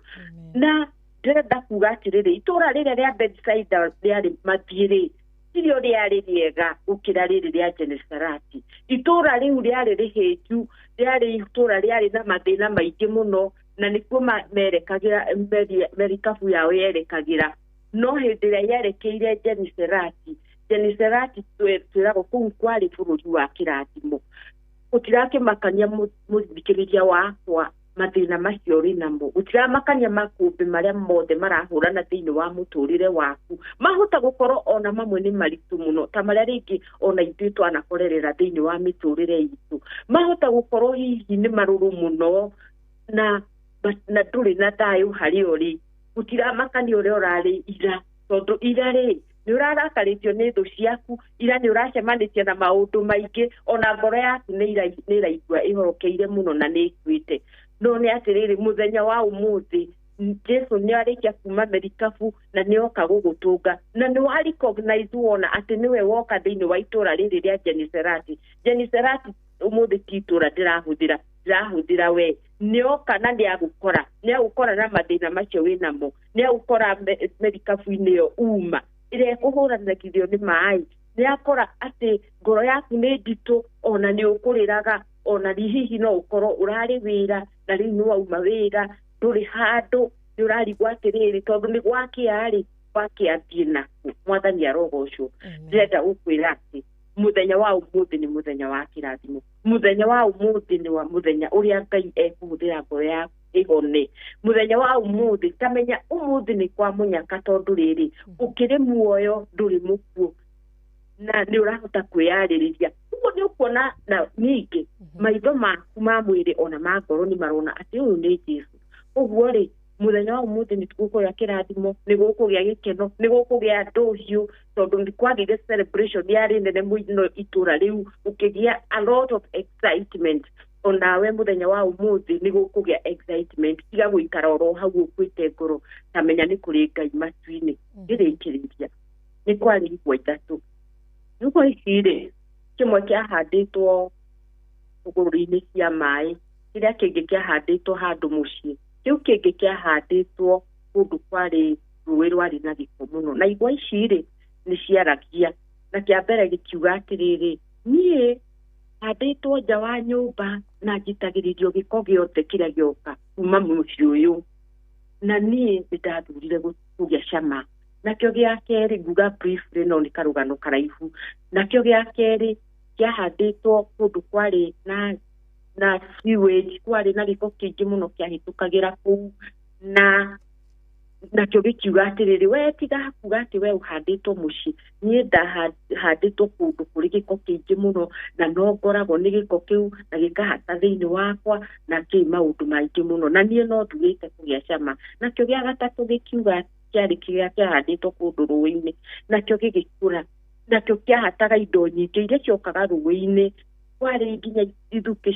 S6: Na ndĩrenda kuga atĩrĩrĩ, itũũra rĩrĩa rĩa Bethsaida rĩarĩ mathiĩ-rĩ, tirio rĩarĩ rĩega gũkĩra rĩrĩ rĩa Genesareti. Itũũra rĩu rĩarĩ rĩhĩnju, rĩarĩ itũũra rĩarĩ na mathĩna maingĩ mũno, na nĩkuo merekagĩra merikabu yao yerekagĩra. No hĩndĩ ĩrĩa yerekeire Genesareti, Genesareti twĩragwo kũu kwarĩ bũrũri wa kĩrathimo. Gũtirakĩmakania mũthikĩrĩria wakwa mathĩna macio ũrĩ namo, gũtiramakania makũmbĩ marĩa mothe marahũrana thĩinĩ wa mũtũrĩre waku. Mahota gũkorwo ona mamwe nĩ maritũ mũno ta marĩa rĩngĩ ona ithuĩ twanakorerera thĩinĩ wa mĩtũrĩre itũ. Mahota gũkorwo hihi nĩ marũrũ mũno na ndũrĩ na thayũ harĩ ũrĩ. Gũtiramakania ũrĩa ũrarĩ ira, tondũ ira rĩ nĩ ũrarakarĩtio nĩ thũ ciaku, ira nĩ ũracemanĩtie na maũndũ maingĩ, ona ngoro yaku nĩ ĩraigua ĩhorokeire mũno na nĩ ĩkuĩte. No nĩ atĩrĩrĩ, mũthenya wa ũmũthĩ Jesũ nĩ arĩkia kuma merikabu na nĩ oka gũgũtũnga, na nĩ wa recognize wona atĩ nĩwe woka thĩinĩ wa itũũra rĩrĩ rĩa Genesareti. Genesareti ũmũthĩ ti itũũra ndĩrahũthĩra we, nĩ oka na nĩ agũkora, nĩ agũkora na mathĩna macio wĩnamo, nĩ agũkora merikabu-inĩ ĩyo uma ĩrĩa ĩkũhũranagithio nĩ maĩ, nĩ akora atĩ ngoro yaku nĩ nditũ, ona nĩ ũkũrĩraga, ona hihi no ũkorwo ũrarĩ wĩra na rĩu nĩ wauma wĩra, ndũrĩ handũ, nĩ ũrarigwo atĩrĩrĩ, tondũ nĩ gwakĩa rĩ, gwakĩa thiĩ naku. Mwathani arogocwo. Ndĩrenda gũkwĩra atĩ mũthenya wa ũmũthĩ nĩ mũthenya wa kĩrathimo, mũthenya wa ũmũthĩ nĩ wa mũthenya ũrĩa Ngai ekũhũthĩra ngoro yaku ĩhone. Mũthenya wa ũmũthĩ, tamenya ũmũthĩ nĩ kwa mũnyaka, tondũ rĩrĩ ũkĩrĩ muoyo ndũrĩ mũkuũ na nĩ ũrahota kwĩyarĩrĩria. Ũguo nĩ ũkuona na ningĩ maitho maku ma mwĩrĩ ona ma ngoro nĩ marona atĩ ũyũ nĩ Jesũ. Ũguo rĩ, mũthenya wa ũmũthĩ nĩ tũgũkũgĩa kĩrathimo, nĩ gũkũgĩa gĩkeno, nĩ gũkũgĩa ndũhiũ, tondũ nĩ kwagĩire celebration yarĩ nene mũno itũũra rĩu, gũkĩgĩa a lot of excitement. Onawe mũthenya wa ũmũthĩ nĩ gũkũgĩa excitement, tiga gũikara oro hau ũkuĩte ngoro, tamenya nĩ kũrĩ Ngai matu-inĩ. Ngĩrĩkĩrĩria, nĩ kwarĩ igwa ithatũ. Igwa ici rĩ, kĩmwe kĩahandĩtwo hũgũrũrũ-inĩ cia maĩ, kĩrĩa kĩngĩ kĩahandĩtwo handũ mũciĩ, kĩu kĩngĩ kĩahandĩtwo kũndũ kwarĩ rũĩ rwarĩ na gĩko mũno. Na igwa ici rĩ nĩ ciaragia, na kĩa mbere gĩkiuga atĩrĩrĩ, niĩ handĩtwo nja wa nyũmba na njitagĩrĩrio gĩko gĩothe kĩrĩa gĩoka kuma mũciĩ ũyũ, na niĩ nĩ ndathurire kũgĩa cama. Nakĩo gĩa kerĩ, nguga briefly no nĩ karũgano karaihu, nakĩo gĩa kerĩ kĩahandĩtwo kũndũ kwarĩ na sewage, kwarĩ na gĩko kĩingĩ mũno kĩahĩtũkagĩra kũu, na nakĩo gĩkiuga atĩrĩrĩ, we tiga kuga atĩ we ũhandĩtwo mũciĩ, niĩ ndahandĩtwo kũndũ kũrĩ gĩko kĩingĩ mũno na no ngoragwo nĩ gĩko kĩu na gĩkahata thĩinĩ wakwa na kĩ maũndũ maingĩ mũno, na niĩ no ndugĩte kũgĩa cama. Nakĩo gĩa gatatũ gĩkiuga kĩarĩ kĩrĩa kĩahandĩtwo kũndũ rũĩ-inĩ, nakĩo gĩgĩkũra, nakĩo kĩahataga indo nyingĩ iria ciokaga rũĩ-inĩ, kwarĩ nginya ithukĩ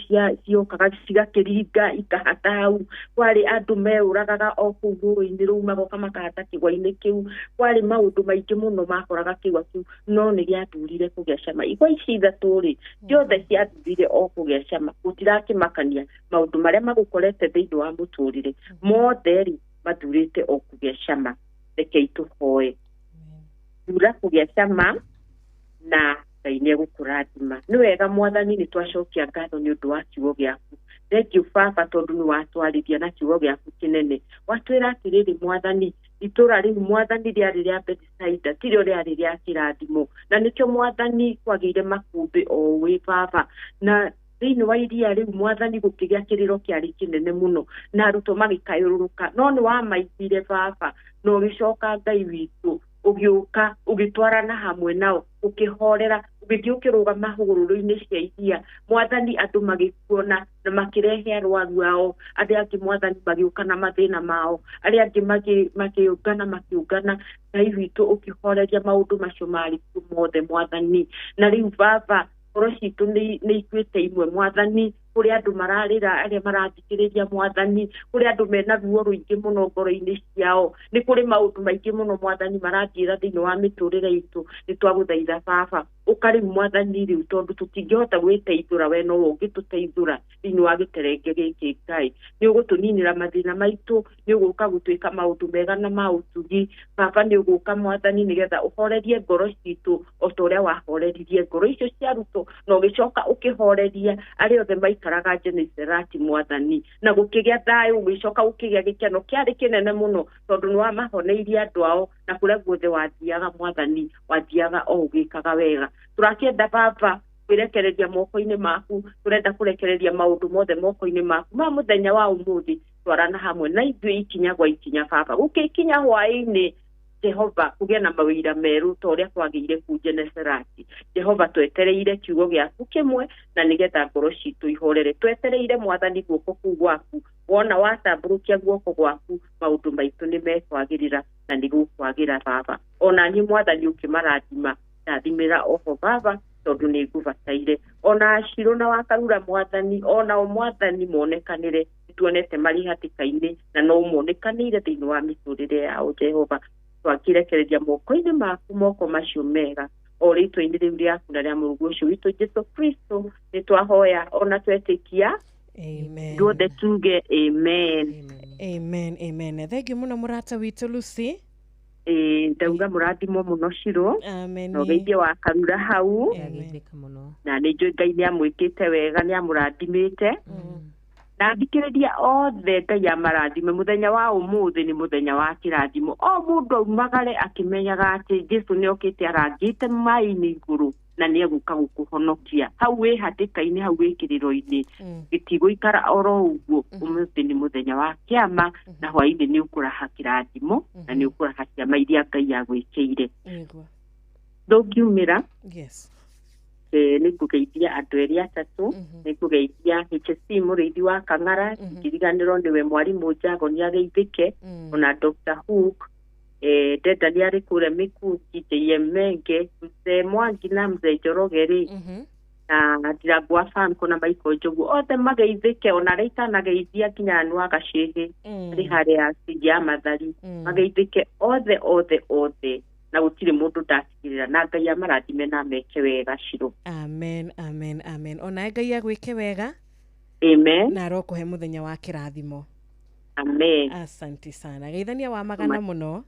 S6: ciokaga cigakĩringa ikahata hau, kwarĩ andũ meũragaga o kũu rũĩ-inĩ rũu magoka makahata kĩgwa-inĩ kĩu, kwarĩ maũndũ maingĩ mũno makoraga kĩgwa kĩu, no nĩ gĩathurire kũgĩa cama. Igwa ici ithatũ rĩ, ciothe ciathurire o kũgĩa cama. Gũtirakĩmakania maũndũ marĩa magũkorete thĩinĩ wa mũtũrĩre mothe rĩ, mathurĩte o kũgĩa cama. Rekei tũhoe. Thura kũgĩa cama na Ngai nĩ egũkũrathima. Nĩ wega mwathani, nĩ twacokia ngatho nĩ ũndũ wa kiugo gĩaku. Thank you baba, tondũ nĩ watwarithia na kiugo gĩaku kĩnene. Watwĩra atĩrĩrĩ mwathani, itũra rĩu mwathani rĩarĩ rĩa Bethisaida, tirĩo rĩarĩ rĩa kĩrathimo, na nĩkĩo mwathani kwagĩire makũmbĩ o ũĩ baba. Na thĩinĩ wa iria rĩu mwathani gũkĩgĩa kĩrĩro kĩarĩ kĩnene mũno, na arutwo magĩkayũrũrũka, no nĩ wamaiguire baba, na ũgĩcoka Ngai witũ ũgĩũka ũgĩtwarana hamwe nao, ũkĩhorera, ũgĩthiĩ ũkĩrũgama hũgũrũrũ-inĩ cia iria mwathani, andũ magĩkuona na makĩrehe arwaru ao, arĩa angĩ mwathani magĩũka na mathĩna mao, arĩa angĩ makĩũngana makĩũngana. Ngai witũ ũkĩhoreria maũndũ macio marĩ kuo mothe mwathani. Na rĩu baba, ngoro citũ nĩ ikuĩte imwe mwathani, kũrĩ andũ mararĩra, arĩa marathikĩrĩria mwathani, kũrĩ andũ mena ruo rũingĩ mũno ngoro-inĩ ciao, nĩ kũrĩ maũndũ maingĩ mũno mwathani marathiĩra thĩinĩ wa mĩtũrĩre itũ. Nĩ twagũthaitha baba, ũka rĩu mwathani rĩu, tondũ tũtingĩhota gwĩteithũra, we nowe ũngĩtũteithũra thĩinĩ wa gĩterenge gĩkĩ. Ngai nĩ ũgũtũninĩra mathĩna maitũ, nĩ ũgũka gũtuĩka maũndũ mega na ma ũtugi baba, nĩ ũgũka mwathani nĩgetha ũhorerie ngoro citũ o ta ũrĩa wahoreririe ngoro icio cia arutwo, na ũgĩcoka ũkĩhoreria arĩa othe maikaraga Geneserati mwathani, na gũkĩgĩa thayũ, ũgĩcoka gũkĩgĩa gĩkeno kĩarĩ kĩnene mũno, tondũ nĩ wamahoneirie andũ ao, na kũrĩa guothe wathiaga mwathani wathiaga o ũgĩkaga wega. Tũrakĩenda baba kwĩrekereria moko-inĩ maku, tũrenda kũrekereria maũndũ mothe moko-inĩ maku ma mũthenya wa ũmũthĩ, twarana hamwe na ithuĩ ikinya gwa ikinya baba, gũgĩkinya hwaĩ-inĩ Jehova kũgĩa na mawĩra merũ ta ũrĩa kwagĩire kũu Geneserati. Jehova twetereire kiugo gĩaku kĩmwe, na nĩgetha ngoro citũ ihorere. Twetereire mwathani guoko kũu gwaku, wona watambũrũkia guoko gwaku maũndũ maitũ nĩ mekwagĩrĩra na nĩ gũkwagĩra baba. Ona niĩ mwathani ũkĩmarathima, ndathimĩra oho baba, tondũ nĩ ngũbataire. Ona Acirũ na Wakarura mwathani, onao mwathani monekanĩre, tuonete marĩ hatĩka-inĩ na no monekanĩire thĩinĩ wa mĩtũrĩre yao Jehova. Twakĩrekereria moko-inĩ maku moko macio mega, o rĩtwa-inĩ rĩu rĩaku na rĩa mũrũguo ũcio witũ Jesu Kristo nĩ twahoya ona twetĩkia.
S18: Amen.
S6: Ithuothe tuge amen.
S18: Amen, amen. Thank you mũno mũrata witũ Lucy.
S6: Ĩĩ, ndauga mũrathimwo mũno Shiro,
S18: Amen.
S6: na ũgeithie wa Karura hau, na nĩ njũĩ Ngai nĩ amwĩkĩte wega, nĩ amũrathimĩte. Na thikĩrĩria othe Ngai amarathime. Mũthenya wa ũmũthĩ nĩ mũthenya wa kĩrathimo, o mũndũ aumagare akĩmenyaga atĩ Jesu nĩ okĩte arangĩte maĩ-inĩ igũrũ, na nĩ egũka gũkũhonokia hau wĩ hatĩka-inĩ, hau wĩ kĩrĩro-inĩ, gĩtigũikara oro ũguo. Ũmũthĩ nĩ mũthenya wa kĩama, na hwaĩ-inĩ nĩ ũkũraha kĩrathimo, na nĩ ũkũraha ciama iria Ngai agwĩkĩire.
S18: Nĩguo.
S6: Ndũngiumĩra.
S18: Yes.
S6: Nĩ ngũgeithia andũ erĩ atatũ, nĩ ngũgeithia HSC mũrĩithi wa Kang'ara, ngiriganĩrwo nĩwe mwarimũ Njago nĩ ageithĩke, ona Dr. Hook, Ndenda nĩ arĩ kũrĩa Mĩkungi, JM Menge, mzee Mwangi na mzee Njoroge rĩ, na Ndirango wa Famco na Michael Njogu, othe mageithĩke, ona arĩa itanageithia nginya Anu wa Gacĩhĩ arĩ harĩa stage ya Mathari, mageithĩke othe othe othe, na gũtirĩ mũndũ ndatigĩrĩra, na Ngai amarathime na ameke wega Shiro.
S18: Amen, amen, amen. Onawe Ngai agwĩke wega.
S6: Amen.
S18: Na arokũhe mũthenya wa kĩrathimo.
S6: Amen.
S18: Asante sana. Geithania wa magana mũno.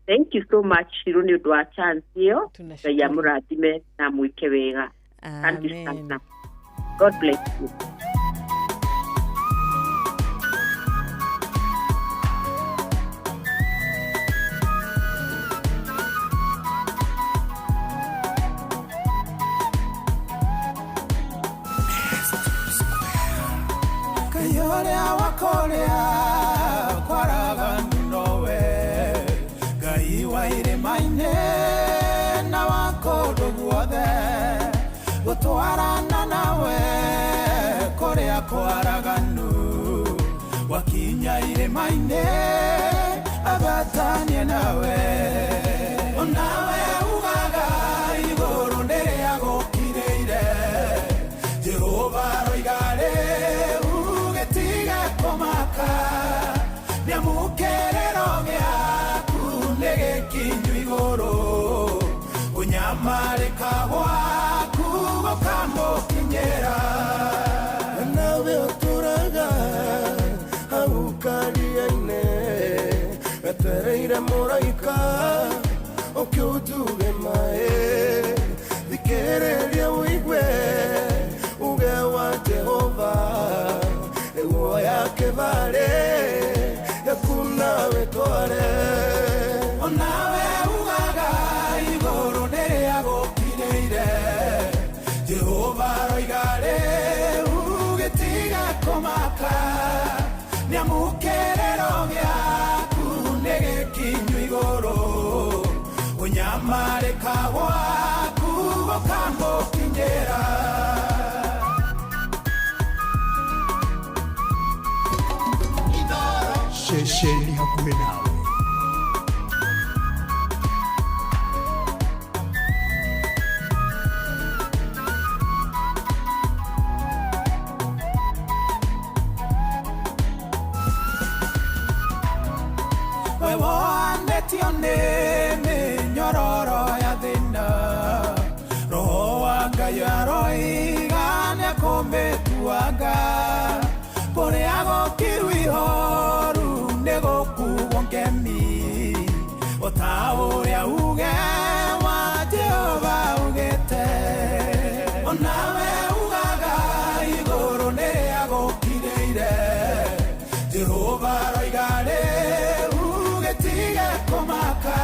S6: Thank you so much Shiro nĩ ũndũ wa chance ĩyo. Ngai amũrathime na amwĩke wega. Asante
S18: Amen.
S6: sana. God bless you.
S5: Kayoria wakoria kwaraganu nowe Ngai wa irĩma-inĩ na wa kũndũ guothe gũtwarana nawe kũrĩa kwaraganu wakinya irĩma-inĩ agatanie nawe onawe ugaga igũrũ nĩrĩa gũkirĩire Jehova aroiga rĩu gĩtige kũmaka nĩamũkĩrĩro gĩaku nĩ gĩkinyu igũrũ kũnyamarĩka gwaku gũkamũkinyĩra.
S3: Nawe ũtũraga hau karia-inĩ wetereire mũraika ũkĩũtua
S5: Nĩamũkĩrĩro gĩaku nĩ gĩkinyu igũrũ Ũnyamarĩka gwaku gũkamũkinyĩra
S9: Ceceni hakuhĩ nawe.
S5: We wonetio nĩ mĩnyororo ya thĩna Roho wa Ngai aroiga nĩekũmĩtuanga Kũrĩa gũkiru ihoru nĩgũkuo ngemi O ta ũrĩa uge wa Jehova ugĩte Onawe ugaga igũrũ nĩrĩagũkirĩire Jehova aroiga rĩu gĩtige kũmaka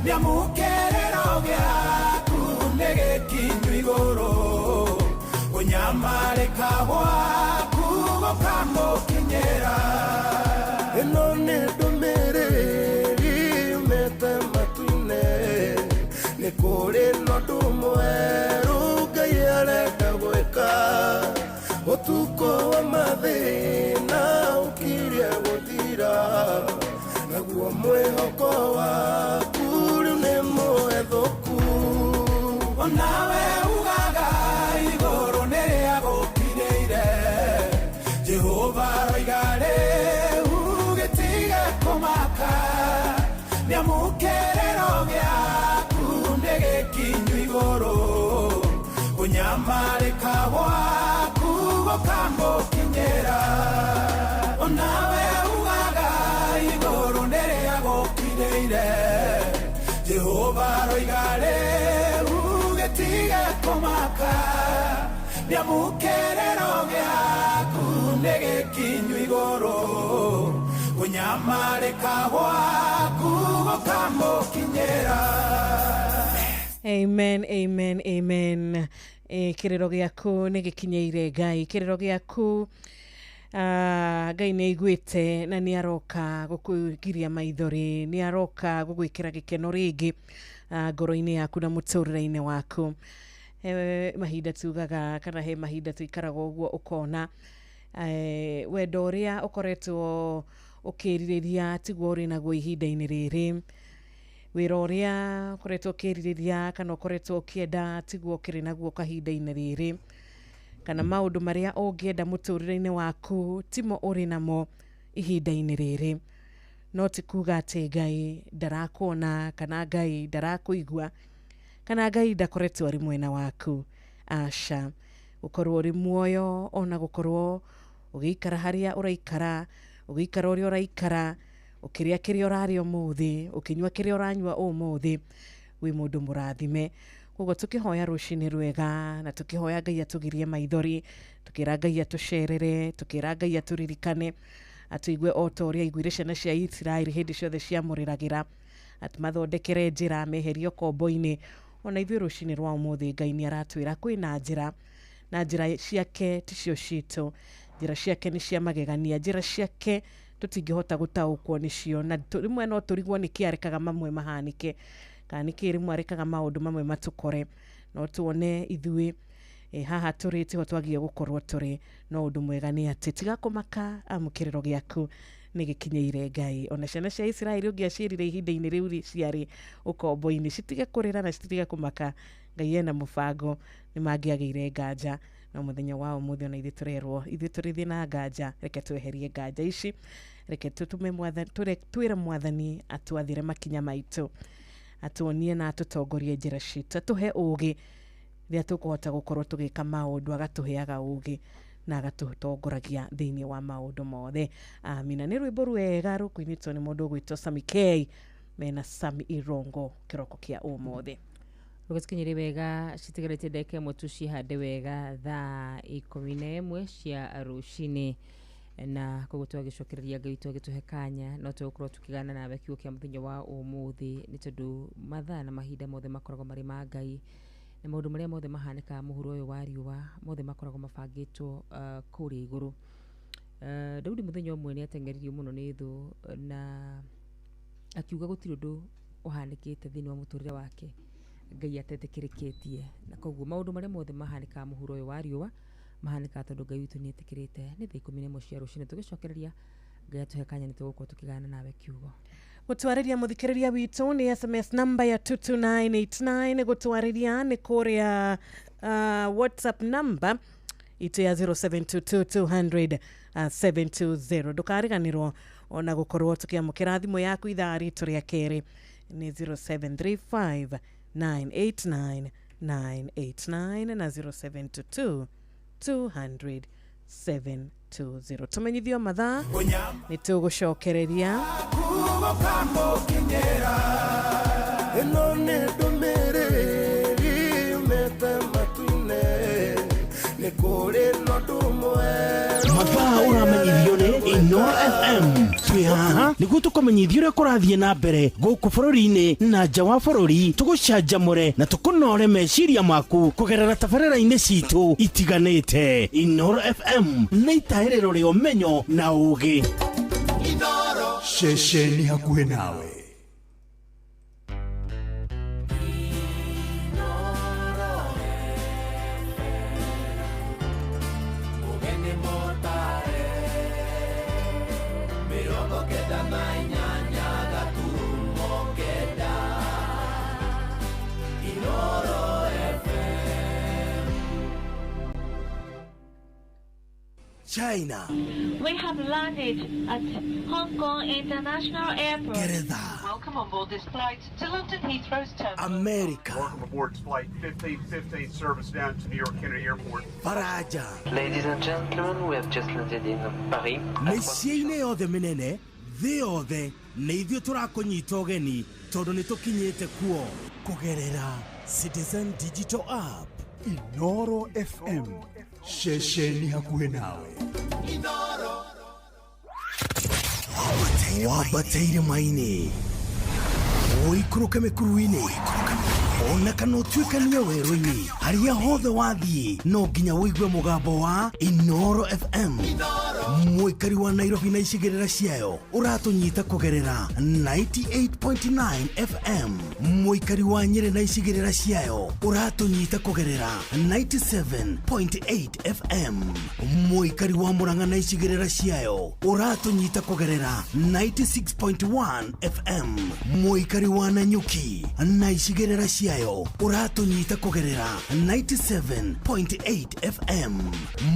S5: Nĩamũkĩrĩro gĩaku nĩ gĩkinyu igũrũ Ũnyamarĩka gwaku gũkamũkinyĩra
S3: Ĩno nĩ ndũmĩrĩri yumĩte matu-inĩ Nĩ kũrĩ na ũndũ mwerũ Ngai arenda gwĩka Ũtukũ wa mathĩna ũkirie gũthira Naguo mwĩhoko waku rĩu nĩ mũhethũku
S5: Onawe ugaga igũrũ nĩrĩagũkirĩire Jehova aroiga rĩu gĩtige kũmaka Nĩamũkĩrĩro gĩaku nĩ gĩkinyu igũrũ Ũnyamarĩka gwaku gũkamũkinyĩra Onawe ugaga igũrũ nĩrĩagũkirĩire Jehova aroiga rĩu gĩtige kũmaka Nĩamũkĩrĩro gĩaku nĩ gĩkinyu igũrũ Ũnyamarĩka gwaku gũkamũkinyĩra
S18: Amen, amen, amen. Kĩrĩro gĩaku nĩ gĩkinyĩire Ngai kĩrĩro gĩaku Ngai nĩ aiguĩte na nĩ aroka gũkũgiria maithori nĩ aroka gũgwĩkĩra gĩkeno rĩngĩ ngoro-inĩ yaku na mũtũrĩre-inĩ waku mahinda tugaga kana he mahinda tũikaraga ũguo ũkona wendo ũrĩa ũkoretwo ũkĩrirĩria tiguo ũrĩ naguo ihinda-inĩ rĩrĩ wĩra ũrĩa ũkoretwo ũkĩrirĩria kana ũkoretwo ũkĩenda tiguo ũkĩrĩ naguo kahinda-inĩ rĩrĩ kana maũndũ marĩa ũngĩenda mũtũrĩre-inĩ waku timo ũrĩ namo ihinda-inĩ rĩrĩ no ti kuga atĩ Ngai ndarakuona kana Ngai ndarakũigua kana Ngai ndakoretwo arĩ mwena waku aca gũkorwo ũrĩ muoyo ona gũkorwo ũgĩikara harĩa ũraikara ũgĩikara ũrĩa ũraikara ũkĩrĩa kĩrĩa ũrarĩa ũmũthĩ ũkĩnyua kĩrĩa ũranyua ũmũthĩ wĩ mũndũ mũrathime koguo tũkĩhoya rũcinĩ rwega na tũkĩhoya Ngai atũgirie maithori tũkĩra Ngai atũcerere tũkĩra Ngai atũririkane atũigue o ta ũrĩa aiguire ciana cia Isiraeli hĩndĩ ciothe ciamũrĩragĩra atũmathondekere njĩra meherie ũkombo-inĩ ona ithuĩ rũcinĩ rwa ũmũthĩ Ngai nĩ aratwĩra kwĩna njĩra na njĩra ciake ticio citũ njĩra ciake nĩ cia magegania njĩra ciake tũtingĩhota gũtaũkwo nĩcio na rĩmwe no tũrigwo nĩkĩ arekaga mamwe mahanĩke kana nĩkĩ rĩmwe arekaga maũndũ mamwe matũkore no tuone ithuĩ haha tũrĩ tiho twagiĩ gũkorwo tũrĩ no ũndũ mwega nĩ atĩ tiga kũmaka amu kĩrĩro gĩaku nĩ gĩkinyĩire Ngai ona ciana cia Isiraeli ũngĩaciĩrire ihinda-inĩ rĩu ciarĩ ũkombo-inĩ citige kũrĩra na citige kũmaka Ngai ena mũbango nĩ mangĩagĩire nganja no mũthenya wa ũmũthĩ ona ithuĩ tũrerwo ithuĩ tũrĩthiĩ na nganja reke tweherie nganja ici reke tũtũme mwathani twĩre mwathani atwathĩre makinya maitũ atuonie na atũtongorie njĩra citũ atũhe ũũgĩ rĩrĩa tũkũhota gũkorwo tũgĩka maũndũ agatũheaga ũũgĩ na agatũtongoragia thĩinĩ wa maũndũ mothe amina nĩ rwĩmbo rwega rũkũinĩtwo nĩ mũndũ ũgwĩtwo Sami K mena Sami Irongo kĩroko kĩa ũmũthĩ
S20: rũgĩtũkinyĩrie wega citigarĩtie ndagĩka ĩmwe tu cihande wega thaa 11 cia rũcinĩ na koguo twagĩcokereria Ngai witũ agĩtũhe kanya no tũgũkorwo tũkĩgana nawe kiugo kĩa mũthenya wa ũmũthĩ nĩ tondũ mathaa na mahinda mothe makoragwo marĩ ma Ngai na maũndũ marĩa mothe mahanĩkaga mũhuro ũyũ wa riũa mothe makoragwo mabangĩtwo kũrĩa igũrũ Daudi mũthenya ũmwe nĩ ateng'eririo mũno nĩ thũ na akiuga gũtirĩ ũndũ ũhanĩkĩte thĩinĩ wa mũtũrĩre wake Ngai atetĩkĩrĩkĩtie, na koguo maũndũ marĩa mothe mahanĩkaga mũhuro ũyũ wa riũa mahanĩkaga tondũ Ngai witũ nĩ etĩkĩrĩte. Nĩ thaa 11 cia rũcinĩ, tũgĩcokereria Ngai atũhe kanya nĩ tũgũkorwo tũkĩgayana nawe kiugo.
S18: Gũtwarĩria mũthikĩrĩria witũ nĩ SMS namba ya 22989, gũtwarĩria nĩ kũrĩa WhatsApp namba itũ ya 0722 200 720. Ndũkariganĩrwo ona gũkorwo tũkĩamũkĩra thimũ yaku ithaa ritũ rĩa kerĩ nĩ 0735 989 989 na 0722 200 720. Tũmenyithio mathaa nĩ tũgũcokereria.
S5: Ĩno nĩ ndũmĩrĩri yumĩte matu-inĩ, nĩ kũrĩ na ũndũ ũmwe.
S8: Mathaa ũramenyithio nĩ Inoro FM. Twĩ haha nĩguo tũkũmenyithia ũrĩa kũrathiĩ na mbere gũkũ bũrũri-inĩ na nja wa bũrũri, tũgũcanjamũre na tũkũnore meciria maku kũgerera tabarĩra-inĩ citũ itiganĩte. Inoro FM nĩ itahĩrĩro rĩa ũmenyo na ũũgĩ.
S9: Ceceni hakuhĩ nawe.
S11: 98.9 Inoro FM.
S5: China.
S12: We have landed at Hong Kong International Airport.
S5: Ngeretha.
S12: Welcome on board this flight to London Heathrow's terminal.
S5: America.
S15: Welcome aboard flight 1515 service down to New York Kennedy Airport.
S5: Faraja.
S22: Ladies and gentlemen, we have just landed in Paris.
S8: Mĩciĩ-inĩ yothe mĩnene thĩ yothe nĩ ithuĩ tũrakũnyita ũgeni tondũ nĩ tũkinyĩte kuo kũgerera Citizen Digital App.
S9: Inoro FM, ceceni hakuhĩ nawe.
S8: Wambate irĩma-inĩ, ũikũrũke mĩkuru-inĩ, ona kana ũtuĩkanie werũ-inĩ, harĩa hothe wathiĩ no nginya ũigue mũgambo wa Inoro FM. Mũikari wa Nairobi na icigĩrĩra ciayo ũratũnyita kũgerera 98.9 FM. Mũikari wa Nyĩrĩ na icigĩrĩra ciayo ũratũnyita kũgerera 97.8 FM. Mũikari wa Mũrang'a na icigĩrĩra ciayo ũratũnyita kũgerera 96.1 FM. Mũikari wa Nanyuki na icigĩrĩra ciayo ũratũnyita kũgerera 97.8 FM.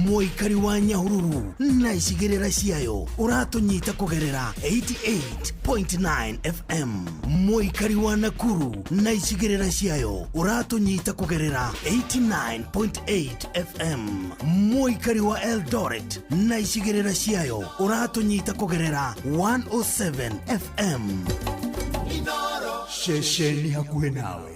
S8: Mũikari wa Nyahururu na icigĩrĩra ciayo ũratũnyita kũgerera 88.9 FM. Mũikari wa Nakuru na icigĩrĩra ciayo ũratũnyita kũgerera 89.8 FM. Mũikari wa Eldoret na icigĩrĩra ciayo ũratũnyita kũgerera 107 FM.
S9: Ceceni hakuhĩ nawe.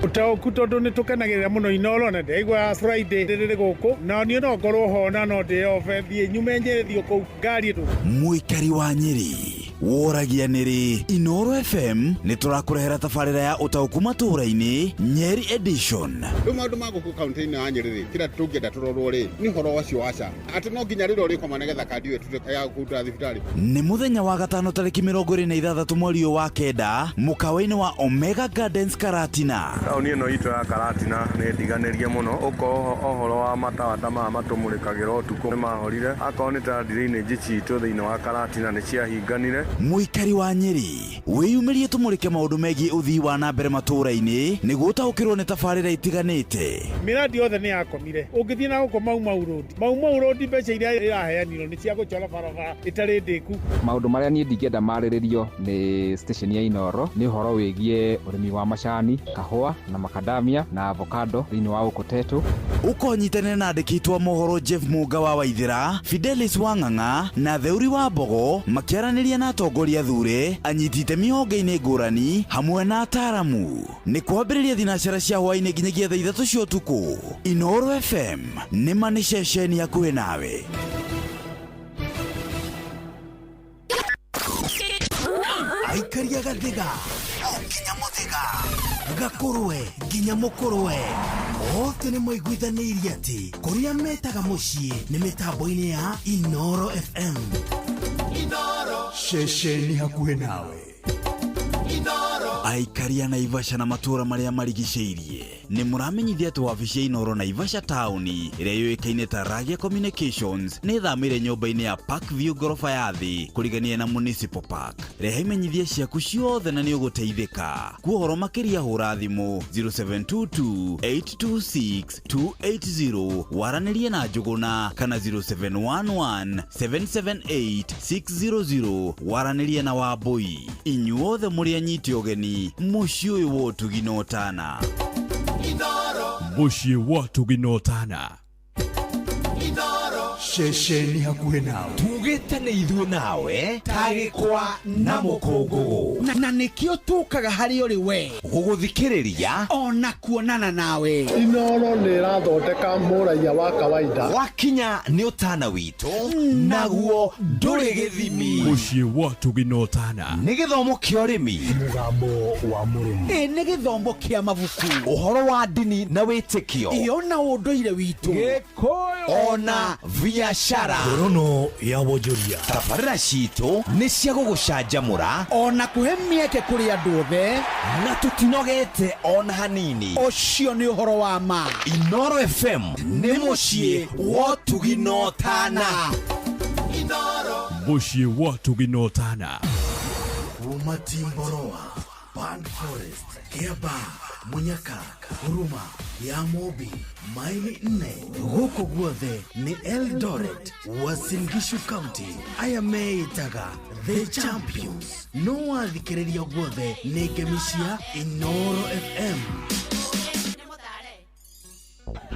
S24: Ũtaũku tondũ nĩ tũkenagĩrĩra mũno Inoro na ndĩraigua Friday rĩrĩ gũkũ na niĩ no ngorwo ho na no ndĩobe thiĩ nyume Nyĩrĩ thiĩ kũu ngari ĩtũ.
S2: Mũikari wa Nyĩrĩ woragia nĩrĩ Inoro FM nĩ tũrakũrehera tabarĩra ya ũtaũku matũũra-inĩ Nyeri Edition.
S25: Rĩu maũndũ ma gũkũ kaunti-inĩ ya Nyĩrĩ rĩ, kĩrĩa tũngĩenda tũrorwo rĩ nĩ ũhoro ũcio wa SHA, atĩ no nginya rĩrĩa ũrĩkoma nĩgetha kandi ĩyo ĩtuĩke ya kũruta thibitarĩ.
S2: Nĩ mũthenya wa gatano tarĩki 26 mweri ũyũ wa kenda mũkawa-inĩ wa Omega Gardens Karatina.
S16: Taũni ĩno itũ ya Karatina nĩ ndiganĩrie mũno, ũkorwo ũhoro wa matawa ta maya matũmũrĩkagĩra ũtukũ nĩ mahorire, akorwo nĩ ta drainage citũ thĩinĩ wa Karatina nĩ ciahinganire.
S2: Mũikari wa Nyĩrĩ wĩyumĩrie tũmũrĩke maũndũ megiĩ ũthii wa na mbere matũũra-inĩ nĩguo ũtaũkĩrwo nĩ tabarĩra itiganĩte.
S24: Mĩradi yothe nĩ yakomire. Ũngĩthiĩ na gũkũ Mau Mau Road, Mau Mau Road mbeca iria iraheanirwo nĩ cia gũcora barabara ĩtarĩ ndĩku.
S26: Maũndũ marĩa niĩ ndingĩenda marĩrĩrio nĩ station ya Inoro nĩ ũhoro wĩgiĩ ũrĩmi wa macani, kahũa na makadamia na avocado thĩinĩ wa gũkũ Tetu.
S2: Ũkonyitanĩra na andĩki a mohoro Jeff Munga wa Waithĩra, Fidelis Wang'ang'a na Theuri wa Mbogo makĩaranĩria na atongoria thure, anyiti itemi honge-inĩ ngũrani hamwe na ataaramu. Nĩ kwambĩrĩria thinacara cia hwaĩ-inĩ nginyagia thaa 3 cia ũtukũ. Inoro FM nĩ ma nĩ ceceni hakuhĩ nawe.
S8: Aikaria gathiga o nginya mũthĩga. Gakũrwe nginya mũkũrwe othe nĩ maiguithanĩirie atĩ kũrĩa metaga mũciĩ nĩ mĩtambo-inĩ ya Inoro FM.
S5: Inoro.
S9: Ceceni hakuhĩ nawe.
S5: Inoro.
S2: Aikari a Naivasha na matũũra marĩa marigicĩirie nĩ mũramenyithia atĩ wabici ya Inoro Naivasha taũni ĩrĩa yũĩkaine ta Ragia Communications nĩ ĩthamĩire nyũmba-inĩ ya Park View ngoroba ya thĩ kũrigania na Municipal Park. Rehe imenyithia ciaku ciothe na nĩ ũgũteithĩka. Kwa ũhoro makĩria hũra thimũ 0722 826 280 waranĩrie na Njũgũna kana 0711 778 600 waranĩrie na Wambũi. Inyuothe mũrĩ anyiti ũgeni mũciĩ ũyũ wa ũtugi na ũtana.
S5: Inoro.
S21: Mũciĩ wa ũtugi na ũtana.
S5: Inoro.
S9: Ceceni hakuhĩ nawe.
S1: Tugĩte nĩ ithuĩ nawe tagĩkwa na mũkũngũgũ
S4: na nĩkĩo tũkaga harĩ ũrĩ we
S1: gũgũthikĩrĩria
S4: ona kuonana nawe.
S7: Inoro nĩ ĩrathondeka mũraiya wa kawaida.
S1: Wakinya nĩ ũtana witũ naguo ndũrĩ gĩthimi.
S21: Mũciĩ wa ũtugi na ũtana.
S1: Nĩ gĩthomo kĩa ũrĩmi,
S9: mũgambo wa mũrĩmi,
S4: ĩ nĩ gĩthomo kĩa mabuku,
S1: ũhoro wa ndini na wĩtĩkio,
S4: ĩ ona ũndũire witũ,
S1: Gĩkũyũ ona biacara.
S8: Ngorono ya wonjoria.
S1: Tabarĩra citũ nĩ cia gũgũcanjamũra
S4: ona kũhe mĩeke kũrĩ andũ othe,
S1: na tũtinogete ona hanini.
S4: Ũcio nĩ ũhoro wa ma.
S1: Inoro FM nĩ mũciĩ wa ũtugi na ũtana.
S5: Inoro.
S21: Mũciĩ wa ũtugi na ũtana.
S8: Kuma Timboroa, Pan Forest, Kiaba, Munyaka, Huruma, ya Mobi, maili 4 gũkũ guothe nĩ Eldoret, Uasin Gishu County. Aya meĩtaga The Champions. No wathikĩrĩria guothe nĩ ngemi cia Inoro FM.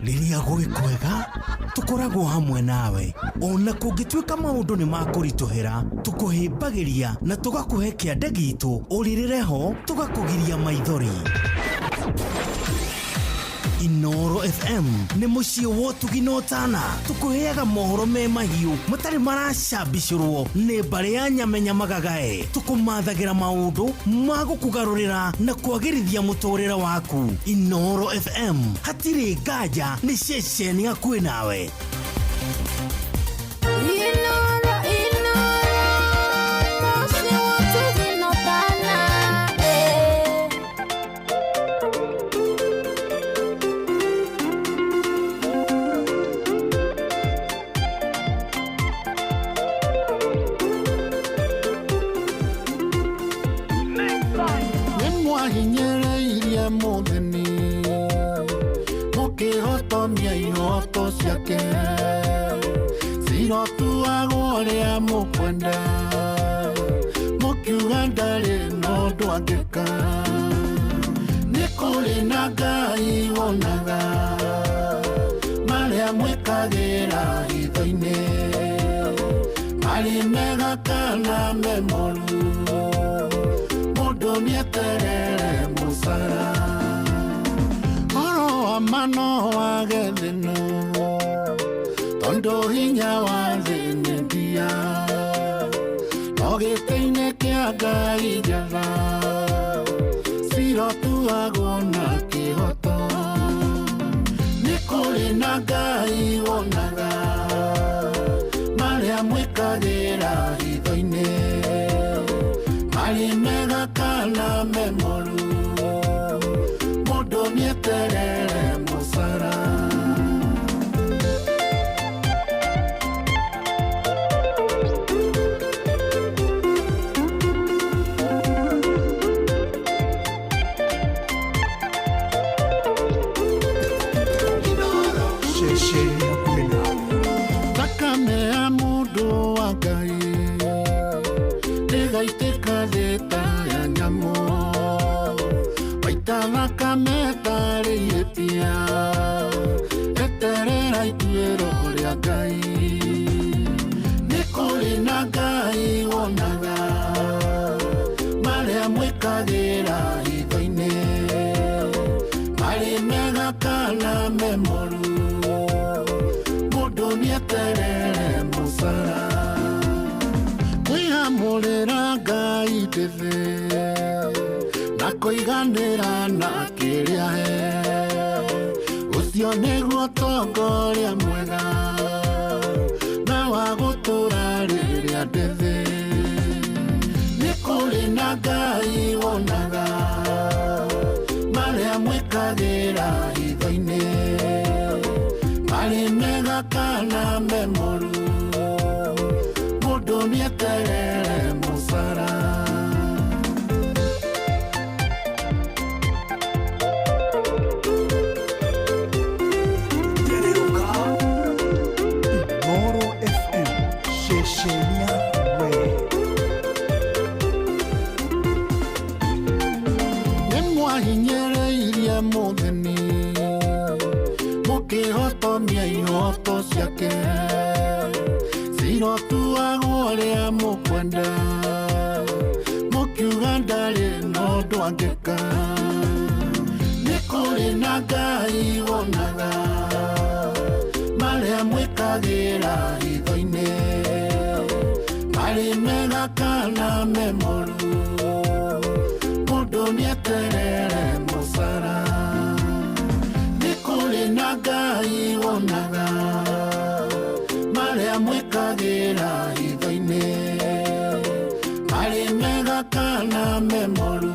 S8: Rĩrĩa gwĩ kwega tũkoragwo hamwe nawe ona kũngĩtuĩka maũndũ nĩ makũritũhĩra tũkũhĩmbagĩria na tũgakũhe kĩande gitũ ũrĩrĩre ho tũgakũgiria maithori. Inoro FM nĩ mũciĩ wa ũtugi na ũtana tũkũheaga mohoro me mahiũ matarĩ maracambicũrwo nĩ mbarĩ ya nyamenya magagae tũkũmathagĩra maũndũ ma gũkũgarũrĩra na kwagĩrithia mũtũrĩre waku. Inoro FM hatirĩ nganja nĩ ceceni hakuhĩ nawe.
S17: Inoro, Inoro, mũciĩ wa ũtugi na ũtana, eh.
S19: Nĩ mwahinyĩrĩirie mũthĩni mũkĩhotomia ihoto ciake cirotuagwo ũrĩa mũkwenda mũkiuga ndarĩ na ũndũ angĩka nĩ kũrĩ na Ngai wonaga marĩa mwĩkagĩra hitho-inĩ marĩ mega kana me moru mũndũ nĩeterere mũcara ũhoro wa ma no wage thĩna tondũ hinya wa thĩ nĩ ndia no gĩtĩ-inĩ kĩa Ngai njatha cirotuagwo na kĩhoto nĩ kũrĩ na Ngai wonaga marĩa mwĩkagĩra hitho-inĩ marĩ mega kana me moru mũndũ nĩeterere mũcara.
S9: Ceceni hakuhĩ nawe.
S19: Thakame ya mũndũ wa Ngai ndĩgaitĩka thĩ ta ya nyamũ waita thakame tarĩ ihĩtia eterera ituĩro rĩa Ngai nĩ kũrĩ na Ngai wonaga marĩa mwĩkagĩra hitho-inĩ marĩ mega kana me moru mũndũ nĩeterere mũcara kwĩhamũrĩra Ngai ndĩthĩ na Kũiganĩra na kĩrĩa he ũcio nĩguo tongoria mwega na wa gũtũra rĩrĩa ndĩ thĩ. Nĩ kũrĩ na Ngai wonaga marĩa mwĩkagĩra hitho-inĩ, marĩ mega kana me moru, mũndũ nĩeterere mũcara.
S9: Inooro FM ceceni yaku we.
S19: Nĩ mwahinyĩrĩirie mũthĩni mũkĩhotomia ihoto ciake, cirotuagwo ũrĩa mũkwenda, mũkiuga ndarĩ na ũndũ angĩka. Nĩ kũrĩ na Ngai wonaga marĩa mwĩkagĩra hitho-inĩ, marĩ mega kana me moru, mũndũ nĩeterere mũcara. Nĩ kũrĩ na Ngai wonaga marĩa mwĩkagĩra hitho-inĩ, marĩ mega kana me moru,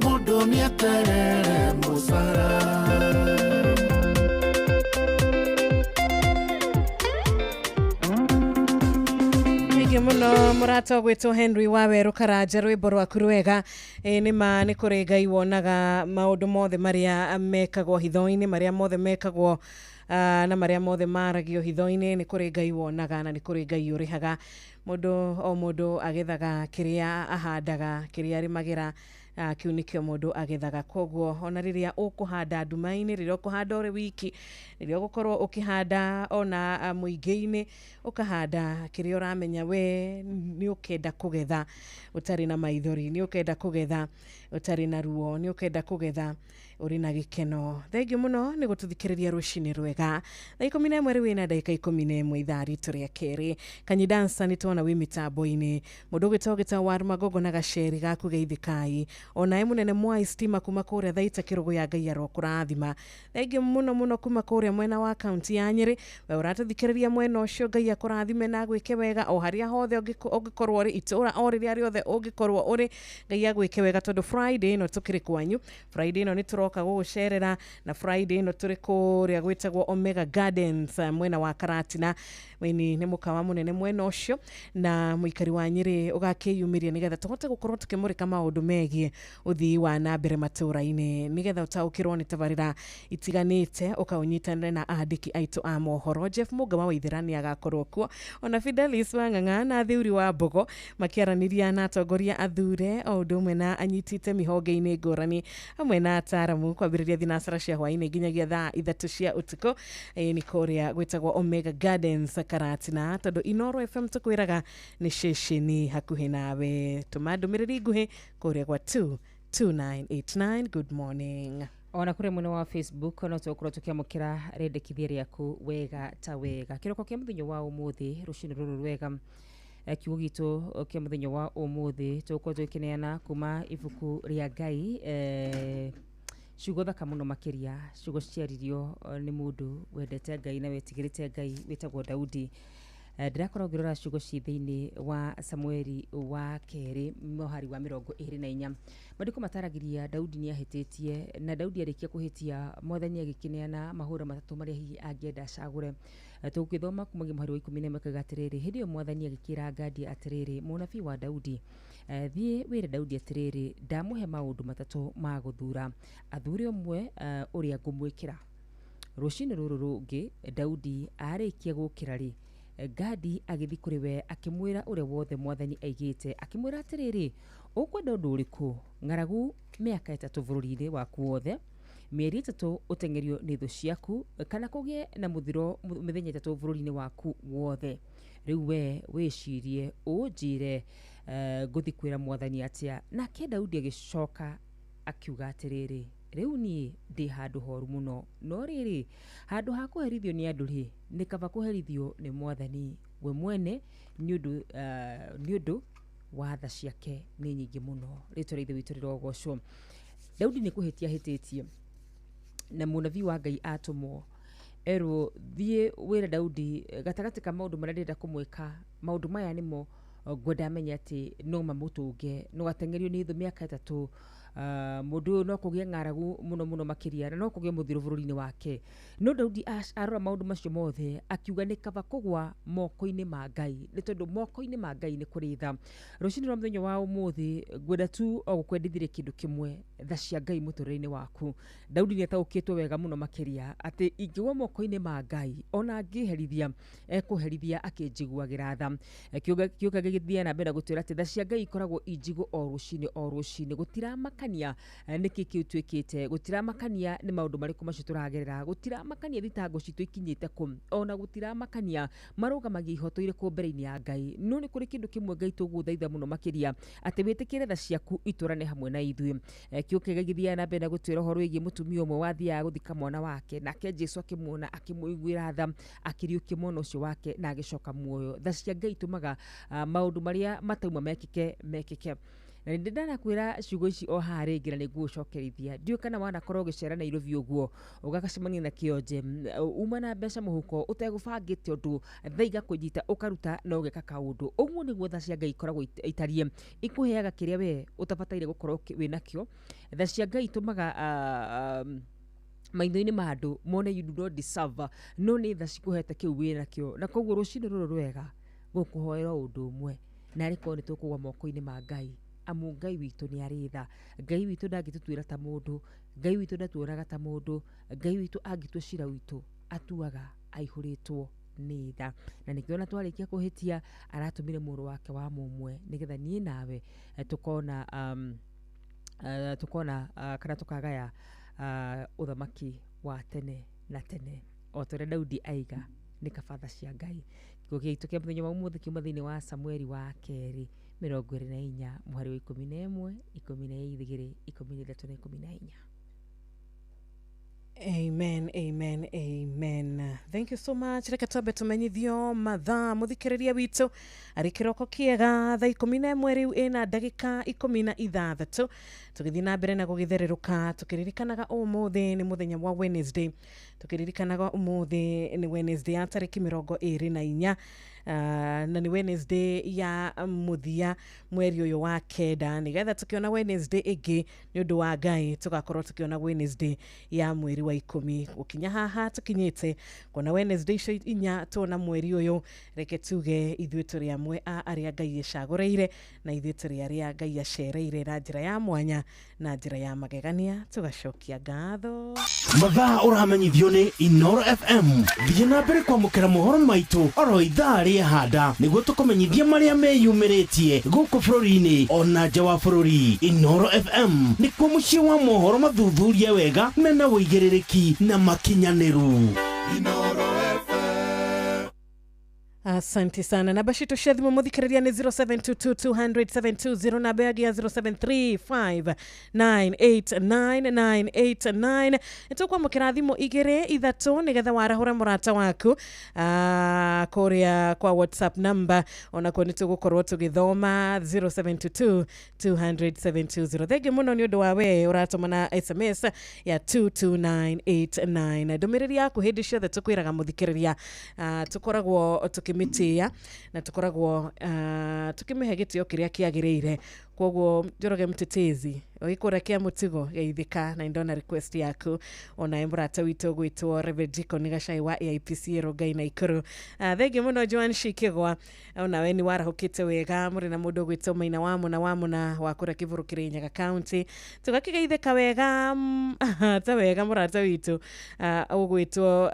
S19: mũndũ nĩeterere mũcara.
S18: Thengiũ mũno mũrata ũgwĩtwo Henry wa Werũ Karanja, rwĩmbo rwaku rwega. Ĩ nĩ ma nĩ kũrĩ Ngai wonaga maũndũ mothe marĩa mekagwo hitho-inĩ, marĩa mothe mekagwo na marĩa mothe maragio hitho-inĩ, nĩ kũrĩ Ngai wonaga na nĩ kũrĩ Ngai ũrĩhaga. Mũndũ o mũndũ agethaga kĩrĩa ahandaga, kĩrĩa arĩmagĩra, kĩu nĩkĩo mũndũ agethaga. Koguo ona rĩrĩa ũkũhanda nduma-inĩ, rĩrĩa ũkũhanda ũrĩ wiki, rĩrĩa ũgũkorwo ũkĩhanda ona mũingĩ-inĩ, ũkahanda kĩrĩa ũramenya we nĩ ũkenda kũgetha ũtarĩ na maithori, nĩ ũkenda kũgetha ũtarĩ na ruo, nĩ ũkenda kũgetha ũrĩ na gĩkeno. Thengiũ mũno nĩ gũtũthikĩrĩria rũcinĩ rwega. Thaa 11 rĩu ĩna ndagĩka 11 ithaa ritũ rĩa kerĩ. Kanyidansa nĩ tuona wĩ mĩtambo-inĩ, mũndũ ũgĩtwo gĩtagwo wa Magongo na gaceri gaku geithĩkai, onawe mũnene Mwai Stima kuma kũrĩa Thaita Kĩrũgũ ya Ngai arokũrathima. Thengiũ mũno mũno kuma kũrĩa mwena wa kaunti ya Nyĩrĩ, we ũratũthikĩrĩria mwena ũcio, Ngai akũrathime na agwĩke wega o harĩa hothe ũngĩkorwo ũrĩ, itũra o rĩrĩa rĩothe ũngĩkorwo ũrĩ, Ngai agwĩke wega tondũ Friday ĩno tũkĩrĩ kwanyu, Friday ĩno nĩ tũroka gũgũcerera, na Friday ĩno tũrĩ kũrĩa gwĩtagwo Omega Gardens mwena wa Karatina. Weni nĩ mũkawa mũnene mwena ũcio na mũikari wa Nyĩrĩ ũgakĩyumĩria nĩgetha tũhote gũkorwo tũkĩmũrĩka maũndũ megiĩ ũthii wa na mbere matũra-inĩ, nĩgetha ũtaũkĩrwo nĩ tabarĩra itiganĩte, ũkaũnyitanĩre na andĩki aitũ a mohoro. Jeff Mũnga wa Waithera nĩ agakorwo kuo, ona Fidelis wa Ng'ang'a na Thiuri wa Mbogo makĩaranĩria na atongoria athure o ũndũ ũmwe na anyiti itemi honge-inĩ ngũrani hamwe na ataramu kwambĩrĩria thinacara cia hwaĩ-inĩ nginyagia thaa 3 cia ũtukũ. Nĩ kũrĩa gwĩtagwo Omega Gardens Karatina, tondũ Inooro FM tũkwĩraga nĩ ceceni hakuhĩ nawe. Tũma ndũmĩrĩri nguhĩ kũrĩa gwa 22989. Good morning.
S20: Ona kũrĩa mwena wa Facebook no tũgũkorwo tũkĩamũkĩra rĩendekithia rĩaku wega ta wega. Kĩroko kĩa mũthenya wa ũmũthĩ rũcinĩ rũrũ rwega, kiugo gitũ kĩa mũthenya wa ũmũthĩ tũgũkorwo tũgĩkĩneana kuma ibuku rĩa Ngai, ciugo thaka mũno makĩria, ciugo ciaririo nĩ mũndũ wendete Ngai na wetigĩrĩte Ngai wĩtagwo Daudi. Ndĩrakorwo ngĩrora ciugo ci thĩinĩ wa Samueli wa kerĩ mũhari wa 24. Maandĩko mataragĩria Daudi nĩ ahĩtĩtie, na Daudi arĩkia kũhĩtia mwathani agĩkĩneana mahũra matatũ marĩa hihi angĩenda acagũre. Tũgĩthoma kumagia mũhari wa 11 kauga atĩrĩrĩ, hĩndĩ ĩyo mwathani agĩkĩra Gadi atĩrĩrĩ, mũnabii wa Daudi, thiĩ wĩre Daudi atĩrĩrĩ, ndamũhe maũndũ matatũ ma gũthura, athure ũmwe ũrĩa ngũmwĩkĩra. Rũcinĩ rũrũ rũngĩ Daudi arĩkia gũkĩra rĩ, Gadi agĩthiĩ kũrĩ we akĩmwĩra ũrĩa wothe mwathani aigĩte, akĩmwĩra atĩrĩrĩ, ũkwenda ũndũ ũrĩkũ? Ng'aragu mĩaka 3 bũrũri-inĩ waku wothe, mĩeri 3 ũteng'erio nĩ thũ ciaku, kana kũgĩe na mũthiro mĩthenya 3 bũrũri-inĩ waku wothe. Rĩu we wĩcirie ũnjĩre ngũthiĩ kwĩra mwathani atĩa. Nake Daudi agĩcoka akiuga atĩrĩrĩ, rĩu niĩ ndĩ handũ horu mũno, no rĩrĩ, handũ ha kũherithio nĩ andũ rĩ, nĩ kaba kũherithio nĩ mwathani we mwene, nĩ ũndũ Wa tha ciake nĩ nyingĩ mũno. Rĩtwa rĩa Ithe witũ rĩrogocwo. Daudi nĩ kũhĩtia ahĩtĩtie, na mũnabii wa Ngai atũmwo erwo, thiĩ wĩre Daudi gatagatĩ ka maũndũ marĩa ndĩrenda kũmwĩka, maũndũ maya nĩmo ngwenda amenye atĩ no mamũtũnge. No ateng'erio nĩ thũ mĩaka 3, mũndũ ũyũ no kũgĩe ng'aragu mũno mũno makĩria, na no kũgĩe mũthiro bũrũri-inĩ wake. No Daudi arora maũndũ macio mothe, akiuga nĩ kaba kũgwa moko-inĩ ma Ngai, nĩ tondũ moko-inĩ ma Ngai nĩ kũrĩ tha. Rũcinĩ rwa mũthenya wa ũmũthĩ, ngwenda tu o gũkwendithirie kĩndũ kĩmwe, tha cia Ngai mũtũrĩre-inĩ waku. Daudi nĩ ataũkĩtwo wega mũno makĩria atĩ ingĩgwa moko-inĩ ma Ngai, ona angĩherithia, ekũherithia akĩnjiguagĩra tha. Kiugo gĩgĩthiĩ na mbere gũtwĩra atĩ tha cia Ngai ikoragwo injigũ o rũcinĩ o rũcinĩ. Gũtiramakania nĩkĩ kĩu twĩkĩte, gũtiramakania nĩ maũndũ marĩkũ macio tũragerera, gũtiramakania thitango citũ ikinyĩte kũ, ona gũtiramakania marũgamagia ihoto irĩkũ mbere-inĩ ya Ngai. No nĩ kũrĩ kĩndũ kĩmwe Ngai tũgũthaitha mũno makĩria, atĩ wĩtĩkĩre tha ciaku itũrane hamwe na ithuĩ. Kiugo gĩgĩthiaga na mbere na gũtwĩra ũhoro wĩgiĩ mũtumia ũmwe wathiaga gũthika mwana wake, nake Jesu akĩmuona, akĩmũiguĩra tha, akĩriũkia mwana ũcio wake na agĩcoka muoyo. Tha cia Ngai itũmaga maũndũ marĩa matauma mekĩke mekĩke. Na nĩ ndanakwĩra ciugo ici o haha rĩngĩ, na nĩ ngũgũcokerithia. Ndiũĩ kana wanakorwo ũgĩcera Nairobi ũguo, ũgacemania na kĩonje, uma na mbeca mũhuko ũtegũbangĩte ũndũ, tha igakũnyita ũkaruta na ũgeka kaũndũ. Ũguo nĩguo tha cia Ngai ikoragwo itariĩ, ikũheaga kĩrĩa we ũtabataire gũkorwo wĩnakĩo. Tha cia Ngai itũmaga maitho-inĩ ma andũ mone you do not deserve, no nĩ tha cikũhete kĩu wĩnakĩo. Na koguo rũcinĩ rũrũ rwega gũkũhoera ũndũ ũmwe, na arĩ korwo nĩ tũkũgwa moko-inĩ ma Ngai, amu Ngai witũ nĩ arĩ tha. Ngai witũ ndangĩtũtuĩra ta mũndũ, Ngai witũ ndatuonaga ta mũndũ, Ngai witũ angĩtua cira witũ atuaga aihũrĩtwo nĩ tha. Na nĩkĩo ona twarĩkia kũhĩtia, aratũmire mũrũ wake wa mũmwe, nĩgetha niĩ nawe tũkona tukona kana tukagaya ũthamaki wa tene na tene, o ta ũrĩa Daudi aiga nĩ kaba tha cia Ngai. Kiugo gĩitũ kĩa mũthenya wa ũmũthĩ kiuma thĩinĩ wa Samueli wa kerĩ 24 mũhari wa 11, 12, 13 na 14.
S18: Amen, amen, amen. Thank you so much. Reke twambe tumenyithio mathaa muthikiriria witũ arĩ kĩroko kĩega thaa 11 rĩu ĩna ndagĩka 16, tũgĩthiĩ na mbere na gũgĩthererũka, tũkĩririkanaga ũmũthĩ nĩ mũthenya wa Wednesday, tũkĩririkanaga ũmũthĩ nĩ Wednesday ya tarĩki 24, na nĩ Wednesday ya mũthia mweri ũyũ wa 9, nĩgetha tũkĩona Wednesday ĩngĩ nĩ ũndũ wa Ngai tũgakorwo tũkĩona Wednesday ya mweri wa 10. Gũkinya haha tũkinyĩte kuona Wednesday icio 4 tuona mweri ũyũ, reke tuge ithuĩ tũrĩ amwe a arĩa Ngai ecagũrĩire, na ithuĩ tũrĩ arĩa Ngai acereire na njĩra ya mwanya na njĩra ya magegania, tũgacokia ngatho.
S8: Mathaa ũramenyithio nĩ Inooro FM. Thiĩ na mbere kwamũkĩra mohoro maitũ oro ithaa rĩehanda, nĩguo tũkũmenyithie marĩa meyumĩrĩtie gũkũ bũrũri-inĩ ona nja wa bũrũri. Inooro FM nĩkuo mũciĩ wa mohoro mathuthurie wega mena ũigĩrĩrĩki na makinyanĩru.
S5: Inooro FM.
S18: Asante sana. Namba citũ cia thimũ mũthikĩrĩria nĩ 0722 200 720, namba yangĩ ya 0735989989. Nĩtũkwamũkĩra thimũ 2 3 nĩgetha warahũra mũrata waku kũrĩa kwa WhatsApp number, onakuo nĩtũgũkorwo tũgĩthoma 0722 200 720. Thengiũ mũno nĩ ũndũ wa we ũratũma na SMS ya 22989. Ndũmĩrĩri yaku hĩndĩ ciothe tũkwĩraga mũthikĩrĩria, tũkoragwo tũkĩmĩtĩĩa na tũkoragwo tũkĩmĩhe gĩtĩo kĩrĩa kĩagĩrĩire. Koguo Njoroge Mtetezi ũgĩkũra kĩa mũtigo geithĩka, na ndona request yaku. Onawe mũrata witũ gwĩtwo Reverend Deacon Gacai wa AIPC Rongai Naikuru, thengiũ mũno. Joan Shikigwa, onawe nĩ warahũkĩte wega, mũrĩ na mũndũ ũgwĩtwo Maina wa Mũna wa Mũna wa kũrĩa Kĩbũrũ Kĩrĩnyaga County, tũgakĩgeithĩka wega ta wega mũrata witũ ũgwĩtwo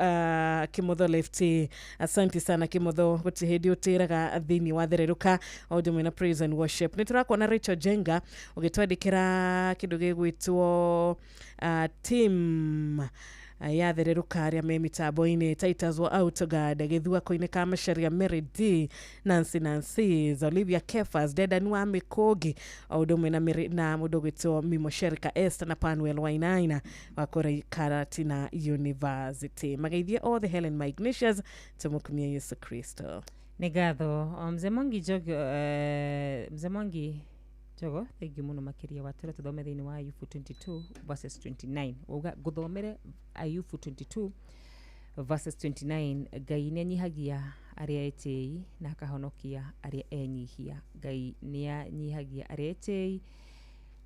S18: Kĩmotho Lefty. Asante sana Kĩmotho, gũtirĩ hĩndĩ ũtĩraga thĩinĩ wa thererũka o ũndũ ũmwe na praise and worship. Nĩ tũrakuona Rachel Jenga ũgĩtwandĩkĩra kĩndũ gĩgwĩtwo team Yathererũka arĩa me mĩtambo-inĩ Titus wa Autoguard gĩthuako-inĩ ka Macharia, Mary D, Nancy Nancy, Olivia Kefas, Dedan wa Mĩkũngi, o ũndũ ũmwe na na mũndũ ũgwĩtwo Mimo Sherika Esther na Panuel Wainaina wa kũrĩa Karatina University. Mageithie othe Helen my Ignatius, tũmũkumie Yesu Kristo.
S20: Nĩ ngatho. Mzee Mwangi Jogo, Mzee Mwangi Jogo, thengiũ mũno makĩria. Watwĩra tũthome thĩinĩ wa Ayubu 22 verses 29. Wauga ngũthomere Ayubu 22 verses 29. Ngai nĩ anyihagia arĩa etĩi na akahonokia arĩa enyihia. Ngai nĩ anyihagia arĩa etĩi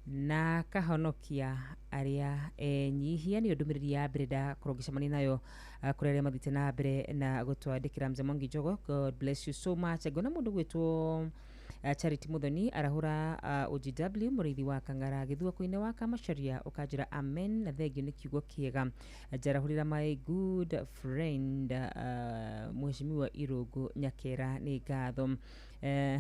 S20: na akahonokia arĩa enyihia. Nĩyo ndũmĩrĩri ya mbere ndakorwo ngĩcemania nayo, kũrĩ arĩa mathiĩte na mbere na gũtwandĩkĩra. Mzee Mwangi Jogo, God bless you so much. Ngona mũndũ gwĩtwo Charity Muthoni arahũra, OGW mũrĩithi wa Kang'ara gĩthuako-inĩ wa Kamacharia, ũkanjĩra amen na thengio nĩ kiugo kĩega. Njarahũrĩra my good friend, Mheshimiwa Irũngũ Nyakera. Nĩ ngatho.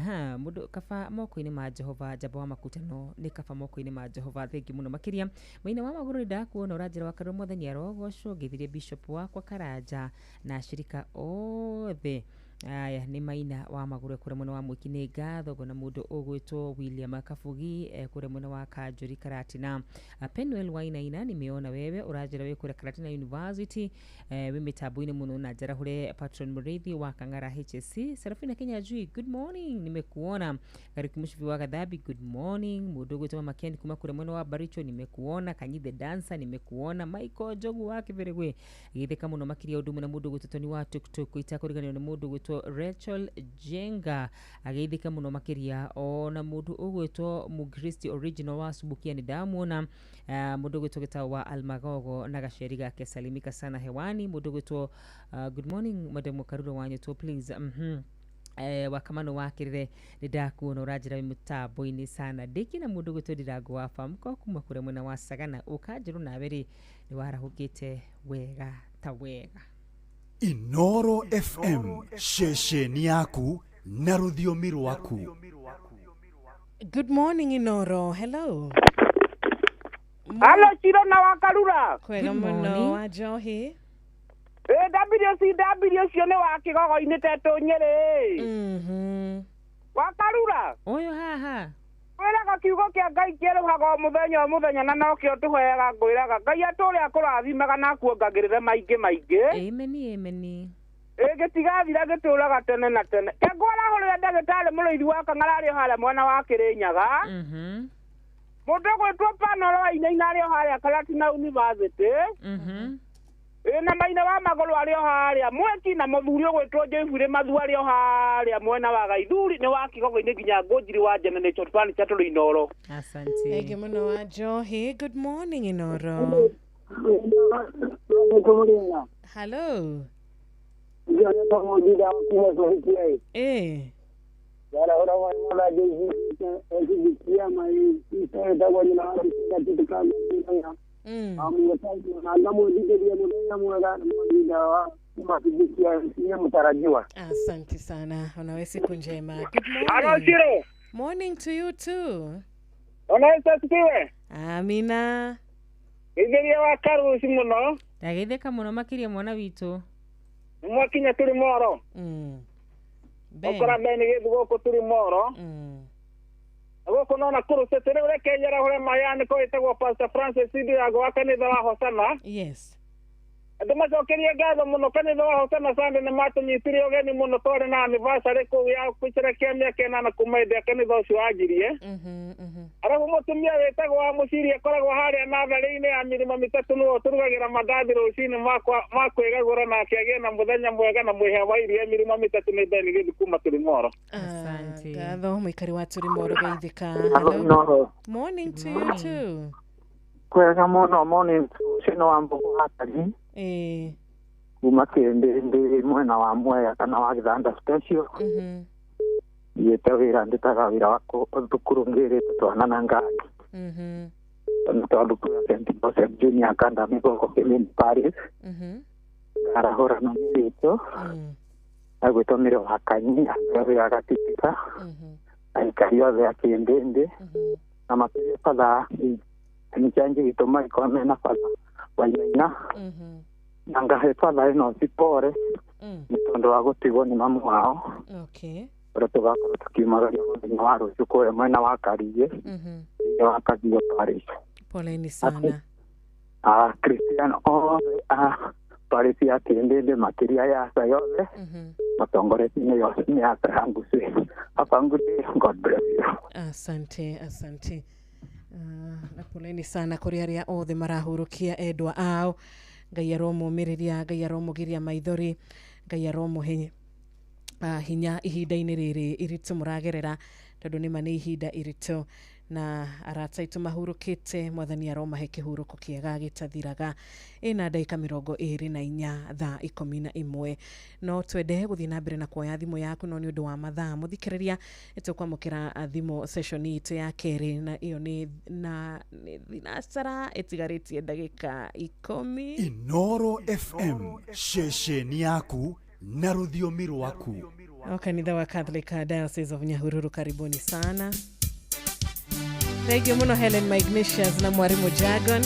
S20: Ha mũndũ kaba moko-inĩ ma Jehova, njamba wa makutano nĩ kaba moko-inĩ ma Jehova. Thengiũ mũno makĩria. Maina wa magũrũ, nĩ ndakuona ũranjĩra wakarwo mwathani arogocwo, ngeithirie bishop wakwa Karanja na ashirika othe. Aya nĩ Maina wa magũrũ kũrĩa mwena wa Mwĩki. Nĩ ngatho. Ngona mũndũ ũgwĩtwo William Kabugi, kũrĩa mwena wa Kanjũri Karatina. Penuel Wainaina, nimeona wewe ũranjĩra wĩ kũrĩa Karatina University, wĩ mĩtambo-inĩ mũno. Na njarahũre patron mũrĩithi wa Kang'ara HSC. Serafina Kinyanjui, good morning, nimekuona. Kariuki Mũcibi wa Gathambi, good morning. Mũndũ ũgwĩtwo Mama Ken kuma kũrĩa mwena wa Baricho, nimekuona. Kanyithe Dancer, nimekuona. Michael Njogu wa Kĩbĩrĩgwe, gĩthĩka mũno makĩria. Ũndũ ũmwe na mũndũ ũgwĩtwo Tony wa Tuktuk, itakũriganĩrwo nĩ mũndũ ũgwĩtwo Rachel Jenga, agĩithĩka mũno makĩria. Ona mũndũ ũgwĩtwo Mukristi original wa Subukia, nĩ ndamuona. Mũndũ ũgwĩtwo Gĩtaũ wa Almagogo na gaceri gake, salimika sana hewani. Mũndũ ũgwĩtwo good morning madam Karuro wa Nyũtũ, please. Wakamano wakĩrĩre, nĩ ndakuona ũranjĩra wĩ mũtambo-inĩ sana. Ndĩkĩ na mũndũ ũgwĩtwo Ndirango wa Famco kuma kũrĩa mwena wa Sagana, ũkanjĩrwo nawe rĩ nĩ warahũkĩte wega ta wega.
S9: Inoro FM, ceceni yaku na rũthiomi rwaku.
S18: Good morning Inoro, hello.
S3: Halo Shiro na Wakarura.
S18: Kwega mũno wa Njohi.
S3: Ĩ WCW ũcio nĩ wa kĩgogo-inĩ tetũ Nyĩrĩ. Wakarura.
S20: Ũyũ haha.
S3: Kwĩraga kiugo kĩa Ngai kĩerũhaga o mũthenya o mũthenya na nokĩo tũheaga. Ngwĩraga Ngai atũũre akũrathimaga na akuongagĩrĩre maingĩ maingĩ.
S20: Ameni, ameni.
S3: Ĩ gĩtigathira, gĩtũũraga tene na tene. Kengũ arahũrĩra ndagĩtarĩ mũrĩithi wa Kang'ara arĩ o harĩa mwena wa Kĩrĩnyaga. Mũndũ ũgwĩtwo Panoro Wainaina arĩ o harĩa Karatina University. Ĩ na Maina wa magũrũ arĩ o harĩa Mweki, na mũthuri ũgwĩtwo Joyfrey Mathu arĩ o harĩa mwena wa Gaithuri. Nĩ wa Kĩgogo-inĩ nginya Ngũnjiri wa Generation Furniture tũrĩ Inoro.
S20: Asante.
S18: Thengiũ mũno wa Njohi. Good morning Inoro. Hello. Eh. Asante sana. Unawe siku njema. Good
S3: Halo
S18: morning.
S3: Shiro.
S18: Morning to you too.
S3: Unaweza asifiwe.
S18: Amina.
S3: Itheria wa Karuci mũno.
S20: Ndagĩthĩka mũno makĩria mwana witũ.
S3: Mwakinya tũrĩ moro. Ũkora Ben gĩthu gũkũ tũrĩ moro. Gũkũ nona kũrũcĩte rĩu reke nyarahũre mayanĩko ĩtagwo Pastor Francis Ndirango wa kanitha wa Hosana.
S18: Yes.
S3: Andũ macokerie ngatho mũno kanitha wa Hosana Sunday, nĩ matũnyitire ũgeni mũno. Twarĩ na anniversary kũu ya gũcerekea mĩaka 8 kuma hĩndĩ ya kanitha ũcio wanjirie. Arabu mũtumia wĩtagwo wa Mũciri akoragwo harĩa natharĩ-inĩ ya mĩrĩma mĩtatũ, nĩwe ũtũrugagĩra mandathi rũcinĩ ma kwĩgagũra, nake agĩe na mũthenya mwega na mwĩhe wa iria mĩrĩma mĩtatũ. Nĩ Ben Gĩthu kuma Tũrĩmoro.
S20: Asante.
S18: Ngatho mũikari wa Tũrĩmoro, geithĩka.
S6: Hello, Inoro.
S18: Morning to you too.
S6: Kwega mũno, morning. Ũcio wa Mbogo Hatari
S18: Eh.
S6: kuma Kĩndĩ mwena wa Mwea kana wa Gĩthanda special. Thiĩte wĩra, ndĩtaga wĩra wa thukuru ngĩrĩte twana na ngari. Twana twa thukuru ya St. Joseph Junior Academy gũkũ Kĩmini Paris. Ngarahũra na witũ agwĩtwo Mĩro wa Kanyi andũ a Gatitika, aikari othe a Kĩndĩndĩ na makĩria batha nichanji gĩtũma ikorwo mena batha Wainaina na ngahe Father Enosi pore nĩ tondũ wa gũtigwo nĩ mamu wao
S18: Okay.
S6: ũrĩa tũgakorwo tũkiumagaria mũthenya wa rũciũ kũrĩa mwena wa Karigĩ thĩinĩ wa Kagio Parish.
S18: Poleni sana.
S6: Akristiano othe a parish ya Kĩndĩndĩ makĩria ya Asa yothe matongoretio nĩ yothe nĩ Asa ya Ngucĩ. Have a good day. God bless you.
S18: Asante, asante. Na poleni sana kũrĩ arĩa othe marahurũkia endwa ao. Ngai aromũmĩrĩria, Ngai aromũgiria maithori, Ngai aromũhe hinya ihinda-inĩ rĩrĩ iritũ mũragerera, tondũ nĩma nĩ ihinda iritũ na arata aitũ mahurũkĩte, mwathani aromahe kĩhurũko kĩega gĩtathiraga. Ĩna ndagĩka 24 thaa 11. No twende gũthiĩ na mbere na kuoya thimũ yaku, no nĩ ũndũ wa mathaa mũthikĩrĩria nĩtũkwamũkĩra thimũ session itũ ya kerĩ, na ĩyo nĩ na nĩ thinacara ĩtigarĩtie ndagĩka 10.
S9: Inoro FM ceceni yaku na rũthiomi rwaku.
S18: O kanitha wa Catholic Diocese of Nyahururu, karibuni sana. Thank you muno Helen Magnesius na mwalimu Jagon.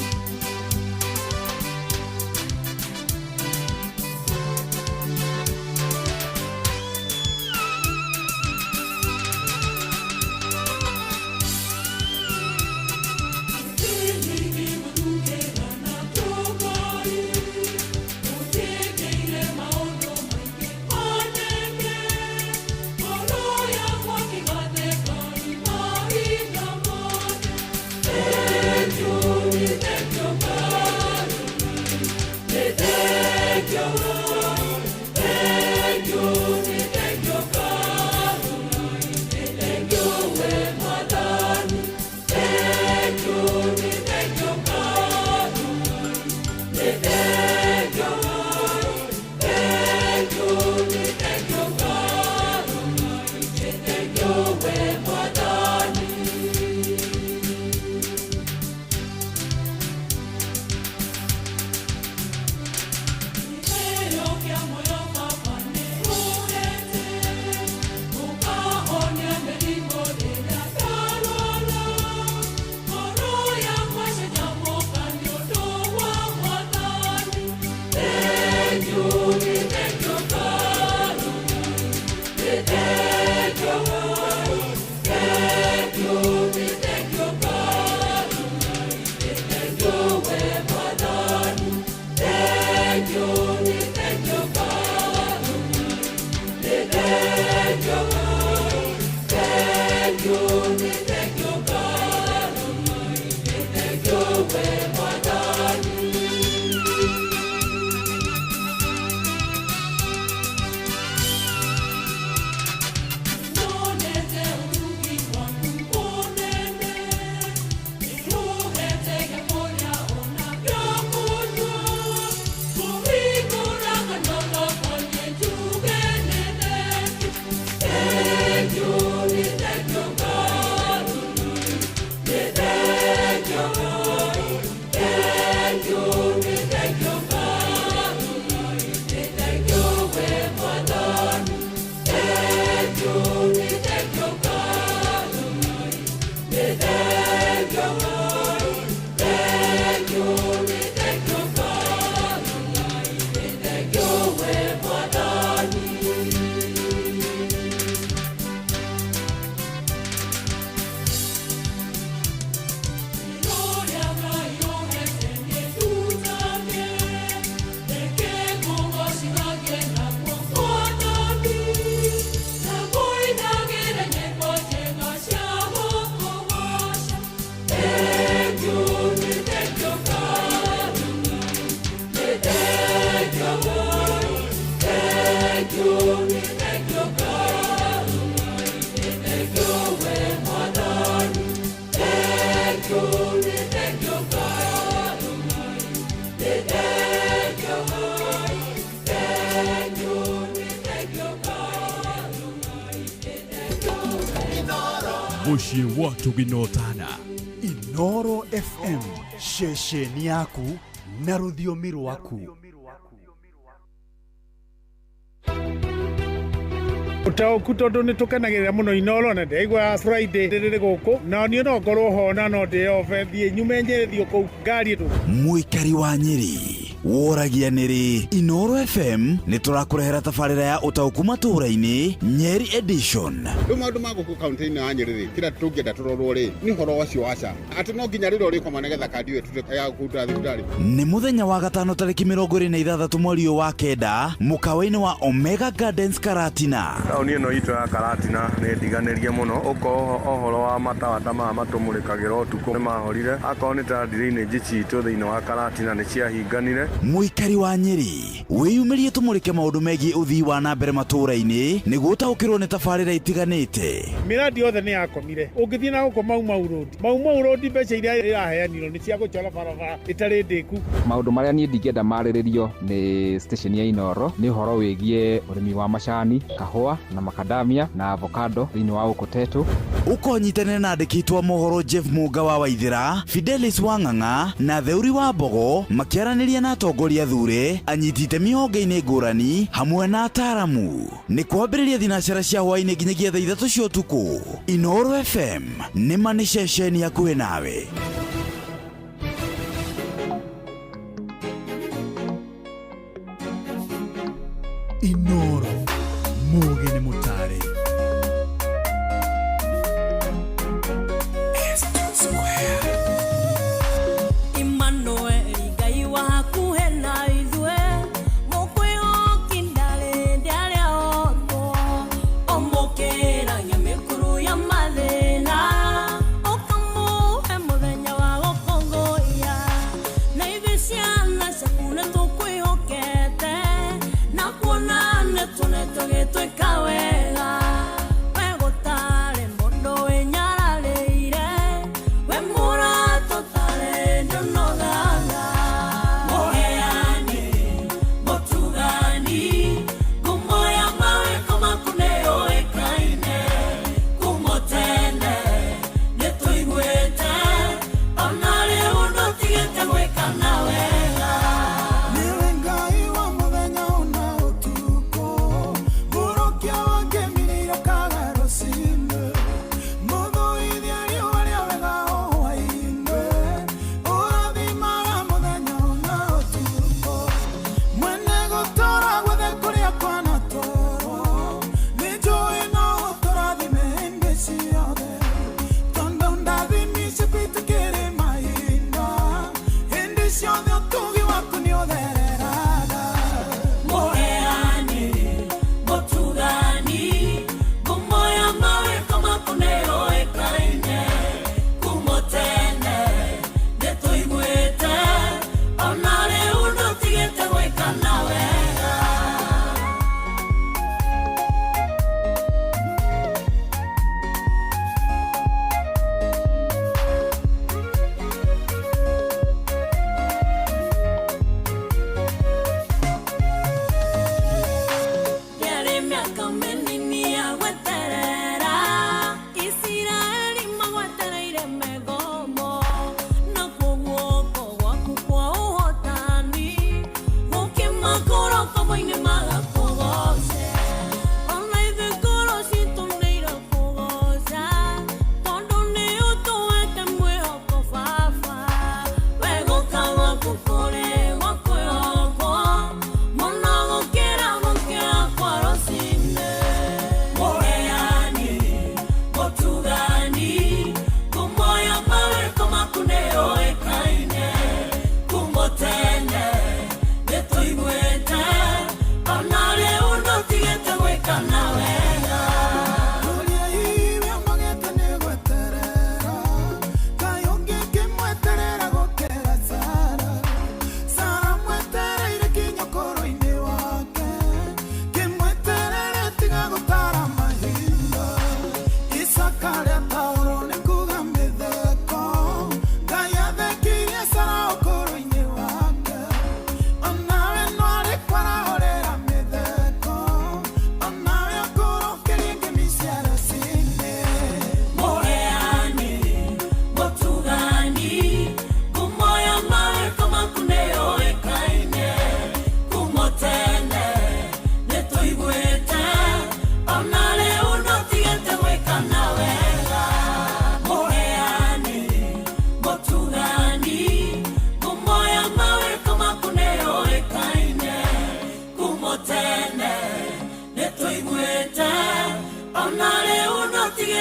S21: Mũciĩ wa Tũginotana.
S9: Inoro FM ceceni yaku na rũthiomi rwaku.
S24: Ũtaũku tondũ nĩ tũkenagĩrĩra mũno Inoro na ndĩraigua Friday rĩrĩ gũkũ na niĩ no ngorwo ho na no ndĩobe thiĩ nyume Nyĩrĩ thiĩ kũu ngari ĩtũ.
S2: Mũikari wa Nyĩrĩ woragia nĩrĩ Inoro FM nĩ tũrakũrehera tabarĩra ya ũtaũku matũũra-inĩ Nyeri edition.
S25: Rĩu maũndũ ma gũkũ kaunti-inĩ ya Nyĩrĩ rĩ, kĩrĩa tũngĩenda tũrorwo rĩ, nĩ ũhoro ũcio wa SHA. Atĩ no nginya rĩrĩa ũrĩkoma nĩgetha kandi ĩyo ĩtuĩke ya kũruta thibitarĩ.
S2: Nĩ mũthenya wa gatano tarĩki 26 mweri ũyũ wa kenda mũkawa-inĩ wa Omega Gardens Karatina.
S16: Taũni ĩno itũ ya Karatina nĩ ndiganĩrie mũno ũkorwo ũhoro wa matawa ta maya matũmũrĩkagĩra ũtukũ nĩ mahorire, akorwo nĩ ta drainage citũ thĩinĩ wa Karatina nĩ ciahinganire.
S2: Mũikari wa Nyĩrĩ wĩyumĩrie tũmũrĩke maũndũ megiĩ ũthii wa na mbere matũũra-inĩ nĩguo ũtaũkĩrwo nĩ tabarĩra itiganĩte.
S24: Mĩradi yothe nĩ yakomire. Ũngĩthiĩ na gũkũ Mau Mau Road, Mau Mau Road mbeca iria iraheanirwo nĩ cia gũcora barabara ĩtarĩ ndĩku.
S26: Maũndũ marĩa niĩ ndingĩenda marĩrĩrio nĩ station ya Inoro nĩ ũhoro wĩgiĩ ũrĩmi wa macani, kahũa na makadamia na avocado thĩinĩ wa gũkũ Tetu.
S2: Ũkonyitanĩra na andĩki a mohoro Jeff Munga wa Waithĩra, Fidelis Wang'ang'a na Theuri wa Mbogo makĩaranĩria na atongoria thure, anyiti itemi honge-inĩ ngũrani hamwe na ataaramu. Nĩ kwambĩrĩria thinacara cia hwaĩ-inĩ nginyagia thaa 3 cia ũtukũ. Inoro FM nĩ ma nĩ ceceni hakuhĩ nawe.
S9: Inoro mugi nĩ mũtare.
S10: Emmanuel Ngai wa hakuhĩ na ithuĩ mũkwĩhoki ndarĩ ndarĩa otwo ũmũkĩragia mĩkuru ya mathĩna ũkamũhe mũthenya wa gũkũngũiya na ithuĩ ciana ciaku nĩ tũkwĩhokete na kuona nĩ tuonetwo gĩtwĩka wega.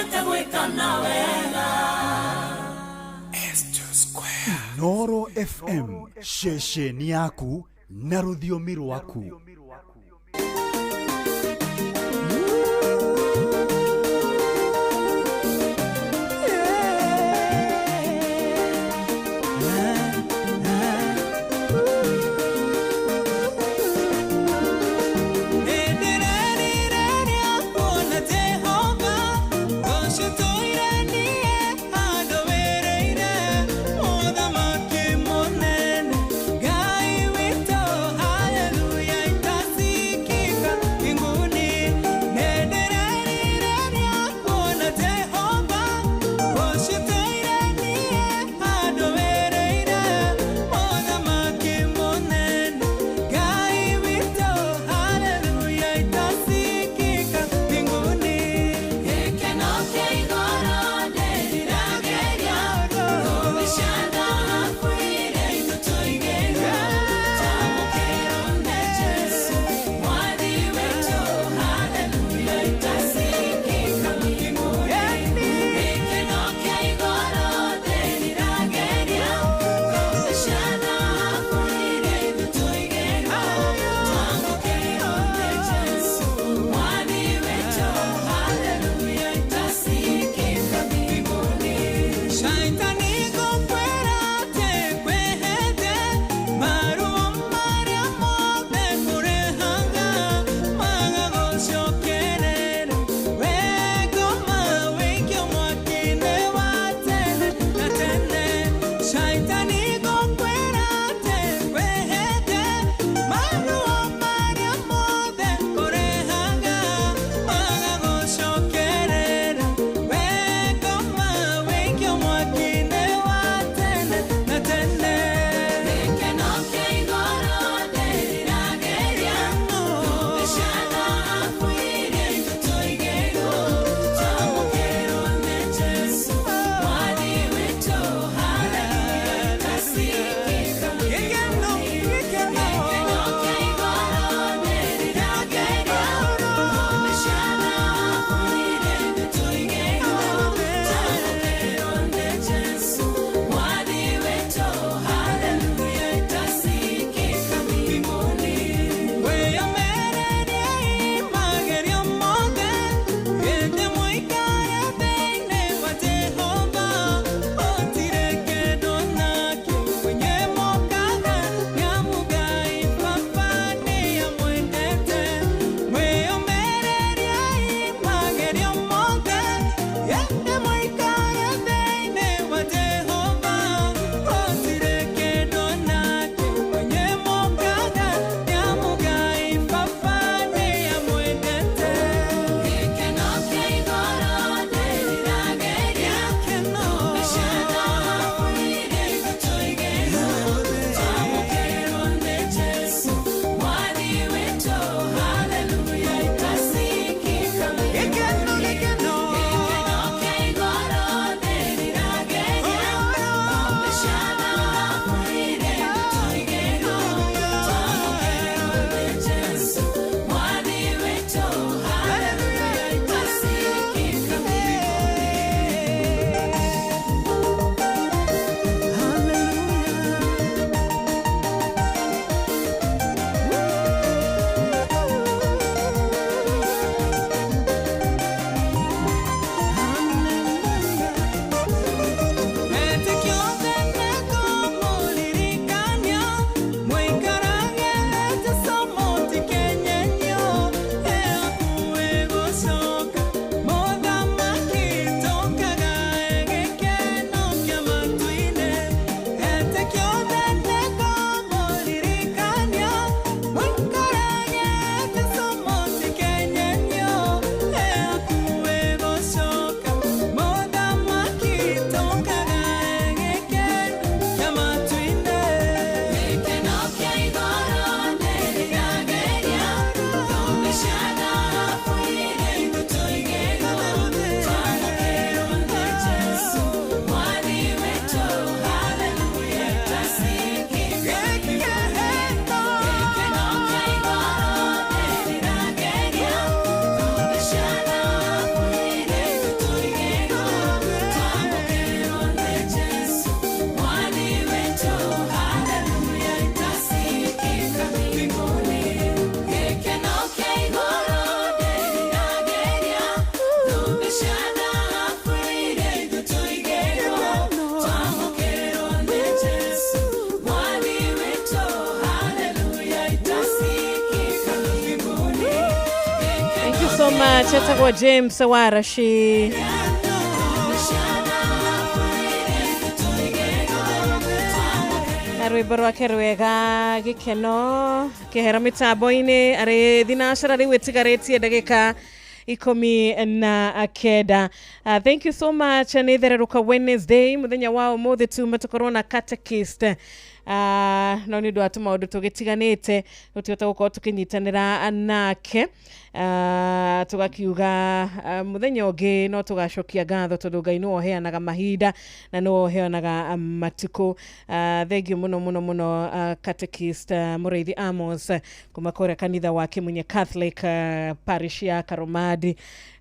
S10: Twendete gwĩkana wega.
S9: Inooro FM, ceceni yaku na rũthiomi rwaku.
S5: Ngai witũ, hallelujah.
S18: so much. Etagwo James Warashi. Na rwĩmbo rwake rwega gĩkeno kĩhera mĩtambo-inĩ arĩ thinacara rĩu ĩtigarĩtie ndagĩka 19. Thank you so much. Nĩ thererũka Wednesday mũthenya wa ũmũthĩ tuma tũkorwo na catechist, no nĩ ũndũ wa tũmaũndũ tũgĩtiganĩte tũtihota gũkorwo tũkĩnyitanĩra nake, tũgakiuga mũthenya ũngĩ no tũgacokia ngatho tondũ Ngai nĩwe ũheanaga mahinda na nĩwe ũheanaga matukũ. Thank you mũno mũno mũno, catechist Mũrĩithi Amos kuma kũrĩa kanitha wa Kĩmunye Catholic, parish ya Karomadi.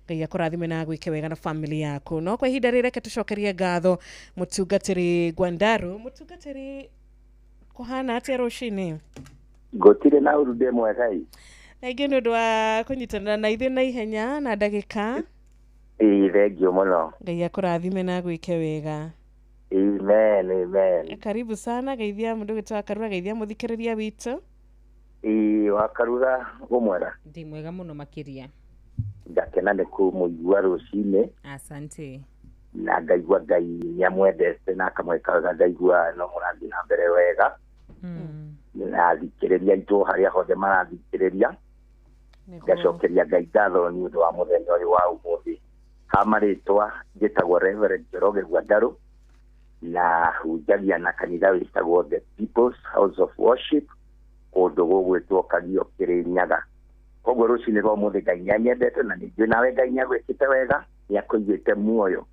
S18: Ngai akũrathime na agwĩke wega na family yaku. No kwa ihinda rĩrĩ reke tũcokerie ngatho mũtungatĩri Gwandaru. Mũtungatĩri, kũhana atĩa rũcinĩ?
S11: Gũtirĩ na ũru, ndĩ mwega ĩ.
S18: Thengiũ nĩ ũndũ wa kũnyitanĩra na ithuĩ na ihenya na ndagĩka.
S11: Ĩ, thengiũ mũno.
S18: Ngai akũrathime na agwĩke wega.
S11: Amen, amen.
S18: Karibu sana. Geithia mũndũ wĩtũ wa Karura, geithia mũthikĩrĩria witũ.
S11: Ĩ, wa Karura gũmwega?
S20: Ndĩ mwega mũno makĩria.
S11: Ngakena nĩ kũmũigua rũcinĩ.
S20: Asante.
S11: Na ngaigua Ngai nĩ amwendete na akamwĩka wega, ngaigua no mũrathiĩ na mbere wega na thikĩrĩria aitũ harĩa hothe marathikĩrĩria. Ngacokeria Ngai ngatho nĩ ũndũ wa mũthenya ũyũ wa ũmũthĩ. Ha marĩtwa njĩtagwo Reverend Njoroge Gwandarũ na hunjagia na kanitha wĩtagwo The People's House of Worship kũndũ gũgwĩtwo Kagio Kĩrĩnyaga. Koguo rũcinĩ rwa ũmũthĩ Ngai nĩ anyendete na ningĩ nawe Ngai nĩ agwĩkĩte wega, nĩ akũigĩte muoyo.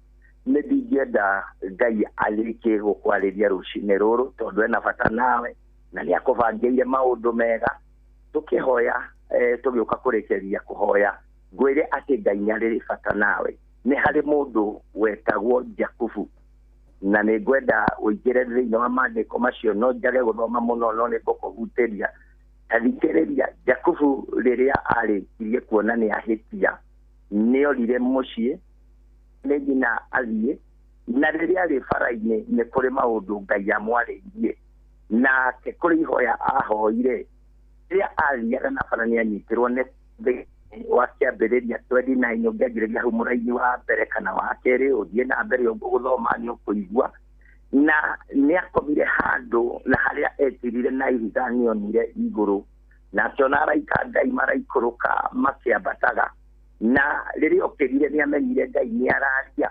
S11: Nĩ ndingĩenda Ngai arĩkie gũkwarĩria rũcinĩ rũrũ tondũ ena bata nawe na nĩ akũbangĩire maũndũ mega. Tũkĩhoya, tũgĩũka kũrĩkĩrĩria kũhoya, ngwĩre atĩ Ngai nĩ arĩ bata nawe. Nĩ harĩ mũndũ wetagwo Jakubu na nĩ ngwenda ũingĩre thĩinĩ wa maandĩko macio, no njage gũthoma mũno no nĩ ngũkũhutĩria. Ta thikĩrĩria, Jakubu rĩrĩa arĩkirie kuona nĩ ahĩtia nĩ orire mũciĩ nĩ nginya athiĩ, na rĩrĩa arĩ bara-inĩ nĩ kũrĩ maũndũ Ngai amwarĩirie nake kũrĩ ihoya ahoire. Rĩrĩa athiaga na bara nĩ anyitirwo nĩ wa kĩambĩrĩria 29, ũngĩanjĩrĩria hau mũraini wa mbere kana wa kerĩ ũthiĩ na mbere ũguo gũthoma nĩ ũkũigua. Na nĩ akomire handũ na harĩa etirire na ihiga nĩonire igũrũ na akĩona araika Ngai maraikũrũka makĩambataga, na rĩrĩa okĩrire nĩ amenyire Ngai nĩ araria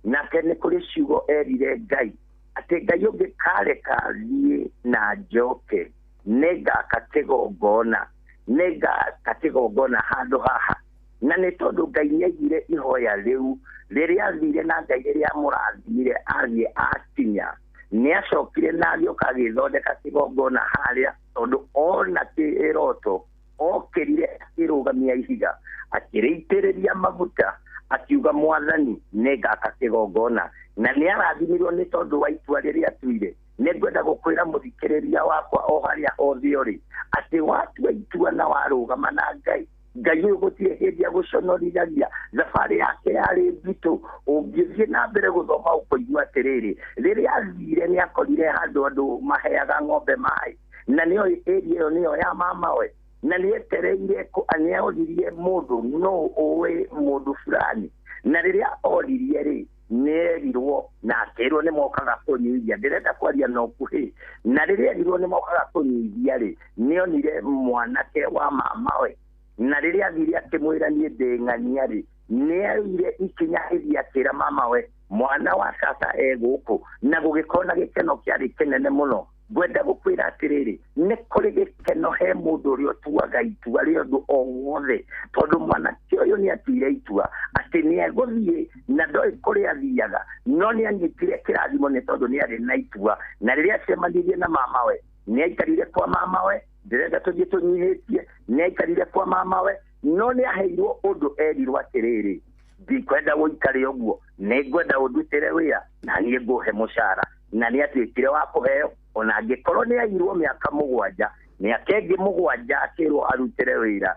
S11: nake. Nĩ kũrĩ ciugo erire Ngai atĩ Ngai ũngĩkareka thiĩ na njoke nĩngaka kĩgongona, nĩngaka kĩgongona handũ haha. Na nĩ tondũ Ngai nĩaiguire ihoya rĩu, rĩrĩa athire na Ngai rĩrĩa amũrathimire athiĩ akinya nĩ acokire na agĩũka agĩthondeka kĩgongona harĩa, tondũ ona kĩroto okĩrire akĩrũgamia ihiga akĩrĩitĩrĩria maguta akiuga Mwathani nĩngaka kĩgongona. Na nĩ arathimirwo nĩ tondũ wa itua rĩrĩa atuire. Nĩ ngwenda gũkwĩra mũthikĩrĩria wakwa o harĩa hothe ũrĩ atĩ watua itua na warũgama na Ngai, Ngai ũyũ gũtirĩ hĩndĩ agũconorithagia. Thabarĩ yake yarĩ nditũ. Ũngĩthiĩ na mbere gũthoma ũkũigua atĩrĩrĩ, rĩrĩa athire nĩ akorire handũ andũ maheaga ng'ombe maĩ, na nĩyo area ĩyo nĩyo ya mamawe, na nĩ etereire nĩ oririe mũndũ no ũĩ mũndũ fulani, na rĩrĩa oririe rĩ nĩ erirwo na akĩrwo nĩ mokaga kũnyuithia. Ndĩrenda kwaria na ũkuhĩ. Na rĩrĩa erirwo nĩ mokaga kũnyuithia rĩ, nĩ onire mwanake wa mamawe, na rĩrĩa athire akĩmwĩra niĩ ndĩ ng'ania rĩ, nĩ oire ikinya ĩthiĩ akĩra mamawe mwana wa tata e gũkũ, na gũgĩkorwo na gĩkeno kĩarĩ kĩnene mũno. Ngwenda gũkwĩra atĩrĩrĩ, nĩ kũrĩ gĩkeno he mũndũ ũrĩa ũtuaga itua rĩa ũndũ o wothe, tondũ mwanake ũyũ nĩ atuire itua atĩ nĩ egũthiĩ na ndoĩ kũrĩa athiaga, no nĩ anyitire kĩrathimo nĩ tondũ nĩ arĩ na itua. Na rĩrĩa acemanirie na mamawe nĩ aikarire kwa mamawe, ndĩrenda tũthiĩ tũnyihĩtie, nĩ aikarire kwa mamawe, no nĩ aheirwo ũndũ erirwo atĩrĩrĩ, ndikwenda ũikare ũguo, nĩ ngwenda ũndutĩre wĩra na niĩ ngũhe mũcara. Na nĩ atuĩkire wa kũheo, ona angĩkorwo nĩ airwo mĩaka 7, mĩaka ĩngĩ 7 akĩrwo arutĩre wĩra,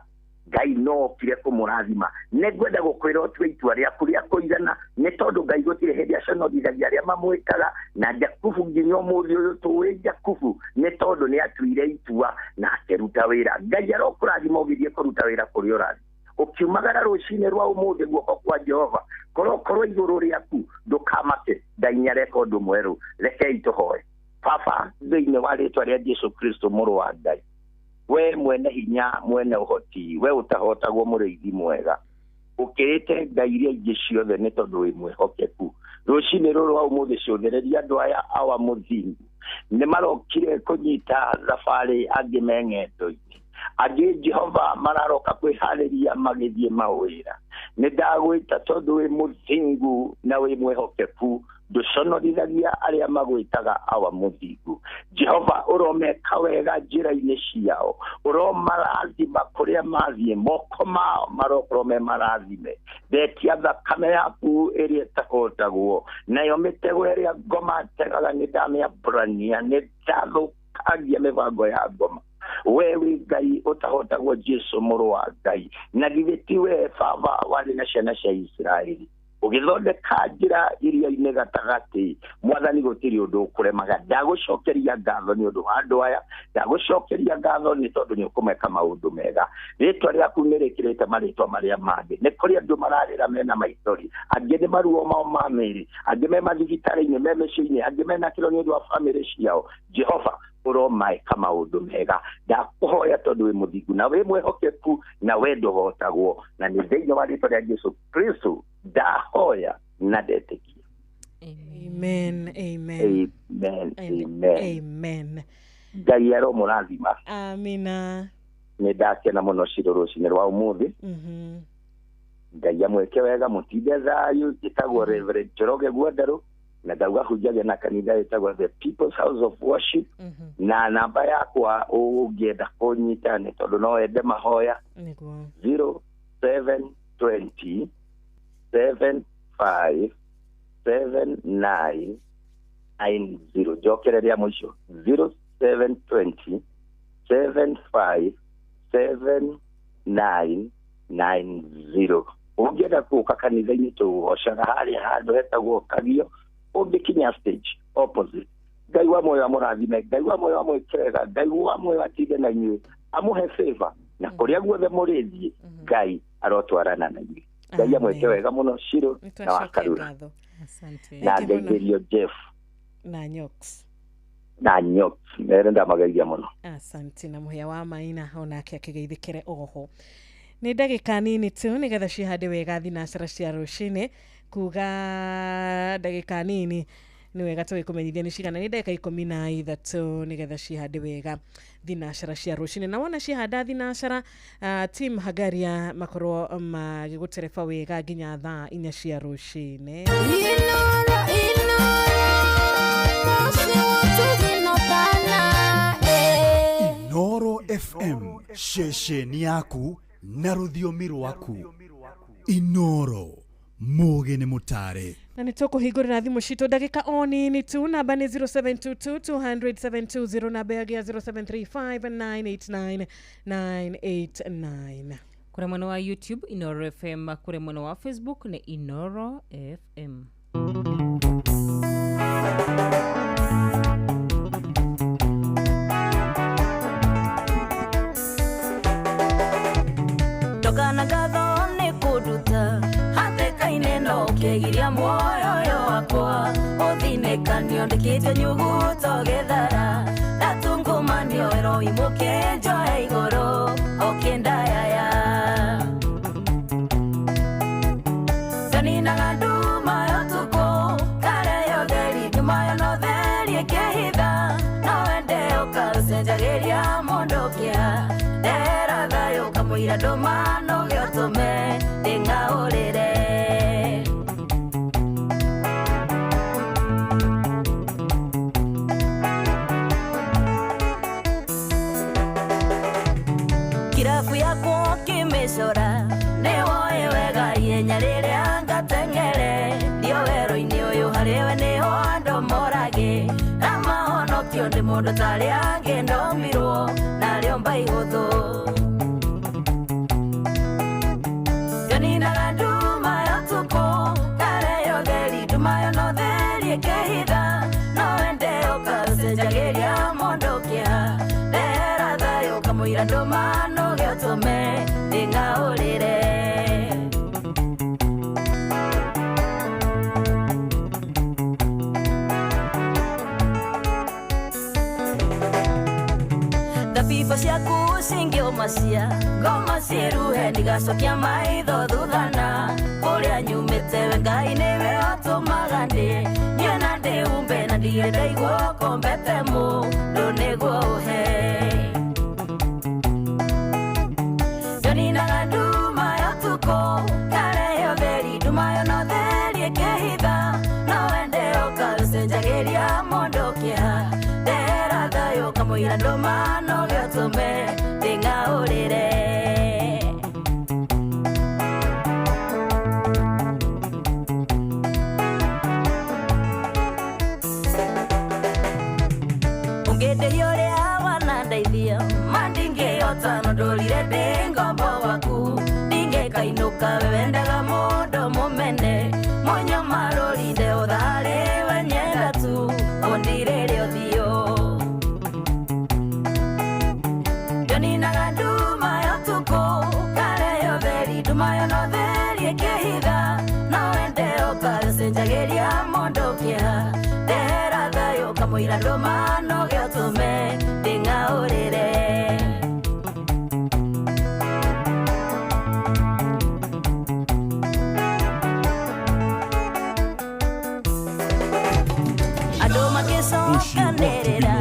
S11: Ngai no okire kũmũrathima. Nĩ ngwenda gũkwĩra ũtue itua rĩaku rĩa kũigana, nĩ tondũ Ngai gũtirĩ hĩndĩ aconorithagia arĩa mamwĩkaga. Na Jakubu nginya ũmũthĩ ũyũ tũĩ Jakubu nĩ tondũ nĩ atuire itua na akĩruta wĩra. Ngai arokũrathima ũgĩthiĩ kũruta wĩra kũrĩa ũrathiĩ. Ũkiumagara rũcinĩ rwa ũmũthĩ guoko kwa Jehova korokorwo igũrũ rĩaku, ndũkamake. Ngai nĩareka ũndũ mwerũ. Rekei tũhoe. Baba, thĩinĩ wa rĩtwa rĩa Jesu Kristo mũrũ wa Ngai, we mwene hinya, mwene ũhoti, we ũtahotagwo, mũrĩithi mwega, ũkĩrĩte ngai iria ingĩ ciothe, nĩ tondũ wĩ mwĩhokeku. Rũcinĩ rũrũ rwa ũmũthĩ cũthĩrĩria andũ aya awa mũthingu nĩ marokire kũnyita thabarĩ, angĩ me ng'endo-inĩ, angĩ Jehova mararoka kwĩharĩria magĩthiĩ mawĩra. Nĩ ndagwĩta tondũ wĩ mũthingu na wĩ mwĩhokeku, ndũconorithagia arĩa magwĩtaga awa mũthingu. Jehova, ũromeka wega njĩra-inĩ ciao, ũromarathima kũrĩa mathiĩ, moko mao marokorwo me marathime. Ndetia thakame yaku ĩrĩa ĩtahotagwo, nayo mĩtego ĩrĩa ngoma tegaga nĩ ndamĩambũrania, nĩ ndathũkangia mĩbango ya ngoma. We wĩ Ngai ũtahotagwo, Jesu mũrũ wa Ngai, na githĩ ti we baba warĩ na ciana cia Isiraeli ũgĩthondeka njĩra iria-inĩ gatagatĩ? Mwathani, gũtirĩ ũndũ ũkũremaga. Ndagũcokeria ngatho nĩ ũndũ wa andũ aya, ndagũcokeria ngatho nĩ tondũ nĩ ũkũmeka maũndũ mega. Rĩtwa rĩaku nĩ rĩkĩrĩte marĩtwa marĩa mangĩ. Nĩ kũrĩ andũ mararĩra mena maithori, angĩ nĩ maruo mao ma mĩĩrĩ, angĩ me mathibitarĩ-inĩ, me mĩciĩ-inĩ, angĩ mena kĩro nĩ ũndũ wa bamĩrĩ ciao. Jehova, ũromaĩka maũndũ mega. Ndakũhoya tondũ wĩ mũthingu na wĩ mwĩhokeku na we ndũhotagwo, na nĩ thĩinĩ wa rĩtwa rĩa Jesu Kristo ndahoya na ndetĩkia.
S18: Amen, amen.
S11: Amen.
S18: And
S11: amen.
S18: Amen.
S11: Ngai aromũrathima.
S18: Amina.
S11: Nĩ ndakena mũno ciro rũcinĩ rwa ũmũthĩ. Ngai amwĩke wega, mũtinde thayũ. Njĩtagwo Reverend Njoroge Guandarũ na ndauga hunjagia na kanitha ĩtagwo The People's House of Worship, na namba yakwa ũngĩenda kũnyita nĩ tondũ no wende mahoya,
S18: Nĩguo.
S11: 0720 75 79 90. Njokere rĩa mũico, 0720 75 79 90. Ũngĩenda gũka kanitha-inĩ, tũgocaga harĩa handũ hetagwo Kagio, ũngĩkinya stage opposite. Ngai wa muoyo amũrathime, Ngai wa muoyo amwĩke wega, Ngai wa muoyo atinde na inyuĩ, amũhe favor, na kũrĩa guothe mũrĩthiĩ Ngai arotwarana na inyuĩ. Ngai amwĩke wega mũno. Ciro na
S18: Nĩtwacokia
S11: Wakarura.
S18: ngatho.
S20: Asante.
S11: Na
S18: Thank you mũno.
S11: ngeithĩrio Jeff.
S18: Na Nyox.
S11: Na Nyox mere ndamageithia mũno.
S18: Asante. Na mũhĩa wa maina onake akĩgeithĩkĩre oho. Nĩ ndagĩka nini tu nĩgetha cihande wega thinacara cia rũcinĩ. Kuga ndagĩka nini nĩ wega tũgĩkũmenyithia nĩ cigana. Nĩ ndagĩka 13 nĩgetha cihande wega thinacara cia rũcinĩ. Na wona cihanda thinacara, team Hagaria makorwo magĩgũtereba wega nginya thaa 4 cia rũcinĩ.
S17: Inoro, inoro, mũciĩ wa tũginotana, eh.
S9: Inoro FM, ceceni yaku na rũthiomi rwaku. Inoro, mũgĩ nĩ mũtare.
S18: Na nĩ tũkũhingũrĩra thimũ citũ ndagĩka o nini tu. Namba nĩ 0722 200 720, namba ya 0735 989 989.
S20: Kũrĩ mwena wa YouTube, Inoro FM. Kũrĩ mwena wa Facebook nĩ Inoro FM.
S10: Ndokana ngatho nĩ kũnduta hatĩka-inĩ no ũkĩgiria muoyo ũyũ wakwa ũthinĩkanio ndĩkĩte nyuguto gĩthara ndatungũmanio ĩro imũke njoe igũrũ ũkĩndayaya ndaninaga nduma yo tukũ kare yotheri nduma yo no theri ĩkĩhitha no wende ũkaũcenjagĩria mũndũ kĩa ndehera thayũ kamũira ndũma noge ũtũme ndĩng'aũrĩre. Kirabu yakwa ũkĩmĩcora nĩwoĩ wega ihenya rĩrĩa ngateng'ere ndio werũ-inĩ ũyũ harĩwe nĩho andũ moragĩ na mahonokio nĩ mũndũ tarĩa angĩ ndomirwo narĩo mba ihũthũ njoninaga nduma yo tukũ kare yotheri nduma yo no theri ĩkĩhitha no wende ũkaũcenjagĩria mũndũ kĩa ndehera thayũ kamũira ndũma noge ũtũme ndĩng'aũrĩre. Ngoma cia ngoma ciĩruhe ndigacokia maitho thuthana kũrĩa nyumĩte we Ngai nĩwe ũtũmaga ndĩ niĩ na ndĩumbe na ndirĩ ndaigua ũkombete mũndũ nĩguo ũhe Njoninaga nduma ya ũtukũ karehe ũtheri nduma yo no theri ĩkĩhitha no wende ũkarũcenjagĩria mũndũ kĩeha ndehera thayũ kamũira ndũma no gĩotũme ndĩng'aũrĩre. Ũngĩndĩhia ũrĩa wanandeithia ma ndingĩhota no ndũrire ndĩ ngombo waku ndingĩkainũka we wendaga mũndũ mũmene mũnyamarũri ndeũtharĩ we nyenda tu ũndirĩre ũthiũ. Njoninaga nduma ya ũtukũ karehe ũtheri nduma yo no theri ĩkĩhitha no wende ũkarũcenjagĩria mũndũ kĩeha ndehera thayũ kamũira ndũma no gĩotũme ndĩng'aũrĩre. Andũ magĩcokanĩrĩra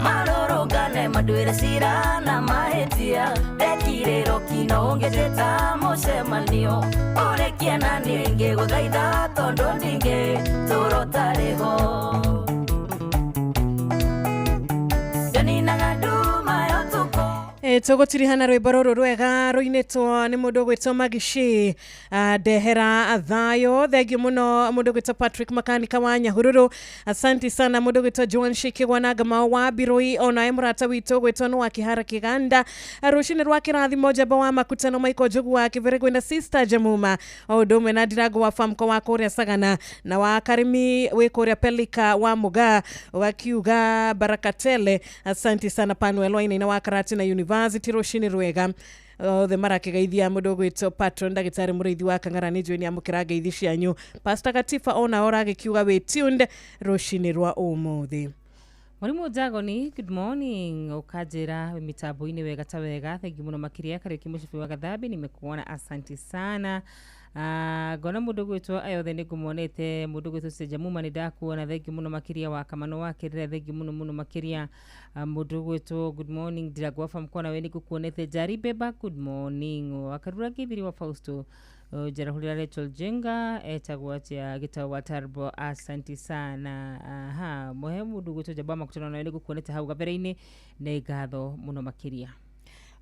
S10: marũrũngane manduĩre cira na mahĩtia ndekirĩrwo kino ũngĩtĩta mũcemanio ũrĩkie na niĩ ingĩgũthaitha tondũ ndingĩtũra ũtarĩ ho. Njoninaga nduma ya ũtukũ.
S18: Tũgũtirihana rwĩmbo rũrũ rwega rũinĩtwo nĩ mũndũ ũgwĩtwo Magishi ndehera thayũ. Thengiũ mũno mũndũ ũgwĩtwo Patrick Makanika wa Nyahururu, asanti sana mũndũ ũgwĩtwo Joan Shikigwa na Ngamau wa Birui, onawe mũrata witũ ũgwĩtwo nĩ wa Kĩhara Kĩganda. Rũcinĩ rwa kĩrathimo njamba wa makutano Michael Njogu wa Kĩbĩrĩgwe na Sister Jamuma o ũndũ ũmwe na Ndirango wa Famco wa kũrĩa Sagana na wa Karimi wĩ kũrĩa Pelika wa Mugaa ũgakiuga barakatele. Asanti sana Panuel Wainaina wa Karatina University, rũcinĩ rwega othe marakĩgeithia mũndũ ũgwĩtwo patron ndagĩtarĩ mũrĩithi wa Kang'ara nĩ njũĩ nĩ amũkĩra ngeithi cianyu. Pastor Gatifa ona ũragĩkiuga wĩ tuned rũcinĩ rwa ũmũthĩ.
S20: Mwalimu Jagoni, good morning. Ukanjĩra wĩ mitambo-inĩ wega ta wega, thengiũ mũno makĩria. Kariũki Mũcibi wa Gathambi, nimekuona, asanti sana. Ngona mũndũ gwĩtwo ayothe nĩ ngũmuonete, mũndũ gwĩtwo Sejamuma nĩ ndakuona, thengiũ mũno makĩria. Wa Kamano wa Kĩrĩra, thengiũ mũno mũno makĩria. Mũndũ gwĩtwo good morning Ndirangũ wa Famkona, we nĩ ngũkuonete. Jari Beba, good morning. Wakarura Githiri wa Fausto, Jarahurira Rachel Jenga etagwo atia gĩtau wa Tarbo, asanti sana. Aha, muhe mũndũ gwĩtwo Jabama makutano nawe nĩ ngũkuonete hau gabere-inĩ, nĩ ngatho mũno makĩria.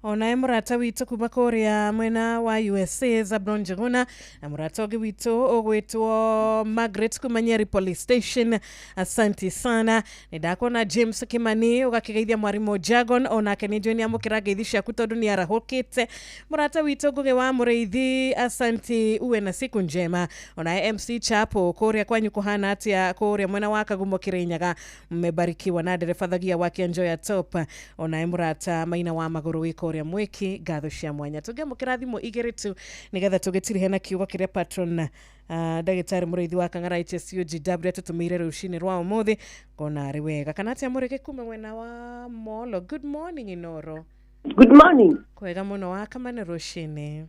S18: Onae mũrata witũ kuma kũrĩa mwena wa USA Zabron Njuguna na mũrata ũngĩ witũ ũgwĩtwo Margaret kuma Nyeri Police Station, asanti sana. Nĩ ndakuona James Kimani ũgakĩgeithia mwarimũ Jagon, onake nĩ njũĩ nĩ amũkĩra ngeithi ciaku tondũ nĩ arahũkĩte. Mũrata witũ Ngũgĩ wa Mũrĩithi, asanti, uwe na siku njema. Onae MC Chapo kũrĩa kwanyu kũhana atĩa kũrĩa mwena wa Kagumo Kĩrĩnyaga, mmebarikiwa na ndereba thagia wa Kĩanjoya Top. Onae mũrata Maina wa Magũrũ wĩ kũrĩa mwiki, ngatho cia mwanya. Tũngĩamũkĩra thimũ igĩrĩ tu nĩgetha tũgĩtirihe na kiugo kĩrĩa patron ndagĩtarĩ mũrĩithi wa Kang'ara HSUGW atũtũmĩire rũcinĩ rwa ũmũthĩ, ngona arĩ wega. Kana atĩa mũrĩgĩ kuma mwena wa Molo. Good morning Inoro.
S12: Good morning.
S18: Kwega mũno wa Kamane rũcinĩ.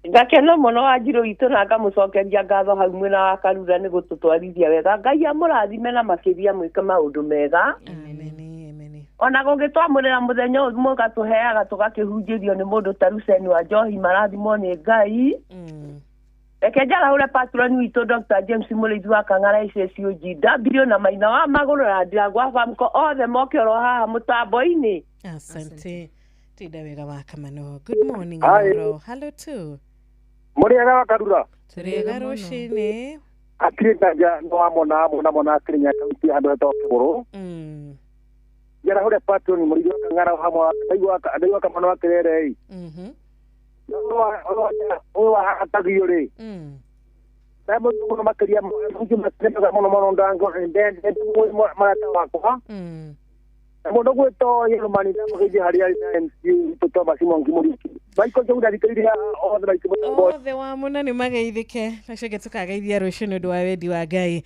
S12: Ngakena mũno Wanjirũ witũ na ngamũcokeria ngatho hau mwena wa Karura nĩ gũtũtwarithia wega. Ngai amũrathime na makĩria mwĩke maũndũ mega. Ona gũgĩtwamũrĩra mũthenya ũyũ mũgatũheaga tũgakĩhunjĩrio nĩ mũndũ ta Luceni wa Njohi, marathimwo nĩ Ngai. Reke njarahũre patron witũ Dr. James Mũrĩithi wa Kang'ara HSUGW na Maina wa Magũrũ na Ndirangũ wa Famco othe moke oro haha mũtambo-inĩ.
S18: Asante. Tinda wega wa Kamano. Good morning Inoro. Hello tu.
S13: Mũrĩega wa Karura.
S18: Tũrĩega rũcinĩ.
S13: Akiri nganja no amona mona mona Kĩrĩnyaga kaunti handũ hetagwo Kĩgũrũ. Njarahũre patron Mũrĩithi wa Kang'ara hamwe ndaigua Kamano wa Kĩrere ĩ. Ũyũ wahatagio rĩ. Mũno makĩria mũno mũno ndango marata wakwa. Na mũndũ gwĩtwo Yeromani ndamũgeithia harĩa arĩ na MC witũ Thomas Mwangi Mũriuki. Michael Njogu ndathikĩrĩria othe maitũ mũtambo.
S18: Othe wa mũno nĩ mageithĩke nacio ingĩ tũkageithia rũciũ nĩ ũndũ wa wendi wa Ngai.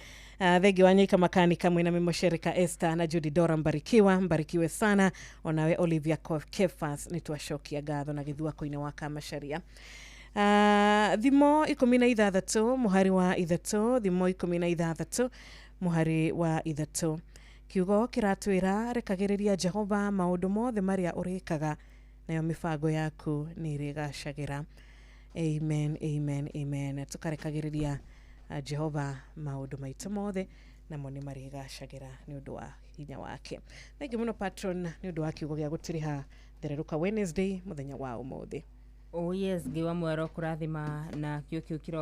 S18: Thengi wa Nyaika Makanika mwina Mimosherika Esther na Judy Dora mbarikiwa mbarikiwe sana onawe Olivia Kefas nĩ twacokia ngatho na gĩthuako-inĩ wa Kamacharia. Thimo 16 mũhari wa 3, thimo 16 mũhari wa 3, kiugo kĩratwĩra rekagĩrĩria Jehova maũndũ mothe marĩa ũrĩkaga nayo mĩbango yaku nĩ ĩrĩgacagĩra. Amen, amen, amen. Tukarekagĩrĩria Jehova maũndũ maitũ mothe namo nĩ marĩgacagĩra nĩ ũndũ wa hinya wake. Thengiũ mũno patron nĩ ũndũ wa kiugo gĩa gũtiriha thererũka Wednesday mũthenya wa ũmũthĩ.
S20: Oh yes, Ngai wa mwero kũrathima na kĩo kĩu kĩro